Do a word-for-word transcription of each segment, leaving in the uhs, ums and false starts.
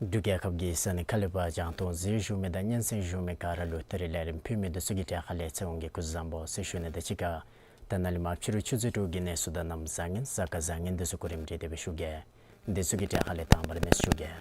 འབྲུག་རྒྱལ་ཁབ་ཀྱི་ས་གནས་ཁག་ལས་ཕར་རྒྱང་མཐོང་གཟིགས་བཞུགས་མི་དང་སྙན་གསན་བཞུགས་མི་ག་ར་ལུ་ད་རིས་ལས་རིམ་ཕུལ་མི་འདི་ཚུ་གི་གྲས་ཁ་ལས་ཚེ་དབང་གིས་སྐུ་གཟུགས་བཟང་པོ་ཟེར་ཞུ་ནི་དང་གཅིག་ཁར་ད་ནཱ་ལས་མར་ཕྱི་རུ་ཆུ་ཚོད་དྲུག་གི་གནས་ཚུལ་དང་གནམ་བཟང་ངན་གཟའ་སྐར་བཟང་ངན་འདི་ཚུ་གོ་རིམ་སྒྲིག་སྟེ་སྦེ་ཞུ་གེ། འདི་ཚུ་གི་གྲས་ཁ་ལས་དང་པ་ར་གནས་ཚུལ་ཞུ་གེ།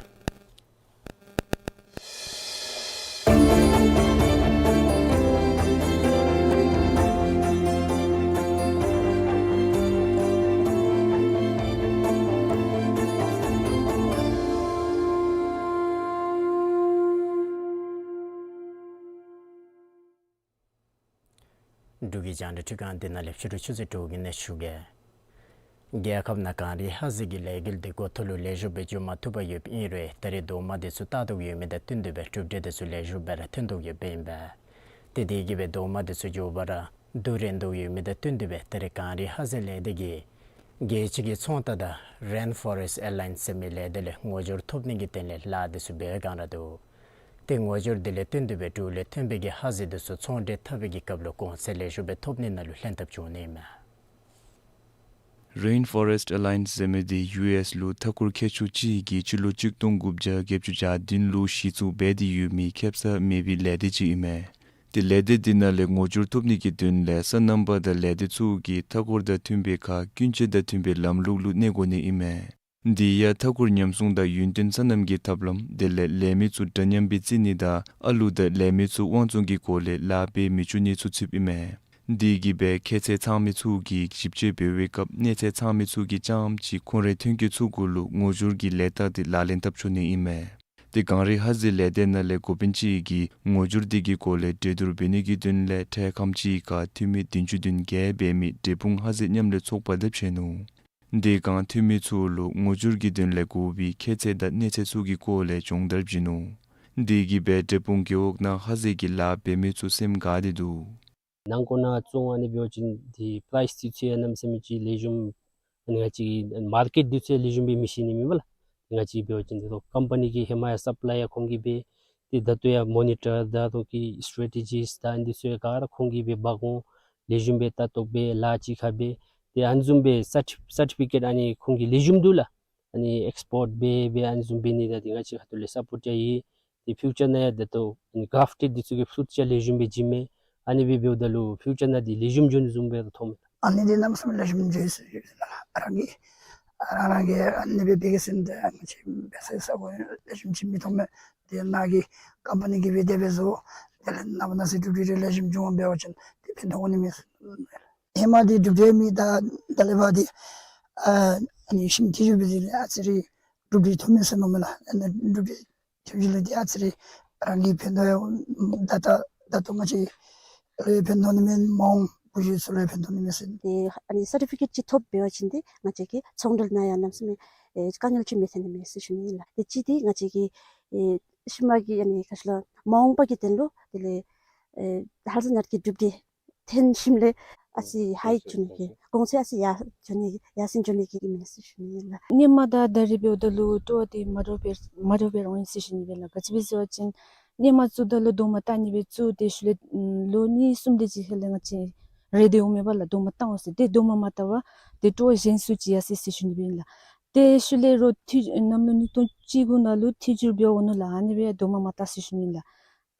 འབྲུག་གི་རྒྱང་བསྒྲགས་ཁྲི་ཁང་འདི་ནང་ལས་ཕྱི་རུ་ཆུ་ཚོད་དྲུག་གི་གནས་ཚུལ་ཞུ་གེ། རྒྱལ་ཁབ་ནང་གངས་རི་ཧ་ཟེལ་གྱི་ལས་འགུལ་འདི་འགོ་ཐོག་ལུ་ལེགས་ཤོམ་སྦེ་འགྱོ་མ་ཐུབ་པར་ཡོདཔ་ཨིན་རུང་ད་རེས་རྡོག་མ་འདི་ཚུ་ལྟ་རྟོག་ཡོད་མི་དང་བསྟུན་ཏེ་སྦེ་གྲུབ་འབྲས་འདི་ཚུ་ལེགས་ཤོམ་སྦེ་ར་ཐོན་དོ་ཡོདཔ་ཨིན་པས། ཏེ་དེ་གིས་སྦེ་རྡོག་མ་འདི་ཚུ་མགྱོགས་པ་ར་བསྡུ་རན་དོ་ཡོད་མི་དང་བསྟུན་ཏེ་སྦེ་ད་རེས་གངས་རི་ཧ་ཟེལ་ལས་སྡེ་གིས་རྒྱལ་སྤྱི་གི་ཚོང་རྟགས་དང་Rainforest Alliance ཟེར་མི་ལས་སྡེ་ལས་ངོ་སྦྱོར་ཐོབ་ནི་གི་དོན་ལས་ལཱ་འདི་ཚུ་འབད་བའི་བསྒང་ར་འདུག། ཏེ་ངོ་སྦྱོར་འདི་ལས་བརྟེན་ཏེ་སྦེ་འབྲུག་ལས་ཐོན་པའི་གི་ཧ་ཟེལ་འདི་ཚུ་ཚོང་འབྲེལ་འཐབ་པའི་གི་སྐབས་ལུ་གོང་ཚད་ལེགས་ཤོམ་སྦེ་ཐོབ་ནི་ནང་ལུ་ལྷན་ཐབས་བྱུང་ནི་ཨིན་མས། Rainforest Alliance ཟེར་མི་འདི་ཡུ་ཨེསི་ལུ་མཐའ་འཁོར་མཁས་མཆོག་ཅིག་གིས་སྤྱི་ལོ་གཅིག་སྟོང་དགུ་བརྒྱ་བརྒྱད་ཅུ་གྱ་བདུན་ལུ་གཞི་བཙུགས་འབད་དེ་ཡོད་མི་ཁེ་ས་མེད་པའི་ལས་སྡེ་ཅིག་ཨིན་མས། ཏེ་ལས་སྡེ་འདི་ནང་ལས་ངོ་སྦྱོར་ཐོབ་ནི་གི་དོན་ལས་སོ་ནམ་པ་དང་ལས་སྡེ་ཚུ་གིས་མཐའ་འཁོར་དང་མཐུན་པའི་ཁར་ཀུན་སྤྱོད་དང་མཐུན་པའི་ལམ་ལུགས་ལུ་གནས་དགོ་ནི་ཨིན་མས། འདི་ཡང་མཐའ་འཁོར་ཉམས་སྲུང་དང་ཡུན་བརྟན་སོ་ནམ་གྱི་ཐབས་ལམ་དེ་ལས་ལས་མི་ཚུ་འདྲ་མཉམ་སྦེ་བརྩི་ནི་དང་ཨ་ལུ་དང་ལས་མི་ཚུ་དབང་བཙོང་གི་སྒོ་ལས་ལཱ་འབད་མི་བཅུག་ནི་ཚུ་ཚུདཔ་ཨིན་མས། འདི་གིས་སྦེ་ཁྱད་ཚད་ཚང་མི་ཚུ་གིས་ཞིབ་དཔྱད་འབད་བའི་སྐབས་གནས་ཚད་ཚང་མི་ཚུ་གིས་རྐྱངམ་ཅིག་ཁོང་རའི་ཐོན་སྐྱེད་ཚུ་གུ་ལུ་ངོ་སྦྱོར་གྱི་ལས་རྟགས་འདི་ལག་ལེན་འཐབ་ཆོག་ནི་ཨིན་མས། ཏེ་གངས་རི་ཧ་ཟེལ་ལས་སྡེ་ནང་ལས་འགོ་དཔོན་ཅིག་གིས་ངོ་སྦྱོར་འདི་གི་སྐོར་ལས་གྲོས་བསྡུར་འབད་ནི་གི་དོན་ལས་འཕྲལ་ཁམས་ཅིག་ཁར་འཐུས་མི་བདུན་ཅུ་དོན་བརྒྱད་འབད་མི་འབྲས་སྤུངས་ཧ་ཟེལ་མཉམ་ལས་ཚོགས་པ་དང་ཕྱད་ནུག། དེ་སྒང་འཐུས་མི་ཚུ་ལུ་ངོ་སྦྱོར་གྱི་དོན་ལས་དགོ་པའི་ཁྱད་ཚད་དང་གནས་ཚད་ཚུ་གི་སྐོར་ལས་སྦྱོང་བརྡར་བྱིན་ནུག། དེ་གིས་སྦེ་འབྲས་སྤུངས་རྒེད་འོག་ནང་ཧ་ཟེལ་གྱི་ལཱ་འབད་མི་ཚུ་སེམས་དགའ་སྟེ་འདུག། ནང་འཁོད་ནང་བཙོང་ཨ་ནི་འབད་བ་ཅིན་དེ་པ་རའིསི་འདི་ཚུ་ཡང་གནམ་མེད་ས་མེད་ཅིག་ལེགས་ཤོམ། ཨ་ནི་ང་བཅས་མར་ཀེཊ་འདི་ཚུ་ཡང་ལེགས་ཤོམ་སྦེ་མི་ཤེས་ནི་མེན་པ་ལགས། ང་བཅས་འབད་བ་ཅིན་དེ་ལུ་ཀམ་པ་ནི་གི་ཧེ་མ་ཡང་སབ་ལའི་ཡང་ཁོང་གིས་འབད། ཏེ་ད་ལྟོ་ཡང་མོ་ནི་ཊར་དང་ཁོང་གི་སི་ཊེ་ཊི་ཇིསི་དང་འདི་ཚུ་ཡང་ག་ར་ཁོང་གིས་འབད་འབག་འོང་། ལེགས་ཤོམ་སྦེ་ལྟ་རྟོག་འབད་ལཱ་ཅིག་ཁར་འབད། ཏེ་ཨ་ནི་བཟུམ་སྦེ་སར་ཊི་སར་ཊི་ཕི་ཀེཊ་ཨ་ནི་ཁོང་གིས་ལེགས་ཤོམ་འདུག་ལགས། ཨ་ནི་ཨེགསི་པོརཊ་འབད་འབད་ཨ་ནི་བཟུམ་འབད་ནི་དང་འདི་ང་བཅས་ཁ་ཐུག་ལས་སཔོརཊ་ཡང་ཡོད། ཏེ་ཕིའུ་ཅར་ནང་ཡང་ད་ལྟོ་ཨ་ནི་གར་ཕཊ་འདི་ཚུ་གི་ཕུ་རུཊ་ཡང་ལེགས་ཤོམ་སྦེ་བྱིན་མས། ཨ་ནི་སྦེ་འབདཝ་ད་ལུ་ཕིའུ་ཅར་ནང་འདི་ལེགས་ཤོམ་འགྱོ་ནི་བཟུམ་སྦེ་མཐོངམ་མས། ཨ་ནི་འདི་གནམ་མེད་ས་མེད་ལེགས་ཤོམ་འགྱོ་ཡི་ཟེར་ཞུ་ནི་ལགས། རང་གིས་རང་རང་གིས་ཨ་ནི་སྦེ་འབད་གེ་ཟེར་ན་ཏེ་ང་བཅས་འབད་ས་ས་གོ་ལེགས་ཤོམ་ཅིག་མི་མཐོང་མས། ཏེ་ནཱ་གི་ཀམ་པ་ནི་གིས་འབད་དེ་སྦེ་བཟོ། དེ་ལས་ནངས་པ་གནངས་ཚེ་གྲུབ་འབྲས་ལེགས་ཤོམ་འབྱུང་འབད་བ་ཅིན་ཏེ་ཕན་ཐོགས་འོང་ནི་མས་ཟེར། ཧེ་མ་འདི་གྲུབ་འབྲས་མེད། ད་ད་ལས་ཕར་འདི་ཨ་ཨ་ནི་ཞིབ་འཚོལ་འབད་དེ་ཨ་ཙི་རེ་གྲུབ་འབྲས་ཐོབ་མས་ཟེར་མནོཝ་མས་ལགས། ཨ་ནི་གྲུབ་འབྲས་ཐོབ་ཅི་ལས་འདི་ཨ་ཙི་རེ་རང་གི་ཕན་ཐོགས་ཡང་ད་ད་ད་ལྟོ་ང་བཅས་ལུ་ཡང་ཕན་ཐོགས་ནི་མས། མ་འོངས་བུ་གཞི་ཚུ་ལུ་ཡང་ཕན་ཐོགས་ནི་མས་ཟེར། ཏེ་ཨ་ནི་སར་ཊི་ཕི་ཀེཊ་ཅིག་ཐོབ་འབད་བ་ཅིན་ཏེ་ང་བཅས་ཀྱི་ཚོང་འབྲེལ་ནང་ཡང་གནམ་མེད་ས་མེད་ཨེ་དཀའ་ངལ་ཅིག་མི་འཐོན་ནི་མས་ཟེར་ཞུ་ནི་ཨིན་ལགས། ཏེ་གཅིག་འདི་ང་བཅས་ཀྱི་ཨེ་ཤུལ་མ་གི་ཨ་ནི་ག་ཅི་ལོ་མ་འོངས་པ་གི་དོན་ལུ་དེ་ལས་ཨེ་ཧ་ལས་ནཱ་གི་གྲུབ་འབྲས་ཐོན་ཞིནམ་ལས་ཨ་ཙི་ཧའི་འགྱོ་ནི་གི་གོང་ཚད་ཨ་ཙི་ཡར་འགྱོ་ནི་ཡར་སེང་འགྱོ་ནི་གི་ཨིན་མས་ཟེར་ཞུ་ནི་ཨིན་ལགས། སྔོན་མ་དང་ད་རེས་འབདཝ་ད་ལུ་སྤྲོ་བ་འདི་མ་འདྲཝ་སྦེ་མ་འདྲཝ་སྦེ་འོང་ཡི་ཟེར་ཞུ་ནི་ཨིན་ལགས། ག་ཅི་སྦེ་ཟེར་བ་ཅིན་སྔོན་མ་བཙུགས་ད་ལུ་རྡོག་མ་བཏགས་ནི་སྦེ་བཙུགས། ཏེ་ཤུལ་ལས་ལོ་གཉིས་གསུམ་དེ་ཅིག་ལྷོད་ལས་ང་བཅས་རེ་སྟོན་འོང་མས་པ་ལགས། རྡོག་མ་བཏགས་འོང་ཟེར། ཏེ་རྡོག་མ་མ་བཏགས་པར་ཏེ་སྤྲོ་བ་གཞན་སུ་ཅིག་ཡར་སོང་ཡི་ཟེར་ཞུ་ནི་ཨིན་ལགས། ཏེ་ཤུལ་ལས་རོགས་ཐོན་གནམ་ལོ་ཉིས་སྟོང་བཅུ་དགུ་ནང་ལུ་ཐོན་འགྱུར་འབད་འོང་ནུག་ལགས། ཨ་ནི་སྦེ་རྡོག་མ་མ་བཏགས་ཟེར་ཞུ་ནི་ཨིན་ལགས།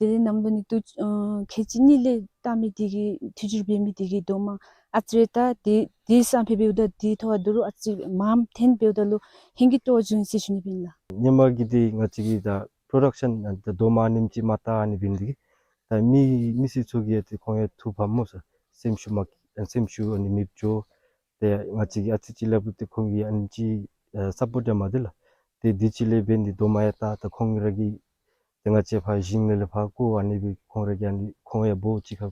དེ་ལས་གནམ་ལོ་ཉིས་སྟོང་ཨ་ཁལ་གཅིག་གཉིས་ལས་བཏགས་མི་དེ་གིས་ཐོན་འགྱུར་འབད་མི་དེ་གིས་རྡོག་མ་ཨ་ཙི་རེ་བཏགས། དེ་དེ་སང་ཕོད་འབདཝ་ད་དེ་ཐོག་ཁར་ད་རུང་ཨ་ཙི་མངམ་ཐོན་འབདཝ་ད་ལུ་ཧིང་གི་སྤྲོ་བ་བྱུང་ཡི་ཟེར་ཞུ་ནི་ཨིན་ལགས། སྔོན་མ་གི་འདི་ང་བཅས་ཀྱིས་ད་པྲོ་ཌག་ཤཱན་ད་རྡོག་མ་ཨ་ནེམ་ཅིག་མ་བཏགས་ཨ་ནི་འབད་ནི་དེ་གིས་ད་མི་མི་སེར་ཚུ་གིས་ཡང་ཏེ་ཁོང་ཡང་ཐུགས་ཕམ་སྨོ་ཟེར། སེམས་ཤུགས་མ་སེམས་ཤུགས་ཨ་ནི་མེདཔ་འགྱོ། ཏེ་ང་བཅས་ཀྱིས་ཨ་ཙི་ཅིག་སླབ་རུང་ཏེ་ཁོང་གིས་ཨ་ནེམ་ཅིག་ཨ་སཔོཊ་ཡང་མ་སྟེར་ལགས། ཏེ་དེ་ཅིག་ལས་འབད་ནི་དེ་རྡོག་མ་ཡང་བཏགས། ད་ཁོང་ར་གིས་ཏེ་ང་བཅས་ཕར་ཞིང་ལས་ལས་ཕར་བཀོ་ཨ་ནི་སྦེ་ཁོང་ར་གིས་ཨ་ནི་ཁོང་ཡང་འབོ་ཅིག་ཁར་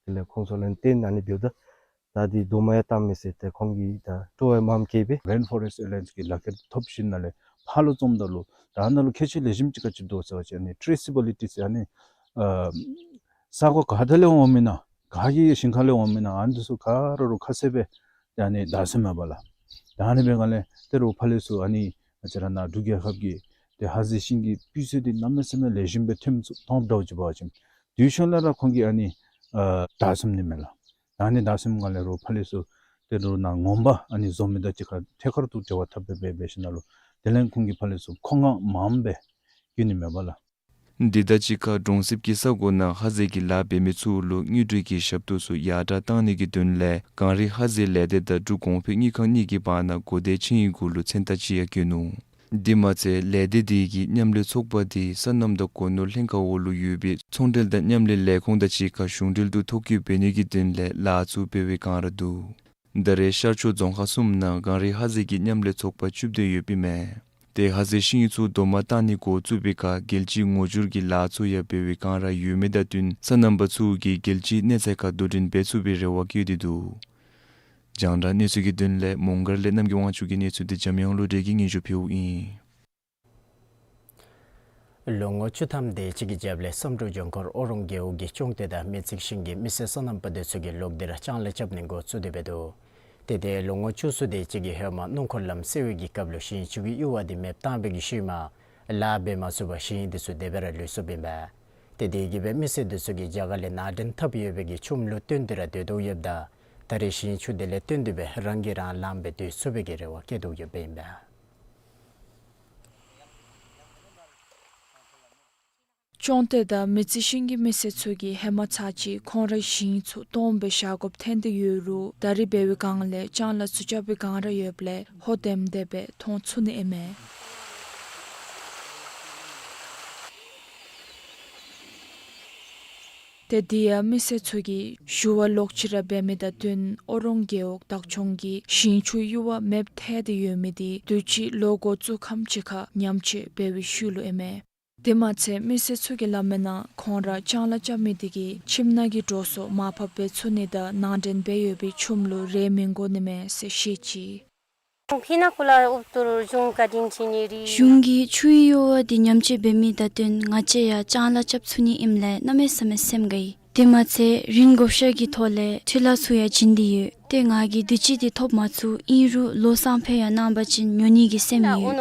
དེ་ལས་ཁོང་ཚུ་ལུ་བརྟེན་ཨ་ནི་འབདཝ་ད་ད་འདི་རྡོག་མ་ཡང་བཏགས་མས་ཟེར་ཏེ་ཁོང་གིས་ད་སྤྲོ་བ་མངམ་བསྐྱེད་སྦེ། རེན་ཕོ་རེསཊ་ཨེ་ལ་ཡན་སི་གི་ལག་ཁྱེར་ཐོབ་ཞིནམ་ལས་ཕར་ལུ་བཙུགསཔ་ད་ལུ་ད་ནཱ་ལུ་ཁྱད་ཆོས་ལེགས་ཤོམ་ཅིག་ག་ཅི་འདུག་ཟེར་བ་ཅིན་ཨ་ནི་ཊེ་རེ་སི་བི་ལི་ཊི་ཟེར་ཨ་ནི་ཨ་ས་གོ་ག་ཏེ་ལས་འོང་མི་ན་ག་གི་ཞིང་ཁ་ལས་འོང་མི་ན་ཨ་ནི་འདི་ཚུ་ག་ར་རུང་ཁ་གསལ་སྦེ་ཏེ་ཨ་ནི་བདའ་ཟུན་མས་པ་ལགས། ད་ཨ་ནི་སྦེ་ག་ལས་ཏེ་རོགས་ཕར་ལས་ཚུར་ཨ་ནི་ང་བཅས་ར་ནཱ་འབྲུག་རྒྱལ་ཁབ་ཀྱི་ཏེ་ཧ་ཟེལ་ཤིང་གི་སྤུས་ཚད་འདི་གནམ་མེད་ས་མེད་ལེགས་ཤོམ་སྦེ་ཐོན་ཚུགས་མཐོང་དོ་ཅིག་འབད་བ་ཅིན་དེ་ཤུལ་ལས་ར་ཁོང་གིས་ཨ་ནི་ཨ་བདའ་ཟུན་ནི་མས་ལགས། ད་ཨ་ནི་བདའ་ཟུནམ་ག་ལས་རོགས་ཕར་ལས་ཚུར་ཏེ་རོགས་ནཱ་ངོ་མ་ཨ་ནི་བཟོ་མི་དང་གཅིག་ཁར་ཐད་ཀར་དུ་འབྲེལ་བ་འཐབ་སྦེ་འབད་འབད་ཞིནམ་ལས་དེ་ལས་ཁོང་གིས་ཕར་ལས་ཚུར་མཁོ་མངགས་མངམ་སྦེ་ བསྐྱོན་ནི་མས་པ་ལགས། འདི་དང་གཅིག་ཁར་གྲོང་གསེབ་ཀྱི་ས་གོ་ནང་ཧ་ཟེལ་གྱི་ལཱ་འབད་མི་ཚུ་ལུ་དངུལ་འབྲེལ་གྱི་ཞབས་ཏོག་ཚུ་ཡར་དྲག་བཏང་ནི་གི་དོན་ལས་གངས་རི་ཧ་ཟེལ་ལས་སྡེ་དང་འབྲུག་གོང་འཕེལ་དངུལ་ཁང་གཉིས་ཀྱི་བར་ན་གོ་བརྡའི་ཆིངས་ཡིག་གུ་ལུ་མཚན་རྟགས་ཅིག་ཡང་བཀོད་ནུག། དེ་མ་ཚད་ལས་སྡེ་དེ་གི་མཉམ་ལས་ཚོགས་པ་དེ་སོ་ནམ་དང་སྒོ་ནོར་ལྷན་ཁག་འོག་ལུ་ཡོད་པའི་ཚོང་འབྲེལ་དང་མཉམ་ལས་ལས་ཁུངས་དང་གཅིག་ཁར་གཞུང་འབྲེལ་དུ་ཐོ་བཀོད་འབད་ནི་གི་དོན་ལས་ལཱ་ཚུ་འབད་བའི་བསྒང་ར་འདུག། ད་རེས་ཤར་ཕྱོགས་རྫོང་ཁག་གསུམ་ནང་གངས་རི་ཧ་ཟེལ་གྱི་མཉམ་ལས་ཚོགས་པ་བཅུ་བདུན་ཡོདཔ་ཨིན་མས། ཏེ་ཧ་ཟེལ་ཤིང་ཚུ་རྡོག་མ་བཏགས་ནི་འགོ་བཙུགས་པའི་ཁར་རྒྱལ་སྤྱིའི་ངོ་སྦྱོར་གྱི་ལཱ་ཚུ་ཡང་འབད་བའི་བསྒང་ར་ཡོད་མི་དང་བསྟུན་སོ་ནམ་པ་ཚུ་གིས་རྒྱལ་སྤྱིའི་གནས་ཚད་ཁར་དོ་འགྲན་འབད་ཚུགས་པའི་རེ་བ་བསྐྱེད་དེ་འདུག། རྒྱང་བསྒྲགས་གནས་ཚུལ་གྱི་དོན་ལས་མོང་སྒར་ལས་རྣམ་རྒྱལ་དབང་ཕྱུག་གི་གནས་ཚུལ་དེ་འཇམ་དབྱངས་བློ་གྲོས་ཀྱིས་སྙན་ཞུ་ཕུལཝ་ཨིན། ལོ་ངོ་བཅུ་ཐམ་དེ་ཅིག་གི་རྒྱབ་ལས་བསམ་གྲུབ་ལྗོངས་མཁར་ཨོ་རོང་རྒེད་འོག་གི་ཅོང་ཏེ་དང་མི་རྩིག་ཤིང་གི་མི་སེར་སོ་ནམ་པ་དེ་ཚུ་གིས་ལོག་སྟེ་ར་ལྕང་ལཱ་རྐྱབ་ནི་འགོ་བཙུགས་ཏེ་འབད་དོ། ཏེ་ཏེ་ལོ་ངོ་བཅུ་གསུམ་དེ་ཅིག་གི་ཧེ་མ་སྣུམ་འཁོར་ལམ་བསལ་བའི་གི་སྐབས་ལུ་ཞིང་ཆུ་གི་གཡུར་བ་དེ་མེདཔ་བཏང་བའི་གི་ཤུལ་མ་ལཱ་འབད་མ་ཚུགས་པར་ཞིང་དེ་ཚུ་དེ་སྦེ་ར་ལུས་སོཔ་ཨིན་པས། ཏེ་དེ་གིས་སྦེ་མི་སེར་དེ་ཚུ་གིས་རྒྱ་གར་ལས་ནང་འདྲེན་འཐབ་ཡོད་པའི་གི་ཆུམ་ལུ་བརྟེན་ཏེ་ར་སྡོད་དོ་ཡོདཔ་ད་ད་རེས་ཞིང་ཆུ་དེ་ལས་བརྟེན་ཏེ་སྦེ་རང་གིས་རང་ལངམ་སྦེ་སྡོད་ཚུགས་པའི་གི་རེ་བ་བསྐྱེད་དོ་ཡོདཔ་ཨིན་པས། ཅོང་ཏེ་དང་མི་རྩིག་ཤིང་གི་མི་སེར་ཚུ་གིས་ཧེ་མ་ཚར་གཅིག་ཁོང་རའི་ཞིང་ཚུ་སྟོངམ་སྦེ་བཞག་དགོཔ་ཐོན་ཏེ་ཡོད་རུང་ད་རེས་འབད་བའི་བསྒང་ལས་ལྕང་ལཱ་ཚུ་རྐྱབ་པའི་བསྒང་ར་ཡོདཔ་ལས་ཧོ་དེམ་དེ་སྦེ་མཐོང་ཚུགས་ནི་ཨིན་མས། ཏེ་དེ་ཡང་མི་སེར་ཚུ་གིས་ཞུ་བ་ལོག་ཅི་ར་འབད་མི་དང་བསྟུན་ཨོ་རོང་རྒེད་འོག་བདག་སྐྱོང་གིས་ཞིང་ཆུའི་གཡུར་བ་མེདཔ་ཐལ་ཏེ་ཡོད་མི་དེ་དུས་ཅི་ལོ་འགོ་བཙུགས་ཁམས་ཅིག་ཁར་ཉམས་བཅོས་འབད་བའི་ཤུལ་ལུ་ཨིན་མས། དེ་མ་ཚད་མི་སེར་ཚུ་གིས་སླབ་མིའི་ནང་ཁོང་ར་ལྕང་ལཱ་རྐྱབ་མི་དེ་གིས་ཁྱིམ་ནང་གི་འགྲོ་སོང་མར་ཕབ་འབད་ཚུགས་ནི་དང་ནང་འདྲེན་འབད་ཡོད་པའི་ཆུམ་ལུ་རེ་མི་དགོ་ནི་མས་ཟེར་བཤད་ཅི། གཞུང་གིས་ཆུའི་གཡུར་བ་དེ་ཉམས་བཅོས་འབད་མི་དང་བསྟུན་ང་བཅས་ཡང་ལྕང་ལཱ་རྐྱབ་ཚུགས་ནི་ཨིནམ་ལས་གནམ་མེད་ས་མེད་སེམས་དགའ་ཡི། དེ་མ་ཚད་རིན་བགོ་བཤའ་གི་ཐོག་ལས་འཕྲུལ་གླང་ཚུ་ཡང་བྱིན་ཏེ་ཡོད། ཏེ་ང་གིས་དུས་ཅི་དེ་ཐོབ་མ་ཚུགས། ཨིན་རུང་ལོ་སང་ཕོད་ཡང་གནང་པ་ཅིན་ཉོ་ནི་གི་སེམས་ཡོད།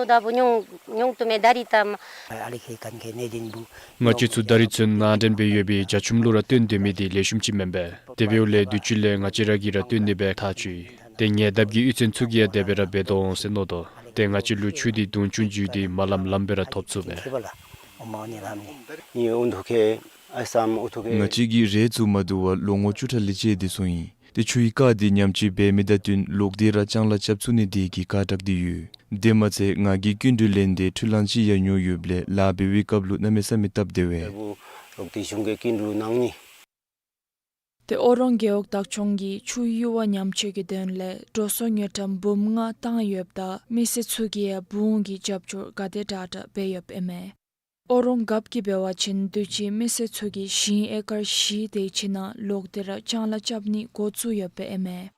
ང་བཅས་ཚུ་ད་རིས་ཚུན་ནང་འདྲེན་འབད་ཡོད་པའི་རྒྱ་ཆུམ་ལུ་ར་བརྟེན་སྡོད་མི་དེ་ལེགས་ཤོམ་ཅིག་མེན་པས། དེ་འབདཝ་ལས་དུས་ཅི་ལས་ང་བཅས་ར་གིས་ར་བཏོན་ནི་སྦེ་ཐག་བཅད་ཡི། ཏེ་ཉེ་འདབས་ཀྱི་གཡུས་ཚན་ཚུ་གིས་ཡང་དེ་སྦེ་ར་འབད་དོ་འོང་ཟེར་མནོ་དོ། ཏེ་ང་བཅས་ལུ་ཆུ་དེ་དུང་ཆུང་བརྒྱུད་དེ་མ་ལངམ་ལངམ་སྦེ་ར་ཐོབ་ཚུགས་པས། ང་བཅས་ཀྱིས་རེ་བཙུགས་མ་བཏུབ་པར་ལོ་ངོ་བཅུ་ཕྲག་ལས་བཅད་དེ་སོང་ཡི། ཏེ་ཆུའི་རྐ་དེ་ཉམས་བཅོས་འབད་མི་དང་བསྟུན་ལོག་སྟེ་ར་ལྕང་ལཱ་རྐྱབ་ཚུགས་ནི་དེ་གིས་ཁག་དྲགས་ཏེ་ཡོད། དེ་མ་ཚད་ང་གིས་སྐྱིན་འགྲུལ་ལེན་ཏེ་འཕྲུལ་གླང་ཅིག་ཡང་ཉོ་ཡོདཔ་ལས་ལཱ་འབད་བའི་སྐབས་ལུ་གནམ་མེད་ས་མེད་སྟབས་བདེ་བས། ཏེ་ཨོ་རོང་རྒེད་འོག་བདག་སྐྱོང་གིས་ཆུའི་གཡུར་བ་ཉམས་བཅོས་ཀྱི་དོན་ལས་འགྲོ་སོང་དངུལ་ཀྲམ་འབུམ་ལྔ་བཏང་ཡོདཔ་ད་མི་སེར་ཚུ་གིས་ཡང་འབུམ་གྱི་རྒྱབ་སྐྱོར་ག་དེ་དྲག་དྲག་འབད་ཡོདཔ་ཨིན་མས། ཨོ་རོང་རྒཔོ་གིས་འབད་བ་ཅིན་དུས་ཅི་མི་སེར་ཚུ་གིས་ཞིང་ཨེ་ཀར་བཞི་དེ་ཅིག་ནང་ལོག་སྟེ་ར་ལྕང་ལཱ་རྐྱབ་ནི་འགོ་བཙུགས་ཡོདཔ་ཨིན་མས།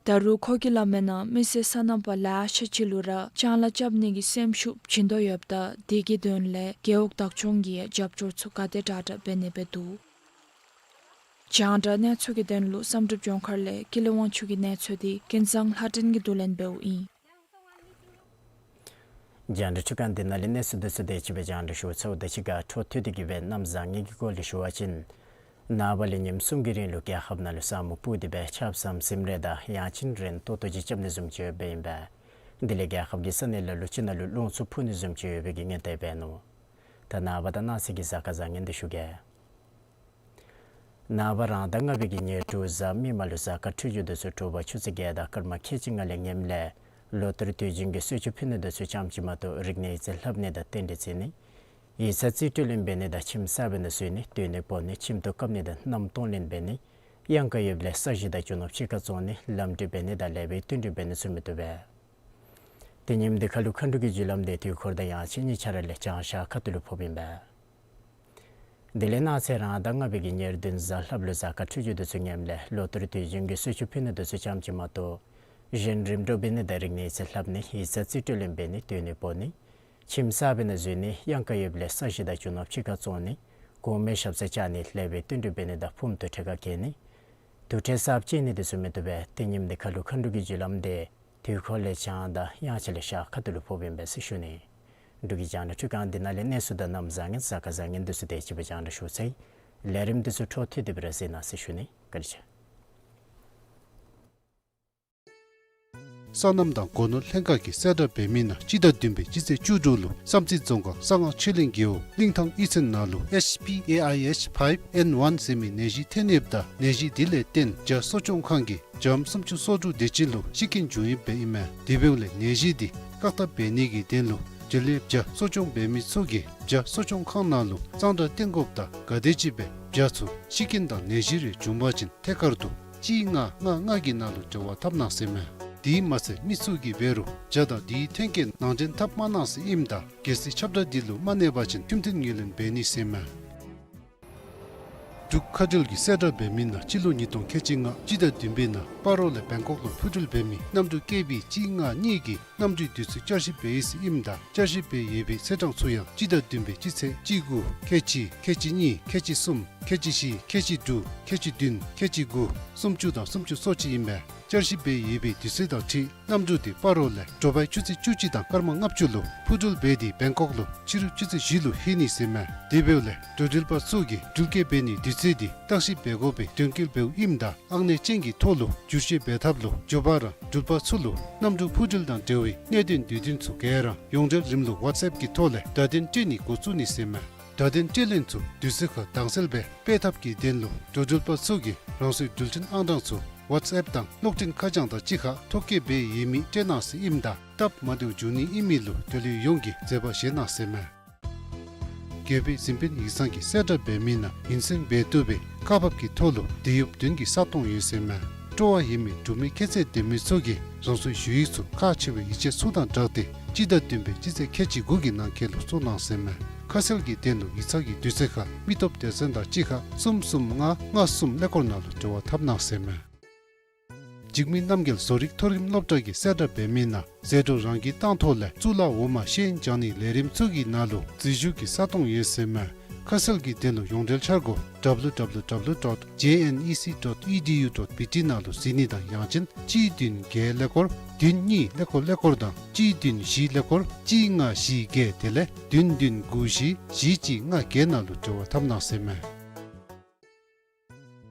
ད་རུང་ཁོ་གིས་སླབ་མིའི་ནང་མི་སེར་སོ་ནམ་པ་ལེ་ཤ་ཅིག་ལུ་ར་ལྕང་ལཱ་རྐྱབ་ནི་གི་སེམས་ཤུགས་བྱིན་དོ་ཡོདཔ་ད་དེ་གི་དོན་ལས་རྒེད་འོག་བདག་སྐྱོང་གིས་རྒྱབ་སྐྱོར་ཚུ་ག་དེ་དྲག་དྲག་འབད་ནི་སྦེ་འདུག། རྒྱང་བསྒྲགས་གནས་ཚུལ་གྱི་དོན་ལུ་བསམ་གྲུབ་ལྗོངས་མཁར་ལས་ཀུན་ལེགས་དབང་ཕྱུག་གི་གནས་ཚུལ་དེ་ཀུན་བཟང་ལྷ་སྒྲོན་གྱིས་བསྡུ་ལེན་འབདཝ་ཨིན། རྒྱང་བསྒྲགས་འཕྲུལ་ཁང་འདི་ནང་ལས་གནས་ཚུལ་དེ་ཚུ་དེ་ཅིག་སྦེ་རྒྱང་བསྒྲགས་ཞུ་ཚརཝ་དང་གཅིག་ཁར་འཕྲོ་མཐུད་དེ་གི་སྦེ་གནམ་བཟང་ངན་གྱི་སྐོར་ལས་ཞུ་བ་ཅིན་ནངས་པ་ལས་ཉིནམ་གསུམ་གྱི་རིང་ལུ་རྒྱལ་ཁབ་ནང་ལུ་ས་སྨུག་སྤུབས་ཏེ་སྦེ་ཆརཔ་ཟམ་ཟིམ་རེ་དང་ཡང་ཅིན་རན་ཏོག་ཏོ་ཅིག་རྐྱབ་ནི་བཟུམ་ཅིག་ཡོདཔ་སྦེ་ཨིན་པས། དེ་ལས་རྒྱལ་ཁབ་ཀྱི་ས་གནས་ལ་ལུ་ཅིག་ནང་ལུ་རླུང་འཚུབ་འཕུ་ནི་བཟུམ་ཅིག་ཡོད་པའི་གི་སྔོན་བརྡ་འབད་ནུག། ད་ནངས་པ་དང་གནངས་ཚེ་གི་གཟའ་སྐར་བཟང་ངན་དེ་ཞུ་གེ། ནངས་པ་རང་ཟླ་ལྔ་པའི་གི་ཉེར་དྲུག་གཟའ་མིག་དམར་ལུ་གཟའ་སྐར་འཕྲོད་སྦྱོར་དེ་ཚུ་དྲོ་པ་ཆུ་ཚོད་བརྒྱད་དང་སྐར་མ་ཁལ་གཅིག་ལྔ་ལས་ངནམ་ལས་ལོ་ལྟར་དུས་རྒྱུན་གྱི་གསོལ་མཆོད་ཕུལ་ནི་དེ་ཚུ་ཙམ་ཅིག་མ་གཏོགས་རིག་གནས་ཡིག་རྩིས་ལྷབ་ནི་དང་རྟེན་འབྲེལ་བརྩི་ནི་ཡིག་ཚང་རྩིས་སྤྲོད་ལེན་འབད་ནི་དང་ཁྱིམ་གསར་པའི་ནང་འཛུལ་ནི་སྡོད་གནས་སྤོ་ནི་ཁྱིམ་ཐོག་བཀབ་ནི་དང་མནའམ་གཏོང་ལེན་འབད་ནི་གཡང་ཁ་ཡོདཔ་ལས་ས་གཞི་དང་རྒྱུ་ནོར་ཕྱི་ཁར་བཙོང་ནི་ལམ་འགྲུལ་འབད་ནི་དང་ལེགས་པའི་བསྟུན་གྲོས་འབད་ནི་ཚུ་མི་བཏུབ་པས། ཏེ་ཉིནམ་འདི་ཁ་ལུ་མཁའ་འགྲོ་གི་རྒྱུ་ལམ་དེ་དུས་འཁོར་དང་ཡང་ཅིན་གཉིས་ཆ་ར་ལས་བྱང་ཤར་ཁ་ཐུག་ལུ་ཕོགཔ་ཨིན་པས། དེ་ལས་གནངས་ཚེ་རང་ཟླ་ལྔ་པའི་གི་ཉེར་བདུན་གཟའ་ལྷགཔ་ལུ་གཟའ་སྐར་འཕྲོད་སྦྱོར་དེ་ཚུ་ངནམ་ལས་ལོ་ལྟར་དུས་རྒྱུན་གྱི་གསོལ་མཆོད་ཕུལ་ནི་དེ་ཚུ་ཙམ་ཅིག་མ་གཏོགས་གཞན་རིམ་གྲོ་འབད་ནི་དང་རིག་གནས་ཡིག་རྩིས་ལྷབ་ནི་ཡིག་ཚང་རྩིས་སྤྲོད་ལེན་འབད་ནི་སྡོད་གནས་སྤོ་ནི་ཁྱིམ་གསར་པའི་ནང་འཛུལ་ནི་གཡང་ཁ་ཡོདཔ་ལས་ས་གཞི་དང་རྒྱུ་ནོར་ཕྱི་ཁར་བཙོང་ནི་གོང་མའི་ཞབས་སར་བཅར་ནི་ལེགས་པའི་བསྟུན་གྲོས་འབད་ནི་དང་ཕུངམ་དུར་ཁྲོད་ཁར་བསྐྱལ་ནི་དུར་ཁྲོད་གསརཔ་བཅད་ནི་དེ་ཚུ་མི་བཏུབ་པས། ཏེ་ཉིནམ་འདི་ཁ་ལུ་མཁའ་འགྲོ་གི་རྒྱུ་ལམ་དེ་དུས་འཁོར་ལས་བྱང་དང་གཡང་ཆ་ལས་ཤར་ཁ་ཐུག་ལུ་ཕོགཔ་ཨིན་པས་ཟེར་ཞུ་ནི། འབྲུག་གི་རྒྱང་བསྒྲགས་འཕྲུལ་ཁང་འདི་ནང་ལས་གནས་ཚུལ་དང་གནམ་བཟང་ངན་གཟའ་སྐར་བཟང་ངན་དེ་ཚུ་དེ་ཅིག་སྦེ་རྒྱང་བསྒྲགས་ཞུ་ཚར་ཡི། ལས་རིམ་དེ་ཚུ་འཕྲོ་མཐུད་དེ་སྦེ་ར་གཟིགས་གནང་ཟེར་ཞུ་ནི། བཀའ་དྲིན་ཆེ། སོ་ནམ་དང་སྒོ་ནོར་ལྷན་ཁག་གིས་གསལ་བསྒྲགས་འབད་མི་ནང་སྤྱི་ཟླ་བདུན་པའི་སྤྱི་ཚེས་བཅུ་དྲུག་ལུ་བསམ་རྩེ་རྫོང་ཁག་གསང་སྔགས་ཆོས་གླིང་རྒེད་འོག་གླིང་ཐང་གཡུས་ཚན་ནང་ལུ་ཨེཆ་པི་ཨེ་ཨའི་ཨེཆ་ཕའིབ་ཨེན་ཝན་ཟེར་མི་ནད་གཞི་ཐོན་ཡོདཔ་ད་ནད་གཞི་དེ་ལས་བརྟེན་བྱ་གསོ་སྐྱོང་ཁང་གིས་བྱམོ་སུམ་ཅུ་སོ་དྲུག་དེ་ཅིག་ལུ་ཤི་རྐྱེན་བྱུང་ཡོདཔ་ཨིན་མས། དེ་འབདཝ་ལས་ནད་གཞི་དེ་བཀག་ཐབས་འབད་ནི་གི་དོན་ལུ་འབྲེལ་ཡོད་བྱ་གསོ་སྐྱོང་འབད་མི་ཚུ་གིས་བྱ་གསོ་སྐྱོང་ཁང་ནང་ལུ་གཙང་སྦྲ་བསྟེན་དགོཔ་དང་ག་དེམ་ཅིག་སྦེ་བྱ་ཚུ་ཤི་རྐྱེན་དང་ནད་གཞི་རེ་བྱུང་པ་ཅིན་ཐད་ཀར་དུ་གཅིག་ལྔ་ལྔ་ལྔ་གི་ནང་ལུ་འབྲེལ་བ་འཐབ་གནང་ཟེར་མས། དེ་མ་ཚད་མི་ཚུ་གིས་འབད་རུང་བྱ་དང་དེའི་ཐོན་སྐྱེད་ནང་འདྲེན་འཐབ་མ་གནང་ཟེར་ཨིནམ་ད་གལ་སྲིད་ཁྱབ་བསྒྲགས་འདི་ལུ་མ་གནས་པ་ཅིན་ཁྲིམས་མཐུན་ངོས་ལེན་འབད་ནི་ཟེར་མས། འབྲུག་མཁའ་འགྲུལ་གྱིས་གསལ་བསྒྲགས་འབད་མི་ནང་སྤྱི་ལོ་ཉིས་སྟོང་ཁལ་གཅིག་ལྔ་སྤྱི་ཟླ་བདུན་པའི་ནང་སྤ་རོ་ལས་བེང་ཀོག་ལུ་འཕུར་འགྲུལ་འབད་མི་གནམ་གྲུ་ཀེ་བི་གཅིག་ལྔ་གཉིས་ཀྱི་གནམ་གྲུའི་དུས་ཚོད་བསྐྱར་ཞིབ་འབད་ཡི་ཟེར་ཨིནམ་ད་བསྐྱར་ཞིབ་འབད་ཡོད་པའི་ཚེས་གྲངས་ཚུ་ཡང་སྤྱི་ཟླ་བདུན་པའི་སྤྱི་ཚེས་གཅིག་དགུ་ཁལ་གཅིག་ཁལ་གཅིག་གཉིས་ཁལ་གཅིག་གསུམ་ཁལ་གཅིག་བཞི་ཁལ་གཅིག་དྲུག་ཁལ་གཅིག་བདུན་ཁལ་གཅིག་དགུ་སུམ་ཅུ་དང་སུམ་ཅུ་སོ་གཅིག་ཨིན་པས། བསྐྱར་ཞིབ་འབད་ཡོད་པའི་དུས་ཚོད་དང་འཁྲིལ་གནམ་གྲུ་དེ་སྤ་རོ་ལས་དྲོ་པའི་ཆུ་ཚོད་བཅུ་གཅིག་དང་སྐར་མ་ལྔ་བཅུ་ལུ་འཕུར་འགྲུལ་འབད་དེ་བེང་ཀོག་ལུ་ཕྱི་རུ་ཆུ་ཚོད་བཞི་ལུ་ལྷོད་ནི་ཟེར་མས། དེ་འབདཝ་ལས་འགྲོ་འགྲུལ་པ་ཚུ་གིས་འགྲུལ་སྐྱེལ་འབད་ནིའི་དུས་ཚོད་དེ་བརྟག་ཞིབ་འབད་དགོ་པའི་དོན་འཁྱོལ་འབདཝ་ཨིནམ་ད་ཨང་གནས་ཅན་གྱི་ཐོག་ལུ་བསྒྱུར་བཅོས་འབད་ཐབས་ལུ་འགྱོ་བ་ར་འགྲུལ་པ་ཚུ་ལུ་གནམ་གྲུ་འཕུར་འགྲུལ་དང་འབྲེལ་བའི་གནད་དོན་དུས་སྟོན་ཚུ་ག་ར་ཡོངས་འབྲེལ་རིམ་ལུགས་ཝཊས་ཨེཔ་གི་ཐོག་ལས་བརྡ་དོན་སྤྲོད་ནི་འགོ་བཙུགས་ནི་ཟེར་མས། བརྡ་དོན་སྤྲོད་ལེན་ཚུ་དུས་ཚོད་ཁར་དྭངས་གསལ་སྦེ་སྤེལ་ཐབས་ཀྱི་དོན་ལུ་འགྲོ་འགྲུལ་པ་ཚུ་གིས་རང་སོའི་འགྲུལ་འཕྲིན་ཨང་གྲངས་ཚུ་ཝཊས་ཨེཔ་དང་གློག་འཕྲིན་ཁ་བྱང་དང་གཅིག་ཁར་ཐོ་བཀོད་འབད་ཡོད་མི་སྤྲོད་གནང་ཟེར་ཨིནམ་ད་སྟབས་མ་བདེཝ་འབྱུང་ནི་ཨིན་མི་ལུ་དོ་ལུ་ཡོངས་ཀྱིས་མཛད་པ་བཞེས་གནང་ཟེར་མས། རྒྱལ་པོའི་གཟིམ་དཔོན་ཡིག་ཚང་གིས་གསལ་བསྒྲགས་འབད་མི་ནང་ཡུན་སེང་འབད་བཏུབ་པའི་ཁག་འབགཔ་གི་ཐོག་ལུ་དེད་གཡོགཔ་བདུན་གྱི་ས་སྟོང་ཡོད་ཟེར་མས། སྤྲོ་བ་ཡོད་མི་འབྲུག་མི་ཁྱད་ཚད་ལྡན་མི་ཚུ་གིས་རང་སོའི་ཞུ་ཡིག་ཚུ་ཁག་ཆེ་བའི་ཡིག་ཆ་ཚུ་དང་སྦྲགས་ཏེ་སྤྱི་ཟླ་བདུན་པའི་སྤྱི་ཚེས་ཁལ་གཅིག་དགུ་གི་ནང་འཁོད་ལུ་བཙུགས་གནང་ཟེར་མས། ཁ་གསལ་གྱི་དོན་ལུ་ཡིག་ཚང་གི་དུས་ཚོད་ཁར་མི་སྟོབས་སྡེ་ཚན་དང་གཅིག་ཁར་གསུམ་གསུམ་ལྔ་ལྔ་གསུམ་ཀླད་ཀོར་ནང་ལུ་འབྲེལ་བ་འཐབ་གནང་ཟེར་མས། འཇིགས་མེད་རྣམ་རྒྱལ་བཟོ་རིག་མཐོ་རིམ་སློབ་གྲྭ་གིས་གསལ་བསྒྲགས་འབད་མི་ནང་ཟད་འགྲོ་རང་གིས་བཏང་ཐོག་ལས་གཙུག་ལག་འོ་མ་ཤེས་ཡོན་སྦྱང་ནིའི་ལས་རིམ་ཚུ་གི་ནང་ལུ་འཛུལ་ཞུགས་ཀྱི་ས་སྟོང་ཡོད་ཟེར་མས། ཁ་གསལ་གྱི་དོན་ལུ་ཡོངས་འབྲེལ་འཆར་སྒོ་ཌབ་ལུ་ཌབ་ལུ་ཌབ་ལུ་ཌོཊ་ཇེ་ཨེན་ཨི་སི་ཌོཊ་ཨི་ཌི་ཡུ་ཌོཊ་བི་ཊི་ནང་ལུ་གཟིགས་ནི་དང་ཡང་ཅིན་གཅིག་བདུན་བརྒྱད་ཀླད་ཀོར་བདུན་གཉིས་ཀླད་ཀོར་ཀླད་ཀོར་དང་གཅིག་བདུན་བཞི་ཀླད་ཀོར་གཅིག་ལྔ་བཞི་བརྒྱད་དེ་ལས་བདུན་བདུན་དགུ་བཞི་བཞི་གཅིག་ལྔ་བརྒྱད་ནང་ལུ་འབྲེལ་བ་འཐབ་གནང་ཟེར་མས།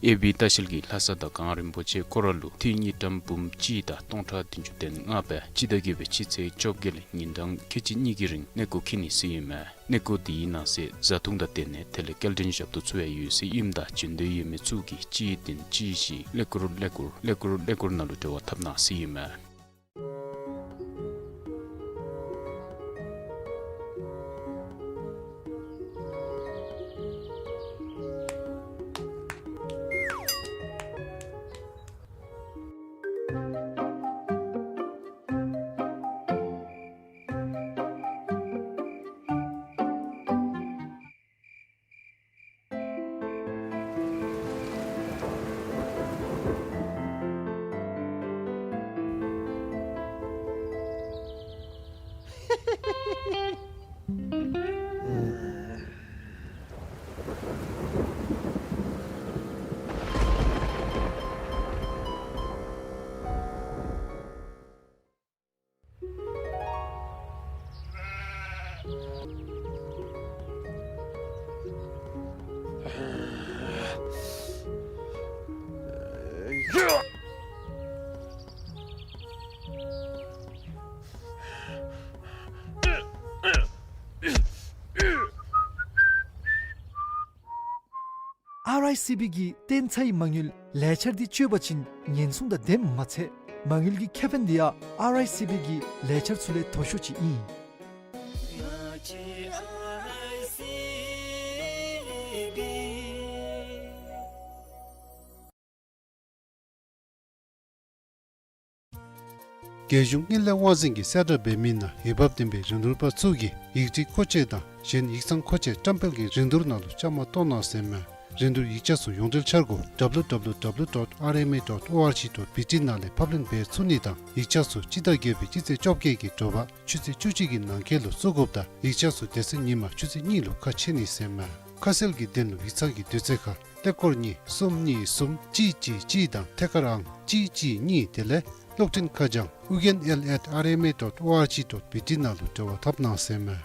ཨེ་བི་ལྟ་བཤལ་གྱིས་ལྷ་ས་དང་གངས་རིན་པོ་ཆེ་སྐོར་ར་ལུ་འཐུས་དངུལ་ཀྲམ་འབུམ་གཅིག་དང་སྟོང་ཕྲག་བདུན་ཅུ་དོན་ལྔ་སྦེ་སྤྱི་ཟླ་བརྒྱད་པའི་སྤྱི་ཚེས་བཅོ་བརྒྱད་ལས་ཉིན་གྲངས་ཁལ་གཅིག་གཉིས་ཀྱི་རིང་གནས་སྐོར་འཁྱིད་ནི་ཟེར་ཨིན་མས། གནས་སྐོར་དེའི་ནང་གསེས་བཟའ་འཐུང་དང་སྡོད་གནས་དེ་ལས་སྐྱེལ་འདྲེན་ཞབས་ཏོག་ཚུ་ཡང་ཡོད་ཟེར་ཨིནམ་ད་བྱོན་འདོད་ཡོད་མི་ཚུ་གིས་གཅིག་བདུན་གཅིག་བཞི་ཀླད་ཀོར་ཀླད་ཀོར་ཀླད་ཀོར་ཀླད་ཀོར་ནང་ལུ་འབྲེལ་བ་འཐབ་གནང་ཟེར་ཨིན་མས། ཨར་ཨའི་སི་བི་གིས་བཏོན་ཚར་བའི་མ་དངུལ་ལས་འཆར་འདི་སྤྱོད་པ་ཅིན་ཉེན་སྲུང་དང་ལྡནམ་མ་ཚད་མ་དངུལ་གྱི་ཁེ་ཕན་འདི་ཡང་ཨར་ཨའི་སི་བི་གི་ལས་འཆར་ཚུ་ལས་མཐོ་ཤོས་ཅིག་ཨིན། རྒྱལ་གཞུང་དངུལ་ལས་དབང་འཛིན་གྱིས་གསལ་བསྒྲགས་འབད་མི་ནང་འོས་འབབ་ལྡན་པའི་རིན་བསྡུར་པ་ཚུ་གིས་ཡིག་ཁྲི་མཁོ་ཆས་དང་གཞན་ཡིག་ཚང་མཁོ་ཆས་བཀྲམ་སྤེལ་གྱི་རིན་བསྡུར་ནང་ལུ་བཅའ་མར་གཏོགས་གནང་ཟེར་མས། རིན་བསྡུར་ཡིག་ཆ་ཚུ་ཡོངས་འབྲེལ་འཆར་སྒོ་ཌབ་ལུ་ཌབ་ལུ་ཌབ་ལུ་ཌོཊ་ཨར་ཨེམ་ཨེ་ཌོཊ་ཨོ་ཨར་ཇི་ཌོཊ་བི་ཊི་ནང་ལས་ཕབ་ལེན་འབད་ཚུགས་ནི་དང་ཡིག་ཆ་ཚུ་སྤྱི་ཟླ་བརྒྱད་པའི་སྤྱི་ཚེས་བཅོ་བརྒྱད་ཀྱི་དྲོ་པ་ཆུ་ཚོད་བཅུ་གཅིག་གི་ནང་འཁོད་ལུ་བཙུགས་དགོཔ་དང་ཡིག་ཆ་ཚུ་དེ་ཚེ་ཉིན་མ་ཆུ་ཚོད་གཉིས་ལུ་ཁ་ཕྱེ་ནི་ཟེར་མས། ཁ་གསལ་གྱི་དོན་ལུ་ཡིག་ཚང་གི་དུས་ཚོད་ཁར་ཀླད་ཀོར་གཉིས་གསུམ་གཉིས་གསུམ་གཅིག་གཅིག་གཅིག་དང་ཐད་ཀར་ཨང་གཅིག་གཅིག་གཉིས་དེ་ལས་གློག་འཕྲིན་ཁ་བྱང་ཨུ་རྒྱན་ཨེལ་ཨེཊ་ཨར་ཨེམ་ཨེ་ཌོཊ་ཨོ་ཨར་ཇི་ཌོཊ་བི་ཊི་ནང་ལུ་འབྲེལ་བ་འཐབ་གནང་ཟེར་མས།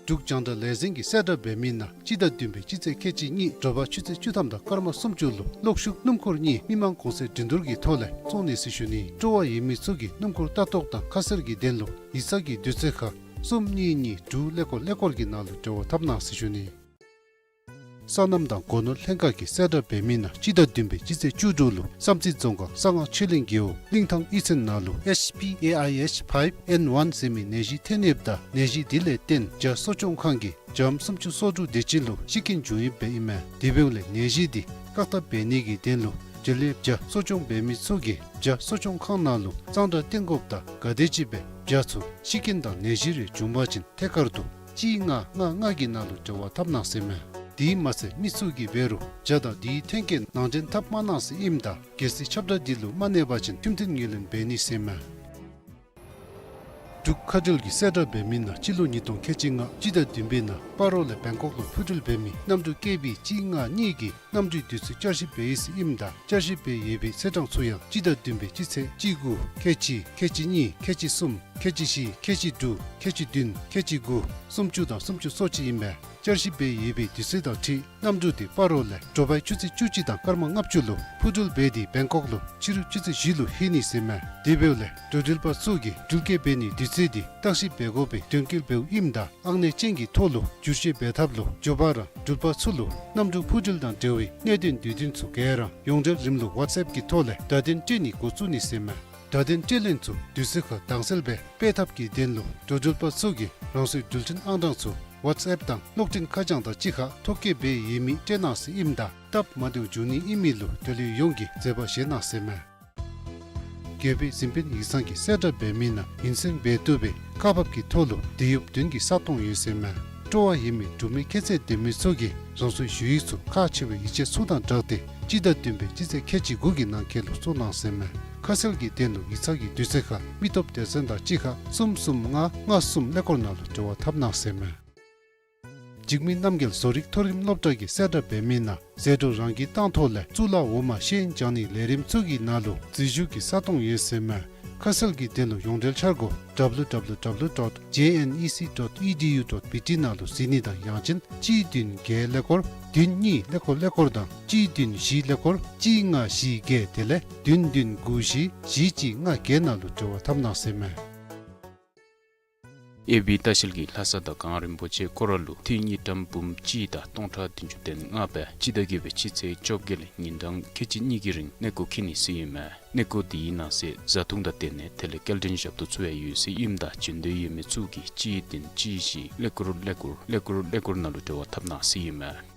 འབྲུག་རྒྱང་བསྒྲགས་ལས་འཛིན་གྱིས་གསལ་བསྒྲགས་འབད་མི་ནང་སྤྱི་ཟླ་བདུན་པའི་སྤྱི་ཚེས་ཁལ་གཅིག་གཉིས་དྲོ་པ་ཆུ་ཚོད་བཅུ་ཐམ་དང་སྐར་མ་སུམ་ཅུ་ལུ་གློག་ཤུགས་སྣུམ་འཁོར་གཉིས་མི་མང་གོང་ཚད་འགྲན་བསྡུར་གྱི་ཐོག་ལས་བཙོང་ནི་ཟེར་ཞུ་ནི། སྤྲོ་བ་ཡོད་མི་ཚུ་གིས་སྣུམ་འཁོར་ལྟ་རྟོག་དང་ཁ་གསལ་གྱི་དོན་ལུ་ཡིག་ཚང་གི་དུས་ཚོད་ཁར་གསུམ་གཉིས་གཉིས་དྲུག་ཀླད་ཀོར་ཀླད་ཀོར་གྱི་ནང་ལུ་འབྲེལ་བ་འཐབ་གནང་ཟེར་ཞུ་ནི། སོ་ནམ་དང་སྒོ་ནོར་ལྷན་ཁག་གིས་གསལ་བསྒྲགས་འབད་མི་ནང་སྤྱི་ཟླ་བདུན་པའི་སྤྱི་ཚེས་བཅུ་དྲུག་ལུ་བསམ་རྩེ་རྫོང་ཁག་གསང་སྔགས་ཆོས་གླིང་རྒེད་འོག་གླིང་ཐང་གཡུས་ཚན་ནང་ལུ་ཨེཆ་པི་ཨེ་ཨའི་ཨེཆ་ཕའིབ་ཨེན་ཝན་ཟེར་མི་ནད་གཞི་ཐོན་ཡོདཔ་ད་ནད་གཞི་དེ་ལས་བརྟེན་བྱ་གསོ་སྐྱོང་ཁང་གི་བྱམོ་སུམ་ཅུ་སོ་དྲུག་དེ་ཅིག་ལུ་ཤི་རྐྱེན་བྱུང་ཡོདཔ་ཨིན་མས། དེ་འབདཝ་ལས་ནད་གཞི་དེ་བཀག་ཐབས་འབད་ནི་གི་དོན་ལུ་དེ་ལས་བྱ་གསོ་སྐྱོང་འབད་མི་ཚུ་གིས་བྱ་གསོ་སྐྱོང་ཁང་ནང་ལུ་གཙང་སྦྲ་བསྟེན་དགོཔ་དང་ག་དེམ་ཅིག་སྦེ་བྱ་ཚུ་ཤི་རྐྱེན་དང་ནད་གཞི་རེ་བྱུང་པ་ཅིན་ཐད་ཀར་དུ་གཅིག་ལྔ་ལྔ་ལྔ་གི་ནང་ལུ་འབྲེལ་བ་འཐབ་གནང་ཟེར་མས། དེ་མ་ཚད་མི་ཚུ་གིས་འབད་རུང་བྱ་དང་དེའི་ཐོན་སྐྱེད་ནང་འདྲེན་འཐབ་མ་གནང་ཟེར་ཨིནམ་ད་གལ་སྲིད་ཁྱབ་བསྒྲགས་འདི་ལུ་མ་གནས་པ་ཅིན་ཁྲིམས་མཐུན་ངོས་ལེན་འབད་ནི་ཟེར་མས། འབྲུག་མཁའ་འགྲུལ་གྱིས་གསལ་བསྒྲགས་འབད་མི་ནང་སྤྱི་ལོ་ཉིས་སྟོང་ཁལ་གཅིག་ལྔ་སྤྱི་ཟླ་བདུན་པའི་ནང་སྤ་རོ་ལས་བེང་ཀོག་ལུ་འཕུར་འགྲུལ་འབད་མི་གནམ་གྲུ་ཀེ་བི་གཅིག་ལྔ་གཉིས་ཀྱི་གནམ་གྲུའི་དུས་ཚོད་བསྐྱར་ཞིབ་འབད་ཡི་ཟེར་ཨིནམ་ད་བསྐྱར་ཞིབ་འབད་ཡོད་པའི་ཚེས་གྲངས་ཚུ་ཡང་སྤྱི་ཟླ་བདུན་པའི་སྤྱི་ཚེས་བཅུ་དགུ་ཁལ་གཅིག་ཁལ་གཅིག་གཉིས་ཁལ་གཅིག་གསུམ་ཁལ་གཅིག་བཞི་ཁལ་གཅིག་དྲུག་ཁལ་གཅིག་བདུན་ཁལ་གཅིག་དགུ་སུམ་ཅུ་དང་སུམ་ཅུ་སོ་གཅིག་ཨིན་པས། བསྐྱར་ཞིབ་འབད་ཡོད་པའི་དུས་ཚོད་དང་འཁྲིལ་གནམ་གྲུ་དེ་སྤ་རོ་ལས་དྲོ་པའི་ཆུ་ཚོད་བཅུ་གཅིག་དང་སྐར་མ་ལྔ་བཅུ་ལུ་འཕུར་འགྲུལ་འབད་དེ་བེང་ཀོག་ལུ་ཕྱི་རུ་ཆུ་ཚོད་བཞི་ལུ་ལྷོད་ནི་ཟེར་མས། དེ་འབདཝ་ལས་འགྲུལ་འགྲུལ་པ་ཚུ་གིས་འགྲུལ་སྐྱེལ་འབད་ནིའི་དུས་ཚོད་དེ་བརྟག་ཞིབ་འབད་དགོ་པའི་དོན་འཁྱོལ་འབདཝ་ཨིནམ་ད་ཨང་གནས་ཅན་གྱི་ཐོག་ལུ་བསྒྱུར་བཅོས་འབད་ཐབས་ལུ་མགྱོགས་པ་ར་འགྲུལ་པ་ཚུ་ལུ་གནམ་གྲུ་འཕུར་འགྲུལ་དང་འབྲེལ་བའི་གནད་དོན་དུས་སྟོན་ཚུ་ག་ར་ཡོངས་འབྲེལ་རིམ་ལུགས་ཝཊས་ཨེཔ་གི་ཐོག་ལས་བརྡ་དོན་སྤྲོད་ནི་འགོ་བཙུགས་ནི་ཟེར་མས། བརྡ་དོན་སྤྲོད་ལེན་ཚུ་དུས་ཚོད་ཁར་དྭངས་གསལ་སྦེ་སྤེལ་ཐབས་ཀྱི་དོན་ལུ་འགྲོ་འགྲུལ་པ་ཚུ་གིས་རང་སོའི་འགྲུལ་འཕྲིན་ཨང་གྲངས་ཚུ་ཝཊས་ཨེཔ་དང་གློག་འཕྲིན་ཁ་བྱང་དང་གཅིག་ཁར་ཐོ་བཀོད་འབད་ཡོད་མི་སྤྲོད་གནང་ཟེར་ཨིནམ་ད་སྟབས་མ་བདེཝ་འབྱུང་ནི་ཨིན་མི་ལུ་འབྲེལ་ཡོད་ཡོངས་ཀྱིས་བཟོད་པ་བཞེས་གནང་ཟེར་མས། རྒྱལ་པོའི་གཟིམ་དཔོན་ཡིག་ཚང་གིས་གསལ་བསྒྲགས་འབད་མི་ནང་ཡུན་བཙོན་འབད་བཏུབ་པའི་ཁག་འབག་གི་ཐོག་ལུ་དེད་གཡོགཔ་བདུན་གྱི་ས་སྟོང་ཡོད་ཟེར་མས། སྤྲོ་བ་ཡོད་མི་འབྲུག་མི་ཁྱད་ཚད་ལྡན་མི་ཚུ་གིས་རང་སོའི་ཞུ་ཡིག་ཚུ་ཁག་ཆེ་བའི་ཡིག་ཆ་ཚུ་དང་སྦྲགས་ཏེ་སྤྱི་ཟླ་བདུན་པའི་སྤྱི་ཚེས་ཁལ་གཅིག་དགུ་གི་ནང་འཁོད་ལུ་བཙུགས་གནང་ཟེར་མས། ཁ་གསལ་གྱི་དོན་ལུ་ཡིག་ཚང་གི་དུས་ཚོད་ཁར་མི་སྟོབས་སྡེ་ཚན་དང་གཅིག་ཁར་གསུམ་གསུམ་ལྔ་ལྔ་གསུམ་ཀླད་ཀོར་ནང་ལུ་འབྲེལ་བ་འཐབ་གནང་ཟེར་མས། འཇིགས་མེད་རྣམ་རྒྱལ་བཟོ་རིག་མཐོ་རིམ་སློབ་གྲྭ་གིས་གསལ་བསྒྲགས་འབད་མི་ནང་ཟད་འགྲོ་རང་གིས་བཏང་ཐོག་ལས་གཙུག་ལག་འོག་མ་ཤེས་ཡོན་སྦྱང་ནིའི་ལས་རིམ་ཚུ་གི་ནང་ལུ་འཛུལ་ཞུགས་ཀྱི་ས་སྟོང་ཡོད་ཟེར་མས། ཁ་གསལ་གྱི་དོན་ལུ་ཡོངས་འབྲེལ་འཆར་སྒོ་W W W dot J N E C dot E D U dot B T ནང་ལུ་གཟིགས་ནི་དང་ཡང་ཅིན་གཅིག་བདུན་བརྒྱད་ཀླད་ཀོར་བདུན་གཉིས་ཀླད་ཀོར་ཀླད་ཀོར་དང་གཅིག་བདུན་བཞི་ཀླད་ཀོར་གཅིག་ལྔ་བཞི་བརྒྱད་དེ་ལས་བདུན་བདུན་དགུ་བཞི་བཞི་གཅིག་ལྔ་བརྒྱད་ནང་ལུ་འབྲེལ་བ་འཐབ་གནང་ཟེར་མས། ཨེ་བི་ལྟ་བཤལ་གྱིས་ལྷ་ས་དང་གངས་རིན་པོ་ཆེ་སྐོར་ར་ལུ་འཐུས་དངུལ་ཀྲམ་འབུམ་གཅིག་དང་སྟོང་ཕྲག་བདུན་ཅུ་དོན་ལྔ་སྦེ་སྤྱི་ཟླ་བརྒྱད་པའི་སྤྱི་ཚེས་བཅོ་བརྒྱད་ལས་ཉིན་གྲངས་ཁལ་གཅིག་གཉིས་ཀྱི་རིང་གནས་སྐོར་འཁྱིད་ནི་ཟེར་ཨིན་མས། གནས་སྐོར་དེའི་ནང་གསེས་བཟའ་འཐུང་དང་དེ་ལས་དེ་ལས་སྐྱེལ་འདྲེན་ཞབས་ཏོག་ཚུ་ཡང་ཡོད་ཟེར་ཨིནམ་ད་བྱོན་འདོད་ཡོད་མི་ཚུ་གིས་གཅིག་བདུན་གཅིག་བཞི་ཀླད་ཀོར་ཀླད་ཀོར་ཀླད་ཀོར་ཀླད་ཀོར་ནང་ལུ་འབྲེལ་བ་འཐབ་གནང་ཟེར་ཨིན་མས།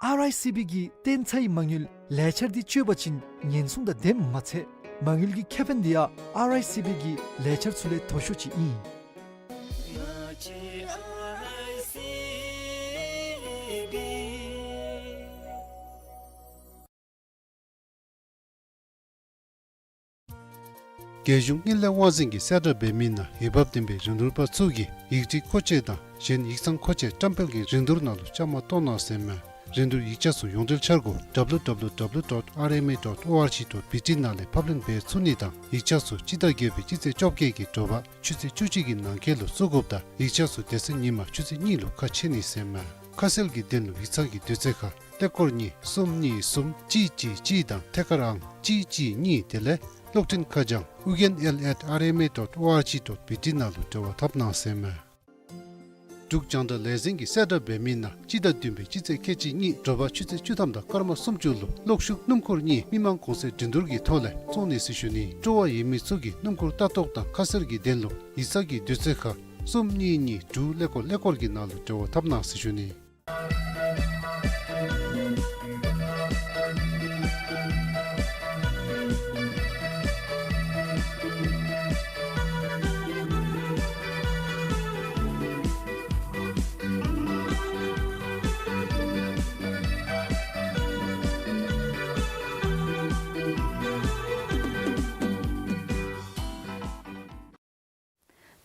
ཨར་ཨའི་སི་བི་གི་བརྟན་ཚའི་མ་དངུལ་ལས་འཆར་འདི་སྤྱོད་པ་ཅིན་ཉེན་སྲུང་དང་ལྡནམ་མ་ཚད་མ་དངུལ་གྱི་ཁེ་ཕན་འདི་ཡང་ཨར་ཨའི་སི་བི་གི་ལས་འཆར་ཚུ་ལས་མཐོ་ཤོས་ཅིག་ཨིན། རྒྱལ་གཞུང་དངུལ་ལས་དབང་འཛིན་གྱིས་གསལ་བསྒྲགས་འབད་མི་ནང་འོས་འབབ་ལྡན་པའི་རིན་བསྡུར་པ་ཚུ་གིས་ཡིག་རིགས་མཁོ་ཆས་དང་གཞན་ཡིག་ཚང་མཁོ་ཆས་བཀྲམ་སྤེལ་གྱི་རིན་བསྡུར་ནང་ལུ་བཅའ་མར་གཏོགས་གནང་ཟེར་མས། རིན་བསྡུར་ཡིག་ཆ་ཚུ་ཡོངས་འབྲེལ་འཆར་སྒོ་W W W dot R M A dot O R G dot B T ནང་ལས་ཕབ་ལེན་འབད་ཚུགས་ནི་དང་ཡིག་ཆ་ཚུ་སྤྱི་ཟླ་བརྒྱད་པའི་སྤྱི་ཚེས་བཅོ་བརྒྱད་ཀྱི་དྲོ་པ་ཆུ་ཚོད་བཅུ་གཅིག་གི་ནང་འཁོད་ལུ་བཙུགས་དགོཔ་དང་ཡིག་ཆ་ཚུ་དེ་ཚེ་ཉིན་མ་ཆུ་ཚོད་གཉིས་ལུ་ཁ་ཕྱེ་ནི་ཟེར་མས། ཁ་གསལ་གྱི་དོན་ལུ་ཡིག་ཚང་གི་དུས་ཚོད་ཁར་ཀླད་ཀོར་གཉིས་གསུམ་གཉིས་གསུམ་གཅིག་གཅིག་གཅིག་དང་ཐད་ཀར་ཨང་གཅིག་གཅིག་གཉིས་དེ་ལས་གློག་འཕྲིན་ཁ་བྱང་ཨུ་རྒྱན་ཨེལ་ཨེཊ་ཨར་ཨེམ་ཨེ་ཌོཊ་ཨོ་ཨར་ཇི་ཌོཊ་བི་ཊི་ནང་ལུ་འབྲེལ་བ་འཐབ་གནང་ཟེར་མས། འབྲུག་རྒྱང་བསྒྲགས་ལས་འཛིན་གྱིས་གསལ་བསྒྲགས་འབད་མི་ནང་སྤྱི་ཟླ་བདུན་པའི་སྤྱི་ཚེས་ཁལ་གཅིག་གཉིས་དྲོ་པ་ཆུ་ཚོད་བཅུ་ཐམ་དང་སྐར་མ་སུམ་ཅུ་ལུ་གློག་ཤུགས་སྣུམ་འཁོར་གཉིས་མི་མང་གོང་ཚད་འགྲན་བསྡུར་གྱི་ཐོག་ལས་བཙོང་ནི་ཟེར་ཞུ་ནི། སྤྲོ་བ་ཡོད་མི་ཚུ་གིས་སྣུམ་འཁོར་ལྟ་རྟོག་དང་ཁ་གསལ་གྱི་དོན་ལུ་ཡིག་ཚང་གི་དུས་ཚོད་ཁར་གསུམ་གཉིས་གཉིས་དྲུག་ཀླད་ཀོར་ཀླད་ཀོར་གྱི་ནང་ལུ་འབྲེལ་བ་འཐབ་གནང་ཟེར་ཞུ་ནི།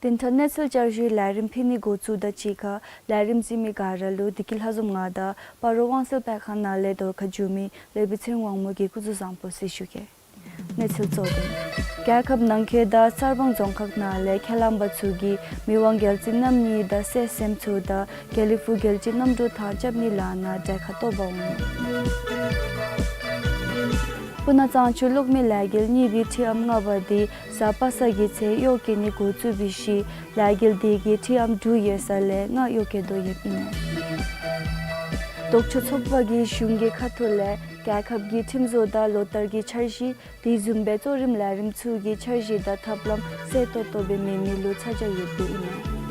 དེ་མཐར་གནས་ཚུལ་བསྐྱར་ཞུའི་ལས་རིམ་ཕུལ་ནི་འགོ་བཙུགས་དང་གཅིག་ཁར་ལས་རིམ་གཟིགས་མི་ག་ར་ལུ་བདེ་སྐྱིད་ལྷ་འཛོམས་ང་དང་སྤ་རོ་དབང་གསལ་སྤེལ་ཁང་ནང་ལས་བརྡ་ཁ་བསྒྱུར་མི་ལེགས་པའི་ཚེ་རིང་དབང་མོ་གིས་སྐུ་གཟུགས་བཟང་པོ་ཟེར་ཞུ་གེ། གནས་ཚུལ་གཙོ་དོན། རྒྱལ་ཁབ་ནང་འཁོད་དང་གསར་སྤང་རྫོང་ཁག་ནང་ལས་ཁས་བླངས་པ་ཚུ་གིས་མི་དབང་རྒྱལ་བཙུན་རྣམ་གཉིས་དང་སྲས་སྲསམོ་ཚུ་དང་དགེ་ལེགས་ཕུག་རྒྱལ་སྤྱི་གནམ་གྲུ་ཐང་རྐྱབ་ནི་ལག་ནང་གྲལ་ཁར་གཏོགས་པར་འོང་ནུག། སྤུ་ན་གཙང་ཆུ་གློག་མེ་ལས་འགུལ་གཉིས་པའི་འཕྲུལ་ཨམ་ལྔ་པ་དེ་གཟའ་པ་སངས་ཀྱི་ཚེ་གཡོག་བཀོལ་ནི་འགོ་བཙུགས་པའི་ཤུལ་ལས་འགུལ་དེ་གིས་འཕྲུལ་ཨམ་དྲུག་ཡོད་ས་ལས་ལྔ་གཡོག་བཀོལ་དོ་ཡོདཔ་ཨིན་མས། ལྡོག་ཕྱོགས་ཚོགས་པ་གིས་གཞུང་གི་ཁ་ཐུག་ལས་རྒྱལ་ཁབ་ཀྱི་ཁྲིམས་བཟོ་དང་ལོ་ལྟར་གྱི་འཆར་གཞི་དེ་བཟུམ་སྦེ་གཙོ་རིམ་ལས་རིམ་ཚུ་གི་འཆར་གཞི་དང་ཐབས་ལམ་གསལ་ཏོག་ཏོ་སྦེ་མེད་མི་ལུ་ཚ་གྱང་ཡོདཔ་ཨིན་མས།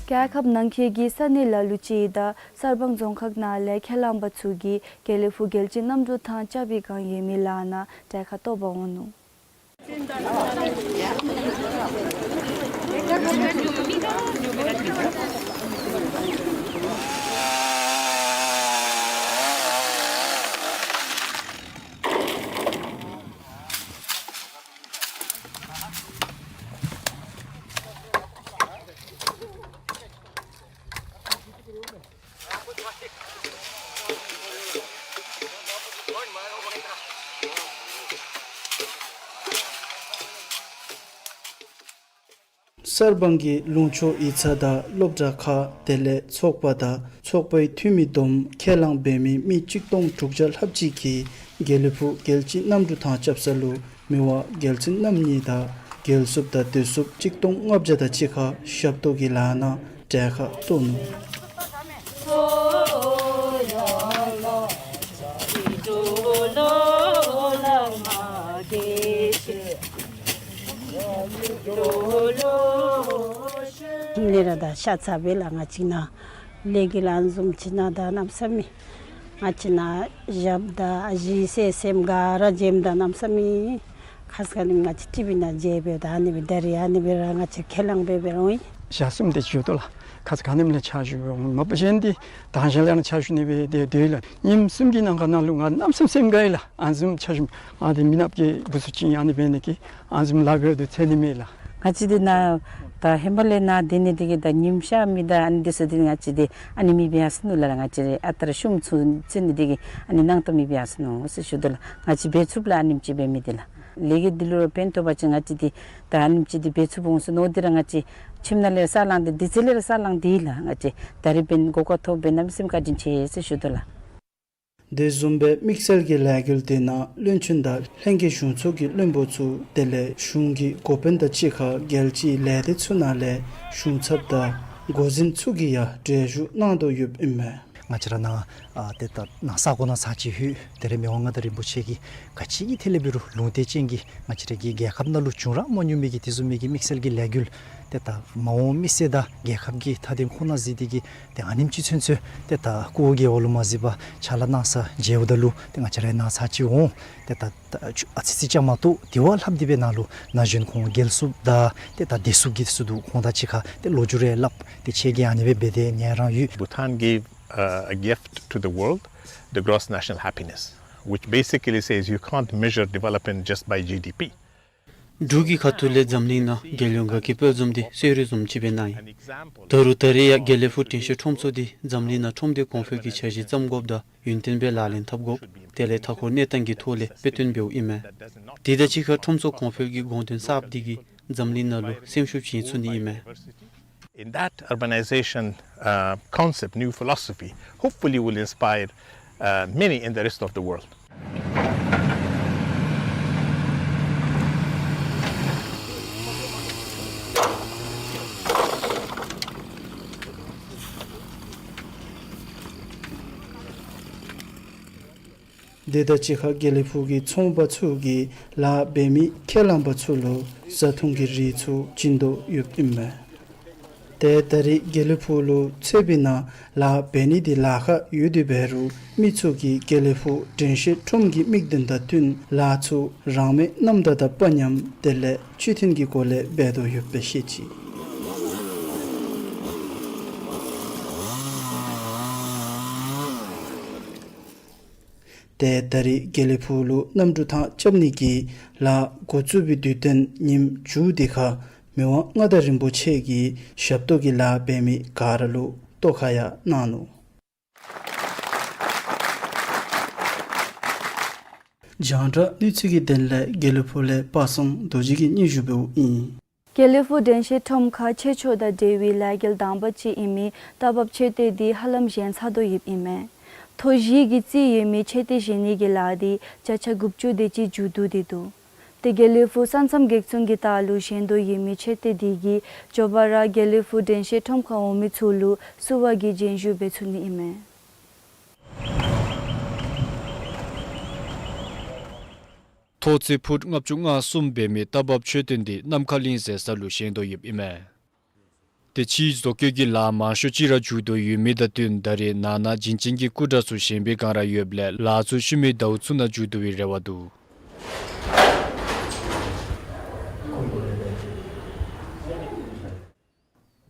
རྒྱལ་ཁབ་ནང་འཁོད་ཀྱི་ས་གནས་ལ་ལུ་ཅིག་དང་གསར་སྤང་རྫོང་ཁག་ནང་ལས་ཁས་བླངས་པ་ཚུ་གིས་དགེ་ལེགས་ཕུག་རྒྱལ་སྤྱི་གནམ་གྲུ་ཐང་རྐྱབ་པའི་བསྒང་ཡོད་མི་ལག་ནང་གྲལ་ཁར་གཏོགས་པར་འོང་ནུག། གསར་སྤང་གི་ལུང་ཕྱོགས་ཡིག་ཚང་དང་སློབ་གྲྭ་ཁག་དེ་ལས་ཚོགས་པ་དང་ཚོགས་པའི་འཐུས་མི་བསྡོམས་ཁས་བླངས་འབད་མི་མི་གཅིག་སྟོང་དྲུག་བརྒྱ་ལྷགཔ་ཅིག་གིས་དགེ་ལེགས་ཕུག་རྒྱལ་སྤྱི་གནམ་གྲུ་ཐང་རྐྱབ་ས་ལུ་མི་དབང་རྒྱལ་བཙུན་རྣམ་གཉིས་དང་རྒྱལ་སྲུངཔ་དང་སྡེ་སྲུངཔ་གཅིག་སྟོང་ལྔ་བརྒྱ་དང་གཅིག་ཁར་ཞབས་ཏོག་གི་ལཱ་ནང་གྲལ་ཁར་གཏོགས་ནུག། ཁྱིམ་ནང་ར་ད་ཤ་ཚ་བས་ལགས། ང་བཅས་ནཱ་ལས་འགུལ་ཨ་ནི་བཟུམ་ཅིག་ནང་ད་གནམ་མེད་ས་མེད་ང་བཅས་ནཱ་ཞབས་དང་ཨ་ཞེ་སྲས་སྲསམོ་ག་ར་འཇམ་ད་གནམ་མེད་ས་མེད་ཁ་ཙ་ཁ་ཉིནམ་ང་བཅས་ཊི་ཝི་ནང་མཇལ་བས། ད་ཨ་ནི་སྦེ་ད་རིས་ཨ་ནི་སྦེ་ར་ང་བཅས་ཁས་བླངས་འབད་འབད་རུང་ཡི། ཞག་གསུམ་དེ་ཅིག་ཡོད་དོ་ལགས། ཁ་ཙ་ཁ་ཉིནམ་ལས་ཕྱག་ཞུ་འབད་འོང་། མ་པ་གཞན་འདི་དང་ཞག་ལས་ར་ཕྱག་ཞུ་ནི་སྦེ་དེ་སྡོད་ཡི་ལགས། ཉིནམ་གསུམ་གྱི་ནང་ཁ་ནང་ལུ་ང་གནམ་མེད་ས་མེད་སེམས་དགའ་ཡི་ལགས། ཨ་ནི་བཟུམ་ཕྱག་ཞུ་ཨ་ནི་མི་ནགཔ་གི་བུ་ཚུ་ཅིག་ཨ་ནི་འབད་ནི་གི་ཨ་ནི་བཟུམ་ལཱ་འབད་དོ་ཚེ་ནི་མེད་ལགས། ང་བཅས་འདི་ནཱ་ད་ཧེ་མ་ལས་ནཱ་སྡོད་ནི་འདི་གིས་ད་ཉིམ་ཤར་མི་ད་ཨ་ནི་འདི་ཚུ་འདི་ང་བཅས་འདི་ཨ་ནི་མེདཔ་ཡར་སོ་ནུག་ལགས། ང་བཅས་ཨ་རྟག་ར་ཤུམ་ཚུ་ཚུད་ནི་འདི་གིས་ཨ་ནི་ནང་དོག་མེདཔ་ཡར་སོ་ནུག་ཟེར་ཞུ་དོ་ལགས། ང་བཅས་འབད་ཚུགསཔ་ལགས། ཨ་ནེམ་ཅིག་འབད་མི་འདི་ལགས། ལས་འགུལ་འདི་ལུ་ར་ཕན་ཐོགས་པ་ཅིན་ང་བཅས་འདི་ད་ཨ་ནེམ་ཅིག་འདི་འབད་ཚུགསཔ་འོང་ཟེར་མནོ་སྟེ་ར་ང་བཅས་ཁྱིམ་ནང་ལས་ས་ལང་སྟེ་དུས་ཚོད་ལས་ར་ས་ལང་སྟེ་ལགས། ང་བཅས་ད་རིས་འབདན་གོ་སྐབས་ཐོབ་པས། གནམ་མེད་ས་མེད་བཀའ་དྲིན་ཆེ་ཟེར་ཞུ་དོ་ལགས། དེ་བཟུམ་སྦེ་དམིགས་བསལ་གྱི་ལས་འགུལ་དེ་ནང་བློན་ཆེན་དང་ལྷན་རྒྱས་གཞུང་ཚོགས་ཀྱི་བློན་པོ་ཚུ་དེ་ལས་གཞུང་གི་འགོ་དཔོན་དང་གཅིག་ཁར་རྒྱལ་སྤྱིའི་ལས་སྡེ་ཚུ་ནང་ལས་གཞུང་ཚབ་དང་འགོ་འཛིན་ཚུ་གིས་ཡང་གྲལ་བཞུགས་གནང་དོ་ཡོདཔ་ཨིན་མས། ང་བཅས་ར་ནཱ་ཨ་ཏེ་ད་ནཱ་ས་གོ་ནང་ཚར་ཅིག་ལྷོད། ད་རིས་མི་དབང་མངའ་བདག་རིན་པོ་ཆེ་གིས་ག་ཅི་གི་ཐད་ལས་འབད་རུང་ལུང་བསྟན་ཅན་གྱི་ང་བཅས་ར་གི་རྒྱལ་ཁབ་ནང་ལུ་བྱུང་ར་མ་མྱོང་མི་གི་དེ་བཟུམ་མའི་གི་དམིགས་བསལ་གྱི་ལས་འགུལ་ཏེ་ད་མ་འོངས་མི་སེར་དང་རྒྱལ་ཁབ་ཀྱི་མཐའ་དོན་ཁོ་ན་གཟིགས་ཏེ་གིས་ཏེ་ཨ་ནེམ་ཅིག་ཚུན་ཚོད་ཏེ་ད་སྐུ་འོ་བརྒྱལ་བ་ལུ་མ་གཟིགས་པར་ཕྱག་ལཱ་གནང་ས་མཇལཝ་ད་ལུ་ཏེ་ང་བཅས་ར་ནཱ་ཚར་ཅིག་འོང་། ཏེ་ད་ཨ་ཙི་ཙི་ཅིག་མ་གཏོགས་དེ་བ་ལྷགཔ་དེ་སྦེ་ནཱ་ལུ་ན་གཞོན་ཁོང་རྒྱལ་སྲུངཔ་དང་ཏེ་ད་སྡེ་སྲུངཔ་གི་ཚུ་འདུག། ཁོང་དང་གཅིག་ཁར་ཏེ་ལོ་རྒྱུས་རེ་སླབ། ཏེ་ཁྱེད་ཀྱིས་ཨ་ནི་སྦེ་འབད་དེ་ཉན་རང་ཡོད། Bhutan gave uh, a gift to the world, the gross national happiness, which basically says you can't measure development just by G D P. འབྲུག་གི་ཁ་ཐུག་ལས་འཛམ་གླིང་ནང་རྒྱལ་ཡོངས་དགའ་སྐྱིད་དཔལ་འཛོམས་འདི་གསོལ་རས་བཟུམ་ཅིག་སྦེ་གནང་ཡི། ད་རུང་ད་རེས་ཡང་དགེ་ལེགས་ཕུག་དྲན་ཤེས་ཁྲོམ་ཚོགས་འདི་འཛམ་གླིང་ནང་ཁྲོམ་སྡེ་གོང་འཕེལ་གྱི་འཆར་གཞི་བརྩམ་དགོཔ་དང་ཡུན་བརྟན་སྦེ་ལག་ལེན་འཐབ་དགོཔ་དེ་ལས་མཐའ་འཁོར་གནས་སྟངས་ཀྱི་ཐོག་ལས་དཔེ་སྟོན་འབདཝ་ཨིན་མས། དེ་དང་གཅིག་ཁར་ཁྲོམ་ཚོགས་གོང་འཕེལ་གྱི་དགོངས་དོན་གསརཔ་འདི་གིས་འཛམ་གླིང་ནང་ལུ་སེམས་ཤུགས་བྱིན་ཚུགས་ནི་ཨིན་མས། In that urbanization, uh, concept, new philosophy, hopefully will inspire, uh, many in the rest of the world. དེ་དང་གཅིག་ཁར་དགེ་ལེགས་ཕུག་གི་ཚོང་པ་ཚུ་གིས་ལཱ་འབད་མི་ཁས་བླངས་པ་ཚུ་ལུ་བཟའ་འཐུང་གི་རིགས་ཚུ་བྱིན་དོ་ཡོདཔ་ཨིན་མས། ཏེ་ད་རེས་དགེ་ལེགས་ཕུག་ལུ་ཚེས་པའི་ནང་ལཱ་འབད་ནི་འདི་ལཱ་ཁག་ཡོད་དེ་འབད་རུང་མི་ཚུ་གིས་དགེ་ལེགས་ཕུག་དྲན་ཤེས་ཁྲོམ་གྱི་དམིགས་དོན་དང་བསྟུན་ལཱ་ཚུ་རང་མོས་རྣམ་དག་དང་དཔའ་ཉམས་དེ་ལས་ཆོས་མཐུན་གྱི་སྒོ་ལས་འབད་དོ་ཡོདཔ་སྦེ་བཤད་ཅི། ཏེ་ད་རེས་དགེ་ལེགས་ཕུག་ལུ་གནམ་གྲུ་ཐང་རྐྱབ་ནི་གི་ལཱ་འགོ་བཙུགས་པའི་དུས་སྟོན་ཉིནམ་མཇུག་དེ་ཁར་མི་དབང་མངའ་བདག་རིན་པོ་ཆེ་གིས་ཞབས་ཏོག་གི་ལཱ་འབད་མི་ག་ར་ལུ་ཐོ་ཁ་ཡང་གནང་ནུག། རྒྱང་བསྒྲགས་གནས་ཚུལ་གྱི་དོན་ལས་དགེ་ལེགས་ཕུག་ལས་པ་སངས་རྡོ་རྗེ་གིས་སྙན་ཞུ་འབདཝ་ཨིན། དགེ་ལེགས་ཕུག་དྲན་ཤེས་ཁྲོམ་ཁར་ཆོས་ཕྱོགས་དང་འབྲེལ་བའི་ལས་འགུལ་དང་པ་ཅིག་ཨིན་མི་རྟ་བབས་མཆོད་རྟེན་འདི་ཧ་ལམ་བཞེངས་ཚར་དོ་ཡོདཔ་ཨིན་མས། ཐོག་བཞི་གིས་རྩིས་ཡོད་མི་མཆོད་རྟེན་བཞེངས་ནི་གི་ལཱ་འདི་བརྒྱ་ཆ་དགུ་བཅུ་དེ་ཅིག་མཇུག་བསྡུ་སྟེ་འདུག། ཏེ་དགེ་ལེགས་ཕུག་ས་མཚམས་སྒེག་ཚང་གི་ལྟག་ལུ་བཞེངས་དོ་ཡོད་མི་མཆོད་རྟེན་འདི་གི་མགྱོགས་པ་ར་དགེ་ལེགས་ཕུག་དྲན་ཤེས་ཁྲོམ་ཁར་འོང་མི་ཚུ་ལུ་བསུ་བ་གི་རྒྱན་ཞུ་འབད་ཚུགས་ནི་ཨིན་མས། ཐོག་ཚད་ཕུཊ་ལྔ་བཅུ་ང་གསུམ་འབད་མི་རྟ་བབས་མཆོད་རྟེན་འདི་ནམ་མཁའ་གླིང་ཟེར་ས་ལུ་བཞེངས་དོ་ཡོདཔ་ཨིན་མས། ཏེ་ཕྱིའི་བཟོ་བཀོད་ཀྱི་ལཱ་མང་ཤོས་ཅིག་ར་མཇུག་བསྡུ་ཡོད་མི་དང་བསྟུན་ད་རེས་ནང་ན་བྱིན་ཅན་གྱི་སྐུ་འདྲ་ཚུ་བཞེངས་པའི་བསྒང་ར་ཡོདཔ་ལས་ལཱ་ཚུ་ཤུལ་མའི་ཟླཝ་ཚུ་ནང་མཇུག་བསྡུ་བའི་རེ་བ་འདུག།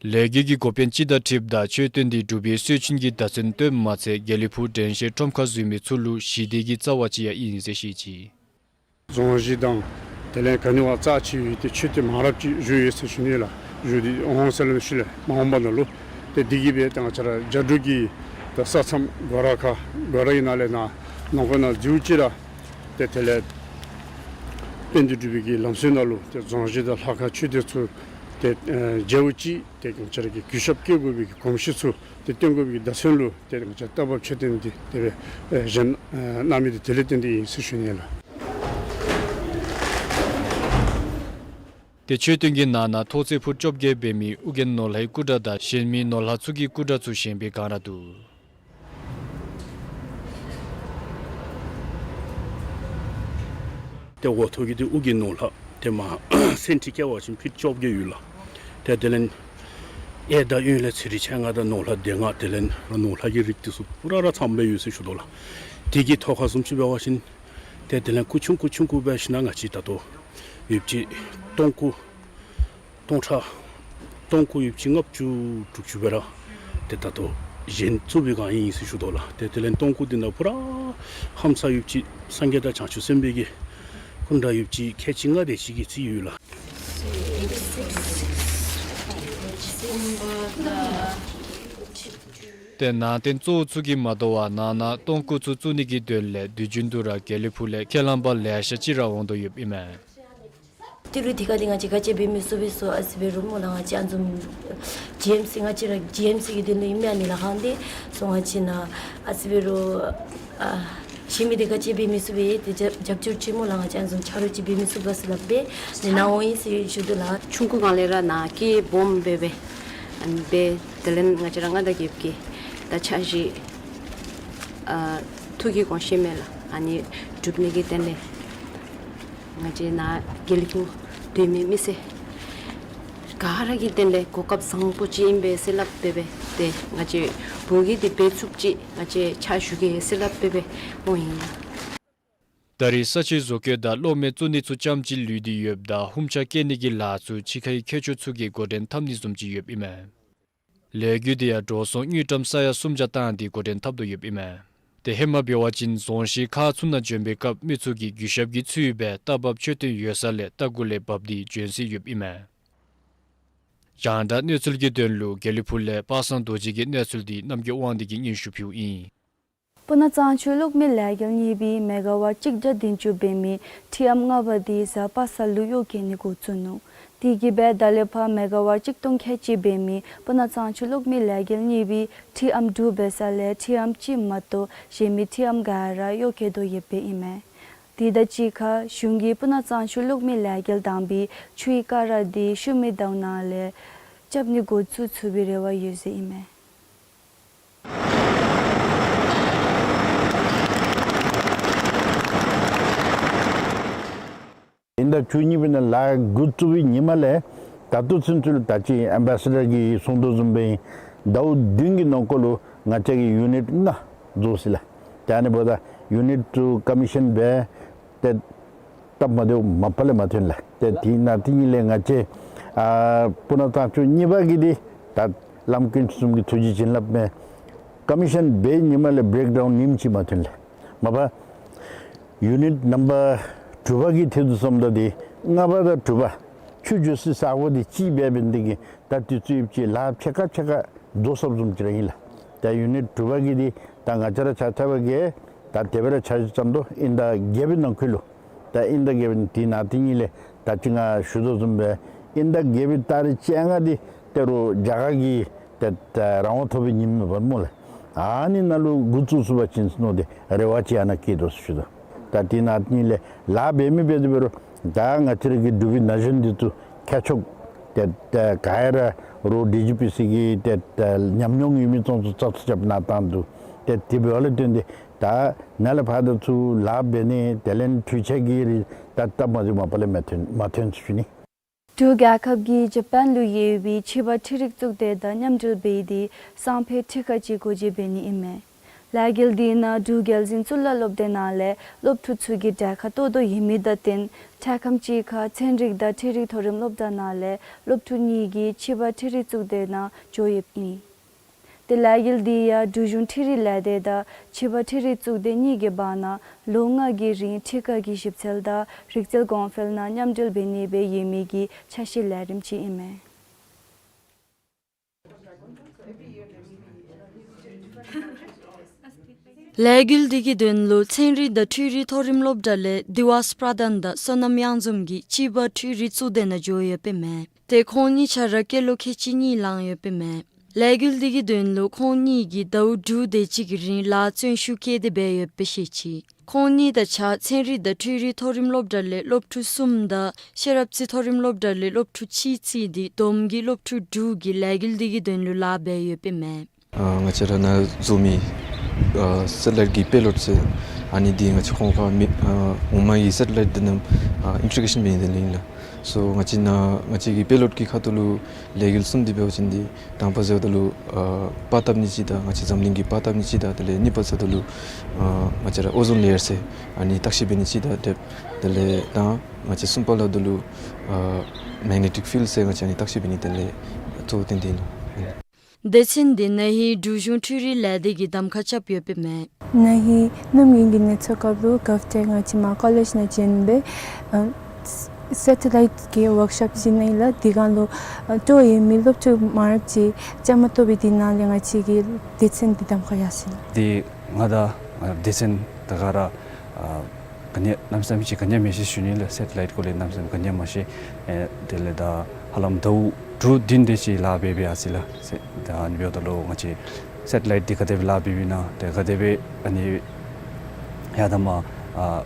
ལས་འགུལ་གྱི་འགོ་དཔོན་སྤྱི་ཟླ་ཁྲིམས་དང་མཆོད་རྟེན་འདི་འགྲུབ་པའི་སྲོལ་ཆེན་གྱི་བརྡ་མཚོན་སྟོནམ་མ་ཚད་དགེ་ལེགས་ཕུག་དྲན་ཤེས་ཁྲོམ་ཁར་འཛུལ་མི་ཚུ་ལུ་ཞི་བདེ་གི་རྩ་བ་ཅིག་ཡང་ཨིན་ཟེར་བཤད་ཅི། རྫོང་གཞི་དང་དེ་ལས་ག་ནི་བ་རྩ་ཆེ་བའི་ཏེ་མཆོད་རྟེན་མང་རབས་ཅིག་བཞུགས་ཡོད་ཟེར་ཞུ་ནི་ལགས། བཞུགས་ཏེ་འོང་ཟེར་ལམ་ཤུལ་ལས་མ་འོངས་པ་ནང་ལུ་ཏེ་འདི་གིས་སྦེ་ཏེ་ང་བཅས་ར་རྒྱ་འབྲུག་གི་ཏེ་ས་མཚམས་སྒོ་ར་ཁ་སྒོ་རའི་ནང་ལས་ནང་ནང་ཁོ་ན་འཛུལཝ་ཅིག་ར་ཏེ་དེ་ལས་དཔལ་ལྡན་འབྲུག་པའི་གི་ལམ་སྲོལ་ནང་ལུ་ཏེ་རྫོང་གཞི་དང་ལྷ་ཁང་མཆོད་རྟེན་ཚུ་ཏེ་ཨེ་མཇལཝ་ཅིག་ཏེ་ང་བཅས་ར་གིས་གུས་ཞབས་བསྐྱེད་དགོ་པའི་གི་གོམས་གཤིས་ཚུ་ཏེ་སྟོན་དགོ་པའི་གི་བརྡ་མཚོན་ལུ་ཏེ་ང་བཅས་རྟ་བབས་མཆོད་རྟེན་འདི་དེ་སྦེ་ཨེ་བཞེངས་ཨེ་གནང་མི་འདི་དེ་ལས་བརྟེན་ཏེ་ཨིན་ཟེར་ཞུ་ནི་ལགས། ཏེ་མཆོད་རྟེན་གྱི་ནང་ན་ཐོག་ཚད་ཕུཊ་བཅོ་བརྒྱད་འབད་མི་ཨོ་རྒྱན་ནོར་ལྷའི་སྐུ་འདྲ་དང་གཞན་མི་ནོར་ལྷ་ཚུ་གི་སྐུ་འདྲ་ཚུ་བཞེངས་པའི་བསྒང་ར་འདུག། ཏེ་འོག་ཐོག་གི་འདི་ཨོ་རྒྱན་ནོར་ལྷ་ཏེ་མ་སེང་ཁྲི་བཀལ་བ་ཅིན་ཕིཊ་བཅོ་བརྒྱད་ཡོད་ལགས། ཏེ་དེ་ལས་གཡས་དང་གཡོན་ལས་ཚེ་རིང་མཆེད་ལྔ་དང་ནོར་ལྷ་སྡེ་ལྔ་དེ་ལས་ནོར་ལྷ་གི་རིགས་འདི་ཚུ་པུ་ར་ར་ཚངམ་སྦེ་ཡོད་ཟེར་ཞུ་དོ་ལགས། དེ་གི་ཐོག་ཁར་བཟུམ་ཅིག་འབད་བ་ཅིན་ཏེ་དེ་ལས་ཀུ་ཆུང་ཀུ་ཆུང་ཀུ་འབད་ཞིན་ན་ང་བཅས་ད་ལྟོ་ཡོདཔ་ཅིག་སྟོང་སྐུ་སྟོང་ཕྲག་སྟོང་སྐུ་ཡོདཔ་ཅིག་ལྔ་བཅུ་དྲུག་ཅུ་སྦེ་ར་ཏེ་ད་ལྟོ་བཞེངས་ཚུགས་པའི་བསྒང་ཨིན་ཟེར་ཞུ་དོ་ལགས། ཏེ་དེ་ལས་སྟོང་སྐུ་འདི་ནང་པུ་ར་ཧམ་ས་ཡོདཔ་ཅིག་སངས་རྒྱས་དང་བྱང་ཆུབ་སེམས་དཔའི་གི་སྐུ་འདྲ་ཡོདཔ་ཅིག་ཁལ་གཅིག་ལྔ་དེ་ཅིག་གི་རྩིས་ཡོད་ལགས། ཏེ་ནང་རྟེན་གཙོ་བོ་ཚུ་གིས་མ་དོ་བར་ནང་ན་སྟོང་སྐུ་ཚུ་བཙུགས་ནི་གི་དོན་ལས་དུས་རྒྱུན་དུ་ར་དགེ་ལེགས་ཕུག་ལས་ཁས་བླངས་པ་ལེ་ཤ་ཅིག་ར་འོང་དོ་ཡོདཔ་ཨིན་མས། ཏི་རུ་དེ་ཁར་འདི་ང་བཅས་ག་ཅི་འབད་མི་ཚུགས་པས་སོ་ཨ་ཙི་འབད་རུང་སྨོ་ལགས། ང་བཅས་ཨ་ནི་བཟུམ་ཇི་ཨེམ་སི་ང་བཅས་ར་ཇི་ཨེམ་སི་གི་དོན་ལུ་ཨིན་མས་ཨ་ནི་ལཱ་ཁག་འདི་སོང་ང་བཅས་ནཱ་ཨ་ཙི་འབད་རུང་ཨ་གཞན་མི་འདི་ག་ཅི་འབད་མི་ཚུགས་པས། ཏེ་རྒྱབ་རྒྱབ་སྐྱོར་ཅིག་སྨོ་ལགས། ང་བཅས་ཨ་ནི་བཟུམ་ཆ་རོགས་ཅིག་འབད་མི་ཚུགས་པས་ཟེར་སླབ་སྦེ་ནཱ་འོང་ཡི་ཟེར་ཞུ་དོ་ལགས། ཆུང་ཀུ་སྒང་ལས་ར་ནཱ་སྐྱེས་སྦོམ་འབད་སྦེ་ཨ་ནི་སྦེ་དེ་ལས་ང་བཅས་ར་མངའ་བདག་རྒྱལཔོ་གི་ད་ཕྱག་བཞེས་ཨ་ཐུགས་ཀྱི་དགོངས་བཞེད་མས་ལགས། ཨ་ནི་འགྲུབ་ནི་གི་དོན་ལས་ང་བཅས་ནཱ་དགེ་ལེགས་ཕུག་སྡོད་མི་མི་སེར་ག་ར་གི་དོན་ལས་གོ་སྐབས་བཟང་པོ་ཅིག་ཨིན་པས་ཟེར་སླབ་སྦེ་སྦེ་ཏེ་ང་བཅས་བུ་གིས་འདི་འབད་ཚུགསཔ་ཅིག་ང་བཅས་ཕྱག་ཞུ་གེ་ཟེར་སླབ་སྦེ་སྦེ་འོང་ཡི་ལགས། ད་རེས་ས་ཆའི་བཟོ་བཀོད་དང་གློག་མེ་བཙུགས་ནི་ཚུ་ཙམ་ཅིག་ལུས་ཏེ་ཡོདཔ་ད་ཧུམ་ཆ་བཀལ་ནི་གི་ལཱ་ཚུ་ཕྱི་ཁའི་མཁས་མཆོག་ཚུ་གིས་འགོ་འདྲེན་འཐབ་ནི་བཟུམ་ཅིག་ཡོདཔ་ཨིན་མས། ལས་འགུལ་འདི་ཡང་འགྲོ་སོང་དངུལ་ཀྲམ་ས་ཡ་སུམ་བརྒྱ་བཏང་སྟེ་འགོ་འདྲེན་འཐབ་དོ་ཡོདཔ་ཨིན་མས། ཏེ་ཧེ་མ་འབད་བ་ཅིན་རྫོང་གཞིས་ཁག་ཚུ་ནང་བྱོན་པའི་སྐབས་མི་ཚུ་གིས་གུས་ཞབས་ཀྱི་ཚུལ་སྦེ་རྟ་བབས་མཆོད་རྟེན་ཡོད་ས་ལས་རྟ་གུ་ལས་བབས་ཏེ་བྱོན་སྲོལ་ཡོདཔ་ཨིན་མས། རྒྱང་བསྒྲགས་གནས་ཚུལ་གྱི་དོན་ལུ་དགེ་ལེགས་ཕུག་ལས་པ་སངས་རྡོ་རྗེ་གི་གནས་ཚུལ་འདི་རྣམ་རྒྱལ་དབང་འདུས་ཀྱིས་སྙན་ཞུ་ཕུལཝ་ཨིན། སྤུ་ན་གཙང་ཆུ་གློག་མེ་ལས་འགུལ་གཉིས་པའི་མེ་ག་ཝཊ་གཅིག་བརྒྱ་བདུན་ཅུ་འབད་མི་ཁྲི་ཨམ་ལྔ་པ་འདི་གཟའ་པ་སངས་ལུ་གཡོག་བཀོལ་ནི་འགོ་བཙུགས་ནུག། དེ་གིས་སྦེ་ད་ལས་ཕར་མེ་ག་ཝཊ་གཅིག་སྟོང་ཁལ་གཅིག་འབད་མི་སྤུ་ན་གཙང་ཆུ་གློག་མེ་ལས་འགུལ་གཉིས་པའི་འཕྲུལ་ཨམ་དྲུག་འབད་ས་ལས་འཕྲུལ་ཨམ་གཅིག་མ་གཏོགས་གཞན་མི་འཕྲུལ་ཨམ་ག་ར་གཡོག་བཀོལ་དོ་ཡོདཔ་ཨིན་མས། དེ་དང་གཅིག་ཁར་གཞུང་གིས་སྤུ་ན་གཙང་ཆུ་གློག་མེ་ལས་འགུལ་དང་པའི་ཆུའི་ཀ་ར་དེ་ཤུལ་མའི་ཟླཝ་ནང་ལས་རྐྱབ་ནི་འགོ་བཙུགས་ཚུགས་པའི་རེ་བ་ཡོད་ཟེར་ཨིན་མས། དབྱིན་ཟླ་བཅུ་གཉིས་པའི་ནང་ལཱ་འགོ་བཙུགས་པའི་ཉིནམ་ལས་ད་ལྟོ་ཚུན་ཚོད་ལུ་ད་ཅི་ཨེམ་བེ་སེ་ཌར་གྱིས་གསུང་དོ་བཟུམ་སྦེ་ཟླཝ་བདུན་གྱི་ནང་འཁོད་ལུ་ང་བཅས་ཀྱིས་ཡུ་ནིཊ་ལྔ་བཟོ་ཡི་ལགས། ཏེ་ཨ་ནི་འབདཝ་ད་ཡུ་ནིཊ་དྲུག་ཀོ་མི་ཤཱན་འབད་ཏེ་སྟབས་མ་བདེཝ་མ་པ་ལས་མ་ཐོན་ལགས། ཏེ་དེ་ནང་དེ་ཉིནམ་ལས་ང་བཅས་ཨ་སྤུ་ན་གཙང་ཆུ་གཉིས་པ་གི་འདི་ད་བླམ་དཀོན་མཆོག་གསུམ་གྱི་ཐུགས་རྗེ་བྱིན་རླབས་མས། ཀོ་མི་ཤཱན་འབད་ཉིནམ་ལས་བྲེག་ཌའུན་ཉིནམ་གཅིག་མ་ཐོན་ལགས། མ་པ་ཡུ་ནིཊ་ནམ་བར་དྲུག་པ་གི་ཐད་དུ་སོངམ་ད་འདི་ལྔ་པ་དང་དྲུག་པ་ཆུ་འགྱོ་སའི་ས་གོ་འདི་གཅིག་འབད་འབད་ནི་དེ་གིས་ད་དུས་ཚོད་ཡོདཔ་ཅིག་ལཱ་ཕྱེད་ཀ་ཕྱེད་ཀ་བཟོ་སོངམ་བཟུམ་ཅིག་ར་ཨིན་ལགས། ད་ཡུ་ནིཊ་དྲུག་པ་གི་འདི་ད་ང་བཅས་ར་ཆ་ཁྱབ་ཀྱིས་ད་དེ་སྦེ་ར་ཆ་བཞག་ཙམ་དུ་དབྱིན་ཟླ་བརྒྱད་པའི་ནང་འཁོད་ལུ་ད་དབྱིན་ཟླ་བརྒྱད་པའི་དེ་ནང་དེ་ཉིནམ་ལས་ད་ཅི་ང་ཞུ་དོ་བཟུམ་སྦེ་དབྱིན་ཟླ་བརྒྱད་པའི་ཏ་རིག་བཅོ་ལྔ་འདི་ཏེ་རོགས་རྒྱ་གར་གྱི་ཏེ་ད་རང་དབང་ཐོབ་པའི་ཉིནམ་མས་པ་སྨོ་ལགས། ཨ་ནི་ནང་ལུ་འགོ་བཙུགས་ཚུགས་པ་ཅིན་ཟེར་མནོ་སྟེ་རེ་བ་ཅིག་ཨ་ནཱ་བསྐྱེད་དོ་ཟེར་ཞུ་དོ། ད་དེ་ནང་དེ་ཉིནམ་ལས་ལཱ་འབད་མི་འབད་དེ་འབད་རུང་ད་ང་བཅས་ར་གི་འབྲུག་པའི་ན་གཞོན་འདི་ཚུ་ཁྱད་ཆོས་ཏེ་ད་ག་ཡ་ར་རོགས་ཌི་ཇི་པི་སི་གི་ཏེ་ད་ཉམས་མྱོང་ཡོད་མི་ཚུ་ཚུ་རྩ་ཚུ་རྐྱབ་གནང་སྟངས་འདུག། ཏེ་དེ་འབདཝ་ལས་བརྟེན་ཏེ་ད་ནཱ་ལས་ཕར་ད་ཚུར་ལཱ་འབད་ནི་དེ་ལས་འཕྲུལ་ཆས་ཀྱི་རིགས་ད་སྟབས་མ་བདེཝ་མ་པ་ལས་མ་ཐོན་མ་ཐོན་ཟེར་ཞུ་ནི། འབྲུག་རྒྱལ་ཁབ་ཀྱིས་ཇ་པཱན་ལུ་ཡོད་པའི་ཕྱི་པར་འཕྲུལ་རིག་གཙུག་སྡེ་དང་མཉམ་འབྲེལ་འབད་དེ་སང་ཕོད་འཕྲུལ་ཁང་ཅིག་སྒོ་འབྱེད་འབད་ནི་ཨིན་མས། ལས་འགུལ་དེའི་ནང་འབྲུག་རྒྱལ་འཛིན་གཙུག་ལག་སློབ་སྡེ་ནང་ལས་སློབ་ཕྲུག་ཚུ་གིས་གྲལ་ཁར་གཏོགས་དོ་ཡོད་མི་དང་བསྟུན་འཕྲལ་ཁམས་ཅིག་ཁར་ཚན་རིག་དང་འཕྲུལ་རིག་མཐོ་རིམ་སློབ་གྲྭ་ནང་ལས་སློབ་ཕྲུག་གཉིས་ཀྱིས་ཕྱི་པར་འཕྲུལ་རིག་གཙུག་སྡེ་ནང་འགྱོ་ཡོདཔ་ཨིན། ཏེ་ལས་འགུལ་དེ་ཡང་འབྲུག་གཞུང་འཕྲུལ་རིག་ལས་སྡེ་དང་ཕྱི་པར་འཕྲུལ་རིག་གཙུག་སྡེ་གཉིས་ཀྱི་བར་ན་ལོ་ལྔ་གི་རིང་འཕྲུལ་ཁང་གི་ཞིབ་འཚོལ་དང་རིག་རྩལ་གོང་འཕེལ་ནང་མཉམ་འབྲེལ་འབད་ནི་སྦེ་ཡོད་མི་གི་ཆ་ཤས་ལས་རིམ་ཅིག་ཨིན་མས། ལས་འགུལ་དེ་གི་དོན་ལུ་ཚན་རིག་དང་འཕྲུལ་རིག་མཐོ་རིམ་སློབ་གྲྭ་ལས་དི་ཝཱས་པྲ་དཱན་དང་བསོད་ནམས་གཡང་འཛོམས་ཀྱིས་ཕྱི་པར་འཕྲུལ་རིག་གཙུག་སྡེ་ནང་འགྱོ་ཡོདཔ་ཨིན་མས། ཏེ་ཁོང་གཉིས་ཆ་ར་སྐྱེས་ལོ་ཁལ་གཅིག་གཉིས་ལང་ཡོདཔ་ཨིན་མས། ལས་འགུལ་དེ་གི་དོན་ལུ་ཁོང་གཉིས་ཀྱིས་ཟླཝ་དྲུག་དེ་ཅིག་གི་རིང་ལཱ་བརྩོན་ཤུགས་བསྐྱེད་དེ་འབད་ཡོདཔ་སྦེ་བཤད་ཅི། ཁོང་གཉིས་དང་གཅིག་ཁར་ཚན་རིག་དང་འཕྲུལ་རིག་མཐོ་རིམ་སློབ་གྲྭ་ལས་སློབ་ཕྲུག་གསུམ་དང་ཤེས་རབ་རྩེ་མཐོ་རིམ་སློབ་གྲྭ་ལས་སློབ་ཕྲུག་གཅིག་བརྩིས་ཏེ་བསྡོམས་ཀྱིས་སློབ་ཕྲུག་དྲུག་གིས་ལས་འགུལ་དེ་གི་དོན་ལུ་ལཱ་འབད་ཡོདཔ་ཨིན་མས། ཨ་ང་བཅས་ར་ནཱ་བཟོ་མི་ཨ་སེ་ཊི་ལའིཊ་ཀྱི་པེ་ལོཌ་ཟེར་ཨ་ནི་འདི་ང་བཅས་ཁོང་ཁར་མི་ཨ་འོག་མ་གི་སེ་ཊི་ལའིཊ་འདི་ནང་ཨ་ཨིན་ཊི་གེ་རེ་ཤཱན་འབད་ནི་དེ་ལས་ཨིན་ལགས། སོ་ང་བཅས་ནཱ་ང་བཅས་ཀྱི་པེ་ལོཌ་ཀྱི་ཁ་ཐུག་ལུ་ལས་འགུལ་གསུམ་འདི་འབད་བ་ཅིན་འདི་དང་པ་ཟེརཝ་ད་ལུ་ཨ་པར་བཏབ་ནི་ཅིག་དང་ང་བཅས་འཛམ་གླིང་གི་པར་བཏབ་ནི་ཅིག་དང་དེ་ལས་གཉིས་པ་ཟེརཝ་ད་ལུ་ཨ་ང་བཅས་ར་ཨོ་ཛོན་ལེ་ཡར་ཟེར་ཨ་ནི་བརྟག་ཞིབ་འབད་ནི་ཅིག་དང་དེ་དེ་ལས་དང་ང་བཅས་གསུམ་པ་ལུ་ད་ལུ་ཨ་མེག་ནེ་ཊིག་ཕིལཌ་ཟེར་ང་བཅས་ཨ་ནི་བརྟག་ཞིབ་འབད་ནི་དེ་ལས་གཙོ་བོ་བཏོན་ཏེ་ཨིན་ལགས། སྡེ་ཚན་འདི་ན་ཧིང་འབྲུག་གཞུང་འཕྲུལ་རིག་ལས་སྡེ་གིས་གདམ་ཁ་རྐྱབ་ཡོདཔ་ཨིན་མས། ན་ཧིང་གནམ་དབྱུང་གི་གནས་ཚུལ་སྐབས་ལུ་ག་ཏེ་ང་བཅས་མར་ཀོ་ལེཇ་ནང་བྱོན་སྦེ་ཨ་སེ་ཊི་ལའིཊ་ཀྱི་ཝརཀ་ཤོབ་ཅིག་ནང་ཨིན་ལགས། དེ་སྒང་ལུ་ཨ་ཏེ་ཡོད་མི་སློབ་ཕྲུག་མང་རབས་ཅིག་བཅའ་མར་གཏོགས་པའི་དེ་ནང་ལས་ང་བཅས་ཀྱི་སྡེ་ཚན་འདི་གདམ་ཁ་ཡར་སོང་ཡི། དེ་ང་དང་ཨ་སྡེ་ཚན་དང་ག་ར་ཨ་ག་ནི་གནམ་མེད་ས་མེད་ཅིག་ག་ནི་མ་ཤེས་ཞུ་ནི་ལགས། སེ་ཊི་ལའིཊ་སྐོར་ལས་གནམ་མེད་ས་མེད་ག་ནི་མ་ཤེས། ཨེ་དེ་ལས་ད་ཧ་ལམ་ཟླཝ་དྲུག་བདུན་དེ་ཅིག་ལཱ་འབད་འབད་ཡར་སོང་ཡི་ལགས། ད་ཨ་ནི་འབདཝ་ད་ལུ་ང་བཅས་སེ་ཊི་ལའིཊ་འདི་ག་དེ་སྦེ་ལཱ་འབདཝ་ཨིན་ན་ཏེ་ག་དེ་སྦེ་ཨ་ནི་ཡར་དང་མར་ཨ་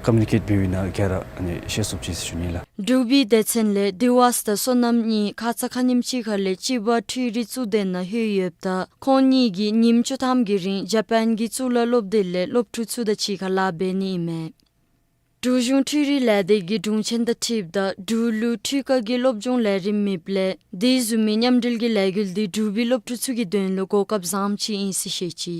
ཀོ་མུ་ནི་ཀེཊ་འབདཝ་ཨིན་ན་ག་ར་ཨ་ནི་ཤེས་ཚུགསཔ་ཅིག་ཞུ་ནི་ལགས། འབྲུག་པའི་སྡེ་ཚན་ལས་དི་ཝཱས་དང་བསོད་ནམས་གཉིས་ཁ་ཙ་ཁ་ཉིནམ་ཅིག་ཁ་ལས་ཕྱི་པར་འཕྲུལ་རིག་གཙུག་སྡེ་ནང་ལྷོད་ཡོདཔ་ད་ཁོང་གཉིས་ཀྱིས་ཉིནམ་བཅུ་ཐམ་གྱི་རིང་ཇ་པཱན་གྱི་གཙུག་ལག་སློབ་སྡེ་ལས་སློབ་ཕྲུག་ཚུ་དང་གཅིག་ཁར་ལཱ་འབད་ནི་ཨིན་མས། འབྲུག་གཞུང་འཕྲུལ་རིག་ལས་སྡེ་གི་དྲུང་ཆེན་དང་འཁྲིལཝ་ད་འབྲུག་ལུ་འཕྲུལ་ཁང་གི་སློབ་སྦྱོང་ལས་རིམ་མེདཔ་ལས་དེ་བཟུམ་མའི་མཉམ་འབྲེལ་གྱི་ལས་འགུལ་འདི་འབྲུག་པའི་སློབ་ཕྲུག་ཚུ་གི་དོན་ལུ་གོ་སྐབས་བཟངམ་ཅིག་ཨིན་ཟེར་བཤད་ཅི།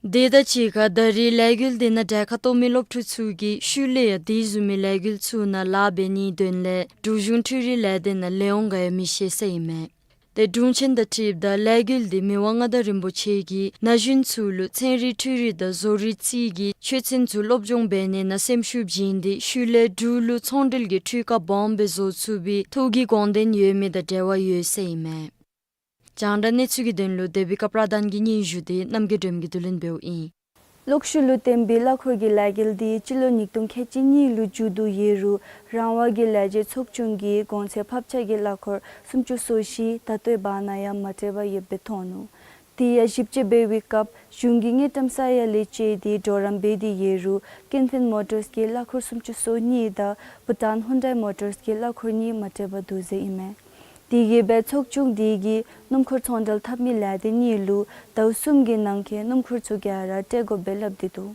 དེ་དང་གཅིག་ཁར་ད་རེས་ལས་འགུལ་འདི་ནང་གྲལ་ཁར་གཏོགས་མི་སློབ་ཕྲུག་ཚུ་གིས་ཤུལ་ལས་ཡང་དེ་བཟུམ་མའི་ལས་འགུལ་ཚུ་ནང་ལཱ་འབད་ནིའི་དོན་ལས་འབྲུག་གཞུང་འཕྲུལ་རིག་ལས་སྡེ་ནང་ལས་འོང་ག་ཡང་མི་ཤེས་ཟེར་ཨིན་མས། ཏེ་དྲུང་ཆེན་དང་འཁྲིལཝ་ད་ལས་འགུལ་འདི་མི་དབང་མངའ་བདག་རིན་པོ་ཆེ་གིས་ན་གཞོན་ཚུ་ལུ་ཚན་རིག་འཕྲུལ་རིག་དང་བཟོ་རིག་རྩིས་ཀྱི་ཆོས་ཚན་ཚུ་སློབ་སྦྱོང་འབད་ནི་ནང་སེམས་ཤུགས་བྱིན་ཏེ་ཤུལ་ལས་འབྲུག་ལུ་ཚོང་འབྲེལ་གྱི་འཕྲུལ་ཁང་སྦོམ་སྦེ་བཟོ་ཚུགས་པའི་ཐུགས་ཀྱི་དགོངས་དོན་ཡོད་མི་དང་འབྲེལ་བ་ཡོད་ཟེར་ཨིན་མས། རྒྱང་བསྒྲགས་གནས་ཚུལ་གྱི་དོན་ལུ་དེ་བི་ཀ་པྲ་དཱན་གྱི་སྙན་ཞུ་དེ་རྣམ་རྒྱལ་སྒྲོལ་མ་གིས་བསྡུ་ལེན་འབདཝ་ཨིན། གློག་ཤུགས་ལུ་བརྟེན་པའི་གླ་འཁོར་གྱི་ལས་འགུལ་འདི་སྤྱི་ལོ་ཉིས་སྟོང་ཁལ་གཅིག་གཉིས་ལུ་མཇུག་བསྡུ་ཡོད་རུང་རང་དབང་གི་ལས་བྱེད་ཚོགས་ཆུང་གིས་གོང་ཚད་ཕབ་ཆག་གི་གླ་འཁོར་སུམ་ཅུ་སོ་བཞི་ད་ལྟོའི་བར་ན་ཡང་མ་སྤྲོད་པར་ཡོདཔ་སྦེ་མཐོང་ནུག། དེ་ཡང་ཞིབ་དཔྱད་འབད་བའི་སྐབས་གཞུང་གིས་དངུལ་ཀྲམ་ས་ཡ་ལས་བཅད་དེ་གྲོགས་རམ་འབད་དེ་ཡོད་རུང་ཀིན་ཕིན་མོ་ཊརས་ཀྱིས་གླ་འཁོར་སུམ་ཅུ་སོ་གཉིས་དང་བྷུ་ཊཱན་ཧུན་ཌའི་མོ་ཊརས་ཀྱིས་གླ་འཁོར་གཉིས་མ་སྤྲོད་པར་འདུག་ཟེར་ཨིན་མས། དེ་གིས་སྦེ་ཚོགས་ཆུང་དེ་གིས་སྣུམ་འཁོར་ཚོང་འབྲེལ་འཐབ་མི་ལས་སྡེ་གཉིས་ལུ་ཟླཝ་གསུམ་གྱི་ནང་འཁོད་སྣུམ་འཁོར་ཚུ་ག་ར་སྤྲོད་དགོཔ་སྦེ་སླབ་སྟེ་འདུག།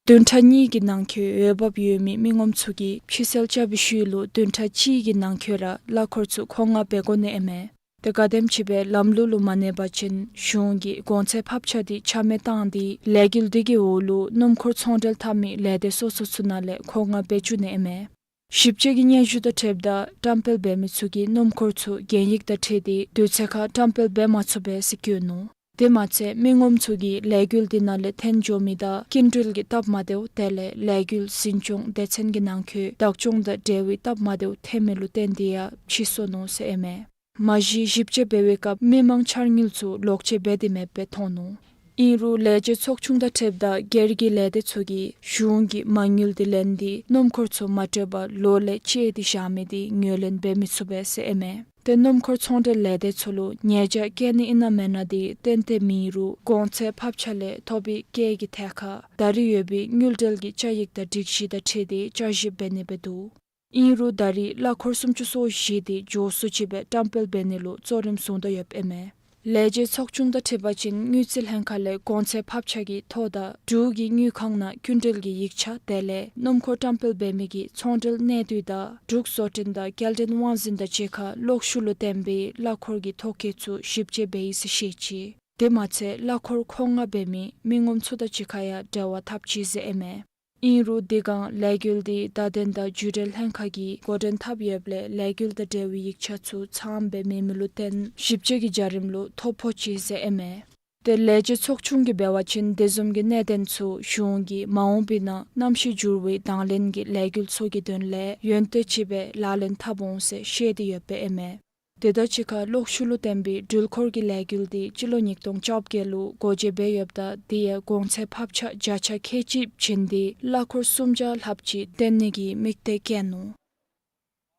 བདུན་ཕྲག་གཉིས་ཀྱི་ནང་འཁོད་འོས་འབབ་ཡོད་མི་མི་ངོམ་ཚུ་གིས་ཕྱིར་སེལ་རྐྱབ་པའི་ཤུལ་ལུ་བདུན་ཕྲག་གཅིག་གི་ནང་འཁོད་ར་གླ་འཁོར་ཚུ་མཁོ་མངགས་འབད་དགོ་ནི་ཨིན་མས། ཏེ་ག་དེམ་ཅིག་སྦེ་ལམ་ལུགས་ལུ་མ་གནས་པ་ཅིན་གཞུང་གིས་གོང་ཚད་ཕབ་ཆག་དེ་ཆ་མེད་བཏང་སྟེ་ལས་འགུལ་དེ་གི་འོག་ལུ་སྣུམ་འཁོར་ཚོང་འབྲེལ་འཐབ་མི་ལས་སྡེ་སོ་སོ་ཚུ་ནང་ལས་མཁོ་མངགས་འབད་བཅུག་ནི་ཨིན་མས། ཞིབ་དཔྱད་ཀྱི་སྙན་ཞུ་དང་འཁྲིལཝ་ད་བཀྲམ་སྤེལ་འབད་མི་ཚུ་གིས་སྣུམ་འཁོར་ཚུ་གན་ཡིག་དང་འཁྲིལ་ཏེ་དུས་ཚོད་ཁར་བཀྲམ་སྤེལ་འབད་མ་ཚུགས་པས་ཟེར་བཀོད་ནུག། དེ་མ་ཚད་མི་ངོམ་ཚུ་གིས་ལས་འགུལ་དེ་ནང་ལས་འཐོན་འགྱོ་མི་དང་སྐྱིན་འགྲུལ་གྱི་སྟབས་མ་བདེཝ་དེ་ལས་ལས་འགུལ་འཛིན་སྐྱོང་སྡེ་ཚན་གྱི་ནང་འཁོད་བདག་སྐྱོང་དང་འབྲེལ་བའི་སྟབས་མ་བདེཝ་ཐོན་མི་ལུ་བརྟེན་ཏེ་ཡང་ཕྱིས་སོ་ནུག་ཟེར་ཨིན་མས། མ་གཞི་ཞིབ་དཔྱད་འབད་བའི་སྐབས་མི་མང་འཆར་དངུལ་ཚུ་ལོག་སྤྱོད་འབད་དེ་མེདཔ་སྦེ་མཐོང་ནུག། ཨིན་རུང་ལས་བྱེད་ཚོགས་ཆུང་དང་འཁྲིལཝ་ད་སྒེར་གྱི་ལས་སྡེ་ཚུ་གིས་གཞུང་གི་མ་དངུལ་དེ་ལེན་ཏེ་སྣུམ་འཁོར་ཚུ་མ་སྤྲོད་པར་ལོག་ལས་བཅད་དེ་བཞག་མི་དེ་ངོས་ལེན་འབད་མི་ཚུགས་པས་ཟེར་ཨིན་མས། ཏེ་སྣུམ་འཁོར་ཚོང་འབྲེལ་ལས་སྡེ་ཚུ་ལུ་ཉེས་བྱ་བཀལ་ནི་ཨིན་ན་མེན་ན་དེ་ཏན་ཏན་མེད་རུང་གོང་ཚད་ཕབ་ཆག་ལས་ཐོབ་པའི་སྐྱེད་ཀྱི་ཐད་ཁར་ད་རེས་ཡོད་པའི་དངུལ་འབྲེལ་གྱི་བཅའ་ཡིག་དང་སྒྲིག་གཞི་དང་འཁྲིལ་ཏེ་བསྐྱར་ཞིབ་འབད་ནི་སྦེ་འདུག། ཨིན་རུང་ད་རེས་གླ་འཁོར་སུམ་ཅུ་སོ་བཞི་དེ་མགྱོགས་སུ་ཅིག་སྦེ་བཀྲམ་སྤེལ་འབད་ནི་ལུ་གཙོ་རིམ་བཟུང་དོ་ཡོདཔ་ཨིན་མས། ལས་བྱེད་ཚོགས་ཆུང་དང་འཁྲིལ་བ་ཅིན་དངུལ་རྩིས་ལྷན་ཁག་ལས་གོང་ཚད་ཕབ་ཆག་གི་ཐོ་དང་འབྲུག་གི་དངུལ་ཁང་ནང་སྐྱིན་འགྲུལ་གྱི་ཡིག་ཆ་དེ་ལས་སྣུམ་འཁོར་བཀྲམ་སྤེལ་འབད་མི་གི་ཚོང་འབྲེལ་གནད་བསྡུས་དང་འབྲུག་བཟོ་སྐྲུན་དང་སྐྱེལ་འདྲེན་དབང་འཛིན་དང་གཅིག་ཁར་གློག་ཤུགས་ལུ་བརྟེན་པའི་གླ་འཁོར་གྱི་ཐོ་བཀོད་ཚུ་ཞིབ་དཔྱད་འབད་ཡི་ཟེར་བཤད་ཅི། དེ་མ་ཚད་གླ་འཁོར་མཁོ་མངགས་འབད་མི་མི་ངོམ་ཚུ་དང་གཅིག་ཁར་ཡང་འབྲེལ་བ་འཐབ་ཅི་ཟེར་ཨིན་མས། ཨིན་རུང་དེ་སྒང་ལས་འགུལ་དེ་བརྡ་དོན་དང་བརྒྱུད་འབྲེལ་ལྷན་ཁག་གིས་འགོ་འདྲེན་འཐབ་ཡོདཔ་ལས་ལས་འགུལ་དང་འབྲེལ་བའི་ཡིག་ཆ་ཚུ་ཚངམ་སྦེ་མེད་མི་ལུ་བརྟེན་ཞིབ་དཔྱད་ཀྱི་བྱ་རིམ་ལུ་ཐོ་ཕོག་ཅི་ཟེར་ཨིན་མས། ཏེ་ལས་བྱེད་ཚོགས་ཆུང་གིས་འབད་བ་ཅིན་དེ་བཟུམ་གྱི་གནད་དོན་ཚུ་གཞུང་གིས་མ་འོངས་པའི་ནང་གནམ་གཤིས་འགྱུར་བའི་དང་ལེན་གྱི་ལས་འགུལ་ཚུ་གི་དོན་ལས་ཡོན་ཏན་ཅིག་སྦེ་ལག་ལེན་འཐབ་འོང་ཟེར་བཤད་དེ་ཡོདཔ་ཨིན་མས། དེ་དང་གཅིག་ཁར་གློག་ཤུགས་ལུ་བརྟེན་པའི་འགྲུལ་འཁོར་གྱི་ལས་འགུལ་དེ་སྤྱི་ལོ་ཉིས་སྟོང་བཅོ་བརྒྱད་ལུ་སྒོ་འབྱེད་འབད་ཡོདཔ་ད་དེ་ཡང་གོང་ཚད་ཕབ་ཆག་བརྒྱ་ཆ་ཁལ་གཅིག་བྱིན་ཏེ་གླ་འཁོར་སུམ་བརྒྱ་ལྷགཔ་ཅིག་བཏོན་ནི་གི་དམིགས་གཏད་བསྐྱེད་ནུག།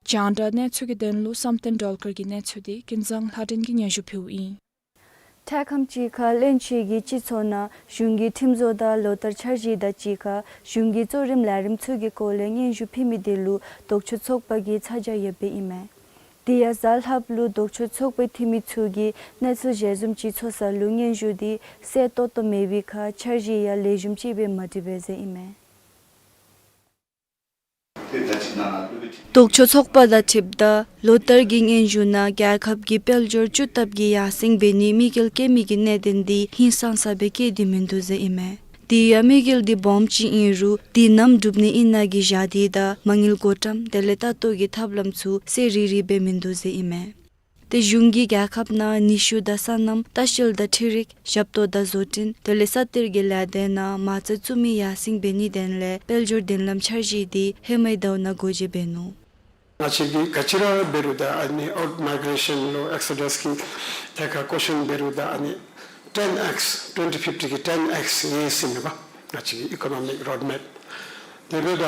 རྒྱང་བསྒྲགས་གནས་ཚུལ་གྱི་དོན་ལུ་བསམ་གཏན་སྒྲོལ་དཀར་གྱི་གནས་ཚུལ་དེ་ཀུན་བཟང་ལྷ་སྒྲོན་གྱིས་སྙན་ཞུ་ཕུལཝ་ཨིན། འཕྲལ་ཁམས་ཅིག་ཁར་བློན་ཆེན་གྱི་སྤྱི་ཚོགས་ནང་གཞུང་གི་ཁྲིམས་བཟོ་དང་ལོ་བསྟར་འཆར་གཞི་དང་གཅིག་ཁར་གཞུང་གི་གཙོ་རིམ་ལས་རིམ་ཚུ་གི་སྐོར་ལས་སྙན་ཞུ་ཕུལ་མི་དེ་ལུ་ལྡོག་ཕྱོགས་ཚོགས་པ་གིས་ཚ་གྱང་ཡོདཔ་ཨིན་མས། དེ་ཡང་གཟའ་ལྷགཔ་ལུ་ལྡོག་ཕྱོགས་ཚོགས་པའི་འཐུས་མི་ཚུ་གིས་གནས་ཚུལ་གཞིར་བཟུམ་ཅིག་ཚོགས་ས་ལུ་སྙན་ཞུ་དེ་གསལ་ཏོག་ཏོ་མེད་པའི་ཁར་འཆར་གཞི་ཡང་ལེགས་ཤོམ་ཅིག་སྦེ་མ་བྲིས་པས་ཟེར་ཨིན་མས། ལྡོག་ཕྱོགས་ཚོགས་པ་དང་འཁྲིལཝ་ད་ལོ་བསྟར་གྱི་སྙན་ཞུ་ནང་རྒྱལ་ཁབ་ཀྱི་དཔལ་འབྱོར་སྤྱི་ཐབ་ཀྱི་ཡར་སེང་འབད་ནིའི་དམིགས་ཡུལ་བསྐྱེད་མི་གི་གནད་དོན་དེ་ཧིང་སངས་ས་སྦེ་བཀོད་དེ་མིན་འདུག་ཟེར་ཨིན་མས། དེ་ཡང་དམིགས་ཡུལ་དེ་སྦོམ་ཅིག་ཨིན་རུང་དེ་ནམ་འགྲུབ་ནི་ཨིན་ན་གི་ཞལ་འདེབས་དང་མ་དངུལ་བགོ་བཀྲམ་དེ་ལས་ལྟ་རྟོག་གི་ཐབས་ལམ་ཚུ་གསལ་རི་རི་སྦེ་མིན་འདུག་ཟེར་ཨིན་མས། ཏེ་གཞུང་གིས་རྒྱལ་ཁབ་ནང་ནུས་ཤུགས་དང་སོ་ནམ་ལྟ་བཤལ་དང་འཕྲུལ་རིག་ཞབས་ཏོག་དང་བཟོ་སྐྲུན་དེ་ལས་ས་གཏེར་གྱི་ལས་སྡེ་ནང་མ་རྩ་བཙུགས་མི་ཡར་སེང་འབད་ནིའི་དོན་ལས་དཔལ་འབྱོར་མདུན་ལམ་འཆར་གཞི་དེ་ཧེ་མའི་ཟླཝ་ནང་སྒོ་འབྱེད་འབད་ནུག། ང་བཅས་ཀྱིས་ག་ཅི་ར་འབད་རུང་ད་ཨ་ནི་ཨའུཊ་མའི་གེ་རེ་ཤཱན་ལུ་ཨེག་སོ་ཌས་ཀྱི་ཐད་ཁར་ཀོ་ཤཱན་འབད་རུང་ད་ཨ་ནི་ཊེན་ཨེགསི་ཊུ་ཝེན་ཊི་ཕིཕ་ཊི་གི་ཊེན་ཨེགསི་ཡར་སེང་མེན་པ། ང་བཅས་ཀྱི་ཨི་ཀོ་ནོ་མིག་རོཌ་མེཔ་དེ་འབདཝ་ད་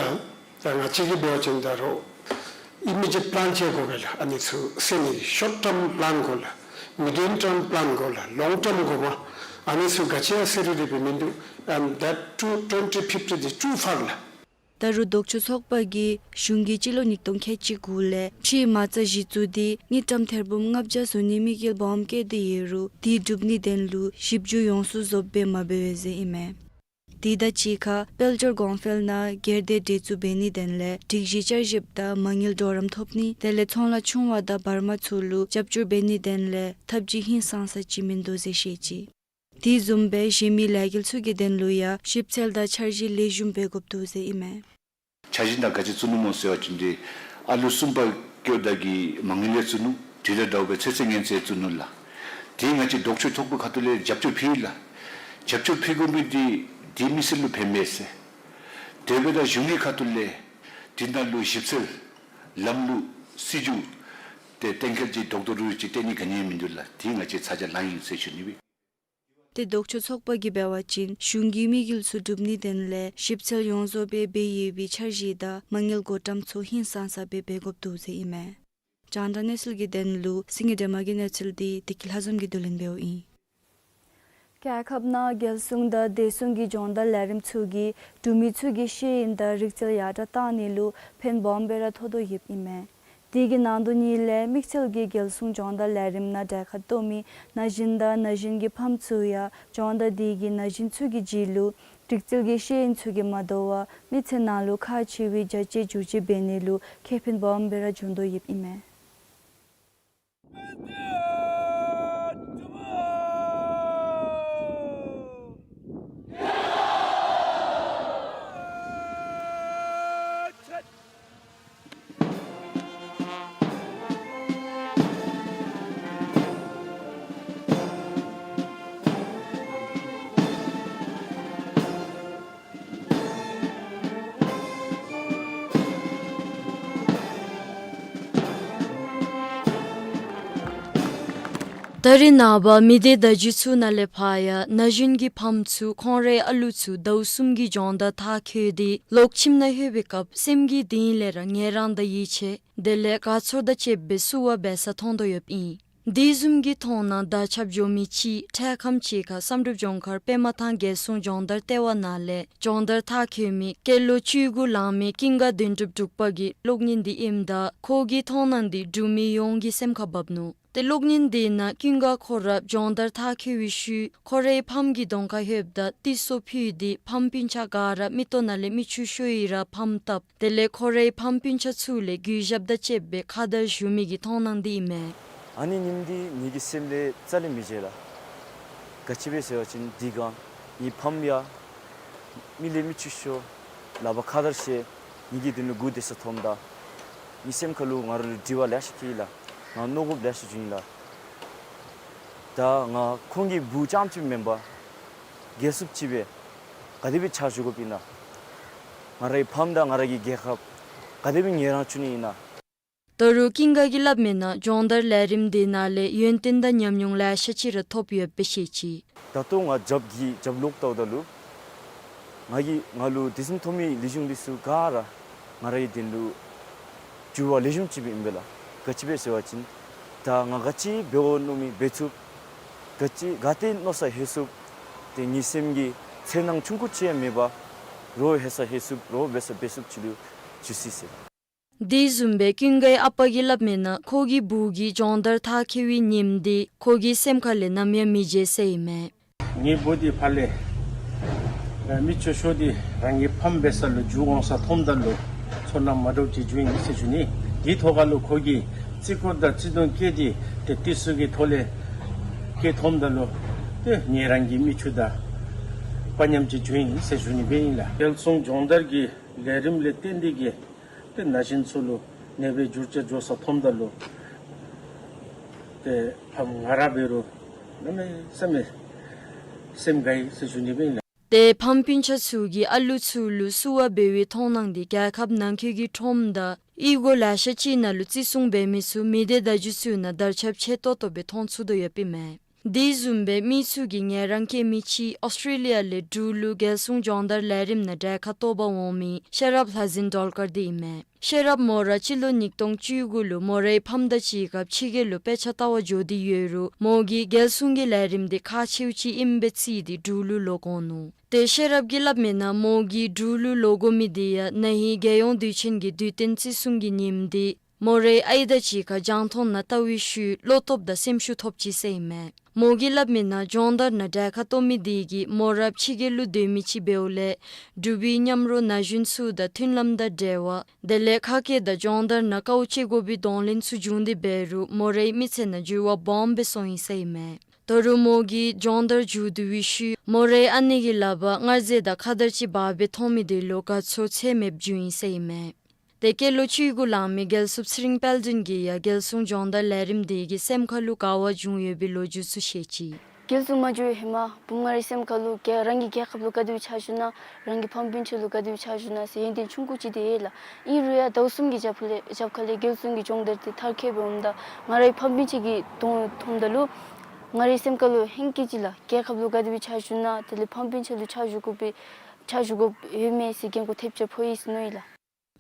ད་ང་བཅས་ཀྱིས་འབད་བ་ཅིན་ད་རུང་ཨི་མི་ཌི་ཡེཊ་པི་ལཱན་ཅིག་དགོ་པས་ལགས། ཨ་ནི་ཚུ་སེལ་ནི་ཤོཊ་ཊརམ་པི་ལཱན་དགོ་ལགས། མི་ཌིཡམ་ཊརམ་པི་ལཱན་དགོ་ལགས། ལོངག་ཊརམ་དགོ་པས། ཨ་ནི་ཚུ་ག་ཅི་ཡང་གསལ་རི་རི་སྦེ་མིན་འདུག། And that too twenty fifty is too far ལགས། ད་རུང་ལྡོག་ཕྱོགས་ཚོགས་པ་གིས་གཞུང་གིས་སྤྱི་ལོ་ཉིས་སྟོང་ཁལ་གཅིག་དགུ་ལས་ཕྱིའི་མ་རྩ་གཞི་བཙུགས་ཏེ་དངུལ་ཀྲམ་ཐེར་འབུམ་ལྔ་བརྒྱ་བཟོ་ནིའི་དམིགས་ཡུལ་སྦོམ་བསྐྱེད་དེ་ཡོད་རུང་དེ་འགྲུབ་ནིའི་དོན་ལུ་ཞིབ་འཇུག་ཡོངས་སུ་རྫོགསཔ་སྦེ་མ་འབད་བས་ཟེར་ཨིན་མས། དེ་དང་གཅིག་ཁར་དཔལ་འབྱོར་གོང་འཕེལ་ནང་སྒེར་སྡེ་འདྲེས་འཛུགས་འབད་ནིའི་དོན་ལས་སྒྲིག་གཞི་བསྐྱར་ཞིབ་དང་མ་དངུལ་གྲོགས་རམ་ཐོབ་ནི་དེ་ལས་ཚོང་ལཱ་ཆུང་བ་དང་བར་མ་ཚུ་ལུ་རྒྱབ་སྐྱོར་འབད་ནིའི་དོན་ལས་ཐབས་ཇུས་ཧིང་སངས་ས་ཅིག་མིན་འདུག་ཟེར་བཤད་ཅི། དེ་བཟུམ་སྦེ་གཞན་མི་ལས་འགུལ་ཚུ་གི་དོན་ལུ་ཡང་ཞིབ་འཚོལ་དང་འཆར་གཞི་ལེགས་ཤོམ་འབད་དགོཔ་འདུག་ཟེར་ཨིན་མས། འཆར་གཞི་ནང་ག་ཅི་བཙུགས་ནུག་སྨོ་ཟེར་བ་ཅིན་ཏེ་ཨ་ལུ་གསུམ་པ་སྐྱེཝ་ད་གི་མ་དངུལ་ཡང་བཙུགས་ནུག། དེ་དང་འདྲཝ་སྦེ་ཚེ་ཚད་ངན་ཚད་བཙུགས་ནུག་ལགས། དེ་ང་བཅས་ལྡོག་ཕྱོགས་ཚོགས་པའི་ཁ་ཐུག་ལས་རྒྱབ་སྐྱོར་ཕུལ་ཡི་ལགས། རྒྱབ་སྐྱོར་ཕུལ་དགོ་མི་དེ་དེ་མི་སེར་ལུ་ཕན་པས་ཟེར། དེ་འབདཝ་ད་གཞུང་གི་ཁ་ཐུག་ལས་དེ་ནང་ལུ་ཞིབ་འཚོལ་ལམ་ལུགས་སྲིད་བྱུས་ཏེ་གཏན་འཁེལ་ཅིག་རྡོག་རྡོག་རུ་རུ་ཅིག་སྟོན་ནི་ག་ནི་ཡང་མིན་འདུག་ལགས། དེ་ང་བཅས་ཚ་གྱང་ལང་ཡི་ཟེར་ཞུ་ནི་སྦེ། ཏེ་ལྡོག་ཕྱོགས་ཚོགས་པ་གིས་འབད་བ་ཅིན་གཞུང་གི་དམིགས་ཡུལ་ཚུ་སྒྲུབ་ནིའི་དོན་ལས་ཞིབ་འཚོལ་ཡོངས་རྫོགས་སྦེ་འབད་ཡོད་པའི་འཆར་གཞི་དང་མ་དངུལ་བགོ་བཀྲམ་ཚུ་ཧིང་སངས་ས་སྦེ་འབད་དགོཔ་འདུག་ཟེར་ཨིན་མས། རྒྱང་བསྒྲགས་གནས་ཚུལ་གྱི་དོན་ལུ་སེང་གེ་སྒྲོལ་མ་གི་གནས་ཚུལ་འདི་བདེ་སྐྱིད་ལྷ་འཛོམས་ཀྱིས་བསྡུ་ལེན་འབདཝ་ཨིན། རྒྱལ་ཁབ་ནང་རྒྱལ་སྲུང་དང་བདེ་སྲུང་གི་སྦྱོང་བརྡར་ལས་རིམ་ཚུ་གིས་འབྲུག་མི་ཚུ་གི་ཤེས་ཡོན་དང་རིག་རྩལ་ཡར་དྲག་གཏང་ནི་ལུ་ཕན་སྦོམ་སྦེ་ར་ཐོགས་དོ་ཡོདཔ་ཨིན་མས། དེ་གི་ནང་དོན་ཉིད་ལས་དམིགས་བསལ་གྱིས་རྒྱལ་སྲུང་སྦྱོང་བརྡར་ལས་རིམ་ནང་གྲལ་ཁར་གཏོགས་མི་ན་གཞོན་དང་ན་གཞོན་གྱི་ཕམ་ཚུ་ཡང་སྦྱོང་བརྡར་དེ་གིས་ན་གཞོན་ཚུ་གི་རྗེས་ལུ་རིག་རྩལ་གྱི་ཤེས་ཡོན་ཚུ་གིས་མ་དོ་བར་མི་ཚེ་ནང་ལུ་ཁག་ཆེ་བའི་བྱ་བྱེད་བསྒྱུར་བཅོས་འབད་ནི་ལུ་ཁེ་ཕན་སྦོམ་སྦེ་ར་འབྱུང་དོ་ཡོདཔ་ཨིན་མས། ད་རེས་ནངས་པ་མི་སྡེ་བརྡ་བརྒྱུད་ཚུ་ནང་ལས་ཕར་ཡང་ན་གཞོན་གྱི་ཕམ་ཚུ་ཁོང་རའི་ཨ་ལུ་ཚུ་ཟླཝ་གསུམ་གྱི་སྦྱོང་བརྡར་མཐར་འཁྱོལ་ཏེ་ལོག་ཁྱིམ་ནང་ལྷོད་པའི་སྐབས་སེམས་ཀྱི་གཏིང་ལས་ར་ངལ་རངས་དང་ཡིད་ཆད་དེ་ལས་དགའ་ཚོར་དང་བཅསཔ་སྦེ་བསུ་བ་འབད་ས་མཐོང་དོ་ཡོདཔ་ཨིན། དེ་བཟུམ་གྱི་མཐོང་སྣང་དར་ཁྱབ་འགྱོ་མི་ཅིག་འཕྲལ་ཁམས་ཅིག་ཁར་བསམ་གྲུབ་ལྗོངས་མཁར་པདྨ་ཐང་རྒྱལ་སྲུང་སྦྱོང་བརྡར་ལྟེ་བ་ནང་ལས་སྦྱོང་བརྡར་མཐར་འཁྱོལ་མི་སྐྱེས་ལོ་བཅུ་དགུ་ལང་མི་ཀུན་དགའ་དོན་གྲུབ་འབྲུག་པ་གི་གློག་བརྙན་འདི་ཨིནམ་ད་ཁོ་གི་མཐོང་སྣང་འདི་འབྲུག་མི་ཡོངས་ཀྱི་སེམས་ཁར་བབས་ནུག། ཏེ་གློག་བརྙན་དེ་ནང་ཀུན་དགའ་ཁོ་ར་སྦྱོང་བརྡར་མཐར་འཁྱོལ་བའི་ཤུལ་ཁོ་རའི་ཕམ་གྱི་གདོང་ཁར་ལྷོདཔ་ད་ཏི་སོ་ཕུད་དེ་ཕམ་སྤུན་ཆ་ག་ར་མིག་ཏོ་ནང་ལས་མིག་ཆུ་ཤོར་ཡི་ར་ཕམ་བཏབ། དེ་ལས་ཁོ་རའི་ཕམ་སྤུན་ཆ་ཚུ་ལས་གུས་ཞབས་དང་བཅསཔ་སྦེ་ཁ་དར་ཞུ་མི་གི་མཐོང་སྣང་འདི་ཨིན་མས། ཨ་ནི་ཉིནམ་འདི་ངེ་གི་སེམས་ལས་རྩ་ལས་མི་བརྗེད་ལགས། ག་ཅི་སྦེ་ཟེར་བ་ཅིན་དེ་སྒང་ངེའི་ཕམ་ཡང་མིག་ལས་མིག་ཆུ་ཤོར་ལག་པར་ཁ་དར་བཞེས་ངེ་གི་དོན་ལུ་སྒུག་སྡོད་ས་མཐོངམ་ད་ངེའི་སེམས་ཁ་ལུ་ང་ར་ལུ་དྲི་བ་ལེ་ཤ་སྐྱེས་ཡི་ལགས། ང་མནོ་དགོཔ་ལེ་ཤ་བྱུང་ཡི་ལགས། ད་ང་ཁོང་གི་བུ་རྐྱངམ་ཅིག་མེན་པར་རྒྱལ་སྲུངཔ་ཅིག་སྦེ་ག་དེ་སྦེ་ཕྱག་ཞུ་དགོཔ་ཨིན་ན། ང་རའི་ཕམ་དང་ང་ར་གི་རྒྱལ་ཁབ་ག་དེ་སྦེ་ངལ་རངས་བཅུག་ནི་ཨིན་ན། ད་རུང་ཀུན་དགའ་གིས་སླབ་མིའི་ནང་སྦྱོང་བརྡར་ལས་རིམ་དེ་ནང་ལས་ཡོན་ཏན་དང་ཉམས་མྱོང་ལེ་ཤ་ཅིག་ར་ཐོབ་ཡོདཔ་སྦེ་བཤད་ཅི། ད་ལྟོ་ང་རྒྱབ་ཀྱི་རྒྱབ་ལོག་བལྟཝ་ད་ལུ་ང་གིས་ང་ལུ་དེ་བཟུམ་ཐོབ་མི་ལེགས་ཤོམ་འདི་ཚུ་ག་ར་ང་རའི་དོན་ལུ་འགྱུར་བ་ལེགས་ཤོམ་ཅིག་སྦེ་ཨིན་པས་ལགས། ག་ཅི་སྦེ་ཟེར་བ་ཅིན་ད་ང་ག་ཅི་འབད་འོང་མནོ་མི་འབད་ཚུགས། ག་ཅི་ག་ཏེ་མནོ་ས་ལྷོད་ཚུགས། ཏེ་ངེའི་སེམས་ཀྱི་འཚེར་སྣང་ཆུང་ཀུ་ཅིག་ཡང་མེད་པར་རོགས་ལྷོད་ས་ལྷོད་ཚུགསཔ་རོགས་འབད་ས་འབད་ཚུགསཔ་ཅིག་ལུ་འགྱུར་སོ་ཡི་ཟེར། དེ་བཟུམ་སྦེ་ཀུན་དགའི་ཨ་པ་གིས་སླབ་མིའི་ནང་ཁོ་གི་བུ་གི་སྦྱོང་བརྡར་མཐར་འཁྱོལ་བའི་ཉིནམ་འདི་ཁོ་གི་སེམས་ཁ་ལས་ནམ་ཡང་མི་བརྗེད་ཟེར་ཨིན་མས། ངེའི་བུ་འདི་ཕར་ལས་མིག་ཆུ་ཤོར་ཏེ་རང་གི་ཕམ་འབད་ས་ལུ་འགྱོ་འོང་ས་མཐོངམ་ད་ལུ་ཚོར་སྣང་མ་འདྲཝ་ཅིག་བྱུང་ཡི་ཟེར་ཞུ་ནི། དེའི་ཐོག་ཁ་ལུ་ཁོ་གིས་བརྩི་བཀུར་དང་བརྩེ་གདུང་བསྐྱེད་དེ་ཏེ་ཏི་སོ་གི་ཐོག་ལས་སྐད་མཐོངམ་ད་ལུ་ཏེ་ངེའི་རང་གི་མིག་ཆུ་དང་དཔའ་ཉམས་ཅིག་བྱུང་ཡི་ཟེར་ཞུ་ནི་སྦེ་ཨིན་ལགས། རྒྱལ་སྲུང་སྦྱོང་བརྡར་གྱི་ལས་རིམ་ལས་བརྟེན་ཏེ་གིས་ཏེ་ན་གཞོན་ཚུ་ལུ་ནདཔ་འགྱུར་བཅོས་འགྱོ་ས་མཐོངམ་ད་ལུ་ཏེ་ཕམ་ང་ར་འབད་རུང་གནམ་མེད་ས་མེད་སེམས་དགའ་ཡི་ཟེར་ཞུ་ནི་སྦེ་ཨིན་ལགས། ཏེ་ཕམ་སྤུན་ཆ་ཚུ་གིས་ཨ་ལུ་ཚུ་ལུ་བསུ་བ་འབད་བའི་མཐོང་སྣང་འདི་རྒྱལ་ཁབ་ནང་འཁོད་ཀྱི་ཁྲོམ་དང་གཡུས་སྒོ་ལེ་ཤ་ཅིག་ནང་ལུ་བརྩི་སྲུང་འབད་མི་ཚུ་མི་སྡེ་བརྡ་བརྒྱུད་ཚུ་ནང་དར་ཁྱབ་ཆེ་ཏོག་ཏོ་སྦེ་མཐོང་ཚུགས་དོ་ཡོདཔ་ཨིན་མས། དེ་བཟུམ་སྦེ་མི་ཚུ་གི་ངལ་རངས་བསྐྱེད་མི་ཅིག་ཨོསི་ཊྲེ་ལི་ཡ་ལས་འབྲུག་ལུ་རྒྱལ་སྲུང་སྦྱོང་བརྡར་ལས་རིམ་ནང་གྲལ་ཁར་གཏོགས་པར་འོང་མི་ཤེས་རབ་ལྷ་འཛིན་སྒྲོལ་དཀར་འདི་ཨིན་མས། ཤེས་རབ་མོ་ར་སྤྱི་ལོ་ཉིས་སྟོང་བཅུ་དགུ་ལུ་མོ་རའི་ཕམ་དང་གཅིག་ཁར་ཕྱི་རྒྱལ་ལུ་དཔེ་ཆ་ལྟ་བར་འགྱོ་སྟེ་ཡོད་རུང་མོ་གིས་རྒྱལ་སྲུང་གི་ལས་རིམ་འདི་ཁག་ཆེཝ་ཅིག་ཨིནམ་སྦེ་བརྩིས་ཏེ་འབྲུག་ལུ་ལོག་འོང་ནུག། ཏེ་ཤེས་རབ་ཀྱིས་སླབ་མིའི་ནང་མོ་གིས་འབྲུག་ལུ་ལོག་དགོ་མི་འདི་ཡང་ན་ཧིང་རྒྱལ་ཡོངས་དུས་ཆེན་གྱི་དུས་སྟོན་བརྩི་སྲུང་གི་ཉིནམ་འདི་མོ་རའི་ཨའི་དང་གཅིག་ཁར་རྒྱང་མཐོང་ནང་བལྟ་བའི་ཤུལ་བློ་སྟོབས་དང་སེམས་ཤུགས་ཐོབ་ཅི་ཟེར་ཨིན་མས། མོ་གིས་སླབ་མིའི་ནང་སྦྱོང་བརྡར་ནང་གྲལ་ཁར་གཏོགས་མི་འདི་གིས་མོ་ར་ཕྱི་རྒྱལ་ལུ་སྡོད་མི་ཅིག་འབདཝ་ལས་འབྲུག་པའི་མཉམ་རོགས་ན་གཞོན་ཚུ་དང་མཐུན་ལམ་དང་འབྲེལ་བ་དེ་ལས་ཁ་སྐད་དང་སྦྱོང་བརྡར་ནང་དཀའཝ་སྤྱད་དགོ་པའི་གདོང་ལེན་ཚུ་བྱུང་སྟེ་འབད་རུང་མོ་རའི་མི་ཚེ་ནང་འགྱུར་བ་སྦོམ་སྦེ་སོང་ཡི་ཟེར་ཨིན་མས། ད་རུང་མོ་གིས་སྦྱོང་བརྡར་མཇུག་བསྡུ་བའི་ཤུལ་མོ་རའི་ཨ་ནེ་གིས་ལག་པར་དངར་རྫས་དང་ཁ་དར་ཅིག་འབག་སྦེ་མཐོང་མི་དེ་ལུ་དགའ་ཚོར་ཚད་མེདཔ་བྱུང་ཡི་ཟེར་ཨིན་མས། ཏེ་སྐྱེས་ལོ་བཅུ་དགུ་ལང་མི་རྒྱལ་སྲུངཔ་ཚེ་རིང་དཔལ་ལྡན་གྱིས་ཡང་རྒྱལ་སྲུང་སྦྱོང་བརྡར་ལས་རིམ་དེ་གིས་སེམས་ཁ་ལུ་དགའ་བ་བྱུང་ཡོད་པའི་ལོ་རྒྱུས་ཚུ་བཤད་ཅི། རྒྱལ་སྲུང་མ་འགྱོ་བའི་ཧེ་མ་བུམོ་ང་རའི་སེམས་ཁ་ལུ་རྒྱལ་རང་གི་རྒྱལ་ཁབ་ལུ་ག་དེ་སྦེ་ཕྱག་ཞུ་ན་རང་གི་ཕམ་སྤུན་ཆ་ལུ་ག་དེ་སྦེ་ཕྱག་ཞུ་ན་ཟེར་ཡོན་ཏན་ཆུང་ཀུ་ཅིག་དེ་ཡོད་ལགས། ཨིན་རུང་ཡང་ཟླཝ་གསུམ་གྱི་རྒྱབ་ཁ་ལས་རྒྱབ་ཁ་ལས་རྒྱལ་སྲུང་གི་སྦྱོང་བརྡར་དེ་མཐར་འཁྱོལ་སྦེ་འོངམ་ད་ང་རའི་ཕམ་སྤུན་ཆ་གི་གདོང་མཐོངམ་ད་ལུ་ ང་རའི་སེམས་ཁ་ལུ་ཧེང་སྐལ་ཅིག་ལགས། རྒྱལ་ཁབ་ལུ་ག་དེ་སྦེ་ཕྱག་ཞུ་ན་དེ་ལས་ཕམ་སྤུན་ཆ་ལུ་ཕྱག་ཞུ་དགོཔ་སྦེ་ཕྱག་ཞུ་དགོཔ་ཡོད་མས་ཟེར་འགན་ཁུར་ཐེབས་ཆག་ཕོག་ཡི་ཟེར་མནོ་ཡི་ལགས།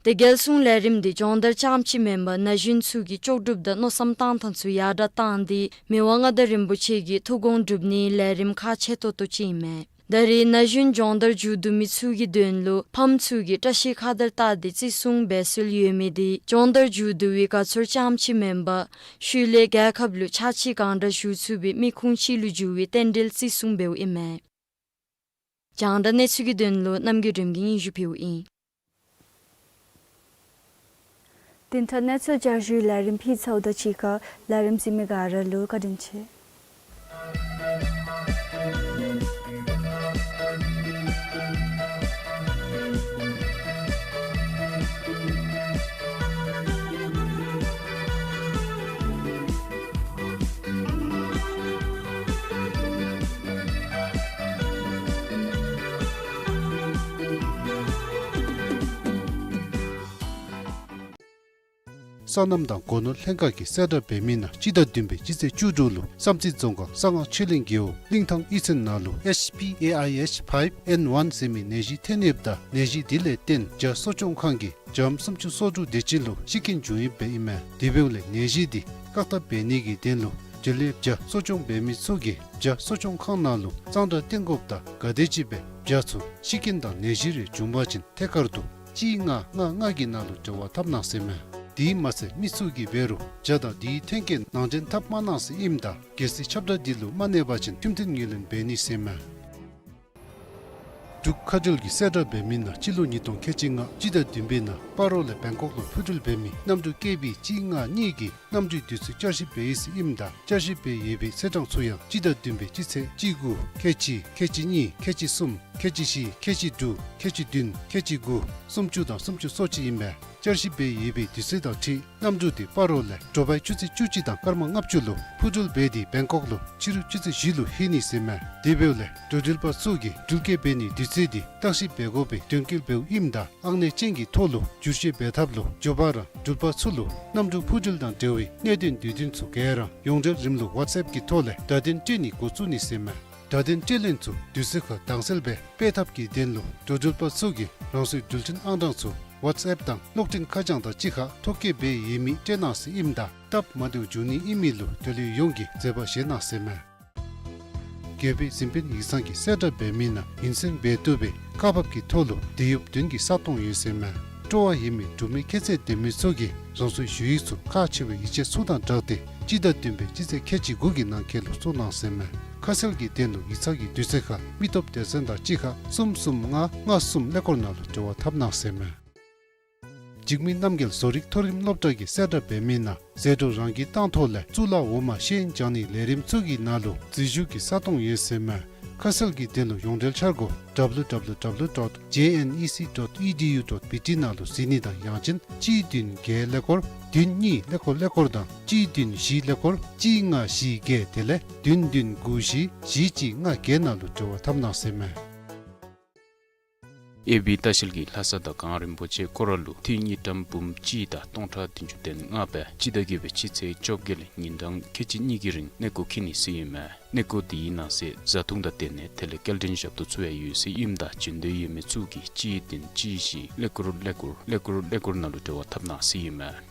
ཏེ་རྒྱལ་སྲུང་ལས་རིམ་འདི་སྦྱོང་བརྡར་རྐྱངམ་ཅིག་མེན་པར་ན་གཞོན་ཚུ་གི་ལྕོགས་གྲུབ་དང་མནོ་བསམ་གཏང་ཐངས་ཚུ་ཡར་དྲག་བཏང་སྟེ་མི་དབང་མངའ་བདག་རིན་པོ་ཆེ་གི་ཐུགས་དགོངས་སྒྲུབ་ནིའི་ལས་རིམ་ཁག་ཆེ་ཏོག་ཏོ་ཅིག་ཨིན་མས། ད་རེས་ན་གཞོན་སྦྱོང་བརྡར་མཇུག་བསྡུ་མི་ཚུ་གི་དོན་ལུ་ཕམ་ཚུ་གིས་བཀྲ་ཤིས་ཁ་དར་བཏགས་ཏེ་བརྩི་སྲུང་འབད་སྲོལ་ཡོད་མི་འདི་སྦྱོང་བརྡར་མཇུག་བསྡུ་བའི་དགའ་ཚོར་རྐྱངམ་ཅིག་མེན་པར་ཤུལ་ལས་རྒྱལ་ཁབ་ལུ་ཕྱག་ཕྱིད་གང་དྲག་ཞུ་ཚུགས་པའི་མི་ཁུངས་ཅིག་ལུ་འགྱུར་བའི་རྟེན་འབྲེལ་བརྩི་སྲུང་འབདཝ་ཨིན་མས། རྒྱང་བསྒྲགས་གནས་ཚུལ་གྱི་དོན་ལུ་རྣམ་རྒྱལ་སྒྲོལ་མ་གིས་སྙན་ཞུ་ཕུལཝ་ཨིན། དེ་མཐར་གནས་ཚུལ་བསྐྱར་ཞུའི་ལས་རིམ་ཕུལ་ཚརཝ་དང་གཅིག་ཁར་ལས་རིམ་གཟིགས་མི་ག་ར་ལུ་བཀའ་དྲིན་ཆེ། སོ་ནམ་དང་སྒོ་ནོར་ལྷན་ཁག་གིས་གསལ་བསྒྲགས་འབད་མི་ནང་སྤྱི་ཟླ་བདུན་པའི་སྤྱི་ཚེས་བཅུ་དྲུག་ལུ་བསམ་རྩེ་རྫོང་ཁག་གསང་སྔགས་ཆོས་གླིང་རྒེད་འོག་གླིང་ཐང་གཡུས་ཚན་ནང་ལུ་ཨེཆ་པི་ཨེ་ཨའི་ཨེཆ་ཕའིབ་ཨེན་ཝན་ཟེར་མི་ནད་གཞི་ཐོན་ཡོདཔ་ད་ནད་གཞི་དེ་ལས་བརྟེན་བྱ་གསོ་སྐྱོང་ཁང་གི་བྱམོ་སུམ་ཅུ་སོ་དྲུག་དེ་ཅིག་ལུ་ཤི་རྐྱེན་བྱུང་ཡོདཔ་ཨིན་མས། དེ་འབདཝ་ལས་ནད་གཞི་དེ་བཀག་ཐབས་འབད་ནི་གི་དོན་ལུ་འབྲེལ་ཡོད་བྱ་གསོ་སྐྱོང་འབད་མི་ཚུ་གིས་བྱ་གསོ་སྐྱོང་ཁང་ནང་ལུ་གཙང་སྦྲ་བསྟེན་དགོཔ་དང་ག་དེམ་ཅིག་སྦེ་བྱ་ཚུ་ཤི་རྐྱེན་དང་ནད་གཞི་རེ་བྱུང་པ་ཅིན་ཐད་ཀར་དུ་གཅིག་ལྔ་ལྔ་ལྔ་གི་ནང་ལུ་འབྲེལ་བ་འཐབ་གནང་ཟེར་མས། དེ་མ་ཚད་མི་ཚུ་གིས་འབད་རུང་བྱ་དང་དེའི་ཐོན་སྐྱེད་ནང་འདྲེན་འཐབ་མ་གནང་ཟེར་ཨིནམ་ད་གལ་སྲིད་ཁྱབ་བསྒྲགས་འདི་ལུ་མ་གནས་པ་ཅིན་ཁྲིམས་མཐུན་ངོས་ལེན་འབད་ནི་ཟེར་མས། འབྲུག་མཁའ་འགྲུལ་གྱིས་གསལ་བསྒྲགས་འབད་མི་ནང་སྤྱི་ལོ་ཉིས་སྟོང་ཁལ་གཅིག་ལྔ་སྤྱི་ཟླ་བདུན་པའི་ནང་སྤ་རོ་ལས་བེང་ཀོག་ལུ་འཕུར་འགྲུལ་འབད་མི་གནམ་གྲུ་ཀེ་བི་གཅིག་ལྔ་གཉིས་ཀྱི་གནམ་གྲུའི་དུས་ཚོད་བསྐྱར་ཞིབ་འབད་ཡི་ཟེར་ཨིནམ་ད་བསྐྱར་ཞིབ་འབད་ཡོད་པའི་ཚེས་གྲངས་ཚུ་ཡང་སྤྱི་ཟླ་བདུན་པའི་སྤྱི་ཚེས་གཅིག་དགུ་ཁལ་གཅིག་ཁལ་གཅིག་གཉིས་ཁལ་གཅིག་གསུམ་ཁལ་གཅིག་བཞི་ཁལ་གཅིག་དྲུག་ཁལ་གཅིག་བདུན་ཁལ་གཅིག་དགུ་སུམ་ཅུ་དང་སུམ་ཅུ་སོ་གཅིག་ཨིན་པས། བསྐྱར་ཞིབ་འབད་ཡོད་པའི་དུས་ཚོད་དང་འཁྲིལ་གནམ་གྲུ་དེ་སྤ་རོ་ལས་དྲོ་པའི་ཆུ་ཚོད་བཅུ་གཅིག་དང་སྐར་མ་ལྔ་བཅུ་ལུ་འཕུར་འགྲུལ་འབད་དེ་བེང་ཀོག་ལུ་ཕྱི་རུ་ཆུ་ཚོད་བཞི་ལུ་ལྷོད་ནི་ཟེར་མས། དེ་འབདཝ་ལས་འགྲུལ་འགྲུལ་པ་ཚུ་གིས་འགྲུལ་སྐྱེལ་འབད་ནིའི་དུས་ཚོད་དེ་བརྟག་ཞིབ་འབད་དགོ་པའི་དོན་འཁྱོལ་འབདཝ་ཨིནམ་ད་ཨང་གནས་ཅན་གྱི་ཐོག་ལུ་བསྒྱུར་བཅོས་འབད་ཐབས་ལུ་འགྱོ་བ་ར་འགྲུལ་པ་ཚུ་ལུ་གནམ་གྲུ་འཕུར་འགྲུལ་དང་འབྲེལ་བའི་གནད་དོན་དུས་སྟོན་ཚུ་ག་ར་ཡོངས་འབྲེལ་རིམ་ལུགས་ཝཊས་ཨེཔ་ཀྱི་ཐོག་ལས་བརྡ་དོན་སྤྲོད་ནི་འགོ་བཙུགས་ནི་ཟེར་མས། བརྡ་དོན་སྤྲོད་ལེན་ཚུ་དུས་ཚོད་ཁར་དྭངས་གསལ་སྦེ་སྤེལ་ཐབས་ཀྱི་དོན་ལུ་འགྲོ་འགྲུལ་པ་ཚུ་གིས་རང་སོའི་འགྲུལ་འཕྲིན་ཨང་གྲངས་ཚུ་ཝཊས་ཨེཔ་དང་གློག་འཕྲིན་ཁ་བྱང་དང་གཅིག་ཁར་ཐོ་བཀོད་འབད་ཡོད་མི་སྤྲོད་གནང་ཟེར་ཨིནམ་ད་སྟབས་མ་བདེཝ་འབྱུང་ནི་ཨིན་མི་ལུ་འབྲེལ་ཡོད་ཡོངས་ཀྱིས་མཛད་པ་བཞེས་གནང་ཟེར་མས། རྒྱལ་པོའི་གཟིམ་དཔོན་ཡིག་ཚང་གིས་གསལ་བསྒྲགས་འབད་མི་ནང་ཡིད་སེམས་འབད་བཏུབ་པའི་ཁག་འབག་གི་ཐོག་ལུ་དེད་ཡོདཔ་བདུན་གྱི་ས་སྟོང་ཡོད་ཟེར་མས། སྤྲོ་བ་ཡོད་མི་འབྲུག་མི་ཁྱད་ཚད་ལྡན་མི་ཚུ་གིས་རང་སོའི་ཞུ་ཡིག་ཚུ་ཁག་ཆེ་བའི་ཡིག་ཆ་ཚུ་དང་སྦྲགས་ཏེ་སྤྱི་ཟླ་བདུན་པའི་སྤྱི་ཚེས་ཁལ་གཅིག་དགུ་གི་ནང་འཁོད་ལུ་བཙུགས་གནང་ཟེར་མས། ཁ་གསལ་གྱི་དོན་ལུ་ཡིག་ཚང་གི་དུས་ཚོད་ཁར་མི་སྟོབས་སྡེ་ཚན་དང་གཅིག་ཁར་གསུམ་གསུམ་ལྔ་ལྔ་གསུམ་ཀླད་ཀོར་ནང་ལུ་འབྲེལ་བ་འཐབ་གནང་ཟེར་མས། འཇིགས་མེད་རྣམ་རྒྱལ་བཟོ་རིག་མཐོ་རིམ་སློབ་གྲྭ་གིས་གསལ་བསྒྲགས་འབད་མི་ནང་ཟད་འགྲོ་རང་གིས་བཏང་ཐོག་ལས་གཙུག་ལག་འོག་མ་ཤེས་ཡོན་སྦྱང་ནིའི་ལས་རིམ་ཚུ་གི་ནང་ལུ་འཛུལ་ཞུགས་ཀྱི་ས་སྟོང་ཡོད་ཟེར་མས། ཁ་གསལ་གྱི་དོན་ལུ་ཡོངས་འབྲེལ་འཆར་སྒོ་W W W dot J N E C dot E D U dot B T ནང་ལུ་གཟིགས་ནི་དང་ཡང་ཅིན་གཅིག་བདུན་བརྒྱད་ཀླད་ཀོར་བདུན་གཉིས་ཀླད་ཀོར་ཀླད་ཀོར་དང་གཅིག་བདུན་བཞི་ཀླད་ཀོར་གཅིག་ལྔ་བཞི་བརྒྱད་དེ་ལས་བདུན་བདུན་དགུ་བཞི་བཞི་གཅིག་ལྔ་བརྒྱད་ནང་ལུ་འབྲེལ་བ་འཐབ་གནང་ཟེར་མས། ཨེ་བི་ལྟ་བཤལ་གྱིས་ལྷ་ས་དང་གངས་རིན་པོ་ཆེ་སྐོར་ར་ལུ་འཐུས་དངུལ་ཀྲམ་འབུམ་གཅིག་དང་སྟོང་ཕྲག་བདུན་ཅུ་དོན་ལྔ་སྦེ་སྤྱི་ཟླ་བརྒྱད་པའི་སྤྱི་ཚེས་བཅོ་བརྒྱད་ལས་ཉིན་གྲངས་ཁལ་གཅིག་གཉིས་ཀྱི་རིང་གནས་སྐོར་འཁྱིད་ནི་ཟེར་ཨིན་མས། གནས་སྐོར་དེའི་ནང་གསེས་བཟའ་འཐུང་དང་དེ་ནི་དེ་ལས་སྐྱེལ་འདྲེན་ཞབས་ཏོག་ཚུ་ཡང་ཡོད་ཟེར་ཨིནམ་ད་འབྱོན་འདོད་ཡོད་མི་ཚུ་གིས་གཅིག་བདུན་གཅིག་བཞི་ཀླད་ཀོར་ཀླད་ཀོར་ཀླད་ཀོར་ཀླད་ཀོར་ནང་ལུ་འབྲེལ་བ་འཐབ་གནང་ཟེར་ཨིན་མས།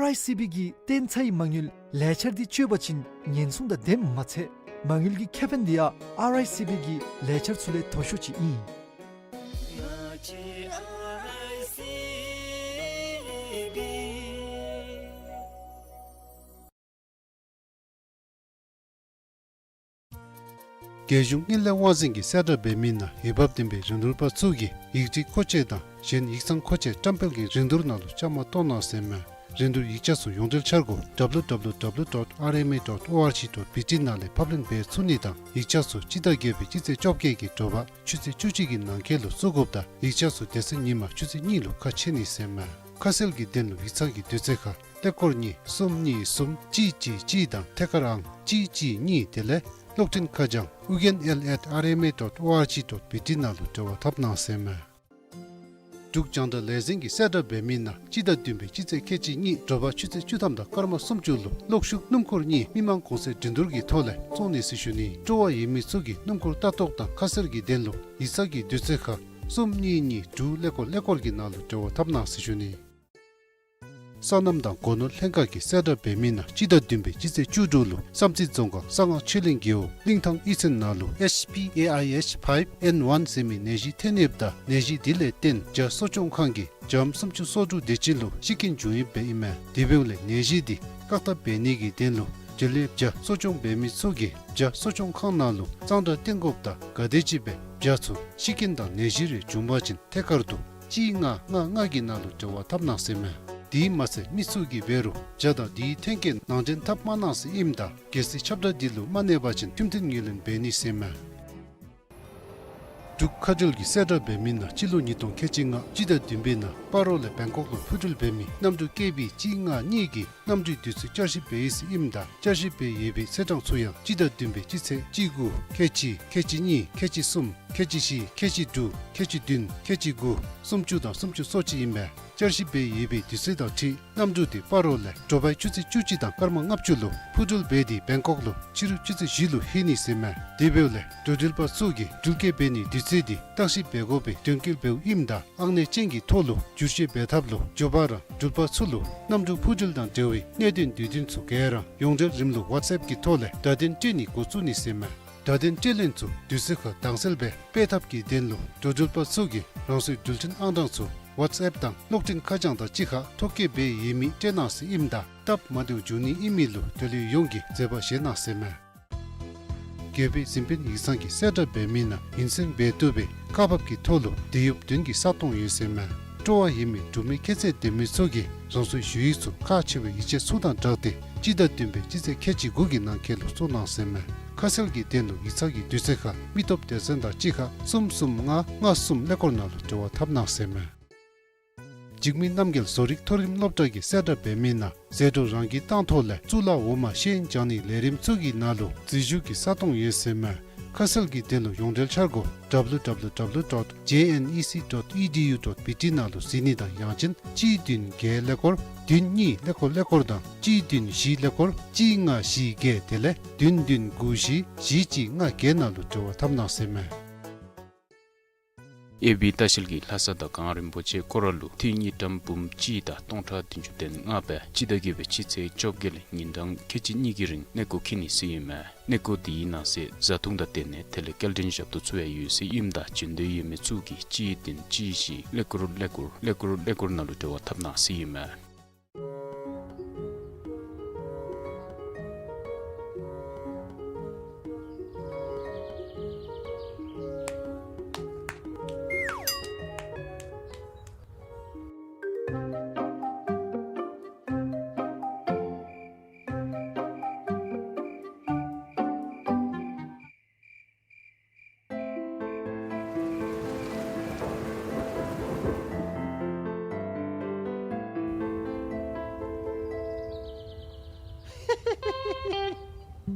ཨར་ཨའི་སི་བི་གི་བརྟན་ཚའི་མ་དངུལ་ལས་འཆར་འདི་སྤྱོད་པ་ཅིན་ཉེན་སྲུང་དང་ལྡནམ་མ་ཚད་མ་དངུལ་གྱི་ཁེ་ཕན་འདི་ཡང་ཨར་ཨའི་སི་བི་གི་ལས་འཆར་ཚུ་ལས་མཐོ་ཤོས་ཅིག་ཨིན། རྒྱལ་གཞུང་དངུལ་ལས་དབང་འཛིན་གྱིས་གསལ་བསྒྲགས་འབད་མི་ནང་འོས་འབབ་ལྡན་པའི་རིན་བསྡུར་པ་ཚུ་གིས་ཡིག་བྲིས་མཁོ་ཆས་དང་གཞན་ཡིག་ཚང་མཁོ་ཆས་བཀྲམ་སྤེལ་གྱི་རིན་བསྡུར་ནང་ལུ་བཅའ་མར་གཏོགས་གནང་ཟེར་མས། རིན་བསྡུར་ཡིག་ཆ་ཚུ་ཡོངས་འབྲེལ་འཆར་སྒོ་W W W dot R M A dot O R G dot B T ནང་ལས་ཕབ་ལེན་འབད་ཚུགས་ནི་དང་ཡིག་ཆ་ཚུ་སྤྱི་ཟླ་བརྒྱད་པའི་སྤྱི་ཚེས་བཅོ་བརྒྱད་ཀྱི་དྲོ་པ་ཆུ་ཚོད་བཅུ་གཅིག་གི་ནང་འཁོད་ལུ་བཙུགས་དགོཔ་དང་ཡིག་ཆ་ཚུ་དེ་ཚེ་ཉིན་མ་ཆུ་ཚོད་གཉིས་ལུ་ཁ་ཕྱེ་ནི་ཟེར་མས། ཁ་གསལ་གྱི་དོན་ལུ་ཡིག་ཚང་གི་དུས་ཚོད་ཁར་ཀླད་ཀོར་གཉིས་གསུམ་གཉིས་གསུམ་གཅིག་གཅིག་གཅིག་དང་ཐད་ཀར་ཨང་གཅིག་གཅིག་གཉིས་དེ་ལས་གློག་འཕྲིན་ཁ་བྱང་ཨུ་རྒྱན་ཨེལ་ཨེཊ་ཨར་ཨེམ་ཨེ་ཌོཊ་ཨོ་ཨར་ཇི་ཌོཊ་བི་ཊི་ནང་ལུ་འབྲེལ་བ་འཐབ་གནང་ཟེར་མས། འབྲུག་རྒྱང་བསྒྲགས་ལས་འཛིན་གྱིས་གསལ་བསྒྲགས་འབད་མི་ནང་སྤྱི་ཟླ་བདུན་པའི་སྤྱི་ཚེས་ཁལ་གཅིག་གཉིས་དྲོ་པ་ཆུ་ཚོད་བཅུ་ཐམ་དང་སྐར་མ་སུམ་ཅུ་ལུ་གློག་ཤུགས་སྣུམ་འཁོར་གཉིས་མི་མང་གོང་ཚད་འགྲན་བསྡུར་གྱི་ཐོག་ལས་བཙོང་ནི་ཟེར་ཞུ་ནི། སྤྲོ་བ་ཡོད་མི་ཚུ་གིས་སྣུམ་འཁོར་ལྟ་རྟོག་དང་ཁ་གསལ་གྱི་དོན་ལུ་ཡིག་ཚང་གི་དུས་ཚོད་ཁར་གསུམ་གཉིས་གཉིས་དྲུག་ཀླད་ཀོར་ཀླད་ཀོར་གྱི་ནང་ལུ་འབྲེལ་བ་འཐབ་གནང་ཟེར་ཞུ་ནི། སོ་ནམ་དང་སྒོ་ནོར་ལྷན་ཁག་གིས་གསལ་བསྒྲགས་འབད་མི་ནང་སྤྱི་ཟླ་བདུན་པའི་སྤྱི་ཚེས་བཅུ་དྲུག་ལུ་བསམ་རྩེ་རྫོང་ཁག་གསང་སྔགས་ཆོས་གླིང་རྒེད་འོག་གླིང་ཐང་གཡུས་ཚན་ནང་ལུ་ཨེཆ་པི་ཨེ་ཨའི་ཨེཆ་ཕའིབ་ཨེན་ཝན་ཟེར་མི་ནད་གཞི་ཐོན་ཡོདཔ་ད་ནད་གཞི་འདི་ལས་བརྟེན་བྱ་གསོ་སྐྱོང་ཁང་གི་བྱམོ་སུམ་ཅུ་སོ་དྲུག་དེ་ཅིག་ལུ་ཤི་རྐྱེན་བྱུང་ཡོདཔ་ཨིན་མས། དེ་འབདཝ་ལས་ནད་གཞི་འདི་བཀག་ཐབས་འབད་ནི་གི་དོན་ལུ་འབྲེལ་ཡོད་བྱ་གསོ་སྐྱོང་འབད་མི་ཚུ་གིས་བྱ་གསོ་སྐྱོང་ཁང་ནང་ལུ་གཙང་སྦྲ་བསྟེན་དགོཔ་དང་ག་དེམ་ཅིག་སྦེ་བྱ་ཚུ་ཤི་རྐྱེན་དང་ནད་གཞི་རེ་བྱུང་པ་ཅིན་ཐད་ཀར་དུ་གཅིག་ལྔ་ལྔ་ལྔ་གི་ནང་ལུ་འབྲེལ་བ་འཐབ་གནང་ཟེར་མས། དེ་མ་ཚད་མི་ཚུ་གིས་འབད་རུང་བྱ་དང་དེའི་ཐོན་སྐྱེད་ནང་འདྲེན་འཐབ་མ་གནང་ཟེར་ཨིནམ་ད་གལ་སྲིད་ཁྱབ་བསྒྲགས་འདི་ལུ་མ་གནས་པ་ཅིན་ཁྲིམས་མཐུན་ངོས་ལེན་འབད་ནི་ཟེར་མས། འབྲུག་མཁའ་འགྲུལ་གྱིས་གསལ་བསྒྲགས་འབད་མི་ནང་སྤྱི་ལོ་ཉིས་སྟོང་ཁལ་གཅིག་ལྔ་སྤྱི་ཟླ་བདུན་པའི་ནང་སྤ་རོ་ལས་བེང་ཀོག་ལུ་འཕུར་འགྲུལ་འབད་མི་གནམ་གྲུ་ཀེ་བི་གཅིག་ལྔ་གཉིས་ཀྱི་གནམ་གྲུའི་དུས་ཚོད་བསྐྱར་ཞིབ་འབད་ཡི་ཟེར་ཨིནམ་ད་བསྐྱར་ཞིབ་འབད་ཡོད་པའི་ཚེས་གྲངས་ཚུ་ཡང་སྤྱི་ཟླ་བདུན་པའི་སྤྱི་ཚེས་གཅིག་དགུ་ཁལ་གཅིག་ཁལ་གཅིག་གཉིས་ཁལ་གཅིག་གསུམ་ཁལ་གཅིག་བཞི་ཁལ་གཅིག་དྲུག་ཁལ་གཅིག་བདུན་ཁལ་གཅིག་དགུ་སུམ་ཅུ་དང་སུམ་ཅུ་སོ་གཅིག་ཨིན་པས། བསྐྱར་ཞིབ་འབད་ཡོད་པའི་དུས་ཚོད་དང་འཁྲིལ་གནམ་གྲུ་དེ་སྤ་རོ་ལས་དྲོ་པའི་ཆུ་ཚོད་བཅུ་གཅིག་དང་སྐར་མ་ལྔ་བཅུ་ལུ་འཕུར་འགྲུལ་འབད་དེ་བེང་ཀོག་ལུ་ཕྱི་རུ་ཆུ་ཚོད་བཞི་ལུ་ལྷོད་ནི་ཟེར་མས། དེ་འབདཝ་ལས་འགྲོ་འགྲུལ་པ་ཚུ་གིས་འགྲུལ་སྐྱེལ་འབད་ནིའི་དུས་ཚོད་དེ་བརྟག་ཞིབ་འབད་དགོ་པའི་དོན་འཁྱོལ་འབདཝ་ཨིནམ་ད་ཨང་གནས་ཅན་གྱི་ཐོག་ལུ་བསྒྱུར་བཅོས་འབད་ཐབས་ལུ་མགྱོགས་པ་ར་འགྲུལ་པ་ཚུ་ལུ་གནམ་གྲུ་འཕུར་འགྲུལ་དང་འབྲེལ་བའི་གནད་དོན་དུས་སྟོན་ཚུ་ག་ར་ཡོངས་འབྲེལ་རིམ་ལུགས་ཝཊས་ཨེཔ་གི་ཐོག་ལས་བརྡ་དོན་སྤྲོད་ནི་འགོ་བཙུགས་ནི་ཟེར་མས། བརྡ་དོན་སྤྲོད་ལེན་ཚུ་དུས་ཚོད་ཁར་དྭངས་གསལ་སྦེ་སྤེལ་ཐབས་ཀྱི་དོན་ལུ་འགྲོ་འགྲུལ་པ་ཚུ་གིས་རང་སོའི་འགྲུལ་འཕྲིན་ཨང་གྲངས་ཚུ་ཝཊས་ཨེཔ་དང་གློག་འཕྲིན་ཁ་བྱང་དང་གཅིག་ཁར་ཐོ་བཀོད་འབད་ཡོད་མི་སྤྲོད་གནང་ཟེར་ཨིནམ་ད་སྟབས་མ་བདེཝ་འབྱུང་ནི་ཨིན་མི་ལུ་འབྲེལ་ཡོད་ཡོངས་ཀྱིས་འཛེམ་པ་བཞེས་གནང་ཟེར་མས། རྒྱལ་པོའི་གཟིམ་དཔོན་ཡིག་ཚང་གིས་གསལ་བསྒྲགས་འབད་མི་ནང་ཡིན་གསུངས་འབད་བཏུབ་པའི་ཁག་འབག་གི་ཐོག་ལུ་དེད་ཡོདཔ་བདུན་གྱི་ས་སྟོང་ཡོད་ཟེར་མས། སྤྲོ་བ་ཡོད་མི་འབྲུག་མི་ཁྱད་ཚད་ལྡན་མི་ཚུ་གིས་རང་སོའི་ཞུ་ཡིག་ཚུ་ཁག་ཆེ་བའི་ཡིག་ཆ་ཚུ་དང་སྦྲགས་ཏེ་སྤྱི་ཟླ་བདུན་པའི་སྤྱི་ཚེས་ཁལ་གཅིག་དགུ་གི་ནང་འཁོད་ལུ་བཙུགས་གནང་ཟེར་མས། ཁ་གསལ་གྱི་དོན་ལུ་ཡིག་ཚང་གི་དུས་ཚོད་ཁར་མི་སྟོབས་སྡེ་ཚན་དང་གཅིག་ཁར་གསུམ་གསུམ་ལྔ་ལྔ་གསུམ་ཀླད་ཀོར་ནང་ལུ་འབྲེལ་བ་འཐབ་གནང་ཟེར་མས། འཇིགས་མེད་རྣམ་རྒྱལ་བཟོ་རིག་མཐོ་རིམ་སློབ་གྲྭ་གིས་གསལ་བསྒྲགས་འབད་མི་ནང་ཟད་འགྲོ་རང་གིས་བཏང་ཐོག་ལས་གཙུག་ལག་འོག་མ་ཤེས་ཡོན་སྦྱང་ནིའི་ལས་རིམ་ཚུ་གི་ནང་ལུ་འཛུལ་ཞུགས་ཀྱི་ས་སྟོང་ཡོད་ཟེར་མས། ཁ་གསལ་གྱི་དོན་ལུ་ཡོངས་འབྲེལ་འཆར་སྒོ་W W W dot J N E C dot E D U dot B T ནང་ལུ་གཟིགས་ནི་དང་ཡང་ཅིན་གཅིག་བདུན་བརྒྱད་ཀླད་ཀོར་བདུན་གཉིས་ཀླད་ཀོར་ཀླད་ཀོར་དང་གཅིག་བདུན་བཞི་ཀླད་ཀོར་གཅིག་ལྔ་བཞི་བརྒྱད་དེ་ལས་བདུན་བདུན་དགུ་བཞི་བཞི་གཅིག་ལྔ་བརྒྱད་ནང་ལུ་འབྲེལ་བ་འཐབ་གནང་ཟེར་མས། ཨེ་བི་ལྟ་བཤལ་གྱིས་ལྷ་ས་དང་གངས་རིན་པོ་ཆེ་སྐོར་ར་ལུ་ཐིག་དངུལ་ཀྲམ་འབུམ་གཅིག་དང་སྟོང་ཕྲག་བདུན་ཅུ་དོན་ལྔ་སྦེ་སྤྱི་ཟླ་བརྒྱད་པའི་སྤྱི་ཚེས་བཅོ་བརྒྱད་ལས་ཉིན་གྲངས་ཁལ་གཅིག་གཉིས་ཀྱི་རིང་གནས་སྐོར་འཁྱིད་ནི་ཟེར་ཨིན་མས། གནས་སྐོར་དེའི་ནང་གསེས་བཟའ་འཐུང་དང་དེ་ནས་དེ་ལས་སྐྱེལ་འདྲེན་ཞབས་ཏོག་ཚུ་ཡང་ཡོད་ཟེར་ཨིནམ་ད་བྱོན་འདོད་ཡོད་མི་ཚུ་གིས་གཅིག་བདུན་གཅིག་བཞི་ཀླད་ཀོར་ཀླད་ཀོར་ཀླད་ཀོར་ཀླད་ཀོར་ནང་ལུ་འབྲེལ་བ་འཐབ་གནང་ཟེར་ཨིན་མས།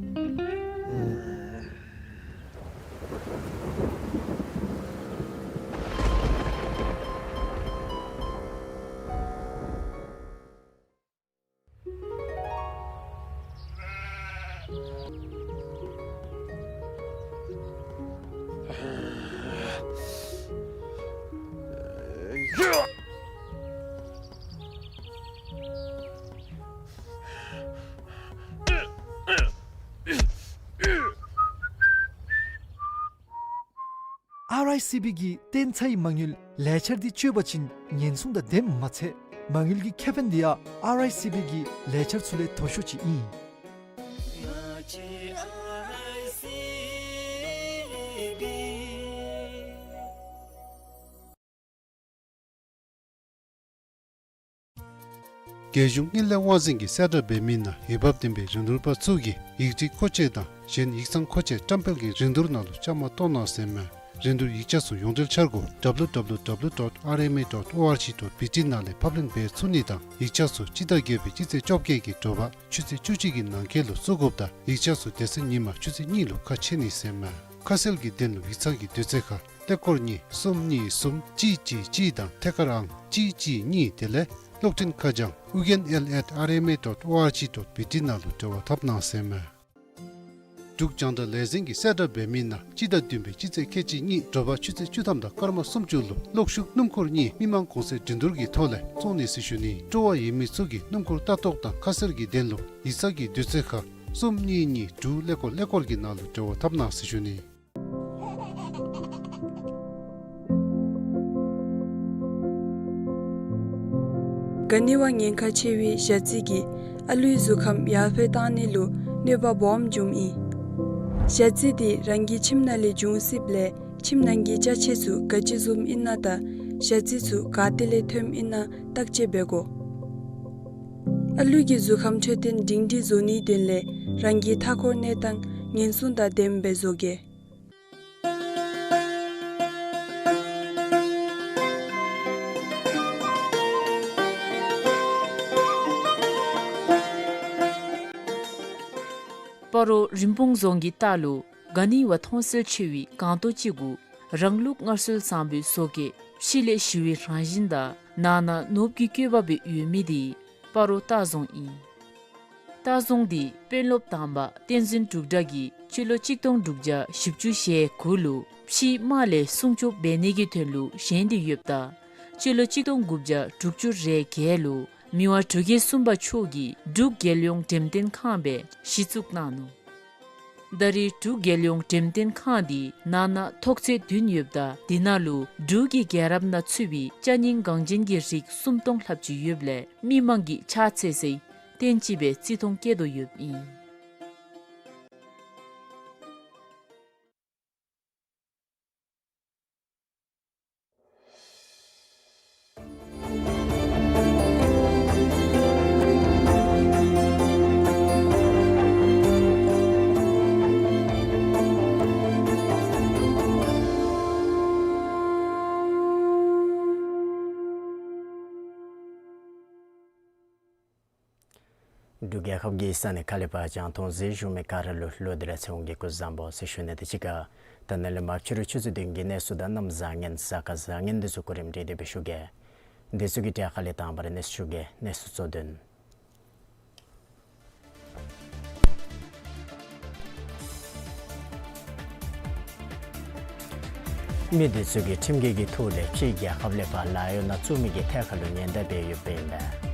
ཨར་ཨའི་སི་བི་གི་བརྟན་ཚའི་མ་དངུལ་ལས་འཆར་འདི་སྤྱོད་པ་ཅིན་ཉེན་སྲུང་དང་ལྡནམ་མ་ཚད་མ་དངུལ་གྱི་ཁེ་ཕན་འདི་ཡང་ཨར་ཨའི་སི་བི་གི་ལས་འཆར་ཚུ་ལས་མཐོ་ཤོས་ཅིག་ཨིན། རྒྱལ་གཞུང་དངུལ་ལས་དབང་འཛིན་གྱིས་གསལ་བསྒྲགས་འབད་མི་ནང་འོས་འབབ་ལྡན་པའི་རིན་བསྡུར་པ་ཚུ་གིས་ཡིག་བྲིས་མཁོ་ཆས་དང་གཞན་ཡིག་ཚང་མཁོ་ཆས་བཀྲམ་སྤེལ་གྱི་རིན་བསྡུར་ནང་ལུ་བཅའ་མར་གཏོགས་གནང་ཟེར་མས། རིན་བསྡུར་ཡིག་ཆ་ཚུ་ཡོངས་འབྲེལ་འཆར་སྒོ་W W W dot R M A dot O R G dot B T ནང་ལས་ཕབ་ལེན་འབད་ཚུགས་ནི་དང་ཡིག་ཆ་ཚུ་སྤྱི་ཟླ་བརྒྱད་པའི་སྤྱི་ཚེས་བཅོ་བརྒྱད་ཀྱི་དྲོ་པ་ཆུ་ཚོད་བཅུ་གཅིག་གི་ནང་འཁོད་ལུ་བཙུགས་དགོཔ་དང་ཡིག་ཆ་ཚུ་དེ་ཚེ་ཉིན་མ་ཆུ་ཚོད་གཉིས་ལུ་ཁ་ཕྱེ་ནི་ཟེར་མས། ཁ་གསལ་གྱི་དོན་ལུ་ཡིག་ཚང་གི་དུས་ཚོད་ཁར་ཀླད་ཀོར་གཉིས་གསུམ་གཉིས་གསུམ་གཅིག་གཅིག་གཅིག་དང་ཐད་ཀར་ཨང་གཅིག་གཅིག་གཉིས་དེ་ལས་གློག་འཕྲིན་ཁ་བྱང་ཨུ་རྒྱན་ཨེལ་at R M A dot O R G dot B T ནང་ལུ་འབྲེལ་བ་འཐབ་གནང་ཟེར་མས། འབྲུག་རྒྱང་བསྒྲགས་ལས་འཛིན་གྱིས་གསལ་བསྒྲགས་འབད་མི་ནང་སྤྱི་ཟླ་བདུན་པའི་སྤྱི་ཚེས་ཁལ་གཅིག་གཉིས་དྲོ་པ་ཆུ་ཚོད་བཅུ་ཐམ་དང་སྐར་མ་སུམ་ཅུ་ལུ་གློག་ཤུགས་སྣུམ་འཁོར་གཉིས་མི་མང་གོང་ཚད་འགྲན་བསྡུར་གྱི་ཐོག་ལས་བཙོང་ནི་ཟེར་ཞུ་ནི། སྤྲོ་བ་ཡོད་མི་ཚུ་གིས་སྣུམ་འཁོར་ལྟ་རྟོག་དང་ཁ་གསལ་གྱི་དོན་ལུ་ཡིག་ཚང་གི་དུས་ཚོད་ཁར་གསུམ་གཉིས་གཉིས་དྲུག་ཀླད་ཀོར་ཀླད་ཀོར་གྱི་ནང་ལུ་འབྲེལ་བ་འཐབ་གནང་ཟེར་ཞུ་ནི། ག་ནི་བ་ཉེན་ཁ་ཆེ་བའི་ཞ་རྩི་གིས་ཨ་ལུའི་གཟུགས་ཁམས་ཡར་འཕེལ་བཏང་ནི་ལུ་གནོད་པ་སྦོམ་འབྱུངམ་ཨིན། ཞ་རྩི་འདི་རང་གི་ཁྱིམ་ནང་ལས་འབྱུང་སྲིདཔ་ལས་ཁྱིམ་ནང་གི་ཅ་ཆས་ཚུ་ག་ཅི་བཟུམ་ཨིན་ན་དང་ཞ་རྩི་ཚུ་ག་ཏེ་ལས་ཐོནམ་ཨིན་ན་བརྟག་དཔྱད་འབད་དགོ། ཨ་ལུ་གི་གཟུགས་ཁམས་འཕྲོད་བསྟེན་སྒྲིང་སྒྲིང་བཟོ་ནིའི་དོན་ལས་རང་གི་མཐའ་འཁོར་གནས་སྟངས་ཉེན་སྲུང་དང་ལྡནམ་སྦེ་བཟོ་གེ། སྤ་རོ་རིན་སྤུངས་རྫོང་གི་ལྟག་ལུ་ག་ནི་བ་མཐོང་གསལ་ཆེ་བའི་སྒང་ཏོ་ཅིག་གུ་རང་ལུགས་སྔར་སྲོལ་བཟང་པོའི་བཟོ་བཀོད་ཕྱི་ལས་ཞི་བའི་རང་བཞིན་དང་ནང་ན་ནོར་བུ་གི་བཀོད་པ་སྦེ་ཡོད་མི་འདི་སྤ་རོ་ལྟ་རྫོང་ཨིན། ལྟ་རྫོང་འདི་དཔོན་སློབ་དང་པ་བསྟན་འཛིན་འབྲུག་གྲགས་ཀྱིས་སྤྱི་ལོ་གཅིག་སྟོང་དྲུག་བརྒྱ་བཞི་བཅུ་ཞེ་དགུ་ལུ་ཕྱིའི་དམག་ལས་སྲུང་སྐྱོབ་འབད་ནི་གི་དོན་ལུ་བཞེངས་ཏེ་ཡོདཔ་ད་སྤྱི་ལོ་གཅིག་སྟོང་དགུ་བརྒྱ་དྲུག་ཅུ་རེ་བརྒྱད་ལུ་མི་དབང་འབྲུག་རྒྱལ་གསུམ་པ་མཆོག་གིས་འབྲུག་རྒྱལ་ཡོངས་འགྲེམས་སྟོན་ཁང་སྦེ་གཞི་བཙུགས་གནང་ནུག། ད་རེས་འབྲུག་རྒྱལ་ཡོངས་འགྲེམས་སྟོན་ཁང་འདི་ནང་ན་ཐོག་ཚད་བདུན་ཡོདཔ་ད་འདི་ནང་ལུ་འབྲུག་གི་རྒྱལ་རབས་ནང་ཚུད་པའི་ཅ་རྙིང་འགངས་ཅན་གྱི་རིགས་སུམ་སྟོང་ལྷགཔ་ཅིག་ཡོདཔ་ལས་མི་མང་གིས་ཕྱག་འཚལ་སའི་རྟེན་ཅིག་སྦེ་བརྩི་མཐོང་བསྐྱེད་དོ་ཡོདཔ་ཨིན། འབྲུག་རྒྱལ་ཁབ་ཀྱི་ས་གནས་ཁག་ལས་ཕར་རྒྱང་མཐོང་གཟིགས་བཞུགས་མི་ག་ར་ལུ་ལོག་སྟེ་ར་ཚེ་དབང་གིས་སྐུ་གཟུགས་བཟང་པོ་ཟེར་ཞུ་ནི་དང་གཅིག་ཁར་ད་ནཱ་ལས་མར་ཕྱི་རུ་ཆུ་ཚོད་བདུན་གྱི་གནས་ཚུལ་དང་གནམ་བཟང་ངན་གཟའ་སྐར་བཟང་ངན་འདི་ཚུ་གོ་རིམ་སྒྲིག་སྟེ་སྦེ་ཞུ་གེ། འདི་ཚུ་གི་གྲས་ཁ་ལས་དང་པ་ར་གནས་ཚུལ་ཞུ་གེ། གནས་ཚུལ་གཙོ་དོན། མི་འདི་ཚུ་གིས་ཁྲིམས་འགལ་གྱི་ཐོག་ལས་ཕྱིའི་རྒྱལ་ཁབ་ལས་ཕར་ལཱ་གཡོག་ནང་བཙུགས་མི་གི་ཐད་ཁར་ལུ་ཉེན་བརྡ་འབད་ཡོདཔ་ཨིན་པས།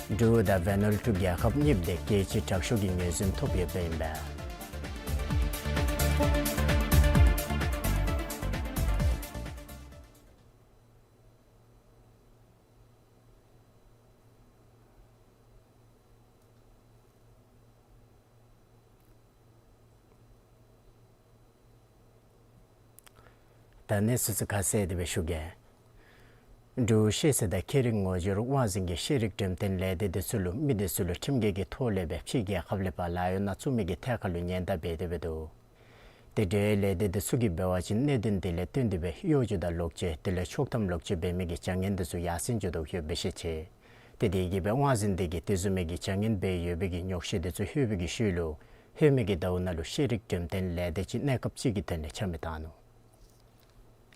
འབྲུག་དང་ཝ་ནུ་ཨ་ཊུ་རྒྱལ་ཁབ་གཉིསཔོ་དེ་རྒྱལ་སྤྱིའི་དྲག་ཤོས་ཀྱི་ངོས་འཛིན་ཐོབ་ཡོདཔ་ཨིན་པས། ད་གནས་ཚུལ་ཚུ་ཁ་གསལ་ཏེ་སྦེ་ཞུ་གེ། འབྲུག་ཤེས་ཚད་དང་ཁྱད་རིག་ངོ་སྦྱོར་དབང་འཛིན་གྱིས་ཤེས་རིག་འགྲེམས་སྟོན་ལས་སྡེ་འདི་ཚུ་ལུ་མི་འདི་ཚུ་ལུ་ཁྲིམས་འགལ་གྱི་ཐོག་ལས་སྦེ་ཕྱིའི་རྒྱལ་ཁབ་ལས་ཕར་ལཱ་གཡོག་ནང་བཙུགས་མི་གི་ཐད་ཁར་ལུ་ཉེན་བརྡ་འབད་དེ་སྦེ་འདུག། དེ་འབྲེལ་ལས་སྡེ་འདི་ཚུ་གིས་འབད་བ་ཅིན་གནད་དོན་འདི་ལས་བརྟེན་ཏེ་སྦེ་གཡོ་སྒྱུ་དང་ལོག་སྤྱོད་དེ་ལས་ཆོག་ཐམ་ལོག་སྤྱོད་འབད་མི་གི་བྱ་ངན་འདི་ཚུ་ཡར་སེང་འགྱོ་དོ་ཡོདཔ་སྦེ་བཤད་ཅི། དེ་དེ་གིས་སྦེ་དབང་འཛིན་འདི་གིས་དེ་བཟུམ་མའི་གི་བྱ་ངན་འབད་ཡོད་པའི་གི་ཉོགས་བཤད་འདི་ཚུ་ལྷོད་པའི་གི་ཤུལ་ལུ་ལྷོད་མི་གི་ཟླཝ་ནང་ལུ་ཤེས་རིག་འགྲེམས་སྟོན་ལས་སྡེ་ཅིག་གནས་སྐབས་ཅིག་གི་དོན་ལས་ཆ་མེད་བཏང་ནུག།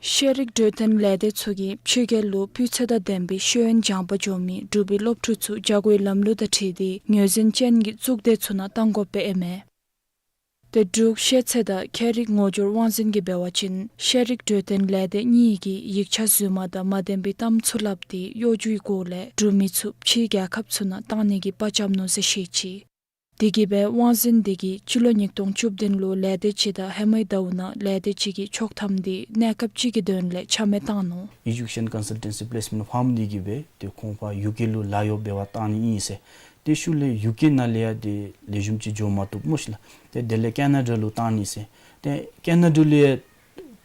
ཤེས་རིག་འགྲེམས་སྟོན་ལས་སྡེ་ཚུ་གིས་ཕྱི་རྒྱལ་ལུ་སྤུས་ཚད་དང་ལྡན་པའི་ཤེས་ཡོན་སྦྱང་པར་འགྱོ་མི་འབྲུག་པའི་སློབ་ཕྲུག་ཚུ་བྱ་སྒོའི་ལམ་ལུགས་དང་འཁྲིལ་ཏེ་ངོས་འཛིན་ཅན་གྱི་གཙུག་སྡེ་ཚུ་ནང་བཏང་དགོཔ་སྦེ་ཨིན་མས། དེ་འབྲུག་ཤེས་ཚད་དང་ཁྱད་རིག་ངོ་སྦྱོར་དབང་འཛིན་གྱིས་འབད་བ་ཅིན་ཤེས་རིག་འགྲེམས་སྟོན་ལས་སྡེ་གཉིས་ཀྱིས་ཡིག་ཆ་རྫུན་མ་དང་མ་ལྡན་པའི་གཏམ་ཚུ་སླབ་སྟེ་གཡོ་སྒྱུའི་སྒོ་ལས་འབྲུག་མི་ཚུ་ཕྱིའི་རྒྱལ་ཁབ་ཚུ་ནང་བཏང་ནི་གི་དཔའ་བཅམ་ནུག་ཟེར་བཤད་ཅི། དེ་གིས་སྦེ་དབང་འཛིན་དེ་གིས་སྤྱི་ལོ་ཉིས་སྟོང་བཅུ་བདུན་ལུ་ལས་སྡེ་ཅིག་དང་ཧེ་མའི་ཟླཝ་ནང་ལས་སྡེ་ཅིག་གི་ཆོག་ཐམ་དེ་གནས་སྐབས་ཅིག་གི་དོན་ལས་ཆ་མེད་བཏང་ནུག། Education Consultancy Placement Firm དེ་གིས་སྦེ་ཏེ་ཁོང་ཕར་ཡུ་ཀེ་ལུ་ལཱ་གཡོག་འབད་བར་བཏང་ནི་ཨིན་ཟེར། ཏེ་ཤུལ་ལས་ཡུ་ཀེ་ནང་ལས་ཡང་ཏེ་ལེགས་ཤོམ་ཅིག་འགྱོ་མ་བཏུབ་སྨོ་ཤིག་ལགས། ཏེ་དེ་ལས་ཀེ་ན་ཌ་ལུ་བཏང་ནི་ཟེར། ཏེ་ཀེ་ན་ཌ་ལུ་ཡང་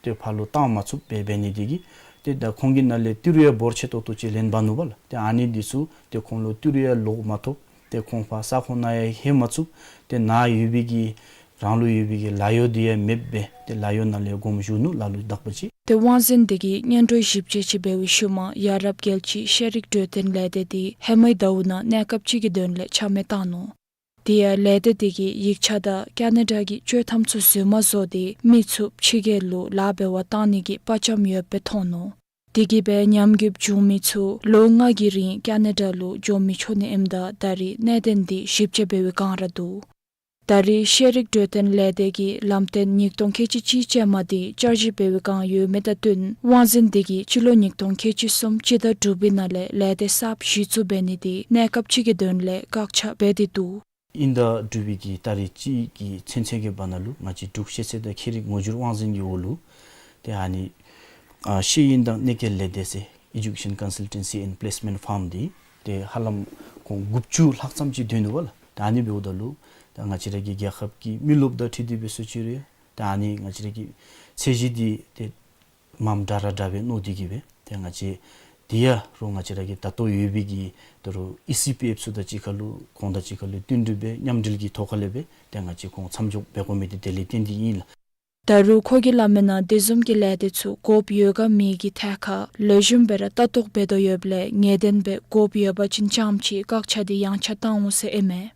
ཏེ་ཕར་ལུ་བཏང་མ་ཚུགསཔ་སྦེ་འབད་ནི་དེ་གིས་ཏེ་ད་ཁོང་གི་ནང་ལས་ཏི་རུ་ཡང་འབོར་ཆེ་ཏོག་ཏོ་ཅིག་ལེན་འབག་ནུག་པ་ལགས། ཏེ་ཨ་ནི་འདི་ཚུ་ཏེ་ཁོང་ལུ་ཏི་རུ་ཡང་ལོག་མ་ཐོབ། ཏེ་ཁོང་ཕར་ས་ཁོངས་ནང་ཡང་ལྷོད་མ་ཚུགས། ཏེ་ནཱ་ཡོད་པའི་གི་རང་ལུ་ཡོད་པའི་གི་ལཱ་གཡོག་འདི་ཡང་མེདཔ་སྦེ་ཏེ་ལཱ་གཡོག་ནང་ལས་དགོངསམ་ཞུ་ནུག་ལ་ལུ་དག་པ་ཅིག། ཏེ་དབང་འཛིན་དེ་གིས་སྔོན་འགྲོའི་ཞིབ་དཔྱད་ཅིག་འབད་བའི་ཤུལ་མ་ཡ་རབས་རྒྱལ་སྤྱིའི་ཤེས་རིག་འབྲེལ་ལྡན་ལས་སྡེ་དེ་ཧེ་མའི་ཟླཝ་ནང་གནས་སྐབས་ཅིག་གི་དོན་ལས་ཆ་མེད་བཏང་ནུག། དེ་ཡང་ལས་སྡེ་དེ་གིས་ཡིག་ཆ་དང་ཀེ་ན་ཌ་གི་ཆོག་ཐམ་ཚུ་རྫུན་མ་བཟོ་སྟེ་མི་ཚུ་ཕྱི་རྒྱལ་ལུ་ལཱ་འབད་བར་བཏང་ནི་གི་དཔའ་བཅམ་ཡོདཔ་སྦེ་མཐོང་ནུག། དེ་གིས་སྦེ་ཉམས་རྒུདཔ་བྱུང་མི་ཚུ་ལོ་ལྔ་གི་རིང་ཀེ་ན་ཌ་ལུ་འགྱོ་མི་ཆོག་ནི་ཨིནམ་ད་ད་རེས་གནད་དོན་དེ་ཞིབ་དཔྱད་འབད་བའི་བསྒང་ར་འདུག། ད་རེས་ཤེས་རིག་འབྲེལ་ལྡན་ལས་སྡེ་གི་ལམ་སྟོན་ཉིས་སྟོང་ཁལ་གཅིག་གཅིག་ཅན་མ་དེ་བསྐྱར་ཞིབ་འབད་བའི་བསྒང་ཡོད་མི་དང་བསྟུན་དབང་འཛིན་དེ་གིས་སྤྱི་ལོ་ཉིས་སྟོང་ཁལ་གཅིག་གསུམ་སྤྱི་ཟླ་དྲུག་པའི་ནང་ལས་ལས་སྡེ་གསརཔ་གཞི་བཙུགས་འབད་ནི་དེ་གནས་སྐབས་ཅིག་གི་དོན་ལས་བཀག་ཆ་འབད་དེ་འདུག། དབྱིན་ཟླ་དྲུག་པའི་གི་ཏ་རིག་གཅིག་གི་ཚུན་ཚོད་ཀྱི་བར་ན་ལུ་ང་བཅས་འབྲུག་ཤེས་ཚད་དང་ཁྱད་རིག་ངོ་སྦྱོར་དབང་འཛིན་གྱི་འོག་ལུ་ཏེ་ཨ་ནི་ཨ་ཤེས་ཡོན་དང་གནད་འཁེལ་ལས་སྡེ་ཟེར་Education Consultancy and Placement Firm དེ་ཏེ་ཧ་ལམ་ཁོང་དགུ་བཅུ་ལྷག་ཙམ་ཅིག་འདུག་ནུག་པ་ལགས། ཏེ་ཨ་ནི་འབདཝ་ད་ལུ་ད་ང་བཅས་ར་གི་རྒྱལ་ཁབ་ཀྱི་མི་རློབས་དང་འཁྲིལ་ཏེ་སྦེ་སོང་ཅི་རུང་ཡང་ད་ཨ་ནི་ང་བཅས་ར་གི་ཚད་གཞི་འདི་ཏེ་མངམ་འདྲ་ར་འདྲ་སྦེ་མནོ་སྟེ་གིས་སྦེ་ཏེ་ང་བཅས་དེ་ཡང་རུང་ང་བཅས་ར་གི་ད་ལྟོ་ཡོད་པའི་གི་ད་རུང་ཨི་སི་པི་ཨེཕ་ཚུ་དང་གཅིག་ཁར་ལུ་ཁོང་དང་གཅིག་ཁར་ལུ་བསྟུན་གྲོས་འབད་མཉམ་འབྲེལ་གྱི་ཐོག་ཁ་ལས་སྦེ་ཏེ་ང་བཅས་ཁོང་མཚམས་འཇོག་འབད་དགོ་མི་འདི་དེ་ལས་བརྟེན་ཏེ་ཨིན་ལགས། ད་རུང་ཁོ་གིས་སླབ་མིའི་ནང་དེ་བཟུམ་གྱི་ལས་སྡེ་ཚུ་དགོཔ་ཡོད་ག་མེད་ཀྱི་ཐད་ཁར་ལེགས་ཤོམ་སྦེ་ར་ལྟ་རྟོག་འབད་དོ་ཡོདཔ་ལས་ངེས་བདེན་སྦེ་དགོཔ་ཡོད་པ་ཅིན་རྐྱངམ་ཅིག་བཀག་ཆ་དེ་ཡངས་ཆག་བཏང་འོང་ཟེར་ཨིན་མས།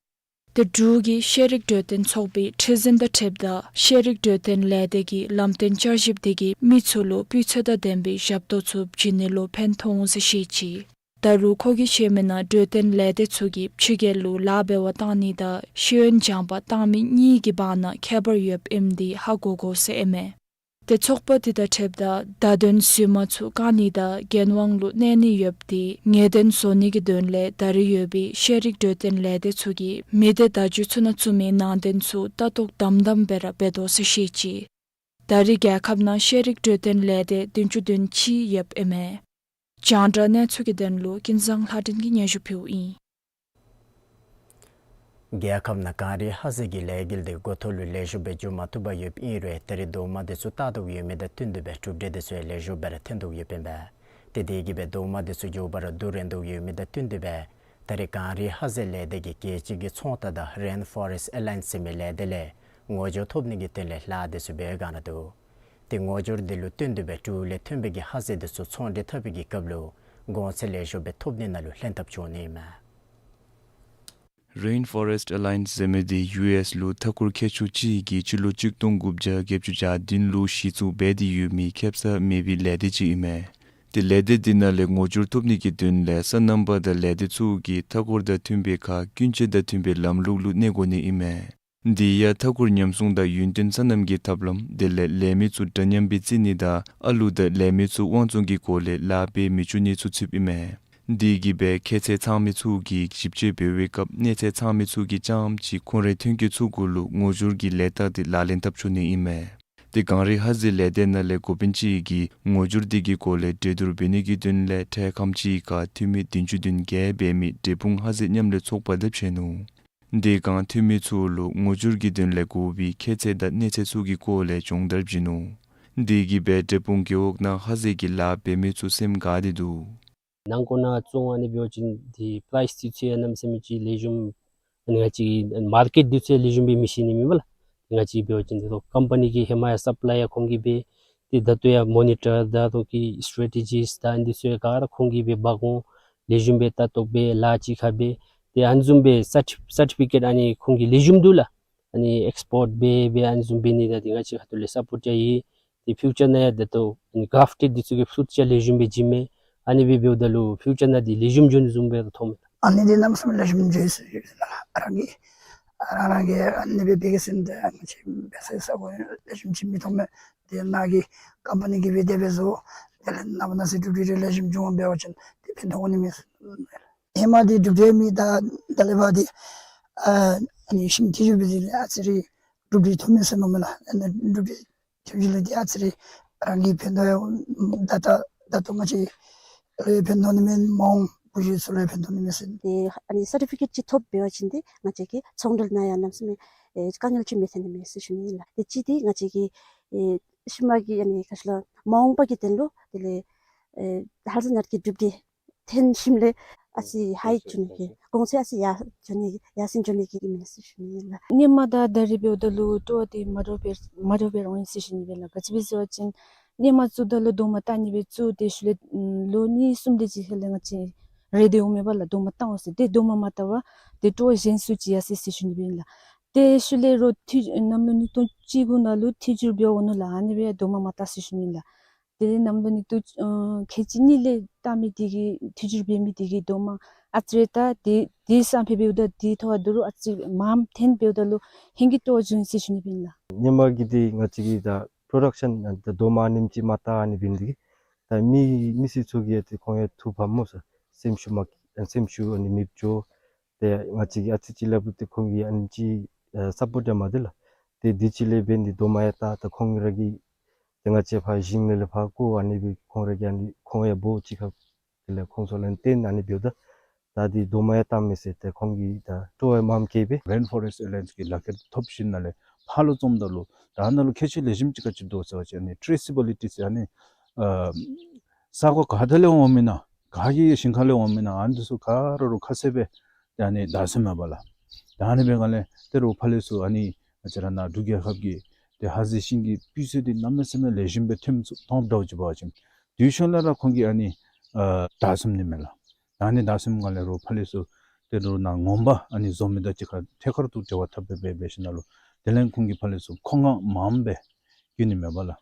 ཏེ་འབྲུག་གི་ཤེས་རིག་འབྲེལ་ལྡན་ཚོགས་པའི་ཁྲི་འཛིན་དང་འཁྲིལཝ་ད་ཤེས་རིག་འབྲེལ་ལྡན་ལས་སྡེ་གི་ལམ་སྟོན་བསྐྱར་ཞིབ་དེ་གིས་མི་ཚུ་ལུ་སྤུས་ཚད་དང་ལྡན་པའི་ཞབས་ཏོག་ཚུ་བྱིན་ནི་ལུ་ཕན་ཐོགས་འོང་ཟེར་བཤད་ཅི། ད་རུང་ཁོ་གིས་བཤད་མིའི་ནང་འབྲེལ་ལྡན་ལས་སྡེ་ཚུ་གིས་ཕྱི་རྒྱལ་ལུ་ལཱ་འབད་བར་བཏང་ནི་དང་ཤེས་ཡོན་སྦྱང་པར་བཏང་མི་གཉིས་ཀྱི་བར་ན་ཁྱད་པར་ཡོདཔ་ཨིནམ་འདི་ཧ་གོ་དགོ་ཟེར་ཨིན་མས། ཏེ་ཚོགས་པ་དེ་དང་འཁྲིལཝ་ད་བརྡ་དོན་རྫུན་མ་ཚུ་བཀག་ནི་དང་འགན་དབང་ལུ་གནས་ནི་ཡོདཔ་དེ་ངེས་བདེན་བཟོ་ནི་གི་དོན་ལས་ད་རེས་ཡོད་པའི་ཤེས་རིག་འབྲེལ་ལྡན་ལས་སྡེ་ཚུ་གིས་མི་སྡེ་བརྡ་བརྒྱུད་ཚུ་ནང་བཙུགས་མིའི་ནང་དོན་ཚུ་ལྟ་རྟོག་དམ་དམ་སྦེ་ར་འབད་དོ་ཟེར་བཤད་ཅི། ད་རེས་རྒྱལ་ཁབ་ནང་ཤེས་རིག་འབྲེལ་ལྡན་ལས་སྡེ་བདུན་ཅུ་དོན་གཅིག་ཡོདཔ་ཨིན་མས། རྒྱང་བསྒྲགས་གནས་ཚུལ་གྱི་དོན་ལུ་ཀུན་བཟང་ལྷ་སྒྲོན་གྱིས་སྙན་ཞུ་ཕུལཝ་ཨིན། རྒྱལ་ཁབ་ནང་གངས་རི་ཧ་ཟེལ་གྱི་ལས་འགུལ་དེ་འགོ་ཐོག་ལུ་ལེགས་ཤོམ་སྦེ་འགྱོ་མ་བཏུབ་པར་ཡོདཔ་ཨིན་རུང་ད་རེས་རྡོག་མ་དེ་ཚུ་ལྟ་རྟོག་ཡོད་མི་དང་བསྟུན་ཏེ་སྦེ་གྲུབ་འབྲས་དེ་ཚུ་ཡང་ལེགས་ཤོམ་སྦེ་ར་ཐོན་དོ་ཡོདཔ་ཨིན་པས། ཏེ་དེ་གིས་སྦེ་རྡོག་མ་དེ་ཚུ་མགྱོགས་པ་ར་བསྡུ་རན་དོ་ཡོད་མི་དང་བསྟུན་ཏེ་སྦེ་ད་རེས་གངས་རི་ཧ་ཟེལ་ལས་སྡེ་གིས་རྒྱལ་སྤྱི་གི་ཚོང་རྟགས་དང་Rainforest Alliance ཟེར་མི་ལས་སྡེ་ལས་ངོ་སྦྱོར་ཐོབ་ནི་གི་དོན་ལས་ལཱ་དེ་ཚུ་འབད་བའི་བསྒང་ར་འདུག། ཏེ་ངོ་སྦྱོར་དེ་ལུ་བསྟུན་ཏེ་སྦེ་འབྲུག་ལས་ཐོན་པའི་གི་ཧ་ཟེལ་དེ་ཚུ་ཚོང་འབྲེལ་འཐབ་པའི་གི་སྐབས་ལུ་གོང་ཚད་ལེགས་ཤོམ་སྦེ་ཐོབ་ནི་ནང་ལུ་ལྷན་ཐབས་བྱུང་ནི་ཨིན་མས། Rainforest Alliance ཟེར་མི་དེ་ཡུ་ཨེསི་ལུ་མཐའ་འཁོར་མཁས་མཆོག་ཅིག་གིས་སྤྱི་ལོ་གཅིག་སྟོང་དགུ་བརྒྱ་བརྒྱད་ཅུ་གྱ་བདུན་ལུ་གཞི་བཙུགས་འབད་དེ་ཡོད་མི་ཁེབ་ས་མེད་པའི་ལས་སྡེ་ཅིག་ཨིན་མས། ཏེ་ལས་སྡེ་དེ་ནང་ལས་ངོ་སྦྱོར་ཐོབ་ནི་གི་དོན་ལས་སོ་ནམ་པ་དང་ལས་སྡེ་ཚུ་གིས་མཐའ་འཁོར་དང་མཐུན་པའི་ཁར་ཀུན་སྤྱོད་དང་མཐུན་པའི་ལམ་ལུགས་ལུ་གནས་དགོ་ནི་ཨིན་མས། དེ་ཡང་མཐའ་འཁོར་ཉམས་སྲུང་དང་ཡུན་བརྟན་སོ་ནམ་གྱི་ཐབས་ལམ་དེ་ལས་ལས་མི་ཚུ་འདྲ་མཉམ་སྦེ་བརྩི་ནི་དང་ཨ་ལུ་དང་ལས་མི་ཚུ་དབང་བཙོང་གི་སྒོ་ལས་ལཱ་འབད་མི་བཅུག་ནི་ཚུ་ཚུདཔ་ཨིན་མས། དེ་གིས་སྦེ་ཁྱད་ཚད་ཚང་མི་ཚུ་གིས་ཞིབ་དཔྱད་འབད་བའི་སྐབས་གནས་ཚད་ཚང་མི་ཚུ་གིས་རྐྱངམ་ཅིག་ཁོང་རའི་ཐོན་སྐྱེད་ཚུ་གུ་ལུ་ངོ་སྦྱོར་གྱི་ལས་རྟགས་དེ་ལག་ལེན་འཐབ་ཚུགས་ནི་ཨིན་མས། ཏེ་གངས་རི་ཧ་ཟེལ་ལས་སྡེ་ནང་ལས་འགོ་དཔོན་ཅིག་གིས་ངོ་སྦྱོར་དེ་གི་སྐོར་ལས་གྲོས་བསྡུར་འབད་ནི་གི་དོན་ལས་འཕྲལ་ཁམས་ཅིག་ཁར་འཐུས་མི་བདུན་ཅུ་དོན་བརྒྱད་འབད་མི་འབྲས་སྤུངས་ཧ་ཟེལ་མཉམ་ལས་ཚོགས་པ་དང་ཕྱད་ནུག། དེ་སྒང་འཐུས་མི་ཚུ་ལུ་ངོ་སྦྱོར་གྱི་དོན་ལས་དགོ་པའི་ཁྱད་ཚད་དང་གནས་ཚད་ཚུ་གི་སྐོར་ལས་སྦྱོང་བརྡར་བྱིན་ནུག། དེ་གིས་སྦེ་འབྲས་སྤུངས་རྒེད་འོག་ནང་ཧ་ཟེལ་གྱི་ལཱ་འབད་མི་ཚུ་སེམས་དགའ་སྟེ་འདུག། ནང་འཁོད་ནང་བཙོང་ཨ་ནི་འབད་བ་ཅིན་དེ་པ་རའིསི་དེ་ཚུ་ཡང་གནམ་མེད་ས་མེད་ཅིག་ལེགས་ཤོམ། ཨ་ནི་ང་བཅས་མར་ཀེཊ་དེ་ཚུ་ཡང་ལེགས་ཤོམ་སྦེ་མི་ཤེས་ནི་མེད་པ་ལགས། ང་བཅས་འབད་བ་ཅིན་དེ་ཚུ་ཀམ་པ་ནི་གི་ཧེ་མ་ཡང་སབ་ལའི་ཡར་ཁོང་གིས་འབད། ཏེ་ད་ལྟོ་ཡང་མོ་ནི་ཊར་དང་ཁོང་གི་སི་ཊེ་ཊི་ཇིསཊ་དང་འདི་ཚུ་ཡང་ག་ར་ཁོང་གིས་འབད་འབག་འོང་། ལེགས་ཤོམ་སྦེ་ལྟ་རྟོག་འབད་ལཱ་ཅིག་ཁར་འབད། ཏེ་ཨ་ནི་བཟུམ་སྦེ་སར་ཊི་སར་ཊི་ཕི་ཀེཊ་ཨ་ནི་ཁོང་གིས་ལེགས་ཤོམ་འདུག་ལགས། ཨ་ནི་ཨེགསི་པོརཊ་འབད་འབད་ཨ་ནི་བཟུམ་འབད་ནི་དང་དེ་ང་བཅས་ཁ་ཐུག་ལས་སཔོརཊ་ཡང་ཡོད། ཏེ་ཕིའུ་ཅར་ནང་ཡང་ད་ལྟོ་ཨ་ནི་གར་ཕཊ་དེ་ཚུ་གི་ཕུལ་ཅིག་ལེགས་ཤོམ་སྦེ་བྱིན་མས། ཨ་ནི་སྦེ་འབདཝ་ད་ལུ་ཕིའུ་ཅར་ནང་འདི་ལེགས་ཤོམ་འགྱོ་ནི་བཟུམ་སྦེ་མཐོངམ་མས། ཨ་ནི་འདི་གནམ་མེད་ས་མེད་ལེགས་ཤོམ་འགྱོ་ཡི་ཟེར་ཞུ་ནི་ལགས། རང་གིས་རང་རང་གིས་ཨ་ནི་སྦེ་འབད་གེ་ཟེར་ན་ད་ང་བཅས་འབད་ས་ས་གོ་ལེགས་ཤོམ་ཅིག་མི་མཐོང་མས། དེ་ནང་གི་ཀམ་པ་ནི་གིས་འབད་དེ་སྦེ་བཟོ། དེ་ལས་ནངས་པ་གནངས་ཚེ་གྲུབ་འབྲས་ལེགས་ཤོམ་བྱུང་བ་འབད་བ་ཅིན་དེ་ཕན་ཐོགས་ནི་མས། ཧེ་མ་འདི་གྲུབ་འབྲས་མེད། ད་ད་ལས་ཕར་འདི་ཨ་ ཨ་ནི་ཤིང་འཐུ་བཅུག་འབད་ཞིནམ་ལས་ཨ་ཙི་རེ་གྲུབ་འབྲས་ཐོབ་མས་ཟེར་མནོཝ་མས་ལགས། ཨ་ནི་གྲུབ་འབྲས་ཐོབ་ཞིནམ་ལས་ཏེ་ཨ་ཙི་རེ་རང་གི་ཕན་ཐོགས་ཡང་ད་ལྟོ་ད་ལྟོ་ང་བཅས་ལུ་ཡང་ཕན་ཐོགས་ནི་མས། མ་འོངས་བུ་བརྒྱུད་ཚུ་ལུ་ཡང་ཕན་ཐོགས་ནི་མས་ཟེར། ཏེ་ཨ་ནི་སར་ཊི་ཕི་ཀེཊ་ཅིག་ཐོབ་འབད་བ་ཅིན་ཏེ་ང་བཅས་ཀྱིས་ཚོང་འབྲེལ་ནང་ཡང་གནམ་མེད་ས་མེད་ཨེ་དཀའ་ངལ་ཅིག་མི་འཐོན་ནི་མས་ཟེར་ཞུ་ནི་ཨིན་ལགས། ཏེ་གཅིག་འདི་ང་བཅས་ཀྱི་ཨེ་ཤུལ་མ་གི་ཨ་ནི་ག་ཅི་ལོ་མ་འོངས་པ་གི་དོན་ལུ་དེ་ལས་ཨེ་ཧ་ལས་ནཱ་གི་གྲུབ་འབྲས་ཐོན་ཞིནམ་ལས་ཨ་ཙི་ཧའི་འགྱོ་ནི་གི་གོང་ཚད་ཨ་ཙི་ཡར་འགྱོ་ནི་ཡར་སེང་འགྱོ་ནི་གི་ཨིན་མས་ཟེར་ཞུ་ནི་ཨིན་ལགས། སྔོན་མ་དང་ད་རེས་འབདཝ་ད་ལུ་སྤྲོ་བ་འདི་མ་འདྲཝ་སྦེ་མ་འདྲཝ་སྦེ་ར་འོང་ཡི་ཟེར་ཞུ་ནི་ཨིན་ལགས། ག་ཅི་སྦེ་ཟེར་བ་ཅིན་སྔོན་མ་བཙུགསཔ་ད་ལུ་རྡོག་མ་བཏགས་ནི་སྦེ་བཙུགས་ཏེ་ཤུལ་ལས་ལོ་གཉིས་གསུམ་དེ་ཅིག་ཁ་ལས་ང་བཅས་རེ་འདོད་འོང་མས་པ་ལགས། རྡོག་མ་བཏགས་འོང་ཟེར། ཏེ་རྡོག་མ་མ་བཏགས་པར་ཏེ་སྤྲོ་བ་གཞན་སུ་ཅིག་ཡར་སོང་ཡི་ཟེར་ཞུ་ནི་ཨིན་ལགས། ཏེ་ཤུལ་ལས་རོགས་འཐུས་གནམ་ལོ་ཉིས་སྟོང་བཅུ་དགུ་ནང་ལུ་འཐུས་ཚུར་འབད་འོང་ནུག་ལགས། ཨ་ནི་སྦེ་རྡོག་མ་མ་བཏགས་ཟེར་ཞུ་ནི་ཨིན་ལགས། དེ་ལས་གནམ་ལོ་ཉིས་སྟོང་ཨ་ཁལ་གཅིག་གཉིས་ལས་བཏགས་མི་དེ་གིས་འཐུས་ཚུར་འབད་མི་དེ་གིས་རྡོག་མ་ཨ་ཙི་རེ་བཏགས། དེ་དེ་སང་ཕོད་འབདཝ་ད་དེ་ཐོག་ཁར་ད་རུང་ཨ་ཙི་མངམ་ཐོན་འབདཝ་ད་ལུ་ཧིང་གི་སྤྲོ་བ་བྱུང་ཡི་ཟེར་ཞུ་ནི་ཨིན་ལགས། སྔོན་མ་གི་དེ་ང་བཅས་ཀྱིས་ད་པྲོ་ཌག་ཤཱན་ད་རྡོག་མ་ཨ་ནེམ་ཅིག་མ་བཏགས་ཨ་ནི་འབད་ནི་དེ་གིས་ད་མི་མི་སེར་ཚུ་གིས་ཡང་ཏེ་ཁོང་ཡང་ཐུགས་ཕམ་སྨོ་ཟེར། སེམས་ཤུགས་མ་སེམས་ཤུགས་ཨ་ནི་མེདཔ་འགྱོ། ཏེ་ང་བཅས་ཀྱིས་ཨ་ཙི་ཅིག་སླབ་རུང་ཏེ་ཁོང་གིས་ཨ་ནེམ་ཅིག་ཨ་སཔོཊ་ཡང་མ་སྟེར་ལགས། ཏེ་དེ་ཅིག་ལས་འབད་ནི་དེ་རྡོག་མ་ཡང་བཏགས། ད་ཁོང་ར་གིས་ཏེ་ང་བཅས་ཕར་ཞིང་ལས་ལས་ཕར་བཀོ་ཨ་ནི་སྦེ་ཁོང་ར་གིས་ཨ་ནི་ཁོང་ཡང་འབོ་ཅིག་ཁར་དེ་ལས་ཁོང་ཚུ་ལུ་སྟོན་ཨ་ནི་འབདཝ་ད་ད་དེ་རྡོག་མ་ཡང་བཏགས་མས་ཟེར་ཏེ་ཁོང་གིས་ད་སྤྲོ་བ་མངམ་སྐྱེས་པས། རེན་ཕོ་རེསཊ་ཨེ་ལའི་ཡེནསི་གི་ལག་ཁྱེར་ཐོབ་ཞིནམ་ལས་ཕར་ལུ་བཙུགསཔ་ད་ལུ་ད་ནཱ་ལུ་ཁྱད་ཆོས་ལེགས་ཤོམ་ཅིག་ག་ཅི་འདུག་ཟེར་བ་ཅིན་ཨ་ནི་ཊེ་རེ་སི་བི་ལི་ཊི་ཟེར་ཨ་ནི་ཨ་ས་གོ་ག་ཏེ་ལས་འོངམ་ཨིན་ན་ག་གི་ཞིང་ཁ་ལས་འོངམ་ཨིན་ན་ཨ་ནི་ཚུ་ག་ར་རུང་ཁ་གསལ་སྦེ་ཏེ་ཨ་ནི་བདའ་ཟུན་མས་པ་ལགས། ད་ཨ་ནི་འབད་སྒང་ལས་ཏེ་རོགས་ཕར་ལས་ཚུར་ཨ་ནི་ང་བཅས་ར་ནཱ་འབྲུག་རྒྱལ་ཁབ་ཀྱི་ཏེ་ཧ་ཟེ་ཤིང་གི་སྤུས་ཚད་འདི་གནམ་མེད་ས་མེད་ལེགས་ཤོམ་སྦེ་ཐོན་ཚུགས་ཐོན་དོ་ཅིག་འབད་བ་ཅིན་དུས་ཤོང་ལས་ར་ཁོང་གིས་ཨ་ནི་ཨ་བདའ་ཟུན་ནི་མས་ལགས། ད་ཨ་ནི་བདའ་ཟུན་སྒང་ལས་རོགས་ཕར་ལས་ཚུར་ཏེ་རོགས་ནཱ་ངོ་མ་ཨ་ནི་བཟོ་མི་དང་གཅིག་ཁར་ཐད་ཀར་དུ་འབྲེལ་བ་འཐབ་སྦེ་འབད་འབད་ཞིནམ་ལས་དེ་ལས་ཁོང་གིས་ཕར་ལས་ཚུར་མཁོ་མངགས་མངམ་སྦེ་བཀོ་ནི་མས་པ་ལགས།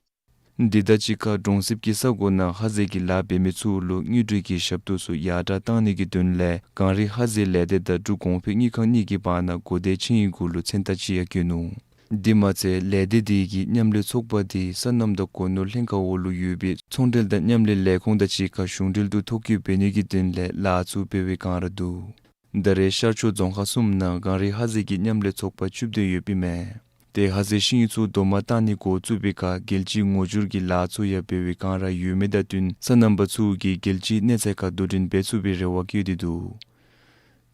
འདི་དང་གཅིག་ཁར་གྲོང་གསེབ་ཀྱི་ས་གོ་ནང་ཧ་ཟེ་གི་ལཱ་འབད་མི་ཚུ་ལུ་དངུལ་འབྲེལ་གྱི་ཞབས་ཏོག་ཚུ་ཡར་དྲག་གཏང་ནི་གི་དོན་ལས་གངས་རི་ཧ་ཟེ་ལས་སྡེ་དང་འབྲུག་གོང་འཕེལ་དངུལ་ཁང་གཉིས་ཀྱི་བར་ན་གོ་བརྡའི་ཆིངས་ཡིག་གུ་ལུ་མཚན་རྟགས་ཅིག་ཡང་བཀོད་ནུག། དེ་མ་ཚད་ལས་སྡེ་དེ་གི་མཉམ་ལས་ཚོགས་པ་དེ་སོ་ནམ་དང་སྒོ་ནོར་ལྷན་ཁག་འོག་ལུ་ཡོད་པའི་ཚོང་འབྲེལ་དང་མཉམ་ལས་ལས་ཁུངས་དང་གཅིག་ཁར་གཞུང་འབྲེལ་དུ་ཐོ་བཀོད་འབད་ནི་གི་དོན་ལས་ལཱ་ཚུ་འབད་བའི་བསྒང་ར་འདུག། ད་རེས་ཤར་ཕྱོགས་རྫོང་ཁག་གསུམ་ནང་གངས་རི་ཧ་ཟེ་གི་མཉམ་ལས་ཚོགས་པ་བཅུ་བདུན་ཡོདཔ་ཨིན་མས། ཏེ་ཧ་ཟེ་ཤིང་ཚུ་རྡོག་མ་བཏགས་ནི་འགོ་བཙུགས་པའི་ཁར་རྒྱལ་སྤྱིའི་ངོ་སྦྱོར་གྱི་ལཱ་ཚུ་ཡང་འབད་བའི་བསྒང་ར་ཡོད་མི་དང་བསྟུན་སོ་ནམ་པ་ཚུ་གིས་རྒྱལ་སྤྱིའི་གནས་ཚད་ཁར་དོ་འགྲན་འབད་ཚུགས་པའི་རེ་བ་བསྐྱེད་དེ་འདུག།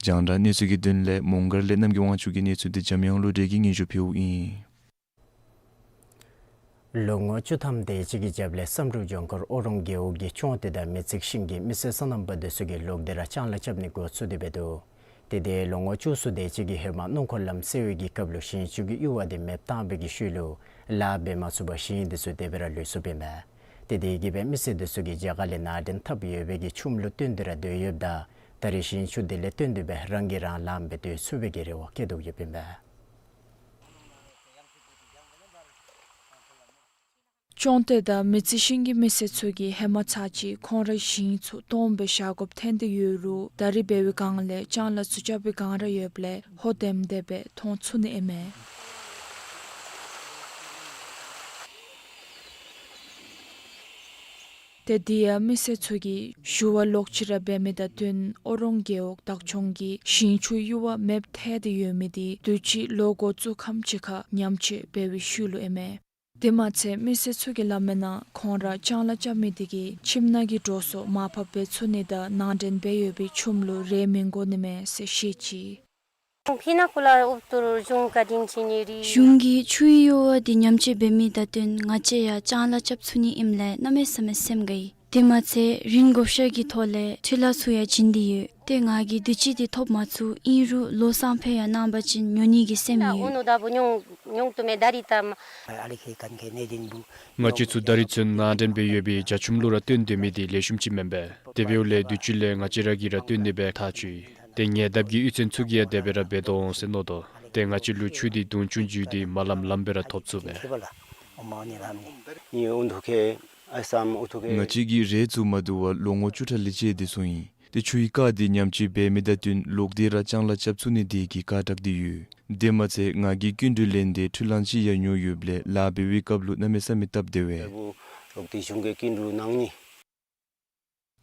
རྒྱང་བསྒྲགས་གནས་ཚུལ་གྱི་དོན་ལས་མོང་སྒར་ལས་རྣམ་རྒྱལ་དབང་ཕྱུག་གི་གནས་ཚུལ་འདི་འཇམ་དབྱངས་བློ་གྲོས་ཀྱིས་སྙན་ཞུ་ཕུལཝ་ཨིན། ལོ་ངོ་བཅུ་ཐམ་དེ་ཅིག་གི་རྒྱབ་ལས་བསམ་གྲུབ་ལྗོངས་མཁར་ཨོ་རོང་རྒེད་འོག་གི་ཅོང་ཏེ་དང་མེ་རྩེ་ཤིང་གི་མི་སེར་སོ་ནམ་པ་དེ་ཚུ་གིས་ལོག་སྟེ་ར་ལྕང་ལཱ་རྐྱབ་ནི་འགོ་བཙུགས་ཏེ་འབད་དོ། ཏེ་དེ་ལོ་ངོ་བཅུ་གསུམ་དེ་ཅིག་གི་ཧེ་མ་སྣུམ་འཁོར་ལམ་སེལ་བའི་གི་སྐབས་ལུ་ཞིང་ཆུ་གི་གཡུར་བ་དེ་མེདཔ་བཏང་བའི་གི་ཤུལ་ལུ་ལཱ་འབད་མ་ཚུགས་པར་ཞིང་དེ་ཚུ་དེ་སྦེ་ར་ལུས་སོཔ་ཨིན་པས། ཏེ་དེ་གིས་སྦེ་མི་སེར་དེ་ཚུ་གིས་རྒྱ་གར་ལས་ནང་འདྲེན་འཐབ་ཡོད་པའི་གི་ཆུམ་ལུ་བརྟེན་ཏེ་ར་སྡོད་ཡོདཔ་ད་ད་རེས་ཞིང་ཆུ་དེ་ལས་བརྟེན་ཏེ་སྦེ་རང་གིས་རང་ལཱ་འབད་སྡོད་ཚུགས་པའི་གི་རེ་བ་བསྐྱེད་དོ་ཡོདཔ་ཨིན་པས། ཅོང་ཏེ་དང་མེ་རྩེ་ཤིང་གི་མི་སེར་ཚུ་གིས་ཧེ་མ་ཚར་ཅིག་ཁོང་རའི་ཞིང་ཚུ་སྟོངམ་སྦེ་བཞག་དགོཔ་ཐོན་ཏེ་ཡོད་རུང་ད་རེས་འབད་བའི་བསྒང་ལས་ལྕང་ལཱ་ཚུ་རྐྱབ་པའི་བསྒང་ར་ཡོདཔ་ལས་ཧོ་དེམ་དེ་སྦེ་མཐོང་ཚུགས་ནི་ཨིན་མས། ཏེ་དེ་ཡང་མི་སེར་ཚུ་གིས་ཞུ་བ་ལོག་ཅི་ར་འབད་མི་དང་བསྟུན་ཨོ་རོང་རྒེད་འོག་བདག་སྐྱོང་གི་ཞིང་ཆུ་གཡུར་བ་མེདཔ་ཐལ་ཏེ་ཡོད་མི་དེ་དུས་ཅི་ལོ་འགོ་བཙུགས་ཁམས་ཅིག་ཁར་ཉམས་བཅོས་འབད་བའི་ཤུལ་ལུ་ཨིན་མས། དེ་མ་ཚད་མི་སེར་ཚུ་གིས་སླབ་མིའི་ནང་ཁོང་ར་ལྕང་ལཱ་རྐྱབ་མི་དེ་གིས་ཁྱིམ་ནང་གི་འགྲོ་སོང་མར་ཕབ་འབད་ཚུགས་ནི་དང་ནང་འདྲེན་འབད་ཡོད་པའི་ཆུམ་ལུ་རེ་མི་དགོ་ནི་མས་ཟེར་བཤད་ཅི། གཞུང་གིས་ཆུའི་གཡུར་བ་དེ་ཉམས་བཅོས་འབད་མི་དང་བསྟུན་ང་བཅས་ཡང་ལྕང་ལཱ་རྐྱབ་ཚུགས་ནི་ཨིནམ་ལས་གནམ་མེད་ས་མེད་སེམས་དགའ་ཡི། དེ་མ་ཚད་རིན་བགོ་བཤའ་གི་ཐོག་ལས་འཕྲུལ་ལཱ་ཚུ་ཡང་བྱིན་ཏེ་ཡོད། ཏེ་ང་གིས་དུས་ཅི་དེ་ཐོབ་མ་ཚུགས། ཨིན་རུང་ལོ་སང་ཕོད་ཡང་གནང་པ་ཅིན་ཉོ་ནི་གི་སེམས་ཡོད། ང་བཅས་ཚུ་ད་རིས་ཚུན་ནང་འདྲེན་འབད་ཡོད་པའི་རྒྱ་ཆུམ་ལུ་ར་བརྟེན་སྡོད་མི་དེ་ལེགས་ཤོམ་ཅིག་མེན་པས། དེ་འབདཝ་ལས་དུས་ཅི་ལས་ང་བཅས་ར་གིས་ར་བརྟེན་ཏེ་སྦེ་ཐག་བཅད་ཡི། ཏེ་ཉེ་འདབས་ཀྱི་གཡུས་ཚན་ཚུ་གིས་ཡང་དེ་སྦེ་ར་འབད་དོ་འོང་ཟེར་མནོ་དོ། ཏེ་ང་བཅས་ལུ་ཆུ་དེ་དུང་ཆུང་ཅིག་དེ་མ་ལམ་ལམ་སྦེ་ར་ཐོབ་ཚུགས་པས། ང་བཅས་ཀྱིས་རེས་ཚུ་མ་བསྡུ་བར་ལོ་ངོ་བཅུ་ཕྲག་ལས་བཅད་དེ་སོང་ཡི། ཏེ་ཆུའི་རྐ་དེ་ཉམས་བཅོས་འབད་མི་དང་བསྟུན་ལོག་སྟེ་ར་ལྕང་ལཱ་རྐྱབ་ཚུགས་ནི་དེ་གིས་དགའ་དྲགས་ཏེ་ཡོད། དེ་མ་ཚད་ང་གིས་སྐྱིན་འགྲུལ་ལེན་ཏེ་འཕྲུལ་གླང་ཅིག་ཡང་ཉོ་ཡོདཔ་ལས་ལཱ་འབད་བའི་སྐབས་ལུ་གནམ་མེད་ས་མེད་སྟབས་བདེ་བས།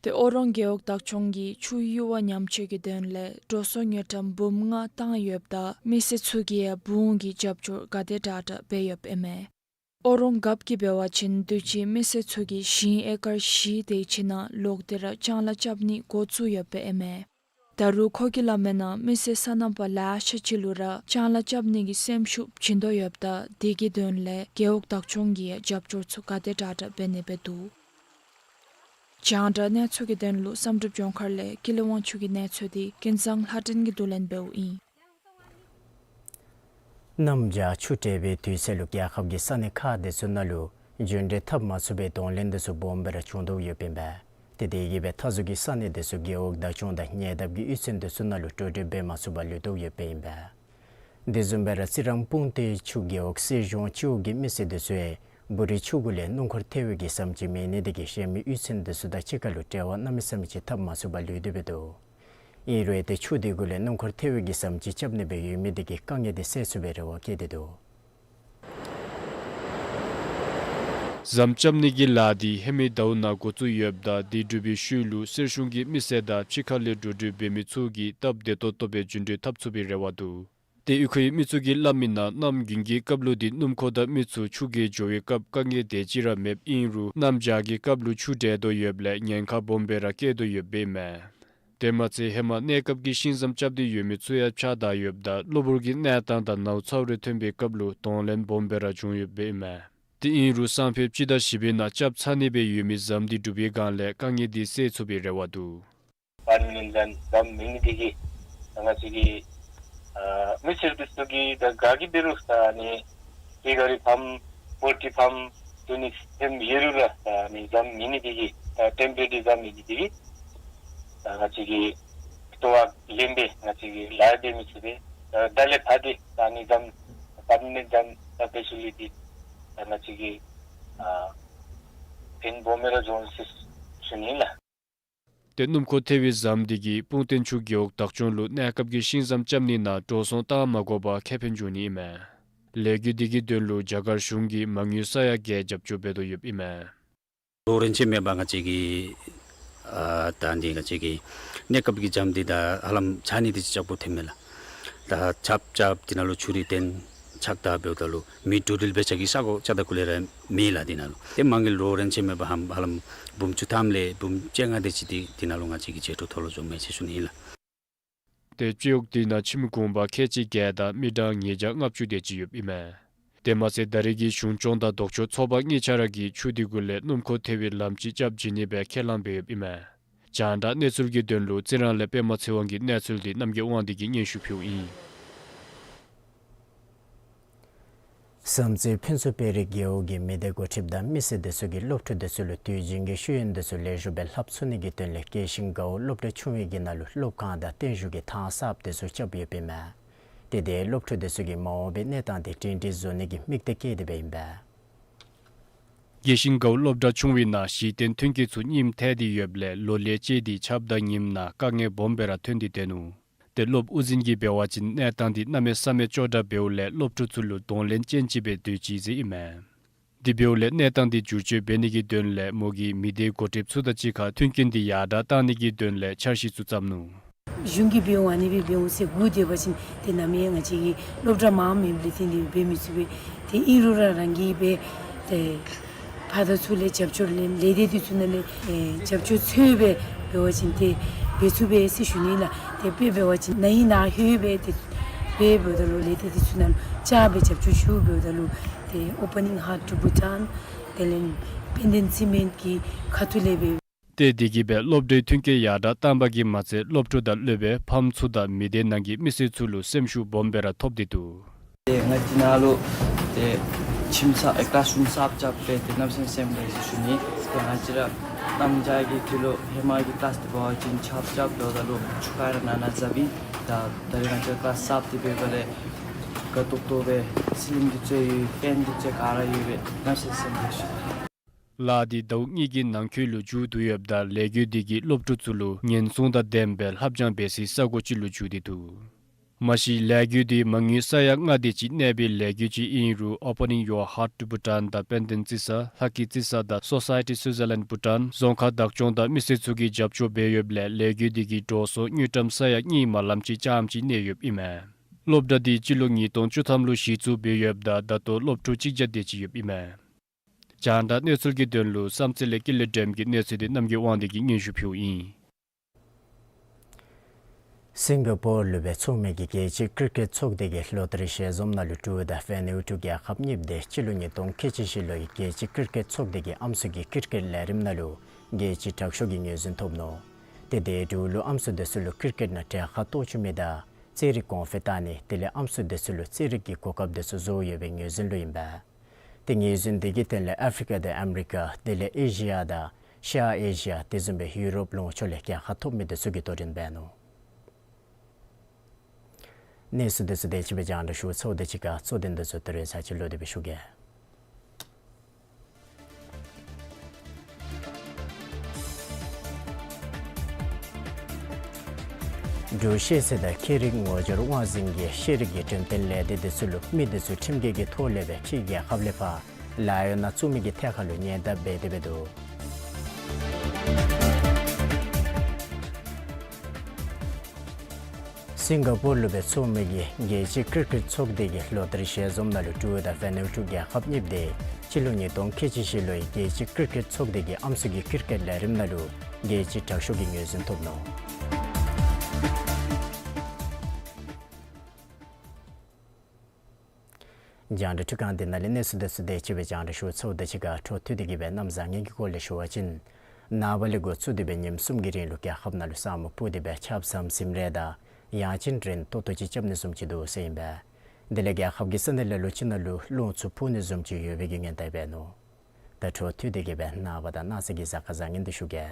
ཏེ་ཨོ་རོང་རྒེད་འོག་བདག་སྐྱོང་གིས་ཆུ་ཡུར་བ་ཉམས་བཅོས་ཀྱི་དོན་ལས་འགྲོ་སོང་དངུལ་ཀྲམ་འབུམ་ལྔ་བཏང་ཡོདཔ་ད་མི་སེར་ཚུ་གིས་ཡང་བུ་གུ་གི་རྒྱབ་སྐྱོར་ག་དེ་དྲག་དྲག་འབད་ཡོདཔ་ཨིན་མས། ཨོ་རོང་རྒཔོ་གིས་འབད་བ་ཅིན་དུས་ཅི་མི་སེར་ཚུ་གིས་ཞིང་ཨེ་ཀར་བཞི་དེ་ཅིག་ནང་ལོག་སྟེ་ར་ལྕང་ལཱ་རྐྱབ་ནི་འགོ་བཙུགས་ཡོདཔ་ཨིན་མས། ད་རུང་ཁོ་གིས་སླབ་མིའི་ནང་མི་སེར་སོ་ནམ་པ་ལེ་ཤ་ཅིག་ལུ་ར་ལྕང་ལཱ་རྐྱབ་ནི་གི་སེམས་ཤུགས་བྱིན་དོ་ཡོདཔ་ད་དེ་གི་དོན་ལས་རྒེད་འོག་བདག་སྐྱོང་གིས་ཡང་རྒྱབ་སྐྱོར་ཚུ་ག་དེ་དྲག་དྲག་འབད་ནི་སྦེ་འདུག། རྒྱང་བསྒྲགས་གནས་ཚུལ་གྱི་དོན་ལུ་བསམ་གྲུབ་ལྗོངས་མཁར་ལས་ཀུན་ལེགས་དབང་ཕྱུག་གི་གནས་ཚུལ་འདི་ཀུན་བཟང་ལྷ་སྒྲོན་གྱིས་བསྡུ་ལེན་འབདཝ་ཨིན། གནམ་བྱཱར་ཆུ་བྲལ་བའི་དུས་ཚོད་ལུ་རྒྱལ་ཁབ་ཀྱི་ས་གནས་ཁག་དེ་ཚུ་ནང་ལུ་རྒྱུན་འགྲུལ་འཐབ་མ་ཚུགས་པའི་གདོང་ལེན་དེ་ཚུ་སྦོམ་སྦེ་ར་བྱུང་དོ་ཡོདཔ་ཨིན་པས། ཏེ་དེ་གིས་སྦེ་མཐའ་ཟུར་གྱི་ས་གནས་དེ་ཚུ་རྒེད་འོག་བདག་སྐྱོང་དང་ཉེ་འདབས་ཀྱི་གཡུས་ཚན་དེ་ཚུ་ནང་ལུ་འགྲོ་འགྲུལ་འབད་མ་ཚུགས་པར་ལུས་དོ་ཡོདཔ་ཨིན་པས། དེ་བཟུམ་སྦེ་ར་རྩི་རང་སྤུངས་ཐང་ཆུ་རྒེད་འོག་སེར་གཞོང་སྤྱི་འོག་གི་མི་སེར་དེ་ཚུ་ཡང་སྦུ་རི་ཆུ་གུ་ལས་སྣུམ་འཁོར་ཐལ་བའི་གི་ཟམ་ཅིག་མེད་ནི་དེ་གིས་གཞན་མི་གཡུས་ཚན་དེ་ཚུ་དང་གཅིག་ཁར་ལུ་འབྲེལ་བ་གནམ་མེད་ས་མེད་ཅིག་འཐབ་མ་ཚུགས་པར་ལུས་ཏེ་འབད་དོ། ཨིན་རུང་ཏེ་ཆུ་དེ་གུ་ལས་སྣུམ་འཁོར་ཐལ་བའི་གི་ཟམ་ཅིག་རྐྱབ་ནི་སྦེ་ཡོད་མི་དེ་གིས་དཀའ་ངལ་དེ་སེལ་ཚུགས་པའི་རེ་བ་བསྐྱེད་དེ་འདུག། ཟམ་རྐྱབ་ནི་གི་ལཱ་འདི་ཧེ་མའི་ཟླཝ་ནང་འགོ་བཙུགས་ཡོདཔ་ད་དེ་གྲུབ་པའི་ཤུལ་ལུ་སེར་གཞོང་གི་མི་སེར་དང་ཕྱི་ཁ་ལས་འགྲོ་འགྲུལ་འབད་མི་ཚུ་གིས་སྟབས་བདེ་ཏོག་ཏོ་སྦེ་རྒྱུན་འགྲུལ་འཐབ་ཚུགས་པའི་རེ་བ་འདུག། ཏེ་གཡུས་ཁའི་མི་ཚུ་གིས་སླབ་མིའི་ནང་གནམ་དགུན་གྱི་སྐབས་ལུ་འདི་སྣུམ་འཁོར་དང་མི་ཚུ་ཆུ་གིས་འགྱོ་བའི་སྐབས་དཀའ་ངལ་དེ་ཅིག་ར་མེདཔ་ཨིན་རུང་གནམ་བྱཱར་གྱི་སྐབས་ལུ་ཆུ་བྲལ་དོ་ཡོདཔ་ལས་ཉེན་ཁ་སྦོམ་སྦེ་ར་བཀལ་དོ་ཡོདཔ་ཨིན་མས། དེ་མ་ཚད་ཧེ་མ་གནས་སྐབས་ཀྱི་ཤིང་ཟམ་རྐྱབ་སྟེ་ཡོད་མི་ཚུ་ཡང་ཕྱགས་བདའ་ཡོདཔ་ད་གློ་བུར་གྱི་གནས་སྟངས་དང་ནཝ་ཚཝ་རེ་ཐོན་པའི་སྐབས་ལུ་གདོང་ལེན་སྦོམ་སྦེ་ར་བྱུང་ཡོདཔ་ཨིན་མས། དེ་ཨིན་རུང་སང་ཕོད་སྤྱི་ཟླ་བཞི་པའི་ནང་རྐྱབ་ཚར་ནི་སྦེ་ཡོད་མི་ཟམ་འདི་གྲུབ་པའི་སྒང་ལས་དཀའ་ངལ་འདི་སེལ་ཚུགས་པའི་རེ་བ་འདུག། པར་མི་ནིན་ཟམ་ཟམ་མེད་ནི་དེ་གིས་ང་བཅས་ཀྱི་ཨ་མི་སེར་དེ་ཚུ་གིས་ད་ག་གིས་འབད་རུང་ད་ཨ་ནི་ཏེ་ག་རི་ཕམ་པོལ་ཊི་ཕམ་དེ་ནི་སེམས་ཡོད་རུང་ར་ད་ཨ་ནི་ཟམ་མེད་ནི་དེ་གིས་ད་ཊེམ་པོ་རེ་རི་ཟམ་མེད་ནི་དེ་གིས་ད་ང་བཅས་ཀྱི་ལྟོ་བ་ལེན་སྦེ་ང་བཅས་ཀྱིས་ལཱ་འབད་མི་ཚུགས་པས། ད་ད་ལས་ཕར་འདི་ད་ཨ་ནི་ཟམ་པར་མ་ནེནཊ་ཟམ་ད་ཕེ་སི་ལི་ཊི་ད་ང་བཅས་ཀྱིས་ཨ་ཕན་སྦོམ་སྦེ་ར་འབྱུང་ཟེར་ཞུ་ནི་ལགས། ཏེ་སྣུམ་འཁོར་ཐལ་བའི་ཟམ་འདི་གིས་སྤུངས་ཐང་ཆུ་རྒེད་འོག་བདག་སྐྱོང་ལུ་གནས་སྐབས་ཀྱི་ཤིང་ཟམ་རྐྱབ་ནི་ནང་འགྲོ་སོང་བཏང་མ་དགོ་པར་ཁེ་ཕན་འབྱུང་ནི་ཨིན་མས། ལས་འགུལ་འདི་གི་དོན་ལུ་རྒྱ་གར་གཞུང་གིས་མ་དངུལ་ས་ཡ་བརྒྱད་རྒྱབ་སྐྱོར་འབད་དོ་ཡོདཔ་ཨིན་མས། ལོ་རིམ་ཅིག་མེད་པར་ང་བཅས་ཀྱི་ཨ་ད་འདི་ང་བཅས་ཀྱི་གནས་སྐབས་ཀྱི་ཟམ་འདི་ད་ཧ་ལམ་ཆག་ནི་འདི་ཅིག་ཅིག་པོ་ཐོནམ་མས་ལགས། ད་ཆརཔ་རྐྱབ་དེ་ནང་ལུ་ཆུ་རེ་འཐོན་ཆགཔ་ད་འབདཝ་ད་ལུ་མི་འགྲོ་འགྲུལ་འབད་བྱ་གི་ས་གོ་ཆགཔ་ད་གུ་ལས་ར་མེད་ལགས་དེ་ནང་ལུ། ཏེ་མ་དངུལ་ལོ་རིམ་ཅིག་མེད་པར་ཧ་ཧ་ལམ་འབུམ་བཅུ་ཐམ་ལས་འབུམ་བཅོ་ལྔ་དེ་ཅིག་འདི་དེ་ནང་ལུ་ང་བཅས་ཀྱིས་ཆད་ཁྲུ་ཐོབ་ལོ་འགྱོཝ་མས་ཟེར་ཞུ་ནི་ཨིན་ལགས། ཏེ་སྤྱི་འོག་འདི་ནང་ཁྱིམ་གུང་པ་ཁལ་གཅིག་བརྒྱད་དང་མི་གྲངས་ཉིས་བརྒྱ་ལྔ་བཅུ་དེ་ཅིག་ཡོདཔ་ཨིན་མས། དེ་མ་ཚད་ད་རེས་ཀྱི་གཞུང་སྐྱོང་དང་ལྡོག་ཕྱོགས་ཚོགས་པ་གཉིས་ཆ་ར་གིས་ཆུ་འདི་གུ་ལས་སྣུམ་འཁོར་ཐལ་བའི་ལམ་ཅིག་རྐྱབ་བྱིན་ནི་སྦེ་ཁས་བླངས་འབད་ཡོདཔ་ཨིན་མས། རྒྱང་བསྒྲགས་གནས་ཚུལ་གྱི་དོན་ལུ་རྩི་རང་ལས་པདྨ་ཚེ་དབང་གི་གནས་ཚུལ་འདི་རྣམ་རྒྱལ་དབང་འདུས་ཀྱིས་སྙན་ཞུ་ཕུལཝ་ཨིན། བསམ་རྩེ་ཕུན་ཚོགས་དཔལ་རི་རྒེད་འོག་གི་མི་སྡེ་འགོ་ཁྲིདཔ་དང་མི་སེར་དེ་ཚུ་གིས་སློབ་ཕྲུག་དེ་ཚུ་ལུ་དུས་རྒྱུན་གྱི་ཤེས་ཡོན་དེ་ཚུ་ལེགས་ཤོམ་སྦེ་ལྷབ་ཚུགས་ནི་གི་དོན་ལས་རྒྱས་ཤིང་དགའ་བོ་སློབ་གྲྭ་ཆུང་བའི་གི་ནང་ལུ་སློབ་ཁང་དང་བརྟན་བཞུགས་ཀྱི་ཐང་གསརཔ་དེ་ཚུ་རྐྱབ་ཡོདཔ་ཨིན་མས། ཏེ་དེ་སློབ་ཕྲུག་དེ་ཚུ་གི་མ་འོངས་པའི་གནས་སྟངས་དེ་སྒྲིང་སྒྲིང་བཟོ་ནི་གི་དམིགས་གཏད་བསྐྱེད་དེ་སྦེ་ཨིན་པས། རྒྱས་ཤིང་དགའ་བོ་སློབ་གྲྭ་ཆུང་བའི་ནང་གཞི་རྟེན་མཐུན་རྐྱེན་ཚུ་རྙིངམ་ཐལ་ཏེ་ཡོདཔ་ལས་ལོ་ལས་བཅད་དེ་ཆརཔ་དང་ཉིམ་ནང་དཀའ་ངལ་སྦོམ་སྦེ་ར་ཐོན་ཏེ་སྡོད་ནུག། ཏེ་སློབ་དབུ་འཛིན་གྱིས་འབད་བ་ཅིན་གནས་སྟངས་འདི་གནམ་མེད་ས་མེད་སྐྱོ་དྲགས་འབདཝ་ལས་སློབ་ཕྲུག་ཚུ་ལུ་གདོང་ལེན་ཅན་ཅིག་སྦེ་སྡོད་ཅི་ཟེར་ཨིན་མས། དེ་འབདཝ་ལས་གནས་སྟངས་འདི་བསྒྱུར་བཅོས་འབད་ནི་གི་དོན་ལས་མོ་གིས་མི་སྡེའི་འགོ་ཁྲིདཔ་ཚུ་དང་གཅིག་ཁར་མཐུན་རྐྱེན་འདི་ཡར་དྲགས་གཏང་ནི་གི་དོན་ལས་འཆར་གཞི་ཚུ་བརྩམས་ནུག། གཞུང་གིས་འབད་འོང་ཨ་ནི་སྦེ་འབད་འོང་ཟེར་སྒུག་སྡོད་པ་ཅིན་ཏེ་ནམ་ཡང་ང་བཅས་ཀྱི་སློབ་གྲྭ་མངམ་ཨིནམ་ལས་བརྟེན་ཏེ་འབད་མི་ཚུགས་པས། ཏེ་ཨིན་རུང་ར་རང་གིས་སྦེ་ཏེ་ཕར་དང་ཚུར་ལས་རྒྱབ་སྐྱོར་ལེན་ལས་སྡེ་འདི་ཚུ་ནང་ལས་ཨེ་རྒྱབ་སྐྱོར་འཚོལ་སྦེ་འབད་བ་ཅིན་ཏེ་འབད་ཚུགས་པས་ཟེར་ཞུ་ནི་ལགས། ཏེ་དཔེ་འབད་བ་ཅིན་ན་ཧིང་ན་ཧོད་སྦེ་ཏེ་སྦེ་འབདཝ་ད་ལུ་ལས་སྡེ་འདི་ཚུ་ནང་ལུ་བཅར་སྦེ་རྒྱབ་སྐྱོར་ཞུ་འབདཝ་ད་ལུ་ཏེ་Opening Heart to Bhutan དེ་ལས་དཔལ་ལྡན་རྩི་སྨན་གྱི་ཁ་ཐུག་ལས་སྦེ། ཏེ་དེ་གིས་སྦེ་སློབ་གྲྭའི་མཐུན་རྐྱེན་ཡར་དྲགས་བཏང་པ་གིས་མ་ཚད་སློབ་ཕྲུག་དང་སློབ་དཔོན་ཕམ་ཚུ་དང་མི་སྡེ་ནང་གི་མི་སེར་ཚུ་ལུ་སེམས་ཤུགས་སྦོམ་སྦེ་ར་ཐོབ་སྟེ་འདུག། ཏེ་ང་འདི་ནང་ལུ་ཏེ་ཁྱིམ་གསརཔ་ཨེ་ཀླཱས་རུམ་གསརཔ་རྐྱབ་སྦེ་ཏེ་གནམ་མེད་ས་མེད་སེམས་དགའ་ཡི་ཟེར་ཞུ་ནི། ཏེ་ང་བཅས་ར་གནམ་བྱཱར་གྱི་དུས་ལུ་ཧེ་མ་གི་ཀླཱས་འདི་འབད་བ་ཅིན་ཆརཔ་རྐྱབ་འབདཝ་ད་ལུ་ཆུ་ཁ་ར་ནང་ན་འཛགཔ་ཨིན། ད་ད་རེས་ང་བཅས་ཀླཱས་གསརཔ་འདི་འབདཝ་ལས་དགའ་ཏོག་ཏོ་སྦེ་སི་ལིང་འདི་ཚུ་ཡོད་ཕེན་འདི་ཚུ་ག་ར་ཡོད་པས། གནམ་མེད་ས་མེད་སེམས་དགའ་ཡི་ཟེར་ཞུ་ནི། ལཱ་འདི་ཟླཝ་གཉིས་ཀྱི་ནང་འཁོད་ལུ་མཇུག་བསྡུ་ཡོདཔ་ད་ལས་འགུལ་འདི་གིས་སློབ་ཕྲུག་ཚུ་ལུ་ཉེན་སྲུང་དང་ལྡནམ་སྦེ་ལྷབ་སྦྱང་འབད་སའི་ས་གོ་ཅིག་ལུ་འགྱུར་ཏེ་འདུག། མ་གཞི་ལས་འགུལ་འདི་མ་དངུལ་ས་ཡ་ལྔ་དེ་ཅིག་གནས་པའི་ལས་འགུལ་ཅིག་ཨིན་རུང་Opening Your Heart to Bhutan དང་དཔལ་ལྡན་རྩི་ས་ལྷ་སྐྱིད་རྩི་ས་དང་Society Switzerland Bhutan རྫོང་ཁག་བདག་སྐྱོང་དང་མི་སེར་ཚུ་གིས་རྒྱབ་སྐྱོར་འབད་ཡོདཔ་ལས་ལས་འགུལ་འདི་གིས་འགྲོ་སོང་དངུལ་ཀྲམ་ས་ཡ་གཉིས་མ་ལམ་ཅིག་རྐྱངམ་ཅིག་གནས་ཡོདཔ་ཨིན་མས། སློབ་གྲྭ་འདི་སྤྱི་ལོ་ཉིས་སྟོང་བཅུ་ཐམ་ལུ་གཞི་བཙུགས་འབད་ཡོདཔ་ད་ད་ལྟོ་སློབ་ཕྲུག་གཅིག་བརྒྱ་དེ་ཅིག་ཡོདཔ་ཨིན་མས། རྒྱང་བསྒྲགས་གནས་ཚུལ་གྱི་དོན་ལུ་བསམ་རྩེ་ལས་ཀུན་ལེགས་སྒྲོལམ་གྱི་གནས་ཚུལ་འདི་རྣམ་རྒྱལ་དབང་འདུས་ཀྱིས་སྙན་ཞུ་ཕུལཝ་ཨིན། སིང་ག་པོར་ལུ་སྦེ་ཚོགས་མི་གི་རྒྱལ་སྤྱིའི་ཀིར་ཀེཊ་ཚོགས་སྡེ་གི་ལོ་ཏར་ཞལ་འཛོམས་ནང་ལུ་ཀྲུའུ་དང་ཝ་ནུ་ཨ་ཊུ་རྒྱལ་ཁབ་གཉིསཔོ་དེ་སྤྱི་ལོ་ཉིས་སྟོང་ཁལ་གཅིག་བཞི་ལོའི་རྒྱལ་སྤྱིའི་ཀིར་ཀེཊ་ཚོགས་སྡེ་གི་ཨམ་སྲུ་གི་ཀིར་ཀེཊ་ལས་རིམ་ནང་ལུ་རྒྱལ་སྤྱིའི་དྲག་ཤོས་ཀྱི་ངོས་འཛིན་ཐོབ་ནུག། ཏེ་དེ་འབྲུག་ལུ་ཨམ་སྲུ་དེ་ཚུ་ལུ་ཀིར་ཀེཊ་ནང་གྲལ་ཁར་གཏོགས་བཅུག་མི་དང་རྩེད་རིགས་གོང་འཕེལ་བཏང་ནི་དེ་ལས་ཨམ་སྲུ་དེ་ཚུ་ལུ་རྩེད་རིགས་ཀྱི་གོ་སྐབས་དེ་ཚུ་བཟོ་ཡོད་པའི་ངོས་འཛིན་ལུ་ཨིན་པས། ཏེ་ངོས་འཛིན་དེ་གི་དོན་ལས་ཨ་ཕི་རི་ཀ་དང་ཨ་མི་རི་ཀ་དེ་ལས་ཨེ་ཤི་ཡ་དང་ཤར་ཨེ་ཤི་ཡ་དེ་བཟུམ་སྦེ་ཡུ་རོབ་ལུང་ཕྱོགས་ལས་གྲལ་ཁར་ཐོབ་མི་དེ་ཚུ་གིས་དོ་འགྲན་འབད་ནུག། གནས་ཚུལ་དེ་ཚུ་དེ་ཅིག་སྦེ་རྒྱང་བསྒྲགས་ཞུ་ཚརཝ་དེ་ཅིག་ཁར་གཙོ་དོན་དེ་ཚུ་ད་རིས་ཚར་ཅིག་ལོག་སྟེ་སྦེ་ཞུ་གེ། འབྲུག་ཤེས་ཚད་དང་ཤེས་རིག་ངོ་སྦྱོར་དབང་འཛིན་གྱིས་ཤེས་རིག་གི་འགྲེམས་སྟོན་ལས་སྡེ་དེ་ཚུ་ལུ་མི་དེ་ཚུ་ཁྲིམས་འགལ་གྱི་ཐོག་ལས་སྦེ་ཕྱི་རྒྱལ་ཁབ་ལས་ཕར་ལཱ་གཡོག་ནང་བཙུགས་མི་གི་ཐད་ཁར་ལུ་ཉེན་བརྡ་འབད་དེ་སྦེ་འདུག། སིང་ག་པོར་ལུ་སྦེ་ཚོགས་མི་གི་རྒྱལ་སྤྱིའི་ཀིར་ཀེཊ་ཚོགས་སྡེ་གི་ལོ་ཏར་ཞལ་འཛོམས་ནང་ལུ་ཀྲུའུ་དང་ཝ་ནུ་ཨ་ཊུ་རྒྱལ་ཁབ་གཉིསཔོ་དེ་སྤྱི་ལོ་ཉིས་སྟོང་ཁལ་གཅིག་བཞི་ལོའི་རྒྱལ་སྤྱིའི་ཀིར་ཀེཊ་ཚོགས་སྡེ་གི་ཨམ་སྲུ་གི་ཀིར་ཀེཊ་ལས་རིམ་ནང་ལུ་རྒྱལ་སྤྱིའི་དྲག་ཤོས་ཀྱི་ངོས་འཛིན་ཐོབ་ནུག། རྒྱང་བསྒྲགས་འཕྲུལ་ཁང་འདི་ནང་ལས་གནས་ཚུལ་དེ་ཚུ་དེ་ཅིག་སྦེ་རྒྱང་བསྒྲགས་ཞུ་ཚརཝ་དེ་ཅིག་ཁར་འཕྲོ་མཐུད་དེ་གི་སྦེ་གནམ་བཟང་ངན་གྱི་སྐོར་ལས་ཞུ་བ་ཅིན་ནངས་པ་ལས་འགོ་བཙུགས་ཏེ་སྦེ་ཉིནམ་གསུམ་གྱི་རིང་ལུ་རྒྱལ་ཁབ་ནང་ལུ་ས་སྨུག་སྤུབས་ཏེ་སྦེ་ཆརཔ་ཟམ་ཟིམ་རེ་དང་ཡང་ཅིན་རན་ཏོག་ཏོ་ཅིག་རྐྱབ་ནི་བཟུམ་ཅིག་འདུག་ཟེར་ཨིན་པས། དེ་ལས་རྒྱལ་ཁབ་ཀྱི་ས་གནས་ལ་ལུ་ཅིག་ནང་ལུ་རླུང་འཚུབ་འཕུ་ནི་བཟུམ་ཅིག་ཡོད་པའི་གི་སྔོན་བརྡ་འབད་ནུག། ད་འཕྲོ་མཐུད་དེ་གི་སྦེ་ནངས་པ་དང་གནངས་ཚེ་གི་གཟའ་སྐར་བཟང་ངན་དེ་ཞུ་གེ།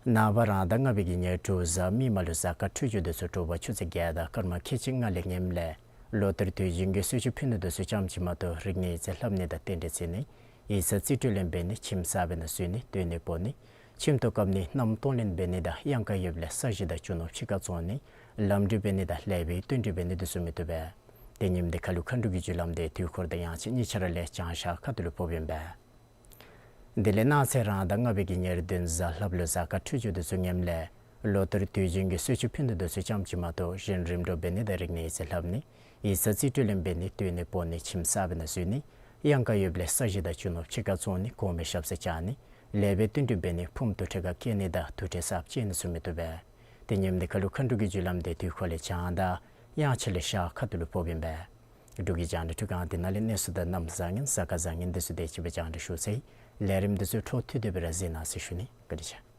ནངས་པ་རང་ཟླ་ལྔ་པའི་གི་ཉེར་དྲུག་གཟའ་མིག་དམར་ལུ་གཟའ་སྐར་འཕྲོད་སྦྱོར་དེ་ཚུ་དྲོ་པ་ཆུ་ཚོད་བརྒྱད་དང་སྐར་མ་ཁལ་གཅིག་ལྔ་ལས་ངནམ་ལས་ལོ་ལྟར་དུས་རྒྱུན་གྱི་གསོལ་མཆོད་ཕུལ་ནི་དེ་ཚུ་ཙམ་ཅིག་མ་གཏོགས་རིག་གནས་ཡིག་ཚད་ལྷབ་ནི་དང་རྟེན་འབྲེལ་བརྩི་ནི། ཡིག་ཚང་རྩིས་སྤྲོད་ལེན་འབད་ནི། ཁྱིམ་གསར་པའི་ནང་བཙུགས་ནི། སྟོན་ནི་སྤོ་ནི། ཁྱིམ་དུ་བཀབ་ནི། མནའམ་གཏོང་ལེན་འབད་ནི་དང་གཡང་ཁ་ཡོདཔ་ལས་ས་གཞི་དང་རྒྱུ་ནོར་ཕྱི་ཁར་བཙོང་ནི། ལམ་འགྲུལ་འབད་ནི་དང་ལེགས་པའི་བསྟུན་གྲོས་འབད་ནི་དེ་ཚུ་མི་བཏུབ་པས། ཏེ་ཉིནམ་དེ་ཁར་ལུ་མཁའ་འགྲོ་གི་རྒྱུ་ལམ་དེ་དུས་འཁོར་དང་ཡང་ཅིན་གཉིས་ཆ་ར་ལས་བྱང་ཤར་ཁ་ཐུག་ལུ་ཕོགཔ་ཨིན་པས། དེ་ལས་གནངས་ཚེ་རང་ཟླ་ལྔ་པའི་གི་ཉེར་བདུན་གཟའ་ལྷགཔ་ལུ་གཟའ་སྐར་འཕྲོད་སྦྱོར་དེ་ཚུ་ངནམ་ལས་ལོ་ལྟར་དུས་རྒྱུན་གྱི་གསོལ་མཆོད་ཕུལ་ནི་དེ་ཚུ་ཙམ་ཅིག་མ་གཏོགས་གཞན་རིམ་གྲོ་འབད་ནི་དང་རིག་གནས་ཡིག་ཚད་ལྷབ་ནི། ཡིག་ཚང་རྩིས་སྤྲོད་ལེན་འབད་ནི། སྟོན་ནི་སྤོ་ནི། ཁྱིམ་གསར་པའི་ནང་བཙུགས་ནི། གཡང་ཁ་ཡོདཔ་ལས་ས་གཞི་དང་རྒྱུ་ནོར་ཕྱི་ཁར་བཙོང་ནི། གོང་མའི་ཞབས་སར་བཅར་ནི། ལེགས་པའི་བསྟུན་གྲོས་འབད་ནི། ཕུངམ་དུར་ཁྲོད་ཁར་བསྐྱལ་ནི་དང་དུར་ཁྲོད་གསརཔ་བཅག་ནི་ཚུ་མི་བཏུབ་པས། ཏེ་ཉིནམ་དེ་ཁར་ལུ་མཁའ་འགྲོ་གི་རྒྱུ་ལམ་དེ་དུས་འཁོར་ལས་བྱང་དང་གཡང་ཆ་ལས་ཤར་ཁ་ཐུག་ལུ་ཕོགཔ་ཨིན་པས། འབྲུག་གི་རྒྱང་བསྒྲགས་འཕྲུལ་ཁང་འདི་ནང་ལས་གནས་ཚུལ་དང་གནམ་བཟང་ངན་གཟའ་སྐར་བཟང་ངན་དེ་ཚུ་དེ་ཅིག་སྦེ་རྒྱང་བསྒྲགས་ཞུ་ཚར་ཡི། ལས་རིམ་དེ་ཚུ་འཕྲོ་མཐུད་དེ་སྦེ་ར་གཟིགས་གནང་ཟེར་ཞུ་ནི། བཀའ་དྲིན་ཆེ།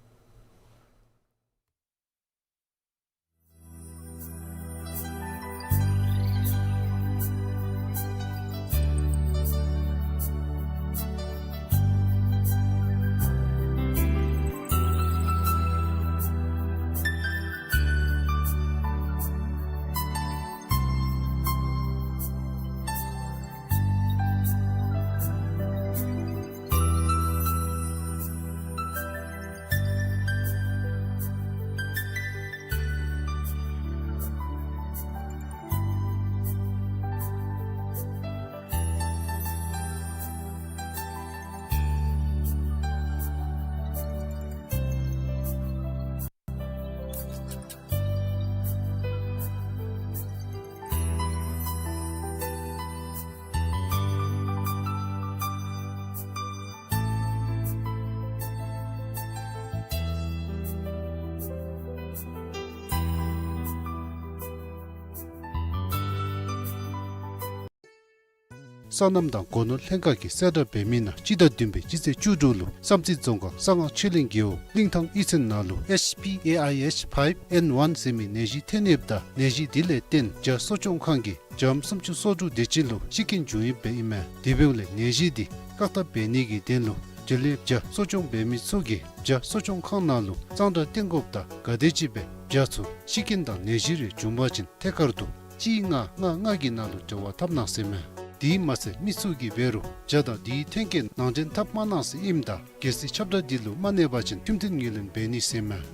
སོ་ནམ་དང་སྒོ་ནོར་ལྷན་ཁག་གིས་གསལ་བསྒྲགས་འབད་མི་ནང་སྤྱི་ཟླ་བདུན་པའི་སྤྱི་ཚེས་བཅུ་དྲུག་ལུ་བསམ་རྩེ་རྫོང་ཁག་གསང་སྔགས་ཆོས་གླིང་རྒེད་འོག་གླིང་ཐང་གཡུས་ཚན་ནང་ལུ་ཨེཆ་པི་ཨེ་ཨའི་ཨེཆ་ཕའིབ་ཨེན་ཝན་ཟེར་མི་ནད་གཞི་ཐོན་ནུག་ད་ནད་གཞི་དེ་ལས་བརྟེན་བྱ་གསོ་སྐྱོང་ཁང་གི་བྱམས་སུམ་ཅུ་སོ་དྲུག་དེ་ཅིག་ལུ་ཤི་རྐྱེན་བྱུང་ཡོདཔ་ཨིན་མས། དེ་འབདཝ་ལས་ནད་གཞི་དེ་བཀག་ཐབས་འབད་ནི་གི་དོན་ལུ་དེ་ལས་བྱ་གསོ་སྐྱོང་འབད་མི་ཚུ་གིས་བྱ་གསོ་སྐྱོང་ཁང་ནང་ལུ་གཙང་སྦྲ་བསྟེན་དགོཔ་དང་ག་དེམ་ཅིག་སྦེ་བྱ་ཚུ་ཤི་རྐྱེན་དང་ནད་གཞི་རེ་བྱུང་པ་ཅིན་ཐད་ཀར་དུ་གཅིག་ལྔ་ལྔ་ལྔ་གི་ནང་ལུ་འབྲེལ་བ་འཐབ་གནང་ཟེར་མས། དེ་མ་ཚད་མི་ཚུ་གིས་འབད་རུང་བྱ་དང་དེའི་ཐོན་སྐྱེད་ནང་འདྲེན་འཐབ་མ་གནང་ཟེར་ཨིནམ་ད་གལ་སྲིད་ཁྱབ་བསྒྲགས་འདི་ལུ་མ་གནས་པ་ཅིན་ཁྲིམས་མཐུན་ངོས་ལེན་འབད་ནི་ཟེར་མས།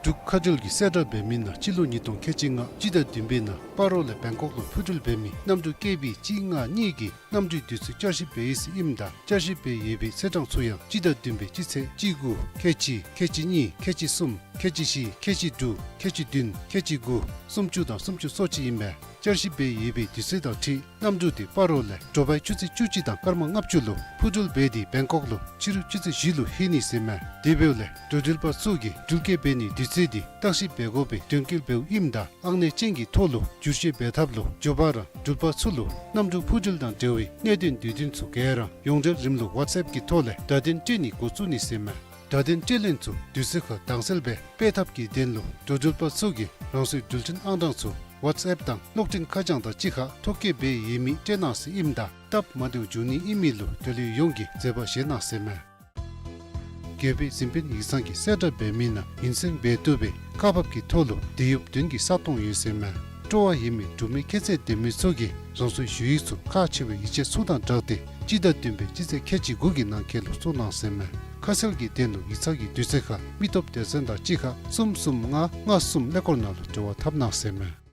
འབྲུག་མཁའ་འགྲུལ་གྱི་གསལ་བསྒྲགས་འབད་མི་ནང་སྤྱི་ལོ་ཉིས་སྟོང་ཁལ་གཅིག་ལྔ་སྤྱི་ཟླ་བདུན་པའི་ནང་སྤ་རོ་ལས་བེང་ཀོག་ལུ་འཕུར་འགྲུལ་འབད་མི་གནམ་གྲུ་ཀེ་བི་གཅིག་ལྔ་གཉིས་ཀྱི་གནམ་གྲུའི་དུས་ཚོད་བསྐྱར་ཞིབ་འབད་ཡི་ཟེར་ཨིནམ་ད་བསྐྱར་ཞིབ་འབད་ཡོད་པའི་ཚེས་གྲངས་ཚུ་ཡང་སྤྱི་ཟླ་བདུན་པའི་སྤྱི་ཚེས་གཅིག་དགུ་ཁལ་གཅིག་ཁལ་གཅིག་གཉིས་ཁལ་གཅིག་གསུམ་ཁལ་གཅིག་བཞི་ཁལ་གཅིག་དྲུག་ཁལ་གཅིག་བདུན་ཁལ་གཅིག་དགུ་སུམ་ཅུ་དང་སུམ་ཅུ་སོ་གཅིག་ཨིན་པས། བསྐྱར་ཞིབ་འབད་ཡོད་པའི་དུས་ཚོད་དང་འཁྲིལ་གནམ་གྲུ་དེ་སྤ་རོ་ལས་དྲོ་པའི་ཆུ་ཚོད་བཅུ་གཅིག་དང་སྐར་མ་ལྔ་བཅུ་ལུ་འཕུར་འགྲུལ་འབད་དེ་བེང་ཀོག་ལུ་ཕྱི་རུ་ཆུ་ཚོད་བཞི་ལུ་ལྷོད་ནི་ཟེར་མས། དེ་འབདཝ་ལས་འགྲོ་འགྲུལ་པ་ཚུ་གིས་འགྲུལ་སྐྱེལ་འབད་ནིའི་དུས་ཚོད་དེ་བརྟག་ཞིབ་འབད་དགོ་པའི་དོན་འཁྱོལ་འབདཝ་ཨིནམ་ད་ཨང་གནས་ཅན་གྱི་ཐོག་ལུ་བསྒྱུར་བཅོས་འབད་ཐབས་ལུ་མགྱོགས་པ་ར་འགྲུལ་པ་ཚུ་ལུ་གནམ་གྲུ་འཕུར་འགྲུལ་དང་འབྲེལ་བའི་གནད་དོན་དུས་སྟོན་ཚུ་ག་ར་ཡོངས་འབྲེལ་རིམ་ལུགས་ཝཊས་ཨེཔ་གི་ཐོག་ལས་བརྡ་དོན་སྤྲོད་ནི་འགོ་བཙུགས་ནི་ཟེར་མས། བརྡ་དོན་སྤྲོད་ལེན་ཚུ་དུས་ཚོད་ཁར་དྭངས་གསལ་སྦེ་སྤེལ་ཐབས་ཀྱི་དོན་ལུ་འགྲོ་འགྲུལ་པ་ཚུ་གིས་རང་སོའི་འགྲུལ་འཕྲིན་ཨང་གྲངས་ཚུ་ཝཊས་ཨེཔ་དང་གློག་འཕྲིན་ཁ་བྱང་དང་གཅིག་ཁར་ཐོ་བཀོད་འབད་ཡོད་མི་སྤྲོད་གནང་ཟེར་ཨིནམ་ད་སྟབས་མ་བདེཝ་འབྱུང་ནི་ཨིན་མི་ལུ་འབྲེལ་ཡོད་ཡོངས་ཀྱིས་མཛད་པ་བཞེས་གནང་ཟེར་མས། རྒྱལ་པོའི་གཟིམ་དཔོན་ཡིག་ཚང་གི་གསལ་བསྒྲགས་འབད་མི་ནང་ཡུན་སེང་འབད་བཏུབ་པའི་ཁག་འབག་གི་ཐོག་ལུ་དེད་ཡོདཔ་བདུན་གྱི་ས་སྟོང་ཡོད་ཟེར་མས། སྤྲོ་བ་ཡོད་མི་འབྲུག་མི་ཁྱད་ཚད་ལྡན་མི་ཚུ་གིས་རང་སོའི་ཞུ་ཡིག་ཚུ་ཁག་ཆེ་བའི་ཡིག་ཆ་ཚུ་དང་སྦྲགས་ཏེ་སྤྱི་ཟླ་བདུན་པའི་སྤྱི་ཚེས་ཁལ་གཅིག་དགུ་གི་ནང་འཁོད་ལུ་བཙུགས་གནང་ཟེར་མས། ཁ་གསལ་གྱི་དོན་ལུ་ཡིག་ཚང་གི་དུས་ཚོད་ཁར་མི་སྟོབས་སྡེ་ཚན་དང་གཅིག་ཁར་གསུམ་གསུམ་ལྔ་ལྔ་གསུམ་ཀླད་ཀོར་ནང་ལུ་འབྲེལ་བ་འཐབ་གནང་ཟེར་མས།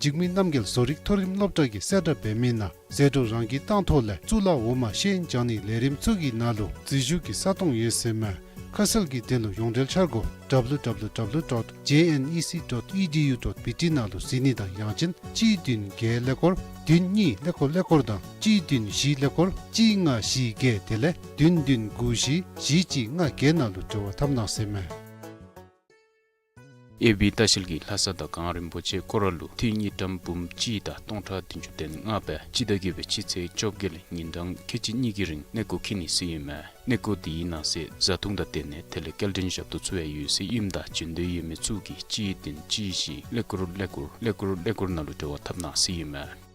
འཇིགས་མེད་རྣམ་རྒྱལ་བཟོ་རིག་མཐོ་རིམ་སློབ་གྲྭ་གི་གསལ་བསྒྲགས་འབད་མི་ནང་ཟད་འགྲོ་རང་གི་བཏང་ཐོག་ལས་གཙུག་ལག་འོག་མ་ཤེས་ཡོན་སྦྱང་ནི་ལས་རིམ་ཚུ་གི་ནང་ལུ་འཛུལ་ཞུགས་ཀྱི་ས་སྟོང་ཡོད་ཟེར་མས། ཁ་གསལ་གྱི་དོན་ལུ་ཡོངས་འབྲེལ་འཆར་སྒོ་W W W dot J N E C dot E D U dot B T ནང་ལུ་གཟིགས་ནི་དང་ཡང་ཅིན་གཅིག་བདུན་བརྒྱད་ཀླད་ཀོར་བདུན་གཉིས་ཀླད་ཀོར་ཀླད་ཀོར་དང་གཅིག་བདུན་བཞི་ཀླད་ཀོར་གཅིག་ལྔ་བཞི་བརྒྱད་དེ་ལས་བདུན་བདུན་དགུ་བཞི་བཞི་གཅིག་ལྔ་བརྒྱད་ནང་ལུ་འབྲེལ་བ་འཐབ་གནང་ཟེར་མས། ཨེ་བི་ལྟ་བཤལ་གྱིས་ལྷ་ས་དང་གངས་རིན་པོ་ཆེ་སྐོར་ར་ལུ་འཐུས་དངུལ་ཀྲམ་འབུམ་གཅིག་དང་སྟོང་ཕྲག་བདུན་ཅུ་དོན་ལྔ་སྦེ་སྤྱི་ཟླ་བརྒྱད་པའི་སྤྱི་ཚེས་བཅོ་བརྒྱད་ལས་ཉིན་གྲངས་ཁལ་གཅིག་གཉིས་ཀྱི་རིང་གནས་སྐོར་འཁྱིད་ནི་ཟེར་ཨིན་མས། གནས་སྐོར་དེའི་ནང་གསེས་བཟའ་འཐུང་དང་དེ་ལས་དེ་ལས་སྐྱེལ་འདྲེན་ཞབས་ཏོག་ཚུ་ཡང་ཡོད་ཟེར་ཨིནམ་ད་འབྱོན་འདོད་ཡོད་མི་ཚུ་གིས་གཅིག་བདུན་གཅིག་བཞི་ཀླད་ཀོར་ཀླད་ཀོར་ཀླད་ཀོར་ཀླད་ཀོར་ནང་ལུ་འབྲེལ་བ་འཐབ་གནང་ཟེར་ཨིན་མས།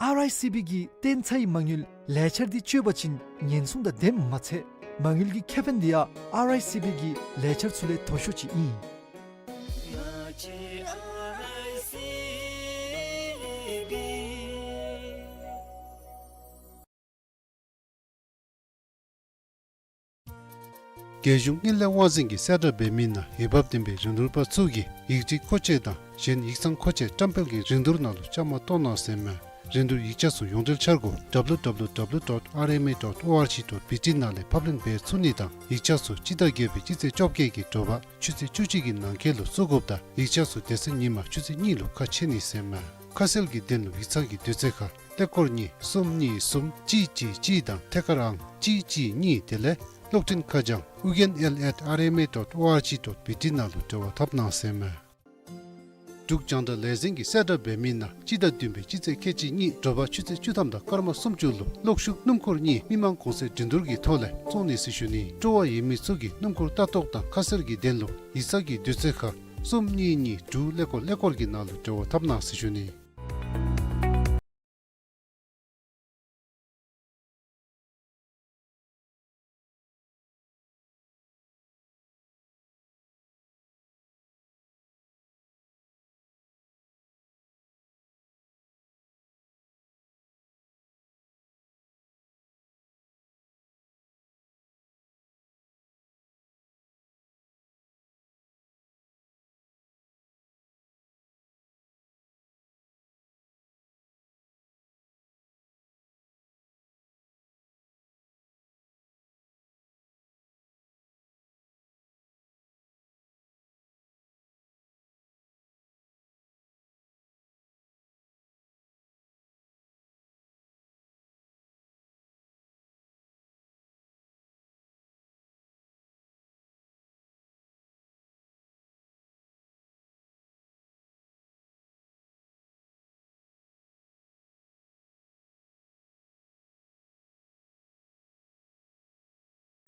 ཨར་ཨའི་སི་བི་གིས་བཏོན་ཚར་བའི་མ་དངུལ་ལས་འཆར་འདི་སྤྱོད་པ་ཅིན་ཉེན་སྲུང་དང་ལྡནམ་མ་ཚད་མ་དངུལ་གྱི་ཁེ་ཕན་འདི་ཡང་ཨར་ཨའི་སི་བི་གི་ལས་འཆར་ཚུ་ལས་མཐོ་ཤོས་ཅིག་ཨིན། རྒྱལ་གཞུང་དངུལ་ལས་དབང་འཛིན་གྱི་གསལ་བསྒྲགས་འབད་མི་ནང་འོས་འབབ་ལྡན་པའི་རིན་བསྡུར་པ་ཚུ་གིས་ཡིག་སྒྲིག་མཁོ་ཆས་དང་གཞན་ཡིག་ཚང་མཁོ་ཆས་བཀྲམ་སྤེལ་གྱི་རིན་བསྡུར་ནང་ལུ་བཅའ་མར་གཏོགས་གནང་ཟེར་མས། རིན་བསྡུར་ཡིག་ཆ་ཚུ་ཡོངས་འབྲེལ་འཆར་སྒོ་W W W dot R M A dot O R G dot B T ནང་ལས་ཕབ་ལེན་འབད་ཚུགས་ནི་དང་ཡིག་ཆ་ཚུ་སྤྱི་ཟླ་བརྒྱད་པའི་སྤྱི་ཚེས་བཅོ་བརྒྱད་ཀྱི་དྲོ་པ་ཆུ་ཚོད་བཅུ་གཅིག་གི་ནང་འཁོད་ལུ་བཙུགས་དགོཔ་དང་ཡིག་ཆ་ཚུ་དེ་ཚེ་ཉིན་མ་ཆུ་ཚོད་གཉིས་ལུ་ཁ་ཕྱེ་ནི་ཟེར་མས། ཁ་གསལ་གྱི་དོན་ལུ་ཡིག་ཚང་གི་དུས་ཚོད་ཁར་ཀླད་ཀོར་གཉིས་གསུམ་གཉིས་གསུམ་གཅིག་གཅིག་གཅིག་དང་ཐད་ཀར་ཨང་གཅིག་གཅིག་གཉིས་དེ་ལས་གློག་འཕྲིན་ཁ་བྱང་U N L at R M A dot O R G dot B T ནང་ལུ་འབྲེལ་བ་འཐབ་གནང་ཟེར་མས། འབྲུག་རྒྱང་བསྒྲགས་ལས་འཛིན་གྱི་གསལ་བསྒྲགས་འབད་མི་ནང་སྤྱི་ཟླ་བདུན་པའི་སྤྱི་ཚེས་ཁལ་གཅིག་གཉིས་དྲོ་པ་ཆུ་ཚོད་བཅུ་ཐམ་དང་སྐར་མ་སུམ་ཅུ་ལུ་གློག་ཤུགས་སྣུམ་འཁོར་གཉིས་མི་མང་གོང་ཚད་འགྲན་བསྡུར་གྱི་ཐོག་ལས་བཙོང་ནི་ཟེར་ཞུ་ནི། སྤྲོ་བ་ཡོད་མི་ཚུ་གིས་སྣུམ་འཁོར་ལྟ་རྟོག་དང་ཁ་གསལ་གྱི་དོན་ལུ་ཡིག་ཚང་གི་དུས་ཚོད་ཁར་གསུམ་གཉིས་གཉིས་དྲུག་ཀླད་ཀོར་ཀླད་ཀོར་གྱི་ནང་ལུ་འབྲེལ་བ་འཐབ་གནང་ཟེར་ཞུ་ནི།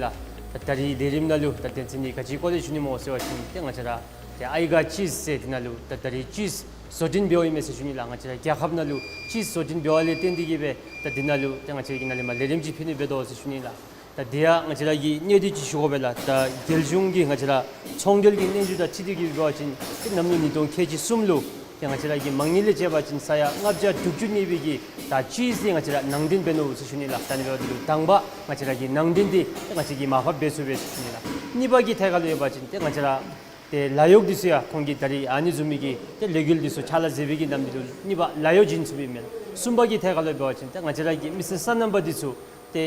ལགས། ད་ད་རིས་ལས་རིམ་ནང་ལུ་ད་དོན་ཚན་འདི་ག་ཅིའི་སྐོར་ལས་ཞུ་ནི་སྨོ་ཟེར་བ་ཅིན་ཏེ་ང་བཅས་ར་ཏེ་ཨའི་ག་ཅིསི་ཟེར་འདི་ནང་ལུ་ད་ད་རིས་ཅིསི་བཟོ་སྐྲུན་འབདཝ་ཨིན་མས་ཟེར་ཞུ་ནི་ལགས། ང་བཅས་ར་རྒྱལ་ཁབ་ནང་ལུ་ཅིསི་བཟོ་སྐྲུན་འབདཝ་ལས་བརྟེན་ཏེ་གིས་སྦེ་ད་འདི་ནང་ལུ་ཏེ་ང་བཅས་ཀྱིས་ནཱ་ལས་མར་ལས་རིམ་ཅིག་ཕུལ་ནི་འབད་དོ་ཟེར་ཞུ་ནི་ལགས། ད་དེ་ཡང་ང་བཅས་ར་གིས་གནད་དོན་ཅིག་ཞུ་དགོ་པས་ལགས། ད་རྒྱལ་གཞུང་གི་ང་བཅས་ར་ཚོང་འབྲེལ་གྱི་སྙན་ཞུ་དང་འཁྲིལ་ཏེ་གིས་འབད་བ་ཅིན་ཏེ་གནམ་ལོ་ཉིས་སྟོང་ཁལ་གཅིག་གསུམ་ལུ་ཏེ་ང་བཅས་ར་གི་མ་དངུལ་ལས་བཅད་པ་ཅིན་ས་ཡ་ལྔ་བརྒྱ་དྲུག་ཅུ་གནས་པའི་གི་ད་ཅིསི་འདི་ང་བཅས་ར་ནང་འདྲེན་འབད་ནུག་ཟེར་ཞུ་ནི་ལགས། ད་ཨ་ནི་འབདཝ་ད་ལུ་དང་པ་ང་བཅས་ར་གི་ནང་འདྲེན་འདི་ཏེ་ང་བཅས་ཀྱིས་མར་ཕབ་འབད་ཚུགས་པས་ཟེར་ཞུ་ནི་ལགས། གཉིས་པ་གི་ཐད་ཁར་ལུ་ཡོད་པ་ཅིན་ཏེ་ང་བཅས་ར་ཏེ་ལཱ་གཡོག་འདི་ཚུ་ཡང་ཁོང་གིས་ད་རིས་ཨ་ནི་བཟུམ་མའི་གི་ཏེ་ལས་འགུལ་འདི་ཚུ་ཕྱག་ལཱ་མཛད་པའི་གི་ནམ་འདི་ལུ་གཉིས་པ་ལཱ་གཡོག་བྱིན་ཚུགས་པས་མེན་ན། གསུམ་པ་གི་ཐད་ཁར་ལུ་འབད་བ་ཅིན་ཏེ་ང་བཅས་ར་གི་མི་སེར་སོ་ནམ་པ་འདི་ཚུ་ཏེ་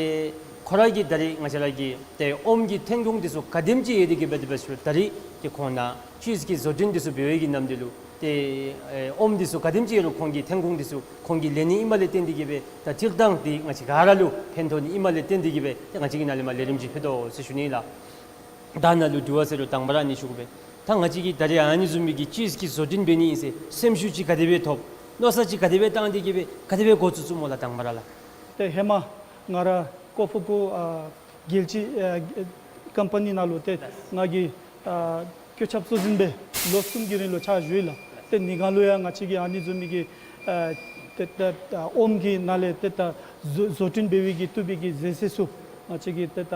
ཁོ་ར་གིས་ད་རིས་ང་བཅས་ར་གི་ཏེ་ཨོམ་གྱི་ཐོན་ཁུངས་འདི་ཚུ་ག་དེམ་ཅིག་ཡོད་དེ་གིས་འབད་དེ་འབད་ཞུ་ད་རིས་ཏེ་ཁོང་ནཱ་ཅིསི་གི་བཟོ་སྐྲུན་འདི་ཚུ་འབད་བའི་གི་ནམ་འདི་ལུ་ཏེ་ཨེ་ཨོམ་འདི་ཚུ་ག་དེམ་ཅིག་ཡོད་རུང་ཁོང་གི་ཐོན་ཁུངས་འདི་ཚུ་ཁོང་གིས་ལེན་ནི་ཨིནམ་ལས་བརྟེན་ཏེ་གིས་སྦེ་ད་སྤྱིར་བཏང་འདི་ང་བཅས་ག་ར་ལུ་ཕན་ཐོགས་ནི་ཨིནམ་ལས་བརྟེན་ཏེ་གིས་སྦེ་ཏེ་ང་བཅས་ཀྱིས་ནཱ་ལས་མར་ལས་རིམ་ཅིག་ཕུལ་དོ་ཟེར་ཞུ་ནི་ལགས། ད་ནཱ་ལུ་དྲི་བ་ཟེར་རུང་དང་པ་ར་ཨ་ནི་ཞུ་དགོ་པས། ད་ང་བཅས་ཀྱིས་ད་རིས་ཨ་ནི་བཟུམ་མའི་གི་ཅིསི་གི་བཟོ་སྐྲུན་འབད་ནི་ཨིན་ཟེར་སེམས་ཤུགས་ཅིག་ག་དེ་སྦེ་ཐོབ། མནོ་བསམ་ཅིག་ག་དེ་སྦེ་བཏང་སྟེ་གིས་སྦེ་ག་དེ་སྦེ་འགོ་བཙུགས་བཙུགསཔ་སྨོ་ལགས་དང་པ་ར་ལགས། ཏེ་ཧེ་མ་ང་ར་ཀོ་ཕུ་ཀུ་ཨ་རྒྱལ་སྤྱི་ཨ་ཀམ་པ་ནི་ནང་ལུ་ཏེ་ང་གིས་ཨ་བཀོད་ཁྱབ་གཙོ་འཛིན་སྦེ་ལོ་གསུམ་གྱི་རིང་ལུ་ཕྱག་ཞུ་ཡི་ལགས། ཏེ་ནི་ག་ལུ་ཡང་ང་བཅས་ཀྱིས་ཨ་ནི་བཟུམ་མའི་གི་ཨ་ཏེ་ཏེ་ཨ་ཨོམ་གྱི་ནང་ལས་ཏེ་ད་བཟོ་བཟོ་སྐྲུན་འབད་བའི་གི་བཏུབ་པའི་གི་ཟས་ཟས་ཚུ་ང་བཅས་ཀྱིས་ཏེ་ད་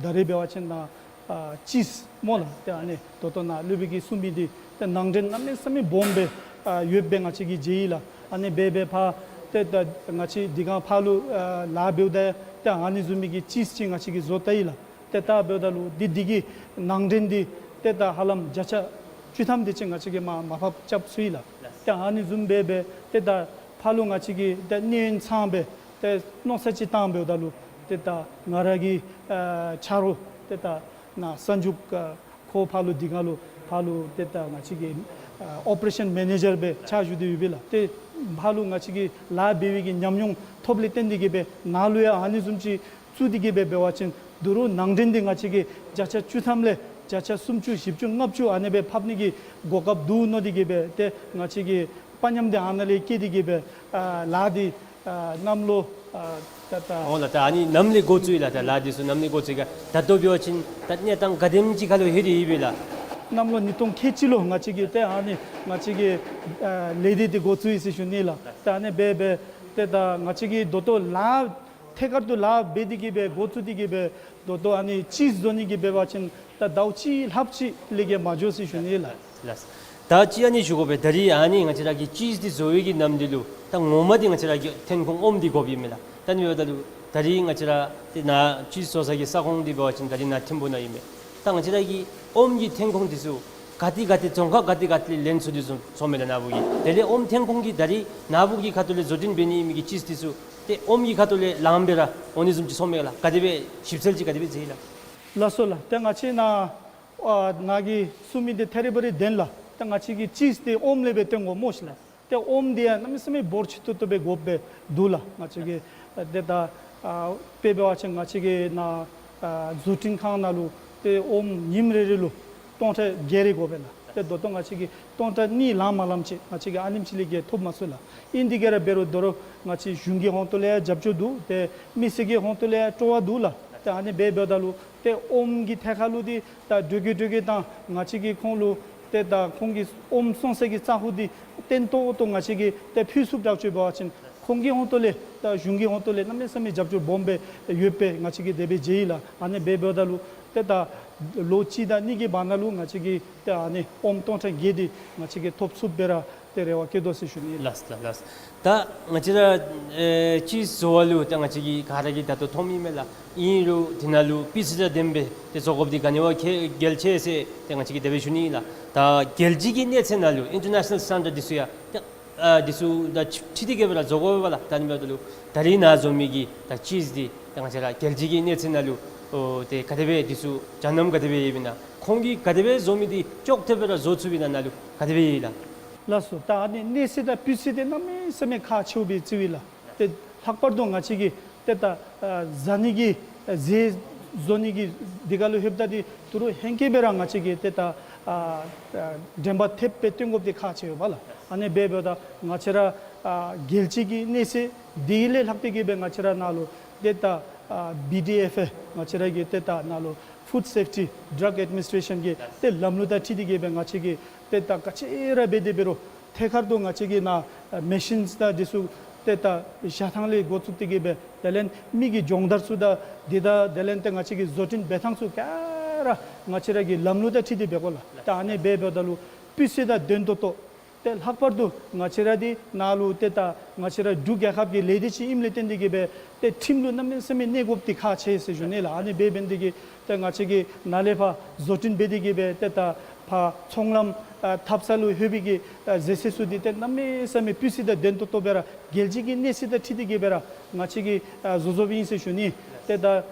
ད་རིས་འབད་བ་ཅིན་ནཱ་ཨ་ཅིསི་སྨོ་ལགས། ཏེ་ཨ་ནི་ད་ལྟོ་ནཱ་སློབ་དཔོན་གྱིས་གསུངས་མི་འདི་ཏེ་ནང་འདྲེན་གནམ་མེད་ས་མེད་སྦོམ་སྦེ་ཨ་ཡོདཔ་སྦེ་ང་བཅས་ཀྱིས་མཇལ་ཡི་ལགས། ཨ་ནི་སྦེ་སྦེ་ཕར་ཏེ་ད་ང་བཅས་འདི་ག་ཕར་ལུ་ཨ་ལཱ་འབདཝ་ད་ཏེ་ཨ་ནི་བཟུམ་མའི་གི་ཅིསི་ཅིག་ང་བཅས་ཀྱིས་བཟོ་བལྟ་ཡི་ལགས། ཏེ་ད་འབདཝ་ད་ལུ་འདི་འདི་གི་ནང་འདྲེན་འདི་ཏེ་ད་ཧ་ལམ་བརྒྱ་ཆ་བཅུ་ཐམ་དེ་ཅིག་ང་བཅས་ཀྱིས་མར་མར་ཕབ་རྐྱབ་ཚུགས་ཡི་ལགས། ཏེ་ཨ་ནི་བཟུམ་སྦེ་སྦེ་ཏེ་ད་ཕར་ལུ་ང་བཅས་ཀྱིས་ཏེ་གནས་ཡུན་ཚངམ་སྦེ་ཏེ་མནོ་བསམ་ཅིག་བཏང་འབདཝ་ད་ལུ་ཏེ་ད་ང་ར་གི་ཨ་ཆ་རོགས་ཏེ་ད་ནཱ་སན་ཇུག་ཨ་ཁོ་ཕར་ལུ་འདི་ག་ལུ་ཕར་ལུ་ཏེ་ད་ང་བཅས་ཀྱི་ཨ་ཨོ་པ་རེ་ཤཱན་མེ་ནེ་ཇར་སྦེ་ཕྱག་ཞུ་སྟེ་ཡོད་པས་ལགས། ཏེ་ཕར་ལུ་ང་བཅས་ཀྱིས་ལཱ་འབད་བའི་གི་ཉམས་མྱོང་ཐོབ་ལས་བརྟེན་ཏེ་གིས་སྦེ་ནཱ་ལུ་ཡང་ཨ་ནི་བཟུམ་ཅིག་བཙུགས་ཏེ་གིས་སྦེ་འབད་བ་ཅིན་ད་རུང་ནང་འདྲེན་འདི་ང་བཅས་ཀྱིས་བརྒྱ་ཆ་བཅུ་ཐམ་ལས་བརྒྱ་ཆ་སུམ་ཅུ་བཞི་བཅུ་ལྔ་བཅུ་ཨ་ནི་སྦེ་ཕབ་ནི་གི་གོ་སྐབས་འདུག་མནོ་སྟེ་གིས་སྦེ་ཏེ་ང་བཅས་ཀྱིས་དཔའ་ཉམས་འདི་ཨ་ནཱ་ལས་བསྐྱེད་དེ་གིས་སྦེ་ཨ་ལཱ་འདི་ཨ་གནམ་ལོ་ཨ་ད་ད་འོང་ལགས། ད་ཨ་ནི་ནམ་ལས་འགོ་བཙུགས་ཡི་ལགས། ད་ལཱ་འདི་ཚུ་ནམ་ལས་འགོ་བཙུགས་ཡི་ག། ད་ལྟོ་འབད་བ་ཅིན་ད་གནས་སྟངས་ག་དེམ་ཅིག་ཁར་ལུ་ལྷོད་དེ་ཡོད་པས་ལགས། གནམ་ལོ་ཉིས་སྟོང་ཁལ་གཅིག་ལུ་ང་བཅས་ཀྱིས་ཏེ་ཨ་ནི་ང་བཅས་ཀྱིས་ཨ་ལས་སྡེ་འདི་འགོ་བཙུགས་ཡི་ཟེར་ཞུ་ནི་ལགས། ད་ཨ་ནི་སྦེ་སྦེ་ཏེ་ད་ང་བཅས་ཀྱིས་ད་ལྟོ་ལཱ་ཐད་ཀར་དུ་ལཱ་འབད་དེ་གིས་སྦེ་འགོ་བཙུགས་ཏེ་གིས་སྦེ་ད་ལྟོ་ཨ་ནི་ཅིསི་བཟོ་ནི་གི་འབད་བ་ཅིན་ད་ཟླཝ་གཅིག་ལྷགཔ་ཅིག་ལས་བརྒལ་མ་འགྱོ་ཟེར་ཞུ་ནི་ལགས། ལགས། ད་ཅི་ཨ་ནི་ཞུ་དགོ་པས། ད་རིས་ཨ་ནི་ང་བཅས་ར་གིས་ཅིསི་འདི་བཟོ་བའི་གི་ནམ་འདི་ལུ་ད་ངོ་མ་འདི་ང་བཅས་ར་གི་ཐོན་ཁུངས་ཨོམ་འདི་དགོཔ་ཨིན་མས་ལགས། ད་ཨ་ནི་འབདཝ་ད་ལུ་ད་རིས་ང་བཅས་ར་ཏེ་ནཱ་ཅིསི་བཟོ་ས་གི་ས་ཁོངས་འདི་འབད་བ་ཅིན་ད་རིས་ནཱ་ཐིམ་ཕུ་ནང་ཨིན་མས། ད་ང་བཅས་ར་གི་ཨོམ་གྱི་ཐོན་ཁུངས་འདི་ཚུ་ག་ཏེ་ག་ཏེ་རྫོང་ཁག་ག་ཏེ་ག་ཏེ་ལས་ལེན་ཚུགས་ཏེ་སོང་སོངམ་མས་ལགས་ནཱ་བུ་གིས། དེ་ལས་ཨོམ་ཐོན་ཁུངས་འདི་ད་རིས་ནཱ་བུ་གི་ཁ་ཐུག་ལས་བཟོ་སྐྲུན་འབད་ནི་ཨིན་མི་གི་ཅིསི་འདི་ཚུ་ཏེ་ཨོམ་གྱི་ཁ་ཐུག་ལས་ལངམ་སྦེ་ར་འོང་ནི་བཟུམ་ཅིག་སོངམ་མས་ལགས། ག་དེ་སྦེ་ཞིབ་འཚོལ་ཅིག་ག་དེ་སྦེ་མཛད་ཡི་ལགས། ལགས་སོ་ལགས། ཏེ་ང་བཅས་ནཱ་ཨ་ནཱ་གིས་གསུངས་མི་འདི་ཐད་རི་བ་རི་བདེན་ལགས། ཏེ་ང་བཅས་ཀྱིས་ཅིསི་འདི་ཨོམ་ལས་སྦེ་བཏོན་དགོ་སྨོ་ཤིག་ལགས། ཏེ་ཨོམ་འདི་ཡང་གནམ་མེད་ས་མེད་འབོར་ཆེ་ཏོག་ཏོ་སྦེ་དགོཔ་སྦེ་འདུག་ལགས། ང་བཅས་ཀྱིས་ཨ་ཏེ་ད་ཨ་དཔེ་འབད་བ་ཅིན་ང་བཅས་ཀྱིས་ནཱ་ཨ་བཟོ་སྐྲུན་ཁང་ནང་ལུ་ཏེ་ཨོམ་ཉིནམ་རེ་རེ་ལུ་སྟོང་ཕྲག་བརྒྱད་རེ་དགོ་པས་ལགས། ཏེ་ད་ལྟོ་ང་བཅས་ཀྱིས་སྟོང་ཕྲག་གཉིས་ལང་མ་ལངམ་ཅིག་ང་བཅས་ཀྱིས་ཨ་ནེམ་ཅིག་ལས་བརྒལ་ཐོབ་མ་ཚུགས་ལགས། ཨིན་དེ་གིས་ར་འབད་རུང་ད་རུང་ང་བཅས་གཞུང་གི་ཧོངས་ཏོ་ལས་ཡང་རྒྱབ་སྐྱོར་འདུག། ཏེ་མི་སེར་གྱི་ཧོངས་ཏོ་ལས་ཡང་སྤྲོ་བ་འདུག་ལགས། ཏེ་ཨ་ནི་སྦེ་འབདཝ་ད་ལུ་ཏེ་ཨོམ་གྱི་ཐད་ཁར་ལུ་འདི་ད་འགྲོས་ཀྱིས་འགྲོས་ཀྱིས་ད་ང་བཅས་ཀྱིས་ཁོང་ལུ་ཏེ་ད་ཁོང་གི་ཨོམ་བཙོང་ས་གི་ས་ཁོངས་འདི་བརྟན་ཏོག་ཏོ་ང་བཅས་ཀྱིས་ཏེ་ཕུལ་ཚུགསཔ་དྲག་ཅིག་འབད་བ་ཅིན་ཁོང་གི་ཧོངས་ཏོ་ལས་ད་གཞུང་གི་ཧོངས་ཏོ་ལས་གནམ་མེད་ས་མེད་རྒྱབ་སྐྱོར་སྦོམ་སྦེ་ཡོདཔ་སྦེ་ང་བཅས་ཀྱིས་དེ་སྦེ་མཇལ་ཡི་ལགས། ཨ་ནི་སྦེ་འབདཝ་ད་ལུ་ཏེ་ད་ལོ་གཅིག་དང་གཉིས་ཀྱི་བར་ན་ལུ་ང་བཅས་ཀྱིས་ཏེ་ཨ་ནི་ཨོམ་སྟོང་ཕྲག་བརྒྱད་འདི་ང་བཅས་ཀྱིས་ཐོབ་ཚུགསཔ་སྦེ་ར་ཏེ་རེ་བ་བསྐྱེད་དོ་ཟེར་ཞུ་ནི་ལགས། ལགས་ལགས་ལགས། ད་ང་བཅས་ར་ཨེ་ཅིསི་བཟོ་བ་ལུ་ད་ང་བཅས་ཀྱིས་ག་ར་གིས་ད་ལྟོ་མཐོངམ་ཨིན་མས་ལགས། ཨིན་རུང་དེ་ནང་ལུ་སྤུས་ཚད་དང་ལྡནམ་སྦེ་ཏེ་བཟོ་དགོཔ་འདི་ག་ནི་བ་གལ་གལ་ཆེ་ཟེར་ཏེ་ང་བཅས་ཀྱིས་དེ་སྦེ་ཞུ་ནི་ལགས། ད་རྒྱལ་སྤྱི་གི་གནས་ཚད་ནང་ལུ་ཨིན་ཊར་ནེ་ཤ་ནཱལ་སི་ཊེན་ཌརཌ་འདི་ཚུ་ཡང་ཏེ་ཨ་འདི་ཚུ་ད་ཁྲི་ཁྲི་དེ་གིས་སྦེ་ར་བཟོ་དགོ་པས་ལགས། ད་ཨ་ནི་འབདཝ་ད་ལུ་ད་རིས་ནཱ་བཟོ་མི་གི་ད་ཅིསི་འདི་ད་ང་བཅས་ར་རྒྱལ་སྤྱི་གི་གནས་ཚད་ནང་ལུ་ཨོ་ཏེ་ག་དེ་སྦེ་འདི་ཚུ་སྦྱང་གནང་ག་དེ་སྦེ་ཡོདཔ་ཨིན་ན། ཁོང་གིས་ག་དེ་སྦེ་བཟོ་མི་འདི་ཅོག་འཐདཔ་སྦེ་ར་བཟོ་ཚུགསཔ་ཨིན་ན་ནཱ་ལུ་ག་དེ་སྦེ་ཡོད་ལགས། ལགས་སོ། ད་ཨ་ནི་གནས་ཚད་དང་སྤུས་ཚད་འདི་གནམ་མེད་ས་མེད་ཁག་ཆེཝ་སྦེ་བརྩིཝ་ཨིན་ལགས། ཏེ་ལྷག་པར་དུ་ང་བཅས་ཀྱིས་ཏེ་ད་ཨ་བཟའ་ནི་གི་ཨ་ཟས་བཟོ་ནི་གི་འདི་ཁར་ལུ་ལྷོདཔ་ད་འདི་ད་རུང་ཧེང་སྐལ་སྦེ་ར་ང་བཅས་ཀྱིས་ཏེ་ད་ཨ་ཨ་དྲན་པ་ཐེབས་སྦེ་བཏོན་དགོཔ་འདི་ཁག་ཆེ་བས་ལགས། ཨ་ནི་སྦེ་འབདཝ་ད་ང་བཅས་ར་ཨ་རྒྱལ་སྤྱི་གི་གནས་ཚད་འདི་ལས་ལྷག་སྟེ་གིས་སྦེ་ང་བཅས་ར་ནཱ་ལུ་ཏེ་ད་ ཨ་བི་ཌི་ཨེཕ་ཨེ་ང་བཅས་ར་གི་ཏེ་ད་ནཱ་ལུ་ཕུཌ་སེཕ་ཊི་ཌྲག་ཨེཌ་མི་ནིསི་ཊེ་ཤཱན་གྱི་ཏེ་ལམ་ལུགས་དང་འཁྲིལ་ཏེ་གི་སྦེ་ང་བཅས་ཀྱིས་ཏེ་ད་ག་ཅི་ར་འབད་དེ་འབད་རུང་ཐད་ཀར་དུ་ང་བཅས་ཀྱིས་ནཱ་མེ་ཤིནསི་དང་འདི་ཚུ་ཏེ་ད་བཞག་ཐངས་ལས་འགོ་བཙུགས་ཏེ་གི་སྦེ་དེ་ལས་མི་གི་སྦྱོང་བརྡར་ཚུ་དང་འདི་དང་དེ་ལས་ཏེ་ང་བཅས་ཀྱི་བཟོ་སྐྲུན་འབད་ཐངས་ཚུ་ག་ར་ང་བཅས་ར་གི་ལམ་ལུགས་དང་འཁྲིལ་ཏེ་འབད་དགོ་ལགས། ད་ཨ་ནི་འབད་འབདཝ་ད་ལུ་སྤུས་ཚད་དང་ལྡན་ཏོག་ཏོ། ཏེ་ལྷག་པར་དུ་ང་བཅས་ར་འདི་ནཱ་ལུ་ཏེ་ད་ང་བཅས་ར་འབྲུག་རྒྱལ་ཁབ་ཀྱི་ལས་སྡེ་ཅིག་ཨིནམ་ལས་བརྟེན་ཏེ་གི་སྦེ་ཏེ་ཁྲིམས་ལུ་གནམ་མེད་ས་མེད་གནས་དགོཔ་འདི་ཁག་ཆེ་ཟེར་ཞུ་ནི་ལགས། ཨ་ནི་འབད་འབད་ནི་དེ་གིས་ཏེ་ང་བཅས་ཀྱིས་ནཱ་ལས་ཕར་བཟོ་སྐྲུན་འབད་དེ་གི་སྦེ་ཏེ་ད་ཕར་ཚོང་ལམ་ཨ་འཐབ་ས་ལུ་ལྷོད་པའི་གི་ཨ་ཟད་ཟད་ཚུ་འདི་ཏེ་གནམ་མེད་ས་མེད་སྤུས་ཚད་དང་ལྡན་ཏོག་ཏོ་སྦེ་ར་རྒྱལ་སྤྱི་གི་གནས་ཚད་དང་འཁྲིལ་ཏེ་གི་སྦེ་ར་ང་བཅས་ཀྱིས་ཨ་བཟོ་བཟོཝ་ཨིན་ཟེར་ཞུ་ནི། ཏེ་ད་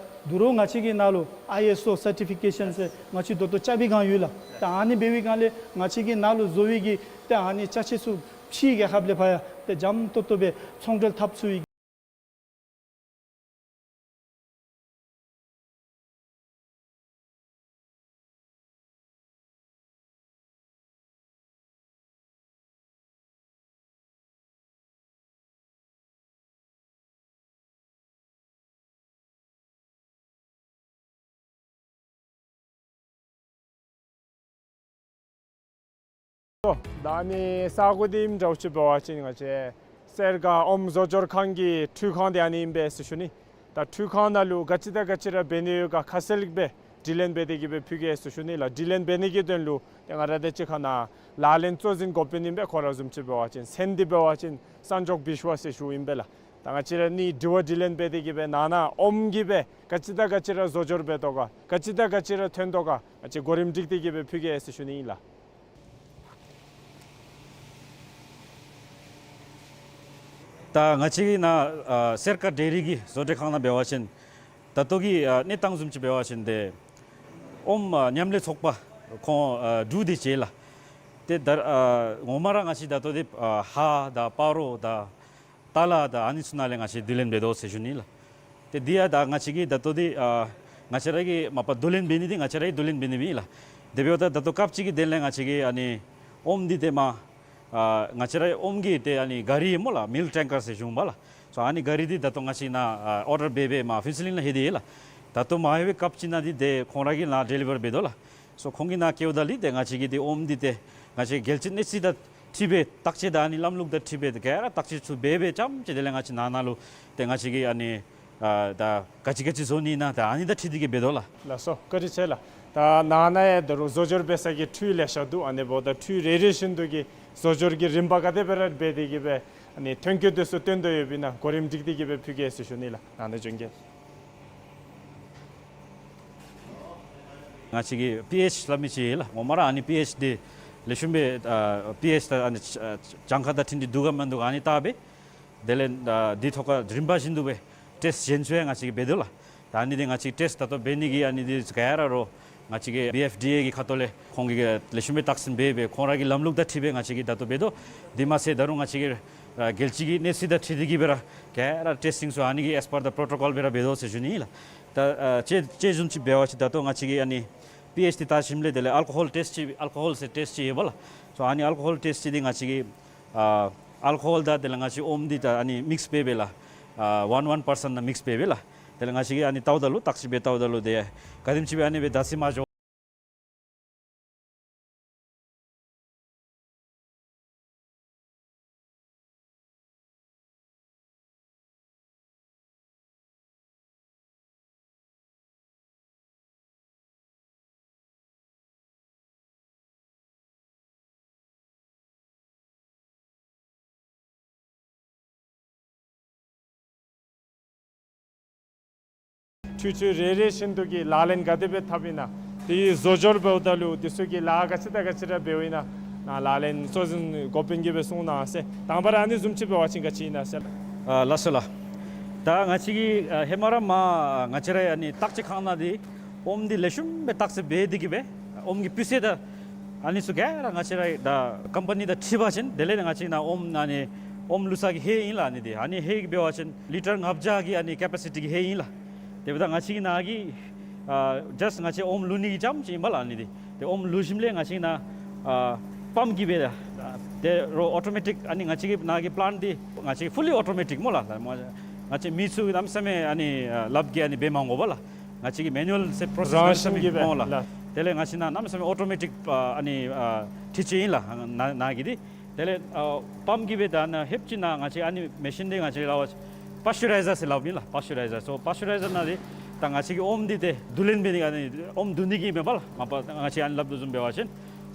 དོ་རུང་ང་བཅས་ཀྱིས་ནཱ་ལུ་ཨའི་ཨེསི་ཨོ་སར་ཊི་ཕི་ཀེ་ཤཱན་ཟེར་ང་བཅས་ད་ལྟོ་རྐྱབ་པའི་སྒང་ཡོད་ལགས། ད་ཨ་ནི་འབད་བའི་སྒང་ལས་ང་བཅས་ཀྱིས་ནཱ་ལུ་བཟོ་བའི་གི་ཏེ་ཨ་ནི་ཅ་ཆས་ཚུ་ཕྱིའི་རྒྱལ་ཁབ་ལས་ཕར་ཡང་ཏེ་འཇམ་ཏོག་ཏོ་སྦེ་ཚོང་འབྲེལ་འཐབ་ཚུགས་པའི། ད་ཨ་ནི་ས་གོ་འདི་ཨིནམ་འདྲཝ་ཅིག་འབད་བ་ཅིན་ང་བཅས་སེར་སྒ་ཨོམ་བཟོ་སྦྱོར་ཁང་གི་འཕྲུལ་ཁང་འདི་ཨ་ནི་ཨིན་པས་ཟེར་ཞུ་ནི། ད་འཕྲུལ་ཁང་ནང་ལུ་ག་ཅི་དང་ག་ཅི་ར་འབད་ནི་ཡོད་ག་ཁ་གསལ་སྦེ་དྲི་ལན་འབད་དེ་གི་སྦེ་ཕུལ་གེ་ཟེར་ཞུ་ནི་ལགས། དྲི་ལན་འབད་ནི་གི་དོན་ལུ་ཏེ་ང་ར་དང་གཅིག་ཁར་ནཱ་ལག་ལེན་གཙོ་འཛིན་འགོ་དཔོན་ཨིན་པས། ཁོ་ར་བཟུམ་ཅིག་འབད་བ་ཅིན་མཚན་འདི་འབད་བ་ཅིན་སན་ཇོག་བིཤ་ཝ་ཟེར་ཞུཝ་ཨིན་པས་ལགས། ད་ང་བཅས་ར་ཨ་ནི་དྲི་བ་དྲི་ལན་འབད་དེ་གི་སྦེ་ནང་ན་ཨོམ་གྱིས་སྦེ་ག་ཅི་དང་ག་ཅི་ར་བཟོ་སྦྱོར་འབད་དོ་ག་ག་ཅི་དང་ག་ཅི་ར་ཐོན་དོ་ག་ང་བཅས་གོ་རིམ་སྒྲིག་སྟེ་གི་སྦེ་ཕུལ་གེ་ཟེར་ཞུ་ནི་ཨིན་ལགས། ད་ང་བཅས་ཀྱི་ནཱ་ཨ་སེར་སྒ་ཌེ་རི་གི་བཟོ་གྲྭའི་ཁང་ནང་འབད་བ་ཅིན་ད་ལྟོ་གི་ཨ་གནས་སྟངས་བཟུམ་ཅིག་འབད་བ་ཅིན་ཏེ་ཨོམ་ཨ་མཉམ་ལས་ཚོགས་པ་ཁོང་ཨ་དྲུག་འདི་བྱེད་ལགས། ཏེ་ད་ཨ་ངོ་མ་ར་ང་བཅས་ད་ལྟོ་འདི་ཨ་ཧཱ་དང་སྤ་རོ་དང་ཏ་ལ་དང་ཨ་ནི་ཚུ་ནང་ལས་ང་བཅས་བསྡུ་ལེན་འབད་དོ་ཟེར་ཞུ་ནི་ལགས། ཏེ་འདི་ཡང་ད་ང་བཅས་ཀྱིས་ད་ལྟོ་འདི་ཨ་ང་བཅས་ར་གི་མ་པ་བསྡུ་ལེན་འབད་ནི་འདི་ང་བཅས་ར་གིས་བསྡུ་ལེན་འབད་ནི་མེན་ལགས། དེ་འབདཝ་ད་ད་ལྟོ་སྐབས་ཅིག་གི་དོན་ལས་ང་བཅས་ཀྱིས་ཨ་ནི་ཨོམ་འདི་ཏེ་མ་ཨ་ང་བཅས་ར་ཨོམ་གྱི་ཏེ་ཨ་ནི་ག་རི་སྨོ་ལགས། མིལཀ་ཊེང་ཀར་ཟེར་ཞུཝ་མས་ལགས། སོ་ཨ་ནི་ག་རི་འདི་ད་ལྟོ་ང་བཅས་ནཱ་ཨ་ཨོར་ཌར་འབད་འབད་མ་ཕུན་ཚོགས་གླིང་ལུ་ལྷོད་དེ་ཡོད་ལགས། ད་ལྟོ་མ་ལྷོད་པའི་སྐབས་ཅིག་ནང་འདི་ཏེ་ཁོང་ར་གིས་ནཱ་ཌེ་ལི་བར་འབད་དོ་ལགས། སོ་ཁོང་གིས་ནཱ་བསྐྱལཝ་ད་ལུ་ཏེ་ང་བཅས་ཀྱིས་ཏེ་ཨོམ་འདི་ཏེ་ང་བཅས་རྒྱལ་སྤྱིའི་གནས་ཚད་དང་འཁྲིལ་སྦེ་བརྟག་དཔྱད་དང་ཨ་ནི་ལམ་ལུགས་དང་འཁྲིལ་སྦེ་ཏེ་ག་ར་བརྟག་དཔྱད་ཚུ་འབད་འབད་རྐྱངམ་ཅིག་དེ་ལས་ང་བཅས་ནང་ན་ལུ་ཏེ་ང་བཅས་ཀྱིས་ཨ་ནི་ཨ་ད་ག་ཅི་ག་ཅི་བཟོ་ནི་ཨིན་ན་ད་ཨ་ནི་དང་འཁྲིལ་ཏེ་གི་འབད་དོ་ལགས། ལགས་སོ་བཀའ་དྲིན་ཆེ་ལགས། ད་ནང་ན་ཡང་ད་རུང་བཟོ་སྦྱོར་འབད་ས་གི་འཕྲུལ་ལེ་ཤ་འདུག། ཨ་ནི་འབདཝ་ད་འཕྲུལ་རེ་རེ་བཞིན་དུ་གི་བཟོ་སྦྱོར་གྱི་རིམ་པ་ག་དེ་སྦེ་ར་འབད་དེ་གི་སྦེ་ཨ་ནི་ཐོན་སྐྱེད་དེ་ཚུ་བཏོན་དོ་ཡོདཔ་ཨིན་ན་གོ་རིམ་སྒྲིག་སྟེ་གི་སྦེ་ཕུལ་གེ་ཟེར་ཞུ་ནི་ལགས། ནང་ན་བྱོན་གེ། ང་བཅས་ཀྱི་པི་ཨེཆ་སླབ་མི་ཅིག་ཡོད་ལགས། ངོ་མ་ར་ཨ་ནི་པི་ཨེཆ་འདི་ལེགས་ཤོམ་སྦེ་ཨ་པི་ཨེཆ་དང་ཨ་ནི་ཨ་གྱངས་ཁ་དང་འཁྲིལ་ཏེ་འདུག་ག་མིན་འདུག་ག་ཨ་ནི་བལྟ་སྦེ་དེ་ལས་ཨ་འདི་ཐོག་ཁར་རིམ་པ་བཞིན་དུ་སྦེ་ཊེསཊ་གཞན་ཚུ་ཡང་ང་བཅས་ཀྱིས་འབད་དོ་ལགས། ད་ཨ་ནི་འདི་ང་བཅས་ཊེསཊ་ད་ལྟོ་འབད་ནི་གི་ཨ་ནི་འདི་ག་ར་རོགས་ང་བཅས་ཀྱི་བི་ཨེཕ་ཌི་ཨེ་གི་ཁ་ཐུག་ལས་ཁོང་གིས་ལེགས་ཤོམ་སྦེ་བརྟག་ཞིབ་འབད་སྦེ་ཁོང་ར་གི་ལམ་ལུགས་དང་འཁྲིལ་སྦེ་ང་བཅས་ཀྱིས་ད་ལྟོ་འབད་དོ། དེ་མ་ཚད་ད་རུང་ང་བཅས་ཀྱིས་ཨ་རྒྱལ་སྤྱི་གི་གནས་ཚད་དང་འཁྲིལ་ཏེ་གི་སྦེ་ར་ག་ར་ཊེསི་ཊིང་ཚུ་ཨ་ནི་གི་ཨེས་པར་དི་པྲོ་ཊོ་ཀོལ་སྦེ་ར་འབད་དོ་ཟེར་ཞུ་ནི་ལགས། ད་ཨ་དཔྱེ་དཔྱེ་བཟུམ་ཅིག་འབད་བ་ཅིན་ད་ལྟོ་ང་བཅས་ཀྱིས་ཨ་ནི་པི་ཨེཆ་འདི་བལྟ་ཞིནམ་ལས་དེ་ལས་ཨལ་ཀོ་ཧོལ་ཊེསཊ་ཅིག་ཨལ་ཀོ་ཧོལ་ཟེར་ཊེསཊ་ཅིག་ཡོད་པ་ལགས། སོ་ཨ་ནི་ཨལ་ཀོ་ཧོལ་ཊེསཊ་ཅིག་འདི་ང་བཅས་ཀྱིས་ཨ་ཨལ་ཀོ་ཧོལ་དང་དེ་ལས་ང་བཅས་ཨོམ་འདི་ད་ཨ་ནི་མིགསི་འབད་སྦེ་ལགས། ཨ་ཝན་ཝན་པར་སེནཊ་ནང་མིགསི་འབད་སྦེ་ལགས། དེ་ལས་ང་བཅས་ཀྱིས་ཨ་ནི་བལྟཝ་ད་ལུ་བརྟག་ཞིབ་འབད་བལྟཝ་ད་ལུ་ཏེ་ག་དེམ་ཅིག་སྦེ་ཨ་ནི་སྦེ་ད་སི་མ་འགྱོ། འཕྲུལ་ཆས་རེ་རེ་བཞིན་དུ་གི་ལག་ལེན་ག་དེ་སྦེ་འཐབ་ཨིན་ན། དེའི་བཟོ་སྦྱོར་འབདཝ་ད་ལུ་དེ་ཚུ་གི་ལཱ་ག་ཅི་དང་ག་ཅི་ར་འབདཝ་ཨིན་ན། ནཱ་ལག་ལེན་གཙོ་འཛིན་འགོ་དཔོན་གྱིས་སྦེ་གསུང་གནང་ཟེར། དང་པ་ར་ཨ་ནི་བཟུམ་ཅིག་འབད་བ་ཅིན་ག་ཅི་ཨིན་ན་ཟེར། ཨ་ལགས་སོ་ལགས། ད་ང་བཅས་ཀྱིས་ཨ་ཧེ་མ་ར་མ་ང་བཅས་ར་ཨ་ནི་བརྟག་དཔྱད་ཁང་ནང་འདི་ཨོམ་འདི་ལེགས་ཤོམ་སྦེ་བརྟག་དཔྱད་འབད་དེ་གི་སྦེ་ཨོམ་གྱི་སྤུས་ཚད་དང་ཨ་ནི་ཚུ་ག་ར་ང་བཅས་ར་ད་ཀམ་པ་ནི་དང་འཁྲིལ་བ་ཅིན་དེ་ལས་ང་བཅས་ནཱ་ཨོམ་ཨ་ནི་ཨོམ་བླུག་ས་གི་ཧེ་ཨིན་ལགས། ཨ་ནི་འདི་ཨ་ནི་ཧེ་གི་འབད་བ་ཅིན་ལི་ཊར་ལྔ་བརྒྱ་གི་ཨ་ནི་ཀེ་པ་སི་ཊི་གི་ཧེ་ཨིན་ལགས། དེ་འབདཝ་ད་ང་བཅས་ཀྱི་ནཱ་གི་ཨ་ཇཱསཊ་ང་བཅས་ཨོམ་བླུག་ནི་གི་རྐྱངམ་ཅིག་ཨིན་པས་ལགས། ཨ་ནི་འདི་ཏེ་ཨོམ་བླུག་ཞིནམ་ལས་ང་བཅས་ནཱ་ཨ་པམཔ་གིས་སྦེ་ད་ཏེ་རོགས་ཨོ་ཊོ་མེ་ཊིཀ་ཨ་ནི་ང་བཅས་ཀྱི་ནཱ་གི་པ་ལེནཊ་འདི་ང་བཅས་ཕུ་ལི་ཨོ་ཊོ་མེ་ཊིཀ་སྨོ་ལགས། ད་མ་ ང་བཅས་མི་ཚུ་གནམ་མེད་ས་མེད་ཨ་ནི་ཨ་ལགཔ་གིས་ཨ་ནི་འབད་མ་དགོ་པས་ལགས། ང་བཅས་ཀྱིས་མེ་ནུ་ཨལ་ཟེར་པྲོ་སེསི་རང་བཞིན་གྱིས་འབད་སྨོ་ལགས། ལགས། དེ་ལས་ང་བཅས་ནཱ་གནམ་མེད་ས་མེད་ཨོ་ཊོ་མེ་ཊིཀ་ཨ་ཨ་ནི་ཨ་འཕྲུལ་ཆས་ཨིན་ལགས། ནཱ་ནཱ་གི་འདི། དེ་ལས་ཨ་པམཔ་གིས་འབད་ད་ནཱ་ཧེབ་ཅིག་ནཱ་ང་བཅས་ཨ་ནི་མེ་ཤིན་འདི་ང་བཅས་ལགས་པར་ཅུ་རའི་ཛར་ཟེར་སླབ་ཨིན་ལགས། པར་ཅུ་རའི་ཛར། སོ་པར་ཅུ་རའི་ཛར་ནང་འདི་ད་ང་བཅས་ཀྱིས་ཨོམ་འདི་ཏེ་བསྡུ་ལེན་འབད་ནི་ཨ་ནི་ཨོམ་བསྡུ་ནི་གི་མེན་པས་ལགས། མ་པ་ང་བཅས་ཨ་ནི་སླབ་དོ་བཟུམ་འབད་བ་ཅིན།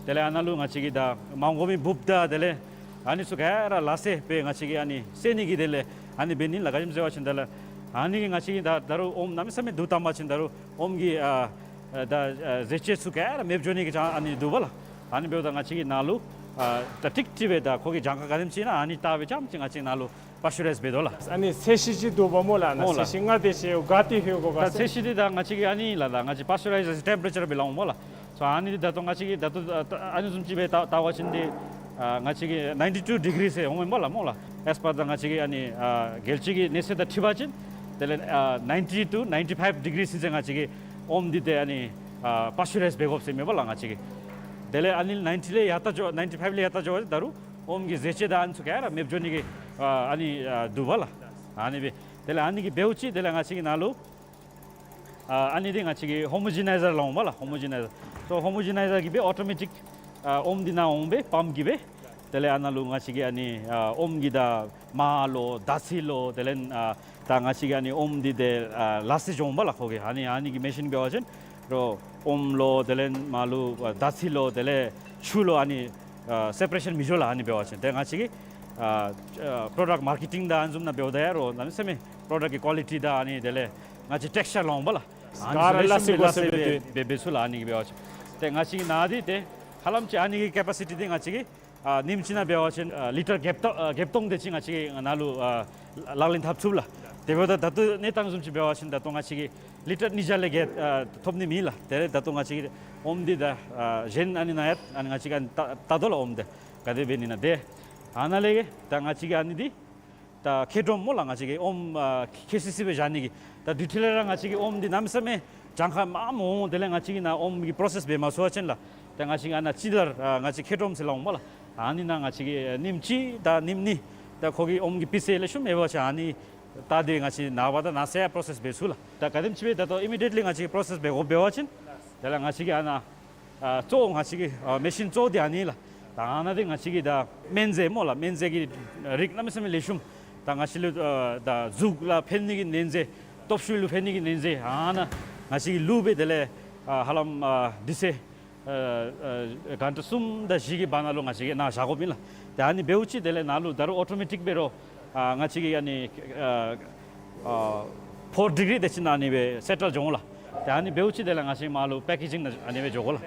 དེ་ལས་ཨ་ནཱ་ལུ་ང་བཅས་ཀྱིས་ད་མ་དགོ་མི་འབུཔ་དང་དེ་ལས་ཨ་ནི་ཚུ་ག་ར་ལ་སེ་སྦེ་ང་བཅས་ཀྱིས་ཨ་ནི་བསད་ནི་གི་དེ་ལས་ཨ་ནི་འབད་ནི་ལགས། ག་ཅི་སྨོ་ཟེར་བ་ཅིན་དེ་ལས་ཨ་ནི་གིས་ང་བཅས་ཀྱིས་ད་ད་རུང་ཨོམ་གནམ་མེད་ས་མེད་བསྡུ་བཏང་པ་ཅིན་ད་རུང་ཨོམ་གྱི་ཨ་ཨ་ད་ཨ་ཟས་བཅུད་ཚུ་ག་ར་མེདཔ་འགྱོ་ནི་གི་ཅང་ཨ་ནི་འདུག་པས་ལགས། ཨ་ནི་འབདཝ་ད་ང་བཅས་ཀྱིས་ནཱ་ལུ་ཨ་ད་ཀྲིག་ཀྲི་སྦེ་ད་ཁོ་གི་གྱངས་ཁ་ག་དེམ་ཅིག་ཨིན་ན་ཨ་ནི་བལྟ་སྦེ་རྐྱངམ་ཅིག་ང་བཅས་ནཱ་ལུ་པར་ཅུ་རའིཛ་འབད་དོ་ལགས། ཨ་ནི་ཚད་གཞི་ཅིག་འདུག་པས་སྨོ་ལགས། ཨ་ནི་སྨོ་ལགས། ཚད་གཞི་ག་དེ་ཅིག་ག་དེ་ལྷོད་དགོ་ག་ད་ཟེར། ཚད་གཞི་འདི་ད་ང་བཅས་ཀྱིས་ཨ་ནི་ལགས་ད་ང་བཅས་པར་ཅུ་རའི་ཛར་ཊེམ་པ་རེ་ཅར་སྦེ་སླབ་འོང་སྨོ་ལགས། སོ་ཨ་ནི་འདི་ད་ལྟོ་ང་བཅས་ཀྱིས་ད་ལྟོ་ཨ་ཨ་ནི་བཟུམ་ཅིག་སྦེ་བལྟ་བལྟ་བ་ཅིན་འདི་ཨ་ང་བཅས་ཀྱིས་ནའིན་ཊི་ཊུ་ཌི་གི་རི་ཟེར་འོང་མས་སྨོ་ལགས། སྨོ་ལགས། ཨེས་པར་ད་ང་བཅས་ཀྱི་ཨ་ནི་ཨ་རྒྱལ་སྤྱི་གི་གནས་ཚད་དང་འཁྲིལ་བ་ཅིན་དེ་ལས་ཨ་ནའིན་ཊི་ཊུ་ནའིན་ཊི་ཕའིབ་ཌི་གི་རི་ཟེར་ང་བཅས་ཀྱིས་ཨོམ་འདི་ཏེ་ཨ་ནི་ཨ་པར་ཅུ་རའིཛ་འབད་དགོཔ་ཟེར་མས་སྨོ་ལགས་ང་བཅས་ཀྱིས། དེ་ལས་ཨ་ནི་ནའིན་ཊི་ལས་ཡར་ལྟ་འགྱོ་ནའིན་ཊི་ཕའིབ་ལས་ཡར་ལྟ་འགྱོ་བ་ཅིན་ད་རུང་ཨོམ་གྱི་ཟས་བཅུད་དང་ཨ་ནི་ཚུ་ག་ར་མེདཔ་འགྱོ་ནི་གི་ཨ་ཨ་ནི་ཨ་འདུག་པས་ལགས། ཨ་ནི་སྦེ་དེ་ལས་ཨ་ནི་གིས་འབདཝ་ཅིག་དེ་ལས་ང་བཅས་ཀྱིས་ནཱ་ལུ་ཨ་ཨ་ནི་འདི་ང་བཅས་ཀྱིས་ཧོ་མོ་ཇི་ནའི་ཛར་སླབ་འོང་སྨོ་ལགས། ཧོ་མོ་ཇི་ནའི་ཛར། སོ་ཧོ་མོ་ཇི་ནའི་ཛར་གྱིས་སྦེ་ཨོ་ཊོ་མེ་ཊིཀ་ཨ་ཨོམ་འདི་ནཱ་འོང་སྦེ་པམཔ་གིས་སྦེ་དེ་ལས་ཨ་ནཱ་ལུ་ང་བཅས་ཀྱིས་ཨ་ནི་ཨ་ཨོམ་གྱི་ད་མར་ལོ་དར་ཚི་ལོ་དེ་ལས་ཨ་ད་ང་བཅས་ཀྱིས་ཨ་ནི་ཨོམ་འདི་ཏེ་ཨ་ལ་སེ་འགྱོ་འོང་པས་ལགས་ཁོ་གིས། ཨ་ནི་ཨ་ནི་གི་མེ་ཤིན་འབད་བ་ཅིན་རོགས་ཨོམ་ལོ་དེ་ལས་མར་ལོ་ཨ་དར་ཚི་ལོ་དེ་ལས་ཆུ་ལོ་ཨ་ནི་ཨ་སེ་པ་རེ་ཤཱན་མི་འགྱོ་ལགས། ཨ་ནི་འབད་བ་ཅིན་ཏེ་ང་བཅས་ཀྱིས་ཨ་ཨ་པྲོ་ཌཀཊ་མར་ཀེ་ཊིང་དང་ཨ་ནི་བཟུམ་ནང་འབདཝ་ད་ཡང་རོགས་གནམ་མེད་ས་མེད་པྲོ་ཌཀཊ་ཀྱི་ཀོ་ལི་ཊི་དང་ཨ་ནི་དེ་ལས་ང་བཅས་ཊེགསི་ཅར་སླབ་འོང་པས་ལགས། ཨ་ནི་ག་ར་ཚུ་ལེགས་ཤོམ་སྦེ་ལ་སེ་སྦེ་འབད་འབད་ཚུགས་ལགས། ཨ་ནི་གིས་འབད་བ་ཅིན་ཏེ་ང་བཅས་ཀྱི་ནཱ་འདི་ཏེ་ཧ་ལམ་ཅིག་ཨ་ནི་གི་ཀེ་པ་སི་ཊི་འདི་ང་བཅས་ཀྱིས་ཨ་ཉིནམ་གཅིག་ནང་འབད་བ་ཅིན་ཨ་ལི་ཊར་བརྒྱད་སྟོང་ཨ་བརྒྱད་སྟོང་དེ་ཅིག་ང་བཅས་ཀྱིས་ནཱ་ལུ་ཨ་ལག་ལེན་འཐབ་ཚུགས་ལགས། དེ་འབདཝ་ད་ད་ལྟོ་གནས་སྟངས་བཟུམ་ཅིག་འབད་བ་ཅིན་ད་ལྟོ་ང་བཅས་ཀྱིས་ལི་ཊར་ཉིས་བརྒྱ་ལས་བརྒལ་ཨ་ཐོབ་ནི་མེད་ལགས། དེ་ལས་ད་ལྟོ་ང་བཅས་ཀྱིས་ཨོམ་འདི་ད་ཨ་གཞན་ཨ་ནི་ནང་ཡང་ཨ་ནི་ང་བཅས་ཀྱིས་ཨ་ནི་བལྟ་བལྟ་དོ་ལགས། ཨོམ་འདི་ག་དེ་འབད་ནི་ན་ཏེ་ཨ་ནཱ་ལས་ད་ང་བཅས་ཀྱིས་ཨ་ནི་འདི་ད་ཁེ་ཌོམ་སྨོ་ལགས། ང་བཅས་ཀྱིས་ཨོམ་ཨ་ཁེ་སི་སི་སྦེ་བཞག་ནི་གི་ད་དུས་ཐོག་ལས་ར་ང་བཅས་ཀྱིས་ཨོམ་འདི་གནམ་མེད་ས་མེད་གྱངས་ཁ་མངམ་འོང་། དེ་ལས་ང་བཅས་ཀྱིས་ནཱ་ཨོམ་གྱི་པྲོ་སེསི་འབད་མ་ཚུགས་པ་ཅིན་ལགས། ད་ང་བཅས་ཀྱིས་ཨ་ནཱ་ཅི་དར་ཨ་ང་བཅས་ཁེ་ཌོམ་ཟེར་སླབ་འོང་སྨོ་ལགས། ཨ་ནི་ནང་ང་བཅས་ཀྱིས་ཉིནམ་གཅིག་དང་ཉིནམ་གཉིས་ད་ཁོ་གི་ཨོམ་གྱི་སྤུས་ཚད་ལེགས་ཤོམ་མེད་པ་ཅིན་ཨ་ནི་ད་འདི་ང་བཅས་ནངས་པ་དང་གནངས་ཚེ་ཡང་པྲོ་སེསི་འབད་ཚུགས་ལགས། ད་ག་དེམ་ཅིག་སྦེ་ད་ལྟོ་ཨི་མི་ཌི་ཡེཊ་ལི་ང་བཅས་ཀྱིས་པྲོ་སེསི་འབད་དགོཔ་འབད་བ་ཅིན་དེ་ལས་ང་བཅས་ཀྱིས་ཨ་ནཱ་ཨ་གཙོ་བོ་ང་བཅས་ཀྱི་ཨ་མེ་ཤིན་གཙོ་བོ་འདི་ཨ་ནི་ལགས། ད་ཨ་ནཱ་འདི་ང་བཅས་ཀྱིས་ད་སྨན་རྫས་སྨོ་ལགས། སྨན་རྫས་ཀྱི་རིགས་གནམ་མེད་ས་མེད་ལེགས་ཤོམ། ད་ང་བཅས་ལུ་ཨ་ད་གཟུགས་ལུ་ཕན་ནི་གི་སྨན་རྫས་སྟོབས་ཤུགས་ལུ་ཕན་ནི་གི་སྨན་རྫས་ཨ་ནཱ་ང་བཅས་ཀྱིས་བླུགས་སྦེ་དེ་ལས་ཨ་ཧ་ལམ་ཨ་དུས་ཚོད་ཨ་ཨ་གྷན་ཊ་གསུམ་དང་བཞི་གི་བར་ན་ལུ་ང་བཅས་ཀྱིས་ནཱ་བཞག་དགོཔ་ཨིན་ལགས། ཏེ་ཨ་ནི་འབདཝ་ཅིག་དེ་ལས་ནཱ་ལུ་ད་རུང་ཨོ་ཊོ་མེ་ཊིཀ་འབད་རུང་ཨ་ང་བཅས་ཀྱི་ཨ་ནི་ཨ་ཨ་ཕོར་ཌི་གི་རི་དེ་ཅིག་ནང་ཨ་ནི་སྦེ་སེ་ཊལ་འགྱོ་འོང་ལགས། ཏེ་ཨ་ནི་འབདཝ་ཅིག་དེ་ལས་ང་བཅས་མར་ལུ་པེ་ཀེ་ཇིང་ནང་ཨ་ནི་སྦེ་འགྱོ་དགོ་ལགས།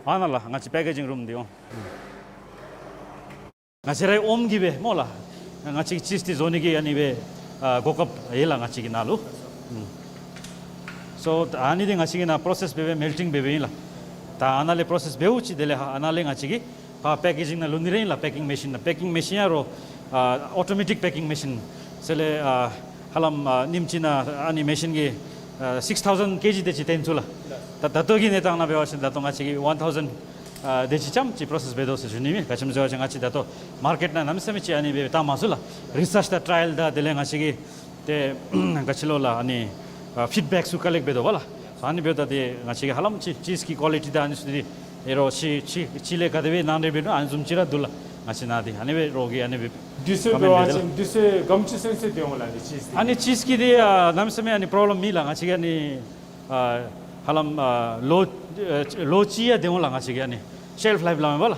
ཨ་ནཱ་ལགས་ང་བཅས་པེ་ཀེ་ཇིང་རུམ་འདི་འོང་། ང་བཅས་རའི་ཨོམ་གྱིས་སྦེ་སྨོ་ལགས། ང་བཅས་ཀྱིས་ཅིསི་འདི་བཟོ་ནི་གི་ཨ་ནི་སྦེ་ཨ་གོ་སྐབས་ཡོད་ལགས་ང་བཅས་ཀྱི་ནཱ་ལུ། སོ་ཨ་ནི་འདི་ང་བཅས་ཀྱིས་ནཱ་པྲོ་སེསི་འབད་སྦེ་མེལ་ཊིང་འབད་སྦེ་ཨིན་ལགས། ད་ཨ་ནཱ་ལས་པྲོ་སེསི་འབདཝ་ཅིག་དེ་ལས་ཧ་ཨ་ནཱ་ལས་ང་བཅས་ཀྱིས་ཕར་པེ་ཀེ་ཇིང་ནང་ལུ་ནི་ར་ཨིན་ལགས། པེ་ཀིང་མེ་ཤིན་ནང་པེ་ཀིང་མེ་ཤིན་ཡང་རོགས་ཨ་ཨོ་ཊོ་མེ་ཊིཀ་པེ་ཀིང་མེ་ཤིན་ཟེར་ལས་ཨ་ཧ་ལམ་ཨ་ཉིནམ་གཅིག་ནང་ཨ་ནི་མེ་ཤིན་གྱིས་ཨ་སིགསི་ཐའུ་ཟེན་ཀེ་ཇི་དེ་ཅིག་བཏོན་ཚུགས་ལགས། ད་ད་ལྟོ་གི་གནས་སྟངས་ནང་འབད་བ་ཅིན་ད་ལྟོ་ང་བཅས་ཀྱིས་ཝན་ཐའུ་ཟེན་ཨ་དེ་ཅིག་ཙམ་ཅིག་པྲོ་སེསི་འབད་དོ་ཟེར་ཞུ་ནི་མས། ག་ཅི་སྨོ་ཟེར་བ་ཅིན་ང་བཅས་ད་ལྟོ་མར་ཀེཊ་ནང་གནམ་མེད་ས་མེད་ཅིག་ཨ་ནི་སྦེ་བཏང་མ་ཚུགས་ལགས། རི་སརཆ་དང་ཊ་ར་ཡལ་དང་དེ་ལས་ང་བཅས་ཀྱིས་ཏེ་ག་ཅི་ལོ་ལགས་ཨ་ནི་ཨ་ཕིཌ་བེཀ་ཚུ་ཀ་ལེཀཊ་འབད་དོ་བ་ལགས། ཨ་ནི་འབདཝ་ད་ཏེ་ང་བཅས་ཀྱིས་ཧ་ལམ་ཅིག་ཅིསི་གི་ཀོ་ལི་ཊི་དང་ཨ་ནི་ཚུ་འདི་ཨེ་རོགས་ཅིག་ཅིག་ཅིག་ལས་ག་དེ་སྦེ་ནང་འདྲེན་འབད་ནུག་ཨ་ནི་བཟུམ་ཅིག་ར་འདུག་ལགས། ང་བཅས་ནཱ་འདི་ཨ་ནི་སྦེ་རོགས་ཀྱིས་ཨ་ནི་སྦེ་དུས་ཚོད་འབད་བ་ཅིན་དུས་ཚོད་ག་དེམ་ཅིག་ཚུན་ཚོད་སྡོད་འོང་ལགས་ཨ་ནི་ཅིསི་འདི། ཨ་ནི་ཅིསི་གི་འདི་ཨ་གནམ་མེད་ས་མེད་ཨ་ནི་པྲོབ་ལེམ་མེད་ལགས། ང་བཅས་ཀྱིས་ཨ་ནི་ཨ་ཧ་ལམ་ཨ་ལོ་ཨ་ལོ་གཅིག་ཡང་སྡོད་འོང་ལགས། ང་བཅས་ཀྱིས་ཨ་ནི་ཤེལཕ་ལའིཕ་སླབ་མས་པ་ལགས།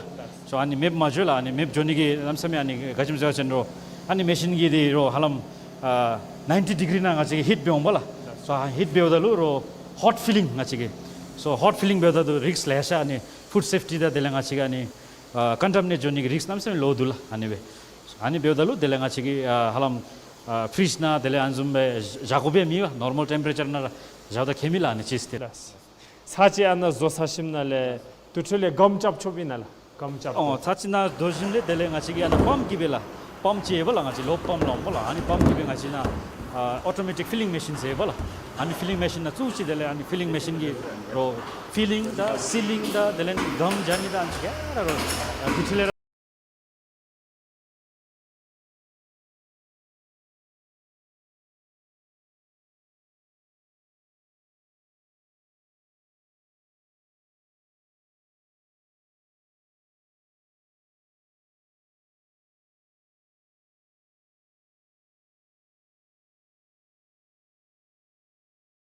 སོ་ཨ་ནི་མེདཔ་མ་འགྱོ་ལགས། ཨ་ནི་མེདཔ་འགྱོ་ནི་གི་གནམ་མེད་ས་མེད་ཨ་ནི་ག་ཅི་སྨོ་ཟེར་བ་ཅིན་རོགས་ཨ་ནི་མེ་ཤིན་གྱི་འདི་རོགས་ཧ་ལམ་ཨ་ནའིན་ཊི་ཌི་གི་རི་ནང་ང་བཅས་ཀྱིས་ཧིཊ་འབད་འོང་པ་ལགས། སོ་ཧིཊ་འབདཝ་ད་ལུ་རོགས་ཧོཊ་ཕི་ལིང་ང་བཅས་ཀྱིས་སོ་ཧོཊ་ཕི་ལིང་འབདཝ་ད་ལུ་རིསཀ་ལེ་ཤ་ཨ་ནི་ཕུཌ་སེཕ་ཊི་དང་དེ་ལས་ང་བཅས་ཀྱིས་ཨ་ནི་ཨ་ཀོན་ཊ་མི་ནེཊ་འགྱོ་ནི་གི་རིསཀ་གནམ་མེད་ས་མེད་ལོ་འདུག་ལགས། ཨ་ནི་སྦེ་ཨ་ནི་འབདཝ་ད་ལུ་དེ་ལས་ང་བཅས་ཀྱིས་ཨ་ཧ་ལམ་ཨ་ཕི་རིཇ་ནང་དེ་ལས་ཨ་ནི་བཟུམ་སྦེ་བཞག་དགོཔ་ཡང་མེད་པ། ནོར་མཱལ་ཊེམ་པ་རེ་ཅར་ནང་ར་བཞགཔ་ད་ཁྱད་མེད་ལགས་ཨ་ནི་ཅིསི་འདི། ཚར་གཅིག་ཨ་ནཱ་བཟོ་ཚར་ཞིནམ་ལས་དུས་ཐོག་ལས་སྒམ་རྐྱབ་ཆོགཔ་ཨིན་ན་ལགས། སྒམ་རྐྱབ། ཨོ་ཚར་གཅིག་ནཱ་བཟོ་ཞིནམ་ལས་དེ་ལས་ང་བཅས་ཀྱིས་ཨ་ནཱ་པམཔ་གིས་སྦེ་ལགས། པམཔ་ཅིག་ཡོད་པ་ལགས། ང་བཅས་ལོ་པམཔ་སླབ་འོང་པ་ལགས། ཨ་ནི་པམཔ་གིས་སྦེ་ང་བཅས་ནཱ་ཨ་ཨོ་ཊོ་མེ་ཊིཀ་ཕི་ལིང་མེ་ཤིན་ཟེར་ཡོད་པ་ལགས། ཨ་ནི་ཕི་ལིང་མེ་ཤིན་ནང་བཙུགས་ཅི། དེ་ལས་ཨ་ནི་ཕི་ལིང་མེ་ཤིན་གྱིས་རོགས་ཕི་ལིང་དང་སི་ལིང་དང་དེ་ལས་སྒམ་རྐྱབ་ནི་དང་ཨ་ནི་ཚུ་ག་ར་རོགས་ཨ་དུས་ཐོག་ལས་ར་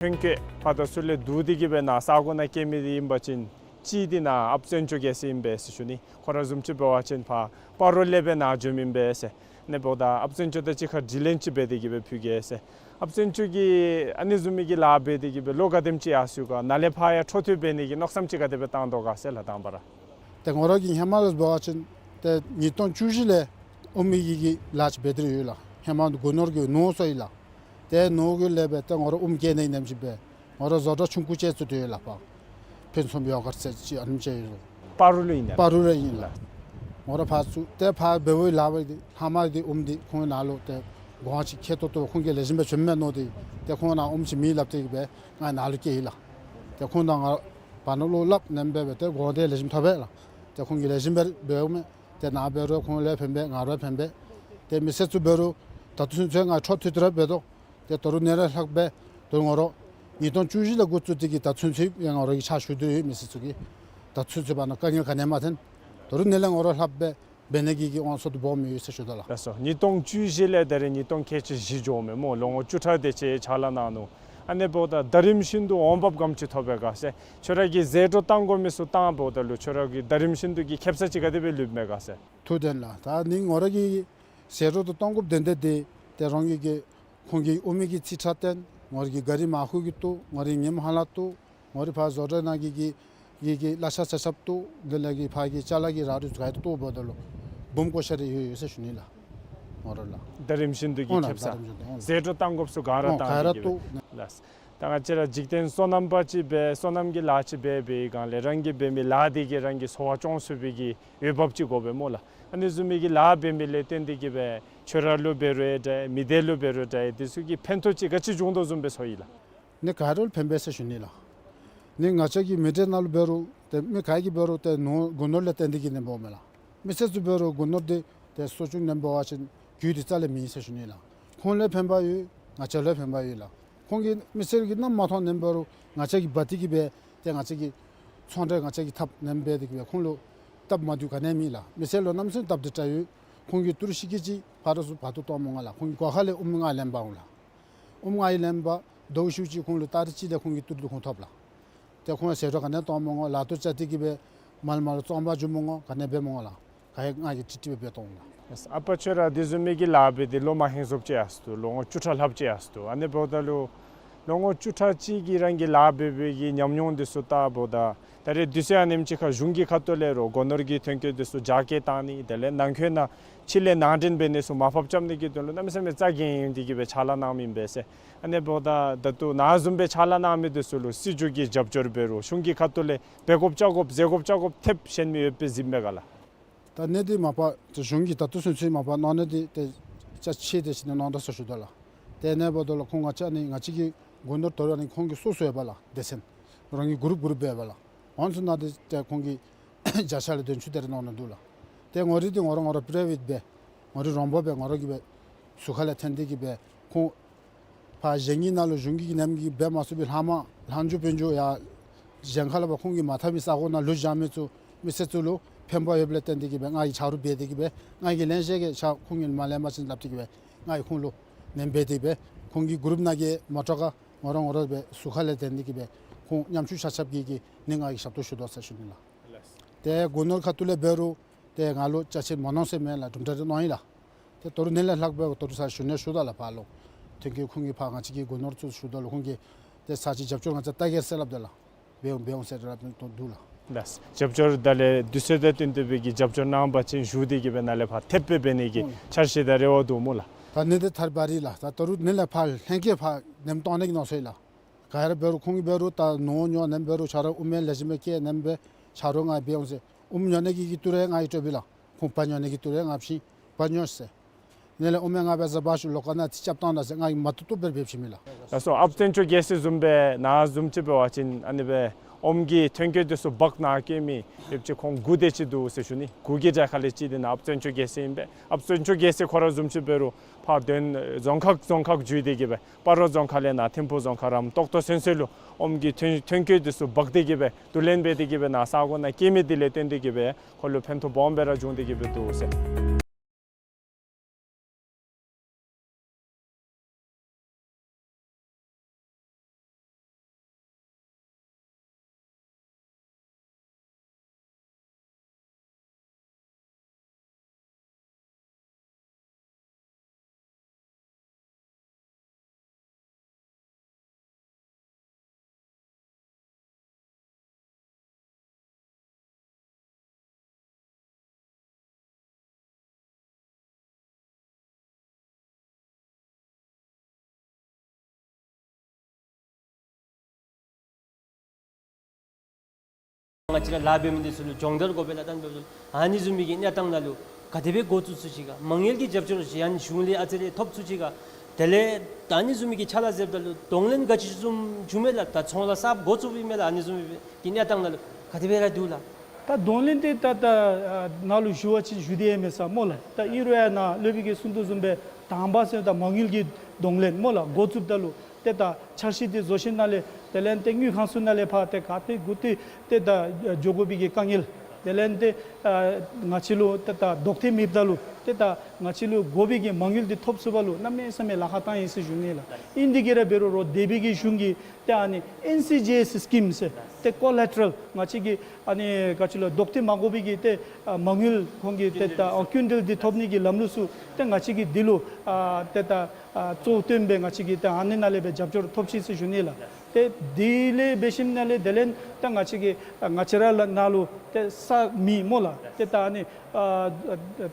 ཐོན་སྐྱེད་ཕར་དང་ཚུར་ལས་བསྡུ་སྟེ་གི་སྦེ་ནཱ་ས་གོ་ནང་སྐྱེལ་མི་འདི་ཨིན་པ་ཅིན་གཅིག་འདི་ནཱ་ཨཔ་བཙན་སྐྱོགས་རྒྱལ་མཚན་ཨིན་པས་ཟེར་ཞུ་ནི། ཁོ་ར་བཟུམ་ཅིག་འབད་བ་ཅིན་ཕར་སྤ་རོ་ལས་སྦེ་ནཱ་འབྱོནམ་ཨིན་པས་ཟེར། ཨ་ནི་འབདཝ་ད་ཨཔ་བཙན་སྐྱོགས་དང་གཅིག་ཁར་དྲི་ལན་ཅིག་འབད་དེ་གི་སྦེ་ཕུལ་གེ་ཟེར། ཨཔ་བཙན་སྐྱོགས་ཀྱིས་ཨ་ནི་བཟུམ་མའི་གི་ལཱ་འབད་དེ་གི་སྦེ་ལོ་ག་དེམ་ཅིག་ཡར་སོ་ཡི་ག། ནཱ་ལས་ཕར་ཡང་འཕྲོ་མཐུད་འབད་ནི་གི་མནོ་བསམ་ཅིག་ག་དེ་སྦེ་བཏང་དོ་ག་ཟེར་ལགས་དང་པ་ར། ཏེ་ང་ར་གིས་ཧེ་མ་ལས་འབད་བ་ཅིན་ཏེ་ཉིས་སྟོང་བཅུ་བཞི་ལས་ཨོམ་གྱི་གི་ལཱ་ཅིག་འབད་དེ་ཡོད་ལགས། ཧེ་མ་སྒོ་ནོར་གྱི་ནོར་སོང་ཡི་ལགས། ཏེ་ནོར་གྱི་ལས་འབད་ཏེ་ང་ར་ཨོམ་སྐྱེལ་ནི་ནེམ་ཅིག་འབད། ང་ར་བཟོ་གྲྭ་ཆུང་ཀུ་ཅིག་བཙུགས་ཏེ་ཡོད་ལགས་ཕར། ཕུན་སུམ་ཡོ་གརཊ་ཟེར་ཅིག་ཨ་ནེམ་ཅིག་ཡོད་ལགས། སྤ་རོ་ལུ་ཨིན་ན། སྤ་རོ་ལུ་ཨིན་ལགས། ང་ར་ཕར་བཙུགས་ཏེ་ཕར་འབད་བའི་ལཱ་འབད་དེ་ལྷག་མ་འདི་ཨོམ་འདི་ཁོང་ནཱ་ལུ་ཏེ་གོང་ཅིག་ཁེ་ཏོག་ཏོ་ཁོང་གིས་ལེགས་ཤོམ་སྦེ་བྱིནམ་མས་མནོ་སྟེ་ཏེ་ཁོང་ནཱ་ཨོམ་ཅིག་མེད་སླབ་སྟེ་གི་སྦེ་ང་ནཱ་ལུ་བསྐྱལ་ཡི་ལགས། ཏེ་ཁོང་དང་ང་བར་ན་བློ་སླབ་ནེམ་སྦེ་འབད་དེ་གོང་འདི་ལེགས་ཤོམ་ཐོབ་པས་ལགས། ཏེ་ཁོང་གིས་ལེགས་ཤོམ་སྦེ་འབདཝ་མས། ཏེ་ནཱ་འབད་རུང་ཁོང་ལུ་ཕན་པས་ང་ར་ཕན་པས། ཏེ་མི་སེར་ཚུ་འབད་རུང་ད་ལྟོ་ཚུན་ཚོད་ང་འཕྲོ་མཐུད་དེ་ར་འབད་དོ། ཏེ་ད་རུང་ཨ་ནི་ལས་ལྷག་སྦེ་ད་རུང་ང་ར་ཉིས་སྟོང་བཅུ་བཞི་ལས་འགོ་བཙུགས་ཏེ་གི་ད་ལྟོ་ཚུན་ཚོད་ཡང་ང་ར་གིས་ཕྱག་ཞུ་སྟེ་ཡོད་མི་སེར་ཚུ་གི། ད་ལྟོ་ཚུན་ཚོད་བར་ན་དཀའ་ངལ་ག་ནི་ཡང་མ་ཐོན། ད་རུང་ཨ་ནི་ལས་ང་ར་ལྷག་སྦེ་འབད་ནི་གི་གི་དབང་ཚད་དུ་སྦོམ་ཡོད་ཟེར་ཞུ་དོ་ལགས། ལགས་སོ། ཉིས་སྟོང་བཅུ་བཞི་ལས་ད་རེས་ཉིས་སྟོང་ཁལ་གཅིག་བཞི་འགྱོཝ་མས་སྨོ། ལོ་ངོ་བཅུ་ཕྲག་དེ་ཅིག་ཕྱག་ལཱ་གནང་ནུག། ཨ་ནི་འབདཝ་ད་ད་རིམ་བཞིན་དུ་འོང་འབབ་ག་དེམ་ཅིག་ཐོབ་པས་ག་ཟེར། ཁྱོད་ར་གིས་ཟད་འགྲོ་གཏང་དགོ་མི་ཚུ་གཏང་འབདཝ་ད་ལུ་ཁྱོད་ར་གི་ད་རིམ་བཞིན་དུ་གི་ཁེ་སང་ཅིག་ག་དེ་སྦེ་ལུསཔ་མས་ག་ཟེར། ཐུགས་བདེན་ལགས། ད་ནི་ང་ར་གིས་ཟད་འགྲོ་དེ་གཏང་དགོཔ་དོན་དེ་འདི་ཏེ་རང་གི་གི་ཁོང་གི་ཨོམ་གྱི་རྩིས་ཁྲ་བཏོན། ང་ར་གིས་གཱ་རི་མར་ཁུ་གི་བཏོག། ང་ར་གིས་ཉིམ་ཧ་ལ་བཏོག། ང་ར་ཕར་བཟོ་གྲྭ་ནང་གི་གི་གི་གི་གླ་ཆ་ཆ་ཁྱབ་བཏོག། དེ་ལས་གི་ཕར་གྱི་ཅ་ལ་གི་རག་རིགས་ག་ཡོད་བཏོག་འབདཝ་ད་ལུ་འབུམ་ཀོ་ཤ་རེ་ཡོད་ཡོད་ཟེར་ཞུ་ནི་ལགས། ང་ར་ལགས། ད་རིམ་བཞིན་དུ་གི་ཨོ་ལགས། ཁེ་སང་ད་རིམ་བཞིན་དུ་ཨོ་ལགས། ཟད་འགྲོ་གཏང་དགོཔ་ཚུ་ག་ར་ཨོ་ག་ར་བཏོག་ནི་ལགས། ད་ང་བཅས་ར་འཇིག་རྟེན་སོ་ནམ་པ་ཅིག་སྦེ་སོ་ནམ་གྱི་ལཱ་ཅིག་འབད་བའི་སྒང་ལས་རང་གིས་འབད་མི་ལཱ་འདི་གིས་རང་གི་འཚོ་བ་སྐྱོང་ཚུགས་པའི་གི་འོས་འབབ་ཅིག་དགོ་པས་སྨོ་ལགས། ཨ་ནི་བཟུམ་མའི་གི་ལཱ་འབད་མི་ལས་བརྟེན་ཏེ་གི་སྦེ་ཁྱོད་ར་ལུ་འབད་རུང་འདྲ་མི་སྡེ་ལུ་འབད་རུང་འདྲ་དེ་ཚུ་གི་ཕན་ཐོགས་ཅིག་ག་ཅི་བྱུང་དོ་བཟུམ་སྦེ་ཚོར་ཡི་ལགས། ནི་ག་ར་ལུ་ཕན་པས་ཟེར་ཞུ་ནི་ལགས། ནི་ང་བཅས་ཀྱི་མི་སྡེ་ནང་ལུ་འབད་རུང་ཏེ་མི་ག་གིས་འབད་རུང་ཏེ་ནོར་སྒོ་ནོར་ལས་བརྟེན་ཏེ་གི་ནི་འབདཝ་མས་ལགས། མི་སེར་ཚུ་འབད་རུང་སྒོ་ནོར་འདི་ཏེ་གསོ་སྐྱོང་ནི་འབད་བ་ཅིན་རྒྱུ་འདི་རྩ་ལས་མེད་ཟེར་ཞུ་ནི་ལགས། ཁོང་ལུ་ཕན་པ་ཡོད། ང་བཅས་ལུ་ཕན་པ་ཡོད་ལགས། ཁོང་གིས་མི་སེར་གྱིས་ནམ་མ་མཐོང་ནི་འབད་རུང་ང་བཅས་ཀྱིས་འབག་སྟེ་གི་སྦེ་ཏེ་ང་བཅས་ཀྱི་ཚོང་འབྲེལ་ང་བཅས་ཀྱིས་འཐབ་ནི་འབད་དེ་གི་སྦེ་ཁོང་ལུ་སྟབས་མ་བདེཝ་ག་ནི་ཡང་མེད་ལགས། མི་སེར་ལུ་གནམ་མེད་ས་མེད་སྟབས་བདེ་དྲགས་ཡོད། ཁོང་གིས་ཏི་རུ་ཤིང་ཀི་ཅིག་ཕར་དང་ཚུར་འབག་སྟེ་གཏང་མི་དགོ་ལགས། ཁོང་གི་སྒོ་ཁ་ལས་ཨོམ་ལྔ་ལེན་པར་འོང་ལགས། ཨོམ་ལྔ་ཡང་ལེན་པར་ཟླཝ་ཤུལ་ཅིག་ཁོང་ལུ་སྟ་རེ་གཅིག་ལས་ཁོང་གིས་ཏི་རུ་འདི་ཁོང་ཐོབ་ལགས། ཏེ་ཁོང་ཟད་འགྲོ་ག་ནི་ཡང་གཏང་མི་དགོ། ལཱ་ཐོག་བཅའ་སྟེ་གི་སྦེ་མལ་མལ་ལུ་བཙོང་པར་འགྱོ་མི་དགོ། ག་ནི་ཡང་འབད་མི་དགོ་ལགས། ག་ཡང་ང་གིས་ཀྲིག་ཀྲི་སྦེ་འབད་གཏང་འོང་ལགས། ཨ་པ་ཁྱོད་ར་དེ་བཟུམ་མའི་གི་ལཱ་འབད་དེ་ལོ་མ་ཧེང་སྐལ་ཅིག་ཡར་སོ་ལོ་ངོ་བཅུ་ཕྲག་ལྷགཔ་ཅིག་ཡར་སོ། ཨ་ནི་འབདཝ་ད་ལུ་ལོ་ངོ་བཅུ་ཕྲག་གཅིག་གི་རང་གི་ལཱ་འབད་བའི་གི་ཉམས་མྱོང་འདི་ཚུ་བལྟཝ་ད་ད་རེས་དུས་ཚོད་ཨ་ནེམ་ཅིག་ཁར་གཞུང་གི་ཁ་ཐུག་ལས་རོགས་སྒོ་ནོར་གྱི་ཐོན་སྐྱེད་འདི་ཚུ་རྒྱ་སྐྱེད་གཏང་ནི་དེ་ལས་ནང་འཁོད་ནང་ཕྱི་ལས་ནང་འདྲེན་འབད་ནི་ཚུ་མར་ཕབ་རྐྱབ་ནི་གི་དོན་ལུ་གནམ་མེད་ས་མེད་རྩ་འགེངས་ཏེ་གི་སྦེ་ཕྱག་ལཱ་གནང་མི་ཨིན་པས་ཟེར། ཨ་ནི་འབདཝ་ད་ད་ལྟོ་ནཱ་བཟུམ་སྦེ་ཕྱག་ལཱ་གནང་མི་འདི་ཚུ་ལུ་སྲིད་བྱུས་ཀྱི་རྒྱབ་སྐྱོར་འབད་རུང་གཞུང་གི་ཁ་ཐུག་ལས་འབད་དགོཔ་རྐྱབ་དགོཔ་ཟེར་དགོཔ་རྐྱབ་དགོཔ་ཐེབས་ཤེས་མི་ཡོདཔ་སྦེ་གཟིགསཔ་མས་ག་ལགས། ད་ཨ་ནི་འདི་མ་པ་ཏེ་གཞུང་གིས་ད་ལྟོ་ཚུན་ཚོད་མ་པ་གནང་ནི་འདི་ཏེ་ཅ་ཆས་དེ་ཅིག་ནི་གནང་དོ་ཟེར་ཞུ་དོ་ལགས། ཏེ་ཨ་ནི་འབདཝ་ད་ལུ་ཁོང་ང་བཅས་ནི་ང་བཅས་ཀྱི་སྒོ་ནོར་དོ་རུང་ཨ་ནི་ཁོང་གི་སོ་སོ་ཡོད་པ་ལགས། སྡེ་ཚན་རང་གི་གུ་རུབ་གུ་རུབ་སྦེ་ཡོད་པ་ལགས། ཨོ་ཚུ་ནང་འདི་ཏེ་ཁོང་གིས་བརྒྱ་ཆ་ལས་དོན་ཅུ་དེ་རེ་གནང་ནི་འདུག་ལགས། ཏེ་ངོ་རིས་འདི་ང་ར་ང་ར་པ་རའི་ཝེཊ་སྦེ་ང་ར་རང་འབད་སྦེ་ང་ར་གིས་སྦེ་ཟུར་ཁ་ལས་འཐེན་ཏེ་གི་སྦེ་ཁོང་ཕར་གཞན་གྱི་ནང་ལུ་གཞུང་གིས་ནམ་གྱི་འབད་མ་ཚུགས་པའི་ལྷག་མ་ལྷག་འགྱོ་འབད་འགྱོ་ཡར་གཞན་ཁ་ལས་ཕར་ཁོང་གིས་མ་འཐབ་པའི་ས་གོ་ནང་ལུ་བཞག་མི་ཚུ་མི་སེར་ཚུ་ལུ་ཕན་པ་ཡོདཔ་ལས་བརྟེན་ཏེ་གི་སྦེ་ང་གིས་ཆ་རོགས་འབད་དེ་གི་སྦེ་ང་གིས་ལེན་ཤེས་གི་ཆ་ཁོང་གིས་མ་ལེན་པ་ཅིན་སླབ་སྟེ་གི་སྦེ་ང་གིས་ཁོང་ལུ་ནེམ་འབད་དེ་སྦེ་ཁོང་གི་གུ་རུབ་ནང་གི་མོ་ཊ་ཁར་ང་ར་ང་ར་སྦེ་ཟུར་ཁ་ལས་འཐེན་ཏེ་གི་སྦེ་ཁོང་ཉམ་ཆུང་ཆ་ཁྱབ་ཀྱི་གི་ནི་ང་གིས་ཞབས་ཏོག་ཞུ་དོ་ཟེར་ཞུ་ནི་ལགས། ཏེ་སྒོ་ནོར་ཁ་ཐུག་ལས་འབད་རུང་ཏེ་ང་ལུ་ཅ་ཆས་མ་གནང་ཟེར་མེན་ལགས། གྲུབ་འབྲས་རེ་གནང་ཡི་ལགས། ཏེ་ད་རུང་ཨ་ནི་ལས་ལྷག་སྦེ་ད་རུང་ས་ཞུ་ནི་ཞུ་དོ་ལགས། ཕར་ལུ་ཐོན་སྐྱེད་ཁོང་གིས་ཕར་ང་བཅས་ཀྱི་སྒོ་ནོར་ཚུ་ཞུ་དོ་ལགས། ཁོང་གིས་ཏེ་ས་ཅིག་རྒྱབ་སྐྱོར་ང་བཅས་བལྟ་གེ་ཟེར་སླབ་དོ་ལགས། འབད་འོང་འབད་འོང་ཟེར་ར་འབད་དོ་འདུག་ལགས། ལགས། རྒྱབ་སྐྱོར་ད་ལས་དུས་ཚོད་དང་བསྟུན་ཏེ་སྦེ་གི་རྒྱབ་སྐྱོར་གནང་པ་ཅིན་ཞུ་སྟེ་གི་སྦེ་ནཱ་ལས་ཕར་ཐེབས་སྦེ་འབད་ནི་གི་ཨོ་འཆར་གཞི་དང་རེ་བ་འདུག་སྨོ་ལགས། ད་ཨ་ནི་འདི་ཐར་བ་རེ་ལགས། ད་ད་རུང་ཨ་ནི་ལས་ཕར་ལྷན་རྒྱས་ཕར་ནེམ་གཏང་ནི་གི་མནོ་སོང་ཡི་ལགས། ག་ར་འབད་རུང་ཁོང་གིས་འབད་རུང་ད་ནོར་ཉོ་ནེམ་འབད་རུང་ཆ་རོགས་ཨོམ་ལེགས་ཤོམ་སྦེ་སྐྱེལ་ནེམ་སྦེ་ཆ་རོགས་ང་འབད་འོང་ཟེར། ཨོམ་ཉོ་ནི་གི་གི་ཏི་རུ་ཡང་ང་གིས་སྤྲོད་པས་ལགས། ཁོང་བལ་ཉོ་ནི་གི་ཏི་རུ་ཡང་ང་བྱིན་བལ་ཉོ་ཟེར། ཨ་ནི་ལས་ཨོམ་ཡང་ང་འབད་ཟ་བ་ཤུ་ལོག་ཁ་ནང་ཏེ་རྐྱབ་བཏང་ད་ཟེར་ང་གིས་མ་བཏུབ་བཏུབ་སྦེ་འབད་བྱིན་མས་ལགས། ལགས་སོ། ཨཔ་བཙན་སྐྱོགས་རྒྱལ་མཚན་བཟུམ་སྦེ་ནཱ་བཟུམ་ཅིག་འབད་བ་ཅིན་ཨ་ནི་སྦེ་ཨོམ་གྱི་ཐོན་སྐྱེད་འདི་ཚུ་འབག་ནཱ་སྐྱེལ་མི་ཡོདཔ་ཅིག་ཁོང་དགུ་དེ་ཅིག་འདུག་ཟེར་ཞུ་ནི། དགུ་གི་གྲལ་ཁ་ལས་གཅིག་འདི་ནཱ་ཨཔ་བཙན་སྐྱོགས་རྒྱལ་མཚན་ཨིན་པས། ཨཔ་བཙན་སྐྱོགས་རྒྱལ་མཚན་ཁོ་ར་བཟུམ་ཅིག་འབད་རུང་ཕར་དོན་རྫོང་ཁག་རྫོང་ཁག་བརྒྱུད་དེ་གི་སྦེ་སྤ་རོ་རྫོང་ཁག་ལས་ནཱ་ཐིམ་ཕུག་རྫོང་ཁག་རམ་ཏོག་ཏོ་ཚུན་ཚོད་ལུ་ཨོམ་གྱི་ཐོན་ཐོན་སྐྱེད་འདི་ཚུ་འབག་སྟེ་གི་སྦེ་བསྡུ་ལེན་འབད་དེ་གི་སྦེ་ནཱ་ས་གོ་ནང་སྐྱེལ་མི་འདི་ལས་བརྟེན་ཏེ་གི་སྦེ་ཁོ་ལུ་ཕན་ཐོགས་སྦོམ་སྦེ་ར་བྱུང་སྟེ་གི་སྦེ་འདུག་ཟེར། ང་བཅས་ར་ལཱ་འབད་མི་འདི་ཚུ་ལུ་སྦྱོང་བརྡར་དགོ་པས་ལགས། ད་ཨ་ནི་འབདཝ་ད་ལུ་ཨ་ནི་བཟུམ་མའི་གི་གནས་སྟངས་ནང་ལུ་ག་དེ་སྦེ་འགོ་བཙུགས་ཚུགས་ཅི་ག། མ་དངུལ་གྱི་རྒྱབ་སྐྱོར་ཅིག་ཨ་ནི་གཞུང་ལས་ཨ་ཙི་རེ་ཐོབ་ཚུགས་ཅི་ག། དེ་ལས་ད་ཨ་ནི་བཟུམ་མའི་གི་ཕྱག་ལཱ་མཛདཔ་ད་ལུ་གདོང་ལེན་ག་ཅི་བཟུམ་བྱུང་མས་ལགས། ད་ཚོང་ལཱ་གསརཔ་འགོ་བཙུགསཔ་ཨིན་མས་ལགས། ཨ་ནི་བཟུམ་མའི་གི་གནས་སྟངས་ནང་ལུ་ག་དེ་སྦེ་ར་འདུག་ལགས། ད་གདོང་ལེན་འདི་ད་ད་ཨ་ནཱ་ལུ་ཞུ་བ་ཅིན་ཞུ་སྟེ་ཡང་མེད་ས་སྨོ་ལགས། ད་ཨིན་རུང་ཡང་ནཱ་སློབ་དཔོན་གྱིས་གསུང་དོ་བཟུམ་སྦེ་དང་པ་ཟེར་ད་མ་དངུལ་གྱི་གདོང་ལེན་སྨོ་ལགས། འགོ་བཙུགསཔ་ད་ལུ་ཏེ་ད་འཆར་གཞི་འདི་བཟོ་ཞིནམ་ལས་དེ་ལས་ཏེ་དངུལ་ཁང་ཚུ་ནང་ལས་ཕར་ཏེ་ག་ཏེ་གུ་ཏེ་ཏེ་ད་འགྱོ་དགོ་པའི་གི་དཀའ་ངལ། དེ་ལས་ཏེ་ཨ་ང་བཅས་ལུ་ཏེ་ད་ལྡོག་ཐེངས་མེདཔ་ད་ལུ་ཏེ་ད་ང་བཅས་ལུ་དགོ་པའི་གི་མ་དངུལ་འདི་ཐོབ་ཚུགསཔ་ལུ་གནམ་མེད་ས་མེད་ལཱ་ཁག་བཏང་ཡི་ཟེར་ཞུ་ནི་ལགས། ཨིན་དེ་གིས་ར་འབད་རུང་རོགས་དེ་སྦེ་གི་གཞུང་གིས་ཏེ་ཨ་ནི་ཨེན་སི་ཇི་ཨེསི་སི་ཀིམ་ཟེར་ཏེ་ཀོ་ལེ་ཊ་རཱལ་ང་བཅས་ཀྱི་ཨ་ནི་ག་ཅི་ལོ་ལྡོག་ཐེངས་མ་དགོ་པའི་གི་ཏེ་ཨ་མ་དངུལ་ཁོང་གིས་ཏེ་ད་ཨ་ཀུན་འདྲེན་འདི་ཐོབ་ནི་གི་ལམ་ལུགས་ཚུ་ཏེ་ང་བཅས་ཀྱིས་འདི་ལུ་ཨ་ཏེ་ད་ཨ་གཙོ་བོ་བཏོན་སྦེ་ང་བཅས་ཀྱིས་ཏེ་ཨ་ནི་ནང་ལས་སྦེ་རྒྱབ་སྐྱོར་ཐོབ་ཅི་ཟེར་ཞུ་ནི་ལགས། ཏེ་དེ་ལས་འབད་ཞིནམ་ལས་དེ་ལས་ད་ང་བཅས་ཀྱིས་ཨ་ང་བཅས་ར་ལུ་ནཱ་ལུ་ཏེ་ས་མེད་སྨོ་ལགས། ཏེ་ད་ཨ་ནི་ཨ་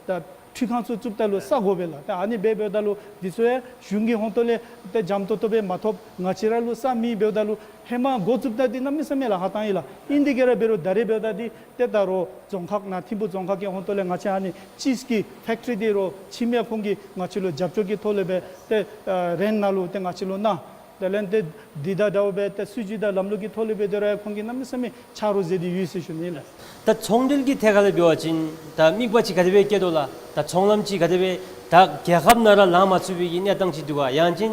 ད་འཕྲུལ་ཁང་ཚུ་བཙུགསཔ་ད་ལུ་ས་དགོ་པས་ལགས། ཏེ་ཨ་ནི་སྦེ་འབདཝ་ད་ལུ་འདི་ཚུ་ཡང་གཞུང་གི་ཧོངས་ཏོ་ལས་ཏེ་འཇམ་ཏོང་ཏོ་སྦེ་མ་ཐོབ། ང་བཅས་ར་ལུ་ས་མེད་འབདཝ་ད་ལུ་ཧེ་མ་འགོ་བཙུགསཔ་ད་འདི་གནམ་མེད་ས་མེད་ལཱ་ཁག་བཏང་ཡི་ལགས། ཨིན་དེ་གིས་ར་འབད་རུང་ད་རེས་འབདཝ་ད་འདི་ཏེ་ད་རོགས་རྫོང་ཁག་ནཱ་ཐིམ་ཕུ་རྫོང་ཁག་གི་ཧོངས་ཏོ་ལས་ང་བཅས་ཨ་ནི་ཅིསི་གི་ཕེཀ་ཊི་རི་འདི་རོགས་ཁྱིམ་ཡང་ཁོང་གིས་ང་བཅས་ལུ་རྒྱབ་སྐྱོར་གྱི་ཐོག་ལས་སྦེ་ཏེ་ཨ་རེནཊ་ནང་ལུ་ཏེ་ང་བཅས་ལུ་གནང་། དེ་ལས་ཏེ་འདི་དང་འདྲཝ་སྦེ་ཏེ་སྲིད་བྱུས་དང་ལམ་ལུགས་ཀྱི་ཐོག་ལས་སྦེ་དེ་ར་ཡང་ཁོང་གིས་གནམ་མེད་ས་མེད་ཆ་རོགས་མཛད་དེ་ཡོད་ཟེར་ཞུ་ནི་ལགས། ད་ཚོང་འབྲེལ་གྱི་ཐད་ཁར་ལས་འབད་བ་ཅིན་ད་དམིགས་པ་ཅིག་ག་དེ་སྦེ་བསྐྱེད་དོ་ལགས། ད་ཚོང་ལམ་ཅིག་ག་དེ་སྦེ་ད་རྒྱལ་ཁབ་ནང་ར་ལང་མ་ཚུགས་པའི་གི་གནས་སྟངས་ཅིག་འདུག་ག། ཡང་ཅིན་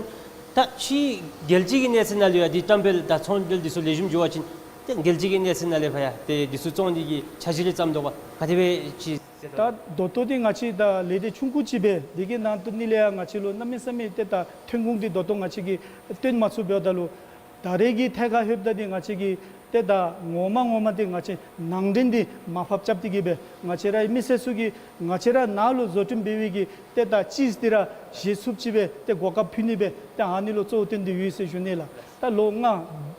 ད་ཕྱི་རྒྱལ་སྤྱི་གི་གནས་ཚད་ནང་ལུ་ཡང་འདི་བཀྲམ་སྤེལ་དང་ཚོང་འབྲེལ་འདི་ཚུ་ལེགས་ཤོམ་འགྱོ་བ་ཅིན་ཏེ་རྒྱལ་སྤྱི་གི་གནས་ཚད་ནང་ལས་ཕར་ཡང་ཏེ་འདི་ཚུ་བཙོང་ནི་གི་འཆར་གཞི་རེ་བརྩམས་དོ་ག། ག་དེ་སྦེ་ཅིག་ད་ད་ལྟོ་འདི་ང་བཅས་ད་ལས་སྡེ་ཆུང་ཀུ་ཅིག་སྦེ་འདི་གི་ནང་དོན་ནི་ལས་ཡང་ང་བཅས་ལུ་གནམ་མེད་ས་མེད་ཏེ་ད་ཐོན་ཁུངས་འདི་ད་ལྟོ་ང་བཅས་ཀྱིས་བཏོན་མ་ཚུགས་འབདཝ་ད་ལུ་ད་རེས་ཀྱི་ཐད་ཁར་ལྷོདཔ་ད་འདི་ང་བཅས་ཀྱིས་ཏེ་ད་ངོ་མ་ངོ་མ་འདི་ང་བཅས་ནང་འདྲེན་འདི་མར་ཕབ་རྐྱབ་སྟེ་གི་སྦེ་ང་བཅས་ར་མི་སེར་ཚུ་གིས་ང་བཅས་ར་ནཱ་ལུ་བཟོ་སྐྲུན་འབད་བའི་གི་ཏེ་ད་ཅིསི་འདི་ར་བཞེས་ཚུགསཔ་ཅིག་སྦེ་ཏེ་གོ་སྐབས་ཕུལ་ནི་སྦེ་ཏེ་ཨ་ནི་ལུ་གཙོ་བོ་བཏོན་ཏེ་ཡོད་ཟེར་ཞུ་ནི་ལགས། ད་ལོ་ལྔ་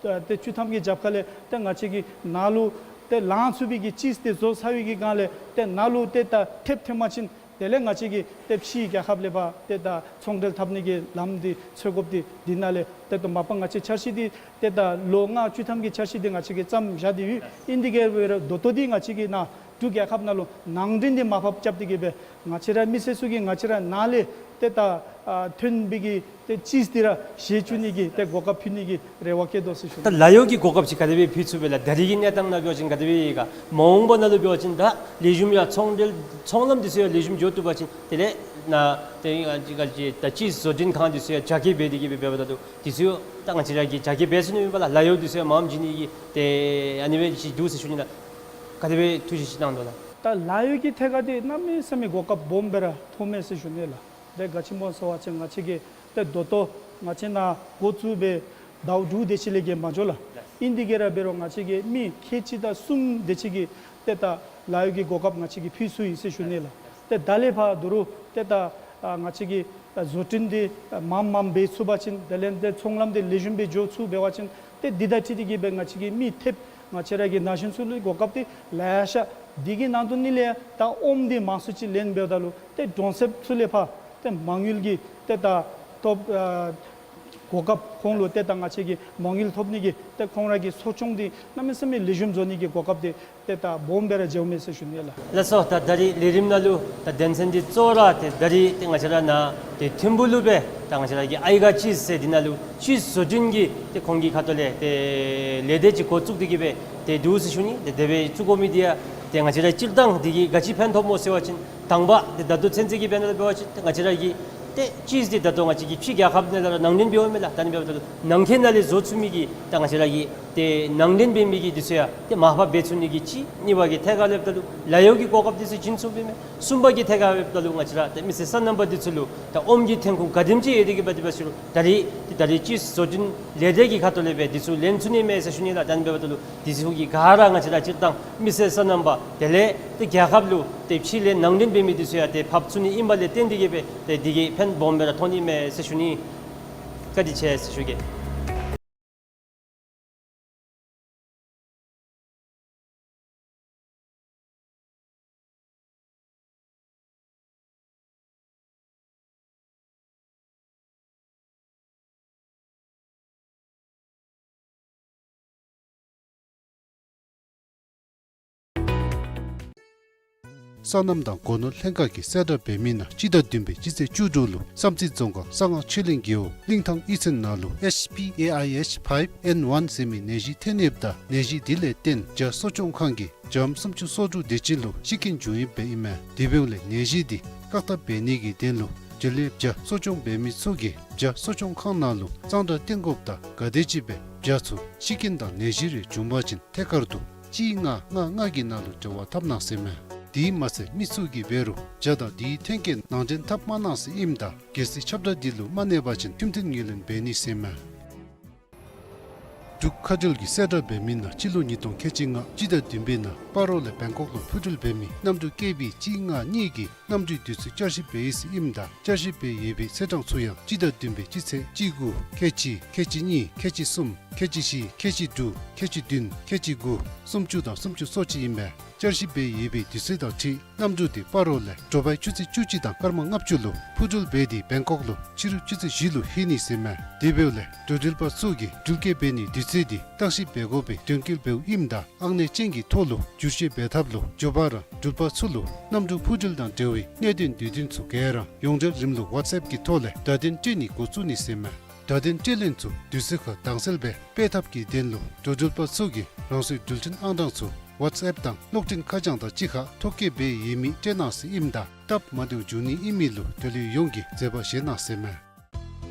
ཏེ་བཅུ་ཐམ་གྱི་རྒྱབ་ཁ་ལས་ཏེ་ང་བཅས་ཀྱིས་ནཱ་ལུ་ཏེ་ལང་ཚུགས་པའི་གི་ཅིསི་འདི་བཟོ་ཚར་བའི་གི་སྒང་ལས་ཏེ་ནཱ་ལུ་ཏེ་ད་ཐེབས་ཐོན་པ་ཅིན་དེ་ལས་ང་བཅས་ཀྱིས་ཏེ་ཕྱིའི་རྒྱལ་ཁབ་ལས་ཕར་ཏེ་ད་ཚོང་འབྲེལ་འཐབ་ནི་གི་ལམ་འདི་འཚོལ་དགོཔ་འདི་འདི་ནང་ལས་ཏེ་ད་མ་པ་ང་བཅས་འཆར་གཞི་འདི་ཏེ་ད་ལོ་ལྔ་བཅུ་ཐམ་གྱི་འཆར་གཞི་འདི་ང་བཅས་ཀྱིས་བརྩམས་བཞག་སྟེ་ཡོད། ཨིན་དེ་གིས་འབད་རུང་ད་ལྟོ་འདི་ང་བཅས་ཀྱིས་ནཱ་འབྲུག་རྒྱལ་ཁབ་ནང་ལུ་ནང་འདྲེན་འདི་མར་ཕབ་རྐྱབ་སྟེ་གི་སྦེ་ང་བཅས་ར་མི་སེར་ཚུ་གིས་ང་བཅས་ར་ནཱ་ལས་ཏེ་ད་ཨ་ཐོན་པའི་གི་ཏེ་ཅིསི་འདི་ར་བཞེས་བཅུག་ནི་གི་ཏེ་གོ་སྐབས་ཕུལ་ནི་གི་རེ་བ་བསྐྱེད་དོ་ཟེར་ཞུ། ད་ལཱ་གཡོག་གི་གོ་སྐབས་ཅིག་ག་དེ་སྦེ་ཕུལ་ཚུགས་པས་ལགས། ད་རེས་ཀྱི་གནས་སྟངས་ནང་འབད་བ་ཅིན་ག་དེ་སྦེ་ཡོད་ག། མ་འོངས་པ་ནང་ལུ་འབད་བ་ཅིན་ད་ལེགས་ཤོམ་ཡང་ཚོང་འབྲེལ་ཚོང་ལམ་འདི་ཚུ་ཡང་ལེགས་ཤོམ་འགྱོ་བཏུབ་པ་ཅིན་དེ་ལས་ནཱ་ཏེ་ཨ་ཅི་ག་ཅི་ད་ཅིསི་བཟོ་སྐྲུན་ཁང་འདི་ཚུ་ཡང་རྒྱ་སྐྱེད་འབད་དེ་གི་སྦེ་འབདཝ་ད་ལུ་འདི་ཚུ་ཡང་ད་ང་བཅས་ར་གིས་རྒྱ་སྐྱེད་འབད་ཚུགས་ནི་མས་པ་ལགས། ལཱ་གཡོག་འདི་ཚུ་ཡང་མངམ་བྱིན་ནི་གི་ཏེ་ཨ་ནི་སྦེ་ཅིག་འདུག་ཟེར་ཞུ་ནི་ལགས། ག་དེ་སྦེ་ཐུགས་བཞེད་ཅིག་གནང་དོ་ལགས། ད་ལཱ་གཡོག་གི་ཐད་ཁར་འདི་གནམ་མེད་ས་མེད་གོ་སྐབས་སྦོམ་སྦེ་ར་ཐོབ་མས་ཟེར་ཞུ་ནི་ལགས། ཏེ་ག་ཅི་སྨོ་ཟེར་བ་ཅིན་ང་བཅས་ཀྱིས་ཏེ་ད་ལྟོ་ང་བཅས་ནཱ་འགོ་བཙུགས་སྦེ་ཟླཝ་དྲུག་དེ་ཅིག་ལས་བརྒལ་མ་འགྱོ་ལགས། ཨིན་དེ་གིས་ར་འབད་རུང་ང་བཅས་ཀྱིས་མི་ཁལ་གཅིག་དང་གསུམ་དེ་ཅིག་གི་ཏེ་ད་ལཱ་གཡོག་གི་གོ་སྐབས་ང་བཅས་ཀྱིས་ཕུལ་ཚུགས་ཡི་ཟེར་ཞུ་ནི་ལགས། ཏེ་ད་ལས་ཕར་ད་རུང་ཏེ་ད་ཨ་ང་བཅས་ཀྱིས་ཨ་བཟོ་སྐྲུན་འདི་ཨ་མངམ་མངམ་འབད་ཚུགས་པ་ཅིན་དེ་ལས་ཏེ་ཚོང་ལམ་འདི་ལེགས་ཤོམ་སྦེ་འགྱོ་ཚུགས་འབད་བ་ཅིན་ཏེ་འདི་དང་འཁྲིལ་ཏེ་གི་སྦེ་ང་བཅས་ཀྱིས་མི་ཐེབས་ང་བཅས་ར་གི་ན་གཞོན་ཚུ་ལུ་གོ་སྐབས་འདི་ལེ་ཤ། འདི་གི་ནང་དོན་ནི་ལས་ད་ཨོམ་འདི་མང་སུ་ཅིག་ལེན་འབདཝ་ད་ལུ་ཏེ་གྲོང་གསེབ་ཚུ་ལས་ཕར་ཏེ་མ་དངུལ་གྱི་ཏེ་ད་ཐོབ་ཨ་གོ་སྐབས་ཁོང་ལུ་ཏེ་ད་ང་བཅས་ཀྱིས་མ་དངུལ་ཐོབ་ནི་གི་ཏེ་ཁོང་ར་གི་གསོ་སྐྱོང་འདི་གནམ་མེད་ས་མེད་ལེགས་ཤོམ་བཟོ་ནི་གི་གོ་སྐབས་འདི་ཏེ་ད་སྦོམ་སྦེ་ར་འགྱོཝ་མས་ཟེར་ཞུ་ནི་ལགས། ལགས་སོ། ད་ད་རིས་ལས་རིམ་ནང་ལུ་ད་དོན་ཚན་འདི་གཙོ་བོ་ར་ཏེ་ད་རིས་ཏེ་ང་བཅས་ར་ནཱ་ཏེ་ཐིམ་ཕུ་ལུ་སྦེ་ད་ང་བཅས་ར་གི་ཨའི་ག་ཅིསི་ཟེར་འདི་ནང་ལུ་ཅིསི་བཟོ་སྐྲུན་གྱི་ཏེ་ཁོང་གི་ཁ་ཐུག་ལས་ཏེ་ལས་སྡེ་ཅིག་འགོ་བཙུགས་ཏེ་གི་སྦེ་ཏེ་འདུག་ཟེར་ཞུ་ནི། ཏེ་དེ་སྦེ་བཙུགས་དགོ་མི་འདི་ཡང་ཏེ་ང་བཅས་ར་སྤྱིར་བཏང་འདི་གིས་ག་ཅི་ཕན་ཐོགས་སྨོ་ཟེར་བ་ཅིན་དང་པ་ཏེ་ད་ལྟོ་ཚུན་ཚོད་ཀྱི་དཔེར་ན་འབད་བ་ཅིན་ཏེ་ང་བཅས་ར་གི་ཏེ་ཅིསི་འདི་ད་ལྟོ་ང་བཅས་ཀྱིས་ཕྱི་རྒྱལ་ཁབ་ནང་ལས་ར་ནང་འདྲེན་འབདཝ་མས་ལགས། ད་ཨ་ནི་འབདཝ་ད་ལུ་ནང་འཁོད་ནང་ལས་བཟོ་ཚུགས་མི་གི་ད་ང་བཅས་ར་གི་ཏེ་ནང་འདྲེན་འབད་མི་གི་འདི་ཚུ་ཡང་ཏེ་མར་ཕབ་འབད་ཚུགས་ནི་གི་གཅིག། གཉིས་པ་གི་ཐད་ཁར་ལྷོདཔ་ད་ལུ་ལཱ་གཡོག་གི་གོ་སྐབས་འདི་ཚུ་བྱིན་ཚུགས་པས་མས། གསུམ་པ་གི་ཐད་ཁར་ལྷོདཔ་ད་ལུ་ང་བཅས་ར་ཏེ་མི་སེར་སོ་ནམ་པ་འདི་ཚུ་ལུ་ད་ཨོམ་གྱི་ཐོན་ཁུངས་ག་དེམ་ཅིག་ཡོད་དེ་གི་འབད་དེ་འབད་ཞུ་རུང་ད་རིས་ཏེ་ད་རིས་ཅིསི་བཟོ་སྐྲུན་ལས་སྡེ་གི་ཁ་ཐུག་ལས་སྦེ་འདི་ཚུ་ལེན་ཚུགས་ནི་མས་ཟེར་ཞུ་ནི་ལགས། ད་ཨ་ནི་འབདཝ་ད་ལུ་འདི་ཚུ་གི་ག་ར་ང་བཅས་ར་སྤྱིར་བཏང་མི་སེར་སོ་ནམ་པ་དེ་ལས་ཏེ་རྒྱལ་ཁབ་ལུ་ཏེ་ཕྱི་ལས་ནང་འདྲེན་འབད་མི་འདི་ཚུ་ཡང་ཏེ་ཕབ་ཚུགས་ནི་ཨིན་པ་ལས་བརྟེན་ཏེ་གི་སྦེ་ཏེ་འདི་གིས་ཕན་སྦོམ་སྦེ་ར་ཐོགས་ནི་མས་ཟེར་ཞུ་ནི། བཀའ་དྲིན་ཆེ་ཟེར་ཞུ་གེ། སོ་ནམ་དང་སྒོ་ནོར་ལྷན་ཁག་གིས་གསལ་བསྒྲགས་འབད་མི་ནང་སྤྱི་ཟླ་བདུན་པའི་སྤྱི་ཚེས་བཅུ་དྲུག་ལུ་བསམ་རྩེ་རྫོང་ཁག་གསང་སྔགས་ཆོས་གླིང་རྒེད་འོག་གླིང་ཐང་གཡུས་ཚན་ནང་ལུ་ཨེཆ་པི་ཨེ་ཨའི་ཨེཆ་ཕའིབ་ཨེན་ཝན་ཟེར་མི་ནད་གཞི་ཐོན་ཡོདཔ་ད་ནད་གཞི་དེ་ལས་བརྟེན་བྱ་གསོ་སྐྱོང་ཁང་གི་བྱམོ་སུམ་ཅུ་སོ་དྲུག་དེ་ཅིག་ལུ་ཤི་རྐྱེན་བྱུང་ཡོདཔ་ཨིན་མས། དེ་འབདཝ་ལས་ནད་གཞི་དེ་བཀག་ཐབས་འབད་ནི་གི་དོན་ལུ་བྱ་ལས་བྱ་གསོ་སྐྱོང་འབད་མི་ཚུ་གིས་བྱ་གསོ་སྐྱོང་ཁང་ནང་ལུ་གཙང་སྦྲ་བསྟེན་དགོཔ་དང་ག་དེམ་ཅིག་སྦེ་བྱ་ཚུ་ཤི་རྐྱེན་དང་ནད་གཞི་རེ་བྱུང་པ་ཅིན་ཐད་ཀར་དུ་གཅིག་ལྔ་ལྔ་ལྔ་གི་ནང་ལུ་འབྲེལ་བ་འཐབ་གནང་ཟེར་མས། དེ་མ་ཚད་མི་ཚུ་གིས་འབད་རུང་བྱ་དང་དེའི་ཐོན་སྐྱེད་ནང་འདྲེན་འཐབ་མ་གནང་ཟེར་ཨིནམ་ད་གལ་སྲིད་ཁྱབ་བསྒྲགས་འདི་ལུ་མ་གནས་པ་ཅིན་ཁྲིམས་མཐུན་ངོས་ལེན་འབད་ནི་ཟེར་མས། འབྲུག་མཁའ་འགྲུལ་གྱིས་གསལ་བསྒྲགས་འབད་མི་ནང་སྤྱི་ལོ་ཉིས་སྟོང་ཁལ་གཅིག་ལྔ་སྤྱི་ཟླ་བདུན་པའི་ནང་སྤ་རོ་ལས་བེང་ཀོག་ལུ་འཕུར་འགྲུལ་འབད་མི་གནམ་གྲུ་ཀེ་བི་གཅིག་ལྔ་གཉིས་ཀྱི་གནམ་གྲུའི་དུས་ཚོད་བསྐྱར་ཞིབ་འབད་ཡི་ཟེར་ཨིནམ་ད་བསྐྱར་ཞིབ་འབད་ཡོད་པའི་ཚེས་གྲངས་ཚུ་ཡང་སྤྱི་ཟླ་བདུན་པའི་སྤྱི་ཚེས་གཅིག་དགུ་ཁལ་གཅིག་ཁལ་གཅིག་གཉིས་ཁལ་གཅིག་གསུམ་ཁལ་གཅིག་བཞི་ཁལ་གཅིག་དྲུག་ཁལ་གཅིག་བདུན་ཁལ་གཅིག་དགུ་སུམ་ཅུ་དང་སུམ་ཅུ་སོ་གཅིག་ཨིན་པས། བསྐྱར་ཞིབ་འབད་ཡོད་པའི་དུས་ཚོད་དང་འཁྲིལ་གནམ་གྲུ་དེ་སྤ་རོ་ལས་དྲོ་པའི་ཆུ་ཚོད་བཅུ་གཅིག་དང་སྐར་མ་ལྔ་བཅུ་ལུ་འཕུར་འགྲུལ་འབད་དེ་བེང་ཀོག་ལུ་ཕྱི་རུ་ཆུ་ཚོད་བཞི་ལུ་ལྷོད་ནི་ཟེར་མས། དེ་འབདཝ་ལས་འགྲོ་འགྲུལ་པ་ཚུ་གིས་འགྲུལ་སྐྱེལ་འབད་ནིའི་དུས་ཚོད་དེ་བརྟག་ཞིབ་འབད་དགོ་པའི་དོན་འཁྱོལ་འབདཝ་ཨིནམ་ད་ཨང་གནས་ཅན་གྱི་ཐོག་ལུ་བསྒྱུར་བཅོས་འབད་ཐབས་ལུ་འབྱོར་པ་ར་འགྲུལ་པ་ཚུ་ལུ་གནམ་གྲུ་འཕུར་འགྲུལ་དང་འབྲེལ་བའི་གནད་དོན་དུས་སྟོན་ཚུ་ག་ར་ཡོངས་འབྲེལ་རིམ་ལུགས་ཝཊས་ཨེཔ་ཀྱི་ཐོག་ལས་བརྡ་དོན་སྤྲོད་ནི་འགོ་བཙུགས་ནི་ཟེར་མས། བརྡ་དོན་སྤྲོད་ལེན་ཚུ་དུས་ཚོད་ཁར་དྭངས་གསལ་སྦེ་སྤེལ་ཐབས་ཀྱི་དོན་ལུ་འགྲོ་འགྲུལ་པ་ཚུ་གིས་རང་སོའི་འགྲུལ་འཕྲིན་ཨང་གྲངས་ཚུ་ཝཊས་ཨེཔ་དང་གློག་འཕྲིན་ཁ་བྱང་དང་གཅིག་ཁར་ཐོ་བཀོད་འབད་ཡོད་མི་སྤྲོད་གནང་ཟེར་ཨིནམ་ད་སྟབས་མ་བདེཝ་འབྱུང་ནི་ཨིན་མི་ལུ་འབྲེལ་ཡོད་ཡོངས་ཀྱིས་མཛད་པ་བཞེས་གནང་ཟེར་མས།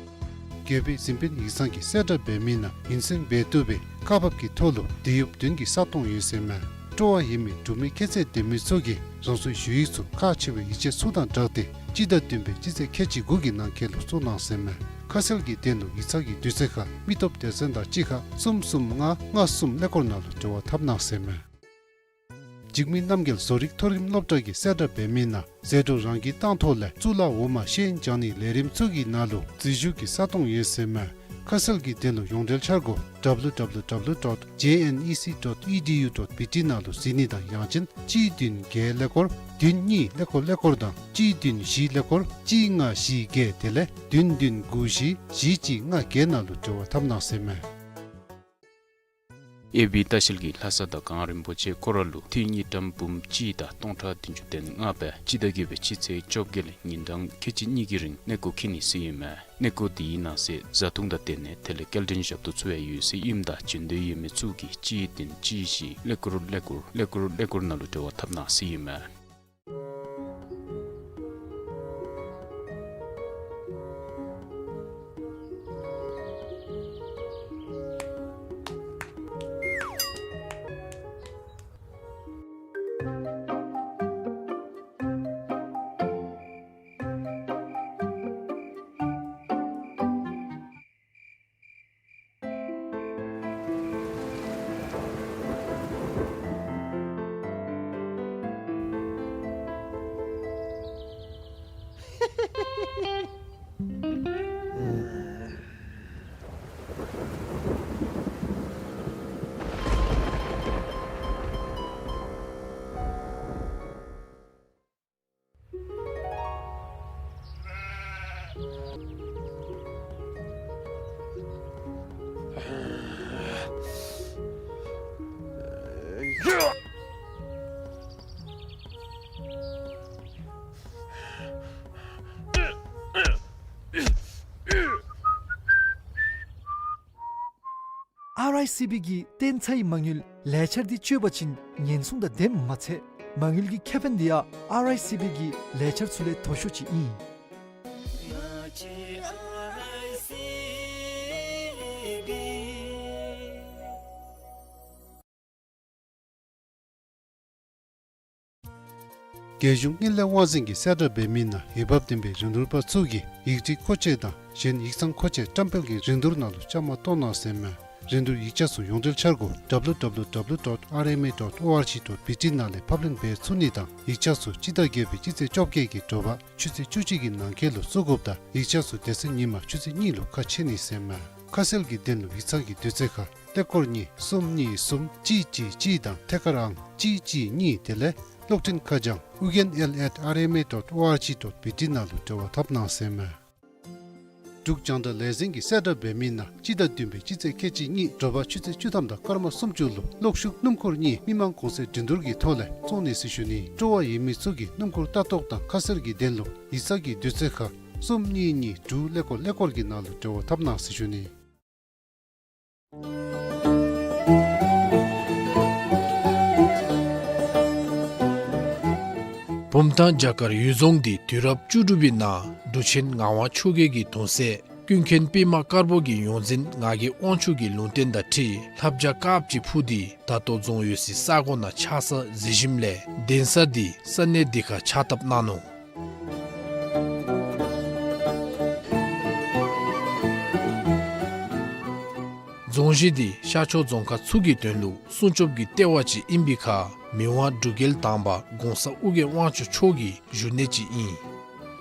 རྒྱལ་པོའི་གཟིམ་དཔོན་ཡིག་ཚང་གིས་གསལ་བསྒྲགས་འབད་མི་ནང་ཉིན་མཚན་འབད་བཏུབ་པའི་བཀའ་བབས་ཀྱི་ཐོག་ལུ་དེད་གཡོགཔ་བདུན་གྱི་ས་སྟོང་ཡོད་ཟེར་མས། སྤྲོ་བ་ཡོད་མི་འབྲུག་མི་ཁྱད་ཚད་ལྡན་མི་ཚུ་གིས་རང་སོའི་ཞུ་ཡིག་ཚུ་ཁག་ཆེ་བའི་ཡིག་ཆ་ཚུ་དང་སྦྲགས་ཏེ་སྤྱི་ཟླ་བདུན་པའི་སྤྱི་ཚེས་ཁལ་གཅིག་དགུ་གི་ནང་འཁོད་ལུ་བཙུགས་གནང་ཟེར་མས། ཁ་གསལ་གྱི་དོན་ལུ་ཡིག་ཚང་གི་དུས་ཚོད་ཁར་མི་སྟོབས་སྡེ་ཚན་དང་གཅིག་ཁར་གསུམ་གསུམ་ལྔ་ལྔ་གསུམ་ཀླད་ཀོར་ནང་ལུ་འབྲེལ་བ་འཐབ་གནང་ཟེར་མས། འཇིགས་མེད་རྣམ་རྒྱལ་བཟོ་རིག་མཐོ་རིམ་སློབ་གྲྭ་གིས་གསལ་བསྒྲགས་འབད་མི་ནང་ཟད་འགྲོ་རང་གིས་བཏང་ཐོག་ལས་གཙུག་ལག་འོག་མ་ཤེས་ཡོན་སྦྱང་ནིའི་ལས་རིམ་ཚུ་གི་ནང་ལུ་འཛུལ་ཞུགས་ཀྱི་ས་སྟོང་ཡོད་ཟེར་མས། ཁ་གསལ་གྱི་དོན་ལུ་ཡོངས་འབྲེལ་འཆར་སྒོ་ཌབ་ལུ་ཌབ་ལུ་ཌབ་ལུ་ཌོཊ་ཇེ་ཨེན་ཨི་སི་ཌོཊ་ཨི་ཌི་ཡུ་ཌོཊ་བི་ཊི་ནང་ལུ་གཟིགས་ནི་དང་ཡང་ཅིན་གཅིག་བདུན་བརྒྱད་ཀླད་ཀོར་བདུན་གཉིས་ཀླད་ཀོར་ཀླད་ཀོར་དང་གཅིག་བདུན་བཞི་ཀླད་ཀོར་གཅིག་ལྔ་བཞི་བརྒྱད་དེ་ལས་བདུན་བདུན་དགུ་བཞི་བཞི་གཅིག་ལྔ་བརྒྱད་ནང་ལུ་འབྲེལ་བ་འཐབ་གནང་ཟེར་མས། ཨེ་བི་ལྟ་བཤལ་གྱིས་ལྷ་ས་དང་གངས་རིན་པོ་ཆེ་སྐོར་ར་ལུ་ཐེངས་གཉིས་ཀྲམ་འབུམ་གཅིག་དང་སྟོང་ཕྲག་བདུན་ཅུ་དོན་ལྔ་སྦེ་སྤྱི་ཟླ་བརྒྱད་པའི་སྤྱི་ཚེས་བཅོ་བརྒྱད་ལས་ཉིན་གྲངས་ཁལ་གཅིག་གཉིས་ཀྱི་རིང་གནས་སྐོར་འཁྱིད་ནི་ཟེར་ཨིན་མས། གནས་སྐོར་དེའི་ནང་གསེས་བཟའ་འཐུང་དང་སྡོད་གནས་དེ་ལས་སྐྱེལ་འདྲེན་ཞབས་ཏོག་ཚུ་ཡང་ཡོད་ཟེར་ཨིནམ་ད་བྱོན་འདོད་ཡོད་མི་ཚུ་གིས་གཅིག་བདུན་གཅིག་བཞི་ཀླད་ཀོར་ཀླད་ཀོར་ཀླད་ཀོར་ཀླད་ཀོར་ནང་ལུ་འབྲེལ་བ་འཐབ་གནང་ཟེར་ཨིན་མས། ཨར་ཨའི་སི་བི་གིས་བཏོན་ཚར་བའི་མ་དངུལ་ལས་འཆར་འདི་སྤྱོད་པ་ཅིན་ཉེན་སྲུང་དང་ལྡནམ་མ་ཚད་མ་དངུལ་གྱི་ཁེ་ཕན་འདི་ཡང་ཨར་ཨའི་སི་བི་གི་ལས་འཆར་ཚུ་ལས་མཐོ་ཤོས་ཅིག་ཨིན། རྒྱལ་གཞུང་དངུལ་ལས་དབང་འཛིན་གྱིས་གསལ་བསྒྲགས་འབད་མི་ནང་འོས་འབབ་ལྡན་པའི་རིན་བསྡུར་པ་ཚུ་གིས་ཡིག་ཁྲི་མཁོ་ཆས་དང་གཞན་ཡིག་ཚང་མཁོ་ཆས་བཀྲམ་སྤེལ་གྱི་རིན་བསྡུར་ནང་ལུ་བཅའ་མར་གཏོགས་གནང་ཟེར་མས། རིན་བསྡུར་ཡིག་ཆ་ཚུ་ཡོངས་འབྲེལ་འཆར་སྒོ་ཌབ་ལུ་ཌབ་ལུ་ཌབ་ལུ་ཌོཊ་ཨར་ཨེམ་ཨེ་ཌོཊ་ཨོ་ཨར་ཇི་ཌོཊ་བི་ཊི་ནང་ལས་ཕབ་ལེན་འབད་ཚུགས་ནི་དང་ཡིག་ཆ་ཚུ་སྤྱི་ཟླ་བརྒྱད་པའི་སྤྱི་ཚེས་བཅོ་བརྒྱད་ཀྱི་དྲོ་པ་ཆུ་ཚོད་བཅུ་གཅིག་གི་ནང་འཁོད་ལུ་བཙུགས་དགོཔ་དང་ཡིག་ཆ་ཚུ་དེ་ཚེ་ཉིན་མ་ཆུ་ཚོད་གཉིས་ལུ་ཁ་ཕྱེ་ནི་ཟེར་མས། ཁ་གསལ་གྱི་དོན་ལུ་ཡིག་ཚང་གི་དུས་ཚོད་ཁར་ཀླད་ཀོར་གཉིས་གསུམ་གཉིས་གསུམ་གཅིག་གཅིག་གཅིག་དང་ཐད་ཀར་ཨང་གཅིག་གཅིག་གཉིས་དེ་ལས་གློག་འཕྲིན་ཁ་བྱང་ཨུ་གན་ཨེལ་ཨེཊ་ཨར་ཨེམ་ཨེ་ཌོཊ་ཨོ་ཨར་ཇི་ཌོཊ་བི་ཊི་ནང་ལུ་འབྲེལ་བ་འཐབ་གནང་ཟེར་མས། འབྲུག་རྒྱང་བསྒྲགས་ལས་འཛིན་གྱིས་གསལ་བསྒྲགས་འབད་མི་ནང་སྤྱི་ཟླ་བདུན་པའི་སྤྱི་ཚེས་ཁལ་གཅིག་གཉིས་དྲོ་པ་ཆུ་ཚོད་བཅུ་ཐམ་དང་སྐར་མ་སུམ་ཅུ་ལུ་གློག་ཤུགས་སྣུམ་འཁོར་གཉིས་མི་མང་གོང་ཚད་འགྲན་བསྡུར་གྱི་ཐོག་ལས་བཙོང་ནི་ཟེར་ཞུ་ནི། སྤྲོ་བ་ཡོད་མི་ཚུ་གིས་སྣུམ་འཁོར་ལྟ་རྟོག་དང་ཁ་གསལ་གྱི་དོན་ལུ་ཡིག་ཚང་གི་དུས་ཚོད་ཁར་གསུམ་གཉིས་གཉིས་དྲུག་ཀླད་ཀོར་ཀླད་ཀོར་གྱི་ནང་ལུ་འབྲེལ་བ་འཐབ་གནང་ཟེར་ཞུ་ནི། བུམ་ཐང་བྱ་དཀར་གཡུལ་རྫོང་འདི་དུས་རབས་བཅུ་དྲུག་པའི་ནང་འབྲུག་ཆེན་ངག་དབང་ཆོས་རྒྱལ་གྱི་གདུང་སྲས་ཀུན་མཁྱེན་པདྨ་དཀར་པོ་གི་ཡོངས་འཛིན་ངག་གི་དབང་ཕྱུག་གི་ལུང་བསྟན་དང་འཁྲིལ་ལྷ་བྱ་དཀརཔོ་ཅིག་འཕུར་ཏེ་ད་ལྟོ་རྫོང་ཡོད་སའི་ས་གོ་ནང་ཆགས་ས་གཟིགས་ཞིནམ་ལས་གདན་ས་འདི་ས་གནས་འདི་ཁར་ཕྱག་བཏབ་གནང་ནུག། རྫོང་གཞི་འདི་ཤར་ཕྱོགས་རྫོང་ཁག་ཚུ་གི་དོན་ལུ་སྲུང་སྐྱོབ་ཀྱི་ལྟེ་བ་ཅིག་ཨིན་པའི་ཁར་མི་དབང་འབྲུག་རྒྱལ་དང་པ་གོང་ས་ཨོ་རྒྱན་དབང་ཕྱུག་མཆོག་གི་བཞུགས་གནས་ཅིག་ཨིན།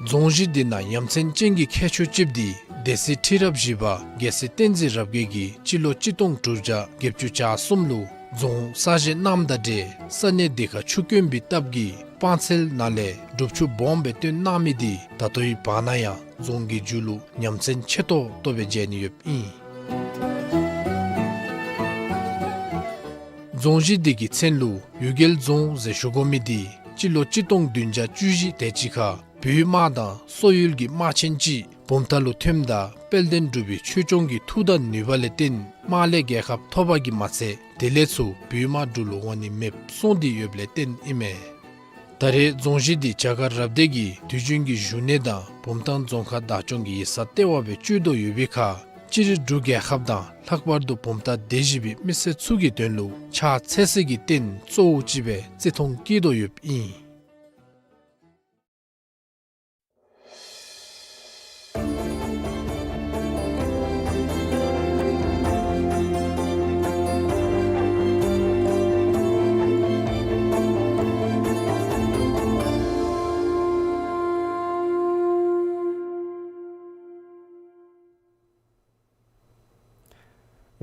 རྫོང་གཞི་འདི་ནང་ཡ་མཚན་ཅན་གྱི་ཁྱད་ཆོས་ཅིག་འདི་སྡེ་སྲིད་ཁྲི་རབས་བཞི་པ་རྒྱལ་སྲས་བསྟན་འཛིན་རབ་རྒྱས་ཀྱིས་སྤྱི་ལོ་གཅིག་སྟོང་དྲུག་བརྒྱ་བརྒྱད་ཅུ་གྱ་གསུམ་ལུ་རྫོང་གསར་བཞེངས་གནངམ་དང་འབྲེལ་ས་གནས་འདི་ཁར་ཆུ་དཀོན་པའི་སྟབས་ཀྱིས་སྤང་ཚལ་ནང་ལས་སྒྲུབ་ཆུ་སྦོམ་སྦེ་བཏོན་གནང་མི་འདི་ད་ལྟོའི་བར་ན་ཡང་རྫོང་གི་མཇུག་ལུ་ཉམས་མཚར་ཆེ་ཏོག་ཏོ་སྦེ་མཇལ་ནི་ཡོདཔ་ཨིན། རྫོང་གཞི་འདི་གི་མཚན་ལུ་གཡུལ་རྒྱལ་རྫོང་ཟེར་ཞུ་དགོ་མི་འདི་སྤྱི་ལོ་གཅིག་སྟོང་བདུན་བརྒྱ་བཅུ་བཞི་དེ་ཅིག་ཁར་བོད་དམག་དང་སོག་ཡུལ་གྱི་དམག་ཆེན་ཅིག་བུམ་ཐང་ལུ་ཐོནམ་ད་དཔལ་ལྡན་འབྲུག་པའི་ཆོས་སྐྱོང་གི་མཐུ་དང་ནུས་པ་ལས་བརྟེན་དམག་ལས་རྒྱལ་ཁ་ཐོབ་པ་གིས་མ་ཚད་དེ་ལས་ཚུར་བོད་དམག་འབྲུག་ལུ་འོང་ནི་མེདཔ་སོང་སྟེ་ཡོདཔ་ལས་བརྟེན་ཨིན་མས། ད་རེས་རྫོང་གཞི་འདི་བྱ་དཀར་རབ་སྡེ་གི་དུས་རྒྱུན་གྱི་བཞུགས་གནས་དང་བུམ་ཐང་རྫོང་ཁག་བདག་སྐྱོང་གི་ཡིག་ཚང་ལྟེ་བ་སྦེ་སྤྱོད་དོ་ཡོད་པའི་ཁར་སྤྱིར་འབྲུག་རྒྱལ་ཁབ་དང་ལྷག་པར་དུ་བུམ་ཐང་སྡེ་བཞི་པའི་མི་སེར་ཚུ་གི་དོན་ལུ་ཕྱག་འཚལ་ས་གི་རྟེན་གཙོ་བོ་ཅིག་སྦེ་བརྩི་མཐོང་བསྐྱེད་དོ་ཡོདཔ་ཨིན།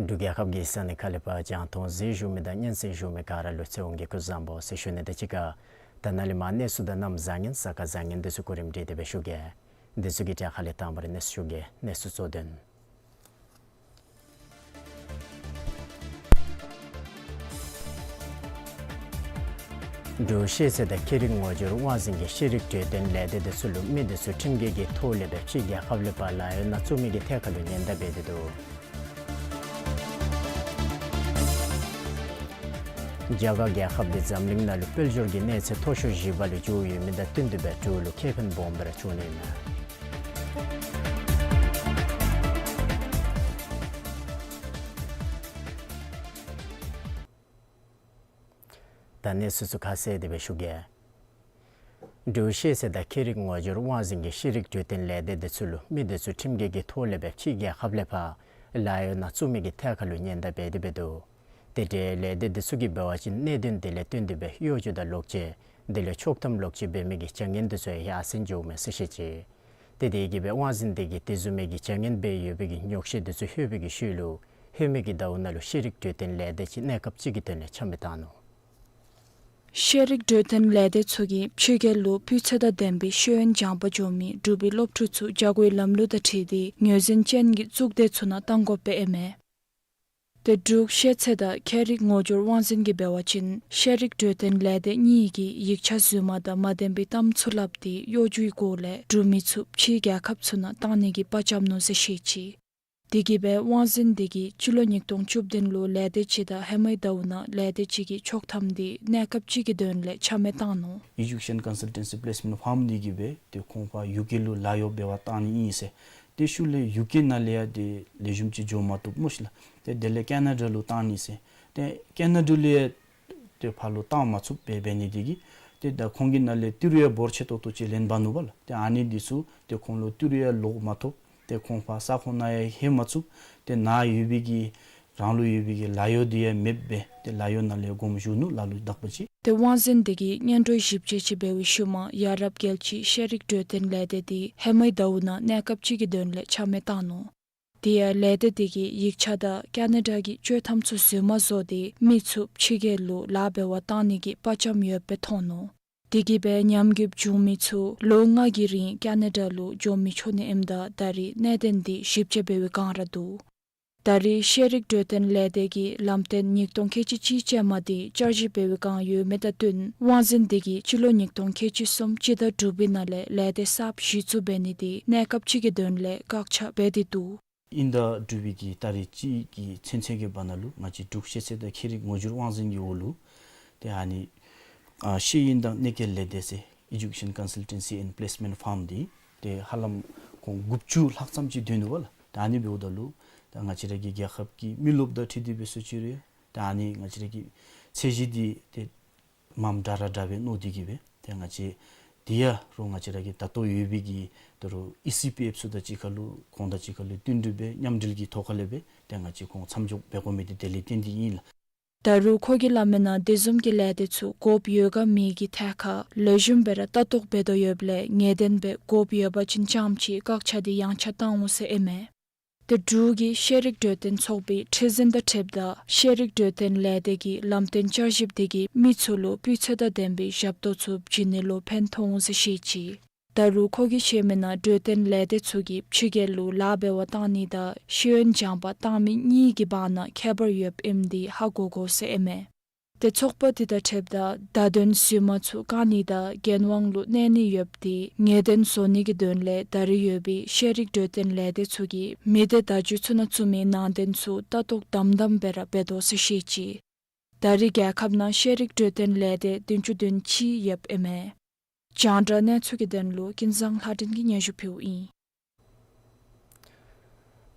འབྲུག་རྒྱལ་ཁབ་ཀྱི་ས་གནས་ཁག་ལས་ཕར་རྒྱང་མཐོང་གཟིགས་བཞུགས་མི་དང་སྙན་གསན་བཞུགས་མི་ག་ར་ལུ་ཚེ་དབང་གི་སྐུ་གཟུགས་བཟང་པོ་ཟེར་ཞུ་ནི་དང་གཅིག་ཁར་ད་ནཱ་ལས་མར་གནས་ཚུལ་དང་གནམ་བཟང་ངན་ས་ཁ་བཟང་ངན་འདི་ཚུ་གོ་རིམ་སྒྲིག་སྟེ་སྦེ་ཞུ་གེ། འདི་ཚུ་གི་གྲས་ཁ་ལས་དང་པ་ར་གནས་ཚུལ་ཞུ་གེ། གནས་ཚུལ་གཙོ་དོན། འབྲུག་ཤེས་ཚད་དང་ཁྱད་རིག་ངོ་སྦྱོར་དབང་འཛིན་གྱིས་ཤེས་རིག་གྲོས་སྟོན་ལས་སྡེ་འདི་ཚུ་ལུ་མི་འདི་ཚུ་ཁྲིམས་འགལ་གྱི་ཐོག་ལས་སྦེ་ཕྱིའི་རྒྱལ་ཁབ་ལས་ཕར་ལཱ་གཡོག་ནང་བཙུགས་མི་གི་ཐད་ཁར་ལུ་ཉེན་བརྡ་འབད་དེ་འདུག། རྒྱ་གར་རྒྱལ་ཁབ་འདི་འཛམ་གླིང་ནང་ལུ་དཔལ་འབྱོར་གྱི་གནས་ཚད་མཐོ་ཤོས་བཞི་པ་ལུ་འགྱོ་ཡོད་མི་དང་བསྟུན་ཏེ་སྦེ་འབྲུག་ལུ་ཁེ་ཕན་སྦོམ་སྦེ་ར་བྱུང་ནི་ཨིན་མས། ད་གནས་ཚུལ་ཚུ་ཁ་གསལ་ཏེ་སྦེ་ཞུ་གེ། འབྲུག་ཤེས་ཚད་དང་ཁྱད་རིག་ངོ་སྦྱོར་དབང་འཛིན་གྱིས་ཤེས་རིག་གྲོས་སྟོན་ལས་སྡེ་འདི་ཚུ་ལུ་མི་འདི་ཚུ་ཁྲིམས་འགལ་གྱི་ཐོག་ལས་སྦེ་ཕྱིའི་རྒྱལ་ཁབ་ལས་ཕར་ལཱ་གཡོག་ནང་བཙུགས་མི་གི་ཐད་ཁར་ལུ་ཉེན་བརྡ་འབད་དེ་སྦེ་འདུག། དེ་འབྲེལ་ལས་སྡེ་འདི་ཚུ་གིས་འབད་བ་ཅིན་གནད་དོན་དེ་ལས་བརྟེན་ཏེ་སྦེ་གཡོ་སྒྱུ་དང་ལོག་སྤྱོད་དེ་ལས་ཆོག་ཐམ་ལོག་སྤྱོད་འབད་མི་གི་བྱ་ངན་འདི་ཚུ་ཡང་ཡར་སེང་འགྱོཝ་མས་ཟེར་བཤད་ཅི། ཏེ་དེ་གིས་སྦེ་དབང་འཛིན་འདི་གིས་དེ་བཟུམ་མའི་གི་བྱ་ངན་འབད་ཡོད་པའི་གི་ཉོགས་བཤད་འདི་ཚུ་ལྷོད་པའི་གི་ཤུལ་ལུ་ལྷོད་མི་གི་ཟླཝ་ནང་ལུ་ཤེས་རིག་གྲོས་སྟོན་ལས་སྡེ་ཅིག་གནས་སྐབས་ཅིག་གི་དོན་ལས་ཆ་མེད་བཏང་ནུག། ཤེས་རིག་གྲོས་སྟོན་ལས་སྡེ་ཚུ་གིས་ཕྱི་རྒྱལ་ལུ་སྤུས་ཚད་དང་ལྡན་པའི་ཤེས་ཡོན་སྦྱང་པར་འགྱོ་མི་འབྲུག་པའི་སློབ་ཕྲུག་ཚུ་བྱ་སྒོའི་ལམ་ལུགས་དང་འཁྲིལ་ཏེ་ངོས་འཛིན་ཅན་གྱི་གཙུག་སྡེ་ཚུ་ནང་གཏང་དགོཔ་སྦེ་ཨིན་མས། ཏེ་འབྲུག་ཤེས་ཚད་དང་ཁྱད་རིག་ངོ་སྦྱོར་དབང་འཛིན་གྱིས་འབད་བ་ཅིན་ཤེས་རིག་གྲོས་སྟོན་ལས་སྡེ་གཉིས་ཀྱིས་ཡིག་ཆ་རྫུན་མ་དང་མ་བདེན་པའི་གཏམ་ཚུ་སླབ་སྟེ་གཡོ་སྒྱུའི་སྒོ་ལས་འབྲུག་མི་ཚུ་ཕྱིའི་རྒྱལ་ཁབ་ཚུ་ནང་བཏང་ནི་གི་དཔའ་བཅམ་ནུག་ཟེར་བཤད་ཅི། དེ་གིས་སྦེ་དབང་འཛིན་འདི་གིས་སྤྱི་ལོ་ཉིས་སྟོང་བཅུ་བདུན་ལུ་ལས་སྡེ་ཅིག་དང་ཧེ་མའི་ཟླཝ་ནང་ལས་སྡེ་ཅིག་གི་ཆོག་ཐམ་འདི་གནས་སྐབས་ཅིག་གི་དོན་ལས་ཆ་མེད་བཏང་ནུག། Education Consultancy Placement Firm འདི་གིས་སྦེ་ཏེ་ཁོང་ཕར་ཡུ་ཀེ་ལུ་ལཱ་གཡོག་འབད་བར་བཏང་ནི་ཨིན་ཟེར། ཏེ་ཤུལ་ལས་ཡུ་ཀེ་ནང་ལས་ཡང་ཏེ་ལེགས་ཤོམ་ཅིག་འགྱོ་མ་བཏུབ་སྨོ་ཤིག་ལགས། ཏེ་དེ་ལས་ཀེ་ན་ཌ་ལུ་བཏང་ནི་ཟེར། ཏེ་ཀེ་ན་ཌ་ལུ་ཡང་ཏེ་ཕར་ལུ་བཏང་མ་ཚུགསཔ་སྦེ་འབད་ནི་འདི་གིས་ཏེ་ད་ཁོང་གི་ནང་ལས་ཏི་རུ་ཡང་འབོར་ཆེ་ཏོག་ཏོ་ཅིག་ལེན་འབག་ནུག་པ་ལགས། ཏེ་ཨ་ནི་འདི་ཚུ་ཏེ་ཁོང་ལུ་ཏི་རུ་ཡང་ལོག་མ་ཐོབ། ཏེ་ཁོང་ཕར་ས་ཁོངས་ནང་ཡང་ལྷོད་མ་ཚུགས། ཏེ་ནཱ་ཡོད་པའི་གི་རང་ལུ་ཡོད་པའི་གི་ལཱ་གཡོག་འདི་ཡང་མེདཔ་སྦེ་ཏེ་ལཱ་གཡོག་ནང་ལས་དགོངསམ་ཞུ་ནུག་ལ་ལུ་དག་པ་ཅིག། ཏེ་དབང་འཛིན་འདི་གིས་སྔོན་འགྲོའི་ཞིབ་དཔྱད་ཅིག་འབད་བའི་ཤུལ་མ་ཡ་རབས་རྒྱལ་སྤྱིའི་ཤེས་རིག་གྲོས་སྟོན་ལས་སྡེ་འདི་ཧེ་མའི་ཟླཝ་ནང་གནས་སྐབས་ཅིག་གི་དོན་ལས་ཆ་མེད་བཏང་ནུག། དེ་ཡང་ལས་སྡེ་འདི་གིས་ཡིག་ཆ་དང་ཀེ་ན་ཌ་གི་ཆོག་ཐམ་ཚུ་རྫུན་མ་བཟོ་སྟེ་མི་ཚུ་ཕྱི་རྒྱལ་ལུ་ལཱ་འབད་བར་བཏང་ནི་གི་དཔའ་བཅམ་ཡོདཔ་སྦེ་མཐོང་ནུག། དེ་གིས་སྦེ་ཉམས་རྒུདཔ་བྱུང་མི་ཚུ་ལོ་ལྔ་གི་རིང་ཀ་ན་ཌ་ལུ་འགྱོ་མི་ཆོག་ནི་ཨིནམ་ད་ད་རེས་གནད་དོན་འདི་ཞིབ་དཔྱད་འབད་བའི་བསྒང་ར་འདུག། ད་རེས་ཤེས་རིག་འཕྲོད་བསྟེན་ལས་སྡེ་གིས་ལམ་སྟོན་ཉིས་སྟོང་ཁལ་གཅིག་གཅིག་ཅན་མ་འདི་བསྐྱར་ཞིབ་འབད་བའི་བསྒང་ཡོད་མི་དང་བསྟུན་དབང་འཛིན་འདི་གིས་སྤྱི་ལོ་ཉིས་སྟོང་ཁལ་གཅིག་གསུམ་སྤྱི་ཟླ་དྲུག་པའི་ནང་ལས་ལས་སྡེ་གསརཔ་གཞི་བཙུགས་འབད་ནི་འདི་གནས་སྐབས་ཅིག་གི་དོན་ལས་བཀག་ཆ་འབད་དེ་འདུག། དབྱིན་ཟླ་དྲུག་པའི་གི་ཏ་རིག་གཅིག་གི་ཚུན་ཚོད་ཀྱི་བར་ན་ལུ་ང་བཅས་འབྲུག་ཤེས་ཚད་དང་ཁྱད་རིག་ངོ་སྦྱོར་དབང་འཛིན་གྱི་འོག་ལུ་ཏེ་ཨ་ནི་ཨ་ཤེས་ཡོན་དང་གནད་འགག་ལས་སྡེ་ཟེར་Education Consultancy and Placement Firm འདི་ཏེ་ཧ་ལམ་ཁོང་དགུ་བཅུ་ལྷག་ཙམ་ཅིག་འདུག་ནུག་པ་ལགས། ད་ཨ་ནི་འབདཝ་ད་ལུ་ད་ང་བཅས་ར་གི་རྒྱལ་ཁབ་ཀྱི་མི་རློབས་དང་འཁྲིལ་ཏེ་སྦེ་སོ་ཅི་རུང་ད་ཨ་ནི་ང་བཅས་ར་གི་ཚད་གཞི་འདི་ཏེ་མངམ་འདྲ་ར་འདྲ་སྦེ་མནོ་སྟེ་གིས་སྦེ་ཏེ་ང་བཅས་འདི་ཡང་རུང་ང་བཅས་ར་གི་ད་ལྟོ་ཡོད་པའི་གི་ད་རུང་ཨི་སི་པི་ཨེཕ་ཚུ་དང་གཅིག་ཁར་ལུ་ཁོང་དང་གཅིག་ཁར་ལུ་བསྟུན་གྲོས་འབད་མཉམ་འབྲེལ་གྱི་ཐོག་ཁ་ལས་སྦེ་ཏེ་ང་བཅས་ཁོང་མཚམས་འཇོག་འབད་དགོ་མི་འདི་དེ་ལས་བརྟེན་ཏེ་ཨིན་ལགས། ད་རུང་ཁོ་གིས་སླབ་མི་ནང་དེ་བཟུམ་གྱི་ལས་སྡེ་ཚུ་དགོཔ་ཡོད་ག་མེད་ཀྱི་ཐད་ཁར་ལེགས་ཤོམ་སྦེ་ར་ལྟ་རྟོག་འབད་དོ་ཡོདཔ་ལས་ངེས་གཏན་སྦེ་དགོཔ་ཡོད་པ་ཅིན་རྐྱངམ་ཅིག་བཀག་ཆ་འདི་ཡངས་ཆག་བཏང་འོང་ཟེར་ཨིན་མས། ཏེ་འབྲུག་གི་ཤེས་རིག་འཕྲོད་བསྟེན་ཚོགས་པའི་ཁྲི་འཛིན་དང་འཁྲིལཝ་ད་ཤེས་རིག་འཕྲོད་བསྟེན་ལས་སྡེ་གི་ལམ་སྟོན་བསྐྱར་ཞིབ་འདི་གིས་མི་ཚུ་ལུ་སྤུས་ཚད་དང་ལྡན་པའི་ཞབས་ཏོག་ཚུ་བྱིན་ནི་ལུ་ཕན་ཐོགས་འོང་ཟེར་བཤད་ཅི། ད་རུང་ཁོ་གིས་བཤད་མི་ནང་འཕྲོད་བསྟེན་ལས་སྡེ་ཚུ་གིས་ཕྱི་རྒྱལ་ལུ་ལཱ་འབད་བར་བཏང་ནི་དང་ཤེས་ཡོན་སྦྱང་པར་བཏང་མི་གཉིས་ཀྱི་བར་ན་ཁྱད་པར་ཡོདཔ་ཨིནམ་འདི་ཧ་གོ་དགོ་ཟེར་ཨིན་མས། ཏེ་ཚོགས་པ་འདི་དང་འཁྲིལཝ་ད་བརྡ་དོན་རྫུན་མ་ཚུ་བཀག་ནི་དང་འགན་དབང་ལུ་གནས་ནི་ཡོདཔ་འདི་ངེས་གཏན་བཟོ་ནི་གི་དོན་ལས་ད་རེས་ཡོད་པའི་ཤེས་རིག་འཕྲོད་བསྟེན་ལས་སྡེ་ཚུ་གིས་མི་སྡེ་བརྡ་བརྒྱུད་ཚུ་ནང་བཙུགས་མི་ནང་རྟེན་ཚུ་ལྟ་རྟོག་དམ་དམ་སྦེ་ར་འབད་དོ་ཟེར་བཤད་ཅི། ད་རེས་རྒྱལ་ཁབ་ནང་ཤེས་རིག་འཕྲོད་བསྟེན་ལས་སྡེ་བདུན་ཅུ་དོན་གཅིག་ཡོདཔ་ཨིན་མས། རྒྱང་བསྒྲགས་གནས་ཚུལ་གྱི་དོན་ལུ་ཀུན་བཟང་ལྷ་སྒྲོན་གྱིས་སྙན་ཞུ་ཕུལཝ་ཨིན།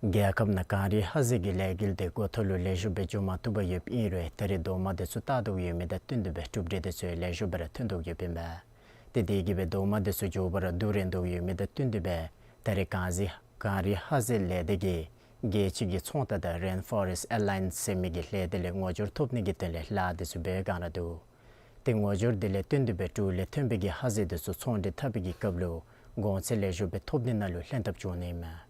རྒྱལ་ཁབ་ནང་གངས་རི་ཧ་ཟེལ་གྱི་ལས་འགུལ་འདི་འགོ་ཐོག་ལུ་ལེགས་ཤོམ་སྦེ་འགྱོ་མ་བཏུབ་པར་ཡོདཔ་ཨིན་རུང་ད་རེས་རྡོག་མ་འདི་ཚུ་བཏགས་དོ་ཡོད་མི་དང་བསྟུན་ཏེ་སྦེ་གྲུབ་འབྲས་འདི་ཚུ་ལེགས་ཤོམ་སྦེ་ར་ཐོན་དོ་ཡོདཔ་ཨིན་པས། ཏེ་དེ་གིས་སྦེ་རྡོག་མ་འདི་ཚུ་མགྱོགས་པ་ར་བསྡུ་རན་དོ་ཡོད་མི་དང་བསྟུན་ཏེ་སྦེ་ད་རེས་གངས་རི་གངས་རི་ཧ་ཟེལ་ལས་སྡེ་གིས་རྒྱལ་སྤྱི་གི་ཚོང་རྟགས་དང་Rainforest Alliance ཟེར་མི་གི་ལས་སྡེ་ལས་ངོ་སྦྱོར་ཐོབ་ནི་གི་དོན་ལས་ལཱ་འདི་ཚུ་འབད་བའི་བསྒང་ར་འདུག། ཏེ་ངོ་སྦྱོར་འདི་ལས་བརྟེན་ཏེ་སྦེ་འབྲུག་ལས་ཐོན་པའི་གི་ཧ་ཟེལ་འདི་ཚུ་ཚོང་འབྲེལ་འཐབ་པའི་གི་སྐབས་ལུ་གོང་ཚད་ལེགས་ཤོམ་སྦེ་ཐོབ་ནི་ནང་ལུ་ལྷན་ཐབས་བྱུང་ནི་ཨིན་མས།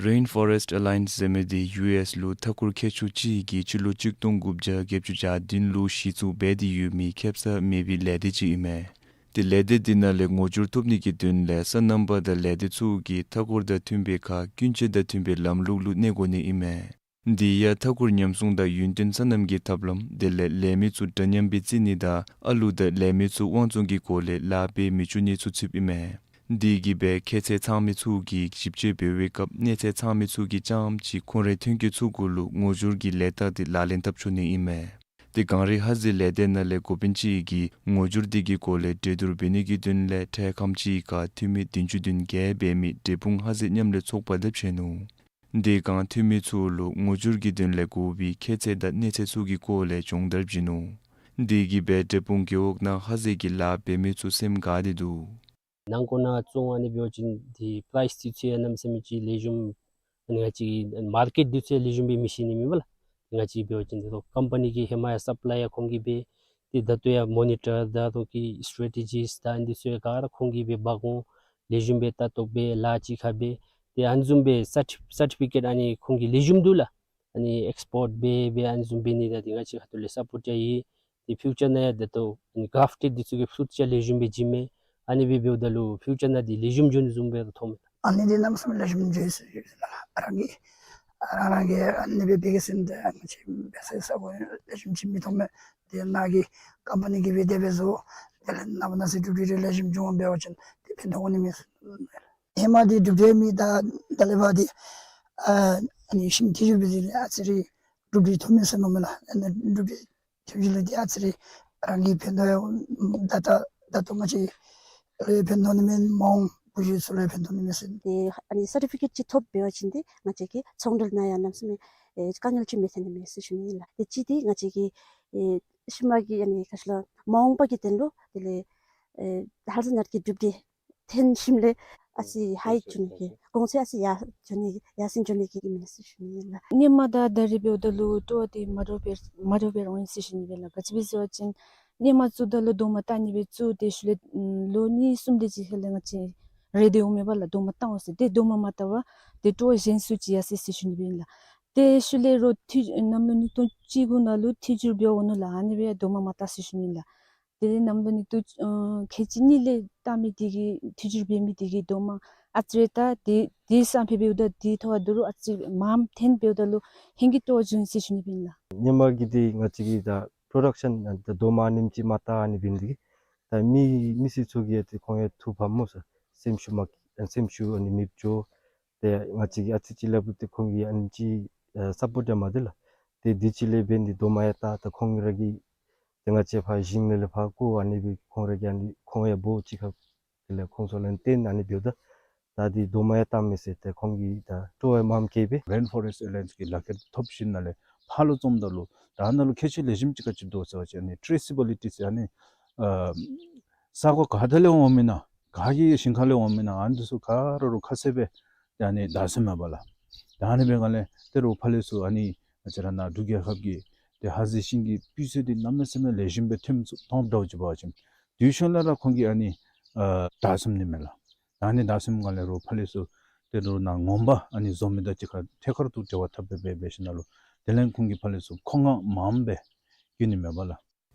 Rainforest Alliance ཟེར་མི་འདི་ཡུ་ཨེསི་ལུ་མཐའ་འཁོར་མཁས་མཆོག་ཅིག་གིས་སྤྱི་ལོ་གཅིག་སྟོང་དགུ་བརྒྱ་བརྒྱད་ཅུ་གྱ་བདུན་ལུ་གཞི་བཙུགས་འབད་དེ་ཡོད་མི་ཁེབ་ས་མེད་པའི་ལས་སྡེ་ཅིག་ཨིན་མས། ཏེ་ལས་སྡེ་འདི་ནང་ལས་ངོ་སྦྱོར་ཐོབ་ནི་གི་དོན་ལས་སོ་ནམ་པ་དང་ལས་སྡེ་ཚུ་གིས་མཐའ་འཁོར་དང་མཐུན་པའི་ཁར་ཀུན་སྤྱོད་དང་མཐུན་པའི་ལམ་ལུགས་ལུ་གནས་དགོ་ནི་ཨིན་མས། འདི་ཡང་མཐའ་འཁོར་ཉམས་སྲུང་དང་ཡུན་བརྟན་སོ་ནམ་གྱི་ཐབས་ལམ་དེ་ལས་ལས་མི་ཚུ་འདྲ་མཉམ་སྦེ་བརྩི་ནི་དང་ཨ་ལུ་དང་ལས་མི་ཚུ་དབང་བཙོང་གི་སྒོ་ལས་ལཱ་འབད་མི་བཅུག་ནི་ཚུ་ཚུདཔ་ཨིན་མས། འདི་གིས་སྦེ་ཁྱད་ཚད་ཚང་མི་ཚུ་གིས་ཞིབ་དཔྱད་འབད་བའི་སྐབས་གནས་ཚད་ཚང་མི་ཚུ་གིས་རྐྱངམ་ཅིག་ཁོང་རའི་ཐོན་སྐྱེད་ཚུ་གུ་ལུ་ངོ་སྦྱོར་གྱི་ལས་རྟགས་འདི་ལག་ལེན་འཐབ་ཆོག་ནི་ཨིན་མས། ཏེ་གངས་རི་ཧ་ཟེལ་ལས་སྡེ་ནང་ལས་འགོ་དཔོན་ཅིག་གིས་ངོ་སྦྱོར་འདི་གི་སྐོར་ལས་གྲོས་བསྡུར་འབད་ནི་གི་དོན་ལས་འཕྲལ་ཁམས་ཅིག་ཁར་འཐུས་མི་བདུན་ཅུ་དོན་བརྒྱད་འབད་མི་འབྲས་སྤུངས་ཧ་ཟེལ་མཉམ་ལས་ཚོགས་པ་དང་ཕྱད་ནུག། དེ་སྒང་འཐུས་མི་ཚུ་ལུ་ངོ་སྦྱོར་གྱི་དོན་ལས་དགོ་པའི་ཁྱད་ཚད་དང་གནས་ཚད་ཚུ་གི་སྐོར་ལས་སྦྱོང་བརྡར་བྱིན་ནུག། དེ་གིས་སྦེ་འབྲས་སྤུངས་རྒེད་འོག་ནང་ཧ་ཟེལ་གྱི་ལཱ་འབད་མི་ཚུ་སེམས་དགའ་སྟེ་འདུག། ནང་འཁོད་ནང་བཙོང་ཨ་ནི་འབད་བ་ཅིན་འདི་པ་རའིསི་འདི་ཚུ་ཡང་གནམ་མེད་ས་མེད་ཅིག་ལེགས་ཤོམ་ཨ་ནི་ང་བཅས་མར་ཀེཊ་འདི་ཚུ་ཡང་ལེགས་ཤོམ་སྦེ་མི་ཤེས་ནི་མེད་པ་ལགས། ང་བཅས་འབད་བ་ཅིན་འདི་ལུ་ཀམ་པ་ནི་གི་ཧེ་མ་ཡང་སབ་ལའི་ཡར་ཁོང་གིས་འབད་ཏེ་ད་ལྟོ་ཡང་མོ་ནི་ཊར་དང་ཁོང་གི་སི་ཊེ་རེ་ཊི་ཇིསཊ་དང་འདི་ཚུ་ཡང་ག་ར་ཁོང་གིས་འབད་འབག་འོང་། ལེགས་ཤོམ་སྦེ་ལྟ་རྟོག་འབད་ལཱ་གཅིག་ཁར་འབད། ཏེ་ཨ་ནི་བཟུམ་སྦེ་སར་ཊི་སར་ཊི་ཕི་ཀེཊ་ཨ་ནི་ཁོང་གི་ལེགས་ཤོམ་འདུག་ལགས། ཨ་ནི་ཨེགསི་པོརཊ་འབད་འབད་ཨ་ནི་བཟུམ་འབད་ནི་དང་འདི་ང་བཅས་ཁ་ཐུག་ལས་སཔོརཊ་ཡང་ཡོད། ཏེ་ཕིའུ་ཅར་ནང་ཡང་ད་ལྟོ་ཨ་ནི་གར་ཕཊེཌ་འདི་ཚུ་གི་ཕུ་རུཊ་ཡང་ལེགས་ཤོམ་སྦེ་བྱིནམ་མས། ཨ་ནི་སྦེ་འབདཝ་ད་ལུ་ཕིའུ་ཅར་ནང་འདི་ལེགས་ཤོམ་འགྱོ་ནི་བཟུམ་སྦེ་མཐོངམ་མས། ཨ་ནི་འདི་གནམ་མེད་ས་མེད་ལེགས་ཤོམ་འགྱོ་ཡི་ཟེར་ཞུ་ནི་ལགས། རང་གིས་རང་རང་གིས་ཨ་ནི་སྦེ་འབད་གེ་ཟེར་ན་ད་ང་བཅས་འབད་ས་ས་གོ་ལེགས་ཤོམ་ཅིག་མི་མཐོང་མས། ཏེ་ནཱ་གི་ཀམ་པ་ནི་གིས་འབད་དེ་འབད་བཟོ། དེ་ལས་ནངས་པ་གནངས་ཚེ་གྲུབ་འབྲས་རེ་ལེགས་ཤོམ་འབྱུང་བ་འབད་བ་ཅིན་ཏེ་ཕན་ཐོགས་ནི་མས། ཧེ་མ་འདི་གྲུབ་འབྲས་མེད། ད་ད་ལས་ཕར་འདི་ཨ་ཨ་ནི་ཤིང་ཐེ་ཤུ་འབད་ནི་ཨ་ཙི་རེ་གྲུབ་འབྲས་ཐོབ་མས་ཟེར་མནོཝ་མས་ལགས། ཨ་ནི་གྲུབ་འབྲས་ཐེབས་ཅིག་ལས་འདི་ཨ་ཙི་རེ་རང་གི་ཕན་ཐོགས་ཡང་ད་ལྟོ་ད་ལྟོ་ང་བཅས་ལུ་ཡང་ཕན་ཐོགས་ནི་མས། མ་འོངས་བུ་གཞི་ཚུ་ལུ་ཡང་ཕན་ཐོགས་ནི་མས་ཟེར། ཏེ་ཨ་ནི་སར་ཊི་ཕི་ཀེཊ་ཅིག་ཐོབ་འབད་བ་ཅིན་ཏེ་ང་བཅས་ཀྱི་ཚོང་འབྲེལ་ནང་ཡང་གནམ་མེད་ས་མེད་ཨེ་དཀའ་ངལ་ཅིག་མི་འཐོན་ནི་མས་ཟེར་ཞུ་ནི་ཨིན་ལགས། ཏེ་གཅིག་འདི་ང་བཅས་ཀྱི་ཨེ་ཤུལ་མ་གི་ཨ་ནི་ག་ཅི་ལོ་མ་འོངས་པ་གི་དོན་ལུ་དེ་ལས་ཨེ་ཧ་ལས་ནར་གྱི་གྲུབ་འབྲས་ཐོན་ཞིནམ་ལས་ཨ་ཙི་ཧའི་འགྱོ་ནི་གི་གོང་ཚད་ཨ་ཙི་ཡར་འགྱོ་ནི་ཡར་སེང་འགྱོ་ནི་གི་ཨིན་མས་ཟེར་ཞུ་ནི་ཨིན་ལགས། སྔོན་མ་ད་ད་རེས་འབདཝ་ད་ལུ་སྤྲོ་བ་འདི་མ་འདྲཝ་སྦེ་མ་འདྲཝ་སྦེ་འོང་ཡི་ཟེར་ཞུ་ནི་ཨིན་ལགས། ག་ཅི་སྦེ་ཟེར་བ་ཅིན་སྔོན་མ་བཙུགས་ད་ལུ་རྡོག་མ་བཏགས་ནི་སྦེ་བཙུགས་ཏེ་ཤུལ་ལས་ལོ་གཉིས་གསུམ་དེ་ཅིག་ཁ་ལས་ང་བཅས་རེ་འདོད་འོང་མས་པ་ལགས། རྡོག་མ་བཏགས་འོང་ཟེར། ཏེ་རྡོག་མ་མ་བཏགས་པར་ཏེ་སྤྲོ་བ་གཞན་སུ་ཅིག་ཡར་སོང་ཡི་ཟེར་ཞུ་ནི་སྦེ་ཨིན་ལགས། ཏེ་ཤུལ་ལས་རོགས་ཐུགས་གནམ་ལོ་ཉིས་སྟོང་བཅུ་དགུ་ནང་ལུ་ཐུགས་འགྱུར་འབད་འོང་ནུག་ལགས། ཨ་ནི་སྦེ་རྡོག་མ་མ་བཏགས་ཟེར་ཞུ་ནི་ཨིན་ལགས། དེ་ལས་གནམ་ལོ་ནི་དུས་ཨ་ཁལ་གཅིག་གཉིས་ལས་བཏབ་མི་དེ་གི་ཐུགས་འགྱུར་འབད་མི་དེ་གི་རྡོག་མ་ཨ་ཙི་རེ་ད་དེ་དེ་སང་ཕོད་འབདཝ་ད་དེ་ཐོག་ཁར་དོ་རུང་ཨ་ཙི་མངམ་འཐོན་འབདཝ་ད་ལུ་ཧིང་གི་སྤྲོ་བ་བྱུང་ཟེར་ཞུ་ནི་ཨིན་ལགས། ཧེ་མ་གི་དེ་ང་བཅས་ཀྱི་ད་པྲོ་ཌག་ཤཱན་ད་རྡོག་མ་ཨ་ནེམ་ཅིག་མ་བཏབ་ཨ་ནི་འབད་ནི་དེ་གིས་ད་མི་མི་སེར་ཚུ་གིས་ཡང་ཏེ་ཁོང་ཡང་ཐུགས་ཕམ་སྨོ་ཟེར། སེམས་ཤུགས་མ་སེམས་ཤུགས་ཨ་ནི་མེདཔ་འགྱོ། ཏེ་ང་བཅས་ཀྱིས་ཨ་ཙི་ཅིག་སླབ་ད་ཏེ་ཁོང་གིས་ཨ་ནེམ་ཅིག་ཨ་སཔོརཊ་ཡང་མ་སྟེར་ལགས། ཏེ་དུས་ཅི་ལས་འབད་ནི་དེ་རྡོག་མ་ཡང་བཏབ། ད་ཁོང་ར་གིས་ཏེ་ང་བཅས་ཕར་ཞིང་ལས་ལས་ཕར་བཀོ་ཨ་ནི་སྦེ་ཁོང་ར་གིས་ཨ་ནི་ཁོང་ཡང་འབོ་ཅིག་ཁར་དེ་ལས་ཁོང་ཚུ་ལུ་བརྟེན་ཨ་ནི་འབདཝ་ད་ད་དེ་རྡོག་མ་ཡང་བཏབ་མས་ཟེར་ཏེ་ཁོང་གིས་ད་སྤྲོ་བ་མངམ་སྐྱེས་པས། རེན་ཕོ་རེསཊ་ཨེ་ལའེནསི་གི་ལག་ཁྱེར་ཐོབ་ཞིནམ་ལས་ཕར་ལུ་བཙུམ་ད་ལུ་ད་ནཱ་ལུ་ཁྱད་ཆོས་ལེགས་ཤོམ་ཅིག་ག་ཅི་འདུག་ཟེར་བ་ཅིན་ཨ་ནི་ཊེ་རེ་སི་བི་ལི་ཊི་ཟེར་ཨ་ནི་ཨ་ས་གོ་ག་ཏེ་ལས་འོངམ་ཨིན་ན་ག་གི་ཞིང་ཁ་ལས་འོངམ་ཨིན་ན་ཨ་ནི་འདི་ཚུ་ག་ར་རུང་ཁ་གསལ་སྦེ་ཏེ་ཨ་ནི་བདའ་ཟུནམ་མས་པ་ལགས། ད་ཨ་ནི་འབད་སྒང་ལས་ད་རུང་ཕར་ལས་ཚུར་ཨ་ནི་ང་བཅས་ར་ནཱ་འབྲུག་རྒྱལ་ཁབ་ཀྱི་ཏེ་ཧ་ཟེ་ཤིང་གི་སྤུས་ཚད་འདི་གནམ་མེད་ས་མེད་ལེགས་ཤོམ་སྦེ་ཐོནམ་ཚུ་མཐོངམ་ད་ཅིག་འབད་བ་ཅིན་དུས་ཤོང་ལས་ར་ཁོང་གིས་ཨ་ནི་ཨ་བདའ་ཟུན་ནི་མས་ལགས། ད་ཨ་ནི་བདའ་ཟུནམ་སྒང་ལས་རུང་ཕར་ལས་ཚུར་ད་རུང་ནཱ་ངོ་མ་ཨ་ནི་བཟོ་མི་དང་གཅིག་ཁར་ཐད་ཀར་དུ་འབྲེལ་བ་འཐབ་སྦེ་འབད་འབད་ཞིནམ་ལས་དེ་ལས་ཁོང་གིས་ཕར་ལས་ཚུར་མཁོ་མངགས་མངམ་སྦེ་བཀོ་ནི་མས་པ་ལགས།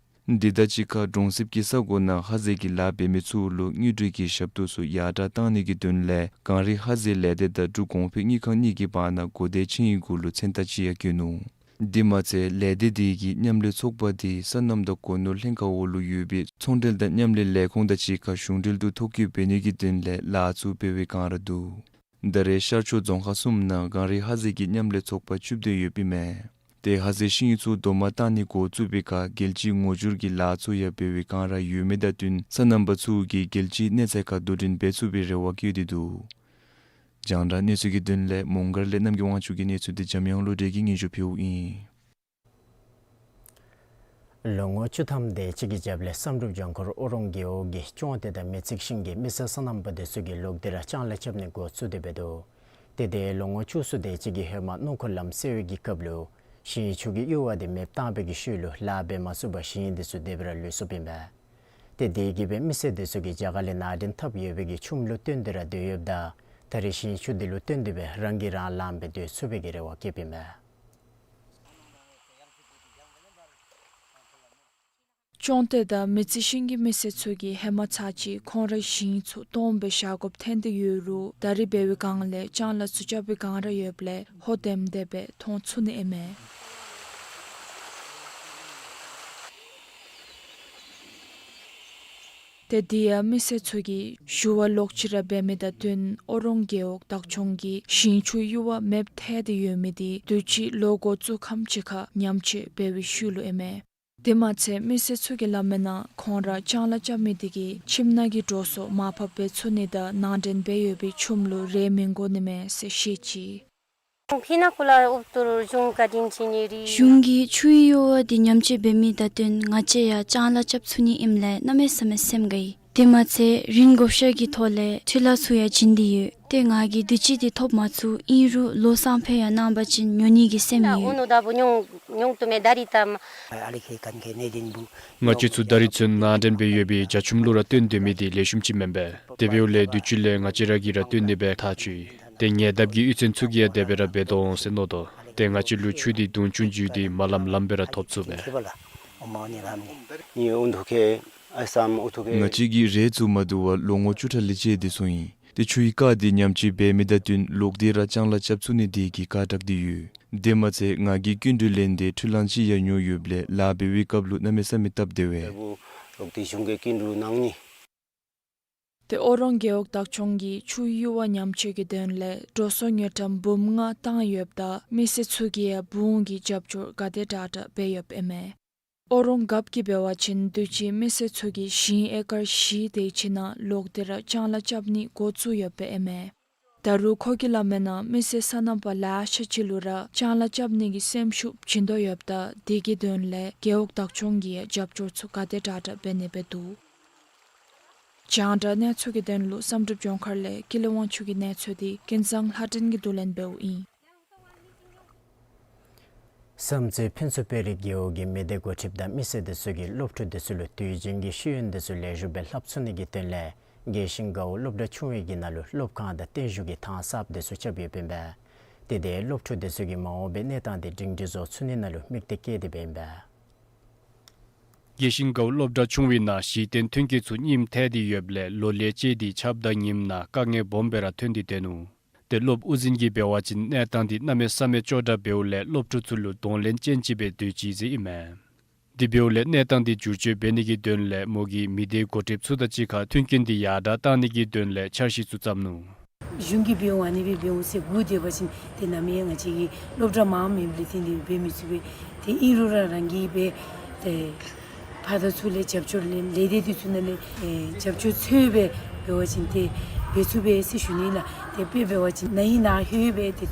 འདི་དང་གཅིག་ཁར་གྲོང་གསེབ་ཀྱི་ས་གོ་ནང་ཧ་ཟེ་གི་ལཱ་འབད་མི་ཚུ་ལུ་དངུལ་འབྲེལ་གྱི་ཞབས་ཏོག་ཚུ་ཡར་དྲགས་གཏང་ནི་གི་དོན་ལས་གངས་རི་ཧ་ཟེ་ལས་སྡེ་དང་འབྲུག་གོང་འཕེལ་དངུལ་ཁང་གཉིས་ཀྱི་བར་ན་གོ་བརྡའི་ཆིངས་ཡིག་གུ་ལུ་མཚན་རྟགས་ཅིག་ཡང་བཀོད་ནུག། དེ་མ་ཚད་ལས་སྡེ་དེ་གི་མཉམ་ལས་ཚོགས་པ་དེ་སོ་ནམ་དང་སྒོ་ནོར་ལྷན་ཁག་འོག་ལུ་ཡོད་པའི་ཚོང་འབྲེལ་དང་མཉམ་ལས་ལས་ཁུངས་དང་གཅིག་ཁར་གཞུང་འབྲེལ་དུ་ཐོ་བཀོད་འབད་ནི་གི་དོན་ལས་ལཱ་ཚུ་འབད་བའི་བསྒང་ར་འདུག། ད་རེས་ཤར་ཕྱོགས་རྫོང་ཁག་གསུམ་ནང་གངས་རི་ཧ་ཟེ་གི་མཉམ་ལས་ཚོགས་པ་བཅུ་བདུན་ཡོདཔ་ཨིན་མས། ཏེ་ཧ་ཟེ་ཤིང་ཚུ་རྡོག་མ་བཏབ་ནི་འགོ་བཙུགས་པའི་ཁར་རྒྱལ་སྤྱིའི་ངོ་སྦྱོར་གྱི་ལཱ་ཚུ་ཡང་འབད་བའི་བསྒང་ར་ཡོད་མི་དང་བསྟུན་སོ་ནམ་པ་ཚུ་གིས་རྒྱལ་སྤྱིའི་གནས་ཚད་ཁར་དོ་འགྲན་འབད་ཚུགས་པའི་རེ་བ་བསྐྱེད་དེ་འདུག། རྒྱང་བསྒྲགས་གནས་ཚུལ་གྱི་དོན་ལས་མོང་སྒར་ལས་རྣམ་རྒྱལ་དབང་ཕྱུག་གི་གནས་ཚུལ་འདི་འཇམ་དབྱངས་བློ་གྲོས་ཀྱིས་སྙན་ཞུ་ཕུལཝ་ཨིན། ལོ་ངོ་བཅུ་ཐམ་དེ་ཅིག་གི་རྒྱབ་ལས་བསམ་གྲུབ་ལྗང་ཁུར་ཨོ་རོང་རྒེད་འོག་གི་ཅོང་ཏེ་དང་མི་རྩིག་ཤིང་གི་མི་སེར་སོ་ནམ་པ་དེ་ཚུ་གིས་ལོག་སྟེ་ར་ལྕང་ལཱ་རྐྱབ་ནི་འགོ་བཙུགས་ཏེ་འབད་དོ། ཏེ་དེ་ལོ་ངོ་བཅུ་གསུམ་དེ་ཅིག་གི་ཧེ་མ་སྣུམ་འཁོར་ལམ་སེལ་བའི་གི་སྐབས་ལུ་ཞིང་ཆུ་གི་གཡུར་བ་དེ་མེདཔ་བཏང་བའི་གི་ཤུལ་ལུ་ལཱ་འབད་མ་ཚུགས་པར་ཞིང་དེ་ཚུ་དེ་སྦེ་ར་ལུས་སོཔ་ཨིན་པས། ཏེ་དེ་གིས་སྦེ་མི་སེར་དེ་ཚུ་གིས་རྒྱ་གར་ལས་ནང་འདྲེན་འཐབ་ཡོད་པའི་གི་ཆུམ་ལུ་བརྟེན་ཏེ་ར་སྡོད་ཡོདཔ་ད་ད་རེས་ཞིང་ཆུ་དེ་ལུ་བརྟེན་ཏེ་སྦེ་རང་གིས་རང་ལངམ་སྦེ་སྡོད་ཚུགས་པའི་གི་རེ་བ་བསྐྱེདཔ་ཨིན་པས། ཅོང་ཏེ་དང་མི་རྩིག་ཤིང་གི་མི་སེར་ཚུ་གིས་ཧེ་མ་ཚར་གཅིག་ཁོང་རའི་ཞིང་ཚུ་སྟོངམ་སྦེ་བཞག་དགོཔ་ཐོན་ཏེ་ཡོད་རུང་ད་རེས་འབད་བའི་བསྒང་ལས་ལྕང་ལཱ་ཚུ་རྐྱབ་པའི་བསྒང་ར་ཡོདཔ་ལས་ཧོ་དེམ་དེ་སྦེ་མཐོང་ཚུགས་ནི་ཨིན་མས། ཏེ་དེ་ཡང་མི་སེར་ཚུ་གིས་ཞུ་བ་ལོག་ཅི་ར་འབད་མི་དང་བསྟུན་ཨོ་རོང་རྒེད་འོག་བདག་སྐྱོང་གིས་ཞིང་ཆུ་གཡུར་བ་མེདཔ་ཐལ་ཏེ་ཡོད་མི་དེ་དུས་ཅི་ལོ་འགོ་བཙུགས་ཁམས་ཅིག་ཁར་ཉམས་བཅོས་འབད་བའི་ཤུལ་ལུ་ཨིན་མས། དེ་མ་ཚད་མི་སེར་ཚུ་གིས་སླབ་མིའི་ནང་ཁོང་ར་ལྕང་ལཱ་རྐྱབ་མི་དེ་གིས་ཁྱིམ་ནང་གི་འགྲོ་སོང་མར་ཕབ་འབད་ཚུགས་ནི་དང་ནང་འདྲེན་འབད་ཡོད་པའི་ཆུམ་ལུ་རེ་མི་དགོ་ནི་མས་ཟེར་བཤད་ཅི། གཞུང་གིས་ཆུའི་གཡུར་བ་དེ་ཉམས་བཅོས་འབད་མི་དང་བསྟུན་ང་བཅས་ཡང་ལྕང་ལཱ་རྐྱབ་ཚུགས་ནི་ཨིནམ་ལས་གནམ་མེད་ས་མེད་སེམས་དགའ་ཡི། དེ་མ་ཚད་རིན་བགོ་བཤའ་གི་ཐོག་ལས་འཕྲུལ་ལཱ་ཚུ་ཡང་བྱིན་ཏེ་ཡོད། ཏེ་ང་གིས་དུས་ཅི་དེ་ཐོབ་མ་ཚུགས། ཨིན་རུང་ལོ་སང་ཕོད་ཡང་གནང་པ་ཅིན་ཉོ་ནི་གི་སེམས་ཡོད། ང་བཅས་ཚུ་ད་རེས་ཚུན་ནང་འདྲེན་འབད་ཡོད་པའི་རྒྱ་ཆུམ་ལུ་ར་བརྟེན་སྡོད་མི་དེ་ལེགས་ཤོམ་ཅིག་མེན་པས། དེ་འབདཝ་ལས་དུས་ཅི་ལས་ང་བཅས་ར་གིས་ར་བརྟེན་ཏེ་སྦེ་ཐག་བཅད་ཡི། ཏེ་ཉེ་འདབས་ཀྱི་གཡུས་ཚན་ཚུ་གིས་ཡང་དེ་སྦེ་ར་འབད་དོ་འོང་ཟེར་མནོ་དོ། ཏེ་ང་བཅས་ལུ་ཆུ་དེ་དུང་ཆུང་ཅིག་དེ་མ་ལམ་ལམ་སྦེ་ར་ཐོབ་ཚུགས་པས། ང་བཅས་ཀྱིས་རེས་བཙུགས་མ་བཏུབ་པར་ལོ་ངོ་བཅུ་ཕྲག་ལས་བཅད་དེ་སོང་ཡི། ཏེ་ཆུའི་རྐ་དེ་ཉམས་བཅོས་འབད་མི་དང་བསྟུན་ལོག་སྟེ་ར་ལྕང་ལཱ་རྐྱབ་ཚུགས་ནི་དེ་གིས་ཁག་དྲགས་ཏེ་ཡོད། དེ་མ་ཚད་ང་གིས་སྐྱིན་འགྲུལ་ལེན་ཏེ་འཕྲུལ་གླང་ཅིག་ཡང་ཉོ་ཡོདཔ་ལས་ལཱ་འབད་བའི་སྐབས་ལུ་གནམ་མེད་ས་མེད་སྟབས་བདེ་བས། ཏེ་ཨོ་རོང་རྒེད་འོག་བདག་སྐྱོང་གིས་ཆུའི་གཡུར་བ་ཉམས་བཅོས་ཀྱི་དོན་ལས་འགྲོ་སོང་དངུལ་ཀྲམ་འབུམ་ལྔ་བཏང་ཡོདཔ་ད་མི་སེར་ཚུ་གིས་ཡང་བུ་གུ་གི་རྒྱབ་སྐྱོར་ག་དེ་དྲག་དྲག་འབད་ཡོདཔ་ཨིན་མས། ཨོ་རོང་རྒཔོ་གིས་འབད་བ་ཅིན་དུས་ཅི་མི་སེར་ཚུ་གིས་ཞིང་ཨེ་ཀར་བཞི་དེ་ཅིག་ནང་ལོག་སྟེ་ར་ལྕང་ལཱ་རྐྱབ་ནི་འགོ་བཙུགས་ཡོདཔ་ཨིན་མས། ད་རུང་ཁོ་གིས་སླབ་མིའི་ནང་མི་སེར་སོ་ནམ་པ་ལེ་ཤ་ཅིག་ལུ་ར་ལྕང་ལཱ་རྐྱབ་ནི་གི་སེམས་ཤུགས་བྱིན་དོ་ཡོདཔ་ད་དེ་གི་དོན་ལས་རྒེད་འོག་བདག་སྐྱོང་གིས་རྒྱབ་སྐྱོར་ཚུ་ག་དེ་དྲག་དྲག་འབད་ནི་འབད་འདུག། རྒྱང་བསྒྲགས་གནས་ཚུལ་གྱི་དོན་ལུ་བསམ་གྲུབ་ལྗོངས་མཁར་ལས་ཀུན་ལེགས་དབང་ཕྱུག་གི་གནས་ཚུལ་དེ་ཀུན་བཟང་ལྷ་སྒྲོན་གྱིས་བསྡུ་ལེན་འབདཝ་ཨིན། བསམ་རྩེ་ཕུན་ཚོགས་དཔལ་རི་རྒེད་འོག་གི་མི་སྡེ་འགོ་ཁྲིདཔ་དང་མི་སེར་དེ་ཚུ་གིས་སློབ་ཕྲུག་དེ་ཚུ་ལུ་དུས་རྒྱུན་གྱི་ཤེས་ཡོན་དེ་ཚུ་ལེགས་ཤོམ་སྦེ་ལྷབ་ཚུགས་ནི་གི་དོན་ལས་རྒེད་ཤིང་དགའ་འོག་སློབ་གྲྭ་ཆུང་བའི་གི་ནང་ལུ་སློབ་ཁང་དང་བརྟན་བཞུགས་ཀྱི་ཐང་གསརཔ་དེ་ཚུ་རྐྱབ་ཡོདཔ་ཨིན་པས། ཏེ་དེ་སློབ་ཕྲུག་དེ་ཚུ་གི་མ་འོངས་པའི་གནས་སྟངས་དེ་སྒྲིང་སྒྲི་བཟོ་ཚུགས་ནི་ནང་ལུ་དམིགས་གཏད་བསྐྱེད་དེ་འབདཝ་ཨིན་པས། དགེ་ཞིང་དགའ་བོ་སློབ་གྲྭ་ཆུང་བའི་ནང་གཞི་རྟེན་མཐུན་རྐྱེན་ཚུ་རྙིངམ་ཐལ་ཏེ་ཡོདཔ་ལས་ལོ་ལས་བཅད་དེ་ཆརཔ་དང་ཉིམ་ནང་དཀའ་ངལ་སྦོམ་སྦེ་ར་ཐོན་ཏེ་སྡོད་ནུག། ཏེ་སློབ་དབུ་འཛིན་གྱིས་འབད་བ་ཅིན་གནས་སྟངས་འདི་གནམ་མེད་ས་མེད་སྐྱོ་དྲགས་འབདཝ་ལས་སློབ་ཕྲུག་ཚུ་ལུ་གདོང་ལེན་ཅན་ཅིག་སྦེ་སྡོད་ཅི་ཟེར་ཨིན་མས། དེ་འབདཝ་ལས་གནས་སྟངས་འདི་བསྒྱུར་བཅོས་འབད་ནི་གི་དོན་ལས་མོ་གིས་མི་སྡེའི་འགོ་ཁྲིདཔ་ཚུ་དང་གཅིག་ཁར་མཐུན་རྐྱེན་འདི་ཡར་དྲགས་གཏང་ནི་གི་དོན་ལས་འཆར་གཞི་ཚུ་བརྩམས་ནུག། གཞུང་གིས་འབད་འོང་ཨ་ནི་སྦེ་འབད་འོང་ཟེར་སྒུག་སྡོད་པ་ཅིན་ཏེ་ནམ་ཡང་ང་བཅས་ཀྱི་སློབ་གྲྭ་མངམ་མེདཔ་ལས་བརྟེན་ཏེ་འབད་མི་ཚུགས་པས། ཏེ་ཨིན་རུང་ར་རང་གིས་འབད་ཏེ་ཕར་དང་ཚུར་ལས་རྒྱབ་སྐྱོར་ལེན་ལས་སྡེ་འདི་ཚུ་ནང་ལས་ཨེ་རྒྱབ་སྐྱོར་འཚོལ་སྦེ་འབད་བ་ཅིན་ཏེ་འབད་ཚུགས་པས་ཟེར་ཞུ་ནི་ལགས། ཏེ་དཔེ་འབད་བ་ཅིན་ན་ཧིང་ན་ཧོད་སྦེ་ཏེ་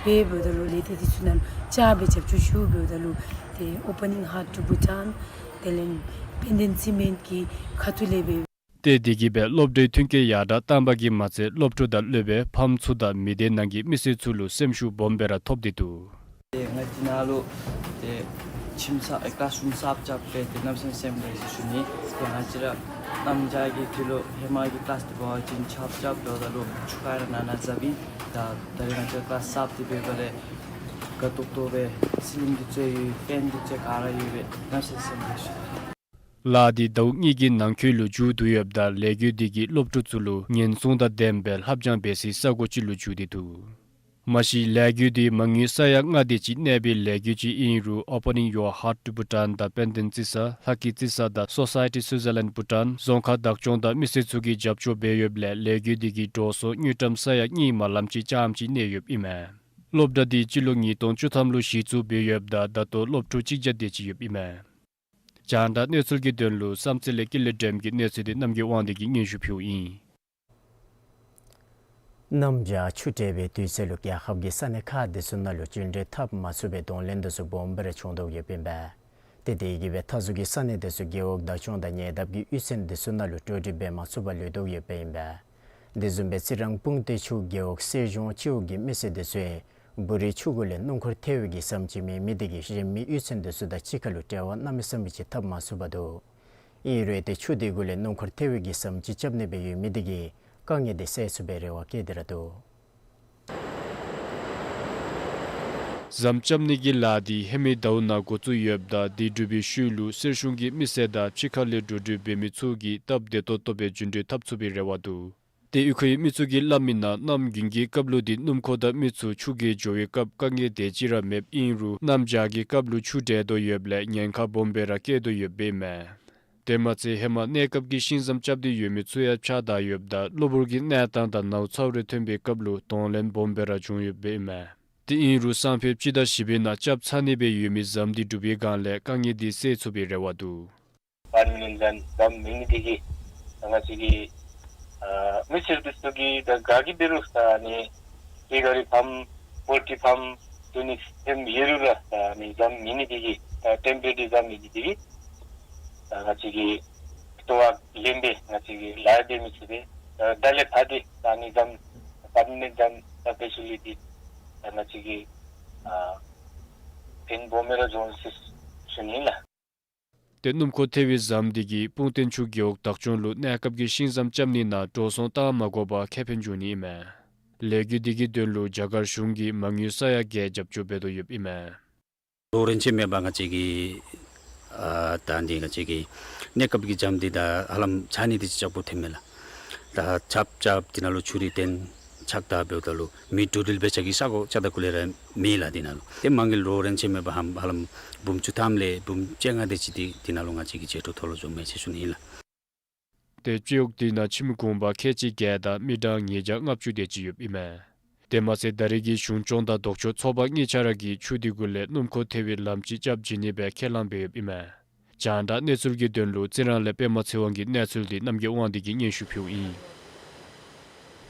འབད་འབདཝ་ད་ལུ་ལས་སྡེ་འདི་ཚུ་ནང་ལུ་བཅར་སྦེ་རྒྱབ་སྐྱོར་ཞུ་འབདཝ་ད་ལུ་ཏེ་Opening Heart to Bhutan དེ་ལས་Pandan Cement གི་ཁ་ཐུག་ལས་སྦེ། ཏེ་དེ་གིས་སྦེ་སློབ་གྲྭའི་མཐུན་རྐྱེན་ཡར་དྲགས་བཏང་པ་གིས་མ་ཚད་སློབ་ཕྲུག་དང་སློབ་དཔོན་ཕམ་ཚུ་དང་མི་སྡེ་ནང་གི་མི་སེར་ཚུ་ལུ་སེམས་ཤུགས་སྦོམ་སྦེ་ར་ཐོབ་སྟེ་འདུག། ཏེ་ང་འདི་ནང་ལུ་ཏེ་ཁྱིམ་གསར་ཨེ་ཀླཱས་རུམ་གསརཔ་རྐྱབ་སྦེ་ཏེ་གནམ་མེད་ས་མེད་སེམས་དགའ་ཡི་ཟེར་ཞུ་ནི། ཏེ་ང་བཅས་ར་གནམ་བྱཱར་གྱི་དུས་ལུ་ཧེ་མ་གི་ཀླཱས་འདི་འབད་བ་ཅིན་ཆརཔ་རྐྱབ་འབདཝ་ད་ལུ་ཆུ་ཁ་ར་ནང་ན་འཛགཔ་ཨིན། ད་ད་རེས་ང་བཅས་ཀླཱས་གསརཔ་འདི་འབདཝ་ལས་དགའ་ཏོག་ཏོ་སྦེ་སི་ལིང་འདི་ཚུ་ཡོད་ཕེན་འདི་ཚུ་ག་ར་ཡོད་སྦེ་གནམ་མེད་ས་མེད་སེམས་དགའ་ཡི་ཟེར་ཞུ་ནི། ལཱ་འདི་ཟླཝ་གཉིས་ཀྱི་ནང་འཁོད་ལུ་མཇུག་བསྡུ་ཡོདཔ་ད་ལས་འགུལ་འདི་གིས་སློབ་ཕྲུག་ཚུ་ལུ་ཉེན་སྲུང་དང་ལྡནམ་སྦེ་ལྷབ་སྦྱང་འབད་སའི་ས་གོ་ཅིག་ལུ་འགྱུར་ཏེ་འདུག། མ་གཞི་ལས་འགུལ་འདི་མ་དངུལ་ས་ཡ་ལྔ་དེ་ཅིག་གནས་པའི་ལས་འགུལ་ཅིག་ཨིན་རུང་Opening Your Heart to Bhutan དང་པེན་ཏན་རྩི་ས་ལྷ་སྐྱིད་རྩི་ས་དང་Society Switzerland Bhutan རྫོང་ཁག་བདག་སྐྱོང་དང་མི་སེར་ཚུ་གིས་རྒྱབ་སྐྱོར་འབད་ཡོདཔ་ལས་ལས་འགུལ་འདི་གིས་འགྲོ་སོང་དངུལ་ཀྲམ་ས་ཡ་གཉིས་མ་ལམ་ཅིག་རྐྱངམ་ཅིག་གནས་ཡོདཔ་ཨིན་མས། སློབ་གྲྭ་འདི་སྤྱི་ལོ་ཉིས་སྟོང་བཅུ་ཐམ་ལུ་གཞི་བཙུགས་འབད་ཡོདཔ་ད་ད་ལྟོ་སློབ་ཕྲུག་གཅིག་བརྒྱ་དེ་ཅིག་ཡོདཔ་ཨིན་མས། རྒྱང་བསྒྲགས་གནས་ཚུལ་གྱི་དོན་ལུ་བསམ་རྩེ་ལས་ཀུན་ལེགས་སྒྲོལམ་གྱི་གནས་ཚུལ་འདི་རྣམ་རྒྱལ་དབང་འདུས་ཀྱིས་སྙན་ཞུ་ཕུལཝ་ཨིན། གནམ་བྱཱར་ཆུ་དྲོད་པའི་དུས་ཚོད་ལུ་རྒྱལ་ཁབ་ཀྱི་ས་གནས་ཁག་དེ་ཚུ་ནང་ལུ་འགྲུལ་འཁྲིད་འཐབ་མ་ཚུགས་པའི་གདོང་ལེན་དེ་ཚུ་སྦོམ་སྦེ་ར་བྱུང་དོ་ཡོདཔ་ཨིན་པས། ཏེ་དེ་གིས་སྦེ་མཐའ་ཟུར་གྱི་ས་གནས་དེ་ཚུ་རྒེད་འོག་བདག་སྐྱོང་དང་ཉེ་འདབས་ཀྱི་གཡུས་ཚན་དེ་ཚུ་ནང་ལུ་འགྲོ་འགྲུལ་འབད་མ་ཚུགས་པར་ལུས་དོ་ཡོདཔ་ཨིན་པས། དེ་བཟུམ་སྦེ་རྩི་རང་སྤུངས་ཐང་ཆུ་རྒེད་འོག་སེར་གཞོང་སྤྱི་འོག་གི་མི་སེར་དེ་ཚུ་འབུ་རའི་ཆུ་གུ་ལས་སྣུམ་འཁོར་ཐལ་བའི་གི་ཟམ་ཅིག་མེད་མི་དེ་གིས་རིན་མེད་གཡུས་ཚན་དེ་ཚུ་དང་གཅིག་ཁར་ལུ་འབྲེལ་བ་གནམ་མེད་ས་མེད་ཅིག་འཐབ་མ་ཚུགས་པར་འདུག། ཨིན་རུང་ཏེ་ཆུ་དེ་གུ་ལས་སྣུམ་འཁོར་ཐལ་བའི་གི་ཟམ་ཅིག་རྐྱབ་ནི་སྦེ་ཡོད་མི་དེ་གིས་དཀའ་ངལ་དེ་སེལ་ཚུགས་པའི་རེ་བ་བསྐྱེད་དེ་ར་འདུག། ཟམ་རྐྱབ་ནི་གི་ལཱ་འདི་ཧེ་མའི་ཟླཝ་ནང་འགོ་བཙུགས་ཡོདཔ་ད་དེ་གྲུབ་པའི་ཤུལ་ལུ་སེར་གཞུང་གི་མི་སེར་དང་ཕྱི་ཁ་ལས་འགྲོ་འགྲུལ་འབད་མི་ཚུ་གིས་སྟབས་བདེ་ཏོག་ཏོ་སྦེ་འགྲུལ་འཁྲིད་འཐབ་ཚུགས་པའི་རེ་བ་འདུག། ཏེ་གཡུས་ཁའི་མི་ཚུ་གིས་སླབ་མི་ནང་གནམ་དགུན་གྱི་སྐབས་ལུ་འདི་སྣུམ་འཁོར་དང་མི་ཚུ་ཆུ་བརྒལ་འགྱོ་བའི་སྐབས་དཀའ་ངལ་དེ་ཅིག་ར་མེདཔ་ཨིན་རུང་གནམ་བྱཱར་གྱི་སྐབས་ལུ་ཆུ་དྲོད་དོ་ཡོདཔ་ལས་ཉེན་ཁ་སྦོམ་སྦེ་ར་བཀལ་དོ་ཡོདཔ་ཨིན་མས། དེ་མ་ཚད་ཧེ་མ་གནས་སྐབས་ཀྱི་ཤིང་ཟམ་རྐྱབ་སྟེ་ཡོད་མི་ཚུ་ཡང་ཆག་དར་ཡོདཔ་ད་གློ་བུར་གྱི་གནས་སྟངས་དང་ནཝ་ཚཝ་རེ་ཐོན་པའི་སྐབས་ལུ་གདོང་ལེན་སྦོམ་སྦེ་ར་བྱུང་ཡོདཔ་ཨིན་མས། དེ་ཨིན་རུང་སང་ཕོད་སྤྱི་ཟླ་བཞི་པའི་ནང་རྐྱབ་ཚར་ནི་སྦེ་ཡོད་མི་ཟམ་འདི་གྲུབ་པའི་སྒང་ལས་དཀའ་ངལ་འདི་སེལ་ཚུགས་པའི་རེ་བ་འདུག། པར་མི་ནིང་ཟམ་ཟམ་མེད་ནི་དེ་གིས་ང་བཅས་ཀྱི་ཨ་མི་སེར་འདི་ཚུ་གིས་ད་ག་གིས་འབད་རུང་ད་ཨ་ནི་སྤྲེལ་ག་རི་ཕམ་པོལ་ཊི་ཕམ་བཙུགས་ནི་སེམས་ཡོད་རུང་ར་ད་ཨ་ནི་ཟམ་མེད་ནི་དེ་གིས་ད་ཊེམ་པོ་རེ་རི་ཟམ་མེད་ནི་དེ་གིས་ད་ང་བཅས་ཀྱིས་ལྟོ་བ་ལེན་སྦེ་ང་བཅས་ཀྱིས་ལཱ་འབད་མི་ཚུགས་པས། ད་ད་ལས་ཕར་འདི་ད་ཨ་ནི་ཟམ་པར་མི་ནིང་ཟམ་ད་ཕེ་སི་ལི་ཊི་ད་ང་བཅས་ཀྱིས་ཨ་ཕན་སྦོམ་སྦེ་ར་འབྱུང་ཟེར་ཞུ་ནི་ལགས། ཏེ་སྣུམ་འཁོར་ཐལ་བའི་ཟམ་འདི་གིས་སྤུངས་ཐང་ཆུ་རྒེད་འོག་བདག་སྐྱོང་ལུ་གནས་སྐབས་ཀྱི་ཤིང་ཟམ་རྐྱབ་ནི་ནང་འགྲོ་སོང་བཏང་མ་དགོ་པར་ཁེ་ཕན་འབྱུང་ནི་ཨིན་མས། ལས་འགུལ་འདི་གི་དོན་ལུ་རྒྱ་གར་གཞུང་གིས་མ་དངུལ་ས་ཡ་བརྒྱད་རྒྱབ་སྐྱོར་འབད་དོ་ཡོདཔ་ཨིན་མས། ལོ་རིམ་བཞིན་མེད་པར་ང་བཅས་ཀྱིས་ཨ་ད་འདི་ང་བཅས་ཀྱི་གནས་སྐབས་ཀྱི་ཟམ་འདི་ད་ཧ་ལམ་ཆག་ནི་འདི་ཅིག་ཅིག་པོ་ཐོན་མས་ལགས། ད་རྐྱབ་རྐྱབ་འདི་ནང་ལུ་ཆུ་རེ་ཐོན་ཆག་དར་འབདཝ་ད་ལུ་མི་འགྲོ་འགྲུལ་འབད་བྱ་གི་ས་གོ་ཅིག་ད་ཁུ་ལས་ར་མེད་ལགས་འདི་ནང་ལུ། ཏེ་མ་དངུལ་ལོ་རིམ་བཞིན་མེད་པར་ཧ་ཧ་ལམ་འབུམ་བཅུ་ཐམ་ལས་འབུམ་བཅོ་ལྔ་དེ་ཅིག་འདི་འདི་ནང་ལུ་ང་བཅས་ཀྱིས་ཆད་ཁྲོ་མཐོལ་ལོ་བྱུང་མས་ཟེར་ཞུ་ནི་ཨིན་ལགས། ཏེ་སྤྱི་འོག་འདི་ནང་ཁྱིམ་གུང་པ་ཁལ་གཅིག་བརྒྱད་དང་མི་གྲངས་ཉིས་བརྒྱ་ལྔ་བཅུ་དེ་ཅིག་ཡོདཔ་ཨིན་མས། དེ་མ་ཚད་ད་རེས་ཀྱི་གཞུང་སྐྱོང་དང་ལྡོག་ཕྱོགས་ཚོགས་པ་གཉིས་ཆ་ར་གིས་ཆུ་འདི་གུ་ལས་སྣུམ་འཁོར་ཐལ་བའི་ལམ་ཅིག་རྐྱབ་བྱིན་ནི་སྦེ་ཁས་བླངས་འབད་ཡོདཔ་ཨིན་མས། རྒྱང་བསྒྲགས་གནས་ཚུལ་གྱི་དོན་ལུ་རྩི་རང་ལས་པདྨ་ཚེ་དབང་གི་གནས་ཚུལ་འདི་རྣམ་རྒྱལ་དབང་འདུས་ཀྱིས་སྙན་ཞུ་ཕུལཝ་ཨིན།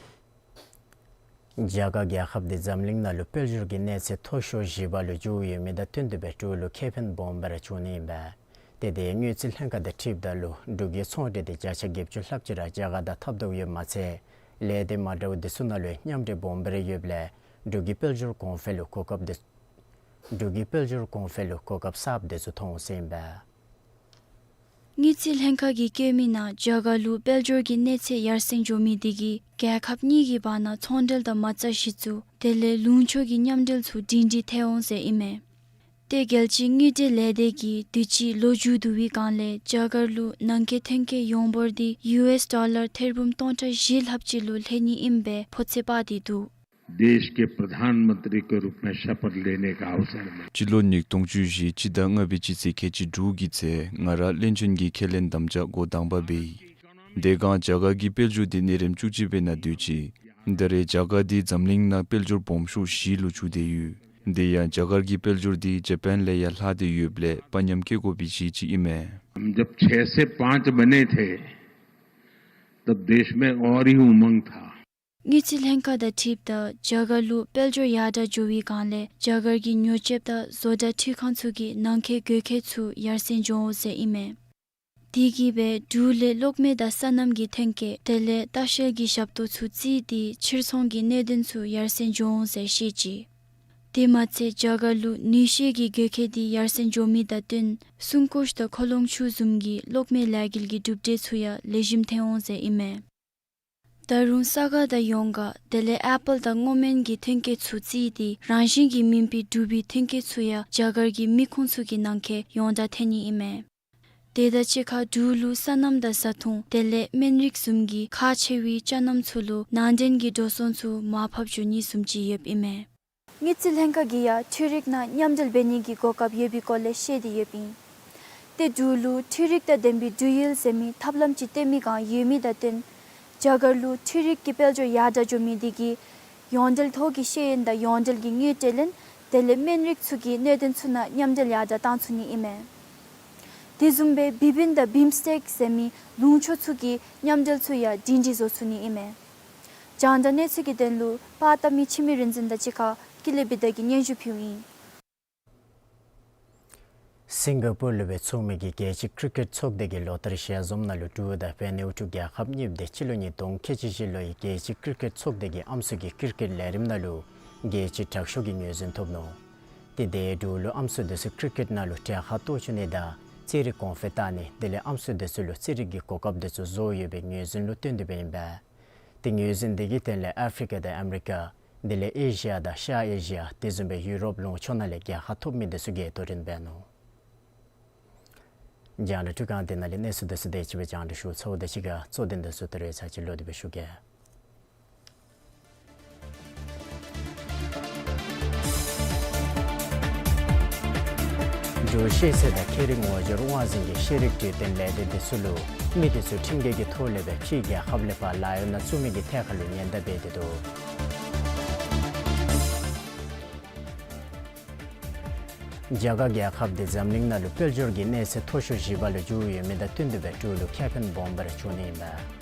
རྒྱ་གར་རྒྱལ་ཁབ་འདི་འཛམ་གླིང་ནང་ལུ་དཔལ་འབྱོར་གྱི་གནས་ཚད་མཐོ་ཤོས་བཞི་པ་ལུ་འགྱུར་ཡོད་མི་དང་བསྟུན་ཏེ་སྦེ་འབྲུག་ལུ་ཁེ་ཕན་སྦོམ་སྦེ་ར་བྱུང་ནི་ཨིན་པས། ཏེ་དེ་དངུལ་རྩིས་ལྷན་ཁག་དང་འཁྲིལཝ་ད་ལུ་འབྲུག་གི་ཚོང་འབྲེལ་འདི་བརྒྱ་ཆ་བརྒྱད་ཅུ་ལྷགཔ་ཅིག་ར་རྒྱ་གར་དང་འཐབ་དོ་ཡོདཔ་མ་ཚད་ལས་སྡེ་མ་འདྲཝ་འདི་ཚུ་ནང་ལུ་མཉམ་འབྲེལ་སྦོམ་སྦེ་ར་ཡོདཔ་ལས་འབྲུག་གི་དཔལ་འབྱོར་གོང་འཕེལ་ལུ་གོ་སྐབས་འདི་འབྲུག་གི་དཔལ་འབྱོར་གོང་འཕེལ་ལུ་གོ་སྐབས་གསརཔ་འདི་ཚུ་མཐོང་ཟེར་ཨིན་པས། དངུལ་རྩིས་ལྷན་ཁག་གིས་བཀོད་མི་ནང་རྒྱ་གར་ལུ་དཔལ་འབྱོར་གྱི་གནས་ཚད་ཡར་སེང་འགྱོ་མི་འདི་གིས་རྒྱལ་ཁབ་གཉིས་ཀྱི་བར་ན་ཚོང་འབྲེལ་དང་མ་རྩ་གཞི་བཙུགས་དེ་ལས་ལུང་ཕྱོགས་ཀྱི་མཉམ་འབྲེལ་ཚུ་སྒྲིང་སྒྲི་ཐལ་འོང་ཟེར་ཨིན་མས། ཏེ་རྒྱལ་སྤྱིའི་དངུལ་འབྲེལ་ལས་སྡེ་གིས་དུས་ཅི་ལོ་མཇུག་བསྡུ་བའི་སྒང་ལས་རྒྱ་གར་ལུ་ནང་འཁོད་ཐོན་སྐྱེད་ཡོངས་འབོར་འདི་ཡུ་ཨེསི་ཌོ་ལར་ཐེར་འབུམ་སྟོང་ཕྲག་བཞི་ལྷགཔ་ཅིག་ལུ་ལྷོད་ནི་ཨིན་པའི་ཕོ་ཚོད་དཔག་སྟེ་འདུག། देश के प्रधानमंत्री के रूप में शपथ लेने का अवसर मिला। སྤྱི་ལོ་ཉིས་སྟོང་བཅུ་བཞི་སྤྱི་ཟླ་ལྔ་པའི་སྤྱི་ཚེས་ཁལ་གཅིག་དྲུག་གི་ཚེ་ང་ར་བློན་ཆེན་གྱི་ཁས་ལེན་དམ་བཅའ་འགོ་དང་པ་འབད་ཡི། དེ་སྒང་རྒྱ་གར་གྱི་དཔལ་འབྱོར་འདི་གནས་རིམ་བཅུ་གཅིག་པའི་ནང་སྡོད་ཅི། ད་རེས་རྒྱ་གར་འདི་འཛམ་གླིང་ནང་དཔལ་འབྱོར་སྦོམ་ཤོས་བཞི་ལུ་ཚུད་དེ་ཡོད། དེ་ཡང་རྒྱ་གར་གྱི་དཔལ་འབྱོར་འདི་ཇ་པཱན་ལས་ཡང་ལྷག་སྟེ་ཡོདཔ་ལས་དཔའ་ཉམས་བསྐྱེད་དགོ་པའི་གཞི་ཅིག་ཨིན་མས། हम जब छह से पाँच बने थे, तब देश में और ही उमंग था। དངུལ་རྩིས་ལྷན་ཁག་དང་འཁྲིལཝ་ད་རྒྱ་གར་ལུ་དཔལ་འབྱོར་ཡར་དྲག་འགྱོ་བའི་སྒང་ལས་རྒྱ་གར་གྱི་ཉོ་སྤྱོད་དང་བཟོ་གྲྭ་འཕྲུལ་ཁང་ཚུ་གི་ནང་འཁོད་དགོས་མཁོ་ཚུ་ཡར་སེང་འགྱོ་འོང་ཟེར་ཨིན་མས། དེ་གིས་སྦེ་འབྲུག་ལས་གློག་མེ་དང་སོ་ནམ་གྱི་ཐོན་སྐྱེད་དེ་ལས་ལྟ་བཤལ་གྱི་ཞབས་ཏོག་ཚུ་བརྩིས་ཏེ་ཕྱིར་ཚོང་གི་གནད་དོན་ཚུ་ཡར་སེང་འགྱོ་འོང་ཟེར་བཤད་ཅི། དེ་མ་ཚད་རྒྱ་གར་ལུ་ནུས་ཤེས་ཀྱི་དགོས་མཁོ་འདི་ཡར་སེང་འགྱོ་མི་དང་བསྟུན་སུང་ཀོཤ་དང་ཁོ་ལོང་ཆུ་བཟུམ་གྱི་གློག་མེ་ལས་འགུལ་གྱི་གྲུབ་འབྲས་ཚུ་ཡང་ལེགས་ཤོམ་ཐོན་འོང་ཟེར་ཨིན་མས། ད་རུང་ས་ག་དང་ཡོངས་དགའ་དེ་ལས་ཨེ་པཱལ་དང་སྔོ་སྨན་གྱི་ཐོན་སྐྱེད་ཚུ་བརྩིས་ཏེ་རང་བཞིན་གྱིས་སྨིན་པའི་འབྲུག་པའི་ཐོན་སྐྱེད་ཚུ་ཡང་རྒྱ་གར་གྱི་མི་ཁུངས་ཚུ་གི་ནང་འཁོད་ཡོངས་གྲགས་ཐོན་ནི་ཨིན་མས། དེ་དང་གཅིག་ཁར་འབྲུག་ལུ་སོ་ནམ་དང་བཟའ་འཐུང་དེ་ལས་སྨན་རིགས་བཟུམ་གྱི་ཁག་ཆེ་བའི་ཅ་རྣམ་ཚུ་ལུ་ནང་འདྲེན་གྱི་འགྲོ་སོང་ཚུ་མར་ཕབ་འགྱོ་ནི་བཟུམ་ཅིག་ཡོདཔ་ཨིན་མས། དངུལ་རྩིས་ལྷན་ཁག་གིས་ཡང་འཕྲུལ་རིག་ནང་མཉམ་འབྲེལ་འབད་ནི་གི་གོ་སྐབས་ཡོད་པའི་སྐོར་ལས་བཤད་དེ་ཡོདཔ་ཨིན། ཏེ་འབྲུག་ལུ་འཕྲུལ་རིག་དང་ལྡན་པའི་འབྲུག་ཡུལ་ཟེར་མི་ཐབས་ལམ་ཅིག་བཏོན་མི་སྒང་ཡོད་མི་དང་བསྟུན་རྒྱ་གར་ལུ་འཕྲུལ་རིག་གི་དཔལ་འབྱོར་ཡར་དྲག་འགྱོ་མི་དེ་གིས་ཡོངས་འབྲེལ་ཐོག་གི་ཤེས་ཡོན་དང་ཡོངས་འབྲེལ་གྱི་དངུལ་སྤྲོད་ལེན་དེ་ལས་སྨན་རིགས་ཚུ་གི་གནད་དོན་ཚུ་ནང་མཉམ་འབྲེལ་ཡར་དྲག་བཏང་ཚུགས་ནི་ཨིན་མས། དེ་བཟུམ་སྦེ་བི་བིན་དང་བིམ་སི་ཊེཀ་ཟེར་མི་ལུང་ཕྱོགས་ཚུ་གི་མཉམ་འབྲེལ་ཚུ་ཡང་སྒྲིང་སྒྲི་བཟོ་ཚུགས་ནི་ཨིན་མས། རྒྱང་བསྒྲགས་གནས་ཚུལ་གྱི་དོན་ལུ་པར་བཏབ་མི་འཆི་མེད་རིག་འཛིན་དང་གཅིག་ཁར་ཀུན་ལེགས་བི་དྷ་གིས་སྙན་ཞུ་ཕུལཝ་ཨིན། སིང་ག་པུར་ལུ་སྦེ་ཚོགས་མི་གི་རྒྱལ་སྤྱིའི་ཀྲི་ཀེཊ་ཚོགས་སྡེ་གི་ལོ་བསྟར་ཞལ་འཛོམས་ནང་ལུ་འབྲུག་དང་བན་ནེ་ཝ་ཊུ་རྒྱལ་ཁབ་གཉིས་པོ་དེ་སྤྱི་ལོ་ཉིས་སྟོང་ཁལ་གཅིག་བཞི་ལོའི་རྒྱལ་སྤྱིའི་ཀྲི་ཀེཊ་ཚོགས་སྡེ་གི་ཨམ་སྲུ་གི་ཀྲི་ཀེཊ་ལས་རིམ་ནང་ལུ་རྒྱལ་སྤྱིའི་དྲག་ཤོས་ཀྱི་ངོས་འཛིན་ཐོབ་ནུག། ཏེ་དེ་འབྲུག་ལུ་ཨམ་སྲུ་དེ་ཚུ་ཀྲི་ཀེཊ་ནང་ལུ་གྲལ་ཁར་གཏོགས་བཅུག་ནི་དང་རྩེད་རིགས་གོང་འཕེལ་བཏང་ནི་དེ་ལས་ཨམ་སྲུ་དེ་ཚུ་ལུ་རྩེད་རིགས་ཀྱི་གོ་སྐབས་དེ་ཚུ་བཟོ་ཡོད་པའི་ངོས་འཛིན་ལུ་བརྟེན་ཏེ་སྦེ་ཨིན་པས། ཏེ་ངོས་འཛིན་དེ་གི་སྟེང་ལས་ཨ་ཕི་རི་ཀ་དང་ཨ་མི་རི་ཀ་དེ་ལས་ཨེ་ཤི་ཡ་དང་ཤར་ཨེ་ཤི་ཡ་དེ་བཟུམ་སྦེ་ཡུ་རོབ་ལུང་ཕྱོགས་ནང་ལས་རྒྱལ་ཁ་ཐོབ་མི་དེ་ཚུ་གིས་དོ་འགྲན་འབད་ནུག། རྒྱང་བསྒྲགས་འཕྲུལ་ཁང་དེ་ནང་ལས་གནས་ཚུལ་དེ་ཚུ་དེ་ཅིག་སྦེ་རྒྱང་བསྒྲགས་ཞུ་ཚརཝ་དེ་ཅིག་ཁར་གཙོ་དོན་དེ་ཚུ་ད་རེས་ཚར་གཅིག་ལོག་སྟེ་སྦེ་ཞུ་གེ། འབྲུག་ཤེས་ཚད་དང་ཁྱད་རིག་ངོ་སྦྱོར་དབང་འཛིན་གྱིས་ཤེས་རིག་དུས་སྟོན་ལས་སྡེ་དེ་ཚུ་ལུ་མི་དེ་ཚུ་ཁྲིམས་འགལ་གྱི་ཐོག་ལས་སྦེ་ཕྱིའི་རྒྱལ་ཁབ་ལས་ཕར་ལཱ་གཡོག་ནང་བཙུགས་མི་གི་ཐད་ཁར་ལུ་ཉེན་བརྡ་འབད་དེ་འདུག། རྒྱ་གར་རྒྱལ་ཁབ་དེ་འཛམ་གླིང་ནང་ལུ་དཔལ་འབྱོར་གྱི་གནས་ཚད་མཐོ་ཤོས་བཞི་པ་ལུ་འགྱུར་ཡོད་མི་དང་བསྟུན་ཏེ་སྦེ་འབྲུག་ལུ་ཁེ་ཕན་སྦོམ་སྦེ་ར་བྱུང་ནི་ཨིན་པས།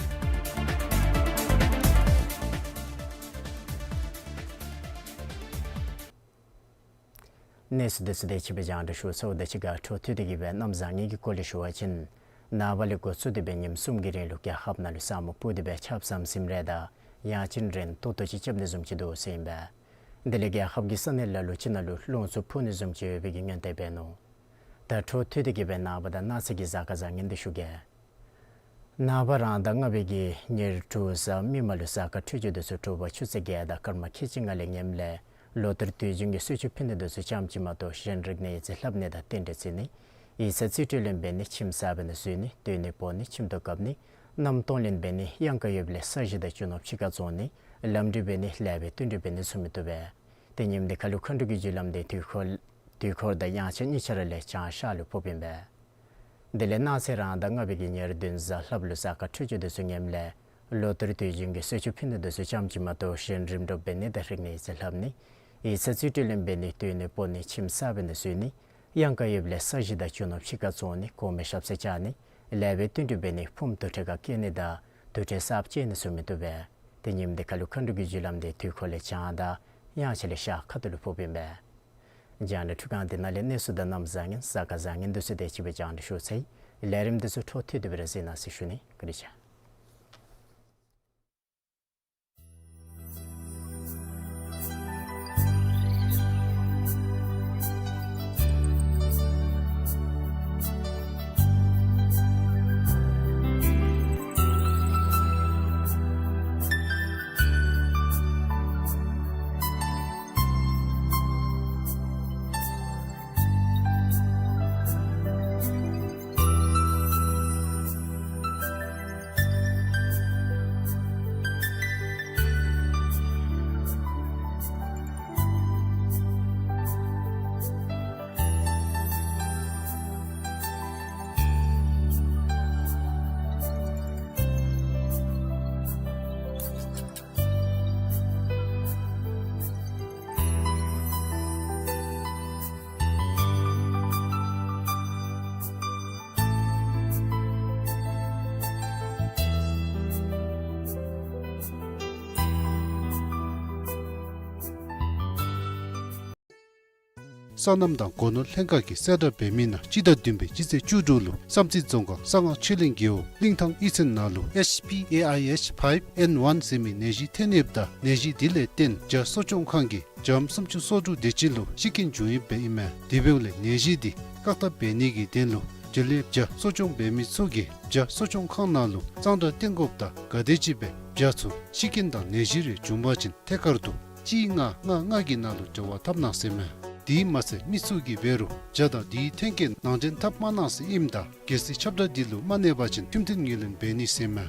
གནས་ཚུལ་དེ་ཚུ་དེ་ཅིག་སྦེ་རྒྱང་བསྒྲགས་ཞུ་ཚརཝ་དེ་ཅིག་ཁར་འཕྲོ་མཐུད་དེ་གི་སྦེ་གནམ་བཟང་ངན་གྱི་སྐོར་ལས་ཞུ་བ་ཅིན་ནངས་པ་ལས་འགོ་བཙུགས་ཏེ་སྦེ་ཉིནམ་གསུམ་གྱི་རིང་ལུ་རྒྱལ་ཁབ་ནང་ལུ་ས་སྨུག་སྤུབས་ཏེ་སྦེ་ཆརཔ་ཟམ་ཟིམ་རེ་དང་ཡང་ཅིན་རན་ཏོག་ཏོ་ཅིག་རྐྱབ་ནི་བཟུམ་ཅིག་འདུག་ཟེར་ཨིན་པས། དེ་ལས་རྒྱལ་ཁབ་ཀྱི་ས་གནས་ལ་ལུ་ཅིག་ནང་ལུ་རླུང་འཚུབ་འཕུ་ནི་བཟུམ་ཅིག་ཡོད་པའི་གི་སྔོན་བརྡ་འབད་ནུག། ད་འཕྲོ་མཐུད་དེ་གི་སྦེ་ནངས་པ་དང་གནངས་ཚེ་གི་གཟའ་སྐར་བཟང་ངན་དེ་ཞུ་གེ། ནངས་པ་རང་ཟླ་ལྔ་པའི་གི་ཉེར་དྲུག་གཟའ་མིག་དམར་ལུ་གཟའ་སྐར་འཕྲོད་སྦྱོར་དེ་ཚུ་དྲོ་པ་ཆུ་ཚོད་བརྒྱད་དང་སྐར་མ་ཁལ་གཅིག་ལྔ་ལས་ངནམ་ལས་ལོ་ལྟར་དུས་རྒྱུན་གྱི་གསོལ་མཆོད་ཕུལ་ནི་དེ་ཚུ་ཙམ་ཅིག་མ་གཏོགས་གཞན་རིག་གནས་ཡིག་རྩིས་ལྷབ་ནི་དང་རྟེན་འབྲེལ་བརྩི་ནི་ཡིག་ཚང་རྩིས་སྤྲོད་ལེན་འབད་ནི་ཁྱིམ་གསར་པའི་ནང་འཛུལ་ནི་སྡོད་གནས་སྤོ་ནི་ཁྱིམ་ཐོག་བཀབ་ནི་གནམ་གཏོང་ལེན་འབད་ནི་གཡང་ཁ་ཡོདཔ་ལས་ས་གཞི་དང་རྒྱུ་ནོར་ཕྱི་ཁར་བཙོང་ནི་ལམ་འགྲུལ་འབད་ནི་ལེགས་པའི་བསྟུན་གྲོས་འབད་ནི་ཚུ་མི་བཏུབ་པས། ཏེ་ཉིནམ་དེ་ཁར་ལུ་མཁའ་འགྲོ་གི་རྒྱུ་ལམ་དེ་དུས་འཁོར་དུས་འཁོར་དང་དབྱངས་འཆར་གཉིས་ཆ་ར་ལས་བྱང་ཤར་ལུ་ཕོགཔ་ཨིན་པས། དེ་ལས་གནངས་ཚེ་རང་ཟླ་ལྔ་པའི་གི་ཉེར་བདུན་གཟའ་ལྷགཔ་ལུ་གཟའ་སྐར་འཕྲོད་སྦྱོར་དེ་ཚུ་ངནམ་ལས་ལོ་ལྟར་དུས་རྒྱུན་གྱི་གསོལ་མཆོད་ཕུལ་ནི་དེ་ཚུ་ཙམ་ཅིག་མ་གཏོགས་གཞན་རིམ་གྲོ་འབད་ནི་དང་རིག་གནས་ཡིག་རྩིས་ལྷབ་ནི་ཡིག་ཚང་རྩིས་སྤྲོད་ལེན་འབད་ནི་སྡོད་གནས་སྤོ་ནི་ཁྱིམ་གསར་པའི་ནང་འཛུལ་ནི་གཡང་ཁ་ཡོདཔ་ལས་ས་གཞི་དང་རྒྱུ་ནོར་ཕྱི་ཁར་བཙོང་ནི་གོང་མའི་ཞབས་སར་བཅར་ནི་ལེགས་པའི་བསྟུན་གྲོས་འབད་ནི་ཕུངམ་དུར་ཁྲོད་ཁར་བསྐྱལ་ནི་དང་དུར་ཁྲོད་གསརཔ་བཅག་ནི་ཚུ་མི་བཏུབ་པས། ཏེ་ཉིནམ་དེ་ཁར་ལུ་མཁའ་འགྲོ་གི་རྒྱུ་ལམ་དེ་དུས་འཁོར་ལས་བྱང་དང་དབྱངས་འཆར་ལས་ཤར་ཁ་ཐུག་ལུ་ཕོགཔ་ཨིན་པས། རྒྱང་བསྒྲགས་འཕྲུལ་ཁང་དེ་ནང་ལས་གནས་ཚུལ་དང་གནམ་བཟང་ངན་གཟའ་སྐར་བཟང་ངན་དེ་ཚུ་དེ་ཅིག་སྦེ་རྒྱང་བསྒྲགས་ཞུ་ཚར་ཡི། ལས་རིམ་དེ་ཚུ་འཕྲོ་མཐུད་དེ་སྦེ་ར་གཟིགས་གནང་ཟེར་ཞུ་ནི། བཀའ་དྲིན་ཆེ། སོ་ནམ་དང་སྒོ་ནོར་ལྷན་ཁག་གིས་གསལ་བསྒྲགས་འབད་མི་ནང་སྤྱི་ཟླ་བདུན་པའི་སྤྱི་ཚེས་བཅུ་དྲུག་ལུ་བསམ་རྩེ་རྫོང་ཁག་གསང་སྔགས་ཆོས་གླིང་རྒེད་འོག་གླིང་ཐང་གཡུས་ཚན་ནང་ལུ་ཨེཆ་པི་ཨེ་ཨའི་ཨེཆ་ཕའིབ་ཨེན་ཝན་ཟེར་མི་ནད་གཞི་ཐོན་ཡོདཔ་ད་ནད་གཞི་དེ་ལས་བརྟེན་བྱ་གསོ་སྐྱོང་ཁང་གི་བྱམོ་སུམ་ཅུ་སོ་དྲུག་དེ་ཅིག་ལུ་ཤི་རྐྱེན་བྱུང་ཡོདཔ་ཨིན་མས། དེ་འབདཝ་ལས་ནད་གཞི་དེ་བཀག་ཐབས་འབད་ནི་གི་དོན་ལུ་དེ་ལས་བྱ་གསོ་སྐྱོང་འབད་མི་ཚུ་གིས་བྱ་གསོ་སྐྱོང་ཁང་ནང་ལུ་གཙང་སྦྲ་བསྟེན་དགོཔ་དང་ག་དེམ་ཅིག་སྦེ་བྱ་ཚུ་ཤི་རྐྱེན་དང་ནད་གཞི་རེ་བྱུང་པ་ཅིན་ཐད་ཀར་དུ་གཅིག་ལྔ་ལྔ་ལྔ་གི་ནང་ལུ་འབྲེལ་བ་འཐབ་གནང་ཟེར་མས། དེ་མ་ཚད་མི་ཚུ་གིས་འབད་རུང་བྱ་དང་དེའི་ཐོན་སྐྱེད་ནང་འདྲེན་འཐབ་མ་གནང་ཟེར་ཨིནམ་ད་གལ་སྲིད་ཁྱབ་བསྒྲགས་འདི་ལུ་མ་གནས་པ་ཅིན་ཁྲིམས་མཐུན་ངོས་ལེན་འབད་ནི་ཟེར་མས།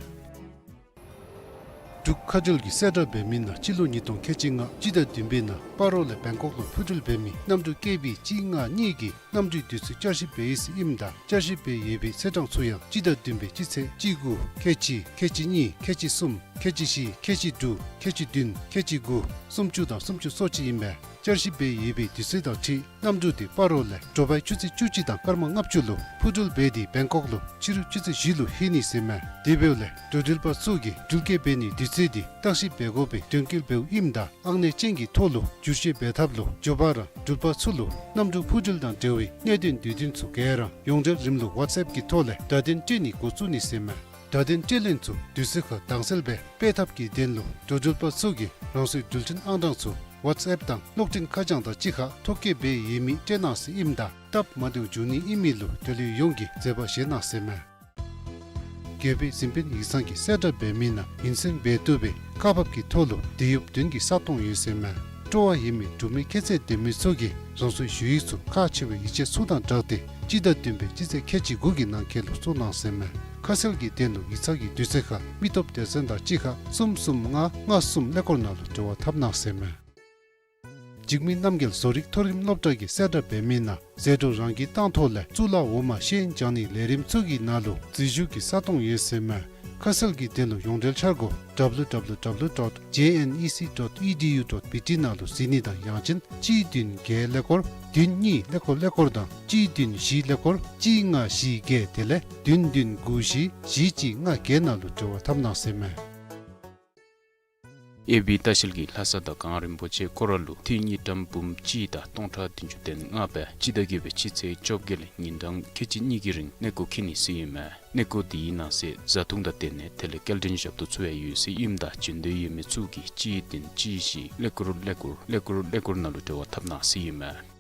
འབྲུག་མཁའ་འགྲུལ་གྱིས་གསལ་བསྒྲགས་འབད་མི་ནང་སྤྱི་ལོ་ཉིས་སྟོང་ཁལ་གཅིག་ལྔ་སྤྱི་ཟླ་བདུན་པའི་ནང་སྤ་རོ་ལས་བེང་ཀོག་ལུ་འཕུར་འགྲུལ་འབད་མི་གནམ་གྲུ་ཀེ་བི་གཅིག་ལྔ་གཉིས་ཀྱི་གནམ་གྲུའི་དུས་ཚོད་བསྐྱར་ཞིབ་འབད་ཡི་ཟེར་ཨིནམ་ད་བསྐྱར་ཞིབ་འབད་ཡོད་པའི་ཚེས་གྲངས་ཚུ་ཡང་སྤྱི་ཟླ་བདུན་པའི་སྤྱི་ཚེས་གཅིག་དགུ་ཁལ་གཅིག་ཁལ་གཅིག་གཉིས་ཁལ་གཅིག་གསུམ་ཁལ་གཅིག་བཞི་ཁལ་གཅིག་དྲུག་ཁལ་གཅིག་བདུན་ཁལ་གཅིག་དགུ་སུམ་ཅུ་དང་སུམ་ཅུ་སོ་གཅིག་ཨིན་པས། བསྐྱར་ཞིབ་འབད་ཡོད་པའི་དུས་ཚོད་དང་འཁྲིལ་གནམ་གྲུ་དེ་སྤ་རོ་ལས་དྲོ་པའི་ཆུ་ཚོད་བཅུ་གཅིག་དང་སྐར་མ་ལྔ་བཅུ་ལུ་འཕུར་འགྲུལ་འབད་དེ་བེང་ཀོག་ལུ་ཕྱི་རུ་ཆུ་ཚོད་བཞི་ལུ་ལྷོད་ནི་ཟེར་མས། དེ་འབདཝ་ལས་འགྲུལ་འགྲུལ་པ་ཚུ་གིས་འགྲུལ་སྐྱེལ་འབད་ནིའི་དུས་ཚོད་དེ་བརྟག་ཞིབ་འབད་དགོ་པའི་དོན་འཁྱོལ་འབདཝ་ཨིནམ་ད་དབང་གནས་ཅན་གྱི་ཐོག་ལུ་བསྒྱུར་བཅོས་འབད་ཐབས་ལུ་མགྱོགས་པ་ར་འགྲུལ་པ་ཚུ་ལུ་གནམ་གྲུ་འཕུར་འགྲུལ་དང་འབྲེལ་བའི་གནད་དོན་དུས་སྟོན་ཚུ་ག་ར་ཡོངས་འབྲེལ་རིམ་ལུགས་ཝཊས་ཨེཔ་ཀྱི་ཐོག་ལས་བརྡ་དོན་སྤྲོད་ནི་འགོ་བཙུགས་ནི་ཟེར་མས། བརྡ་དོན་སྤྲོད་ལེན་ཚུ་དུས་ཚོད་ཁར་དྭངས་གསལ་སྦེ་སྤེལ་ཐབས་ཀྱི་དོན་ལུ་འགྲོ་འགྲུལ་པ་ཚུ་གིས་རང་སོའི་འགྲུལ་འཕྲིན་ཨང་གྲངས་ཚུ་ཝཊས་ཨེཔ་དང་གློག་འཕྲིན་ཁ་བྱང་དང་གཅིག་ཁར་ཐོ་བཀོད་འབད་ཡོད་མི་སྤྲོད་གནང་ཟེར་ཨིནམ་ད་སྟབས་མ་བདེཝ་འབྱུང་ནི་ཨིན་མི་ལུ་འབྲེལ་ཡོད་ཡོངས་ཀྱིས་མཛད་པ་བཞེས་གནང་ཟེར་མས། རྒྱལ་པོའི་གཟིམ་དཔོན་ཡིག་ཚང་གིས་གསལ་བསྒྲགས་འབད་མི་ནང་ཉེན་སྲུང་འབད་བཏུབ་པའི་ཁག་འབགཔ་ཀྱི་ཐོག་ལུ་དེད་གཡོགཔ་བདུན་གྱི་ས་སྟོང་ཡོད་ཟེར་མས། སྤྲོ་བ་ཡོད་མི་འབྲུག་མི་ཁྱད་ཚད་ལྡན་མི་ཚུ་གིས་རང་སོའི་ཞུ་ཡིག་ཚུ་ཁག་ཆེ་བའི་ཡིག་ཆ་ཚུ་དང་སྦྲགས་ཏེ་སྤྱི་ཟླ་བདུན་པའི་སྤྱི་ཚེས་ཁལ་གཅིག་དགུ་གི་ནང་འཁོད་ལུ་བཙུགས་གནང་ཟེར་མས། ཁ་གསལ་གྱི་དོན་ལུ་ཡིག་ཚང་གི་དུས་ཚོད་ཁར་མི་སྟོབས་སྡེ་ཚན་དང་གཅིག་ཁར་གསུམ་གསུམ་ལྔ་ལྔ་གསུམ་ཀླད་ཀོར་ནང་ལུ་འབྲེལ་བ་འཐབ་གནང་ཟེར་མས། འཇིགས་མེད་རྣམ་རྒྱལ་བཟོ་རིག་མཐོ་རིམ་སློབ་གྲྭ་གིས་གསལ་བསྒྲགས་འབད་མི་ནང་ཟད་འགྲོ་རང་གིས་བཏང་ཐོག་ལས་གཙུག་ལག་འོག་མ་ཤེས་ཡོན་སྦྱང་ནིའི་ལས་རིམ་ཚུ་གི་ནང་ལུ་འཛུལ་ཞུགས་ཀྱི་ས་སྟོང་ཡོད་ཟེར་མས། ཁ་གསལ་གྱི་དོན་ལུ་ཡོངས་འབྲེལ་འཆར་སྒོ་ཌབ་ལུ་ཌབ་ལུ་ཌབ་ལུ་ཌོཊ་ཇེ་ཨེན་ཨི་སི་ཌོཊ་ཨི་ཌི་ཡུ་ཌོཊ་བི་ཊི་ནང་ལུ་གཟིགས་ནི་དང་ཡང་ཅིན་གཅིག་བདུན་བརྒྱད་ཀླད་ཀོར་བདུན་གཉིས་ཀླད་ཀོར་ཀླད་ཀོར་དང་གཅིག་བདུན་བཞི་ཀླད་ཀོར་གཅིག་ལྔ་བཞི་བརྒྱད་དེ་ལས་བདུན་བདུན་དགུ་བཞི་བཞི་གཅིག་ལྔ་བརྒྱད་ནང་ལུ་འབྲེལ་བ་འཐབ་གནང་ཟེར་མས། ཨེ་བི་ལྟ་བཤལ་གྱིས་ལྷ་ས་དང་གངས་རིན་པོ་ཆེ་སྐོར་ར་ལུ་འཐུས་དངུལ་ཀྲམ་འབུམ་གཅིག་དང་སྟོང་ཕྲག་བདུན་ཅུ་དོན་ལྔ་སྦེ་སྤྱི་ཟླ་བརྒྱད་པའི་སྤྱི་ཚེས་བཅོ་བརྒྱད་ལས་ཉིན་གྲངས་ཁལ་གཅིག་གཉིས་ཀྱི་རིང་གནས་སྐོར་འཁྱིད་ནི་ཟེར་ཨིན་མས། གནས་སྐོར་དེའི་ནང་གསེས་བཟའ་འཐུང་དང་སྡོད་གནས་དེ་ལས་སྐྱེལ་འདྲེན་ཞབས་ཏོག་ཚུ་ཡང་ཡོད་ཟེར་ཨིནམ་ད་འབྱོན་འདོད་ཡོད་མི་ཚུ་གིས་གཅིག་བདུན་གཅིག་བཞི་ཀླད་ཀོར་ཀླད་ཀོར་ཀླད་ཀོར་ཀླད་ཀོར་ནང་ལུ་འབྲེལ་བ་འཐབ་གནང་ཟེར་ཨིན་མས།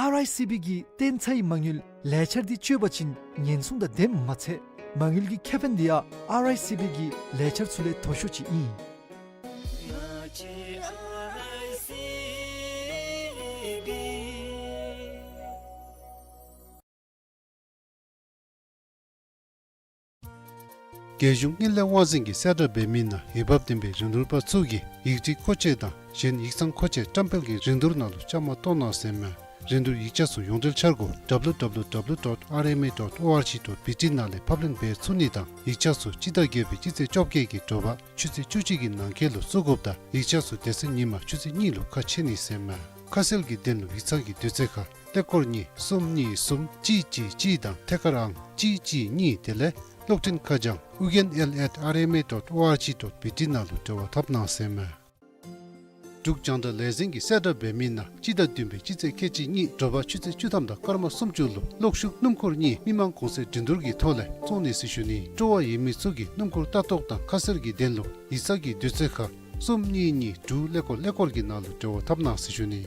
ཨར་ཨའི་སི་བི་གིས་བཏོན་ཚར་བའི་མ་དངུལ་ལས་འཆར་འདི་སྤྱོད་པ་ཅིན་ཉེན་སྲུང་དང་ལྡནམ་མ་ཚད་མ་དངུལ་གྱི་ཁེ་ཕན་འདི་ཡང་ཨར་ཨའི་སི་བི་གི་ལས་འཆར་ཚུ་ལས་མཐོ་ཤོས་ཅིག་ཨིན། རྒྱལ་གཞུང་དངུལ་ལས་དབང་འཛིན་གྱིས་གསལ་བསྒྲགས་འབད་མི་ནང་འོས་འབབ་ལྡན་པའི་རིན་བསྡུར་པ་ཚུ་གིས་ཡིག་ཁྲི་མཁོ་ཆས་དང་གཞན་ཡིག་ཚང་མཁོ་ཆས་བཀྲམ་སྤེལ་གྱི་རིན་བསྡུར་ནང་ལུ་བཅའ་མར་གཏོགས་གནང་ཟེར་མས། རིན་བསྡུར་ཡིག་ཆ་ཚུ་ཡོངས་འབྲེལ་འཆར་སྒོ་ཌབ་ལུ་ཌབ་ལུ་ཌབ་ལུ་ཌོཊ་ཨར་ཨེམ་ཨེ་ཌོཊ་ཨོ་ཨར་ཇི་ཌོཊ་བི་ཊི་ནང་ལས་ཕབ་ལེན་འབད་ཚུགས་ནི་དང་ཡིག་ཆ་ཚུ་སྤྱི་ཟླ་བརྒྱད་པའི་སྤྱི་ཚེས་བཅོ་བརྒྱད་ཀྱི་དྲོ་པ་ཆུ་ཚོད་བཅུ་གཅིག་གི་ནང་འཁོད་ལུ་བཙུགས་དགོཔ་དང་ཡིག་ཆ་ཚུ་དེ་ཚེ་ཉིན་མ་ཆུ་ཚོད་གཉིས་ལུ་ཁ་ཕྱེ་ནི་ཟེར་མས། ཁ་གསལ་གྱི་དོན་ལུ་ཡིག་ཚང་གི་དུས་ཚོད་ཁར་ཀླད་ཀོར་གཉིས་གསུམ་གཉིས་གསུམ་གཅིག་གཅིག་གཅིག་དང་ཐད་ཀར་ཨང་གཅིག་གཅིག་གཉིས་དེ་ལས་གློག་འཕྲིན་ཁ་བྱང་ཨུ་གན་ཨེལ་ཨེཊ་ཨར་ཨེམ་ཨེ་ཌོཊ་ཨོ་ཨར་ཇི་ཌོཊ་བི་ཊི་ནང་ལུ་འབྲེལ་བ་འཐབ་གནང་ཟེར་མས། འབྲུག་རྒྱང་བསྒྲགས་ལས་འཛིན་གྱིས་གསལ་བསྒྲགས་འབད་མི་ནང་སྤྱི་ཟླ་བདུན་པའི་སྤྱི་ཚེས་ཁལ་གཅིག་གཉིས་དྲོ་པ་ཆུ་ཚོད་བཅུ་ཐམ་དང་སྐར་མ་སུམ་ཅུ་ལུ་གློག་ཤུགས་སྣུམ་འཁོར་གཉིས་མི་མང་གོང་ཚད་འགྲན་བསྡུར་གྱི་ཐོག་ལས་བཙོང་ནི་ཟེར་ཞུ་ནི། སྤྲོ་བ་ཡོད་མི་ཚུ་གིས་སྣུམ་འཁོར་ལྟ་རྟོག་དང་ཁ་གསལ་གྱི་དོན་ལུ་ཡིག་ཚང་གི་དུས་ཚོད་ཁར་གསུམ་གཉིས་གཉིས་དྲུག་ཀླད་ཀོར་ཀླད་ཀོར་གྱི་ནང་ལུ་འབྲེལ་བ་འཐབ་གནང་ཟེར་ཞུ་ནི།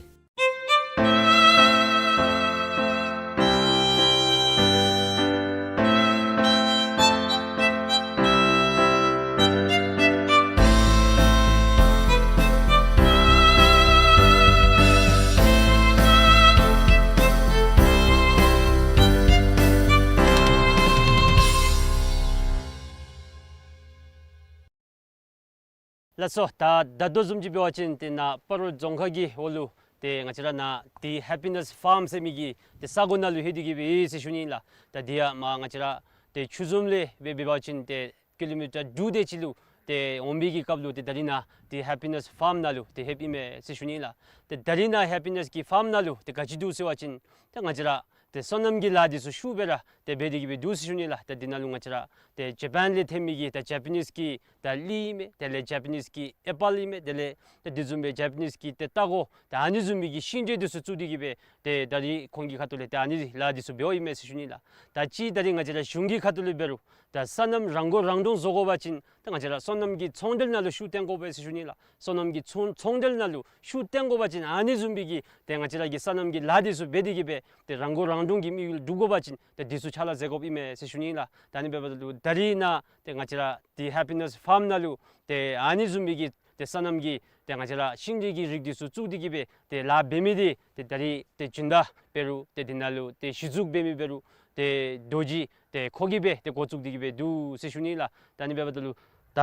ལགས་སོ། ད་ད་ལྟོ་བཟུམ་ཅིག་འབད་བ་ཅིན་ཏེ་ནཱ་སྤ་རོ་རྫོང་ཁག་གི་འོག་ལུ་ཏེ་ང་བཅས་ར་ནཱ་ཏེ་ཧེ་པི་ནེསི་ཕཱམ་ཟེར་མི་གི་ཏེ་ས་གོ་ནང་ལུ་ལྷོད་དེ་གི་སྦེ་ཡོད་ཟེར་ཞུ་ནི་ལགས། ད་དེ་ཡང་མར་ང་བཅས་ར་ཏེ་ཆུ་འཛོམས་ལས་སྦེ་འབད་བ་ཅིན་ཏེ་ཀི་ལོ་མི་ཊར་དྲུག་དེ་ཅིག་ལུ་ཏེ་འོང་བའི་གི་སྐབས་ལུ་ཏེ་ད་རིས་ནཱ་ཏེ་ཧེ་པི་ནེསི་ཕཱམ་ནང་ལུ་ཏེ་ལྷོདཔ་ཨིན་མས་ཟེར་ཞུ་ནི་ལགས། ཏེ་ད་རིས་ནཱ་ཧེ་པི་ནེསི་གི་ཕཱམ་ནང་ལུ་ཏེ་ག་ཅི་འདུག་ཟེར་བ་ཅིན་ཏེ་ང་བཅས་ར་ཏེ་སོ་ནམ་གྱི་ལཱ་འདི་ཚུ་ཤུགས་སྦེ་ར་ཏེ་འབད་དེ་གི་སྦེ་འདུག་ཟེར་ཞུ་ནི་ལགས། ཏེ་འདི་ནང་ལུ་ང་བཅས་ར་ཏེ་ཇ་པཱན་ལས་ཐོན་མི་གི་ཏེ་ཇ་པ་ནིསི་གི་ཏེ་གླི་ཨིན་མས། དེ་ལས་ཇ་པ་ནིསི་གི་ཨེ་པཱལ་ཨིན་མས། དེ་ལས་ཏེ་དེ་བཟུམ་སྦེ་ཇ་པ་ནིསི་གི་ཏེ་རྟ་མགོ་ཏེ་ཨ་ནི་བཟུམ་མའི་གི་ཤིང་འབྲས་འདི་ཚུ་བཙུགས་ཏེ་གི་སྦེ་ཏེ་ད་རིས་ཁོང་གི་ཁ་ཐུག་ལས་ཏེ་ཨ་ནི་ལཱ་འདི་ཚུ་འབདཝ་ཨིན་མས་ཟེར་ཞུ་ནི་ལགས། ད་ཅི་ད་རིས་ང་བཅས་ར་གཞུང་གི་ཁ་ཐུག་ལས་འབད་རུང་ད་སོ་ནམ་རང་མགོ་རང་འདྲོངས་བཟོ་དགོ་པ་ཅིན་ད་ང་བཅས་ར་སོ་ནམ་གྱི་ཚོང་འབྲེལ་ནང་ལུ་ཤུགས་བཏོན་དགོ་པས་ཟེར་ཞུ་ནི་ལགས། སོ་ནམ་གྱི་ཚོང་ཚོང་འབྲེལ་ནང་ལུ་ཤུགས་བཏོན་དགོ་པ་ཅིན་ཨ་ནི་བཟུམ་མའི་གི་ཏེ་ང་བཅས་ར་གི་སོ་ནམ་གྱི་ལཱ་འདི་ཚུ་འབད་དེ་གི་སྦེ་ཏེ་རང་མགོ་རང་འདྲོངས་ཀྱི་དམིགས་ཡུལ་འགྲུབ་དགོ་པ་ཅིན་ཏེ་འདི་ཚུ་ཕྱག་ལཱ་མཛད་དགོཔ་ཨིན་མས་ཟེར་ཞུ་ནི་ལགས། ད་ཨ་ནི་འབདཝ་ད་ལུ་ད་རིས་ནཱ་ཏེ་ང་བཅས་ར་ཏེ་ཧེ་པི་ནེསི་ཕཱམ་ནང་ལུ་ཏེ་ཨ་ནི་བཟུམ་མའི་གི་ཏེ་སོ་ནམ་གྱི་ཏེ་ང་བཅས་ར་ཤིང་འབྲས་ཀྱི་རིགས་འདི་ཚུ་བཙུགས་ཏེ་གི་སྦེ་ཏེ་ལཱ་འབད་མི་འདི་ཏེ་ད་རིས་ཏེ་སྦྱིན་བདག་འབད་རུང་ཏེ་འདི་ནང་ལུ་ཏེ་གཞི་བཙུགས་འབད་མི་འབད་རུང་ཏེ་རྡོ་རྗེ་ཏེ་ཁོ་གིས་སྦེ་ཏེ་འགོ་བཙུགས་ཏེ་གི་སྦེ་འདུག་ཟེར་ཞུ་ནི་ལགས། ད་ཨ་ནི་འབདཝ་ད་ལུ་ད་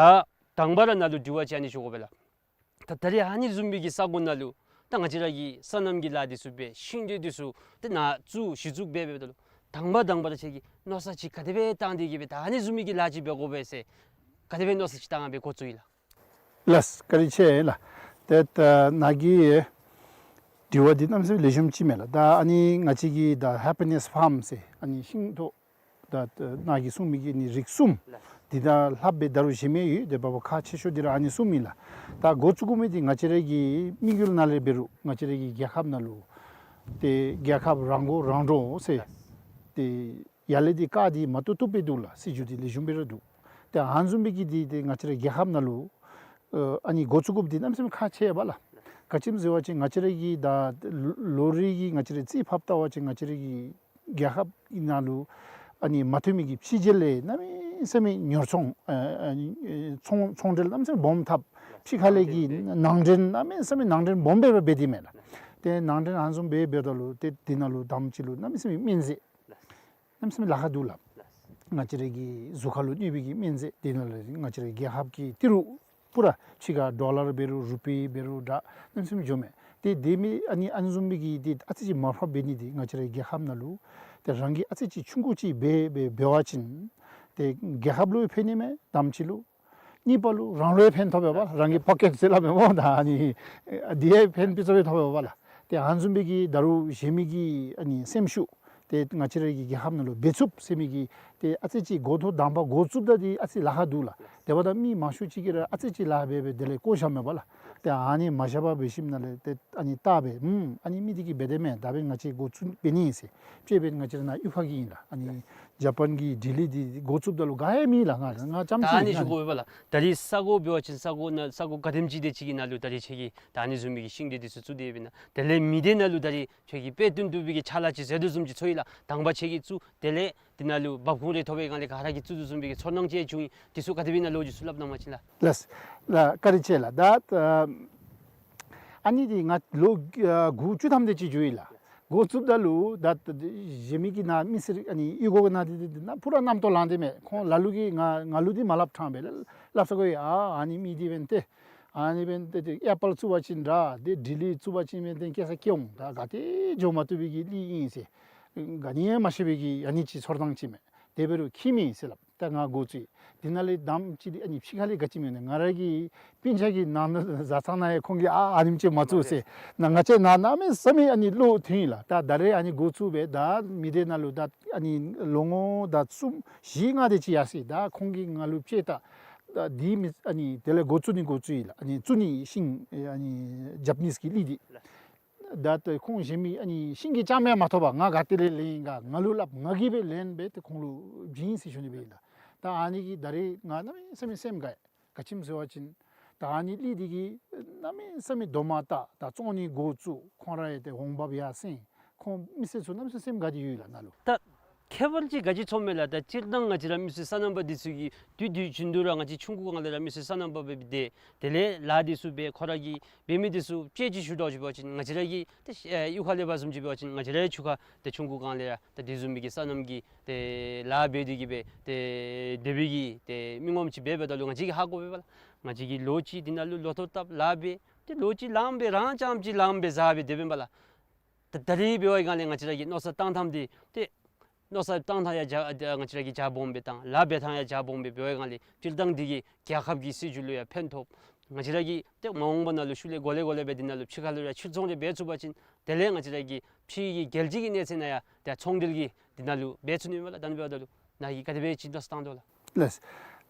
དང་པ་ར་ནཱ་ལུ་དྲི་བ་ཅིག་ཨ་ནི་ཞུ་དགོ་པས་ལགས། ད་ད་རིས་ཨ་ནི་བཟུམ་མའི་གི་ས་གོ་ནང་ལུ་ད་ང་བཅས་ར་གིས་སོ་ནམ་གྱི་ལཱ་འདི་ཚུ་འབད་ཤིང་འབྲས་འདི་ཚུ་ཏེ་ནཱ་བཙུགས་གཞི་བཙུགས་འབད་འབདཝ་ད་ལུ་དང་པ་དང་པ་ར་ཁྱེད་ཀྱིས་མནོ་བསམ་ཅིག་ག་དེ་སྦེ་བཏང་སྟེ་གི་སྦེ་ད་ཨ་ནི་བཟུམ་མའི་གི་ལཱ་ཅིག་འབད་དགོ་པས་ཟེར་ག་དེ་སྦེ་མནོ་བསམ་ཅིག་བཏང་སྦེ་འགོ་བཙུགས་ཡི་ལགས། ལགས་བཀའ་དྲིན་ཆེ་ལགས། ཏེ་ད་ནཱ་གི་དྲི་བ་འདི་གནམ་མེད་ས་མེད་ལེགས་ཤོམ་ཅིག་མས་ལགས། ད་ཨ་ནི་ང་བཅས་ཀྱི་ད་ཧེ་པི་ནེསི་ཕཱམ་ཟེར་ཨ་ནི་ཤིང་ཐོག་ད་ནཱ་གིས་གསུངས་མི་གི་ཨ་ནི་རིགས་གསུམ་འདི་དང་ལྷགཔ་སྦེ་ད་རུང་གཞན་མི་ཡོད། ཏེ་འབདཝ་ཁག་ཆེ་ཤོས་འདི་ར་ཨ་ནི་གསུམ་ཨིན་ལགས། ད་འགོ་བཙུགས་དགོ་མི་འདི་ང་བཅས་ར་གི་དམིགས་ཡུལ་ནང་ལས་འབད་རུང་ང་བཅས་ར་གི་རྒྱལ་ཁབ་ནང་ལུ་ཏེ་རྒྱལ་ཁབ་རང་མགོ་རང་འདྲོངས་ཟེར་ཏེ་ཡར་ལས་འདི་བཀག་སྟེ་མ་བཏུབ་བཏུབ་སྦེ་འདུག་ལགས། སྲིད་བྱུས་འདི་ལེགས་ཤོམ་སྦེ་ར་འདུག། ཏེ་ཨ་ནི་བཟུམ་མའི་གི་འདི་ཏེ་ང་བཅས་ར་རྒྱལ་ཁབ་ནང་ལུ་ཨ་ནི་འགོ་བཙུགས་དགོཔ་འདི་གནམ་མེད་ས་མེད་ཁག་ཆེ་བས་ལགས། ག་ཅི་སྨོ་ཟེར་བ་ཅིན་ང་བཅས་ར་གི་ད་ལོ་རེ་གི་ང་བཅས་ར་རྩིས་ཕབ་བལྟ་བ་ཅིན་ང་བཅས་ར་གི་རྒྱལ་ཁབ་ནང་ལུ་ཨ་ནི་མ་ཐོན་མི་གི་ཕྱི་རྒྱལ་ལས་གནམ་མེད་ས་མེད་ཉོ་ཚོང་ཨ་ཨ་ནི་ཚོང་ཚོང་འབྲེལ་གནམ་མེད་ས་མེད་སྦོམ་འཐབ། ཕྱི་ཁ་ལས་ཀྱི་ནང་འདྲེན་གནམ་མེད་ས་མེད་ནང་འདྲེན་སྦོམ་སྦེ་འབད་དེ་མས་ལགས། ཏེ་ནང་འདྲེན་ཨ་ནི་བཟུམ་སྦེ་འབདཝ་ད་ལུ་ཏེ་འདི་ནང་ལུ་དང་པ་ཅིག་ལུ་གནམ་མེད་ས་མེད་སྨན་རྫས་གནམ་མེད་ས་མེད་ལཱ་ཁག་འདུག་ལགས། ང་བཅས་ར་གི་གཟུགས་ཁར་ལུ་གནོད་པའི་གི་སྨན་རྫས་འདི་ནང་ལུ་ང་བཅས་ར་རྒྱལ་ཁབ་ཀྱི་ཏི་རུ་པུ་ར་ཕྱི་ཁར་ཌོ་ལར་འབད་རུང་རུ་པི་འབད་རུང་ད་གནམ་མེད་ས་མེད་འགྱོཝ་མས། ཏེ་དེ་མི་ཨ་ནི་ཨ་ནི་བཟུམ་མའི་གི་ཏེ་ཨ་ཙི་ཅིག་མར་ཕབ་འབད་ནི་འདི་ང་བཅས་ར་རྒྱལ་ཁབ་ནང་ལུ་ཏེ་རང་གིས་ཨ་ཙི་ཅིག་ཆུང་ཀུ་ཅིག་འབད་འབད་འབད་བ་ཅིན་ཏེ་རྒྱལ་ཁབ་ལུ་ཕན་ནི་མས། དང་པ་ཅིག་ལུ། གཉིས་པ་ལུ་རང་ལུ་ཡང་ཕན་ཐོགས་པས་པ། རང་གི་པོ་ཀེཊ་ཟེར་སླབ་མས་སྨོ། ད་ཨ་ནི་འདི་ཡང་ཕན་པི་ཚུ་ཡང་ཐོགས་པས་པ་ལགས། ཏེ་ཨ་ནི་བཟུམ་མའི་གི་ད་རུང་གཞན་མི་གི་ཨ་ནི་སེམས་ཤུགས་ཏེ་ང་བཅས་ར་གི་རྒྱལ་ཁབ་ནང་ལུ་འབད་ཚུགསཔ་ཟེར་མི་གི་ཏེ་ཨ་ཙི་ཅིག་འགོ་ཐོག་དང་པ་འགོ་བཙུགསཔ་ད་འདི་ཨ་ཙི་ལཱ་ཁག་འདུག་ལགས། དེ་འབདཝ་ད་མི་མང་ཤོས་ཅིག་གིས་ར་ཨ་ཙི་ཅིག་ལཱ་འབད་འབད་དེ་ལས་བཀོ་བཞགཔ་མས་པ་ལགས། ཏེ་ཨ་ནི་མ་བཞག་པར་འབད་ཞིནམ་ལས་ཏེ་ཨ་ནི་བལྟ་སྦེ་ཨུམ་ཨ་ནི་མི་འདི་གིས་འབད་དེ་མས། ད་འབདན་ང་བཅས་འགོ་བཙུགས་འབད་ནི་ཨིན་ཟེར་དཔྱེ་འབདན་ང་བཅས་ར་ནཱ་གཡུས་ཁ་གི་ཨིན་ལགས། ཨ་ནི་ཇ་པཱན་གྱི་ཌི་ལི་འདི་འགོ་བཙུགསཔ་ད་ལུ་ག་ཡང་མེད་ལགས། ང་ང་རྐྱངམ་ཅིག་ཨིན་ལགས། ད་ཨ་ནི་ཞུ་དགོ་པས་པ་ལགས། ད་རིས་ས་གོ་འབད་བ་ཅིན་ས་གོ་ནང་ས་གོ་ག་དེམ་ཅིག་དེ་ཅིག་གི་ནང་ལུ་ད་རིས་ཁྱེད་ཀྱིས་ད་ཨ་ནི་བཟུམ་མའི་གི་ཤིང་འབྲས་འདི་ཚུ་བཙུགས་ཏེ་འབད་ན་དེ་ལས་མི་སྡེ་ནང་ལུ་ད་རིས་ཁྱེད་ཀྱིས་དཔེ་སྟོན་བཏུབ་པའི་གི་ཕྱག་ལཱ་ཅིག་མཛད་དོ་བཟུམ་ཅིག་ཚོར་ཡི་ལགས། དང་པ་ཁྱེད་ཀྱིས་བཙུགས་དེ་ལས་འདི་ནང་ལུ་འབབ་ཁུངས་རེ་ཐོབ་པའི་སྒང་ལས་ག་ར་གིས་བཙུགས་དོ་བཟུམ་མའི་གི་ཚོར་སྣང་ཅིག་བྱུང་ཡི། འདི་ཚུ་ག་དེ་སྦེ་ཨིན་ན་ལོ་རྒྱུས་ཚུ་སླབ་གནང་པ་ཅིན་ལགས། ལགས་ལགས། བཀའ་དྲིན་ཆེ་ལགས། ད་ཨ་ནི་འདི་ང་ལོ་ཨ་དགུ་བཅུ་ཐམ་དེ་ཅིག་འགྱོ་ཡི་ལགས། འགོ་བཙུགསཔ་ད་ལུ་ད་གཞན་མི་གི་ནཱ་མི་སེར་ཨ་ནི་གཡུས་སྒོ་གི་ནང་འདི་འདི་ནཱ་ཕུ་ར་རྣམ་རྟོག་ལངས་ཏེ་མས། ཁོང་ལ་ལུ་གིས་ང་ང་ལུ་འདི་མ་སླབ་ཐངས་སྦེ་སླབ་ས་གོ་ཡི། ཨ་ཨ་ནི་མི་འདི་འབདན་ཏེ་ཨ་ནི་འབདན་ཏེ་ཏེ་ཨེ་པཱལ་བཙུགས་པ་ཅིན་འདྲ། ཏེ་ཌི་ལི་བཙུགས་པ་ཅིན་འབདན་ཏེ་སྐྱེ་ས་སྐྱེ་འོང་། ད་ག་ཏེ་འགྱོ་མ་བཏུབ་པའི་གི་གླི་ཨིན་ཟེར་ག་ནི་ཡང་མ་ཤེས་པའི་གི་ཨ་ནི་ཅིག་ཚོར་སྣང་ཅིག་མས། དེ་འབད་རུང་ཁྱིམ་ཨིན་ཟེར་སླབ། ད་ང་འགོ་བཙུགས་འདི་ནང་ལས་དང་པ་ཅིག་འདི་ཨ་ནི་ཕྱི་ཁ་ལས་ག་ཅི་སྨོ་ཟེར་ན་ང་ར་གི་སྤུན་ཆ་གི་ནང་ན་བཟའ་ཚང་ནང་ཡང་ཁོང་གིས་ཨ་ཨ་ནེམ་ཅིག་མ་བཙུགས་ཟེར་ན་ང་བཅས་ནཱ་གནམ་མེད་ས་མེད་ཨ་ནི་བློ་ཐོན་ཡི་ལགས། ད་ད་རེས་ཨ་ནི་འགོ་བཙུགས་སྦེ་ད་མི་སྡེ་ནང་ལུ་ད་ཨ་ནི་ལོ་ངོ་ད་གསུམ་བཞི་ལྔ་དེ་ཅིག་ཡར་སོ་ཡི། ད་ཁོང་གིས་ང་ལུ་དཔྱེ་ད་ ད་འདི་མི་ཨ་ནི་དེ་ལས་འགོ་བཙུགས་ནི་འགོ་བཙུགས་ཡི་ལགས། ཨ་ནི་བཙུགས་ནི་ཤིང་ཨ་ནི་ཇ་པ་ནིས་ཀྱི་གླི་འདི། ད་ལྟོ་ཁོང་གཞན་མི་ཨ་ནི་ཤིང་གི་ཅང་མེད་མ་ཐོབ་པར་ང་ག་ཏེ་ལས་ལེན་ཡི་ག་ང་ལུ་སླབ། ང་གིས་སྦེ་ལེན་སྦེ་ཏེ་ཁོང་ལུ་བྱིན་ཟེར་ཞུ་ནི་སྦེ་ཨིན་ལགས། ད་ཨ་ནི་གིས་ད་རེས་ང་གནམ་མེད་ས་མེད་སེམས་དགའ་ཡི། ག་ཅི་སྨོ་ཟེར་བ་ཅིན་ད་ཨ་ནི་གླི་འདི་གིས་གནམ་མེད་ས་མེད་དོ་མ་བཏགས། ད་བཙོང་ནི་འགོ་བཙུགས། ཁོང་ར་ཡང་ཏེ་འོང་འབབ་ཡར་སེང་། ཁོང་མི་སེར་ཚུ་གནམ་མེད་ས་མེད་སེམས་དགའ་སྟེ་ཡོད་ལགས་ནཱ་ལུ། ད་ཁྱད་པར་ཅིག་ག་ཅི་ཚོརཝ་མས་ལགས། ད་སྤྱིར་བཏང་ང་བཅས་ར་མི་སེར་སོ་ནམ་པ་འདི་ཚུ་གིས་དུས་དུས་རྒྱུན་དུ་ར་ང་བཅས་ཆུང་ཀུ་སྒང་ལས་ར་མི་སེར་སོ་ནམ་པ་སྦེ་སྡོད། དེ་ལས་ལཱ་འདི་ཚུ་འབད། ཁོ་ར་གིས་འབད་མི་འདི་ཚུ་དཔེ་ཅིག་ཞུ་དོ་ཅིག་འབད་བ་ཅིན་ང་བཅས་ར་གི་ཏེ་ཨེ་གཡུས་ཁ་ལས་འབད་བཟུམ་ཅིག་འབད་བ་ཅིན་ང་བཅས་རའི་ཆུ་ཁ་ཏེ་ཆུང་ཀུ་སྒང་ལས་ར་ད་དེ་བཟུམ་མའི་གི་སོ་ནམ་གྱི་ཏེ་ལཱ་འབད་དེ་གིས་སྦེ་ཏེ་སྡོད་པའི་གི་ཏེ་མི་ངོམ་ཅིག་འབད་འབདཝ་ད་ལུ་ང་བཅས་ཀྱིས་ཧ་གོ་བས་པ་ལགས། ང་བཅས་ཀྱིས་ལོ་གཅིག་འདི་ནང་ལུ་ལོ་ཐོག་བཏབ་ལཱ་འབད། ཏེ་ལོ་གཅིག་ལངམ་སྦེ་རང་རྐྱངམ་ཅིག་ལངམ་སྦེ་བཟའ་སྦེ་སྡོད་པས་པ་ལགས། ད་ད་རིས་འབད་བའི་སྒང་ལས་ང་བཅས་ར་གི་མནོ་བསམ་བཏང་ཐངས་འདི་ཏེ་མནོ་བསམ་བཏང་ཐངས་ཡང་རྒྱ་ང་བཅས་ར་གི་རྒྱ་སྦོམ་སྦེ་བཏང་། ལཱ་འབད་ཐངས་ཡང་རྒྱ་སྦོམ་སྦེ་འབད་བའི་སྒང་ལས་སྤྱིར་བཏང་འདི་གིས་རྒྱལ་ཁབ་ཀྱི་སྲིད་བྱུས་ལུ་ཡང་ཕན་ཐོགས། ང་བཅས་ར་གིས་ཏེ་མ་འོངས་པ་ནང་ལུ་ཤུལ་ལས་གོ་ལེ་གོ་ལེ་སྦེ་འདི་ནང་ལུ་ཕྱི་ཁ་ལུ་ཡང་ཕྱིར་ཚོང་རེ་འབད་ཚུགས་པ་ཅིན་དེ་ལས་ང་བཅས་ར་གི་ཕྱི་གི་རྒྱལ་སྤྱི་གི་གནས་ཚད་ནང་ཡང་ཏེ་ཚོང་འབྲེལ་གྱི་འདི་ནང་ལུ་འབད་ཚུགས་ནི་མས་ལགས། ད་ནི་འབདཝ་ད་ལུ་ནཱ་གིས་ག་དེ་སྦེ་ཅིག་མནོ་བསམ་བཏང་དོ་ལགས། ལགས།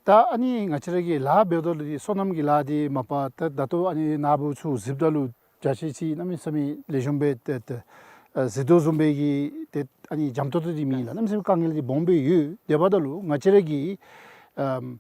ད་ཨ་ནི་ང་བཅས་ར་གི་ལཱ་འབདཝ་ད་ལུ་སོ་ནམ་གྱི་ལཱ་འདི་མ་པ་ད་ད་ལྟོ་ཨ་ནི་ནཱ་བུ་ཚུ་གཟིགསཔ་ད་ལུ་འཇའ་ཆི་ཆི་གནམ་མེད་ས་མེད་ལེགས་ཤོམ་སྦེ་ཏེ་ཏེ་ཨ་གཟིགས་དོ་བཟུམ་སྦེ་གི་ཏེ་ཨ་ནི་འཇམ་ཏོང་ཏོ་འདི་མེད་ལགས། གནམ་མེད་ས་མེད་དཀའ་ངལ་འདི་སྦོམ་སྦེ་ཡོད། དེ་འབདཝ་ད་ལུ་ང་བཅས་ར་གི་ཨམ་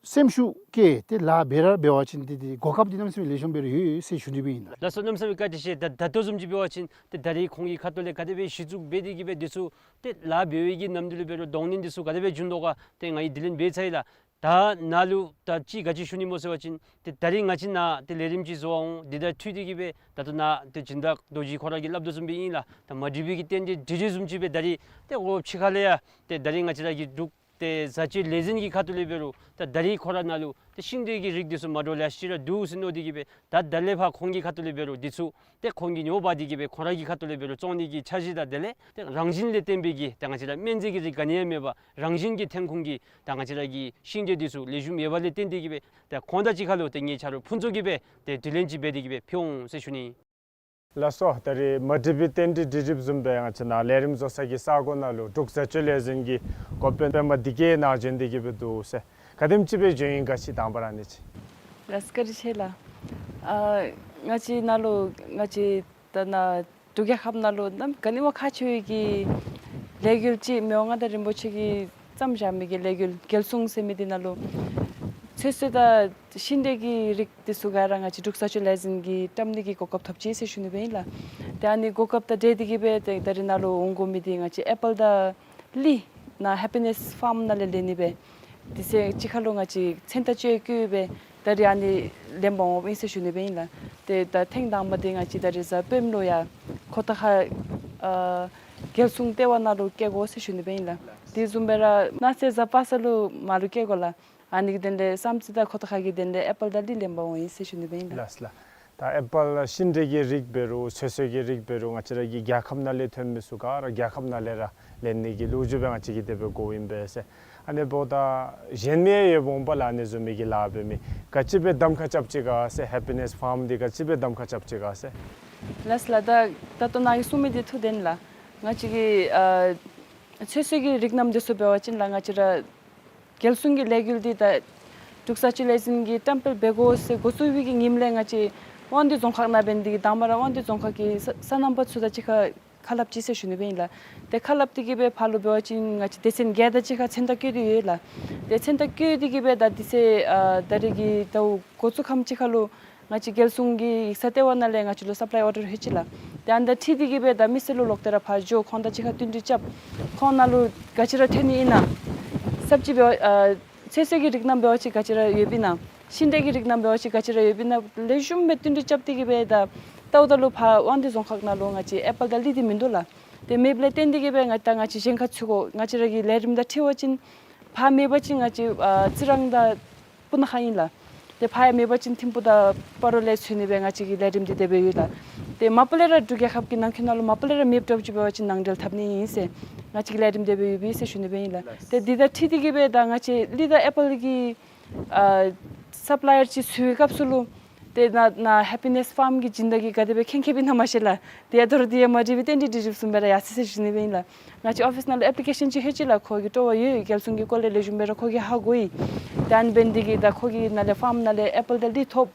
སེམས་ཤུགས་བསྐྱེད་དེ་ལཱ་འབད་ར་འབད་བ་ཅིན་ཏེ་ཏེ་གོ་སྐབས་འདི་གནམ་མེད་ས་མེད་ལེགས་ཤོམ་སྦེ་ར་ཡོད་ཟེར་ཞུ་ནི་སྦེ་ཨིན་ལགས། ལགས་སོ། གནམ་མེད་ས་མེད་བཀའ་དྲིན་ཆེ། ད་ད་ལྟོ་བཟུམ་ཅིག་འབད་བ་ཅིན་ཏེ་ད་རིས་ཁོང་གི་ཁ་ཐུག་ལས་ག་དེ་སྦེ་གཞི་བཙུགས་འབད་དེ་གིས་སྦེ་འདི་ཚུ་ཏེ་ལཱ་འབད་བའི་གི་ནམ་དུས་ལུ་འབད་རུང་གདོང་ལེན་འདི་ཚུ་ག་དེ་སྦེ་བྱུང་དོ་ག་ཏེ་ང་གིས་དྲི་ལན་འབད་ཚར་ཡི་ལགས། ད་ནཱ་ལུ་ད་ཅི་ག་ཅི་ཞུ་ནི་སྨོ་ཟེར་བ་ཅིན་ཏེ་ད་རིས་ང་བཅས་ནཱ་ཏེ་ལས་རིམ་ཅིག་བཟོ་བར་འོང་། འདི་དང་འཁྲིལ་ཏེ་གིས་སྦེ་ད་ལྟོ་ནཱ་ཏེ་སྦྱིན་བདག་རྡོ་རྗེ་ཁོ་ར་གིས་སླབ་དོ་བཟུམ་སྦེ་ཨིན་ལགས། ད་མ་འགྲིག་པའི་གི་རྟེན་འབྲེལ་འགྲིག་འགྲིག་བཟུམ་ཅིག་སྦེ་ད་རིས་ཏེ་འོ་ཕྱི་ཁ་ལས་ཡང་ཏེ་ད་རིས་ང་བཅས་ར་གི་འབྲུག་ཏེ་བཟའ་སྤྱོད་ལས་འཛིན་གྱི་ཁ་ཐུག་ལས་འབད་རུང་ད་ད་རིས་ཁོ་ར་ནཱ་ལུ་ཏེ་ཤིང་འབྲས་ཀྱི་རིགས་འདི་ཚུ་མ་འདྲཝ་ལེ་ཤ་ར་འདུག་ཟེར་མནོ་སྟེ་གིས་སྦེ་ད་ད་ལས་ཕར་ཁོང་གི་ཁ་ཐུག་ལས་འབད་རུང་འདི་ཚུ་ཏེ་ཁོང་གིས་ཉོ་འབག་སྟེ་གིས་སྦེ་ཁོང་ར་གི་ཁ་ཐུག་ལས་འབད་རུང་བཙོང་ནི་གི་འཆར་གཞི་དང་དེ་ལས་ཏེ་རང་བཞིན་ལས་བརྟེན་པའི་གི་ད་ང་བཅས་ར་སྨན་རྫས་ཀྱི་རིགས་ག་ནི་ཡང་མེད་པར་རང་བཞིན་གྱི་ཐོན་ཁུངས་ཀྱི་ད་ང་བཅས་ར་གི་ཤིང་འབྲས་འདི་ཚུ་ལེགས་ཤོམ་ཡོད་པ་ལས་བརྟེན་ཏེ་གིས་སྦེ་ད་ཁོང་དང་གཅིག་ཁར་ལུ་ཏེ་ངེའི་ཆ་རོགས་ཕུན་ཚོགས་ཀྱིས་སྦེ་ཏེ་དྲི་ལན་ཅིག་འབད་དེ་གིས་སྦེ་ཕུལ་འོང་ཟེར་ཞུ་ནི། ལགས་སོ། ད་རིས་མ་འགྲིག་པའི་རྟེན་འབྲེལ་འགྲིག་འགྲིགཔ་བཟུམ་སྦེ་ང་བཅས་ནཱ་ལས་རིམ་བཟོ་ས་གི་ས་གོ་ནང་ལུ་འབྲུག་བཟའ་སྤྱོད་ལས་འཛིན་གྱི་འགོ་དཔོན་པདྨ་བདེ་སྐྱིད་ནཱ་བྱོན་ཏེ་གིས་སྦེ་འདུག་ཟེར། ག་དེམ་ཅིག་སྦེ་བྱོན་ཡི་ག་ཅིག་དང་པ་ར་ཨ་ནི་ཅིག། ལགས་སོ། བཀའ་དྲིན་ཆེ་ལགས། ཨ་ང་བཅས་ནཱ་ལུ་ང་བཅས་ད་ནཱ་འབྲུག་རྒྱལ་ཁབ་ནང་ལུ་གནམ་ག་ནི་བ་ཁག་ཆེ་བའི་གི་ལས་འགུལ་ཅིག་མི་དབང་མངའ་བདག་རིན་པོ་ཆེ་གིས་བརྩམས་བཞག་མི་གི་ལས་འགུལ་རྒྱལ་སྲུང་ཟེར་མི་འདི་ནང་ལུ་ཚོད་བསྲེ་དང་ཤིང་འབྲས་ཀྱི་རིགས་འདི་ཚུ་ག་ར་ང་བཅས་འབྲུག་བཟའ་སྤྱོད་ལས་འཛིན་གྱིས་བཀྲམ་ནི་གི་གོ་སྐབས་ཐོབ་ཅི་ཟེར་ཞུ་ནི་སྦེ་ཨིན་ལགས། ཏེ་ཨ་ནི་གོ་སྐབས་དང་འབྲེལ་ཏེ་གིས་སྦེ་ཏེ་ད་རིས་ནཱ་ལུ་འོང་དགོ་མི་འདི་ང་བཅས་ཨེ་པཱལ་དང་གླི་ནཱ་ཧེ་པི་ནེས་ཕཱརམ་ནང་ལས་ལེན་ནི་སྦེ་དེ་ཚེ་གཅིག་ཁར་ལུ་ང་བཅས་མཚན་རྟགས་བཅོས་བཀོད་སྦེ་ད་རིས་ཨ་ནི་ལེན་པར་འོངམ་ཨིན་ཟེར་ཞུ་ནི་སྦེ་ཨིན་ལགས། ཏེ་ད་ཐེངས་དང་པ་འདི་ང་བཅས་ད་རིས་གཟའ་སྤེནམ་ལུ་ཡང་ཁོ་ཐང་ཁ་ཨ་རྒྱལ་སྲུང་ལྟེ་བ་ནང་ལུ་བསྐྱལ་དགོ་ཟེར་ཞུ་ནི་སྦེ་ཨིན་ལགས། དེ་བཟུམ་སྦེ་ར་གནངས་ཚེ་གཟའ་པ་སངས་ལུ་མར་ལུ་བསྐྱལ་དགོ་ལགས། ཨ་ནི་གི་དོན་ལས་བསམ་རྩེ་དང་ཁོ་ཐང་ཁ་གི་དོན་ལས་ཨེ་པཱལ་དང་གླི་ལེན་པར་འོང་ཡི་ཟེར་ཞུ་ནི་སྦེ་ཨིན་ལགས། ལགས་ལགས། ད་ཨེ་པཱལ་ཤིང་འབྲས་ཀྱི་རིགས་འབད་རུང་ཚོད་བསྲེ་གི་རིགས་འབད་རུང་ང་བཅས་ར་གི་རྒྱལ་ཁབ་ནང་ལས་ཐོན་མི་ཚུ་ག་ར་རྒྱལ་ཁབ་ནང་ལས་ར་ལེན་ནི་གི་ལོ་རྒྱུས་སྦེ་ང་བཅས་ཀྱིས་དེ་སྦེ་གོཝ་ཨིན་པས་ཟེར། ཨ་ནི་འབདཝ་ད་གཞན་མི་ཡང་ཡོདཔ་འོང་པ་ལགས། ཨ་ནི་བཟུམ་མའི་གི་ལཱ་འབད་མི་ག་ཅི་སྦེ་གདམ་ཁ་རྐྱབ་ཅི་ག་ཟེར། ཧེ་པི་ནེས་ཕཱརམ་འདི་ག་ཅི་སྦེ་གདམ་ཁ་རྐྱབ་ཅི་ག་ཟེར། ལགས་ལགས། ད་ད་ལྟོ་ནཱ་གིས་གསུངས་མི་འདི་ཐུགས་བདེན་ལགས། ང་བཅས་ཀྱི་ཨ་ཚོད་བསྲེ་གི་རིགས་རྣམས་འདི་ཚུ་འབད་བ་ཅིན་ལགས་ང་བཅས་ར་རྒྱལ་སྲུང་གི་ལས་འགུལ་འདི་ད་འབྲུག་བཟའ་སྤྱོད་ལས་འཛིན་གྱིས་བཀྲམ་སྤེལ་འབད་དགོ་ཟེར་འགོ་བཙུགས་པའི་གི་ཉིནམ་ལས་ང་བཅས་དབང་འདུས་རྫོང་ཁག་ནང་འབད་ནི་འདི་གིས་དང་པ་ར་དབང་འདུས་རྫོང་ཁག་གི་སོ་སོ་ནམ་པ་ཚུ་དང་གཅིག་ཁར་ཁ་སླབ་ཅི་ཟེར་ཞུ་ནི་སྦེ་ཨིན་ལགས། ཏེ་ཁ་སླབ་སྟེ་གིས་སྦེ་ཕར་ལུ་འབད་བ་ཅིན་ང་བཅས་སྡེ་ཚན་བརྒྱད་དང་གཅིག་ཁར་མཚན་རྟགས་བཀོད་དེ་ཡོད་ལགས། ཏེ་མཚན་རྟགས་བཀོད་དེ་གིས་སྦེ་ད་དེ་ཚེ་ཨ་ད་རིས་ཀྱི་ཟླཝ་འགོ་བཙུགས་ཁམས་ཅིག་ཁར་ལུ་ང་བཅས་རྒྱལ་སྲུང་གི་ཡིག་ཚང་ལྟེ་བ་ནང་ལས་ང་བཅས་ལུ་སབ་ལའི་ཨོར་ཌར་ལྷོད་ཅི་ལགས། ཏེ་ཨ་ནི་དང་འཁྲིལ་ཏེ་གིས་སྦེ་ད་མི་སེར་ལུ་ལོག་སྟེ་ར་ཕར་འགྱོ་ཁོང་དང་གཅིག་ཁར་བསྟུན་གྲོས་རྐྱབ། ཁོང་ནང་ལུ་ག་ཅི་ར་ཐོན་ནི་ཨིན་ན། སབ་ཅིག་འབད་བ་ཨ་ཚོད་བསྲེ་གི་རིགས་རྣམས་འབད་བ་ཅིན་ག་ཅི་ར་ཡོདཔ་ཨིན་ན། ཤིང་འབྲས་ཀྱི་རིགས་རྣམས་འབད་བ་ཅིན་ག་ཅི་ར་ཡོདཔ་ཨིན་ན། ལེགས་ཤོམ་སྦེ་བསྟུན་གྲོས་རྐྱབ་སྟེ་གིས་སྦེ་ད་ལྟཝ་ད་ལུ་ཕར་དབང་འདུས་རྫོང་ཁག་ནང་ལུ་ང་བཅས་ཨེ་པཱལ་དང་གླི་འདི་མིན་འདུག་ལགས། ཏེ་མེདཔ་ལས་བརྟེན་ཏེ་གིས་སྦེ་ང་ད་ང་བཅས་གཞན་ཁར་འཚོལ་དགོ། ང་བཅས་ར་གི་ལས་རིམ་དང་འཁྲིལ་བ་ཅིན་ཕར་མེད་པ་ཅིན་ང་བཅས་ཨ་རྩི་རང་དང་སྤུ་ན་ཁ་ཨིན་ལགས། ཏེ་ཕར་ཡང་མེད་པ་ཅིན་ཐིམ་ཕུག་དང་སྤ་རོ་ལས་འཚོལ་ནི་སྦེ་ང་བཅས་ཀྱི་ལས་རིམ་འདི་དེ་སྦེ་ཡོད་ལགས། ཏེ་མ་པ་ལས་ར་འབྲུག་རྒྱལ་ཁབ་ཀྱི་ནང་འཁོད་ནང་ལུ་མ་པ་ལས་ར་མེདཔ་འདྲཝ་ཅིག་འབད་བ་ཅིན་ནང་འབྲེལ་འཐབ་ནི་ཨིན་ཟེར་ང་བཅས་ཀྱི་ལས་རིམ་དེ་སྦེ་ཡོད་པས་ཟེར་ཞུ་ནི་སྦེ་ཨིན་ལགས། ཏེ་འདི་དང་འཁྲིལ་ཏེ་གིས་སྦེ་ད་ང་བཅས་གླི་དང་ཨེ་པཱལ་གྱི་ཨ་སབ་ལའི་ཡར་ཅིག་འཚོལ་བའི་སྐབས་སུ་ལུ་ ཏེ་ནཱ་ནཱ་ཧེ་པི་ནེསི་ཕཱརམ་གྱི་སྦྱིན་བདག་གིས་ག་དེ་སྦེ་མཁྱེན་མཁྱེནཔ་ཨིན་ན་མ་ཤེས་ལགས། ཏེ་ཡ་ད་རུང་དེ་ཡང་མ་དྲིས་པར་ཏན་ཏིག་དྲི་ཞིནམ་སྦེ་ར་ཡར་སོ་ཡི་ཟེར་ཞུ་ནི་སྦེ་ཨིན་ལགས། ང་བཅས་ཨོ་ཕིསི་ནང་ལུ་ཨེཔ་ལི་ཀེ་ཤཱན་ཅིག་ལྷོད་ཅི་ལགས། ཁོ་གིས་སྤྲོ་བ་ཡོད། རྒྱལ་སྲུང་གི་སྐོར་ལས་ལེགས་ཤོམ་སྦེ་ར་ཁོ་གིས་ཧ་གོ་ཡི། ཏེ་ཨ་ནི་འབད་ནི་དེ་གིས་ད་ཁོ་གི་ནང་ལས་ཕཱརམ་ནང་ལས་ཨེ་པཱལ་དང་ལི་ཐོབ།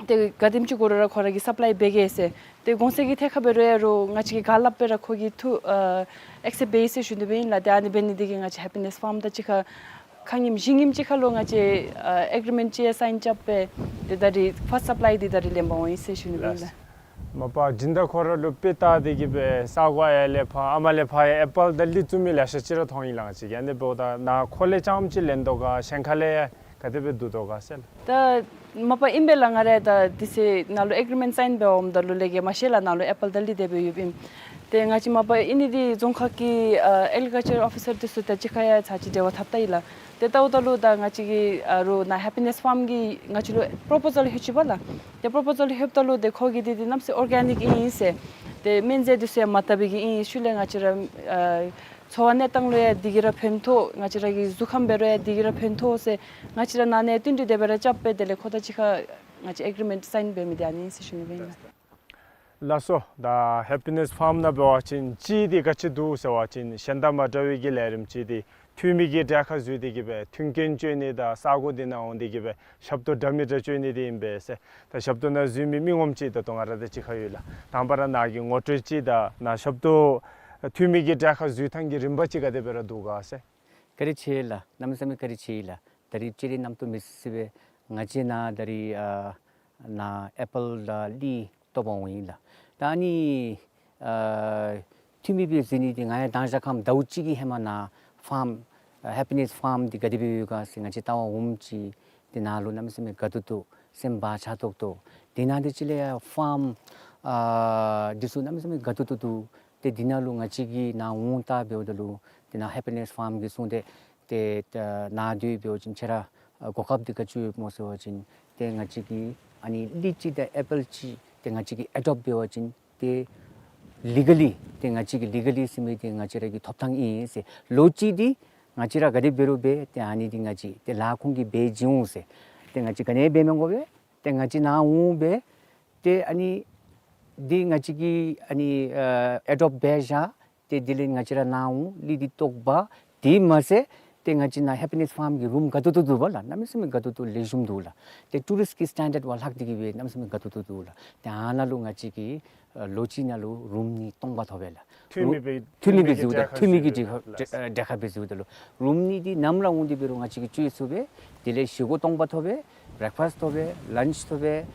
ཏེ་ག་དེམ་ཅིག་དགོ་རུང་ར་ཁོ་ར་གིས་སབ་ལའི་འབད་གེ་ཟེར། ཏེ་གོང་ཚད་ཀྱི་ཐད་ཁར་འབད་རུང་ཡང་རུང་ང་བཅས་ཀྱིས་ག་སླབ་སྦེ་ར་ཁོ་གིས་ཐུགས་ཨ་ཨེག་སེབཊ་འབད་ཡི་ཟེར་ཞུ་ནི་སྦེ་ཨིན་ལགས། ཏེ་ཨ་ནི་འབད་ནི་དེ་གིས་ང་བཅས་ཧེ་པི་ནེསི་ཕཱརམ་དང་གཅིག་ཁར་ཁ་ཉིནམ་གཞེས་ཉིནམ་གཅིག་ཁར་ལུ་ང་བཅས་ཨ་ཨེག་རི་མེནཊ་ཅིག་ཡང་སའིན་རྐྱབ་སྦེ་ཏེ་ད་རིས་ཕཱསཊ་སབ་ལའི་འདི་ད་རིས་ལེན་པར་འོང་ཡི་ཟེར་ཞུ་ནི་སྦེ་ཨིན་ལགས། མ་པ་སྦྱིན་བདག་ཁོ་ར་ལུ་དཔེ་བལྟ་སྟེ་གིས་སྦེ་ས་གོ་ཨ་ཡར་ལས་ཕར་ཨ་མར་ལས་ཕར་ཡང་ཨེ་པཱལ་དང་ལི་བཙུགས་མི་ལེ་ཤ་ཅིག་ར་མཐོང་ཡི་ལགས། ང་བཅས་ཀྱིས་ཨ་ནི་འབདཝ་ད་ནཱ་ཁོ་ལས་རྐྱངམ་ཅིག་ལེན་དོ་ག་གཞན་ཁ་ལས་ཡང་ག་དེ་སྦེ་བསྡུ་དོ་ག་ཟེར་ལགས། ད་མ་པ་ཨིན་པས་ལགས། ང་ར་ད་དེ་ཚེ་ནཱ་ལུ་ཨེག་རི་མེནཊ་སའིན་འབད་འོངམ་ད་ལུ་ལས་ཀྱི་མ་ཤེས་ལགས། ནཱ་ལུ་ཨེ་པཱལ་དང་ལི་དེ་སྦེ་ཡོདཔ་ཨིན། ཏེ་ང་བཅས་མ་པ་ཨ་ནི་འདི་རྫོང་ཁག་གི་ཨ་ཨེག་རི་ཀལ་ཅར་ཨོ་ཕི་སར་འདི་ཚུ་དང་གཅིག་ཁར་ཡང་ཚར་གཅིག་འབྲེལ་བ་འཐབ་ད་ཡི་ལགས། ཏེ་ལྟཝ་ད་ལུ་ད་ང་བཅས་ཀྱིས་ཨ་རུང་ནཱ་ཧེ་པི་ནེསི་ཕཱརམ་གྱིས་ང་བཅས་ལུ་པོརོ་པོ་ཟལ་ལྷོད་ཅི་པ་ལགས། ཏེ་པོརོ་པོ་ཟལ་ལྷོདཔ་ད་ལུ་ཏེ་ཁོ་གིས་འདི་འདི་གནམ་མེད་ས་མེད་ཨོར་གེ་ནིཀ་ཨིན་ཟེར། ཏེ་སྨན་རྫས་འདི་ཚུ་ཡང་མ་བཏབ་པའི་གི་ཨིན། ཤུལ་ལས་ང་བཅས་ར་ཨ་འཚོ་བ་གནས་སྟངས་ལུ་ཡང་འདི་གིས་ར་ཕན་ཐོགས། ང་བཅས་ར་གི་གཟུགས་ཁམས་འབད་རུང་ཡང་འདི་གིས་ར་ཕན་ཐོགས་ཟེར་ང་བཅས་ར་ནཱ་ནས་བསྟུན་གྲོས་དེ་སྦེ་ར་རྐྱབ་སྦེ་དེ་ལས་ཁོ་དང་གཅིག་ཁར་ང་བཅས་ཨེག་རི་མེནཊ་སའིན་འབད་མི་འདི་ཨ་ནི་ཨིན་ཟེར་ཞུ་ནི་སྦེ་ཨིན་ལགས། ལགས་སོ། ད་ཧེ་པི་ནེསི་ཕཱརམ་ནང་འབད་བ་ཅིན་གཅིག་འདི་ག་ཅི་འདུག་ཟེར་བ་ཅིན་གཞན་དང་མ་འདྲ་བའི་གི་ལས་རིམ་གཅིག་འདི་འཐུས་མི་གི་གྲལ་ཁར་འཛུལ་ཏེ་གིས་སྦེ་མཐུན་རྐྱེན་སྤྱོད་ནི་དང་ས་གོ་འདི་ནང་འོང་སྟེ་གིས་སྦེ་ཞབས་ཏོག་འདྲ་མི་འདྲ་སྤྱོད་ནི་འདི་ཨིན་པས་ཟེར། ད་ཞབས་ཏོག་ནང་འཛུལ་མི་མི་ངོམ་ཅིག་ད་ལྟོ་ང་ར་དང་གཅིག་ཁར་ཡོད་ལགས། དང་པ་ར་ནཱ་གི་ངོ་སྤྲོད་ཅིག་དང་ནཱ་ཞབས་ཏོག་འཐུས་མི་གི་གྲལ་ཁར་འཛུལ་ཐངས་ཀྱི་རིམ་པ་ཅིག་ག་དེ་སྦེ་ར་འདུག་ག་ཟེར། བཀའ་དྲིན་ཆེ་ལགས། གནམ་མེད་ས་མེད་བཀའ་དྲིན་ཆེ་ལགས། ད་རིས་སྤྱིར་ར་རྣམ་རྟོག་མེད་སི་སི་སྦེ་ང་བཅས་ནཱ་ད་རིས་ཨ་ནཱ་ཨེ་པཱལ་དང་ལི་བཏོག་པར་འོང་ཡི་ལགས། ད་ཨ་ནི་ཨ་འཐུས་མི་སྦེ་འཛུལ་ནི་འདི་ང་ཡང་མདང་ཞག་ཁམས་ཟླཝ་གཅིག་གི་ཧེ་མ་ནཱ་ཕཱརམ་ཨ་ཧེ་པི་ནེསི་ཕཱརམ་འདི་ག་དེ་སྦེ་ཡོད་ག་ཟེར་ང་བཅས་བལྟ་བར་འོངམ་ཅིག་འདི་ནང་ལུ་གནམ་མེད་ས་མེད་དགའ་ཏོག་ཏོ་སེམས་བག་ཆགས་ཏོག་ཏོ། དེ་ནང་དེ་ཅིག་ལས་ཡང་ཕཱརམ་ཨ་འདི་ཚུ་གནམ་མེད་ས་མེད་དགའ་ཏོག་ཏོ་འདུག། ཏེ་འདི་ནང་ལུ་ང་བཅས་ཀྱིས་ནཱ་འོང་ལྟ་འབདཝ་ད་ལུ་ཏེ་ནཱ་ཧེ་པི་ནེསི་ཕཱརམ་གྱིས་གསུངས་ཏེ་ཏེ་ད་ནཱ་སྡོད་འབད་བ་ཅིན་ཁྱེད་ར་ཨ་གོ་སྐབས་འདི་ག་ཅི་ཡོདཔ་སྨོ་ཟེར་བ་ཅིན་ཏེ་ང་བཅས་ཀྱིས་ཨ་ནི་ལི་ཅིག་དང་ཨེ་པཱལ་ཅིག་ཏེ་ང་བཅས་ཀྱིས་ཨེ་ཌོབཊ་འབད་བ་ཅིན་ཏེ་ལི་ག་ལི་ཏེ་ང་བཅས་ཀྱི་ལི་ག་ལི་ཟེར་མི་འདི་ང་བཅས་ར་གི་ཐོབ་ཐངས་ཨིན་ཟེར། ལོ་གཅིག་འདི་ང་བཅས་ར་ག་དེ་འབད་རུང་འབད་ཏེ་ཨ་ནི་འདི་ང་བཅས་ཏེ་ལཱ་ཁོང་གིས་འབད་བྱིན་འོང་ཟེར། ཏེ་ང་བཅས་ག་ནི་འབད་མི་དགོ་པས། ཏེ་ང་བཅས་ནཱ་འོང་འབད་ཏེ་ཨ་ནི་འདི་ང་བཅས་ཀྱིས་ཨ་ནི་ཨ་ཨེ་ཌོབཊ་འབད་བཞག། ཏེ་དེ་ལས་ང་བཅས་ར་ནཱ་འོང་ལི་འདི་བཏོག་པ། དེ་མ་ཚད་ཏེ་ང་བཅས་ནཱ་ཧེ་པི་ནེསི་ཕཱརམ་གྱི་རུམ་དགའ་ཏོག་ཏོ་འདུག་པ་ལགས། གནམ་མེད་ས་མེད་དགའ་ཏོག་ཏོ་ལེགས་ཤོམ་འདུག་ལགས། ཏེ་ཊུ་རིསཊ་ཀྱི་སི་ཊེན་ཌརཌ་བ་ལྷག་སྟེ་གིས་སྦེ་གནམ་མེད་ས་མེད་དགའ་ཏོག་ཏོ་འདུག་ལགས། ཏེ་ཨ་ནཱ་ལུ་ང་བཅས་ཀྱིས་ཨ་ལོ་གཅིག་ནང་ལུ་རུམ་གཉིས་སྟོང་པ་ཐོབ་པས་ལགས། འཐུས་མི་སྦེ་འཐུས་མི་སྦེ་འཛུལཝ་ད་འཐུས་མི་གི་གྲལ་ཁར་འཛུལཝ་ད་ལུ་རུམ་གཉིས་འདི་ཁ་འདི་ཨ་འདི་ཁ་སྦེ་འཛུལཝ་ད་ལུ་རུམ་གཉིས་འདི་ནམ་ར་འོང་སྟེ་འབད་རུང་ང་བཅས་ཀྱིས་བཅོལ་ཚུགས་པས། དེ་ལས་བཞེས་སྒོ་སྟོང་པ་ཐོབ་པས། བེ་རེག་ཕཱསཊ་ཐོབ་པས། ལཱནཆ་ཐོབ་པས།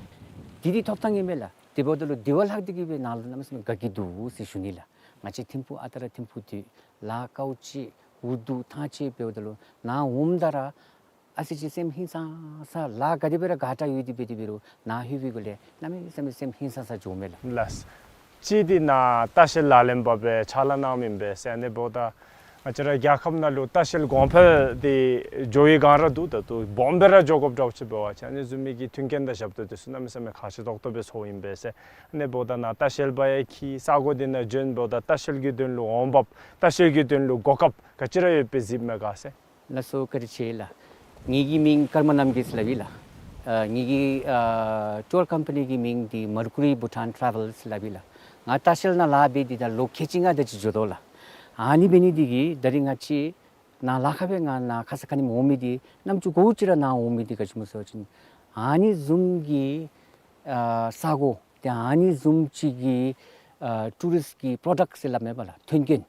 འདི་འདི་ཐོབ་ཐངས་ཨིན་མས་ལགས། དེ་འབདཝ་ད་ལུ་དེ་བ་ལྷག་སྟེ་གིས་སྦེ་ནཱ་ལུ་གནམ་མེད་ས་མེད་དགའ་སྐྱིད་འདུག་ཟེར་ཞུ་ནི་ལགས། ང་བཅས་ཐིམ་ཕུག་ཨ་རྟག་ར་ཐིམ་ཕུག་འདི་ལཱ་དཀའཝ་སྤྱད་འུ་སྡུག་ཐང་ཆད་འབདཝ་ད་ལུ་ནཱ་འོངམ་ད་ར་ཨ་ཙི་ཅིག་སེམས་ཧིང་སངས་ས་ལཱ་ག་དེ་སྦེ་ར་དགའ་དྲགས་ཡོད་དེ་འབད་དེ་འབད་རུང་ནཱ་ལྷོད་པའི་སྒང་ལས་གནམ་མེད་ས་མེད་སེམས་ཧིང་སངས་ས་འགྱོཝ་མས་ལགས། ལགས། གཅིག་འདི་ནཱ་ལྟ་བཤལ་ལག་ལེན་པ་སྦེ་ཕྱག་ལཱ་གནངམ་ཨིན་པས་ཟེར། ཨ་ནི་འབདཝ་ད་ང་བཅས་ར་རྒྱལ་ཁབ་ནང་ལུ་ལྟ་བཤལ་གོང་འཕེལ་འདི་འགྱོ་བའི་སྒང་ར་འདུག། ད་ལྟོ་སྦོམ་སྦེ་ར་འགྱོ་དགོཔ་འདྲཝ་ཅིག་འབད་བ་ཅིན་ཨ་ནི་བཟུམ་མའི་གི་མཐུན་རྐྱེན་དང་ཞབས་ཏོག་འདི་ཚུ་གནམ་མེད་ས་མེད་ཁག་ཆེ་ཏོག་ཏོ་སྦེ་ཚོརཝ་ཨིན་པས་ཟེར། ཨ་ནི་འབདཝ་ད་ནཱ་ལྟ་བཤལ་པ་ཡང་འཁྱིད་ས་གོ་འདི་ནང་བྱོན་འབདཝ་ད་ལྟ་བཤལ་གྱི་དོན་ལུ་འོང་འབབ་ལྟ་བཤལ་གྱི་དོན་ལུ་གོ་སྐབས་ག་ཅི་ར་ཡོད་པའི་གཟིགསཔ་མས་ག་ཟེར། ལགས་སོ། བཀའ་དྲིན་ཆེ་ལགས། ངེ་གི་མིང་ཀརྨ་རྣམ་རྒྱལ་ཟེར་སླབ་ཨིན་ལགས། ཨ་ངེ་གི་ཨ་ཊུར་ཀམ་པ་ནི་གི་མིང་འདི་Mercury Bhutan Travel ཟེར་སླབ་ཨིན་ལགས། ང་ལྟ་བཤལ་ནང་ལཱ་འབད་དེ་ད་ལོ་ཁལ་གཅིག་ལྔ་དེ་ཅིག་འགྱོ་དོ་ལགས། ཨ་ནི་འབད་ནི་འདི་གིས་ད་རིས་ང་བཅས་ནཱ་ལཱ་ཁག་སྦེ་ང་ནཱ་ཁ་ཙ་ཁ་ཉིནམ་འོང་མི་འདི་རྣམ་ཅོ་གོ་ཅི་ར་ནཱ་འོང་མི་འདི་ག་ཅི་སྨོ་ཟེར་བ་ཅིན་ཨ་ནི་བཟུམ་གྱི་ཨ་ས་གོ་ཏེ་ཨ་ནི་བཟུམ་ཅིག་གི་ཨ་ཊུ་རིསཊ་ཀྱི་པྲོ་ཌཀཊ་ཟེར་སླབ་མས་པ་ལགས། མཐུན་རྐྱེན་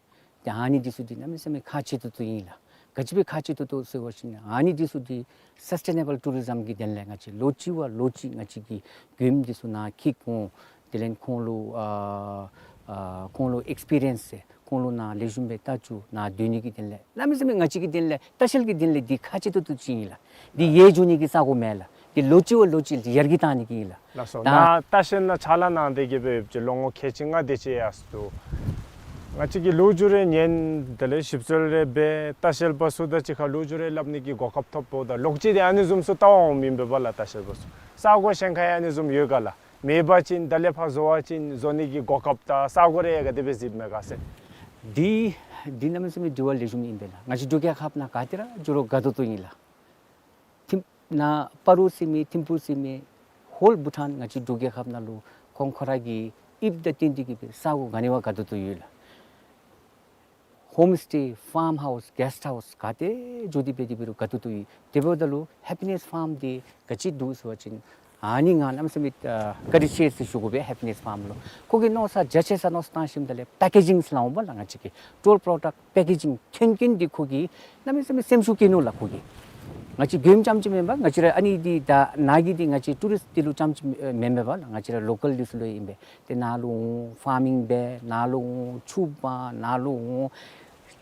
ཏེ་ཨ་ནི་འདི་ཚུ་འདི་གནམ་མེད་ས་མེད་ཁག་ཆེ་ཏོག་ཏོ་ཨིན་ལགས། ག་ཅི་སྦེ་ཁག་ཆེ་ཏོག་ཏོ་ཟེར་བ་ཅིན་ཨ་ནི་འདི་ཚུ་འདི་སཱསི་ཊེ་ནེ་བཱལ་ཊུ་རི་ཛམ་གྱི་དོན་ལས་ང་བཅས་ལོ་གཅིག་བ་ལོ་གཅིག་ང་བཅས་ཀྱིས་མགྱོནམ་འདི་ཚུ་ནཱ་འཁྱིད་འོང་། དེ་ལས་ཁོང་ལུ་ཨ་ཨ་ཁོང་ལུ་ཨེགསི་པི་རི་ཡནསི་ཟེར་ཁོང་ལུ་ནཱ་ལེགས་ཤོམ་སྦེ་ལྟ་བཅུག། ནཱ་སྡོད་ནི་གི་དོན་ལས་གནམ་མེད་ས་མེད་ང་བཅས་ཀྱི་དོན་ལས་ལྟ་བཤལ་གྱི་དོན་ལས་འདི་ཁག་ཆེ་ཏོག་ཏོ་ཅིག་ཨིན་ལགས། འདི་ཡལ་འགྱོ་ནི་གི་ས་གོ་མེན་ལགས། འདི་ལོ་གཅིག་བ་ལོ་གཅིག་ཡར་རྒྱས་བཏང་ནི་གི་ཨིན་ལགས། ལགས་སོ། ད་ནཱ་ལྟ་བཤལ་ནང་ཕྱག་ལཱ་གནང་སྟེ་གིས་སྦེ་ཡོད་ཅི་ལོ་ངོ་ཁལ་གཅིག་ལྔ་དེ་ཅིག་ཡར་སོ་འདུག། ང་བཅས་ཀྱིས་ལོ་རྒྱུས་རེ་ཉན། དེ་ལས་ཞིབ་འཚོལ་རེ་འབད། ལྟ་བཤལ་པ་ཚུ་དང་གཅིག་ཁར་ལོ་རྒྱུས་རེ་སླབ་ནི་གི་གོ་སྐབས་ཐོབ་འོངམ་ད་ལོག་སྟེ་ཨ་ནི་བཟུམ་ཚུ་བལྟ་བར་འོངམ་ཨིན་པས་པ་ལགས། ལྟ་བཤལ་པ་ཚུ་ས་གོ་གཞན་ཁར་ཡང་ཨ་ནི་བཟུམ་ཡོད་ག་ལགས། མེད་པ་ཅིན་ད་ལས་ཕར་བཟོ་བ་ཅིན་བཟོ་ནི་གི་གོ་སྐབས་དང་ས་གོ་རེ་ཡང་ག་དེ་སྦེ་གཟིགསཔ་མས་ག་ཟེར། འདི་འདི་གནམ་མེད་ས་མེད་དྲི་བ་ལེགས་ཤོམ་ཨིན་པས་ལགས། ང་བཅས་འབྲུག་རྒྱལ་ཁབ་ནང་ག་ཏེ་ར་འགྱོ་རུང་དགའ་ཏོག་ཏོ་ཨིན་ལགས། ཐིམ་ནཱ་སྤ་རོ་ཟེར་མི་ཐིམ་ཕུག་ཟེར་མི་ ཧོལ་བྷུ་ཊཱན་ང་བཅས་འབྲུག་རྒྱལ་ཁབ་ནང་ལུ་ཁོང་ཁོ་ར་གི་དབྱིབས་དང་བསྟུན་ཏེ་གི་སྦེ་ས་གོ་ག་ནི་བ་ག་ཏོག་ཏོ་ཡོད་ལགས། ཧོམ་སི་ཊེ་ཕཱརམ་ཧའུསི་གེསཊ་ཧའུསི་ག་ཏེ་འགྱོ་སྟེ་འབད་དེ་འབད་རུང་ག་ཏོག་ཏོ་ཡོད། དེ་འབདཝ་ད་ལུ་ཧེ་པི་ནེསི་ཕཱརམ་འདི་ག་ཅི་འདུག་ཟེར་བ་ཅིན་ཨ་ནི་ང་གནམ་མེད་ས་མེད་ཨ་བཀའ་དྲིན་ཆེ་ཟེར་ཞུ་དགོ་པས། ཧེ་པི་ནེསི་ཕཱརམ་ལུ་ཁོ་གིས་མནོ་བསམ་རྒྱ་ཆེ་ས་མནོ་བསམ་བཏང་ཞིནམ་ད་ལས་པེ་ཀེ་ཇིང་ཟེར་སླབ་འོང་པ་ལགས། ང་བཅས་ཀྱི་ཊོལ་པྲོ་ཌཀཊ་པེ་ཀེ་ཇིང་ཐོན་སྐྱེད་འདི་ཁོ་གིས་གནམ་མེད་ས་མེད་སེམས་ཤུགས་བསྐྱེད་ནུག་ལགས། ཁོ་གིས་ང་བཅས་མགྱོནམ་རྐྱངམ་ཅིག་མེན་པར་ང་བཅས་ར་ཨ་ནི་འདི་ད་ནཱ་གི་འདི་ང་བཅས་ཊུ་རིསཊ་འདི་ལུ་རྐྱངམ་ཅིག་མེན་པར་ལགས། ང་བཅས་ར་ལོ་ཀཱལ་འདི་ཚུ་ལུ་ཨིན་པས། ཏེ་ནཱ་ལུ་འོང་ཕཱར་མིང་འབད། ནཱ་ལུ་འོང་ཕྱུགཔ་ནཱ་ལུ་འོང་།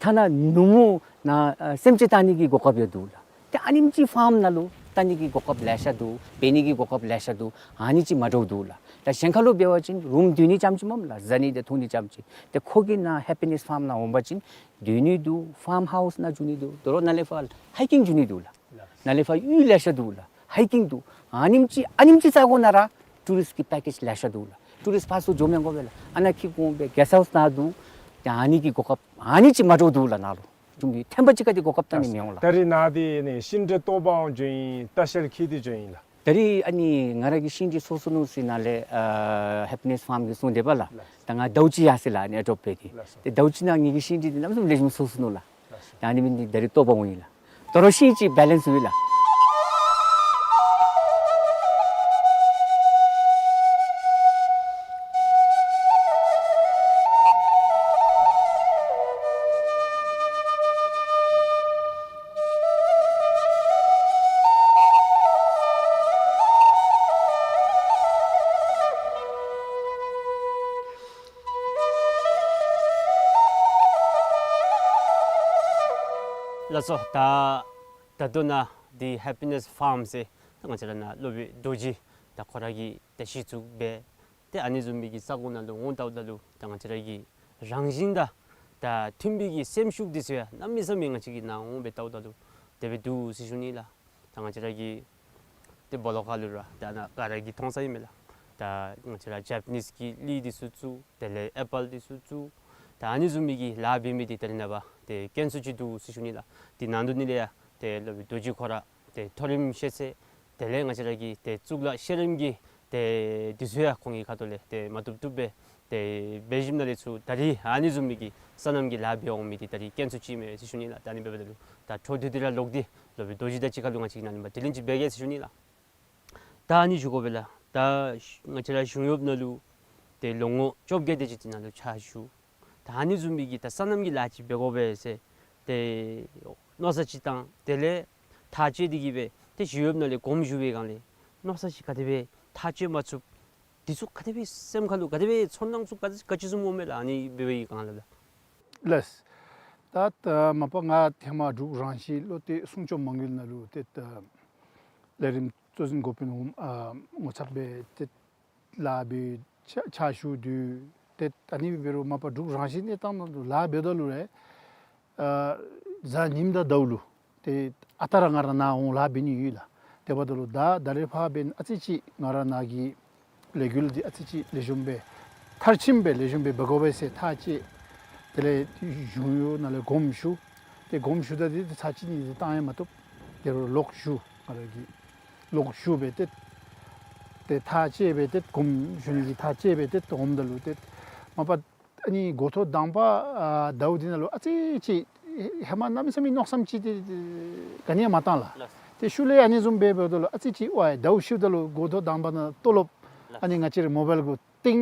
ཐ་ན་ནུབ་མོ་ནཱ་ཨ་སེམས་ཅན་བལྟ་ནི་གི་གོ་སྐབས་ཡང་འདུག་ལགས། ཏེ་ཨ་ནེམ་ཅིག་ཕཱརམ་ནང་ལུ་བལྟ་ནི་གི་གོ་སྐབས་ལེ་ཤ་འདུག། འབད་ནི་གི་གོ་སྐབས་ལེ་ཤ་འདུག། ཨ་ནི་ཅིག་མ་འདྲཝ་འདུག་ལགས། ད་གཞན་ཁ་ལུ་འབད་བ་ཅིན་རུམ་སྡོད་ནི་རྐྱངམ་ཅིག་མེན་ལགས། བཟའ་ནི་དང་འཐུང་ནི་རྐྱངམ་ཅིག། ཏེ་ཁོ་གིས་ནཱ་ཧེ་པི་ནེསི་ཕཱརམ་ནང་འོང་པ་ཅིན་སྡོད་ནི་འདུག། ཕཱརམ་ཧའུསི་ནང་འགྱོ་ནི་འདུག། དོ་རུང་ནཱ་ལས་ཕར་ཧའི་ཀིང་འགྱོ་ནི་འདུག་ལགས། ནཱ་ལས་ཕར་གཡུས་ལེ་ཤ་འདུག་ལགས། ཧའི་ཀིང་འདུག། ཨ་ནེམ་ཅིག་ཨ་ནེམ་ཅིག་ས་གོ་ནང་ར་ཊུ་རིསཊ་ཀྱི་པེ་ཀེཇ་ལེ་ཤ་འདུག་ལགས། ཊུ་རིསཊ་ཕར་ཚུར་འགྱོ་མི་དགོ་པས་ལགས། ཨ་ནཱ་འཁྱིད་འོང་སྦེ་གེསཊ་ཧའུསི་ནང་འདུག། ཏེ་ཨ་ནི་གི་གོ་སྐབས་ཨ་ནི་ཅིག་མ་འདྲཝ་འདུག་ལགས། ནཱ་ལུ་ཅུང་གི་ཐེམ་པ་ཅིག་ག་དེ་གོ་སྐབས་བལྟ་ནི་མི་འོང་ལགས། ད་རིས་ནཱ་འདི་ནི་ཤིང་འབྲས་བཏོག་པར་འོང་འགྱོ་ཡི། ལྟ་བཤལ་འཁྱིད་དེ་འགྱོ་ཡི་ལགས། ད་རིས་ཨ་ནི་ང་ར་གིས་ཤིང་འབྲས་སོ་སོ་ནུག་ཟེར་ནཱ་ལས་ཨ་ཧེ་པི་ནེསི་ཕཱརམ་གྱིས་གསུངས་དེས་པ་ལགས། ལགས། ད་ང་ཟླཝ་གཅིག་ཡར་སོ་ཡི་ལགས། ཨ་ནི་ཨེར་ཌོབ་འབད་དེ། ལགས་སོ། ཏེ་ཟླཝ་གཅིག་ནང་ངེ་གི་ཤིང་འབྲས་འདི་གནམ་མེད་ས་མེད་ལེགས་ཤོམ་སོ་སོ་ནུག་ལགས། ལགས་སོ། ད་ཨ་ནི་འབད་ནི་འདི་ད་རིས་བཏོག་པར་འོང་ཡི་ལགས། དོ་རུང་ཤིང་ཅིག་བེ་ལེནསི་ཡོད་ལགས། ལགས་སོ། ད་ད་ལྟོ་ནཱ་འདི་ཧེ་པི་ནེསི་ཕཱརམ་ཟེར་ད་ང་བཅས་ར་ནཱ་སློབ་དཔོན་རྡོ་རྗེ་ད་ཁོ་ར་གིས་ད་གཞི་བཙུགས་འབད། ཏེ་ཨ་ནི་བཟུམ་མའི་གི་ས་གོ་ནང་ལུ་འོང་ལྟཝ་ད་ལུ་ད་ང་བཅས་ར་གི་རང་བཞིན་དང་ད་མཐུན་པའི་གི་སེམས་ཤུགས་འདི་ཚུ་ཡང་གནམ་མེད་ས་མེད་ང་བཅས་ཀྱིས་ནཱ་འོང་སྦེ་ལྟཝ་ད་ལུ་དེ་སྦེ་འདུག་ཟེར་ཞུ་ནི་ལགས། ད་ང་བཅས་ར་གི་ཏེ་སྦོ་ལོགས་ཁ་ལུ་ར་ད་ནཱ་ག་ར་གིས་མཐོང་ས་ཨིན་མས་ལགས། ད་ང་བཅས་ར་ཇེཔ་ནིསི་གི་ལི་འདི་ཚུ་བཙུགས། དེ་ལས་ཨེ་པཱལ་འདི་ཚུ་བཙུགས། ད་ཨ་ནི་བཟུམ་མའི་གི་ལཱ་འབད་མི་འདི་ད་རིས་ནངས་པ་ཏེ་དཀོན་སུ་ཅིག་འདུག་ཟེར་ཞུ་ནི་ལགས། འདི་ནང་དོག་ནང་ལས་ཡང་ཏེ་སློབ་དཔོན་རྡོ་རྗེ་ཁོ་ར་ཏེ་མཐོ་རིམ་ཤེས་ཚད་དེ་ལས་ང་བཅས་ར་གི་ཏེ་གཙུག་ལག་ཤེས་རིག་གི་ཏེ་འདི་ཚུ་ཡང་ཁོང་གི་ཁ་ཐུག་ལས་ཏེ་མ་བཏུབ་བཏུབ་སྦེ་ཏེ་འབད་ཞིནམ་ལས་ཚུར་ད་རིས་ཨ་ནི་བཟུམ་མའི་གི་སོ་ནམ་གྱི་ལཱ་འབད་འོང་མི་འདི་ད་རིས་དཀོན་སུ་ཅིག་མས་ཟེར་ཞུ་ནི་ལགས། ད་ཨ་ནི་འབདཝ་ད་ལུ་ད་འཕྲོ་འདི་འདི་ར་ལོག་སྟེ་སློབ་དཔོན་རྡོ་རྗེ་དང་གཅིག་ཁར་ལུ་ང་བཅས་ནཱ་ལུ་མ་དྲི་ལན་ཅིག་འབད་གེ་ཟེར་ཞུ་ནི་ལགས། ད་ཨ་ནི་ཞུ་དགོ་པས་ལགས། ད་ང་བཅས་ར་གཞུང་གཡོགཔ་ནང་ལུ་ཏེ་ལོ་ངོ་བཅོ་བརྒྱད་དེ་ཅིག་འདི་ནང་ལུ་ཕྱག་ཞུ། ད་ཨ་ནི་བཟུམ་མའི་གི་ད་སོ་ནམ་གྱི་ལཱ་ཅིག་འབད་དགོ་པས་ཟེར་ཏེ་མནོ་བསམ་ཅིག་བཏང་། དེ་ལས་ཐག་བཅད་དེ་གི་སྦེ་ཏེ་གཞུང་གཡོགཔ་ནང་ལས་དགོངསམ་ཞུ་བའི་སྒང་ལས་མནོ་བསམ་ཅིག་ག་དེ་སྦེ་ཐག་བཅད་མ་ཚུགས། འདི་ཚུ་ག་དེ་སྦེ་སེམས་ཁ་ལུ་ག་དེ་སྦེ་ཚོར་སྣང་ཚུ་ག་ག་ཅི་བཟུམ་འོང་མས་ལགས། ཨ་ནི་འབད་བའི་སྒང་ལས་ལགས། ལགས། ད་ད་མ་པ་ང་ཧེ་མ་འབྲུག་རང་བཞིན་བློ་གཏད་སྲུང་སྐྱོབ་མ་དངུལ་ནང་ལུ་ཏེ་ད་ལས་རིམ་གཙོ་འཛིན་འགོ་དཔོན་འོགམ་ཨ་ངོ་ཚབ་སྦེ་ཏེ་ལཱ་འབད་ཕྱག་ཕྱག་ཞུ་དོ། ཏེ་ཨ་ནི་འབད་རུང་མ་པ་འབྲུག་རང་བཞིན་གནས་སྟངས་ནང་ལུ་ལཱ་འབདཝ་ད་ལུ་ར་ཨ་གཟའ་ཉིམ་དང་ཟླཝ་ལུ་ཏེ་ཨ་རྟག་ར་ང་ར་ནཱ་འོང་ལཱ་འབད་ནི་ཡོད་ལགས། དེ་འབདཝ་ད་ལུ་ད་ད་རེས་ཕར་འབདན་ཨ་ཙི་ཅིག་ང་ར་ནཱ་གི་ལས་འགུལ་འདི་ཨ་ཙི་ཅིག་ལེགས་ཤོམ་སྦེ་མཐར་ཕྱིནམ་སྦེ་ལེགས་ཤོམ་སྦེ་འབད་དགོ་པས་ཟེར་ཐག་བཅད། དེ་ལས་གཞུང་གཡོགཔ་ནང་ལས་དགོངསམ་ཞུ། ཏེ་དགོངསམ་ཞུཝ་ད་འདི་ཚར་གཅིག་གཉིས་ཅིག་བཏང་ཡང་མ་བཏུབ། དེ་རུང་ལོག་ཞུ། ང་ར་གིས་ལོག་ཞུ་སྦེ་ཏེ་ཏེ་ཐག་བཅད་སྦེ་ཏེ་དགོངསམ་ཞུ་ནི་གི་ཐག་བཅད་སྦེ་ཏེ་འོངམ་ད་ལུ་ཏེ་མ་པ་ཨ་ནི་འགོ་ཐོག་དང་པ་ཨ་ཟླཝ་འདི་ནང་ལུ་ཨ་ཙི་ཅིག་ཧེ་མ་གནམ་མེད་ས་མེད་མནོ་བསམ་ཅིག་ཏེ་ཏེ་ག་ནི་ཡང་མ་བཏང་ལགས། ལགས། ཏེ་ཤུལ་ལས་ཨ་ནི་བཟུམ་སྦེ་འབདཝ་ད་ལུ་ཨ་ཙི་ཅིག་ཝའི་ཟླཝ་ཕྱེཝ་ད་ལུ་འགོ་ཐོག་དང་པ་ནང་ལྟོ་སློབ། ལགས། ཨ་ནི་ང་བཅས་རའི་མོ་བཱའིལ་གུ་ཏིང་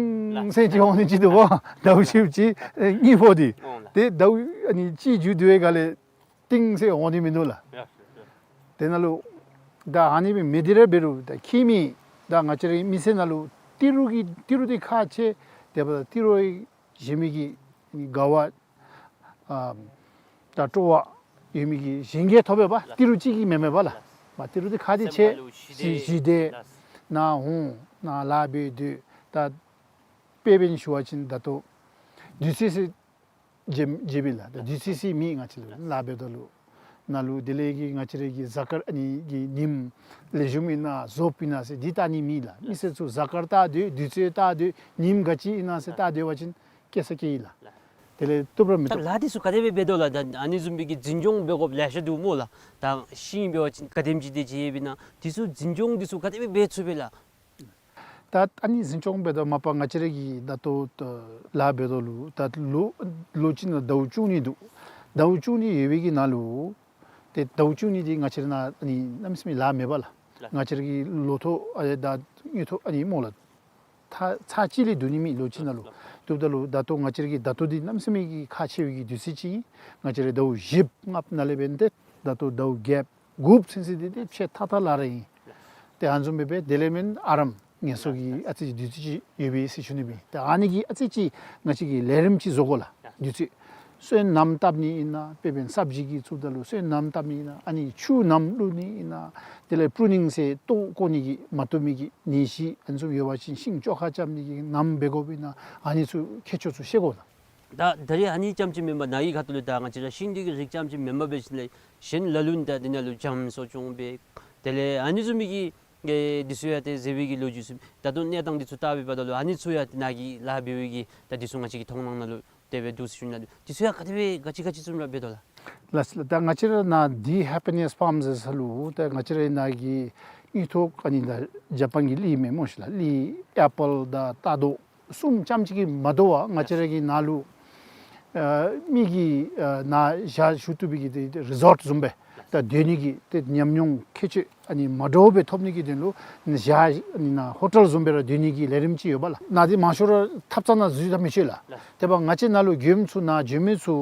ཟེར་ཅིག་འོང་ནི་ཅིག་འདུག་པ། ཟླཝ་ཕྱེཝ་ཅིག་ཨེ་གཉིས་ཕོག་སྟེ། འོང་ལགས། ཏེ་ཟླཝ་ཨ་ནི་གཅིག་མཇུག་བསྡུ་བའི་སྒང་ལས་ཏིང་ཟེར་འོང་ནི་མིན་འདུག་ལགས། ཡ། དེ་ནང་ལུ་ད་ཨ་ནི་སྦེ་མི་འདི་ར་འབད་རུང་ད་ཁྱིམ་གྱི་ད་ང་བཅས་རའི་མི་ཚེ་ནང་ལུ་ཏི་རུ་གི་ཏི་རུ་འདི་ཁག་ཆེ། དེ་འབདཝ་ད་ཏི་རུ་གཞན་མི་གི་དགའ་བ་ཨ་ད་སྤྲོ་བ་ཡོད་མི་གི་གཞན་གྱིས་ཐོབ་པས་པ། ཏི་རུ་གཅིག་གིས་མེན་མས་པ་ལགས། མ་ཏི་རུ་འདི་ཁག་འདི་ཆེ། ཞི་ཞི་བདེ་ནཱ་འོང་ནཱ་ལཱ་འབད་སྡོད། ད་དཔེ་འབད་ནི་ཞུ་བ་ཅིན་ད་ལྟོ་དུས་ཚོད་ཟེར་བརྗེད་བརྗེད་པས་ལགས། ད་དུས་ཚོད་ཟེར་མེད། ང་བཅས་ལུ་ལཱ་འབདཝ་ད་ལུ་ནཱ་ལུ་དེ་ལས་ཀྱི་ང་བཅས་རའི་གི་གཟའ་སྐར་ཨ་ནི་གི་ཉིནམ་ལེགས་ཤོམ་ཨིན་ན་རྫོགསཔ་ཨིན་ན་ཟེར་འདི་བལྟ་ནི་མེད་ལགས། མི་སེར་ཚུ་གཟའ་སྐར་བལྟ་སྡོད་དུས་ཚོད་བལྟ་སྡོད་ཉིནམ་ག་ཅི་ཨིན་ན་ཟེར་བལྟ་སྡོད་པ་ཅིན་སྐྱེ་ས་སྐྱེ་ཡི་ལགས། དེ་ལས་བཏུབ་ར་མི་ད་བཏུབ། ལཱ་འདི་ཚུ་ག་དེ་སྦེ་འབད་དོ་ལགས། ད་ཨ་ནི་བཟུམ་མའི་གི་འཛིན་སྐྱོང་འབད་དགོཔ་ལེ་ཤ་འདུག་སྨོ་ལགས། ད་ཤིང་འབད་བ་ཅིན་ག་དེམ་ཅིག་དེ་ཅིག་ཡོདཔ་ཨིན་ན་འདི་ཚུ་འཛིན་སྐྱོང་འདི་ཚུ་ག་དེ་སྦེ་འབད་ཚུགས་པས་ལགས། ད་ཨ་ནི་འཛིན་སྐྱོང་འབད་དོ་མ་པ་ང་བཅས་ར་གི་ད་ལྟོ་ད་ལཱ་འབད་དོ་ལུ་ད་ལོ་ལོ་གཅིག་ནང་ཟླཝ་བཅུ་གཉིས་འདུག། ཟླཝ་བཅུ་གཉིས་ཡོད་པའི་གི་ནང་ལུ་ཏེ་ཟླཝ་བཅུ་གཉིས་འདི་ང་བཅས་ར་ནཱ་ཨ་ནི་གནམ་མེད་ས་མེད་ལཱ་མེད་པས་ལགས། ལགས། ང་བཅས་ར་གི་ལོ་ཐོག་ཨ་ད་དངུལ་ཐོག་ཨ་ནི་སྨོ་ལགས། ད་ཚར་གཅིག་ལས་བསྡུ་ནི་མེད་ལོ་གཅིག་ནང་ལུ། ལགས། བསྡུཝ་ད་ལུ་ད་ལྟོ་ང་བཅས་ར་གི་ད་ལྟོ་འདི་གནམ་མེད་ས་མེད་ཀྱི་ཁག་ཆེ་བའི་གི་དུས་ཚོད་ཅིག་ཨིན། ང་བཅས་ར་ཟླཝ་བཞི་ལྔ་ནང་ལས་འབད་ནི་ཏེ་ད་ལྟོ་ཟླཝ་བརྒྱད་དགུ་ཚུན་ཚོད་འདི་ཏེ་ཕྱེད་ཐག་ཐག་ལཱ་ར་ཨིན། ཏེ་ཨ་ནི་བཟུམ་སྦེ་འབད་དེ་ལས་མེན་ཨ་རམ་ངལ་གསོ་གི་ཨ་ཙི་དུས་ཚོད་ཅིག་ཡོད་པས་ཟེར་ཞུ་ནི་སྦེ། ཏེ་ཨ་ནི་གི་ཨ་ཙི་ཅིག་ང་བཅས་ཀྱིས་ལས་རིམ་ཅིག་བཟོ་དགོ་ལགས། དུས་ཚོད་སོན་སྣུམ་བཏབ་ནི་ཨིན་ན་དཔེ་འབད་བ་ཅིན་སབ་ཇི་གི་བཙུགསཔ་ད་ལུ་སོན་སྣུམ་བཏབ་ནི་ཨིན་ན་ཨ་ནི་ཆུ་སྣུམ་བླུག་ནི་ཨིན་ན་དེ་ལས་པྲུ་ནིང་ཟེར་ལྟོ་བཀོག་ནི་གི་མ་བཏུབ་མི་གི་ནད་གཞི་ཨ་ནི་བཟུམ་ཡོད་པ་ཅིན་ཤིང་བཅོ་ཁ་རྐྱབ་ནི་གི་སྣུམ་འབད་དགོཔ་ཨིན་ན་ཨ་ནི་ཚུ་ཁྱད་ཆོས་ཚུ་ཤེས་དགོ་ལགས། ད་ད་རེས་ཨ་ནི་རྐྱངམ་ཅིག་མེན་པར་ནཱ་གི་ཁ་ཐུག་ལས་ད་ང་བཅས་ར་ཤིང་འདི་གི་རིགས་རྐྱངམ་ཅིག་མེན་པར་འབད་ཞིནམ་ལས་གཞན་ལ་ལུ་ད་འདི་ནང་ལུ་འཇམ་གསོ་སྐྱོང་འབད་དེ་ལས་ཨ་ནི་བཟུམ་མའི་གི་ཨེ་འདི་ཚུ་ཡང་ཏེ་ཟེར་བའི་གི་ལོ་རྒྱུས་ཚུ་ད་ལྟོ་གནས་སྟངས་འདི་ཚུ་བལྟ་བའི་བར་ན་ལུ་ཨ་ནི་ཚུ་ཡང་ཏེ་ནཱ་གི་ལཱ་འབད་བའི་གི་ད་འདི་ཚུ་ང་བཅས་ཀྱི་མཐོང་སྣང་ནང་ལུ་དེ་སྦེ་འདུག་ཟེར་ཞུ་ནི་ལགས། འདི་ཚུ་ཡང་ག་དེ་སྦེ་ག་ཅི་ག་ཅི་བཟུམ་ར་འབད་དོ་ལགས། ལགས་ལགས། ད་ང་བཅས་ར་ནཱ་འདི་Happiness Farm ཟེར་ས་ལུ་ད་ང་བཅས་ར་ནཱ་གི་དངུལ་ཐོག་ཨ་ནི་ད་ཇ་པཱན་གྱི་ལི་མས་སྨོ་ཤིག་ལགས། ལི་ཨེ་པཱལ་དང་རྟ་རྡོག་གསུམ་རྐྱངམ་ཅིག་གིས་མ་དོ་བར་ང་བཅས་ར་གི་ནཱ་ལུ་ཨ་མི་གིས་ཨ་ནཱ་ཞག་བཞུགས་བཏུབ་པའི་གི་ཏེ་རི་ཟོཊ་བཟུམ་སྦེ་ད་སྡོད་ནི་གི་ཏེ་ཉམས་མྱོང་ཁྱད་ཆོས་ཨ་ནི་མ་འདྲཝ་སྦེ་ཐོབ་ནི་གི་དོན་ལུ་ཞག་ཨ་ནི་ནཱ་ཧོ་ཊེལ་བཟུམ་སྦེ་ར་སྡོད་ནི་གི་ལས་རིམ་ཅིག་ཡོད་པས་ལགས། ནཱ་འདི་མང་ཤོས་ར་ཐབ་ཚང་ནང་འཛུལ་ད་མི་ཆོག་ལགས། དེ་འབདཝ་ང་བཅས་ནཱ་ལུ་མགྱོནམ་ཚུ་ནཱ་འགྱོ་མི་ཚུ་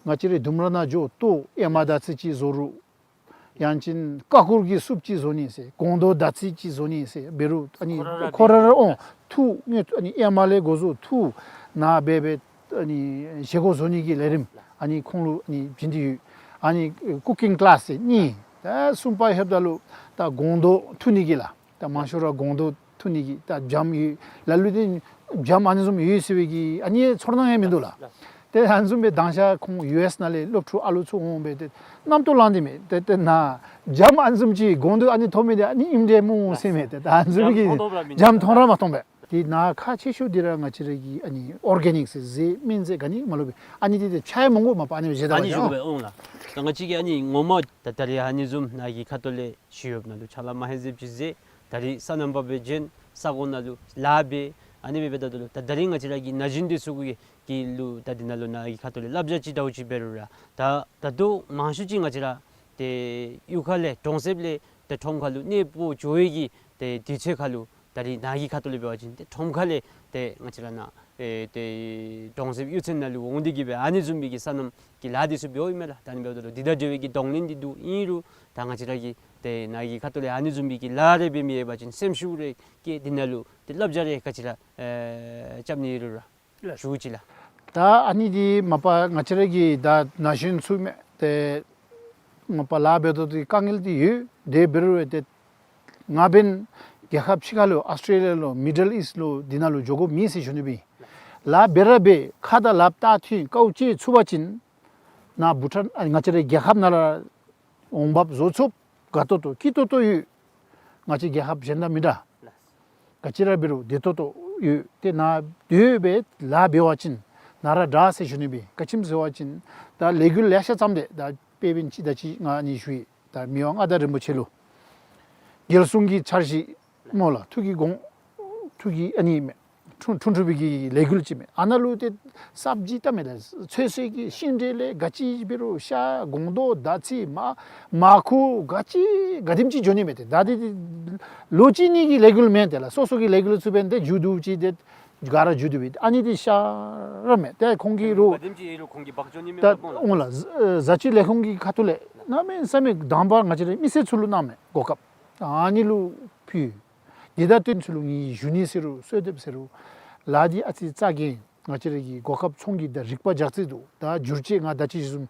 ང་བཅས་རའི་ལྡུམ་ར་ནང་འགྱོ་ལྟོ་ཨེ་མ་དང་ཚིག་ཅིག་བཟོ་རུང་ཡང་ཅིན་ཀ་ཀུར་གྱི་སུབ་ཅིག་བཟོ་ནི་ཟེར་སྒོང་རྡོག་དང་ཚིག་ཅིག་བཟོ་ནི་ཟེར་འབད་རུང་ཨ་ནི་ཁོ་ར་ར་ཁོ་ར་ར་འོང་འཐུ་ནི་ཨ་ནི་ཨེ་མ་ལས་འགོ་བཟུང་འཐུ་ནཱ་འབད་འབད་ཨ་ནི་བཞེས་སྒོ་བཟོ་ནི་གི་ལས་རིམ་ཨ་ནི་ཁོང་ལུ་ཨ་ནི་བྱིན་ཏེ་ཡོད། ཨ་ནི་ཀུ་ཀིང་ཀི་ལཱསི་ཟེར་གཉིས། ད་གསུམ་པ་ལྷོདཔ་ད་ལུ་ད་སྒོང་རྡོག་འཐུ་ནི་གི་ལགས། ད་མང་ཤོས་ར་སྒོང་རྡོག་འཐུ་ནི་གི་ད་འཇམ་ཡོད། ལ་ལུ་འདི་འཇམ་ཨ་ནི་བཟུམ་ཡོད་ཟེར་བའི་གི་ཨ་ནི་ཚོར་སྣང་ཡང་མིན་འདུག་ལགས། ཏེ་ཨ་ནི་བཟུམ་སྦེ་དང་ཤ་ཁོང་ཡུ་ཨེསི་ནང་ལས་སློབ་ཕྲུག་ཨ་ལུ་ཚུ་འོང་སྦེ་ཏེ་རྣམ་རྟོག་ལངས་ཏེ་མས། ཏེ་ཏེ་ནཱ་འཇམ་ཨ་ནི་བཟུམ་ཅིག་སྒོང་རྡོག་ཨ་ནི་ཐོབ་མི་འདི་ཨ་ནི་ཨིནམ་འདྲས་སྨོ་ཟེར་མས། ཏེ་ད་ཨ་ནི་བཟུམ་གྱི་འཇམ་མཐོང་ར་མ་མཐོང་པས། ཏེ་ནཱ་ཁག་ཆེ་ཤོས་འདི་ར་ང་བཅས་ར་གི་ཨ་ནི་ཨོར་གེ་ནིཀ་ཟེར་ཟས་སྨན་རྫས་ག་ནི་མ་ལུས་པས། ཨ་ནི་འདི་ཏེ་ཆ་ཡང་མང་པོ་མ་པ་ཨ་ནི་བཞེས་ད་ཨ་ནི་བཞེས་པས་འོང་ལགས། ད་ང་བཅས་ཀྱིས་ཨ་ནི་ངོ་མ་ད་ད་རེས་ཨ་ནི་བཟུམ་ནཱ་གི་ཁ་ཐུག་ལས་ཞུ་ཡོདཔ་ནང་ལུ་ཕྱག་ལཱ་མ་ཧེ་ཟེར་ཅིག་མཛད། ད་རེས་སོ་ནམ་པ་སྦེ་བྱོན། ས་གོ་ནང་ལུ་ལཱ་འབད། ཨ་ནི་འབད་འབདཝ་ད་ལུ་ད་ད་རེས་ང་བཅས་ར་གི་ན་གཞོན་འདི་ཚུ་གི་གི་ལུ་ད་འདི་ནང་ལུ་ནཱ་གི་ཁ་ཐུག་ལས་བསླབ་བྱ་ཅིག་འདྲཝ་ཅིག་འབད་རུང་ར་ད་ད་ལྟོ་མང་ཤོས་ཅིག་ང་བཅས་ར་ཏེ་གཡུས་ཁ་ལས་གྲོང་གསེབ་ལས་ཏེ་ཁྲོམ་ཁ་ལུ་གནས་སྤོ་འགྱོ་བའི་གི་ཏེ་དུས་ཚོད་ཁ་ལུ་ད་རེས་ནཱ་གི་ཁ་ཐུག་ལས་འབད་བ་ཅིན་ཏེ་ཁྲོམ་ཁ་ལས་ཏེ་ང་བཅས་ར་ནཱ་ཨེ་ཏེ་གྲོང་གསེབ་གཡུས་ཚན་ནང་ལུ་འོང་སྟེ་གི་སྦེ་ཨ་ནི་བཟུམ་མའི་གི་སོ་ནམ་གྱི་ལཱ་འདི་ཚུ་འབདཝ་ཨིན་མས་ལགས། ད་ཨ་ནི་འབདཝ་ད་ལུ་འདི་དང་འབྲེལ་བའི་གི་གདོང་ལེན་འདི་འདུག། ཨིན་རུང་ད་ང་བཅས་ར་གིས་ཏེ་ནཱ་གི་ཁ་ཐུག་ལས་ཨ་ནི་བཟུམ་མའི་གི་ལཱ་རེ་འབད་མི་ཡོད་པ་ཅིན་སེམས་ཤུགས་རེ་བསྐྱེད་དེ་ནང་ལུ་ཏེ་བསླབ་བྱ་རེ་ག་ཅི་ར་ཨེ་རྐྱབ་ནི་ཡོད་རུང་ར་ཞུ་ཅི་ལགས། ད་ཨ་ནི་འདི་མ་པ་ང་བཅས་ར་གི་ད་ན་གཞོན་ཚུ་མས། ཏེ་མ་པ་ལཱ་འབད་དོ་འདི་དཀའ་ངལ་འདི་ཡོད། དེ་འབད་རུང་ཏེ་ང་འབདན་རྒྱལ་ཁབ་ཕྱི་ཁ་ལུ་ཨཱོས་ཊེ་ལི་ཡ་ལུ་མི་ཌལ་ཨིསཊ་ལུ་འདི་ནང་ལུ་འགྱོ་དགོཔ་མེད་ཟེར་ཞུ་ནི་སྦེ། ལཱ་འབད་ར་འབད་ཁ་དང་ལགཔ་བལྟ་མཐུན་དཀའཝ་སྤྱད་ཚུགས་པ་ཅིན་ནཱ་བྷུ་ཊཱན་ཨ་ང་བཅས་རའི་རྒྱལ་ཁབ་ནང་ར་འོང་འབབ་བཟོ་ཚུགས། དགའ་ཏོག་ཏོ་སྐྱིད་ཏོག་ཏོ་ཡོད། ང་བཅས་རྒྱལ་ཁབ་གཞན་དང་མི་འདྲ། ག་ཅི་ར་འབད་རུང་བདེ་ཏོག་ཏོ་ཡོད། ཏེ་ནཱ་སྡོད་སྦེ་ལཱ་འབད་བ་ཅིན་ནཱ་ར་དྲག་ཟེར་ཞུ་ནི་སྦེ། ག་ཅི་སྨོ་ཟེར་བ་ཅིན་ད་ལས་འགུལ་ལེ་ཤ་བརྩམས་ཏེ་ད་དཔེ་འབདན་ཅིག་ད་ཅི་ང་ཨ་ནི་ཞུ་ཡི། ད་མི་དབང་མངའ་བདག་རིན་པོ་ཆེ་ལུ་རྒྱལ་སྲུང་གི་འཆར་གཞི་སྨོ་ལགས། ཐུགས་ཀྱི་དགོངས་ཐུགས་ཀྱི་ཨ་ནི་མས། འཁྲུངས་འཁྲུངས་འཁྲུངས་པའི་གི་ལས་འགུལ་ཅིག་མས། ཨ་ནཱ་ལུ་ཏེ་སབ་ཇི་བལྟ་མས་ལགས། ཚོད་བསྲེ་གི་ཤིང་འབྲས་ལས་ག་ཅི་འབད་རུང་ཤ་སྒོང་རྡོག་དར་ཚི་མར་མར་ཁུ་ག་ཅི་ག་དེམ་ཅིག་འགྱོ་ནི་མས། ཏེ་ད་འདི་ལོ་གཅིག་གཉིས་ཀྱི་ལས་འགུལ་མེན་ཏེ་ལགས། སོ་སོ་གི་ལས་འགུལ་ཚུ་འབདན་ཏེ་མཇུག་བསྡུ་ཅི་ཏེ་ག་ར་མཇུག་བསྡུ་སྦེ། ཨ་ནི་འདི་ཤ་ར་མས། ཏེ་ཁོང་གིས་རུང་ག་དེམ་ཅིག་ཡོད་རུང་ཁོང་གིས་འབག་འགྱོ་ནི་མས། ད་འོང་ལགས། བཟའ་བཅའི་ལས་ཁུངས་ཀྱི་ཁ་ཐུག་ལས་གནམ་མེད་ས་མེད་དང་པ་ང་བཅས་རའི་མི་སེར་ཚུ་ལུ་གནང་མས་གོ་སྐབས། ཨ་ནི་ལུ་ཕུལ། དེ་དང་བསྟུན་ཚུ་ལུ་ངེའི་ཞུ་ནི་ཟེར་རུང་གསོལ་འདེབས་ཟེར་རུང་ལཱ་འདི་ཨ་ཙི་རྩ་འགེངས། ང་བཅས་ར་གི་གོ་སྐབས་ཚོང་གི་ད་རིག་པ་རྒྱགས་ཚད་འདུག། ད་བསྒྱུར་བཅོས་ང་ད་ཅི་ཞུ་བཟུམ་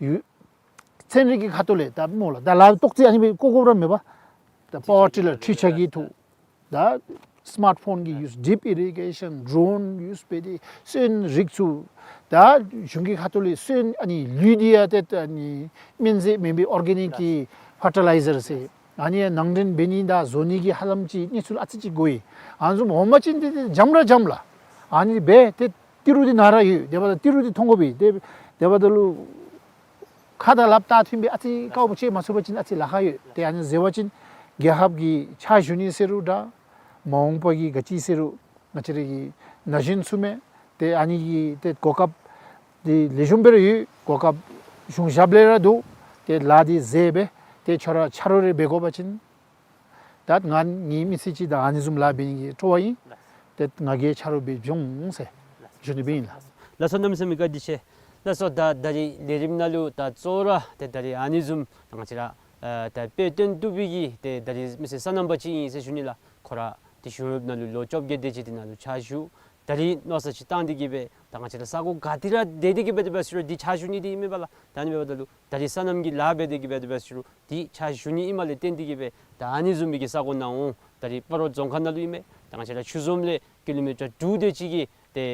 ཡོད། ཚན་རིག་གི་ཁ་ཐུག་ལས་ད་སྨོ་ལགས། ད་ལཱ་ཏོག་ཙི་ཨ་ནི་སྦེ་བཀོ་དགོཔ་ར་མེད་པ། ད་པ་ཝར་ཊི་ལར་འཕྲུལ་ཆས་ཀྱི་ཐོག། ད་སི་མཱཊ་ཕོན་གྱི་ཡུས་ཌིབ་ཨི་རི་གེ་ཤཱན་ཌོ་རོན་ཡུས་འབད་དེ་སོན་རིགས་ཚུ་ད་གཞུང་གི་ཁ་ཐུག་ལས་སོན་ཨ་ནི་ལུད་འདི་ཡང་ཏེ་ཨ་ནི་སྨན་རྫས་མེན་པའི་ཨོར་གེ་ནིཀ་གི་ཕར་ཊི་ལའི་ཛར་ཟེར། ཨ་ནི་ནང་འདྲེན་འབད་ནི་དང་བཟོ་ནི་གི་ཧ་ལམ་ཅིག་གནས་ཚུལ་ཨ་ཙི་ཅིག་གོ་ཡི། ཨ་ནི་བཟུམ་འོང་པ་ཅིན་ཏེ་ཏེ་འཇམ་ར་འཇམ་ལགས། ཨ་ནི་འབད་ཏེ་ཏི་རུ་འདི་ནཱ་ར་ཡོད། དེ་འབདཝ་ད་ཏི་རུ་འདི་མཐོང་དགོ་པས། ཏེ་དེ་འབདཝ་ད་ལུ་ཁ་དང་ལགཔ་བལྟ་མཐུན་སྦེ་ཨ་ཙི་དཀའཝ་སྤྱད་མ་ཚུགས་པ་ཅིན་ཨ་ཙི་ལཱ་ཁག་ཡོད། ཏེ་ཨ་ནི་ཟེར་བ་ཅིན་རྒྱལ་ཁབ་ཀྱི་ཕྱག་ཞུ་ནི་ཟེར་རུང་འདྲ། མ་འོངས་པ་གི་ག་ཅི་ཟེར་རུང་ང་བཅས་ར་གི་ན་གཞོན་ཚུ་མས། ཏེ་ཨ་ནི་གི་ཏེ་གོ་སྐབས་འདི་ལེགས་ཤོམ་སྦེ་ར་ཡོད། གོ་སྐབས་གཞུང་ཞབས་ལས་ར་འདུག། ཏེ་ལཱ་འདི་མཛད་སྦེ་ཏེ་ཁྱོད་ར་ཆ་རོགས་རེ་འབད་དགོ་པ་ཅིན་ད་ང་ངེའི་མི་ཚེ་ཅིག་ད་ཨ་ནི་བཟུམ་ལཱ་འབད་ནི་གི་སྤྲོ་བ་ཨིན། ཏེ་ང་གིས་ཆ་རོགས་འབད་འབྱུང་ཟེར་ཞུ་ནི་སྦེ་ཨིན་ལགས། ལགས་སོ། གནམ་མེད་ས་མེད་བཀའ་དྲིན་ཆེ། ལགས་སོ། ད་ད་རིས་ལས་རིམ་ནང་ལུ་ད་གཙོ་བོ་ར་ཏེ་ད་རིས་ཨ་ནི་བཟུམ་ད་ང་བཅས་ར་ཨ་ད་དཔེ་སྟོན་བཏུབ་པའི་གི་ཏེ་ད་རིས་མི་སེར་སོ་ནམ་པ་ཅིག་ཨིན་ཟེར་ཞུ་ནི་ལགས། ཁོ་ར་ཏེ་གཞུང་གཡོགཔ་ནང་ལུ་ལོ་བཅོ་བརྒྱད་དེ་ཅིག་དེ་ནང་ལུ་ཕྱག་ཞུ། ད་རིས་མནོ་བསམ་ཅིག་བཏང་སྟེ་གི་སྦེ་ད་ང་བཅས་ར་ས་གོ་ག་ཏེ་ར་སྡོད་དེ་གི་སྦེ་དེ་སྦེ་ཟེར་རུང་འདི་ཕྱག་ཞུ་ནི་འདི་ཨིན་མས་པ་ལགས། ད་ཨ་ནི་འབདཝ་ད་ལུ་ད་རིས་སོ་ནམ་གྱི་ལཱ་འབད་དེ་གི་སྦེ་དེ་སྦེ་ཟེར་རུང་འདི་ཕྱག་ཞུ་ནི་ཨིནམ་ལས་བརྟེན་ཏེ་གི་སྦེ་ད་ཨ་ནི་བཟུམ་མའི་གི་ས་གོ་ནང་འོང་ད་རིས་སྤ་རོ་རྫོང་ཁག་ནང་ལུ་ཨིན་མས། ད་ང་བཅས་ར་ཆུ་འཛོམས་ལས་ཀི་ལོ་མི་ཊར་དྲུག་དེ་ཅིག་གི་ཏེ་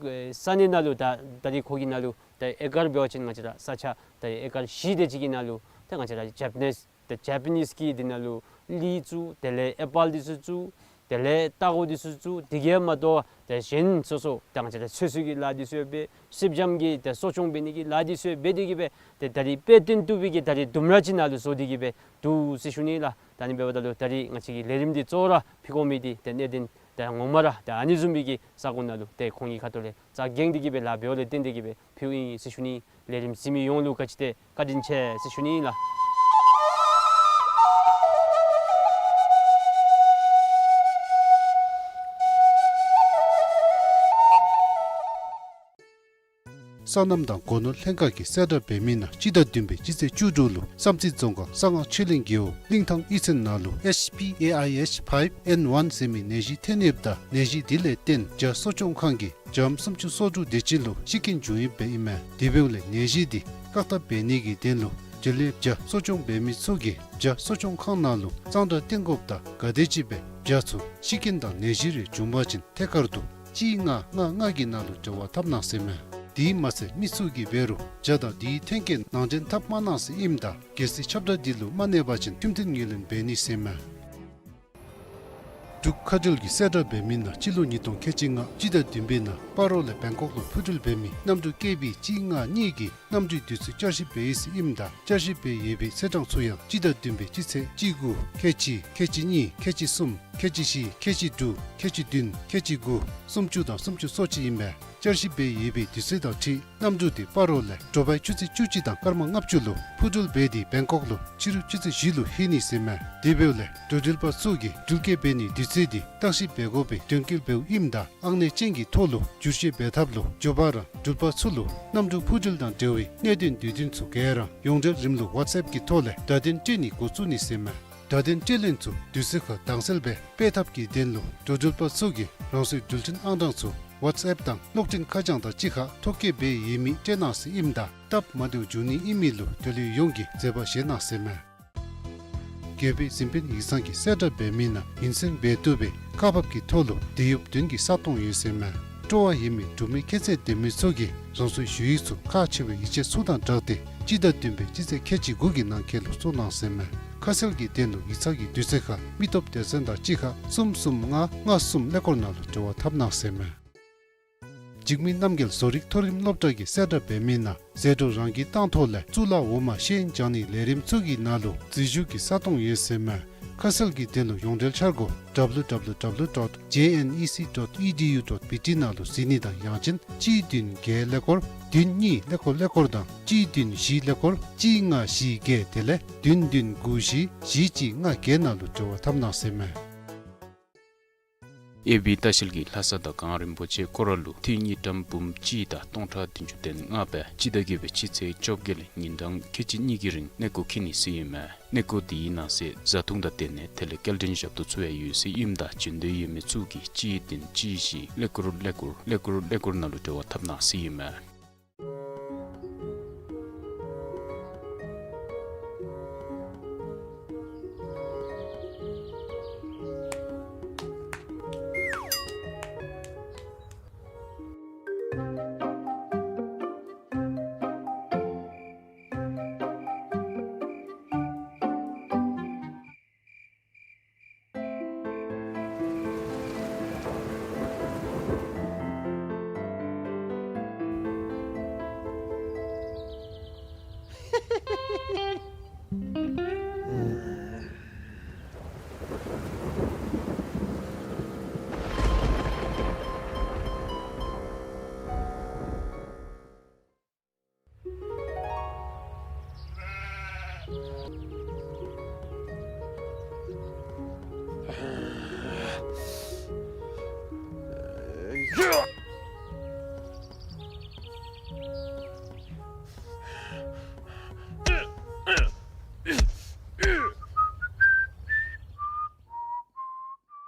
ཨེ་ས་གནས་ནང་ལུ་ད་ད་རིས་ཁོ་གི་ནང་ལུ་ད་ཨེ་ཀར་འབད་བ་ཅིན་ང་བཅས་ར་ས་ཆ་ད་ཨེ་ཀར་བཞི་དེ་ཅིག་གི་ནང་ལུ་ད་ང་བཅས་ར་ཇེ་པ་ནིས་ཏེ་ཇེ་པ་ནིས་ཀྱི་འདི་ནང་ལུ་ལི་བཙུགས། དེ་ལས་ཨེ་པཱལ་འདི་ཚུ་བཙུགས། དེ་ལས་ལྟག་ཀོ་འདི་ཚུ་བཙུགས། དེ་གིས་མ་དོ་ཏེ་གཞན་སོ་སོ་ད་ང་བཅས་ར་ཚོད་བསྲེ་གི་ལཱ་འདི་ཚུ་འབད། སེར་སྦྱངམ་གི་ཏེ་གསོ་སྐྱོང་འབད་ནི་གི་ལཱ་འདི་ཚུ་འབད་དེ་གི་སྦེ་ཏེ་ད་རིས་དཔེ་སྟོན་བཏུབ་པའི་གི་ད་རིས་ལྡུམ་ར་ཅིག་ནང་ལུ་བཟོ་སྟེ་གི་སྦེ་འདུག་ཟེར་ཞུ་ནི་ལགས། ད་ཨ་ནི་འབདཝ་ད་ལུ་ད་རིས་ང་བཅས་ཀྱི་ལས་རིམ་འདི་གཙོ་བོ་ར་ཕུལ་དགོ་མི་འདི་ཏེ་གནད་དོན་ཏེ་ངོ་མ་ར་ཏེ་ཨ་ནི་བཟུམ་མའི་གི་ས་གོ་ནང་ལུ་ཏེ་ཁོང་གི་ཁ་ཐུག་ལས་རྩ་འགེངས་ཏེ་གི་སྦེ་ལཱ་འབདཝ་ལས་བརྟེན་ཏེ་གི་སྦེ་ཕུལཝ་ཨིན་ཟེར་ཞུ་ནི། ལས་རིམ་གཟིགས་མི་ཡོངས་ལུ་ག་ཅི་ཏེ་བཀའ་དྲིན་ཆེ་ཟེར་ཞུ་ནི་ཨིན་ལགས། སོ་ནམ་དང་སྒོ་ནོར་ལྷན་ཁག་གིས་གསལ་བསྒྲགས་འབད་མི་ནང་སྤྱི་ཟླ་བདུན་པའི་སྤྱི་ཚེས་བཅུ་དྲུག་ལུ་བསམ་རྩེ་རྫོང་ཁག་གསང་སྔགས་ཆོས་གླིང་རྒེད་འོག་གླིང་ཐང་གཡུས་ཚན་ནང་ལུ་ཨེཆ་པི་ཨེ་ཨའི་ཨེཆ་ཕའིབ་ཨེན་ཝན་ཟེར་མི་ནད་གཞི་ཐོན་ཡོདཔ་ད་ནད་གཞི་འདི་ལས་བརྟེན་བྱ་གསོ་སྐྱོང་ཁང་གིས་བྱམོ་སུམ་ཅུ་སོ་དྲུག་དེ་ཅིག་ལུ་ཤི་རྐྱེན་བྱུང་ཡོདཔ་ཨིན་མས། དེ་འབདཝ་ལས་ནད་གཞི་འདི་བཀག་ཐབས་འབད་ནི་གི་དོན་ལུ་འབྲེལ་ཡོད་བྱ་གསོ་སྐྱོང་འབད་མི་ཚུ་གིས་བྱ་གསོ་སྐྱོང་ཁང་ནང་ལུ་གཙང་སྦྲ་བཏོན་དགོཔ་དང་ག་དེམ་ཅིག་སྦེ་བྱ་ཚུ་ཤི་རྐྱེན་དང་ནད་གཞི་རེ་བྱུང་པ་ཅིན་ཐད་ཀར་དུ་གཅིག་ལྔ་ལྔ་ལྔ་གི་ནང་ལུ་འབྲེལ་བ་འཐབ་གནང་ཟེར་མས། དེ་མ་ཚད་མི་ཚུ་གིས་འབད་རུང་བྱ་དང་དེའི་ཐོན་སྐྱེད་ནང་འདྲེན་འཐབ་མ་གནང་ཟེར་ཨིནམ་ད་གལ་སྲིད་ཁྱབ་བསྒྲགས་འདི་ལུ་མ་གནས་པ་ཅིན་ཁྲིམས་མཐུན་ངོས་ལེན་འབད་ནི་ཟེར་མས། འབྲུག་མཁའ་འགྲུལ་གྱིས་གསལ་བསྒྲགས་འབད་མི་ནང་སྤྱི་ལོ་ཉིས་སྟོང་ཁལ་གཅིག་ལྔ་སྤྱི་ཟླ་བདུན་པའི་ནང་སྤ་རོ་ལས་བེང་ཀོག་ལུ་འཕུར་འགྲུལ་འབད་མི་གནམ་གྲུ་ཀེ་བི་གཅིག་ལྔ་གཉིས་ཀྱི་གནམ་གྲུའི་དུས་ཚོད་བསྐྱར་ཞིབ་འབད་ཡི་ཟེར་ཨིནམ་ད་བསྐྱར་ཞིབ་འབད་ཡོད་པའི་ཚེས་གྲངས་ཚུ་ཡང་སྤྱི་ཟླ་བདུན་པའི་སྤྱི་ཚེས་གཅིག་དགུ་ཁལ་གཅིག་ཁལ་གཅིག་གཉིས་ཁལ་གཅིག་གསུམ་ཁལ་གཅིག་བཞི་ཁལ་གཅིག་དྲུག་ཁལ་གཅིག་བདུན་ཁལ་གཅིག་དགུ་སུམ་ཅུ་དང་སུམ་ཅུ་སོ་གཅིག་ཨིན་པས། བསྐྱར་ཞིབ་འབད་ཡོད་པའི་དུས་ཚོད་དང་འཁྲིལ་གནམ་གྲུ་དེ་སྤ་རོ་ལས་དྲོ་པའི་ཆུ་ཚོད་བཅུ་གཅིག་དང་སྐར་མ་ལྔ་བཅུ་ལུ་འཕུར་འགྲུལ་འབད་དེ་བེང་ཀོག་ལུ་ཕྱི་རུ་ཆུ་ཚོད་བཞི་ལུ་ལྷོད་ནི་ཟེར་མས། དེ་འབདཝ་ལས་འགྲོ་འགྲུལ་པ་ཚུ་གིས་འགྲུལ་སྐྱོད་འབད་ནིའི་དུས་ཚོད་དེ་བརྟག་ཞིབ་འབད་དགོ་པའི་དོན་འཁྱོལ་འབདཝ་ཨིནམ་ད་ཨང་གནས་ཅན་གྱི་ཐོག་ལུ་བསྒྱུར་བཅོས་འབད་ཐབས་ལུ་འགྱོ་བ་རང་འགྲུལ་པ་ཚུ་ལུ་གནམ་གྲུ་འཕུར་འགྲུལ་དང་འབྲེལ་བའི་གནད་དོན་དུས་སྟོན་ཚུ་ག་ར་ཡོངས་འབྲེལ་རིམ་ལུགས་ཝཊས་ཨེཔ་གི་ཐོག་ལས་བརྡ་དོན་སྤྲོད་ནི་འགོ་བཙུགས་ནི་ཟེར་མས། བརྡ་དོན་སྤྲོད་ལེན་ཚུ་དུས་ཚོད་ཁར་དྭངས་གསལ་སྦེ་སྤེལ་ཐབས་ཀྱི་དོན་ལུ་འགྲོ་འགྲུལ་པ་ཚུ་གིས་རང་སོའི་འགྲུལ་འཕྲིན་ཨང་གྲངས་ཚུ་ཝཊས་ཨེཔ་དང་གློག་འཕྲིན་ཁ་བྱང་དང་གཅིག་ཁར་ཐོ་བཀོད་འབད་ཡོད་མི་སྤྲོད་གནང་ཟེར་ཨིནམ་ད་སྟབས་མ་བདེཝ་འབྱུང་ནི་ཨིན་མི་ལུ་འགྲུལ་ཡོད་ཡོངས་ཀྱིས་མཛད་པ་བཞེས་གནང་ཟེར་མས། རྒྱལ་པོའི་གཟིམ་དཔོན་ཡིག་ཚང་གིས་གསལ་བསྒྲགས་འབད་མི་ནང་ཉིན་མཚན་འབད་བཏུབ་པའི་ཁག་འབག་གི་ཐོག་ལུ་དེད་གཡོགཔ་བདུན་གྱི་ས་སྟོང་ཡོད་ཟེར་མས། སྤྲོ་བ་ཡོད་མི་འབྲུག་མི་ཁྱད་ཚད་ལྡན་མི་ཚུ་གིས་རང་སོའི་ཞུ་ཡིག་ཚུ་ཁག་ཆེ་བའི་ཡིག་ཆ་ཚུ་དང་སྦྲགས་ཏེ་སྤྱི་ཟླ་བདུན་པའི་སྤྱི་ཚེས་ཁལ་གཅིག་དགུ་གི་ནང་འཁོད་ལུ་བཙུགས་གནང་ཟེར་མས། ཁ་གསལ་གྱི་དོན་ལུ་ཡིག་ཚང་གི་དུས་ཚོད་ཁར་མི་སྟོབས་སྡེ་ཚན་དང་གཅིག་ཁར་གསུམ་གསུམ་ལྔ་ལྔ་གསུམ་ཀླད་ཀོར་ནང་ལུ་འབྲེལ་བ་འཐབ་གནང་ཟེར་མས། འཇིགས་མེད་རྣམ་རྒྱལ་བཟོ་རིག་མཐོ་རིམ་སློབ་གྲྭ་གིས་གསལ་བསྒྲགས་འབད་མི་ནང་ཟད་འགྲོ་རང་གིས་བཏང་ཐོག་ལས་གཙུག་ལག་འོག་མ་ཤེས་ཡོན་སྦྱང་ནིའི་ལས་རིམ་ཚུ་གི་ནང་ལུ་འཛུལ་ཞུགས་ཀྱི་ས་སྟོང་ཡོད་ཟེར་མས། ཁ་གསལ་གྱི་དོན་ལུ་ཡོངས་འབྲེལ་འཆར་སྒོ་W W W dot J N E C dot E D U dot B T ནང་ལུ་གཟིགས་ནི་དང་ཡང་ཅིན་གཅིག་བདུན་བརྒྱད་ཀླད་ཀོར་བདུན་གཉིས་ཀླད་ཀོར་ཀླད་ཀོར་དང་གཅིག་བདུན་བཞི་ཀླད་ཀོར་གཅིག་ལྔ་བཞི་བརྒྱད་དེ་ལས་བདུན་བདུན་དགུ་བཞི་བཞི་གཅིག་ལྔ་བརྒྱད་ནང་ལུ་འབྲེལ་བ་འཐབ་གནང་ཟེར་མས། ཨེ་བི་ལྟ་བཤལ་གྱིས་ལྷ་ས་དང་གངས་རིན་པོ་ཆེ་སྐོར་ར་ལུ་ཐིག་དངུལ་ཀྲམ་འབུམ་གཅིག་དང་སྟོང་ཕྲག་བདུན་ཅུ་དོན་ལྔ་སྦེ་སྤྱི་ཟླ་བརྒྱད་པའི་སྤྱི་ཚེས་བཅོ་བརྒྱད་ལས་ཉིན་གྲངས་ཁལ་གཅིག་གཉིས་ཀྱི་རིང་གནས་སྐོར་འཁྱིད་ནི་ཟེར་ཨིན་མས། གནས་སྐོར་དེའི་ནང་གསེས་བཟའ་འཐུང་དང་དེ་ལས་དེ་ལས་སྐྱེལ་འདྲེན་ཞབས་ཏོག་ཚུ་ཡང་ཡོད་ཟེར་ཨིནམ་ད་འབྱོན་འདོད་ཡོད་མི་ཚུ་གིས་གཅིག་བདུན་གཅིག་བཞི་ཀླད་ཀོར་ཀླད་ཀོར་ཀླད་ཀོར་ཀླད་ཀོར་ནང་ལུ་འབྲེལ་བ་འཐབ་གནང་ཟེར་ཨིན་མས།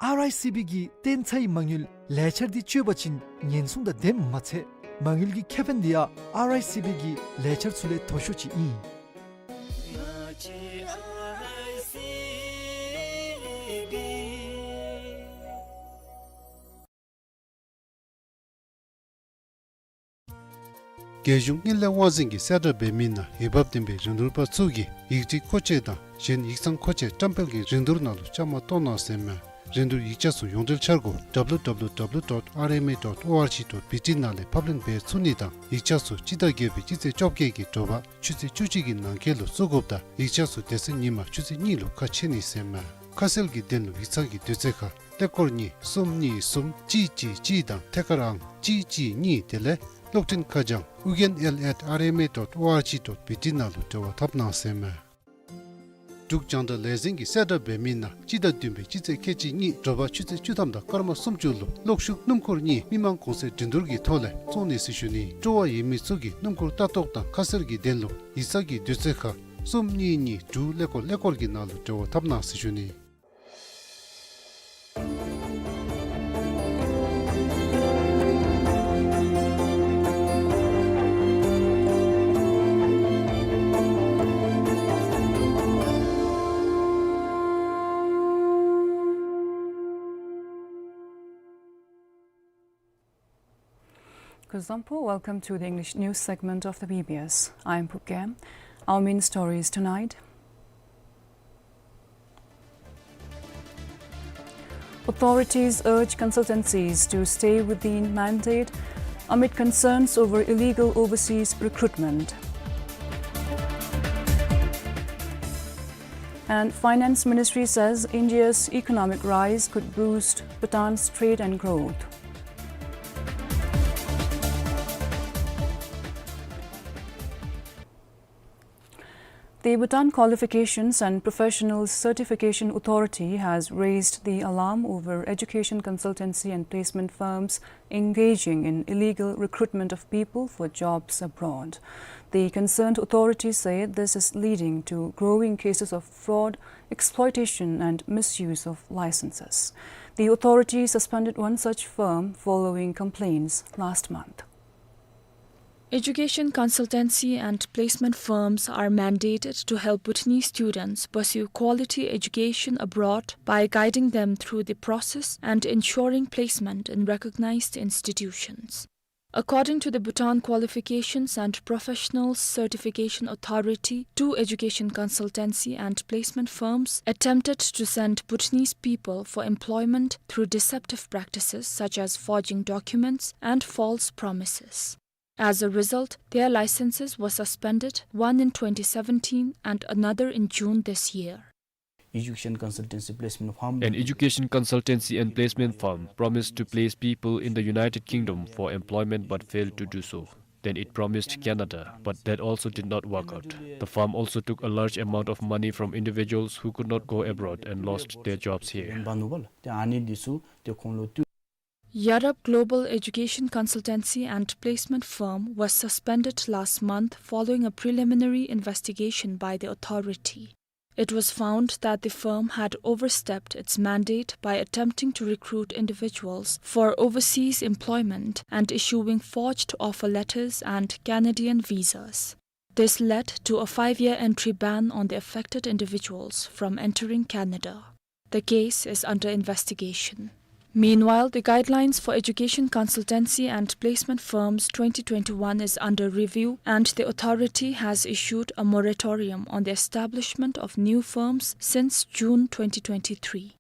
ཨར་ཨའི་སི་བི་གི་གཏན་ཚའི་མ་དངུལ་ལས་འཆར་འདི་སྤྱོད་པ་ཅིན་ཉེན་སྲུང་དང་ལྡནམ་མ་ཚད་མ་དངུལ་གྱི་ཁེ་ཕན་འདི་ཡང་ཨར་ཨའི་སི་བི་གི་ལས་འཆར་ཚུ་ལས་མཐོ་ཤོས་ཅིག་ཨིན། རྒྱལ་གཞུང་དངུལ་ལས་དབང་འཛིན་གྱིས་གསལ་བསྒྲགས་འབད་མི་ནང་འོས་འབབ་ལྡན་པའི་རིན་བསྡུར་པ་ཚུ་གིས་ཡིག་རིགས་མཁོ་ཆས་དང་གཞན་ཡིག་ཚང་མཁོ་ཆས་བཀྲམ་སྤེལ་གྱི་རིན་བསྡུར་ནང་ལུ་བཅའ་མར་གཏོགས་གནང་ཟེར་མས། རིན་བསྡུར་ཡིག་ཆ་ཚུ་ཡོངས་འབྲེལ་འཆར་སྒོ་W W W dot R M A dot O R G dot B T ནང་ལས་ཕབ་ལེན་འབད་ཚུགས་ནི་དང་ཡིག་ཆ་ཚུ་སྤྱི་ཟླ་བརྒྱད་པའི་སྤྱི་ཚེས་བཅོ་བརྒྱད་ཀྱི་དྲོ་པ་ཆུ་ཚོད་བཅུ་གཅིག་གི་ནང་འཁོད་ལུ་བཙུགས་དགོཔ་དང་ཡིག་ཆ་ཚུ་དེ་ཚེ་ཉིན་མ་ཆུ་ཚོད་གཉིས་ལུ་ཁ་ཕྱེ་ནི་ཟེར་མས། ཁ་གསལ་གྱི་དོན་ལུ་ཡིག་ཚང་གི་དུས་ཚོད་ཁར་ཀླད་ཀོར་གཉིས་གསུམ་གཉིས་གསུམ་གཅིག་གཅིག་གཅིག་དང་ཐད་ཀར་ཨང་གཅིག་གཅིག་གཉིས་དེ་ལས་གློག་འཕྲིན་ཁ་བྱང་ugn l at R M A dot O R G dot B T ནང་ལུ་འབྲེལ་བ་འཐབ་གནང་ཟེར་མས། འབྲུག་རྒྱང་བསྒྲགས་ལས་འཛིན་གྱིས་གསལ་བསྒྲགས་འབད་མི་ནང་སྤྱི་ཟླ་བདུན་པའི་སྤྱི་ཚེས་ཁལ་གཅིག་གཉིས་དྲོ་པ་ཆུ་ཚོད་བཅུ་ཐམ་དང་སྐར་མ་སུམ་ཅུ་ལུ་གློག་ཤུགས་སྣུམ་འཁོར་གཉིས་མི་མང་གོང་ཚད་འགྲན་བསྡུར་གྱི་ཐོག་ལས་བཙོང་ནི་ཟེར་ཞུ་ནི། སྤྲོ་བ་ཡོད་མི་ཚུ་གིས་སྣུམ་འཁོར་ལྟ་རྟོག་དང་ཁ་གསལ་གྱི་དོན་ལུ་ཡིག་ཚང་གི་དུས་ཚོད་ཁར་གསུམ་གཉིས་གཉིས་དྲུག་ཀླད་ཀོར་ཀླད་ཀོར་གྱི་ནང་ལུ་འབྲེལ་བ་འཐབ་གནང་ཟེར་ཞུ་ནི། Kuzuzangpo, welcome to the English news segment of the B B S. I'm Phuket. Our main stories tonight. Authorities urge consultancies to stay within mandate amid concerns over illegal overseas recruitment. And Finance Ministry says India's economic rise could boost Bhutan's trade and growth. The Bhutan Qualifications and Professional Certification Authority has raised the alarm over education consultancy and placement firms engaging in illegal recruitment of people for jobs abroad. The concerned authorities say this is leading to growing cases of fraud, exploitation, and misuse of licenses. The authority suspended one such firm following complaints last month. Education consultancy and placement firms are mandated to help Bhutanese students pursue quality education abroad by guiding them through the process and ensuring placement in recognized institutions. According to the Bhutan Qualifications and Professionals Certification Authority, two education consultancy and placement firms attempted to send Bhutanese people for employment through deceptive practices such as forging documents and false promises. As a result, their licenses were suspended, one in twenty seventeen and another in June this year. Education consultancy placement firm. An education consultancy and placement firm promised to place people in the United Kingdom for employment but failed to do so. Then it promised Canada, but that also did not work out. The firm also took a large amount of money from individuals who could not go abroad and lost their jobs here. Yarab Global Education Consultancy and Placement Firm was suspended last month following a preliminary investigation by the authority. It was found that the firm had overstepped its mandate by attempting to recruit individuals for overseas employment and issuing forged offer letters and Canadian visas. This led to a five-year entry ban on the affected individuals from entering Canada. The case is under investigation. Meanwhile, the Guidelines for Education Consultancy and Placement Firms twenty twenty-one is under review, and the authority has issued a moratorium on the establishment of new firms since June twenty twenty-three.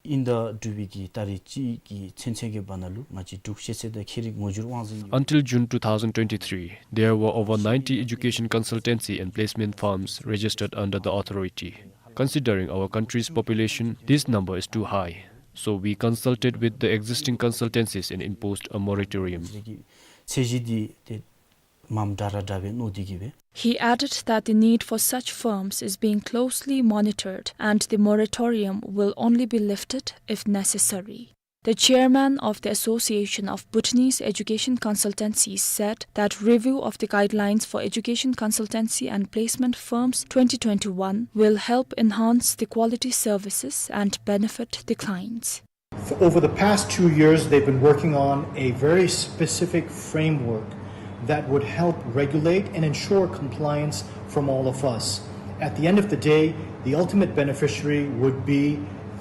ཨིན་ཟླ་དྲུག་པའི་གི་ཏ་རིག་གཅིག་གི་ཚུན་ཚོད་ཀྱི་བར་ན་ལུ་ང་བཅས་འབྲུག་ཤེས་ཚད་དང་ཁྱད་རིག་ངོ་སྒྱུར་དབང་འཛིན་གྱི། Until June two thousand twenty-three, there were over ninety education consultancy and placement firms registered under the authority. Considering our country's population, this number is too high. So we consulted with the existing consultancies and imposed a moratorium. ཚད་གཞི་འདི་ཏེ་མམ་དྲག་ར་དྲག་པས་མནོ་སྟེ་གིས་སྦེ། He added that the need for such firms is being closely monitored and the moratorium will only be lifted if necessary. The chairman of the Association of Bhutanese Education Consultancies said that review of the Guidelines for Education Consultancy and Placement Firms twenty twenty-one will help enhance the quality services and benefit the clients. For over the past two years, they've been working on a very specific framework that would help regulate and ensure compliance from all of us. At the end of the day, the ultimate beneficiary would be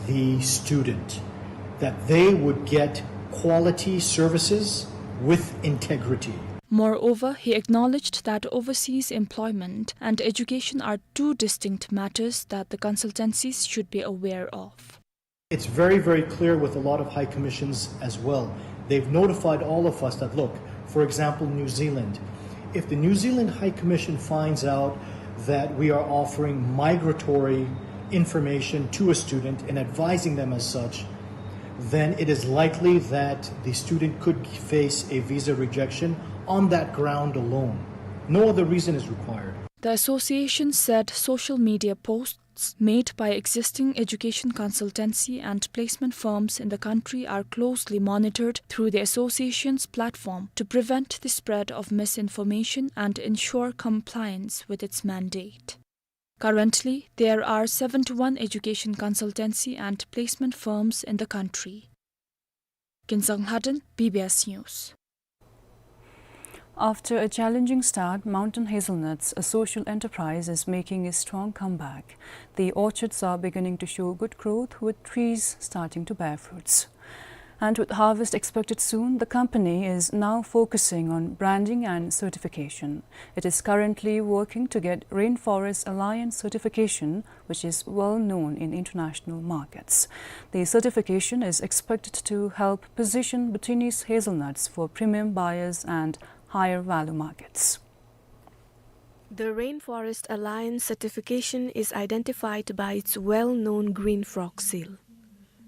the student, that they would get quality services with integrity. Moreover, he acknowledged that overseas employment and education are two distinct matters that the consultancies should be aware of. It's very, very clear with a lot of high commissions as well. They've notified all of us that, look, for example, New Zealand, if the New Zealand High Commission finds out that we are offering migratory information to a student and advising them as such, then it is likely that the student could face a visa rejection on that ground alone. No other reason is required. The association said social media posts made by existing education consultancy and placement firms in the country are closely monitored through the association's platform to prevent the spread of misinformation and ensure compliance with its mandate. Currently, there are seventy-one education consultancy and placement firms in the country. Kinsang Haden, B B S News. After a challenging start, Mountain Hazelnuts, a social enterprise, is making a strong comeback. The orchards are beginning to show good growth, with trees starting to bear fruits. And with harvest expected soon, the company is now focusing on branding and certification. It is currently working to get Rainforest Alliance certification, which is well known in international markets. The certification is expected to help position Bhutanese hazelnuts for premium buyers and higher value markets. The Rainforest Alliance certification is identified by its well-known green frog seal.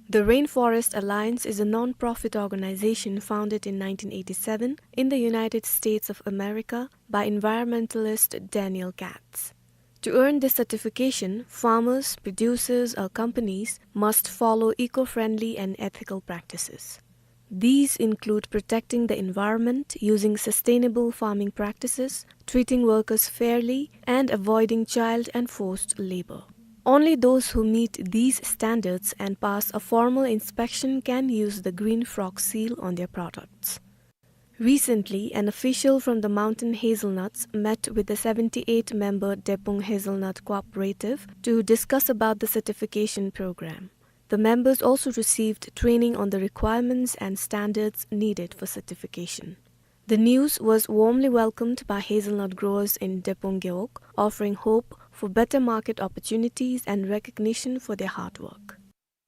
The Rainforest Alliance is a non-profit organization founded in nineteen eighty-seven in the United States of America by environmentalist Daniel Katz. To earn this certification, farmers, producers, or companies must follow eco-friendly and ethical practices. These include protecting the environment using sustainable farming practices, treating workers fairly, and avoiding child and forced labor. Only those who meet these standards and pass a formal inspection can use the Green Frog seal on their products. Recently, an official from the Mountain Hazelnuts met with the seventy-eight member Depung Hazelnut Cooperative to discuss about the certification program. The members also received training on the requirements and standards needed for certification. The news was warmly welcomed by hazelnut growers in Depung Gewog, offering hope for better market opportunities and recognition for their hard work.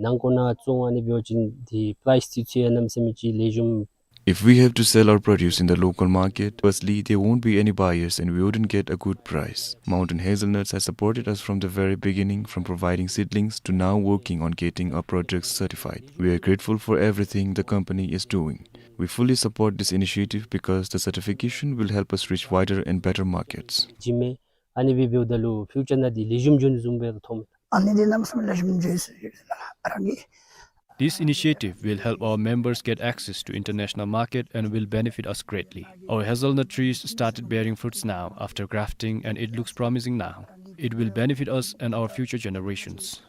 ནང་འཁོད་ནང་བཙོང་ཨ་ནི་འབད་བ་ཅིན་འདི་པ་རའིསི་འདི་ཚུ་ཡང་གནམ་མེད་ས་མེད་ཅིག་ལེགས་ཤོམ། If we have to sell our produce in the local market, firstly, there won't be any buyers and we wouldn't get a good price. Mountain Hazelnuts has supported us from the very beginning, from providing seedlings to now working on getting our products certified. We are grateful for everything the company is doing. We fully support this initiative because the certification will help us reach wider and better markets. ཨ་ནི་སྦེ་འབདཝ་ད་ལུ་ཕིའུ་ཅར་ནང་འདི་ལེགས་ཤོམ་འགྱོ་ནི་བཟུམ་སྦེ་མཐོང་། ཨ་ནི་འདི་གནམ་མེད་ས་མེད་ལེགས་ཤོམ་འགྱོ་ཡི་ཟེར་ཨ་རང་གིས། This initiative will help our members get access to international market and will benefit us greatly. Our hazelnut trees started bearing fruits now after grafting, and it looks promising now. It will benefit us and our future generations.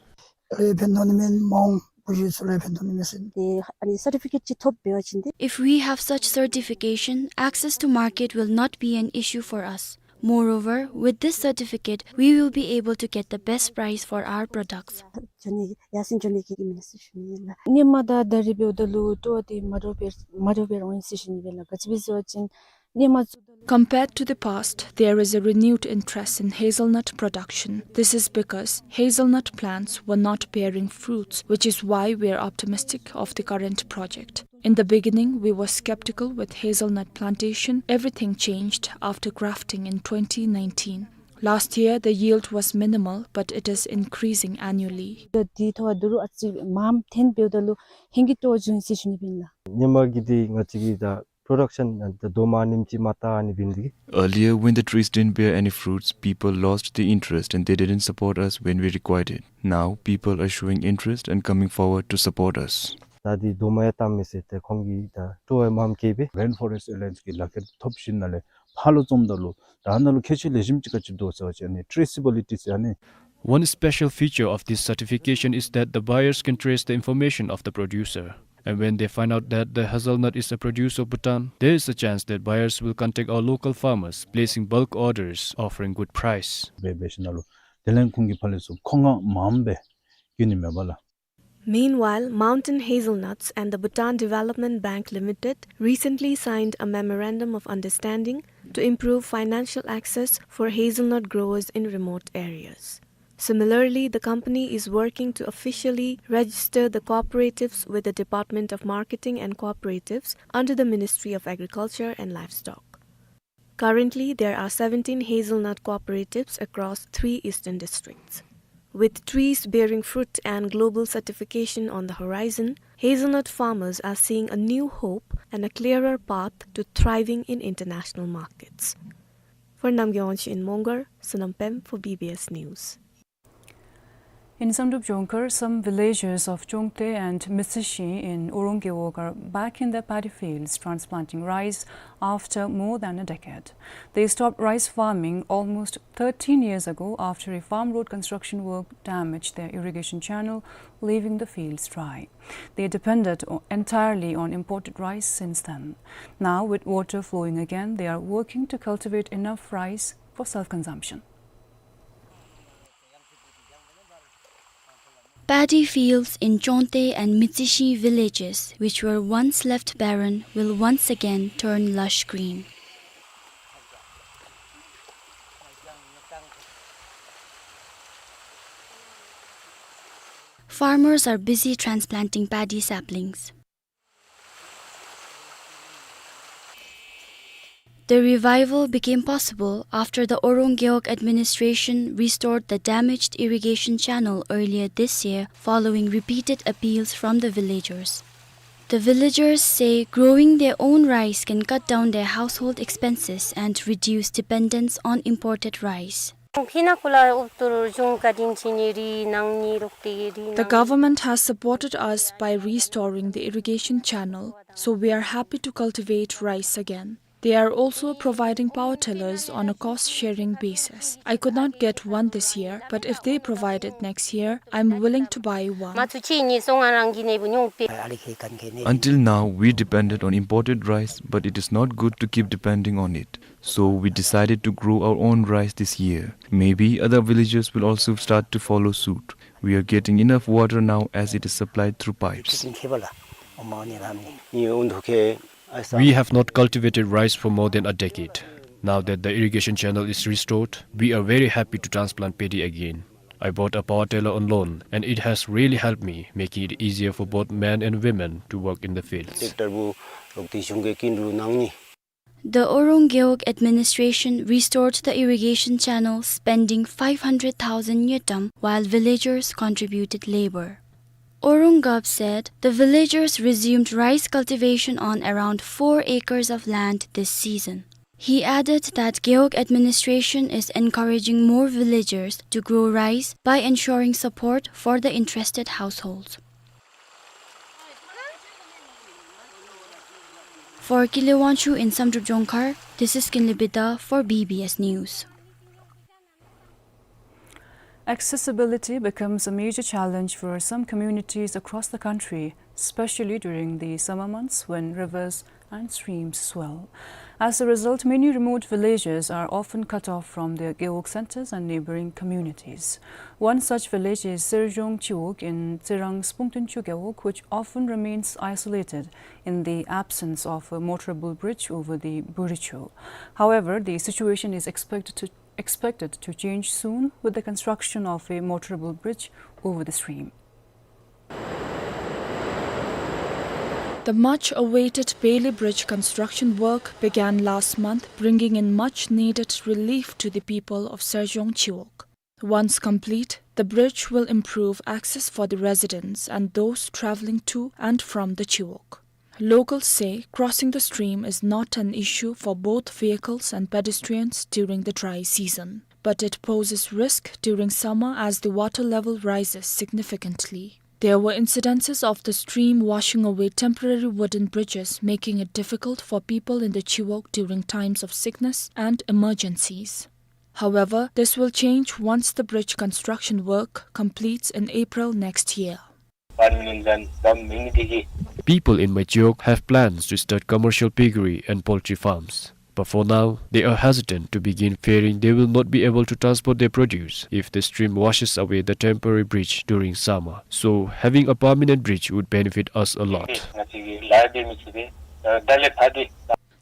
ལུ་ཡང་ཕན་ཐོགས་ནི་མེད་སྨོ། བུ་གཞི་ཚུ་ལུ་ཡང་ཕན་ཐོགས་ནི་མས་ཟེར། ཏེ་ཨ་ནི་སར་ཊི་ཕི་ཀེཊ་ཅིག་ཐོབ་འབད་བ་ཅིན་ཏེ། If we have such certification, access to market will not be an issue for us. Moreover, with this certificate, we will be able to get the best price for our products. འགྱོ་ནི་ཡར་སེང་འགྱོ་ནི་གི་ཨིན་མས་ཟེར་ཞུ་ནི་ལགས། སྔོན་མ་དང་ད་རེས་འབདཝ་ད་ལུ་སྤྲོ་བ་འདི་མ་འདྲཝ་སྦེ་མ་འདྲཝ་སྦེ་འོང་ཡི་ཟེར་ཞུ་ནི་ལགས། ག་ཅི་སྦེ་ཟེར་བ་ཅིན་སྔོན་མ་ཚུ། Compared to the past, there is a renewed interest in hazelnut production. This is because hazelnut plants were not bearing fruits, which is why we are optimistic of the current project. In the beginning, we were skeptical with hazelnut plantation. Everything changed after grafting in twenty nineteen. Last year, the yield was minimal, but it is increasing annually. ད་འདི་ཐོག་ད་རུང་ཨ་ཙི་མངམ་ཐོན་འབདཝ་ད་ལུ་ཧིང་གིས་སྤྲོ་བ་བྱུང་ཡི་ཟེར་ཞུ་ནི་ཨིན་ལགས། སྔོན་མ་གི་འདི་ང་བཅས་ཀྱི་ད་པྲོ་ཌག་ཤཱན་ད་རྡོག་མ་ཨ་ནེམ་ཅིག་མ་བཏགས་ཨ་ནི་འབད་ནི་འདི་གིས། Earlier, when the trees didn't bear any fruits, people lost the interest and they didn't support us when we required it. Now, people are showing interest and coming forward to support us. ད་འདི་རྡོག་མ་ཡང་བཏགས་མི་ཟེར་ཏེ་ཁོང་གིས་ད་སྤྲོ་བ་མངམ་བསྐྱེད་སྦེ། Rainforest Alliance གི་ལག་ཁྱེར་ཐོབ་ཞིནམ་ལས་ཕར་ལུ་བཙུགསཔ་ད་ལུ་ད་ནང་ལུ་ཁྱད་ཆོས་ལེགས་ཤོམ་ཅིག་ག་ཅི་འདུག་ཟེར་བ་ཅིན་ཨ་ནི་ཊྲེ་སི་བི་ལི་ཊི་ཟེར་ཨ་ནི་ One special feature of this certification is that the buyers can trace the information of the producer. And when they find out that the hazelnut is a produce of Bhutan, there is a chance that buyers will contact our local farmers, placing bulk orders, offering good price. སྦེ་འབད་ཞིནམ་ལས་དེ་ལས་ཁོང་གི་ཕར་ལས་ཚུར་མཁོ་མངགས་མངམ་སྦེ་བསྐྱིན་ནི་མས་པ་ལགས། Meanwhile, Mountain Hazelnuts and the Bhutan Development Bank Limited recently signed a memorandum of understanding to improve financial access for hazelnut growers in remote areas. Similarly, the company is working to officially register the cooperatives with the Department of Marketing and Cooperatives under the Ministry of Agriculture and Livestock. Currently, there are seventeen hazelnut cooperatives across three eastern districts. With trees bearing fruit and global certification on the horizon, hazelnut farmers are seeing a new hope and a clearer path to thriving in international markets. For Namgay Wangchuk in Mongar, Sonam Pem for B B S News. In Samdrup Jongkhar, some villagers of Chongte and Mitsishi in Oronge Gewog are back in their paddy fields, transplanting rice after more than a decade. They stopped rice farming almost thirteen years ago after a farm road construction work damaged their irrigation channel, leaving the fields dry. They depended o-, entirely on imported rice since then. Now, with water flowing again, they are working to cultivate enough rice for self-consumption. Paddy fields in Chongte and Mitsishi villages, which were once left barren, will once again turn lush green. Farmers are busy transplanting paddy saplings. The revival became possible after the Oronge Gewog administration restored the damaged irrigation channel earlier this year following repeated appeals from the villagers. The villagers say growing their own rice can cut down their household expenses and reduce dependence on imported rice. The government has supported us by restoring the irrigation channel, so we are happy to cultivate rice again. They are also providing power tillers on a cost-sharing basis. I could not get one this year, but if they provide it next year, I'm willing to buy one. Until now, we depended on imported rice, but it is not good to keep depending on it. So we decided to grow our own rice this year. Maybe other villages will also start to follow suit. We are getting enough water now as it is supplied through pipes. We have not cultivated rice for more than a decade. Now that the irrigation channel is restored, we are very happy to transplant paddy again. I bought a power tiller on loan, and it has really helped me, making it easier for both men and women to work in the fields. The Oronge Gewog administration restored the irrigation channel, spending five hundred thousand ngultrum, while villagers contributed labor. Orung Gab said the villagers resumed rice cultivation on around four acres of land this season. He added that Gewog administration is encouraging more villagers to grow rice by ensuring support for the interested households. For Kile Wangchuk in Samdrup Jongkhar, this is Kinley Bida for B B S News. Accessibility becomes a major challenge for some communities across the country, especially during the summer months when rivers and streams swell. As a result, many remote villages are often cut off from their Gewog centers and neighboring communities. One such village is Serjong Chiwog in Tserang Spungtynchu Gewog, which often remains isolated in the absence of a motorable bridge over the Buricho. However, the situation is expected to, expected to change soon with the construction of a motorable bridge over the stream. The much-awaited Bailey Bridge construction work began last month, bringing in much-needed relief to the people of Serjong Chiwog. Once complete, the bridge will improve access for the residents and those traveling to and from the Chiwog. Locals say crossing the stream is not an issue for both vehicles and pedestrians during the dry season, but it poses risk during summer as the water level rises significantly. There were incidences of the stream washing away temporary wooden bridges, making it difficult for people in the Chiwog during times of sickness and emergencies. However, this will change once the bridge construction work completes in April next year. People in Machiok have plans to start commercial piggery and poultry farms. But for now, they are hesitant to begin, fearing they will not be able to transport their produce if the stream washes away the temporary bridge during summer. So, having a permanent bridge would benefit us a lot.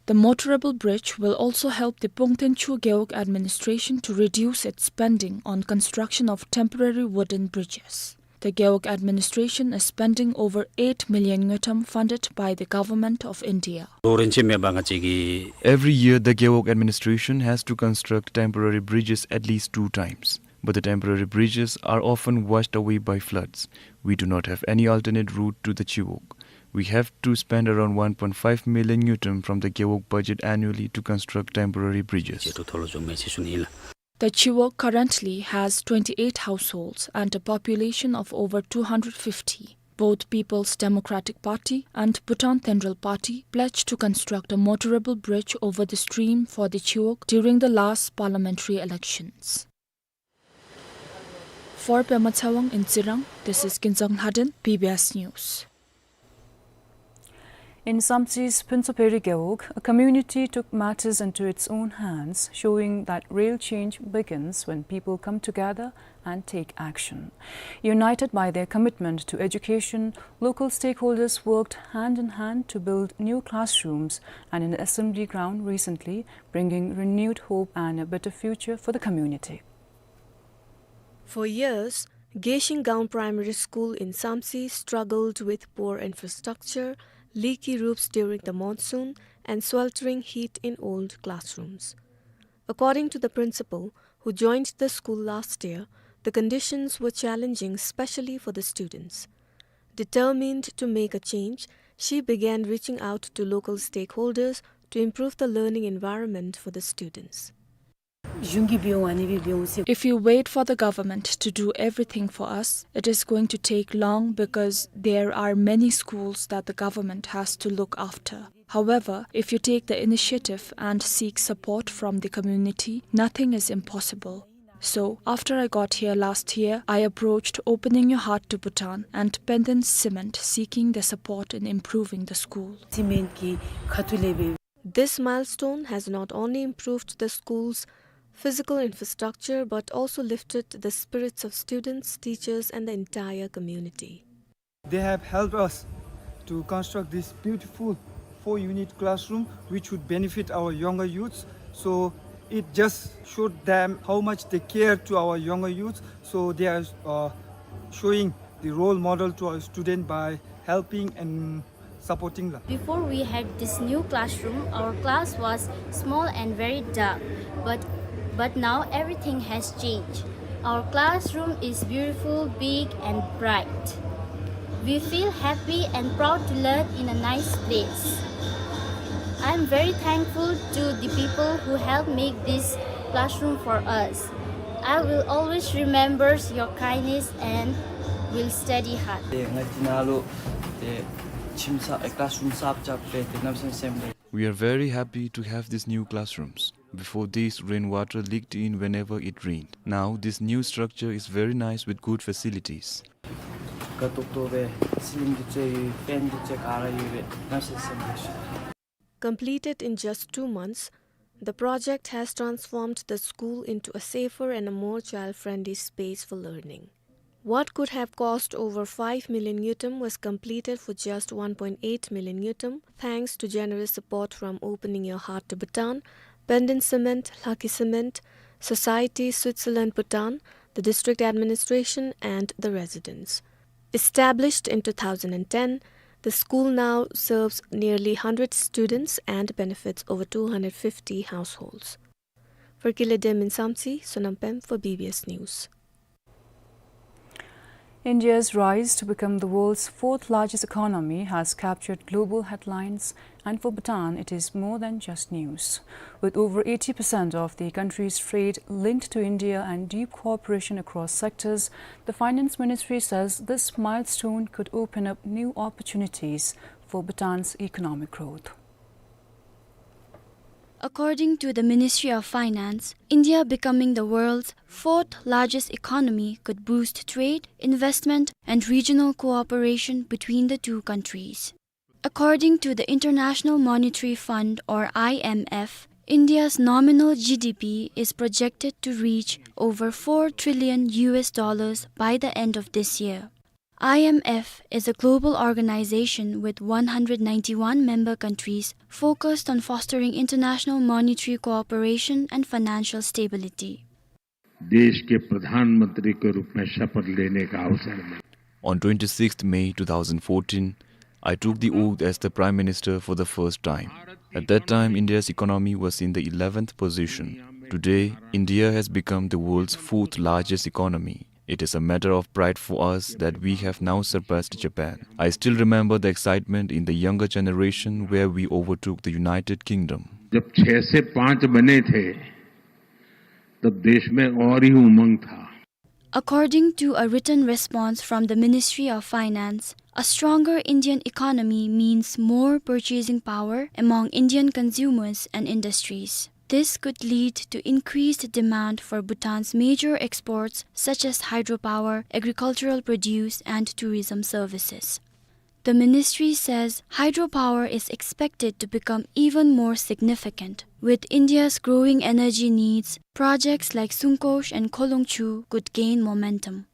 The motorable bridge will also help the Pongthenchu Gewog administration to reduce its spending on construction of temporary wooden bridges. The Gewog administration is spending over eight million ngultrum funded by the Government of India. Every year, the Gewog administration has to construct temporary bridges at least two times. But the temporary bridges are often washed away by floods. We do not have any alternate route to the Chiwog. We have to spend around one point five million ngultrum from the Gewog budget annually to construct temporary bridges. The Chiwog currently has twenty-eight households and a population of over two hundred fifty. Both People's Democratic Party and Bhutan Thenrel Party pledged to construct a motorable bridge over the stream for the Chiwog during the last parliamentary elections. For Pema Tshewang in Tsirang, this is Kinzang Lhaden, B B S News. In Samtsi's Phuntsaperi Gewog, a community took matters into its own hands, showing that real change begins when people come together and take action. United by their commitment to education, local stakeholders worked hand in hand to build new classrooms and an assembly ground recently, bringing renewed hope and a better future for the community. For years, Geshingaon Primary School in Samtse struggled with poor infrastructure, leaky roofs during the monsoon, and sweltering heat in old classrooms. According to the principal, who joined the school last year, the conditions were challenging, especially for the students. Determined to make a change, she began reaching out to local stakeholders to improve the learning environment for the students. If you wait for the government to do everything for us, it is going to take long because there are many schools that the government has to look after. However, if you take the initiative and seek support from the community, nothing is impossible. So, after I got here last year, I approached Opening Your Heart to Bhutan and Penden Cement seeking their support in improving the school. This milestone has not only improved the school's physical infrastructure but also lifted the spirits of students, teachers, and the entire community. They have helped us to construct this beautiful four-unit classroom, which would benefit our younger youths. So it just showed them how much they care to our younger youths. So they are, uh, showing the role model to our student by helping and supporting them. Before we had this new classroom, our class was small and very dark, but, but now everything has changed. Our classroom is beautiful, big and bright. We feel happy and proud to learn in a nice place. I'm very thankful to the people who helped make this classroom for us. I will always remember your kindness and will study hard. ཏེ་ང་འདི་ནང་ལུ་ཏེ་ཁྱིམ་གསརཔ་ཨེ་ཀི་ལཱསི་རུམ་གསརཔ་རྐྱབ་སྦེ་ཏེ་གནམ་མེད་ས་མེད་སེམས་ལས། We are very happy to have these new classrooms. Before this, rainwater leaked in whenever it rained. Now, this new structure is very nice with good facilities. དགའ་ཏོག་ཏོ་སྦེ་སི་ལིང་འདི་ཚུ་ཡོད། ཕེན་འདི་ཚུ་ག་ར་ཡོད་སྦེ་གནམ་མེད་ས་མེད་སེམས་ལས་ཤོར། Completed in just two months, the project has transformed the school into a safer and a more child-friendly space for learning. What could have cost over five million ngultrum was completed for just one point eight million ngultrum, thanks to generous support from Opening Your Heart to Bhutan, Penden Cement, Lhaki Cement, Society Switzerland Bhutan, the district administration, and the residents. Established in two thousand and ten, the school now serves nearly hundred students and benefits over two hundred fifty households. For Kile Dem in Samtse, Sonam Pem for B B S News. India's rise to become the world's fourth largest economy has captured global headlines, and for Bhutan, it is more than just news. With over eighty percent of the country's trade linked to India and deep cooperation across sectors, the Finance Ministry says this milestone could open up new opportunities for Bhutan's economic growth. According to the Ministry of Finance, India becoming the world's fourth largest economy could boost trade, investment, and regional cooperation between the two countries. According to the International Monetary Fund, or I M F, India's nominal G D P is projected to reach over four trillion U S dollars by the end of this year. I M F is a global organization with one hundred ninety-one member countries focused on fostering international monetary cooperation and financial stability. देश के प्रधानमंत्री के रूप में शपथ लेने का अवसर मिला। On twenty-sixth May two thousand fourteen, I took the oath as the Prime Minister for the first time. At that time, India's economy was in the eleventh position. Today, India has become the world's fourth largest economy. It is a matter of pride for us that we have now surpassed Japan. I still remember the excitement in the younger generation where we overtook the United Kingdom. जब छह से पाँच बने थे, तब देश में और ही उमंग था। According to a written response from the Ministry of Finance, a stronger Indian economy means more purchasing power among Indian consumers and industries. This could lead to increased demand for Bhutan's major exports such as hydropower, agricultural produce, and tourism services. The ministry says hydropower is expected to become even more significant. With India's growing energy needs, projects like Sungkosh and Kholongchu could gain momentum.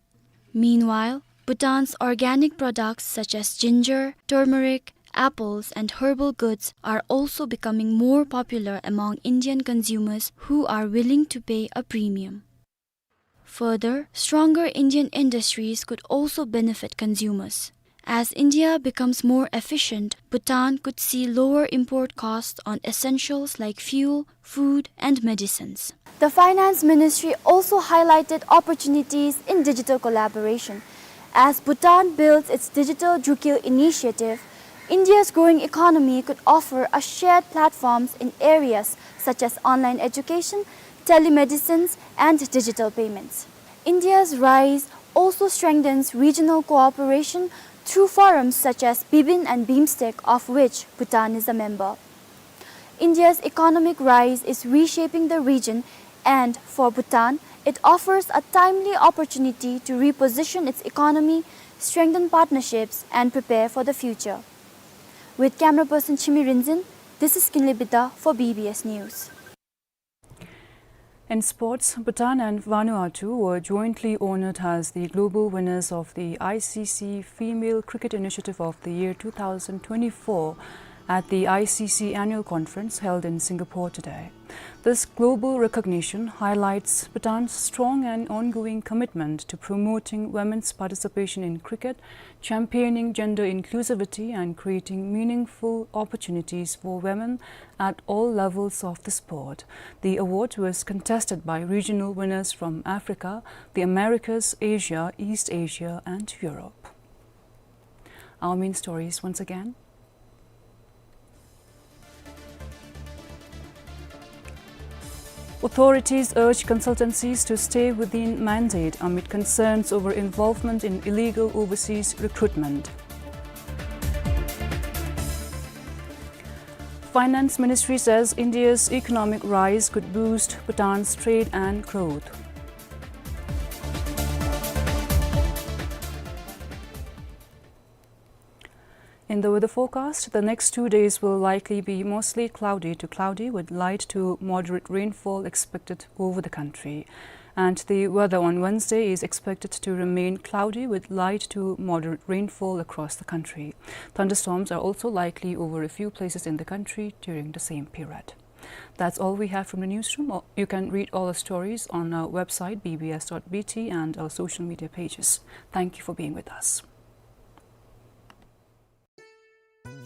Meanwhile, Bhutan's organic products such as ginger, turmeric, apples, and herbal goods are also becoming more popular among Indian consumers who are willing to pay a premium. Further, stronger Indian industries could also benefit consumers. As India becomes more efficient, Bhutan could see lower import costs on essentials like fuel, food, and medicines. The Finance Ministry also highlighted opportunities in digital collaboration. As Bhutan builds its digital Jukil initiative, India's growing economy could offer a shared platforms in areas such as online education, telemedicines, and digital payments. India's rise also strengthens regional cooperation through forums such as BIBIN and BIMSTEC, of which Bhutan is a member. India's economic rise is reshaping the region, and for Bhutan, it offers a timely opportunity to reposition its economy, strengthen partnerships, and prepare for the future. With camera person Chimi Rinzin, this is Kinley Bida for B B S News. In sports, Bhutan and Vanuatu were jointly honored as the global winners of the I C C Female Cricket Initiative of the Year two thousand twenty-four at the I C C Annual Conference held in Singapore today. This global recognition highlights Bhutan's strong and ongoing commitment to promoting women's participation in cricket, championing gender inclusivity, and creating meaningful opportunities for women at all levels of the sport. The award was contested by regional winners from Africa, the Americas, Asia, East Asia, and Europe. Our main stories once again. Authorities urge consultancies to stay within mandate amid concerns over involvement in illegal overseas recruitment. Finance Ministry says India's economic rise could boost Bhutan's trade and growth. In the weather forecast, the next two days will likely be mostly cloudy to cloudy with light to moderate rainfall expected over the country. And the weather on Wednesday is expected to remain cloudy with light to moderate rainfall across the country. Thunderstorms are also likely over a few places in the country during the same period. That's all we have from the newsroom. You can read all the stories on our website, B B S dot B T, and our social media pages. Thank you for being with us.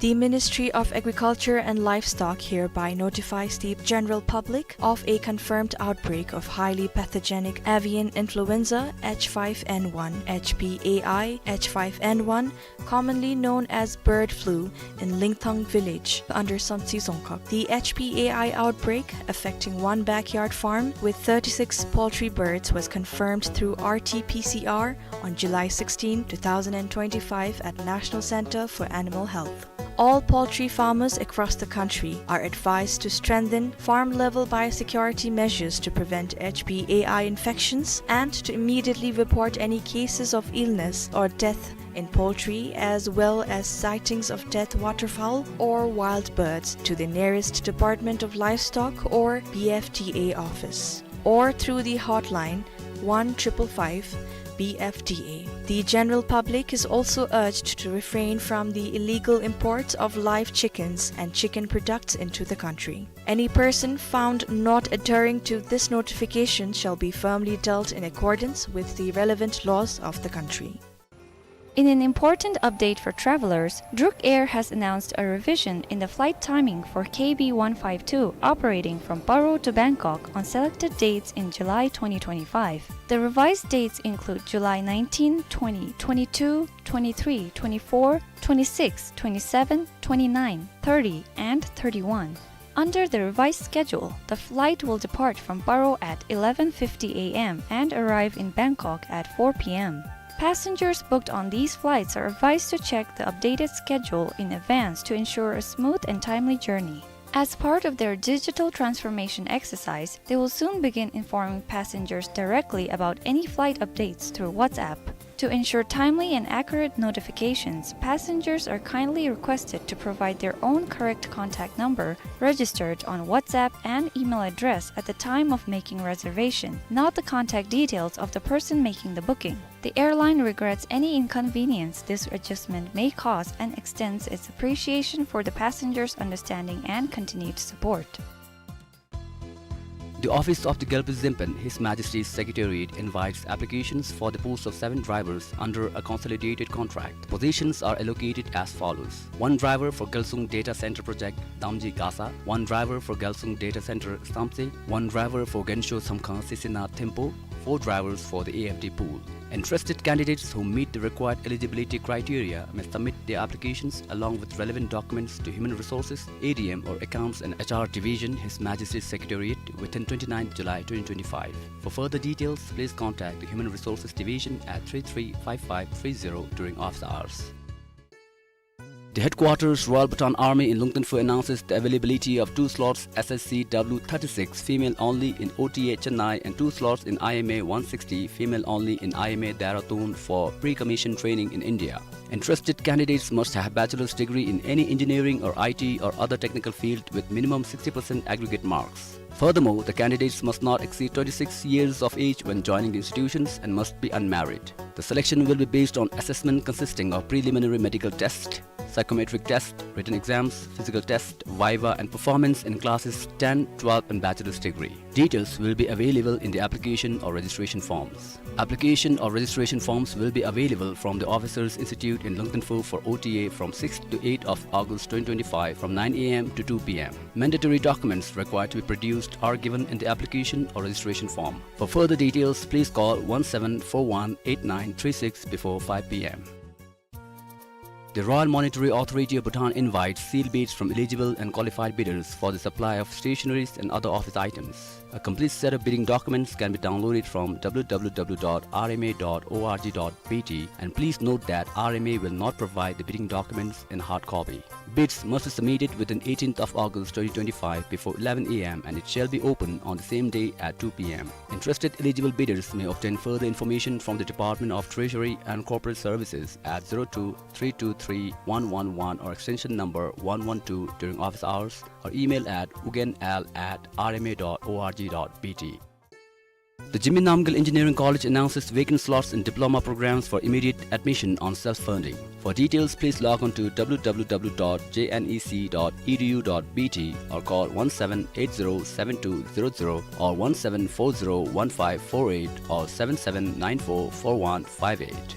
The Ministry of Agriculture and Livestock hereby notifies the general public of a confirmed outbreak of highly pathogenic avian influenza H five N one, H P A I H five N one, commonly known as bird flu, in Lingthang village under Sonsi Dzongkhag. The H P A I outbreak, affecting one backyard farm with thirty-six poultry birds, was confirmed through R T P C R on July sixteen, two thousand and twenty-five at National Center for Animal Health. All poultry farmers across the country are advised to strengthen farm-level biosecurity measures to prevent H P A I infections and to immediately report any cases of illness or death in poultry, as well as sightings of dead waterfowl or wild birds, to the nearest Department of Livestock or B F D A office, or through the hotline one triple five B F D A. The general public is also urged to refrain from the illegal imports of live chickens and chicken products into the country. Any person found not adhering to this notification shall be firmly dealt in accordance with the relevant laws of the country. In an important update for travelers, Druk Air has announced a revision in the flight timing for K B one five two operating from Paro to Bangkok on selected dates in July twenty twenty-five. The revised dates include July nineteen, twenty, twenty-two, twenty-three, twenty-four, twenty-six, twenty-seven, twenty-nine, thirty, and thirty-one. Under the revised schedule, the flight will depart from Paro at eleven fifty A M and arrive in Bangkok at four P M. Passengers booked on these flights are advised to check the updated schedule in advance to ensure a smooth and timely journey. As part of their digital transformation exercise, they will soon begin informing passengers directly about any flight updates through WhatsApp. To ensure timely and accurate notifications, passengers are kindly requested to provide their own correct contact number registered on WhatsApp and email address at the time of making reservation, not the contact details of the person making the booking. The airline regrets any inconvenience this adjustment may cause and extends its appreciation for the passengers' understanding and continued support. The office of the Gyalpo Zempen, His Majesty's Secretariat, invites applications for the post of seven drivers under a consolidated contract. The positions are allocated as follows: one driver for Gyalsung Data Center Project, Damji Gasa, one driver for Gyalsung Data Center, Samtse, one driver for Gensho Samkhang Sisina Thempo, four drivers for the A F D pool. Interested candidates who meet the required eligibility criteria may submit their applications along with relevant documents to Human Resources, A D M, or Accounts and H R Division, His Majesty's Secretariat, within twenty-ninth July twenty twenty-five. For further details, please contact the Human Resources Division at three three five five three zero during office hours. The headquarters, Royal Bhutan Army in Lungten Phu, announces the availability of two slots S S C W thirty-six, female only, in O T A Chennai and two slots in I M A one sixty, female only, in I M A Dehradun for pre-commission training in India. Interested candidates must have bachelor's degree in any engineering or I T or other technical field with minimum sixty percent aggregate marks. Furthermore, the candidates must not exceed twenty-six years of age when joining the institutions and must be unmarried. The selection will be based on assessment consisting of preliminary medical test, psychometric test, written exams, physical test, viva, and performance in classes ten, twelve, and bachelor's degree. Details will be available in the application or registration forms. Application or registration forms will be available from the Officers Institute in Lungten Phu for O T A from sixth to eighth of August twenty twenty-five, from nine A M to two P M. Mandatory documents required to be produced are given in the application or registration form. For further details, please call one seven four one eight nine three six before five P M. The Royal Monetary Authority of Bhutan invites sealed bids from eligible and qualified bidders for the supply of stationaries and other office items. A complete set of bidding documents can be downloaded from W W W dot R M A dot O R G dot B T, and please note that R M A will not provide the bidding documents in hard copy. Bids must be submitted within eighteenth of August twenty twenty-five before eleven A M, and it shall be open on the same day at two P M. Interested eligible bidders may obtain further information from the Department of Treasury and Corporate Services at zero two three two three one one one or extension number one one two during office hours, or email at ugyen l at R M A dot O R G dot B T. The Jigme Namgyel Engineering College announces vacant slots in diploma programs for immediate admission on self-funding. For details, please log on to W W W dot J N E C dot E D U dot B T or call one seven eight zero seven two zero zero or one seven four zero one five four eight or seven seven nine four four one five eight.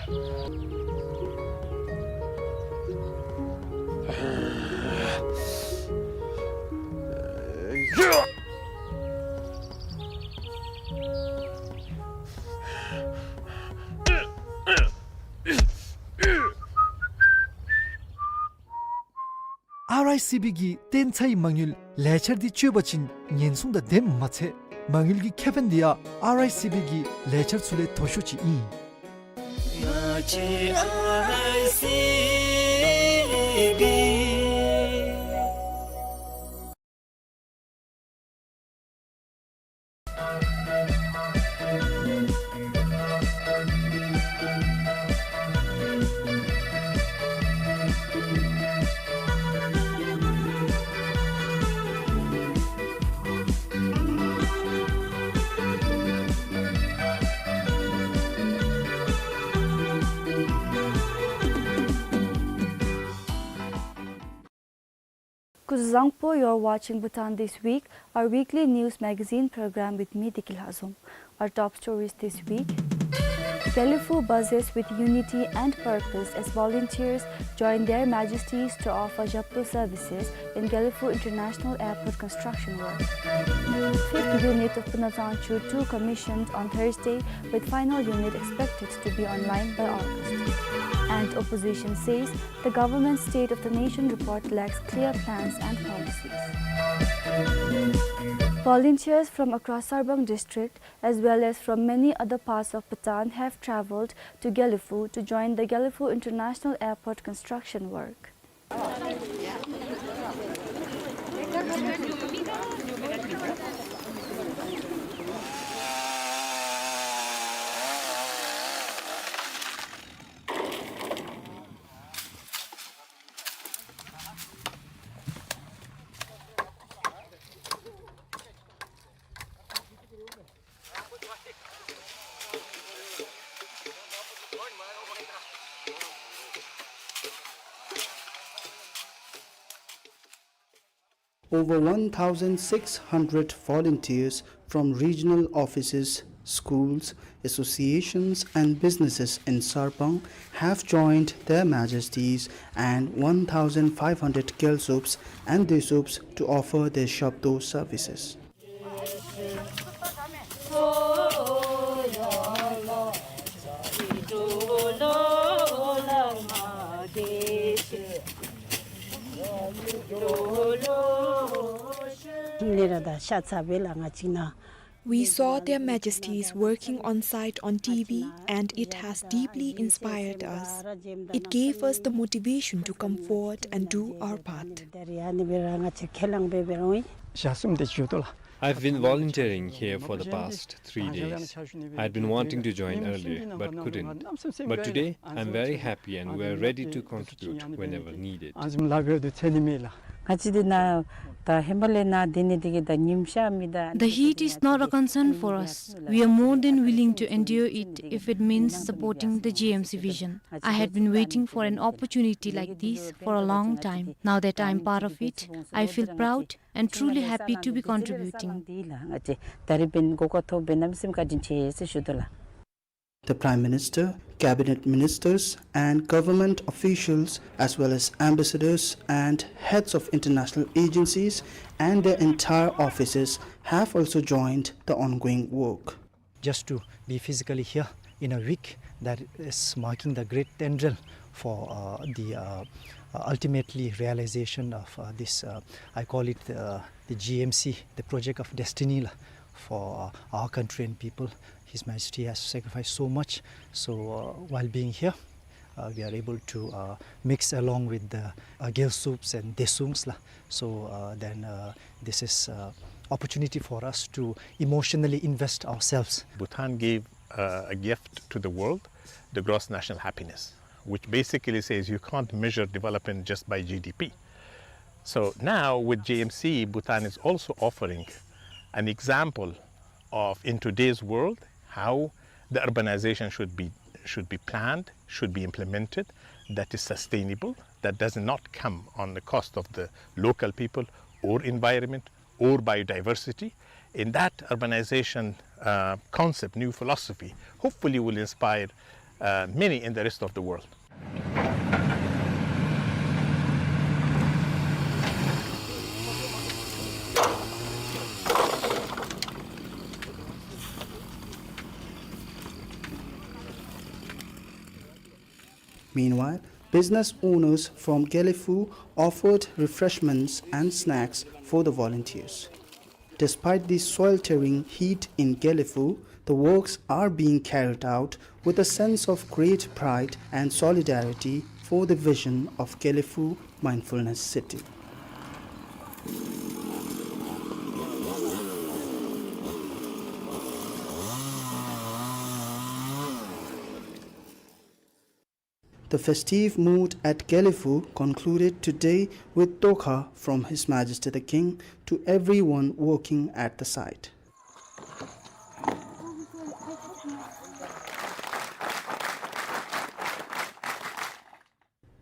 ཨར་ཨའི་སི་བི་གི་བརྟན་ཚའི་མ་དངུལ་ལས་འཆར་འདི་སྤྱོད་པ་ཅིན་ཉེན་སྲུང་དང་ལྡནམ་མ་ཚད་མ་དངུལ་གྱི་ཁེ་ཕན་འདི་ཡང་ཨར་ཨའི་སི་བི་གི་ལས་འཆར་ཚུ་ལས་མཐོ་ཤོས་ཅིག་ཨིན། Kuzuzangpo, you're watching Bhutan This Week, our weekly news magazine program with me, Deki Lhazom. Our top stories this week. Gelephu buzzes with unity and purpose as volunteers join Their Majesties to offer Zhapto services in Gelephu International Airport construction work. Fifth unit of Punazangchu two commissioned on Thursday, with final unit expected to be online by August. And opposition says the government's State of the Nation report lacks clear plans and policies. Volunteers from across Sarbang district, as well as from many other parts of Bhutan, have travelled to Gelephu to join the Gelephu International Airport construction work. Over one thousand six hundred volunteers from regional offices, schools, associations and businesses in Sarpang have joined Their Majesties and one thousand five hundred Gyaltsubs and Desubs to offer their Zhapto services. We saw Their Majesties working on site on T V, and it has deeply inspired us. It gave us the motivation to come forward and do our part. I've been volunteering here for the past three days. I had been wanting to join earlier, but couldn't. But today, I'm very happy and we're ready to contribute whenever needed. The heat is not a concern for us. We are more than willing to endure it if it means supporting the G M C vision. I had been waiting for an opportunity like this for a long time. Now that I'm part of it, I feel proud and truly happy to be contributing. The Prime Minister, Cabinet Ministers, and government officials, as well as ambassadors and heads of international agencies and their entire offices, have also joined the ongoing work. Just to be physically here in a week that is marking the great tendril for, uh, the, uh, uh, ultimately realization of, uh, this, uh, I call it, uh, the G M C, the project of destiny la, for, uh, our country and people. His Majesty has sacrificed so much. So, uh, while being here, uh, we are able to, uh, mix along with the, uh, Gyaltsubs and Desungs la. So, uh, then, uh, this is, uh, opportunity for us to emotionally invest ourselves. Bhutan gave, uh, a gift to the world, the gross national happiness, which basically says you can't measure development just by G D P. So now with G M C, Bhutan is also offering an example of, in today's world, how the urbanization should be, should be planned, should be implemented, that is sustainable, that does not come on the cost of the local people or environment or biodiversity. In that urbanization, uh, concept, new philosophy, hopefully will inspire uh, many in the rest of the world. Meanwhile, business owners from Gelephu offered refreshments and snacks for the volunteers. Despite the sweltering heat in Gelephu, the works are being carried out with a sense of great pride and solidarity for the vision of Gelephu Mindfulness City. The festive mood at Gelephu concluded today with tokha from His Majesty the King to everyone working at the site.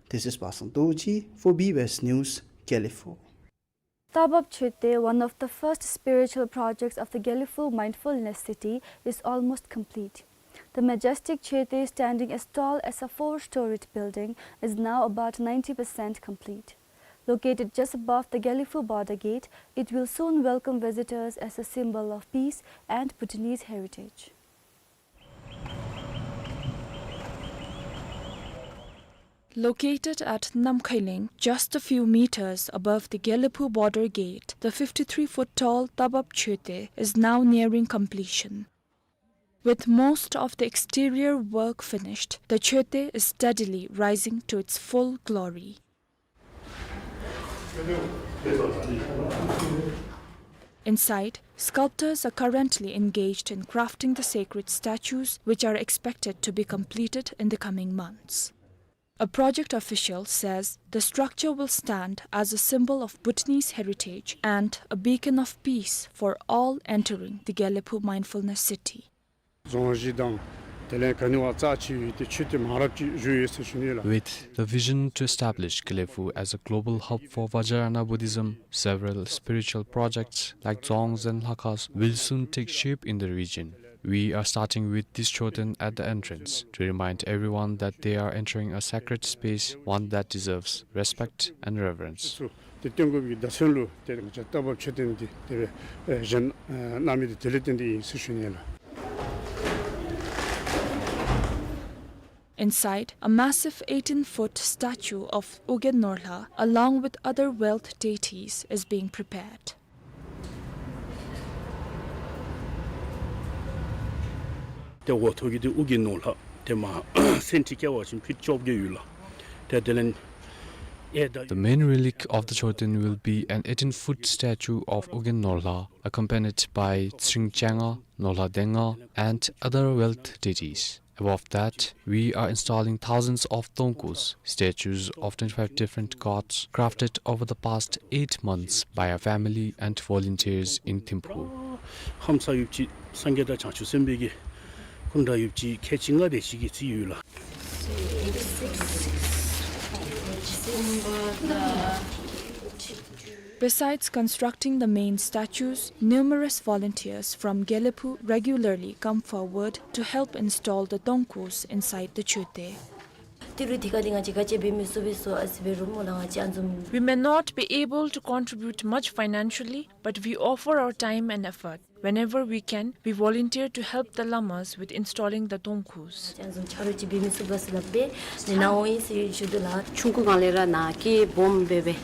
This is Pasang Dorji for B B S News, Gelephu. Tabap Choeten, one of the first spiritual projects of the Gelephu Mindfulness City, is almost complete. The majestic Choeten, standing as tall as a four-storied building, is now about ninety percent complete. Located just above the Gelephu border gate, it will soon welcome visitors as a symbol of peace and Bhutanese heritage. Located at Namkhailing, just a few meters above the Gelephu border gate, the fifty-three foot tall Tabap Choeten is now nearing completion. With most of the exterior work finished, the Choeten is steadily rising to its full glory. Inside, sculptors are currently engaged in crafting the sacred statues, which are expected to be completed in the coming months. A project official says the structure will stand as a symbol of Bhutanese heritage and a beacon of peace for all entering the Gelephu Mindfulness City. རྫོང་གཞི་དང་དེ་ལས་ག་ནི་བ་རྩ་ཆེ་བའི་དེ་ཆོས་དེ་མང་རབས་ཅིག་བཞུགས་ཡོད་ཟེར་ཞུ་ནི་ལགས། With the vision to establish Gelephu as a global hub for Vajrayana Buddhism, several spiritual projects like dzongs and lhakhas will soon take shape in the region. We are starting with this Choeten at the entrance to remind everyone that they are entering a sacred space, one that deserves respect and reverence. དེ་སྟོན་དགོས་པའི་བརྡ་མཚོན་ལུ་དེ་ང་བཅས་རྟ་བབས་མཆོད་རྟེན་འདི་དེ་སྦེ་བཞེངས་གནང་མི་དེ་དེ་ལས་བརྟེན་ཏེ་ཨིན་ཟེར་ཞུ་ནི་ལགས། Inside, a massive eighteen-foot statue of Ugyen Norlha, along with other wealth deities, is being prepared. ཏེ་འོག་ཐོག་གི་འདི་ཨུ་རྒྱན་ནོར་ལྷ་ཏེ་མ་སེན་ཊི་བཀལ་བ་ཅིན་ཕིཊ་བཅོ་བརྒྱད་ཡོད་ལགས། ཏེ་དེ་ལས་ཨེ་ད། The main relic of the Choeten will be an eighteen-foot statue of Ugyen Norlha, accompanied by Tsring Changa, Norlha Denga, and other wealth deities. Above that, we are installing thousands of Tongkus, statues of twenty-five different gods, crafted over the past eight months by our family and volunteers in Thimphu. ལྷ་མཚམས་ཡོདཔ་ཅིག་སངས་རྒྱས་དང་བྱང་ཆུབ་སེམས་དཔའ་གི་སྐུ་འདྲ་ཡོདཔ་ཅིག་ཁལ་གཅིག་ལྔ་དེ་ཅིག་གི་རྩིས་ཡོད་ལགས། Besides constructing the main statues, numerous volunteers from Gelephu regularly come forward to help install the Tongkus inside the Choeten. ཏི་རུ་ཐི་ཀ་འདི་ང་བཅས་ག་ཅི་འབད་མི་ཚུགས་པས་སོ་ཨ་ཙི་འབད་རུང་སྨོ་ལགས། ང་བཅས་ཨ་ནི་བཟུམ། We may not be able to contribute much financially, but we offer our time and effort. Whenever we can, we volunteer to help the lamas with installing the Tongkus. ཨ་ནི་བཟུམ་ཆ་རོགས་ཅིག་འབད་མི་ཚུགས་པས་ཟེར་སླབ་སྦེ་ནི་ནཱ་འོང་ཡི་ཟེར་ཞུ་དོ་ལགས། ཆུང་ཀུ་སྒང་ལས་ར་ནཱ་སྐྱེས་སྦོམ་འབད་སྦེ་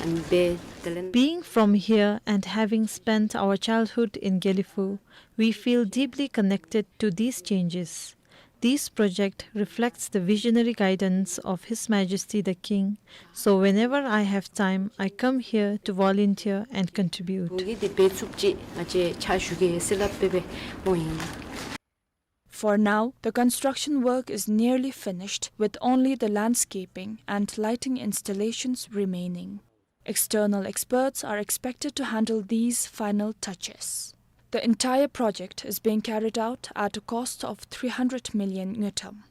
ཨ་ནི་འབད་དེ་ལས། Being from here and having spent our childhood in Gelephu, we feel deeply connected to these changes. This project reflects the visionary guidance of His Majesty the King, so whenever I have time, I come here to volunteer and contribute. འོང་གི་འདི་འབད་ཚུགསཔ་ཅིག་ང་བཅས་ཕྱག་ཞུ་གེ་ཟེར་སླབ་སྦེ་འབད་འོང་ཡི། For now, the construction work is nearly finished, with only the landscaping and lighting installations remaining. External experts are expected to handle these final touches. The entire project is being carried out at a cost of three hundred million ngultrum.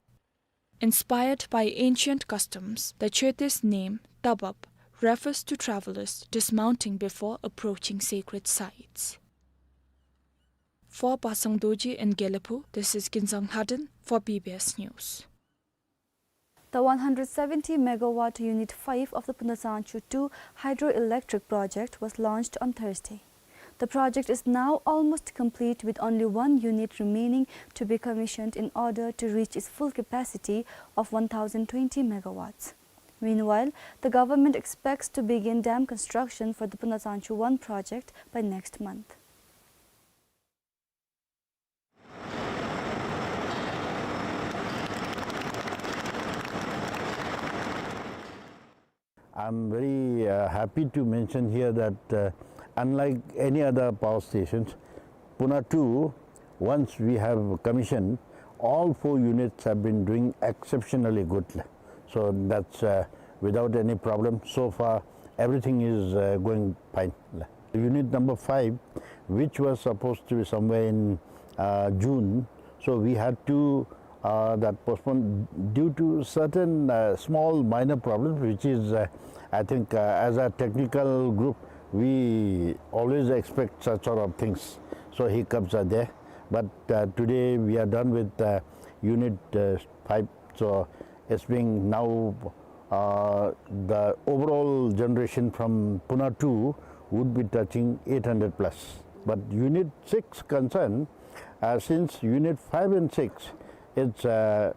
Inspired by ancient customs, the Choeten's name, Tabap, refers to travelers dismounting before approaching sacred sites. For Pasang Dorji in Gelephu, this is Kinzang Lhaden for for B B S News. The one hundred seventy megawatt Unit five of the Punatsanchu two hydroelectric project was launched on Thursday. The project is now almost complete, with only one unit remaining to be commissioned in order to reach its full capacity of one thousand twenty megawatts. Meanwhile, the government expects to begin dam construction for the Punatsanchu one project by next month. I'm very, uh, happy to mention here that, uh, unlike any other power stations, Puna two, once we have commissioned, all four units have been doing exceptionally good. So that's, uh, without any problem. So far, everything is, uh, going fine. Unit number five, which was supposed to be somewhere in, uh, June, so we had to, uh, that postpone due to certain, uh, small minor problems, which is, uh, I think, uh, as a technical group, we always expect such sort of things. So hiccups are there. But, uh, today we are done with, uh, unit, uh, five. So it's being now, uh, the overall generation from Puna two would be touching eight hundred plus. But unit six concern, uh, since unit five and six, it's, uh,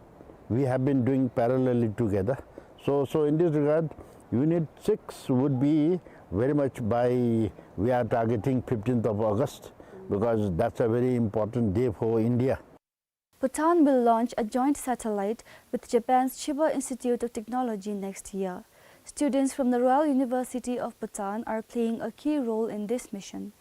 we have been doing parallelly together. So, so in this regard, unit six would be very much by, we are targeting fifteenth of August, because that's a very important day for India. Bhutan will launch a joint satellite with Japan's Chiba Institute of Technology next year. Students from the Royal University of Bhutan are playing a key role in this mission.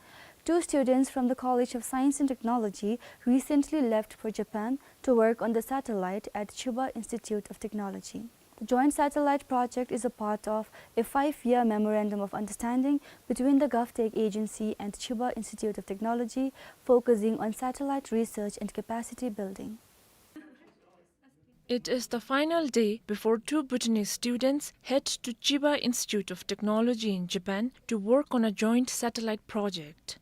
Two students from the College of Science and Technology recently left for Japan to work on the satellite at Chiba Institute of Technology. The joint satellite project is a part of a five-year memorandum of understanding between the GovTech agency and Chiba Institute of Technology, focusing on satellite research and capacity building. It is the final day before two Bhutanese students head to Chiba Institute of Technology in Japan to work on a joint satellite project.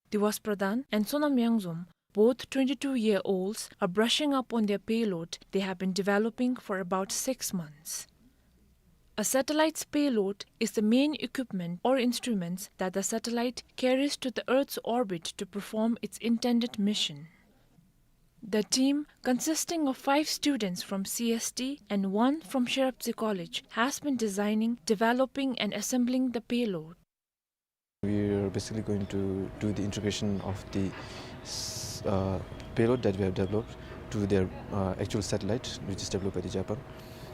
Diwas Pradhan and Sonam Yangzom, both twenty-two-year-olds, are brushing up on their payload they have been developing for about six months. A satellite's payload is the main equipment or instruments that the satellite carries to the Earth's orbit to perform its intended mission. The team, consisting of five students from C S T and one from Sheraptse College, has been designing, developing, and assembling the payload. We are basically going to do the integration of the s-, uh, payload that we have developed to their, uh, actual satellite, which is developed by the Japan.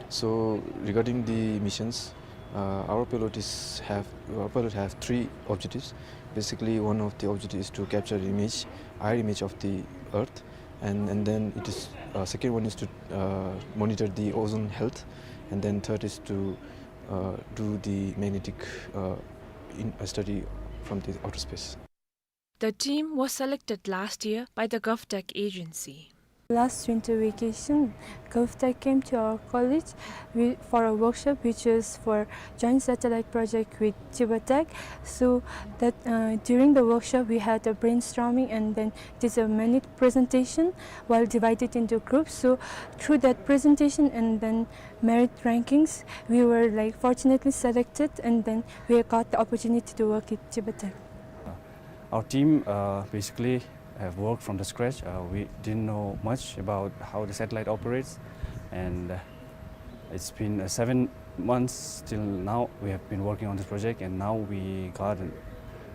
So regarding the missions, uh, our payload is have, our payload have three objectives. Basically, one of the objectives is to capture the image, air image of the Earth, and, and then it is, uh, second one is to, uh, monitor the ozone health, and then third is to, uh, do the magnetic, uh, in, uh, study from the outer space. The team was selected last year by the GovTech agency. Last winter vacation, GovTech came to our college wi-, for a workshop which is for joint satellite project with Chiba Tech. So that, uh, during the workshop we had a brainstorming and then did a minute presentation while divided into groups. So through that presentation and then merit rankings, we were, like, fortunately selected, and then we got the opportunity to work with Chiba Tech. Our team, uh, basically have worked from the scratch. Uh, we didn't know much about how the satellite operates, and, uh, it's been, uh, seven months till now we have been working on this project, and now we got and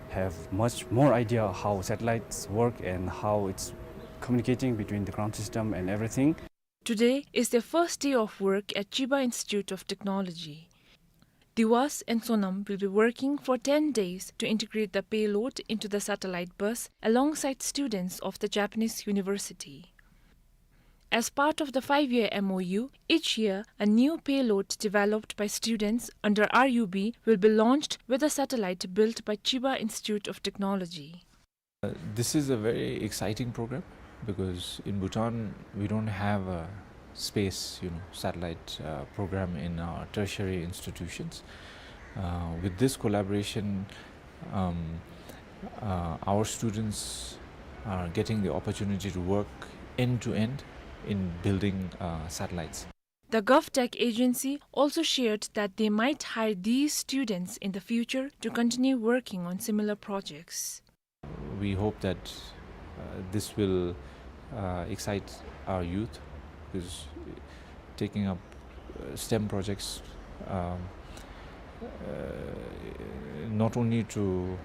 have much more idea how satellites work and how it's communicating between the ground system and everything. Today is their first day of work at Chiba Institute of Technology. Diwas and Sonam will be working for ten days to integrate the payload into the satellite bus alongside students of the Japanese university. As part of the five-year M O U, each year a new payload developed by students under R U B will be launched with a satellite built by Chiba Institute of Technology. Uh, this is a very exciting program because in Bhutan we don't have a space, you know, satellite, uh, program in our tertiary institutions. Uh, with this collaboration, um, uh, our students are getting the opportunity to work end to end in building, uh, satellites. The GovTech agency also shared that they might hire these students in the future to continue working on similar projects. We hope that, uh, this will, uh, excite our youth, because taking up, uh, STEM projects, um, uh, not only to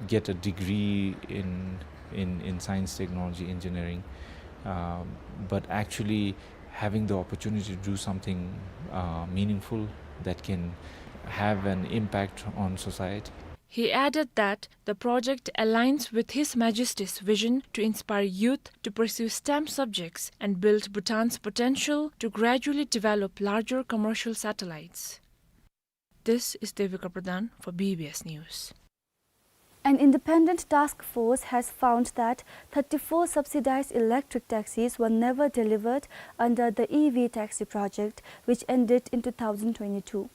get a degree in, in, in science, technology, engineering, um, but actually having the opportunity to do something, uh, meaningful that can have an impact on society. He added that the project aligns with His Majesty's vision to inspire youth to pursue STEM subjects and build Bhutan's potential to gradually develop larger commercial satellites. This is Devika Pradhan for B B S News. An independent task force has found that thirty-four subsidized electric taxis were never delivered under the E V taxi project, which ended in two thousand twenty-two.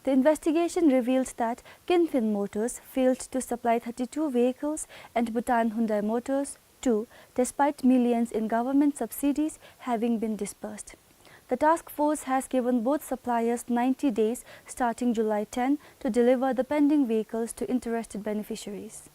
The investigation revealed that Kinfin Motors failed to supply thirty-two vehicles and Bhutan Hyundai Motors two, despite millions in government subsidies having been disbursed. The task force has given both suppliers ninety days, starting July ten, to deliver the pending vehicles to interested beneficiaries.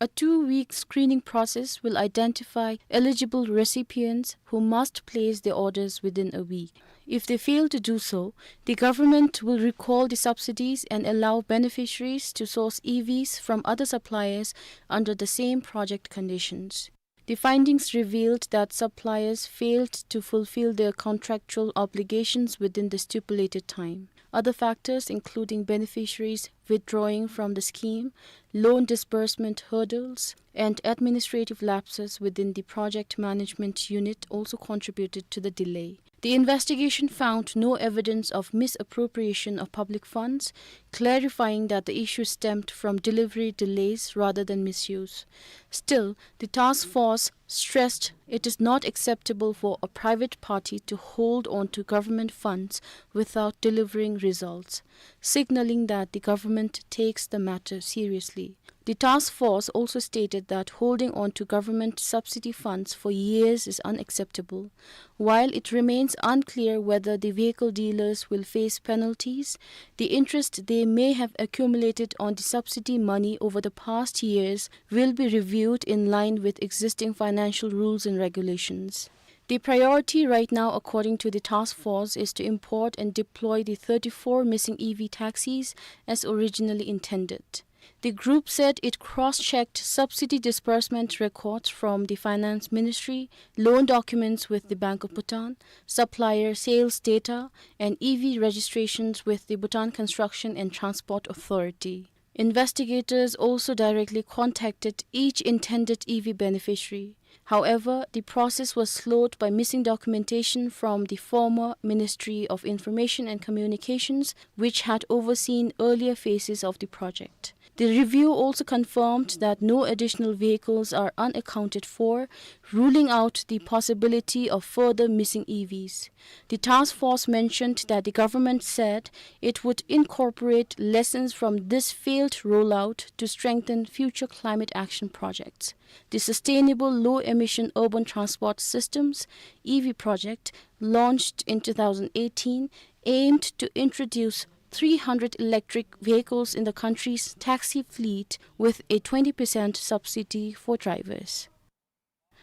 A two-week screening process will identify eligible recipients who must place their orders within a week. If they fail to do so, the government will recall the subsidies and allow beneficiaries to source E Vs from other suppliers under the same project conditions. The findings revealed that suppliers failed to fulfill their contractual obligations within the stipulated time. Other factors, including beneficiaries withdrawing from the scheme, loan disbursement hurdles, and administrative lapses within the project management unit, also contributed to the delay. The investigation found no evidence of misappropriation of public funds, clarifying that the issue stemmed from delivery delays rather than misuse. Still, the task force stressed it is not acceptable for a private party to hold on to government funds without delivering results, signaling that the government takes the matter seriously. The task force also stated that holding on to government subsidy funds for years is unacceptable. While it remains unclear whether the vehicle dealers will face penalties, the interest they may have accumulated on the subsidy money over the past years will be reviewed in line with existing financial rules and regulations. The priority right now, according to the task force, is to import and deploy the thirty-four missing E V taxis as originally intended. The group said it cross-checked subsidy disbursement records from the Finance Ministry, loan documents with the Bank of Bhutan, supplier sales data, and E V registrations with the Bhutan Construction and Transport Authority. Investigators also directly contacted each intended E V beneficiary. However, the process was slowed by missing documentation from the former Ministry of Information and Communications, which had overseen earlier phases of the project. The review also confirmed that no additional vehicles are unaccounted for, ruling out the possibility of further missing E Vs. The task force mentioned that the government said it would incorporate lessons from this failed rollout to strengthen future climate action projects. The Sustainable Low Emission Urban Transport Systems, E V project, launched in two thousand eighteen, aimed to introduce three hundred electric vehicles in the country's taxi fleet with a twenty percent subsidy for drivers.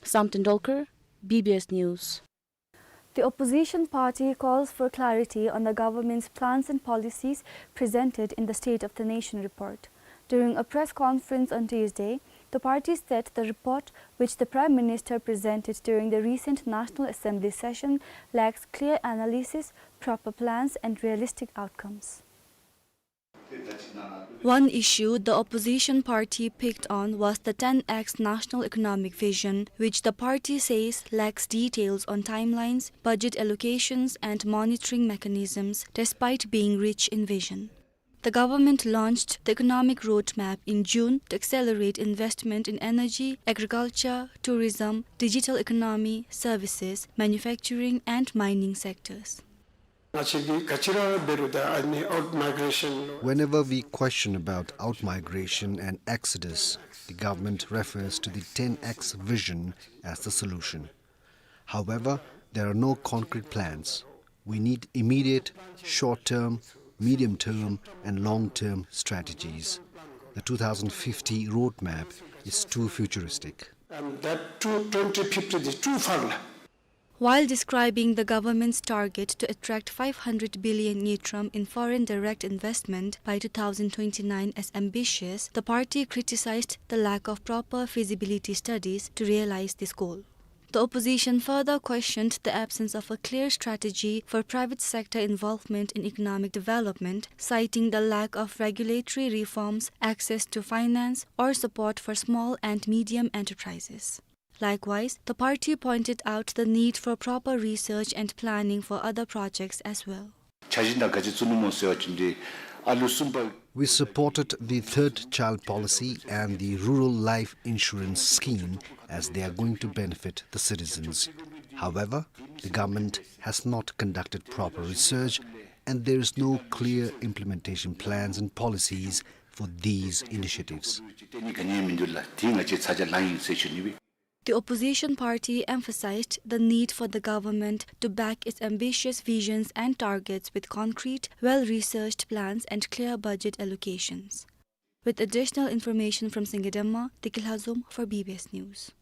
Sam Tendolkar, B B S News. The opposition party calls for clarity on the government's plans and policies presented in the State of the Nation report. During a press conference on Tuesday, the party said the report, which the Prime Minister presented during the recent National Assembly session, lacks clear analysis, proper plans, and realistic outcomes. One issue the opposition party picked on was the ten X national economic vision, which the party says lacks details on timelines, budget allocations, and monitoring mechanisms, despite being rich in vision. The government launched the economic roadmap in June to accelerate investment in energy, agriculture, tourism, digital economy, services, manufacturing, and mining sectors. Whenever we question about outmigration and exodus, the government refers to the ten X vision as the solution. However, there are no concrete plans. We need immediate, short-term, medium-term, and long-term strategies. The two thousand fifty roadmap is too futuristic. And that two twenty fifty is too far. While describing the government's target to attract five hundred billion ngultrum in foreign direct investment by two thousand twenty-nine as ambitious, the party criticized the lack of proper feasibility studies to realize this goal. The opposition further questioned the absence of a clear strategy for private sector involvement in economic development, citing the lack of regulatory reforms, access to finance, or support for small and medium enterprises. Likewise, the party pointed out the need for proper research and planning for other projects as well. འཆར་གཞི་དང་ག་ཅི་བཙུགས་ནུག་སྨོ་ཟེར་བ་ཅིན་འདི་ཨ་ལུ་གསུམ་པ། We supported the third child policy and the rural life insurance scheme as they are going to benefit the citizens. However, the government has not conducted proper research and there is no clear implementation plans and policies for these initiatives. དེ་གཉིས་མིན་འདུག་ལགས། དེ་ང་བཅས་ཚ་གྱང་ལང་ཡི་ཟེར་ཞུ་ནི་སྦེ། The opposition party emphasized the need for the government to back its ambitious visions and targets with concrete, well-researched plans and clear budget allocations. With additional information from Singidemma, Deki Lhazom for B B S News.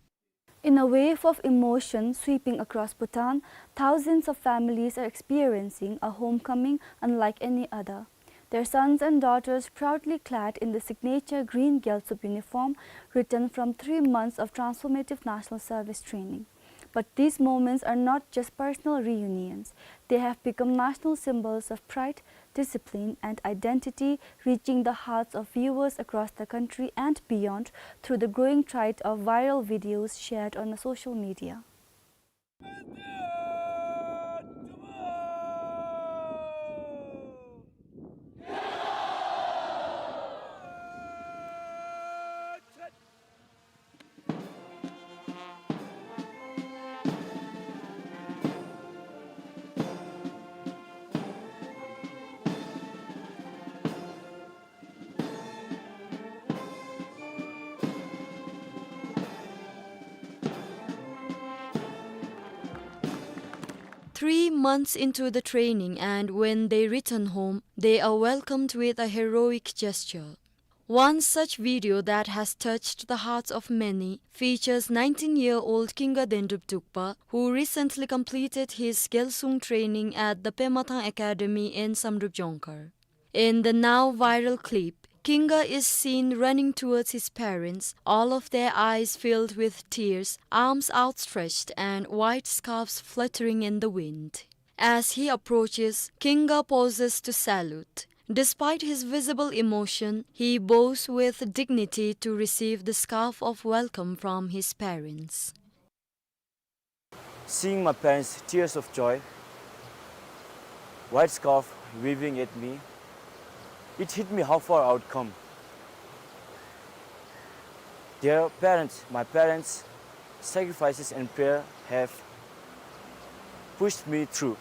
In a wave of emotion sweeping across Bhutan, thousands of families are experiencing a homecoming unlike any other. Their sons and daughters proudly clad in the signature green Gyaltsub uniform, returned from three months of transformative national service training. But these moments are not just personal reunions. They have become national symbols of pride, discipline, and identity, reaching the hearts of viewers across the country and beyond through the growing tide of viral videos shared on the social media. Three months into the training, and when they return home, they are welcomed with a heroic gesture. One such video that has touched the hearts of many features nineteen-year-old Kinga Dendrup Dukpa, who recently completed his Gyalsung training at the Pemathang Academy in Samdrup Jongkhar. In the now viral clip, Kinga is seen running towards his parents, all of their eyes filled with tears, arms outstretched and white scarves fluttering in the wind. As he approaches, Kinga pauses to salute. Despite his visible emotion, he bows with dignity to receive the scarf of welcome from his parents. Seeing my parents' tears of joy, white scarf waving at me, it hit me how far I would come. Their parents, my parents' sacrifices and prayer have pushed me through.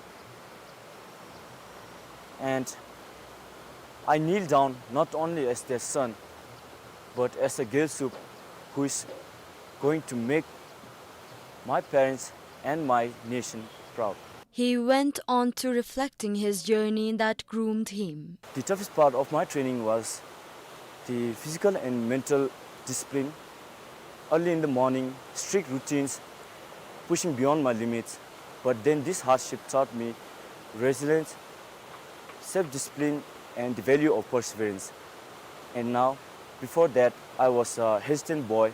And I kneel down not only as their son, but as a Gyaltsub who is going to make my parents and my nation proud. He went on to reflecting his journey that groomed him. The toughest part of my training was the physical and mental discipline. Early in the morning, strict routines, pushing beyond my limits. But then this hardship taught me resilience, self-discipline, and the value of perseverance. And now, before that, I was a hesitant boy,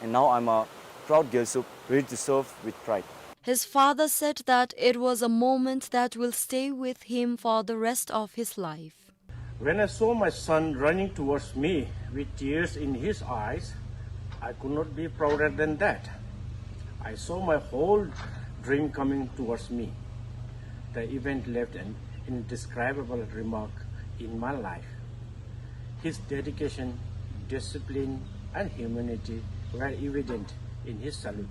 and now I'm a proud Gyaltsub, ready to serve with pride. His father said that it was a moment that will stay with him for the rest of his life. When I saw my son running towards me with tears in his eyes, I could not be prouder than that. I saw my whole dream coming towards me. The event left an indescribable remark in my life. His dedication, discipline, and humanity were evident in his salute.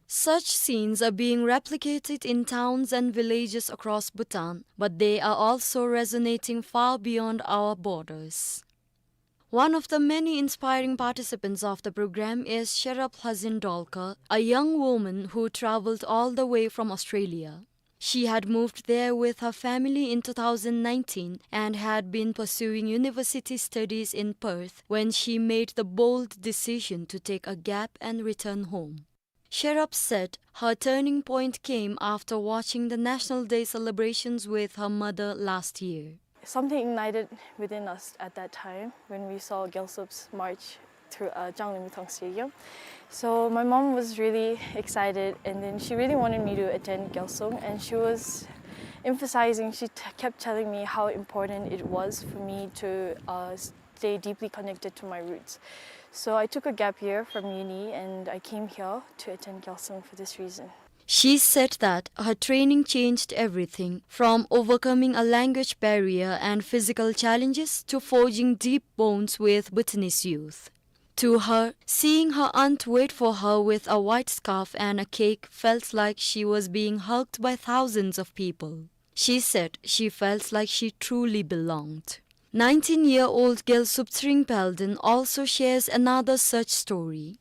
Such scenes are being replicated in towns and villages across Bhutan, but they are also resonating far beyond our borders. One of the many inspiring participants of the program is Sherab Hazin Dolkar, a young woman who traveled all the way from Australia. She had moved there with her family in two thousand nineteen and had been pursuing university studies in Perth when she made the bold decision to take a gap and return home. Sherab said her turning point came after watching the National Day celebrations with her mother last year. Something ignited within us at that time when we saw Gyaltsub's march through, uh, Changlimithang Stadium. So my mom was really excited, and then she really wanted me to attend Gyaltsung, and she was emphasizing, she t-, kept telling me how important it was for me to, uh, stay deeply connected to my roots. So I took a gap year from uni, and I came here to attend Gyaltsung for this reason. She said that her training changed everything, from overcoming a language barrier and physical challenges to forging deep bonds with Bhutanese youth. To her, seeing her aunt wait for her with a white scarf and a cake felt like she was being hugged by thousands of people. She said she felt like she truly belonged. Nineteen-year-old Gyaltsub Tshering Paldin also shares another such story.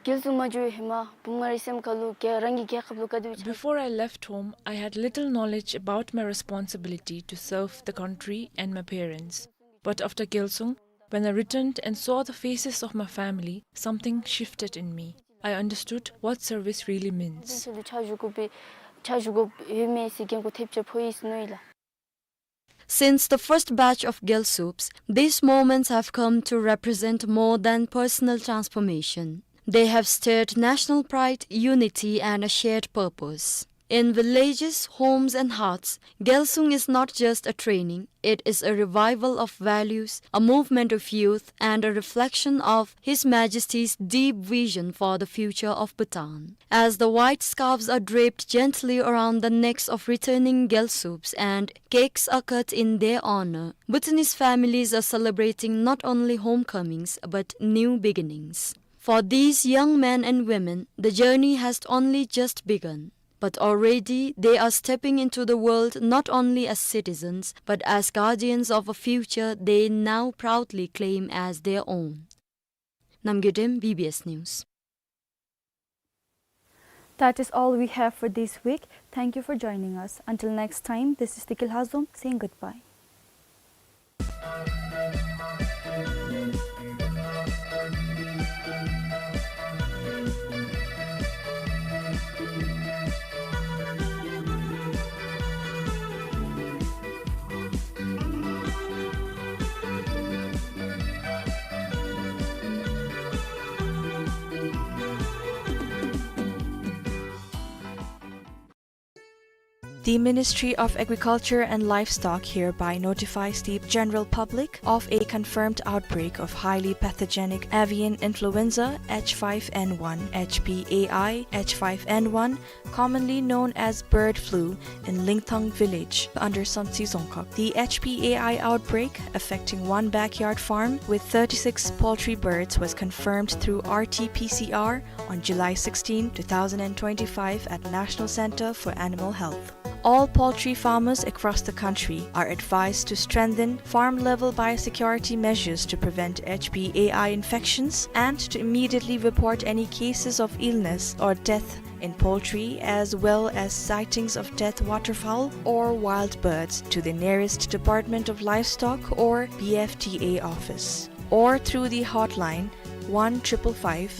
Gyaltsung མ་འགྱོ་ཧེ་མ་བུམོ་ང་རའི་སེམས་ཁ་ལུ་རྒྱ་རང་གི་རྒྱལ་ཁབ་ལུ་ག་དེ་སྦེ་ཆགས། Before I left home, I had little knowledge about my responsibility to serve the country and my parents. But after Gyaltsung, when I returned and saw the faces of my family, something shifted in me. I understood what service really means. ཕྱག་ཞུ་དགོ་པའི་ཕྱག་ཞུ་དགོཔ་ཡོད་མེད་ཟེར་འགན་ཁུར་ཐེབས་ཅིག་ཕོག་ཡི་ཟེར་མནོ་ཡི་ལགས། Since the first batch of Gyaltsubs, these moments have come to represent more than personal transformation. They have stirred national pride, unity, and a shared purpose. In villages, homes, and hearts, Gyaltsung is not just a training, it is a revival of values, a movement of youth, and a reflection of His Majesty's deep vision for the future of Bhutan. As the white scarves are draped gently around the necks of returning Gyaltsubs and cakes are cut in their honor, Bhutanese families are celebrating not only homecomings but new beginnings. For these young men and women, the journey has only just begun. But already they are stepping into the world not only as citizens, but as guardians of a future they now proudly claim as their own. Namgay Dem, B B S News. That is all we have for this week. Thank you for joining us. Until next time, this is Tikil Hazum saying goodbye. The Ministry of Agriculture and Livestock hereby notifies the general public of a confirmed outbreak of highly pathogenic avian influenza H five N one, H P A I, H five N one, commonly known as bird flu, in Lingthang village under Sonsi Dzongkhag. The H P A I outbreak, affecting one backyard farm with thirty-six poultry birds, was confirmed through R T P C R on July sixteen, two thousand and twenty-five at National Center for Animal Health. All poultry farmers across the country are advised to strengthen farm-level biosecurity measures to prevent H P A I infections and to immediately report any cases of illness or death in poultry, as well as sightings of dead waterfowl or wild birds, to the nearest Department of Livestock or B F D A office, or through the hotline one triple five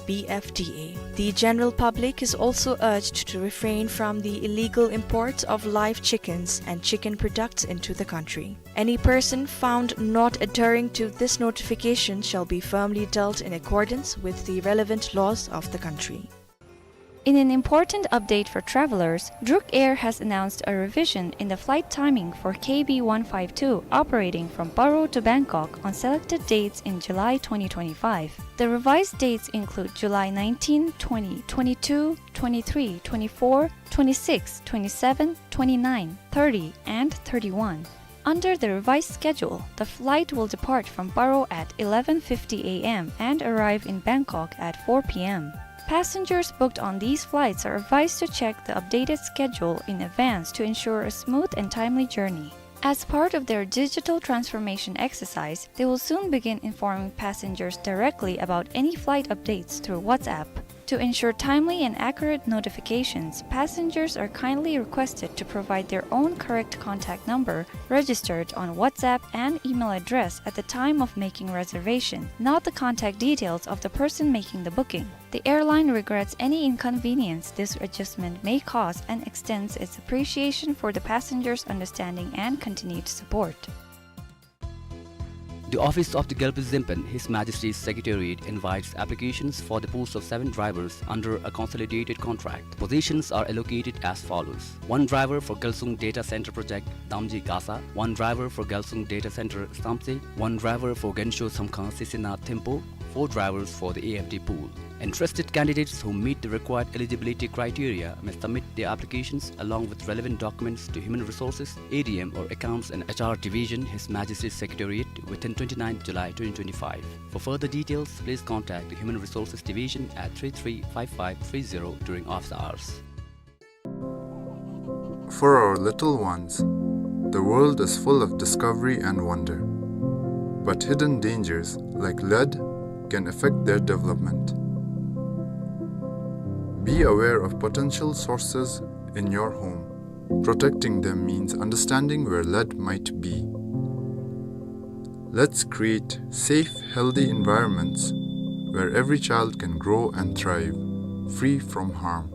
B F D A. The general public is also urged to refrain from the illegal imports of live chickens and chicken products into the country. Any person found not adhering to this notification shall be firmly dealt in accordance with the relevant laws of the country. In an important update for travelers, Druk Air has announced a revision in the flight timing for K B one five two operating from Paro to Bangkok on selected dates in July twenty twenty-five. The revised dates include July nineteen, twenty, twenty-two, twenty-three, twenty-four, twenty-six, twenty-seven, twenty-nine, thirty, and thirty-one. Under the revised schedule, the flight will depart from Paro at eleven fifty A M and arrive in Bangkok at four P M. Passengers booked on these flights are advised to check the updated schedule in advance to ensure a smooth and timely journey. As part of their digital transformation exercise, they will soon begin informing passengers directly about any flight updates through WhatsApp. To ensure timely and accurate notifications, passengers are kindly requested to provide their own correct contact number registered on WhatsApp and email address at the time of making reservation, not the contact details of the person making the booking. The airline regrets any inconvenience this adjustment may cause and extends its appreciation for the passengers' understanding and continued support. The office of the Gyalpo Zempen, His Majesty's Secretariat, invites applications for the post of seven drivers under a consolidated contract. The positions are allocated as follows: one driver for Gyalsung Data Center Project, Damji Gasa, one driver for Gyalsung Data Center, Samtse, one driver for Gensho Samkhang Sisina Thempo, four drivers for the A F D pool. Interested candidates who meet the required eligibility criteria may submit their applications along with relevant documents to Human Resources, A D M, or Accounts and H R Division, His Majesty's Secretariat, within twenty-ninth July twenty twenty-five. For further details, please contact the Human Resources Division at three three five five three zero during office hours. For our little ones, the world is full of discovery and wonder. But hidden dangers, like lead, can affect their development. Be aware of potential sources in your home. Protecting them means understanding where lead might be. Let's create safe, healthy environments where every child can grow and thrive, free from harm.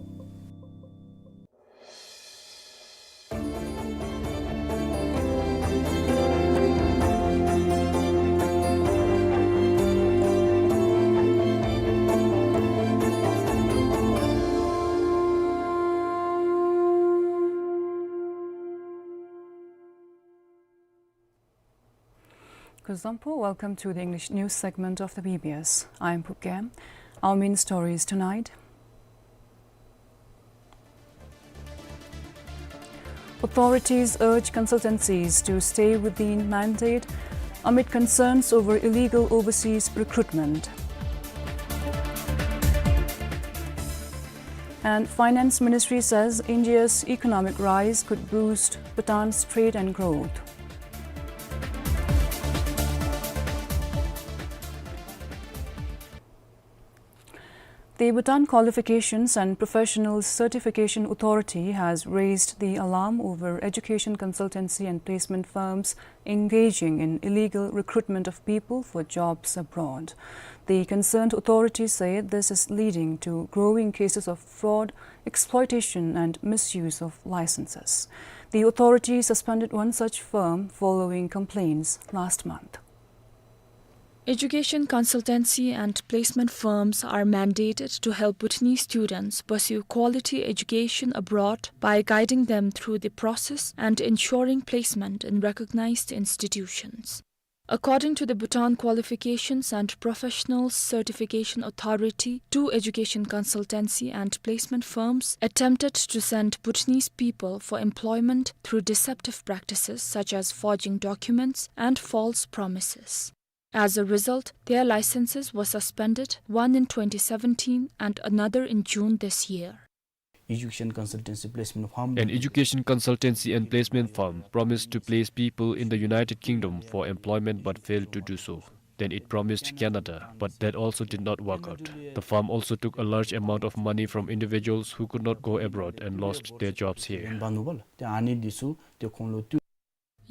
Kuzuzangpo, welcome to the English news segment of the B B S. I'm Phuket. Our main stories tonight. Authorities urge consultancies to stay within mandate amid concerns over illegal overseas recruitment. And Finance Ministry says India's economic rise could boost Bhutan's trade and growth. The Bhutan Qualifications and Professional Certification Authority has raised the alarm over education consultancy and placement firms engaging in illegal recruitment of people for jobs abroad. The concerned authorities say this is leading to growing cases of fraud, exploitation, and misuse of licenses. The authority suspended one such firm following complaints last month. Education consultancy and placement firms are mandated to help Bhutanese students pursue quality education abroad by guiding them through the process and ensuring placement in recognized institutions. According to the Bhutan Qualifications and Professional Certification Authority, two education consultancy and placement firms attempted to send Bhutanese people for employment through deceptive practices such as forging documents and false promises. As a result, their licenses were suspended, one in twenty seventeen and another in June this year. Education consultancy placement firm. An education consultancy and placement firm promised to place people in the United Kingdom for employment but failed to do so. Then it promised Canada, but that also did not work out. The firm also took a large amount of money from individuals who could not go abroad and lost their jobs here.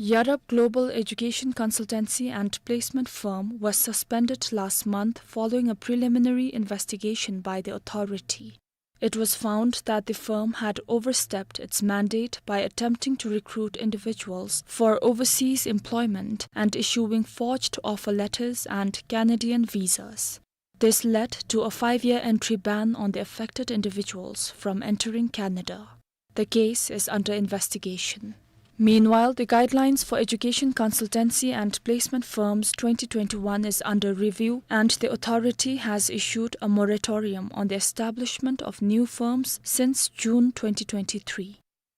Yarap Global Education Consultancy and Placement Firm was suspended last month following a preliminary investigation by the authority. It was found that the firm had overstepped its mandate by attempting to recruit individuals for overseas employment and issuing forged offer letters and Canadian visas. This led to a five-year entry ban on the affected individuals from entering Canada. The case is under investigation. Meanwhile, the Guidelines for Education Consultancy and Placement Firms twenty twenty-one is under review, and the authority has issued a moratorium on the establishment of new firms since June twenty twenty-three.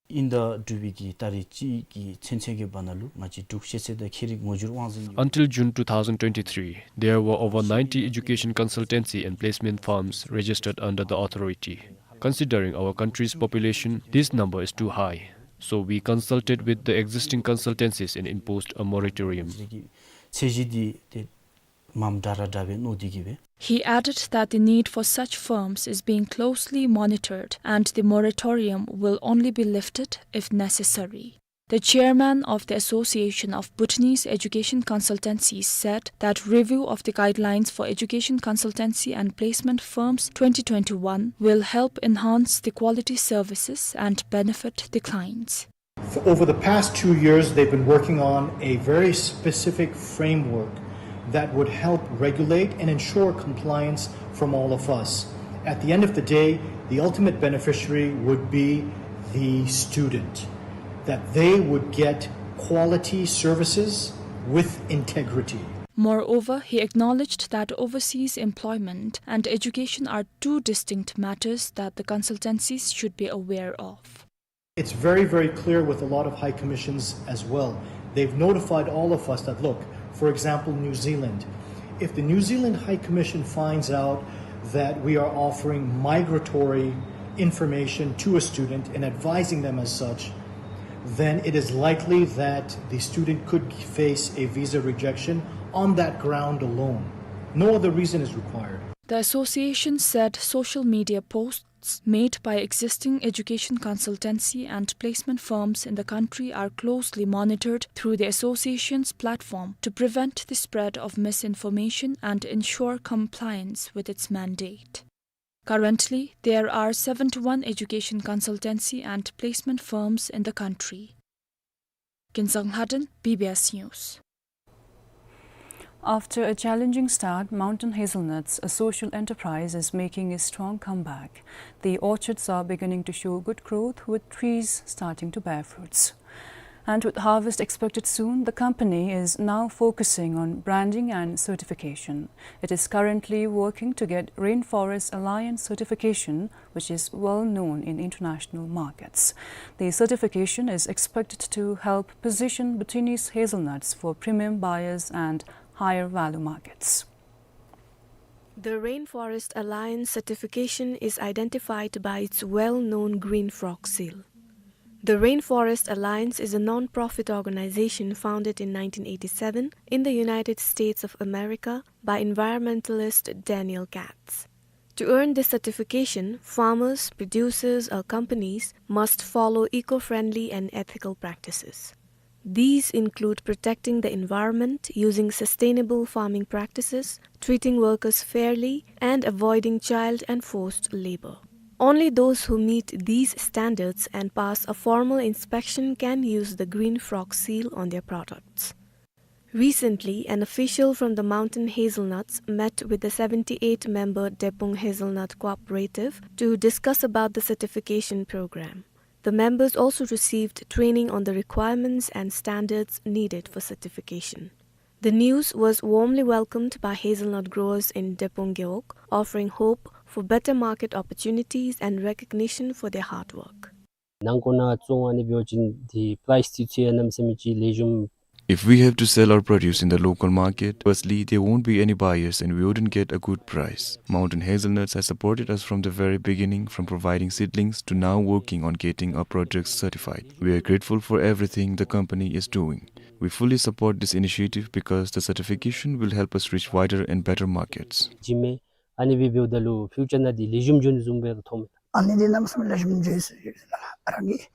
ཨིན་ད་འབྲུག་པའི་གི་ཏ་རིག་གཅིག་གི་ཚུན་ཚོད་ཀྱི་བར་ན་ལུ་ང་བཅས་འབྲུག་ཤེས་ཚད་དང་ཁྱད་རིག་ངོ་བསྒྱུར་དབང་འཛིན་ཡོད། Until June two thousand twenty-three, there were over ninety education consultancy and placement firms registered under the authority. Considering our country's population, this number is too high. So we consulted with the existing consultancies and imposed a moratorium. ཚད་གཞི་འདི་ཏེ་མངམ་འདྲ་ར་འདྲ་བས་མནོ་སྟེ་གིས་སྦེ། He added that the need for such firms is being closely monitored and the moratorium will only be lifted if necessary. The chairman of the Association of Bhutanese Education Consultancies said that review of the guidelines for education consultancy and placement firms twenty twenty-one will help enhance the quality services and benefit the clients. For over the past two years, they've been working on a very specific framework that would help regulate and ensure compliance from all of us. At the end of the day, the ultimate beneficiary would be the student, that they would get quality services with integrity. Moreover, he acknowledged that overseas employment and education are two distinct matters that the consultancies should be aware of. It's very, very clear with a lot of high commissions as well. They've notified all of us that, look, for example, New Zealand, if the New Zealand High Commission finds out that we are offering migratory information to a student and advising them as such, then it is likely that the student could face a visa rejection on that ground alone. No other reason is required. The association said social media posts made by existing education consultancy and placement firms in the country are closely monitored through the association's platform to prevent the spread of misinformation and ensure compliance with its mandate. Currently, there are seventy-one education consultancy and placement firms in the country. Kinzang Lhaden, B B S News. After a challenging start, Mountain Hazelnuts, a social enterprise, is making a strong comeback. The orchards are beginning to show good growth, with trees starting to bear fruits. And with harvest expected soon, the company is now focusing on branding and certification. It is currently working to get Rainforest Alliance certification, which is well known in international markets. The certification is expected to help position Bhutanese hazelnuts for premium buyers and higher value markets. The Rainforest Alliance certification is identified by its well-known green frog seal. The Rainforest Alliance is a non-profit organization founded in nineteen eighty-seven in the United States of America by environmentalist Daniel Katz. To earn this certification, farmers, producers, or companies must follow eco-friendly and ethical practices. These include protecting the environment using sustainable farming practices, treating workers fairly, and avoiding child and forced labor. Only those who meet these standards and pass a formal inspection can use the Green Frog seal on their products. Recently, an official from the Mountain Hazelnuts met with the seventy-eight member Depung Hazelnut Cooperative to discuss about the certification program. The members also received training on the requirements and standards needed for certification. The news was warmly welcomed by hazelnut growers in Depung Gewog, offering hope for better market opportunities and recognition for their hard work. ནང་འཁོད་ནང་བཙོང་ཨ་ནི་འབད་བ་ཅིན་དེ་པ་རའིས་དེ་ཚུ་ཡང་གནམ་མེད་ས་མེད་ཅིག་ལེགས་ཤོམ། If we have to sell our produce in the local market, firstly, there won't be any buyers and we wouldn't get a good price. Mountain Hazelnuts has supported us from the very beginning, from providing seedlings to now working on getting our products certified. We are grateful for everything the company is doing. We fully support this initiative because the certification will help us reach wider and better markets. བྱིནམ་མས། ཨ་ནི་སྦེ་འབདཝ་ད་ལུ་ཕིའུ་ཅར་ནང་འདི་ལེགས་ཤོམ་འགྱོ་ནི་བཟུམ་སྦེ་མཐོངམ་མས། ཨ་ནི་འདི་གནམ་མེད་ས་མེད་ལེགས་ཤོམ་འགྱོ་ཡི་ཟེར་ཞུ་ནི་ལགས་རང་གིས།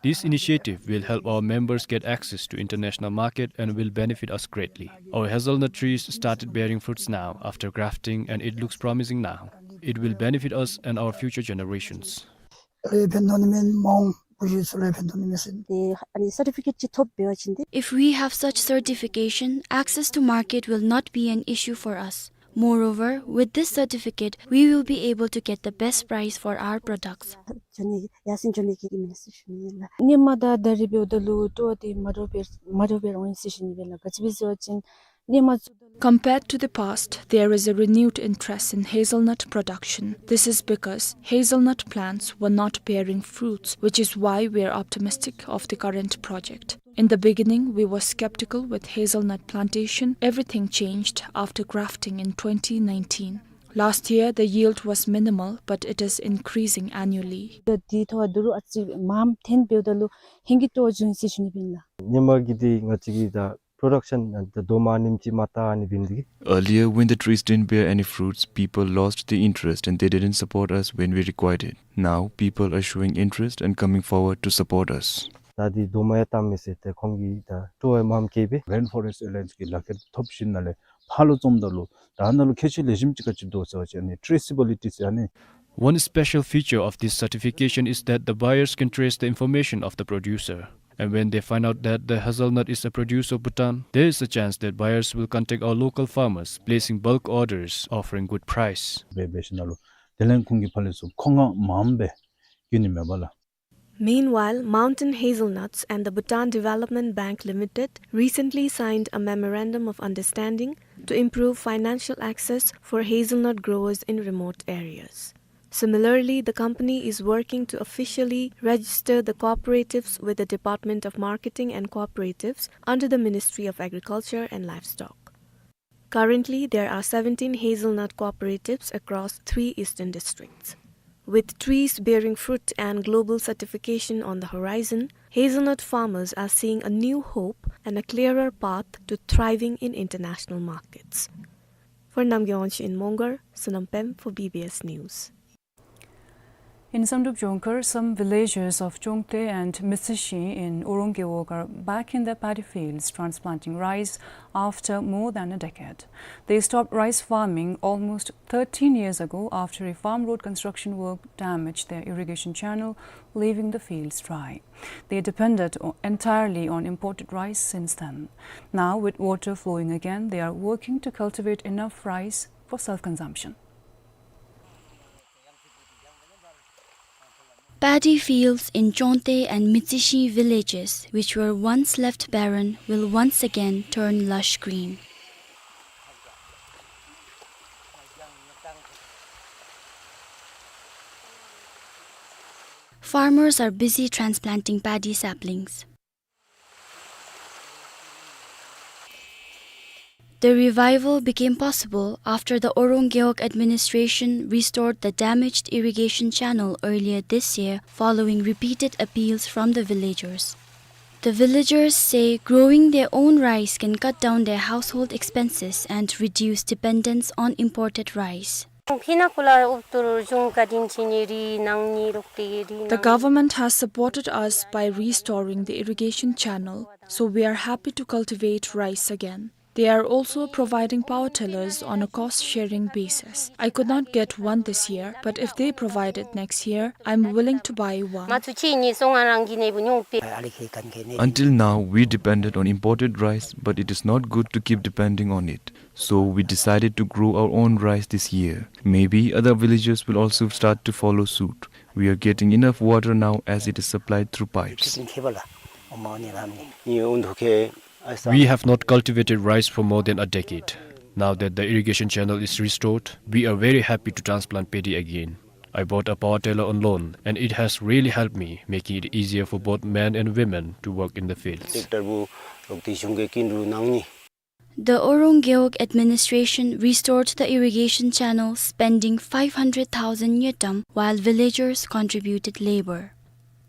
This initiative will help our members get access to international market and will benefit us greatly. Our hazelnut trees started bearing fruits now after grafting, and it looks promising now. It will benefit us and our future generations. ལུ་ཡང་ཕན་ཐོགས་ནི་མེད་སྨོ། བུ་གཞི་ཚུ་ལུ་ཡང་ཕན་ཐོགས་ནི་མས་ཟེར། ཏེ་ཨ་ནི་སར་ཊི་ཕི་ཀེཊ་ཅིག་ཐོབ་འབད་བ་ཅིན་ཏེ། If we have such certification, access to market will not be an issue for us. Moreover, with this certificate, we will be able to get the best price for our products. འགྱོ་ནི་ཡར་སེང་འགྱོ་ནི་གི་མེད་ཟེར་ཞུ་ནི་ཨིན་ལགས། སྔོན་མ་དང་ད་རེས་འབདཝ་ད་ལུ་སྤྲོ་བ་འདི་མ་འདྲཝ་སྦེ་མ་འདྲཝ་སྦེ་འོང་ཡི་ཟེར་ཞུ་ནི་ཨིན་ལགས། ག་ཅི་སྦེ་ཟེར་བ་ཅིན་སྔོན་མ་ཚུ། Compared to the past, there is a renewed interest in hazelnut production. This is because hazelnut plants were not bearing fruits, which is why we are optimistic of the current project. In the beginning, we were skeptical with hazelnut plantation. Everything changed after grafting in twenty nineteen. Last year, the yield was minimal, but it is increasing annually. ད་འདི་ཐོག་ད་རུང་ཨ་ཙི་མངམ་འཐོན་འབདཝ་ད་ལུ་ཧེང་གི་སྤྲོ་བ་བྱུང་ཡི་ཟེར་ཞུ་ནི་ཨིན་ལགས། ཧེ་མ་གི་འདི་ང་བཅས་ཀྱི་ད་production ད་རྡོག་མ་ཉིནམ་ཅིག་མ་བཏགས་ནི་འབད་ནི་འདི་གིས། Earlier, when the trees didn't bear any fruits, people lost the interest and they didn't support us when we required it. Now, people are showing interest and coming forward to support us. ད་འདི་རྡོག་མ་ཡང་བཏགས་མི་ཟེར་ཏེ་ཁོང་གིས་ད་སྤྲོ་བ་མངམ་བསྐྱེད་སྦེ། Rainforest Alliance གི་ལག་ཁྱེར་ཐོབ་ཞིནམ་ལས་ཕར་ལུ་བརྩིཝ་ད་ལུ་ད་ནཱ་ལུ་ཁྱད་ཆོས་ལེགས་ཤོམ་ཅིག་ག་ཅི་འདུག་ཟེར་བ་ཅིན་ཨ་ནི་traceability ཟེར་ཨ་ནི། One special feature of this certification is that the buyers can trace the information of the producer. And when they find out that the hazelnut is a produce of Bhutan, there is a chance that buyers will contact our local farmers, placing bulk orders, offering good price. འབད་འབད་ཞིནམ་ལས་དེ་ལས་ཁོང་གིས་ཕར་ལས་ཚུར་མཁོ་མངགས་མངམ་སྦེ་བརྒྱུད་ནི་མས་པ་ལགས། Meanwhile, Mountain Hazelnuts and the Bhutan Development Bank Limited recently signed a memorandum of understanding to improve financial access for hazelnut growers in remote areas. Similarly, the company is working to officially register the cooperatives with the Department of Marketing and Cooperatives under the Ministry of Agriculture and Livestock. Currently, there are seventeen hazelnut cooperatives across three eastern districts. With trees bearing fruit and global certification on the horizon, hazelnut farmers are seeing a new hope and a clearer path to thriving in international markets. For Namgay Wangchuk in Mongar, Sonam Pem for B B S News. In Samdrup Jongkhar, some villagers of Chongte and Mitsishi in Orong Gewog are back in their paddy fields, transplanting rice after more than a decade. They stopped rice farming almost thirteen years ago after a farm road construction work damaged their irrigation channel, leaving the fields dry. They depended o-, entirely on imported rice since then. Now, with water flowing again, they are working to cultivate enough rice for self-consumption. Paddy fields in Chongte and Mitsishi villages, which were once left barren, will once again turn lush green. Farmers are busy transplanting paddy saplings. The revival became possible after the Orong Gewog administration restored the damaged irrigation channel earlier this year following repeated appeals from the villagers. The villagers say growing their own rice can cut down their household expenses and reduce dependence on imported rice. The government has supported us by restoring the irrigation channel, so we are happy to cultivate rice again. They are also providing power tillers on a cost-sharing basis. I could not get one this year, but if they provide it next year, I'm willing to buy one. Until now, we depended on imported rice, but it is not good to keep depending on it. So we decided to grow our own rice this year. Maybe other villages will also start to follow suit. We are getting enough water now as it is supplied through pipes. We have not cultivated rice for more than a decade. Now that the irrigation channel is restored, we are very happy to transplant paddy again. I bought a power tiller on loan, and it has really helped me, making it easier for both men and women to work in the fields. The Orong Gewog administration restored the irrigation channel, spending five hundred thousand ngultrum, while villagers contributed labor.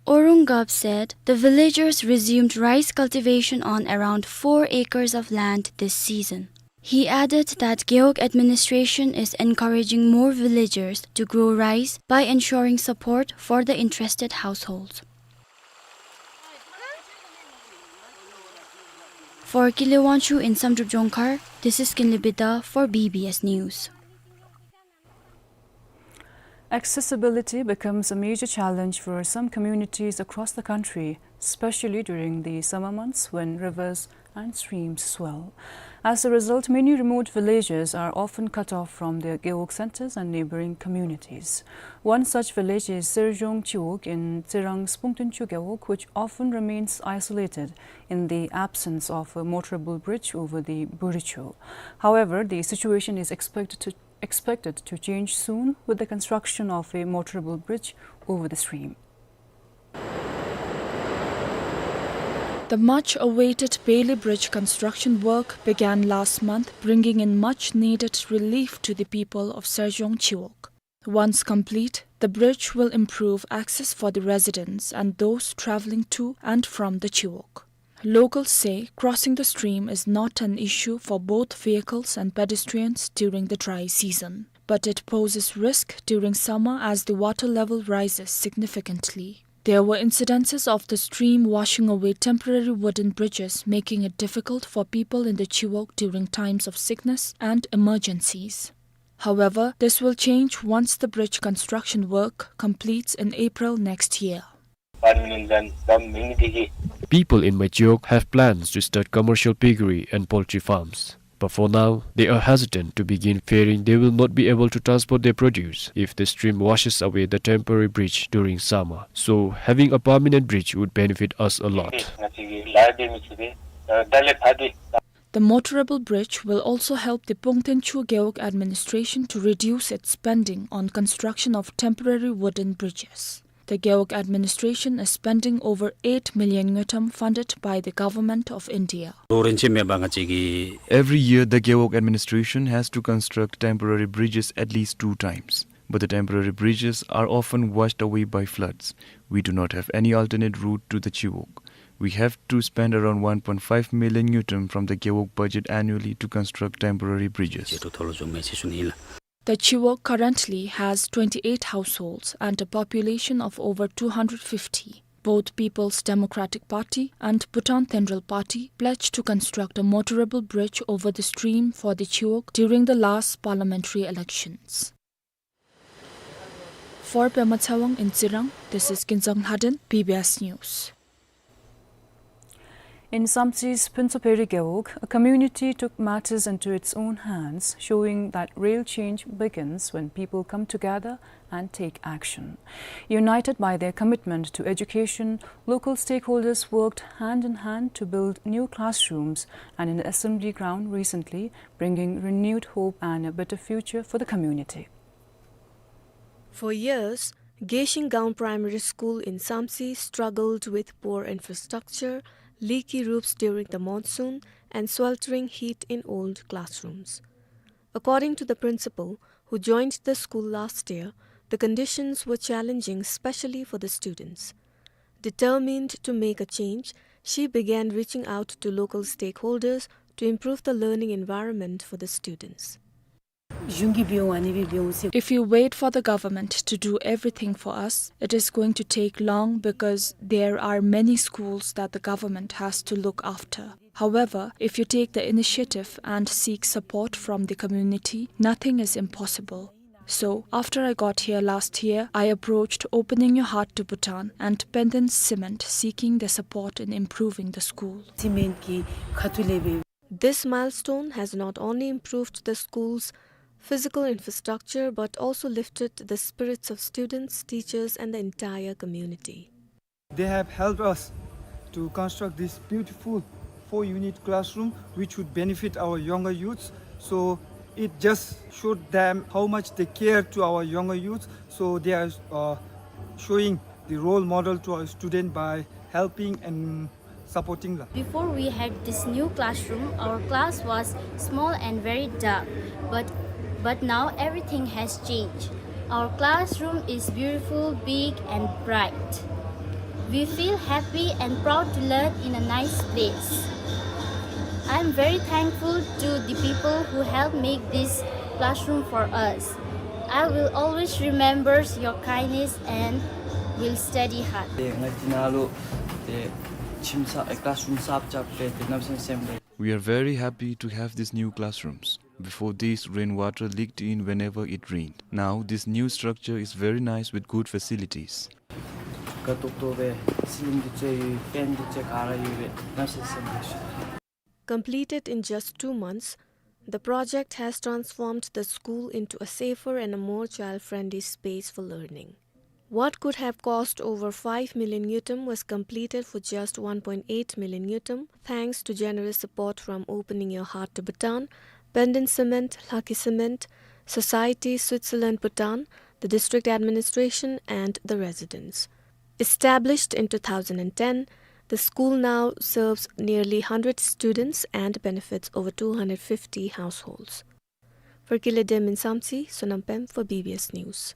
Orong Gab said the villagers resumed rice cultivation on around four acres of land this season. He added that Gewog administration is encouraging more villagers to grow rice by ensuring support for the interested households. For Kinley Wangchuk in Samdrup Jongkhar, this is Kinley Bida for B B S News. Accessibility becomes a major challenge for some communities across the country, especially during the summer months when rivers and streams swell. As a result, many remote villages are often cut off from their Gewog centers and neighboring communities. One such village is Serjong Chiwog in Tserang Spungtun Chu Gewog, which often remains isolated in the absence of a motorable bridge over the Burichu. However, the situation is expected to, expected to change soon with the construction of a motorable bridge over the stream. The much-awaited Bailey Bridge construction work began last month, bringing in much-needed relief to the people of Serjong Chiwog. Once complete, the bridge will improve access for the residents and those traveling to and from the Chiwog. Locals say crossing the stream is not an issue for both vehicles and pedestrians during the dry season, but it poses risk during summer as the water level rises significantly. There were incidences of the stream washing away temporary wooden bridges, making it difficult for people in the Chiwog during times of sickness and emergencies. However, this will change once the bridge construction work completes in April next year. People in Machiwog have plans to start commercial piggery and poultry farms. But for now, they are hesitant to begin, fearing they will not be able to transport their produce if the stream washes away the temporary bridge during summer. So, having a permanent bridge would benefit us a lot. The motorable bridge will also help the Pungtenchu Gewog administration to reduce its spending on construction of temporary wooden bridges. The Gewog administration is spending over eight million ngultrum funded by the Government of India. Every year, the Gewog administration has to construct temporary bridges at least two times. But the temporary bridges are often washed away by floods. We do not have any alternate route to the Chiwog. We have to spend around one point five million ngultrum from the Gewog budget annually to construct temporary bridges. The Chiwog currently has twenty-eight households and a population of over two hundred fifty. Both People's Democratic Party and Bhutan Tenrel Party pledged to construct a motorable bridge over the stream for the Chiwog during the last parliamentary elections. For Pema Tshewang in Tsirang, this is Kinzang Lhaden, B B S News. In Samtse's Phuntsaphere Gewog, a community took matters into its own hands, showing that real change begins when people come together and take action. United by their commitment to education, local stakeholders worked hand in hand to build new classrooms and an assembly ground recently, bringing renewed hope and a better future for the community. For years, Geshingaon Primary School in Samtse struggled with poor infrastructure, leaky roofs during the monsoon, and sweltering heat in old classrooms. According to the principal, who joined the school last year, the conditions were challenging, especially for the students. Determined to make a change, she began reaching out to local stakeholders to improve the learning environment for the students. If you wait for the government to do everything for us, it is going to take long because there are many schools that the government has to look after. However, if you take the initiative and seek support from the community, nothing is impossible. So, after I got here last year, I approached Opening Your Heart to Bhutan and Penden Cement seeking their support in improving the school. This milestone has not only improved the school's physical infrastructure but also lifted the spirits of students, teachers, and the entire community. They have helped us to construct this beautiful four-unit classroom, which would benefit our younger youths. So it just showed them how much they care to our younger youths. So they are, uh, showing the role model to our student by helping and supporting them. Before we had this new classroom, our class was small and very dark, but, but now everything has changed. Our classroom is beautiful, big and bright. We feel happy and proud to learn in a nice place. I'm very thankful to the people who helped make this classroom for us. I will always remember your kindness and will study hard. ཏེ་ང་འདི་ནང་ལུ་ཏེ་ཁྱིམ་གསརཔ་ཨེ་classroom གསརཔ་རྐྱབ་སྦེ་ཏེ་གནམ་མེད་ས་མེད་སེམས་ལས། We are very happy to have these new classrooms. Before this, rainwater leaked in whenever it rained. Now, this new structure is very nice with good facilities. དགའ་ཏོག་ཏོ་སྦེ་ceiling འདི་ཚུ་ཡོད། fan འདི་ཚུ་ག་ར་ཡོད་པས། གནམ་མེད་ས་མེད་སེམས་ལས་ཤོག། Completed in just two months, the project has transformed the school into a safer and a more child-friendly space for learning. What could have cost over five million ngultrum was completed for just one point eight million ngultrum, thanks to generous support from Opening Your Heart to Bhutan, Penden Cement, Lhakhi Cement, Society Switzerland Bhutan, the district administration, and the residents. Established in two thousand and ten, The school now serves nearly hundred students and benefits over two hundred fifty households. For Kile Demin Samsi, Sonam Pem for B B S News.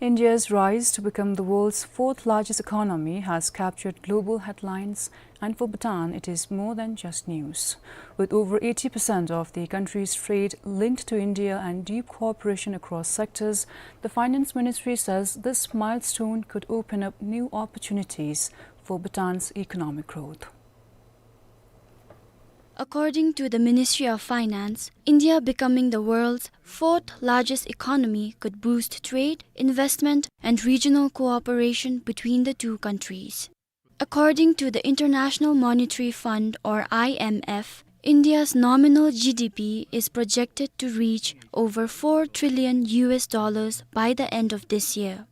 India's rise to become the world's fourth largest economy has captured global headlines, and for Bhutan, it is more than just news. With over eighty percent of the country's trade linked to India and deep cooperation across sectors, the Finance Ministry says this milestone could open up new opportunities for Bhutan's economic growth. According to the Ministry of Finance, India becoming the world's fourth largest economy could boost trade, investment, and regional cooperation between the two countries. According to the International Monetary Fund, or I M F, India's nominal G D P is projected to reach over four trillion U S dollars by the end of this year.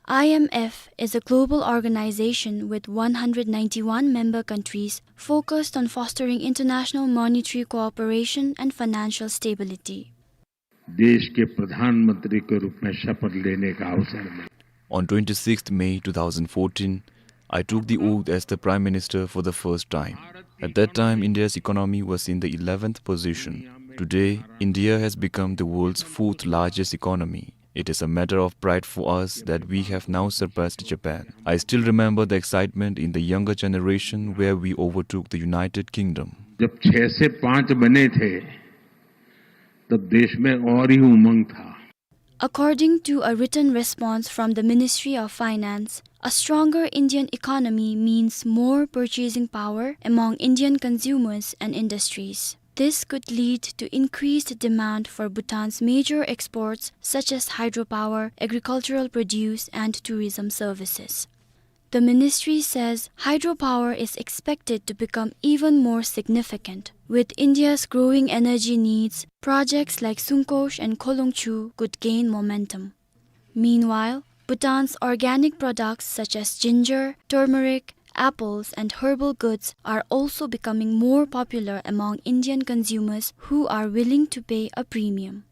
I M F is a global organization with one hundred ninety-one member countries focused on fostering international monetary cooperation and financial stability. देश के प्रधानमंत्री के रूप में शपथ लेने का अवसर मिला। On twenty-sixth May two thousand fourteen, I took the oath as the Prime Minister for the first time. At that time, India's economy was in the eleventh position. Today, India has become the world's fourth largest economy. It is a matter of pride for us that we have now surpassed Japan. I still remember the excitement in the younger generation where we overtook the United Kingdom. जब छह से पाँच बने थे, तब देश में और ही उमंग था। According to a written response from the Ministry of Finance, a stronger Indian economy means more purchasing power among Indian consumers and industries. This could lead to increased demand for Bhutan's major exports such as hydropower, agricultural produce, and tourism services. The ministry says hydropower is expected to become even more significant. With India's growing energy needs, projects like Sungkosh and Kholongchu could gain momentum. Meanwhile, Bhutan's organic products such as ginger, turmeric, apples, and herbal goods are also becoming more popular among Indian consumers who are willing to pay a premium.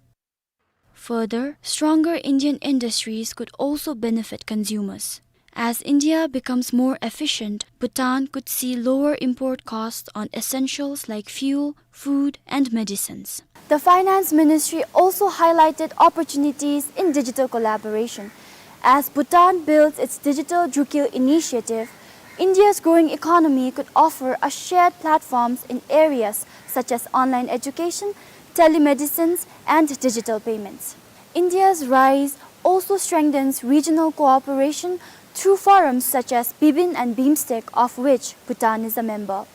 Further, stronger Indian industries could also benefit consumers. As India becomes more efficient, Bhutan could see lower import costs on essentials like fuel, food, and medicines. The Finance Ministry also highlighted opportunities in digital collaboration. As Bhutan builds its digital Drukhil initiative, India's growing economy could offer a shared platforms in areas such as online education, telemedicines, and digital payments. India's rise also strengthens regional cooperation through forums such as BIBIN and BIMSTEC, of which Bhutan is a member.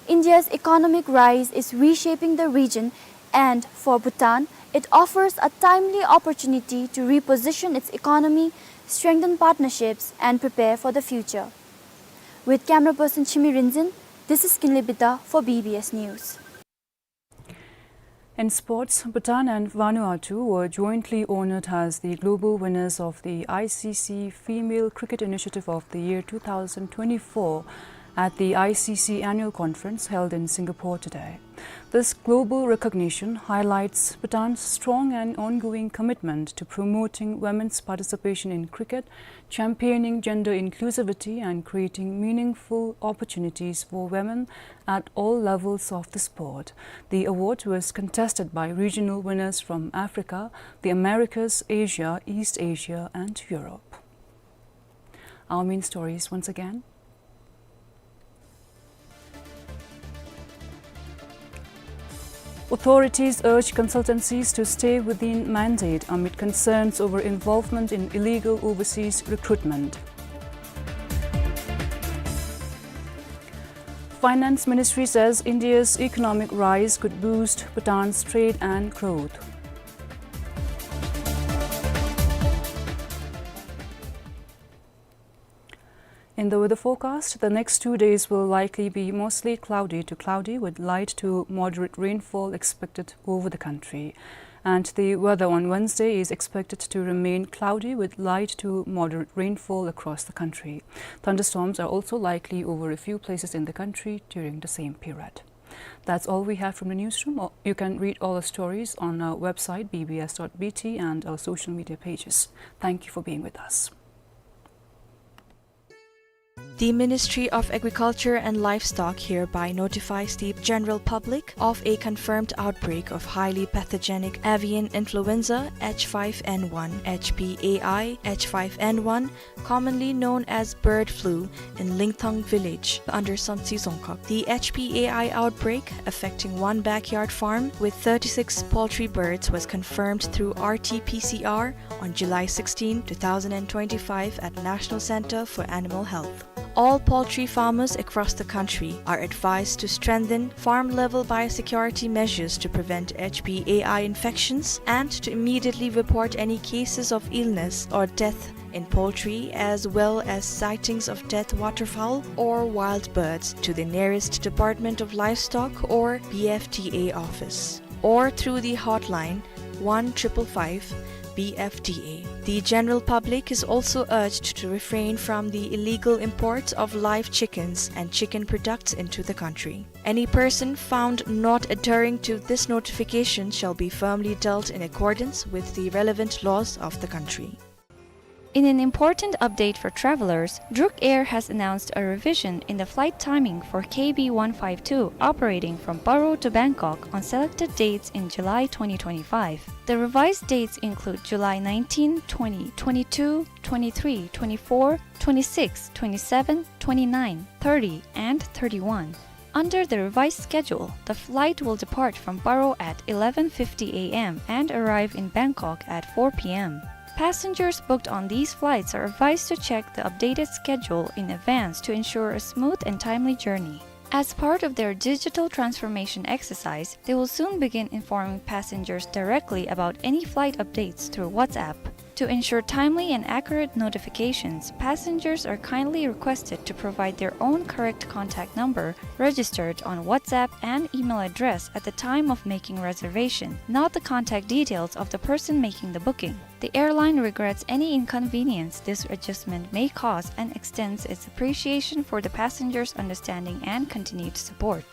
India's economic rise is reshaping the region, and for Bhutan, it offers a timely opportunity to reposition its economy, strengthen partnerships, and prepare for the future. With camera person Chimi Rinzin, this is Kinley Bida for B B S News. In sports, Bhutan and Vanuatu were jointly honored as the global winners of the I C C Female Cricket Initiative of the Year two thousand twenty-four at the I C C Annual Conference held in Singapore today. This global recognition highlights Bhutan's strong and ongoing commitment to promoting women's participation in cricket, championing gender inclusivity, and creating meaningful opportunities for women at all levels of the sport. The award was contested by regional winners from Africa, the Americas, Asia, East Asia, and Europe. Our main stories once again. Authorities urge consultancies to stay within mandate amid concerns over involvement in illegal overseas recruitment. Finance Ministry says India's economic rise could boost Bhutan's trade and growth. In the weather forecast, the next two days will likely be mostly cloudy to cloudy with light to moderate rainfall expected over the country. And the weather on Wednesday is expected to remain cloudy with light to moderate rainfall across the country. Thunderstorms are also likely over a few places in the country during the same period. That's all we have from the newsroom. You can read all our stories on our website, B B S dot B T, and our social media pages. Thank you for being with us. The Ministry of Agriculture and Livestock hereby notifies the general public of a confirmed outbreak of highly pathogenic avian influenza H five N one, H P A I H five N one, commonly known as bird flu, in Lingthang village under Samtse Dzongkhag. The H P A I outbreak, affecting one backyard farm with thirty-six poultry birds, was confirmed through R T P C R on July sixteen, two thousand and twenty-five at National Center for Animal Health. All poultry farmers across the country are advised to strengthen farm-level biosecurity measures to prevent H P A I infections and to immediately report any cases of illness or death in poultry, as well as sightings of dead waterfowl or wild birds, to the nearest Department of Livestock or B F D A office, or through the hotline one triple five B F D A. The general public is also urged to refrain from the illegal import of live chickens and chicken products into the country. Any person found not adhering to this notification shall be firmly dealt in accordance with the relevant laws of the country. In an important update for travelers, Druk Air has announced a revision in the flight timing for K B one five two operating from Paro to Bangkok on selected dates in July twenty twenty-five. The revised dates include July nineteen, twenty, twenty-two, twenty-three, twenty-four, twenty-six, twenty-seven, twenty-nine, thirty, and thirty-one. Under the revised schedule, the flight will depart from Paro at eleven fifty A M and arrive in Bangkok at four P M. Passengers booked on these flights are advised to check the updated schedule in advance to ensure a smooth and timely journey. As part of their digital transformation exercise, they will soon begin informing passengers directly about any flight updates through WhatsApp. To ensure timely and accurate notifications, passengers are kindly requested to provide their own correct contact number registered on WhatsApp and email address at the time of making reservation, not the contact details of the person making the booking. The airline regrets any inconvenience this adjustment may cause and extends its appreciation for the passengers' understanding and continued support.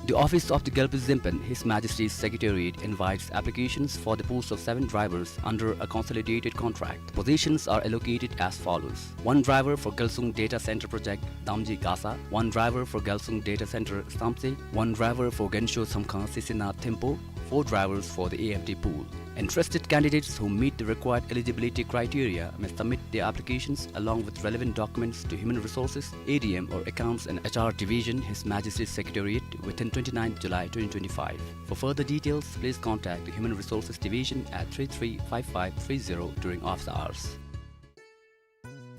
The office of the Gyalpo Zempen, His Majesty's Secretariat, invites applications for the post of seven drivers under a consolidated contract. Positions are allocated as follows: one driver for Gyalsung Data Center Project, Damji Gasa, one driver for Gyalsung Data Center, Samtse, one driver for Gensho Samkha Sisina Thempo, four drivers for the A F D pool. Interested candidates who meet the required eligibility criteria may submit their applications along with relevant documents to Human Resources, A D M, or Accounts and H R Division, His Majesty's Secretariat, within twenty-ninth July twenty twenty-five. For further details, please contact the Human Resources Division at three three five five three zero during office hours.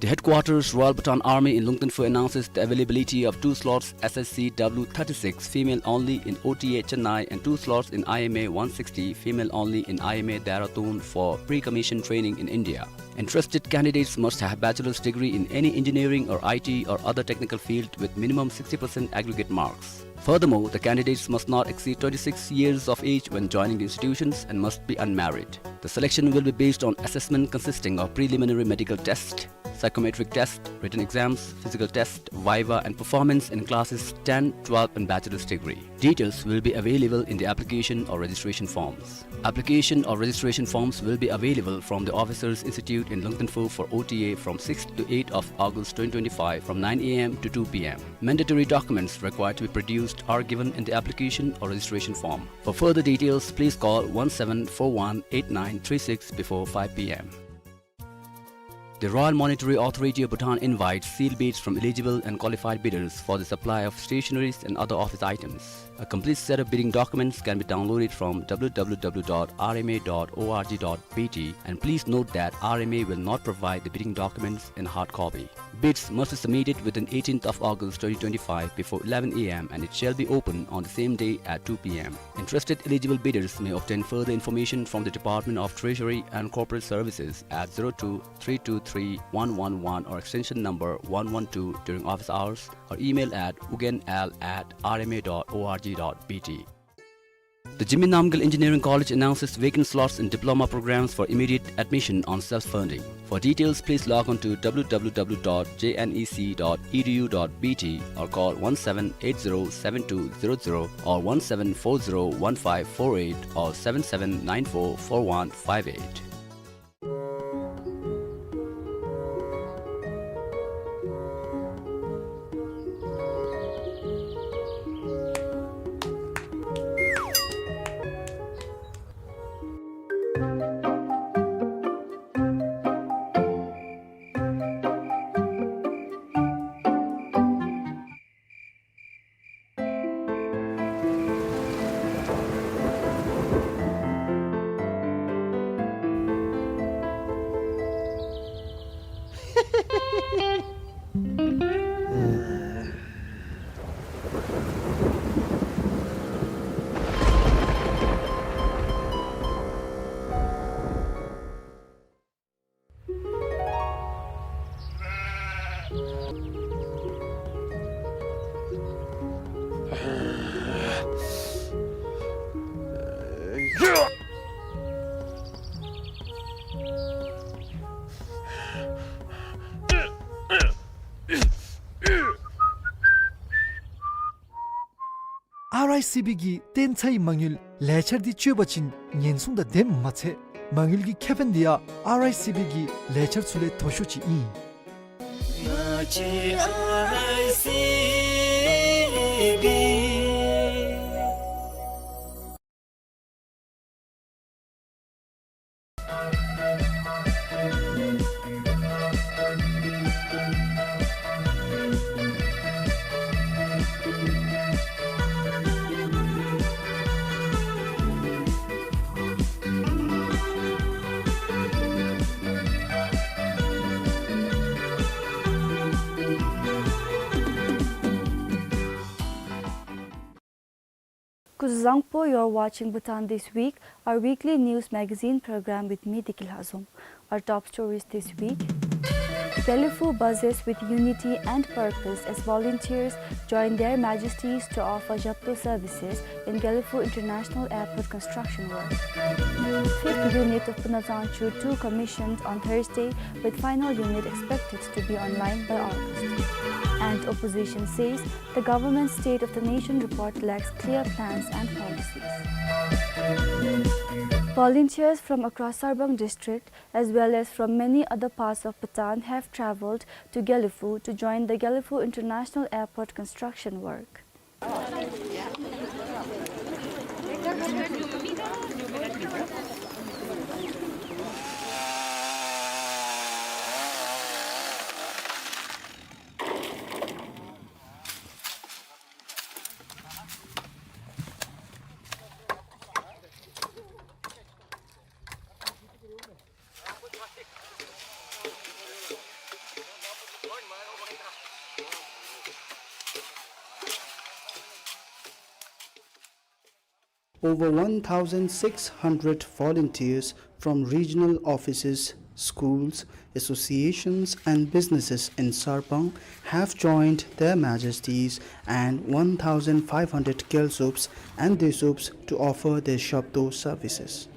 The headquarters, Royal Bhutan Army in Lungtungphu, announces the availability of two slots S S C W thirty-six, female only, in O T A Chennai and two slots in I M A one sixty, female only, in I M A Dehradun for pre-commission training in India. Interested candidates must have bachelor's degree in any engineering or I T or other technical field with minimum sixty percent aggregate marks. Furthermore, the candidates must not exceed twenty-six years of age when joining the institutions and must be unmarried. The selection will be based on assessment consisting of preliminary medical test, psychometric test, written exams, physical test, viva, and performance in classes ten, twelve, and bachelor's degree. Details will be available in the application or registration forms. Application or registration forms will be available from the Officers Institute in Lungtungphu for O T A from sixth to eighth of August twenty twenty-five, from nine A M to two P M. Mandatory documents required to be produced are given in the application or registration form. For further details, please call one seven four one eight nine three six before five P M. The Royal Monetary Authority of Bhutan invites sealed bids from eligible and qualified bidders for the supply of stationaries and other office items. A complete set of bidding documents can be downloaded from W W W dot R M A dot O R G dot B T, and please note that R M A will not provide the bidding documents in hard copy. Bids must be submitted within eighteenth of August twenty twenty-five before eleven A M and it shall be open on the same day at two P M. Interested eligible bidders may obtain further information from the Department of Treasury and Corporate Services at zero two three two three one one one or extension number one one two during office hours, or email at ugenl at R M A dot O R G dot B T. The Zimmi Namgyel Engineering College announces vacant slots in diploma programs for immediate admission on self-funding. For details, please log on to W W W dot J N E C dot E D U dot B T or call one seven eight zero seven two zero zero or one seven four zero one five four eight or seven seven nine four four one five eight. ཨར་ཨའི་སི་བི་གི་བརྟན་ཚའི་མ་དངུལ་ལས་འཆར་འདི་སྤྱོད་པ་ཅིན་ཉེན་སྲུང་དང་ལྡནམ་མ་ཚད་མ་དངུལ་གྱི་ཁེ་ཕན་འདི་ཡང་ཨར་ཨའི་སི་བི་གི་ལས་འཆར་ཚུ་ལས་མཐོ་ཤོས་ཅིག་ཨིན། Kuzuzangpo, you're watching Bhutan This Week, our weekly news magazine program with me, Dikil Hazum. Our top stories this week. Gelephu buzzes with unity and purpose as volunteers join Their Majesties to offer Zhapto services in Gelephu International Airport construction work. Fifth unit of Punazangchu two commissioned on Thursday, with final unit expected to be online by August. And opposition says the government's State of the Nation report lacks clear plans and policies. Volunteers from across Sarbang district, as well as from many other parts of Bhutan, have travelled to Gelephu to join the Gelephu International Airport construction work. Over one thousand six hundred volunteers from regional offices, schools, associations and businesses in Sarbang have joined Their Majesties and one thousand five hundred Gyaltsubs and Desups to offer their Zhapto services.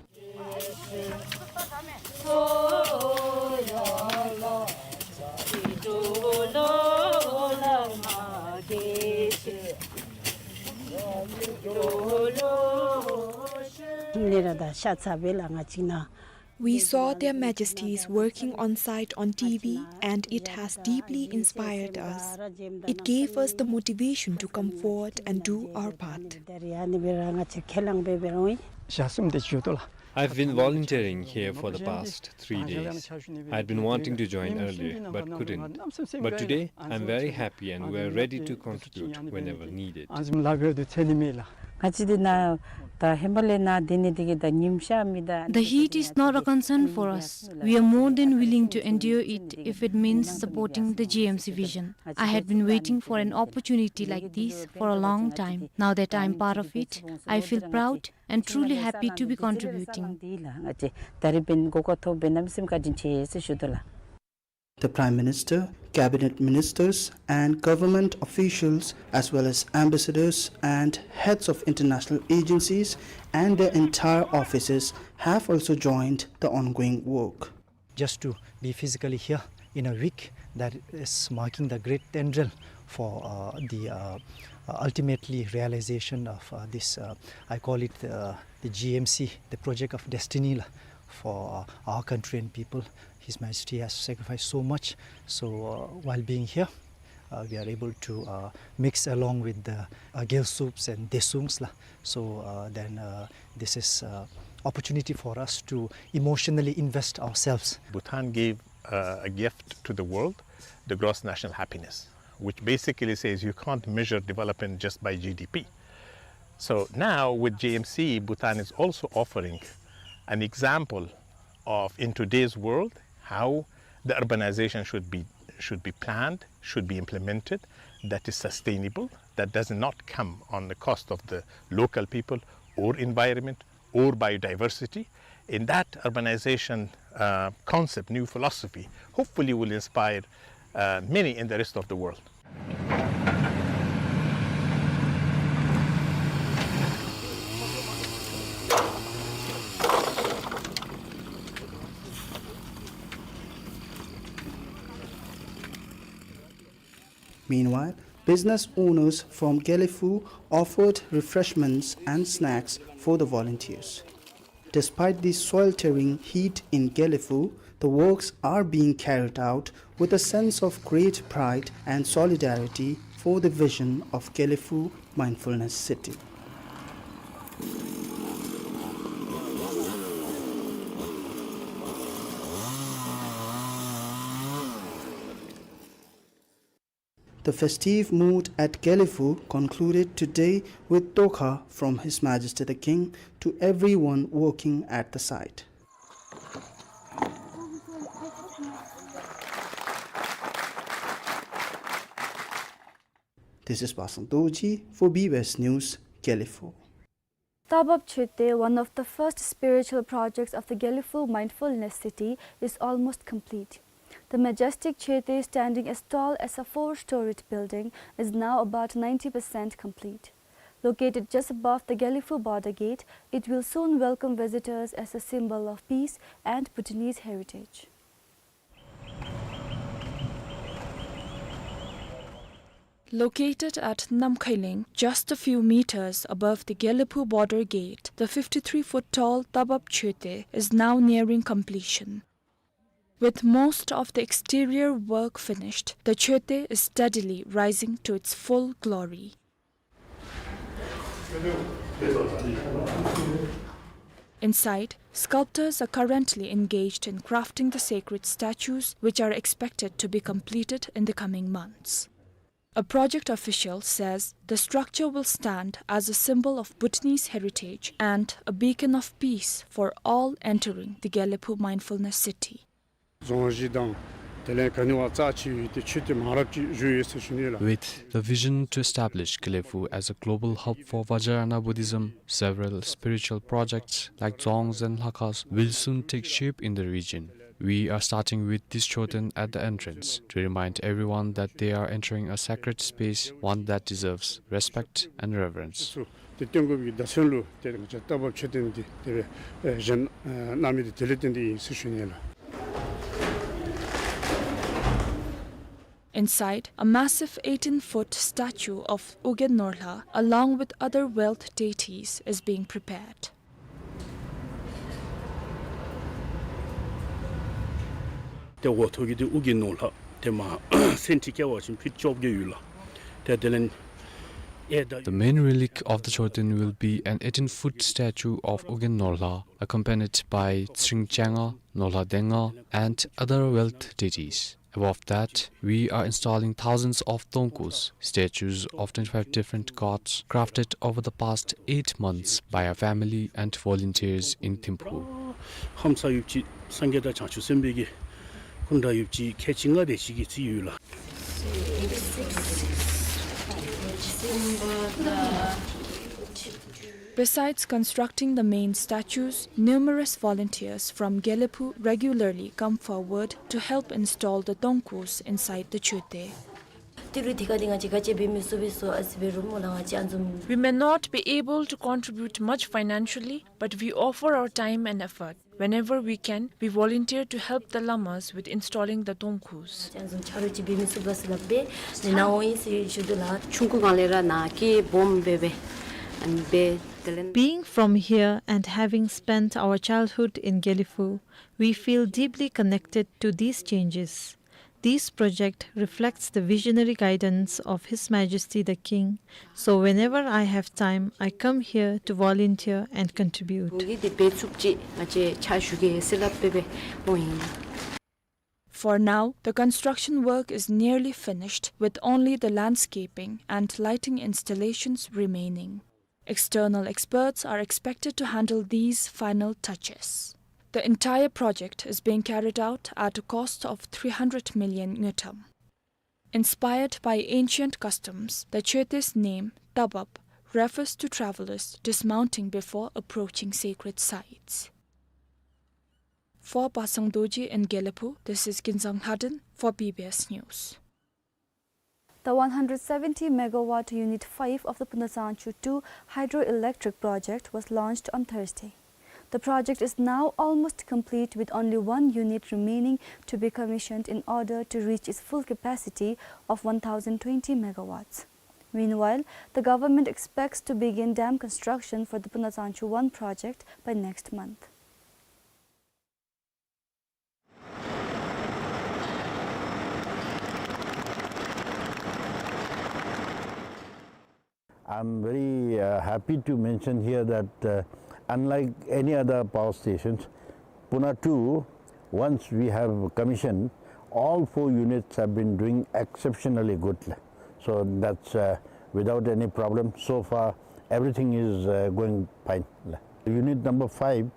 We saw Their Majesties working on site on T V, and it has deeply inspired us. It gave us the motivation to come forward and do our part. I've been volunteering here for the past three days. I'd been wanting to join earlier, but couldn't. But today, I'm very happy and we're ready to contribute whenever needed. The heat is not a concern for us. We are more than willing to endure it if it means supporting the G M C vision. I had been waiting for an opportunity like this for a long time. Now that I'm part of it, I feel proud and truly happy to be contributing. The Prime Minister, cabinet ministers and government officials, as well as ambassadors and heads of international agencies and their entire offices, have also joined the ongoing work. Just to be physically here in a week that is marking the great tendril for, uh, the, uh, uh, ultimately realization of, uh, this, uh, I call it, uh, the G M C, the project of destiny, la, for, uh, our country and people. His Majesty has sacrificed so much. So, uh, while being here, uh, we are able to, uh, mix along with the, uh, Gyaltsubs and Desungs, la. So, uh, then, uh, this is, uh, opportunity for us to emotionally invest ourselves. Bhutan gave, uh, a gift to the world, the gross national happiness, which basically says you can't measure development just by G D P. So now with G M C, Bhutan is also offering an example of, in today's world, how the urbanization should be, should be planned, should be implemented, that is sustainable, that does not come on the cost of the local people or environment or biodiversity. In that urbanization, uh, concept, new philosophy, hopefully will inspire uh, many in the rest of the world. Meanwhile, business owners from Gelephu offered refreshments and snacks for the volunteers. Despite the sweltering heat in Gelephu, the works are being carried out with a sense of great pride and solidarity for the vision of Gelephu Mindfulness City. The festive mood at Gelephu concluded today with tokha from His Majesty the King to everyone working at the site. This is Basang Dorji for B B S News, Gelephu. Tabap Choeten, one of the first spiritual projects of the Gelephu Mindfulness City, is almost complete. The majestic Choeten, standing as tall as a four-storied building, is now about ninety percent complete. Located just above the Gelephu border gate, it will soon welcome visitors as a symbol of peace and Bhutanese heritage. Located at Namkhailing, just a few meters above the Gelephu border gate, the fifty-three foot tall Tabap Choeten is now nearing completion. With most of the exterior work finished, the Choeten is steadily rising to its full glory. Inside, sculptors are currently engaged in crafting the sacred statues, which are expected to be completed in the coming months. A project official says the structure will stand as a symbol of Bhutanese heritage and a beacon of peace for all entering the Gelephu Mindfulness City. རྫོང་གཞི་དང་དེ་ལས་ག་ནི་བ་རྩ་ཆེ་བའི་དེ་ཆོས་དེ་མང་རབས་ཅིག་བཞུགས་ཡོད་ཟེར་ཞུ་ནི་ལགས། With the vision to establish Gelephu as a global hub for Vajrayana Buddhism, several spiritual projects like dzongs and lhakhas will soon take shape in the region. We are starting with this Choeten at the entrance to remind everyone that they are entering a sacred space, one that deserves respect and reverence. དེ་སྟོན་དགོས་པའི་བརྡ་མཚོན་ལུ་དེ་ང་བཅས་རྟ་བབས་མཆོད་རྟེན་འདི་དེ་སྦེ་བཞེངས་གནང་མི་དེ་དེ་ལས་བརྟེན་ཏེ་ཨིན་ཟེར་ཞུ་ནི་ལགས། Inside, a massive eighteen-foot statue of Ugyen Norlha, along with other wealth deities, is being prepared. ཏེ་འོག་ཐོག་གི་འདི་ཨུ་རྒྱན་ནོར་ལྷ་ཏེ་མ་སེན་ཊི་བཀལ་བ་ཅིན་ཕིཊ་བཅོ་བརྒྱད་ཡོད་ལགས། ཏེ་དེ་ལས་ཨེ་ད། The main relic of the Choeten will be an eighteen-foot statue of Ugyen Norlha, accompanied by Tsring Changa, Norlha Denga, and other wealth deities. Above that, we are installing thousands of tongkus, statues of twenty-five different gods, crafted over the past eight months by our family and volunteers in Thimphu. ལྷ་མཚམས་ཡོདཔ་ཅིག་སངས་རྒྱས་དང་བྱང་ཆུབ་སེམས་དཔའ་གི་སྐུ་འདྲ་ཡོདཔ་ཅིག་ཁལ་གཅིག་ལྔ་དེ་ཅིག་གི་རྩིས་ཡོད་ལགས། Besides constructing the main statues, numerous volunteers from Gelephu regularly come forward to help install the tongkus inside the Choeten. ཏི་རུ་ཐི་ཀ་འདི་ང་བཅས་ག་ཅི་འབད་མི་ཚུགས་པས་སོ་ཨ་ཙི་འབད་རུང་སྨོ་ལགས། ང་བཅས་ཨ་ནི་བཟུམ། We may not be able to contribute much financially, but we offer our time and effort. Whenever we can, we volunteer to help the lamas with installing the tongkus. ཨ་ནི་བཟུམ་ཆ་རོགས་ཅིག་འབད་མི་ཚུགས་པས་ཟེར་སླབ་སྦེ་ནི་ནཱ་འོང་ཡི་ཟེར་ཞུ་དོ་ལགས། ཆུང་ཀུ་སྒང་ལས་ར་ནཱ་སྐྱེས་སྦོམ་འབད་སྦེ་ཨ་ནི་འབད་དེ་ལས། Being from here and having spent our childhood in Gelephu, we feel deeply connected to these changes. This project reflects the visionary guidance of His Majesty the King, so whenever I have time, I come here to volunteer and contribute. འོང་གི་འདི་འབད་ཚུགསཔ་ཅིག་ང་བཅས་ཕྱག་ཞུ་གེ་ཟེར་སླབ་སྦེ་འབད་འོང་ཡི། For now, the construction work is nearly finished, with only the landscaping and lighting installations remaining. External experts are expected to handle these final touches. The entire project is being carried out at a cost of three hundred million ngultrum. Inspired by ancient customs, the Choeten's name, Tabap, refers to travelers dismounting before approaching sacred sites. For Pasang Dorji in Gelephu, this is Kinzang Lhaden for B B S News. The one hundred seventy megawatt Unit five of the Punatsanchu two hydroelectric project was launched on Thursday. The project is now almost complete, with only one unit remaining to be commissioned in order to reach its full capacity of one thousand twenty megawatts. Meanwhile, the government expects to begin dam construction for the Punatsanchu one project by next month. I'm very, uh, happy to mention here that, uh, unlike any other power stations, Puna two, once we have commissioned, all four units have been doing exceptionally good. So that's, uh, without any problem. So far, everything is, uh, going fine. Unit number five,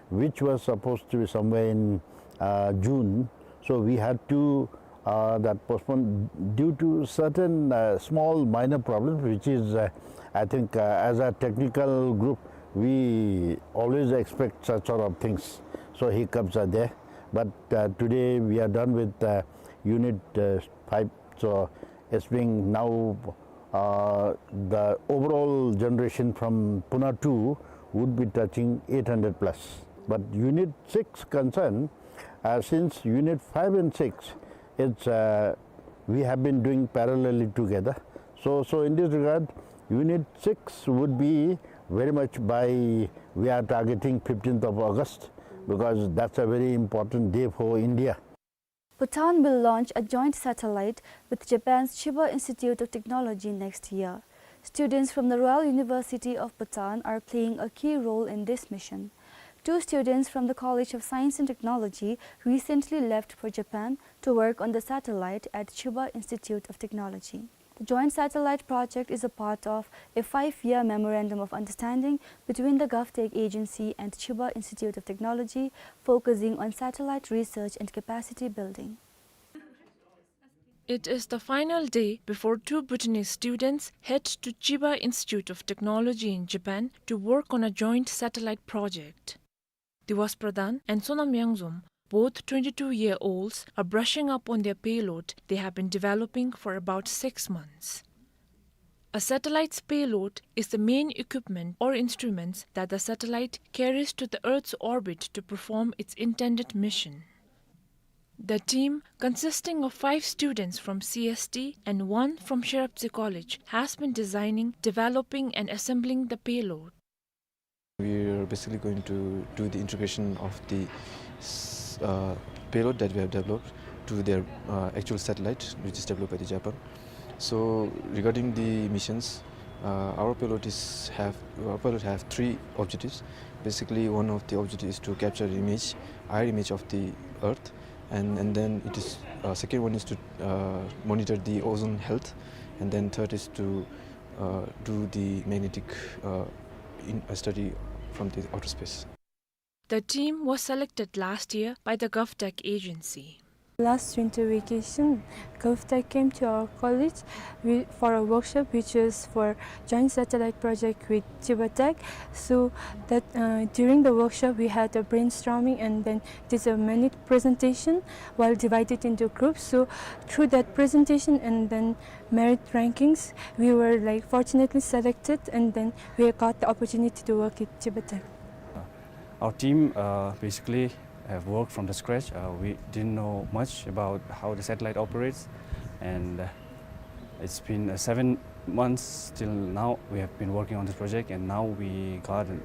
which was supposed to be somewhere in, uh, June, so we had to, uh, that postpone due to certain, uh, small minor problems, which is, uh, I think, uh, as a technical group, we always expect such sort of things. So hiccups are there. But, uh, today we are done with, uh, unit, uh, five. So it's being now, uh, the overall generation from Puna two would be touching eight hundred plus. But unit six concern, uh, since unit five and six, it's, uh, we have been doing parallelly together. So, so in this regard, unit six would be very much by, we are targeting fifteenth of August, because that's a very important day for India. Bhutan will launch a joint satellite with Japan's Chiba Institute of Technology next year. Students from the Royal University of Bhutan are playing a key role in this mission. Two students from the College of Science and Technology recently left for Japan to work on the satellite at Chiba Institute of Technology. The joint satellite project is a part of a five-year memorandum of understanding between the GovTech agency and Chiba Institute of Technology, focusing on satellite research and capacity building. It is the final day before two Bhutanese students head to Chiba Institute of Technology in Japan to work on a joint satellite project. Diwas Pradhan and Sonam Yangzom, both twenty-two-year-olds, are brushing up on their payload they have been developing for about six months. A satellite's payload is the main equipment or instruments that the satellite carries to the Earth's orbit to perform its intended mission. The team, consisting of five students from C S T and one from Shiropse College, has been designing, developing and assembling the payload. We are basically going to do the integration of the s- uh, payload that we have developed to their uh, actual satellite, which is developed by the Japan. So regarding the missions, uh, our payload is have our payload have three objectives. Basically, one of the objectives is to capture the image, air image of the Earth, and and then it is uh, second one is to uh, monitor the ozone health, and then third is to uh, do the magnetic uh, in, uh, study from the outer space. The team was selected last year by the GovTech agency. Last winter vacation, GovTech came to our college wi- for a workshop which was for joint satellite project with Chiba Tech. So that uh, during the workshop we had a brainstorming and then did a minute presentation while divided into groups. So through that presentation and then merit rankings, we were like fortunately selected and then we got the opportunity to work with Chiba Tech. Our team uh, basically have worked from the scratch. Uh, we didn't know much about how the satellite operates, and uh, it's been uh, seven months till now we have been working on this project, and now we got and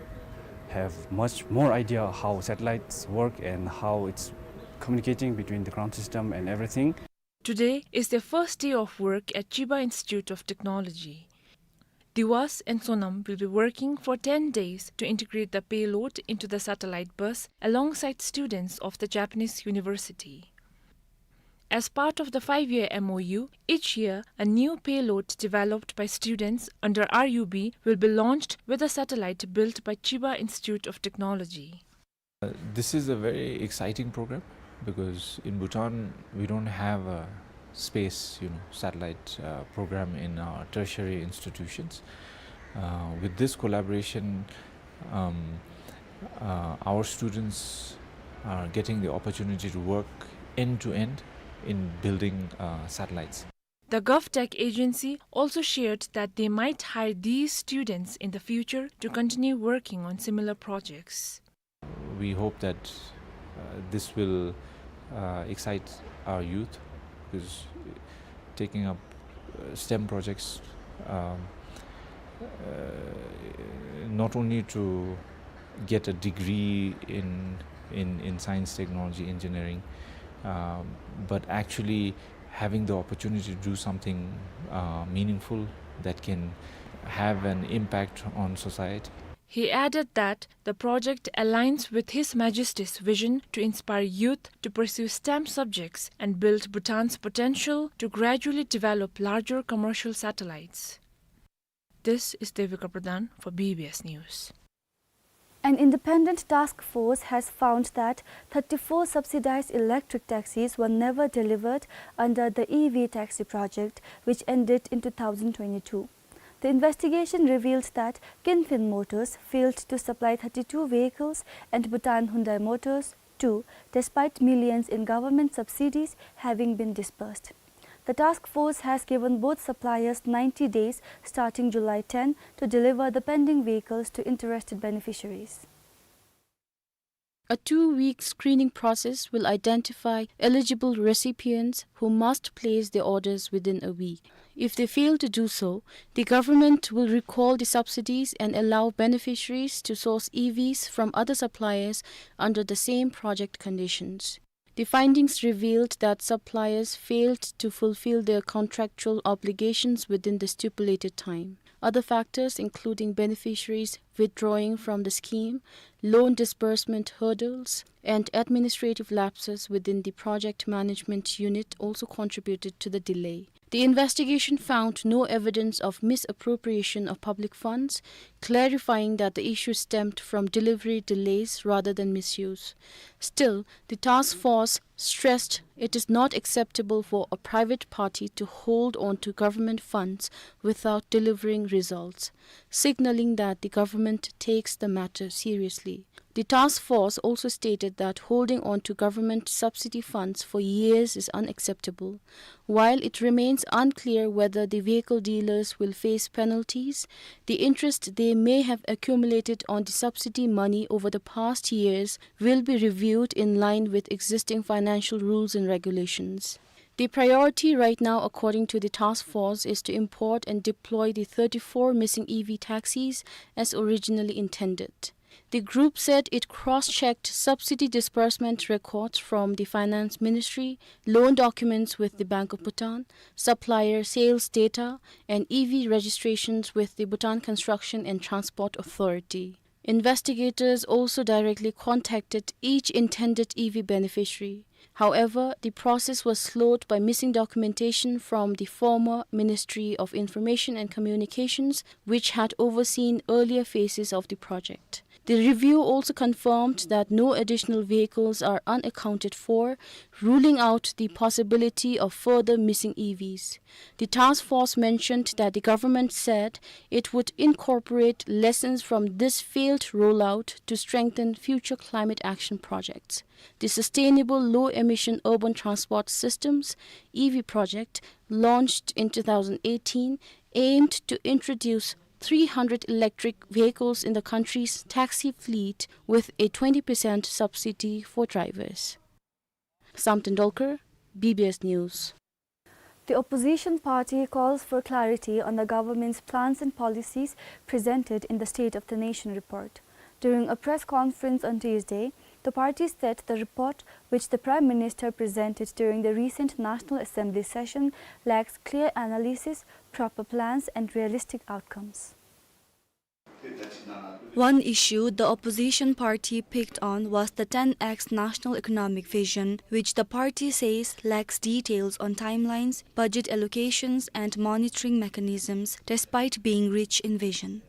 have much more idea how satellites work and how it's communicating between the ground system and everything. Today is their first day of work at Chiba Institute of Technology. Diwas and Sonam will be working for ten days to integrate the payload into the satellite bus alongside students of the Japanese university. As part of the five-year M O U, each year a new payload developed by students under R U B will be launched with a satellite built by Chiba Institute of Technology. Uh, this is a very exciting program because in Bhutan we don't have a space, you know, satellite uh, program in our tertiary institutions. Uh, with this collaboration, um, uh, our students are getting the opportunity to work end to end in building, uh, satellites. The GovTech agency also shared that they might hire these students in the future to continue working on similar projects. We hope that, uh, this will, uh, excite our youth, because taking up, uh, STEM projects, um, uh, not only to get a degree in, in, in science, technology, engineering, um, but actually having the opportunity to do something, uh, meaningful that can have an impact on society. He added that the project aligns with His Majesty's vision to inspire youth to pursue STEM subjects and build Bhutan's potential to gradually develop larger commercial satellites. This is Devika Pradhan for B B S News. An independent task force has found that thirty-four subsidized electric taxis were never delivered under the E V taxi project, which ended in two thousand twenty-two. The investigation revealed that Kinfin Motors failed to supply thirty-two vehicles and Bhutan Hyundai Motors two, despite millions in government subsidies having been disbursed. The task force has given both suppliers ninety days, starting July ten, to deliver the pending vehicles to interested beneficiaries. A two-week screening process will identify eligible recipients who must place their orders within a week. If they fail to do so, the government will recall the subsidies and allow beneficiaries to source E Vs from other suppliers under the same project conditions. The findings revealed that suppliers failed to fulfill their contractual obligations within the stipulated time. Other factors, including beneficiaries withdrawing from the scheme, loan disbursement hurdles, and administrative lapses within the project management unit, also contributed to the delay. The investigation found no evidence of misappropriation of public funds, clarifying that the issue stemmed from delivery delays rather than misuse. Still, the task force stressed it is not acceptable for a private party to hold on to government funds without delivering results, signaling that the government takes the matter seriously. The task force also stated that holding on to government subsidy funds for years is unacceptable. While it remains unclear whether the vehicle dealers will face penalties, the interest they may have accumulated on the subsidy money over the past years will be reviewed in line with existing financial rules and regulations. The priority right now, according to the task force, is to import and deploy the thirty-four missing E V taxis as originally intended. The group said it cross-checked subsidy disbursement records from the Finance Ministry, loan documents with the Bank of Bhutan, supplier sales data, and E V registrations with the Bhutan Construction and Transport Authority. Investigators also directly contacted each intended E V beneficiary. However, the process was slowed by missing documentation from the former Ministry of Information and Communications, which had overseen earlier phases of the project. The review also confirmed that no additional vehicles are unaccounted for, ruling out the possibility of further missing E Vs. The task force mentioned that the government said it would incorporate lessons from this failed rollout to strengthen future climate action projects. The Sustainable Low Emission Urban Transport Systems, E V project, launched in two thousand eighteen, aimed to introduce three hundred electric vehicles in the country's taxi fleet with a twenty percent subsidy for drivers. Sam Tendolkar, B B S News. The opposition party calls for clarity on the government's plans and policies presented in the State of the Nation report. During a press conference on Tuesday, the party said the report, which the Prime Minister presented during the recent National Assembly session, lacks clear analysis, proper plans, and realistic outcomes. One issue the opposition party picked on was the ten X National Economic Vision, which the party says lacks details on timelines, budget allocations, and monitoring mechanisms, despite being rich in vision.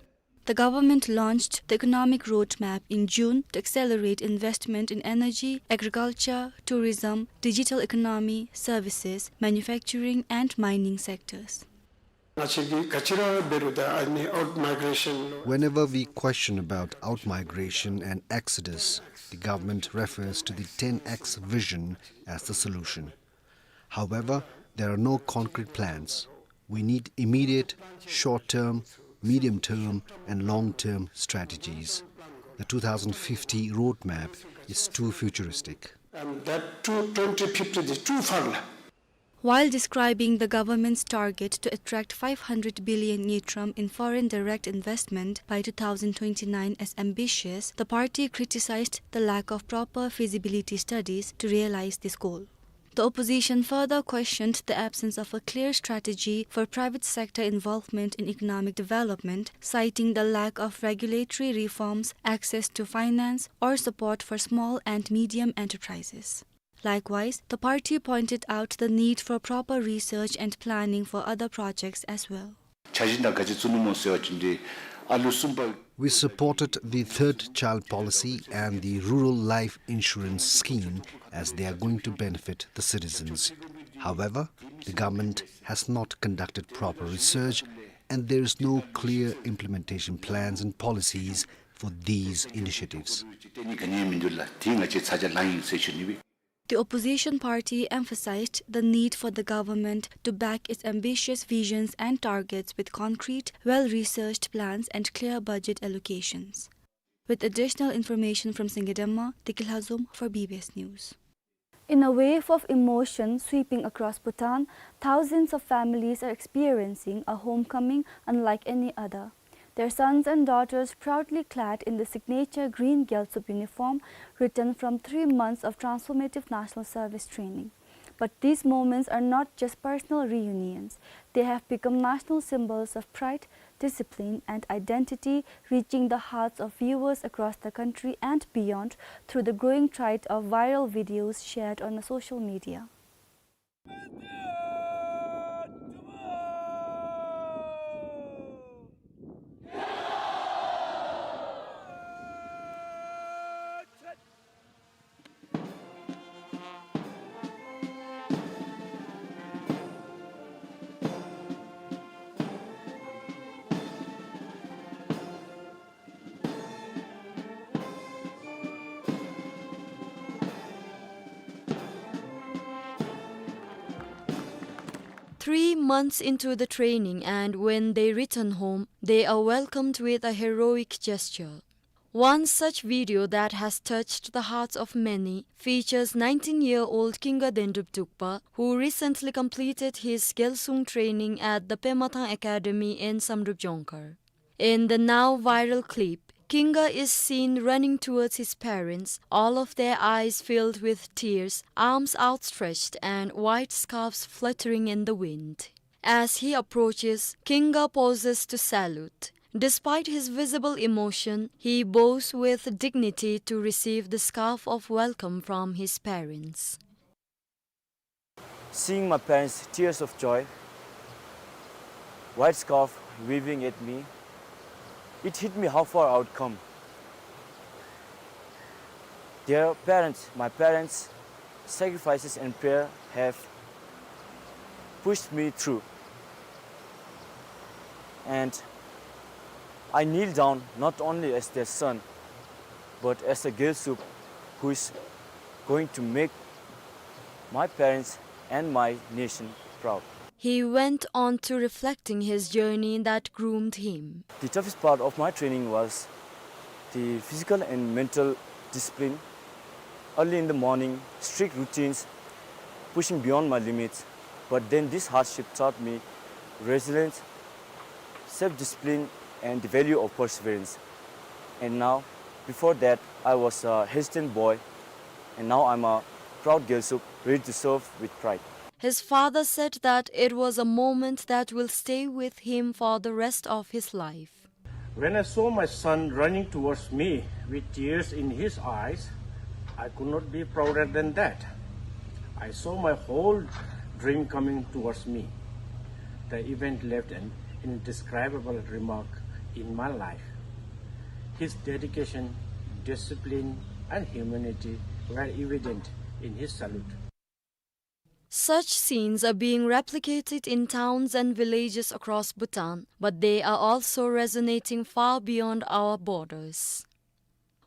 The government launched the economic roadmap in June to accelerate investment in energy, agriculture, tourism, digital economy, services, manufacturing, and mining sectors. ང་བཅས་ཀྱིས་ག་ཅི་ར་འབད་རུང་ད་ཨ་ནི་out migration ལུ། Whenever we question about out migration and exodus, the government refers to the ten X vision as the solution. However, there are no concrete plans. We need immediate, short-term, medium-term, and long-term strategies. The two thousand fifty roadmap is too futuristic. And that to twenty fifty is too far. While describing the government's target to attract five hundred billion ngultrum in foreign direct investment by two thousand twenty-nine as ambitious, the party criticized the lack of proper feasibility studies to realize this goal. The opposition further questioned the absence of a clear strategy for private sector involvement in economic development, citing the lack of regulatory reforms, access to finance, or support for small and medium enterprises. Likewise, the party pointed out the need for proper research and planning for other projects as well. འཆར་གཞི་ནང་ག་ཅི་བཙུགས་ནུག་སྨོ་ཟེར་བ་ཅིན་འདི་ཨ་ལོ་གསུམ་པ། We supported the third child policy and the rural life insurance scheme as they are going to benefit the citizens. However, the government has not conducted proper research and there is no clear implementation plans and policies for these initiatives. The opposition party emphasized the need for the government to back its ambitious visions and targets with concrete, well-researched plans and clear budget allocations. With additional information from Singidemma, Deki Lhazom for B B S News. In a wave of emotion sweeping across Bhutan, thousands of families are experiencing a homecoming unlike any other. Their sons and daughters, proudly clad in the signature green Gyaltsub uniform, return from three months of transformative national service training. But these moments are not just personal reunions. They have become national symbols of pride, discipline, and identity, reaching the hearts of viewers across the country and beyond through the growing tide of viral videos shared on the social media. Three months into the training, and when they return home, they are welcomed with a heroic gesture. One such video that has touched the hearts of many features nineteen-year-old Kinga Dendrup Dukpa, who recently completed his Gyalsung training at the Pemathang Academy in Samdrup Jongkhar. In the now viral clip, Kinga is seen running towards his parents, all of their eyes filled with tears, arms outstretched and white scarves fluttering in the wind. As he approaches, Kinga pauses to salute. Despite his visible emotion, he bows with dignity to receive the scarf of welcome from his parents. Seeing my parents' tears of joy, white scarf waving at me, it hit me how far I would come. Their parents, my parents' sacrifices and prayer have pushed me through. And I kneel down not only as their son, but as a Gyaltsub who is going to make my parents and my nation proud. He went on to reflecting his journey that groomed him. The toughest part of my training was the physical and mental discipline. Early in the morning, strict routines, pushing beyond my limits. But then this hardship taught me resilience, self-discipline, and the value of perseverance. And now, before that, I was a hesitant boy, and now I'm a proud Gyaltsub, ready to serve with pride. His father said that it was a moment that will stay with him for the rest of his life. When I saw my son running towards me with tears in his eyes, I could not be prouder than that. I saw my whole dream coming towards me. The event left an indescribable mark in my life. His dedication, discipline, and humanity were evident in his salute. Such scenes are being replicated in towns and villages across Bhutan, but they are also resonating far beyond our borders.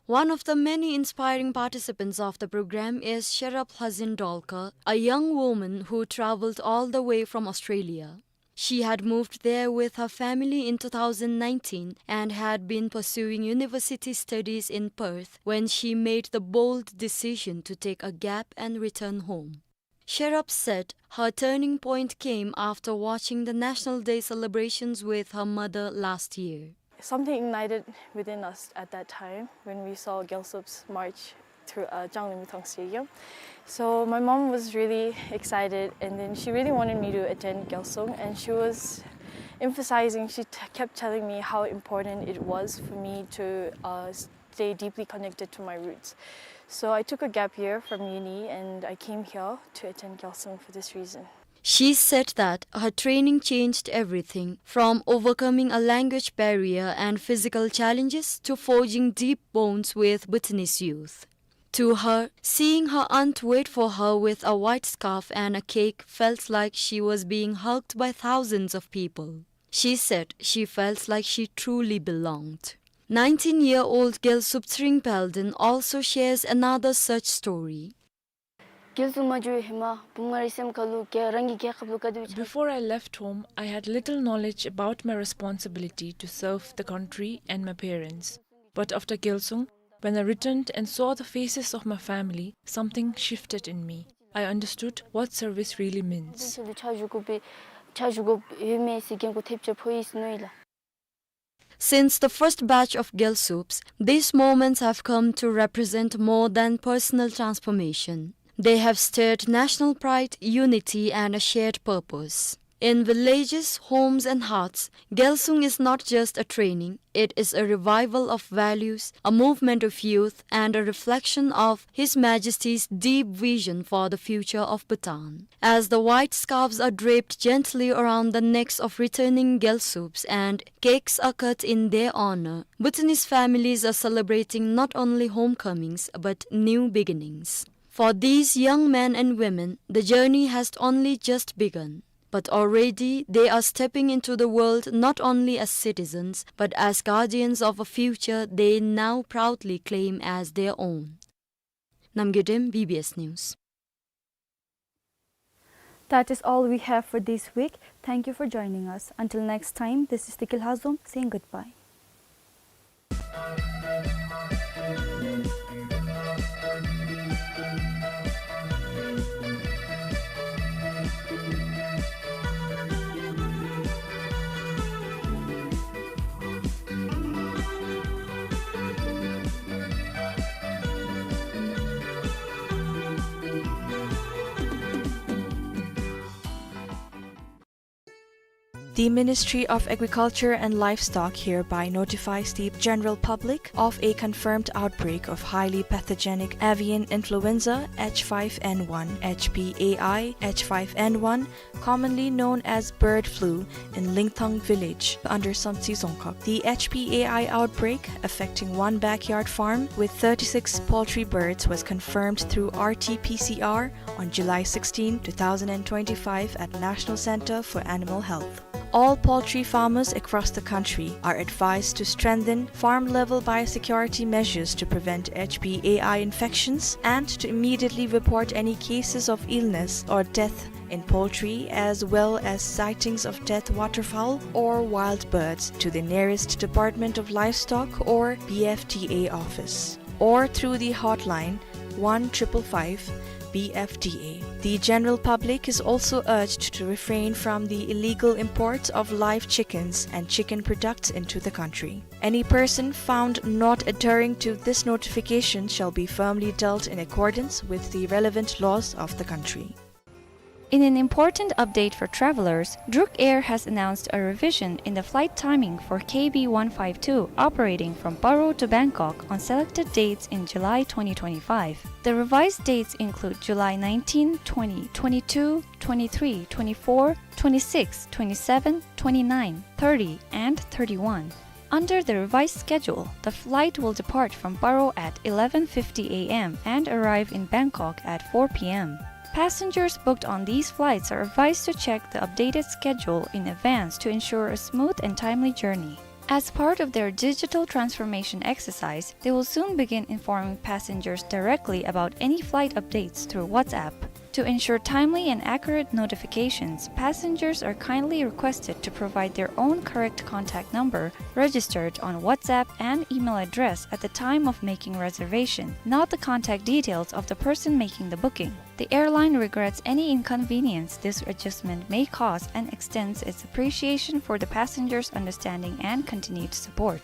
One of the many inspiring participants of the program is Sherab Hazin Dolkar, a young woman who traveled all the way from Australia. She had moved there with her family in two thousand nineteen and had been pursuing university studies in Perth when she made the bold decision to take a gap and return home. Sherab said her turning point came after watching the National Day celebrations with her mother last year. Something ignited within us at that time when we saw Gyaltsub's march through, uh, Changlimithang Stadium. So my mom was really excited, and then she really wanted me to attend Gyaltsung, and she was emphasizing, she t-, kept telling me how important it was for me to, uh, stay deeply connected to my roots. So I took a gap year from uni and I came here to attend Gyaltsung for this reason. She said that her training changed everything, from overcoming a language barrier and physical challenges to forging deep bonds with Bhutanese youth. To her, seeing her aunt wait for her with a white scarf and a cake felt like she was being hugged by thousands of people. She said she felt like she truly belonged. Nineteen-year-old Gyaltsub Tshering Palden also shares another such story. Gyaltsung མ་འགྱོ་ཧེ་མ་བུམོ་ང་རའི་སེམས་ཁ་ལུ་རྒྱལ་རང་གི་རྒྱལ་ཁབ་ལུ་ག་དེ་སྦེ་ཆ། Before I left home, I had little knowledge about my responsibility to serve the country and my parents. But after Gyaltsung, when I returned and saw the faces of my family, something shifted in me. I understood what service really means. ཕྱག་ཞུ་དགོ་པའི་ཕྱག་ཞུ་དགོཔ་ཡོད་མས་ཟེར་འགན་ཁུར་ཐེབས་ཅིག་ཕོག་ཡི་ཟེར་མནོ་ཡི་ལགས། Since the first batch of Gyaltsubs, these moments have come to represent more than personal transformation. They have stirred national pride, unity, and a shared purpose. In villages, homes, and hearts, Gyaltsung is not just a training, it is a revival of values, a movement of youth, and a reflection of His Majesty's deep vision for the future of Bhutan. As the white scarves are draped gently around the necks of returning Gyaltsubs and cakes are cut in their honor, Bhutanese families are celebrating not only homecomings but new beginnings. For these young men and women, the journey has only just begun. But already they are stepping into the world not only as citizens, but as guardians of a future they now proudly claim as their own. Namgay Dem, B B S News. That is all we have for this week. Thank you for joining us. Until next time, this is Tikil Hazum saying goodbye. The Ministry of Agriculture and Livestock hereby notifies the general public of a confirmed outbreak of highly pathogenic avian influenza H five N one, H P A I, H five N one, commonly known as bird flu, in Lingthang village under Samtse Dzongkhag. The H P A I outbreak, affecting one backyard farm with thirty-six poultry birds, was confirmed through R T P C R on July sixteen, two thousand and twenty-five at National Center for Animal Health. All poultry farmers across the country are advised to strengthen farm-level biosecurity measures to prevent H P A I infections and to immediately report any cases of illness or death in poultry, as well as sightings of dead waterfowl or wild birds, to the nearest Department of Livestock or B F D A office, or through the hotline one triple five B F D A. The general public is also urged to refrain from the illegal imports of live chickens and chicken products into the country. Any person found not adhering to this notification shall be firmly dealt in accordance with the relevant laws of the country. In an important update for travelers, Druk Air has announced a revision in the flight timing for K B one five two operating from Paro to Bangkok on selected dates in July twenty twenty-five. The revised dates include July nineteen, twenty, twenty-two, twenty-three, twenty-four, twenty-six, twenty-seven, twenty-nine, thirty, and thirty-one. Under the revised schedule, the flight will depart from Paro at eleven fifty A M and arrive in Bangkok at four P M. Passengers booked on these flights are advised to check the updated schedule in advance to ensure a smooth and timely journey. As part of their digital transformation exercise, they will soon begin informing passengers directly about any flight updates through WhatsApp. To ensure timely and accurate notifications, passengers are kindly requested to provide their own correct contact number registered on WhatsApp and email address at the time of making reservation, not the contact details of the person making the booking. The airline regrets any inconvenience this adjustment may cause and extends its appreciation for the passengers' understanding and continued support.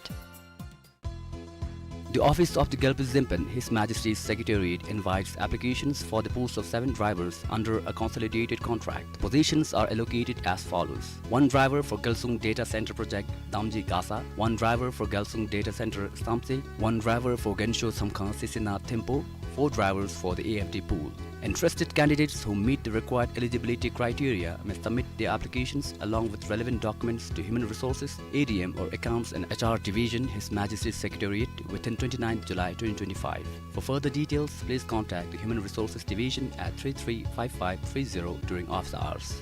The Office of the Gelpu Zempen, His Majesty's Secretariat, invites applications for the post of seven drivers under a consolidated contract. The positions are allocated as follows: one driver for Gelsung Data Center Project, Damji Gasa, one driver for Gelsung Data Center, Samtse, one driver for Gensho Samkhang Sisina Thimphu, four drivers for the A M T pool. Interested candidates who meet the required eligibility criteria may submit their applications along with relevant documents to Human Resources, A D M, or Accounts and H R Division, His Majesty's Secretariat, within twenty-ninth July twenty twenty-five. For further details, please contact the Human Resources Division at three three five five three zero during office hours.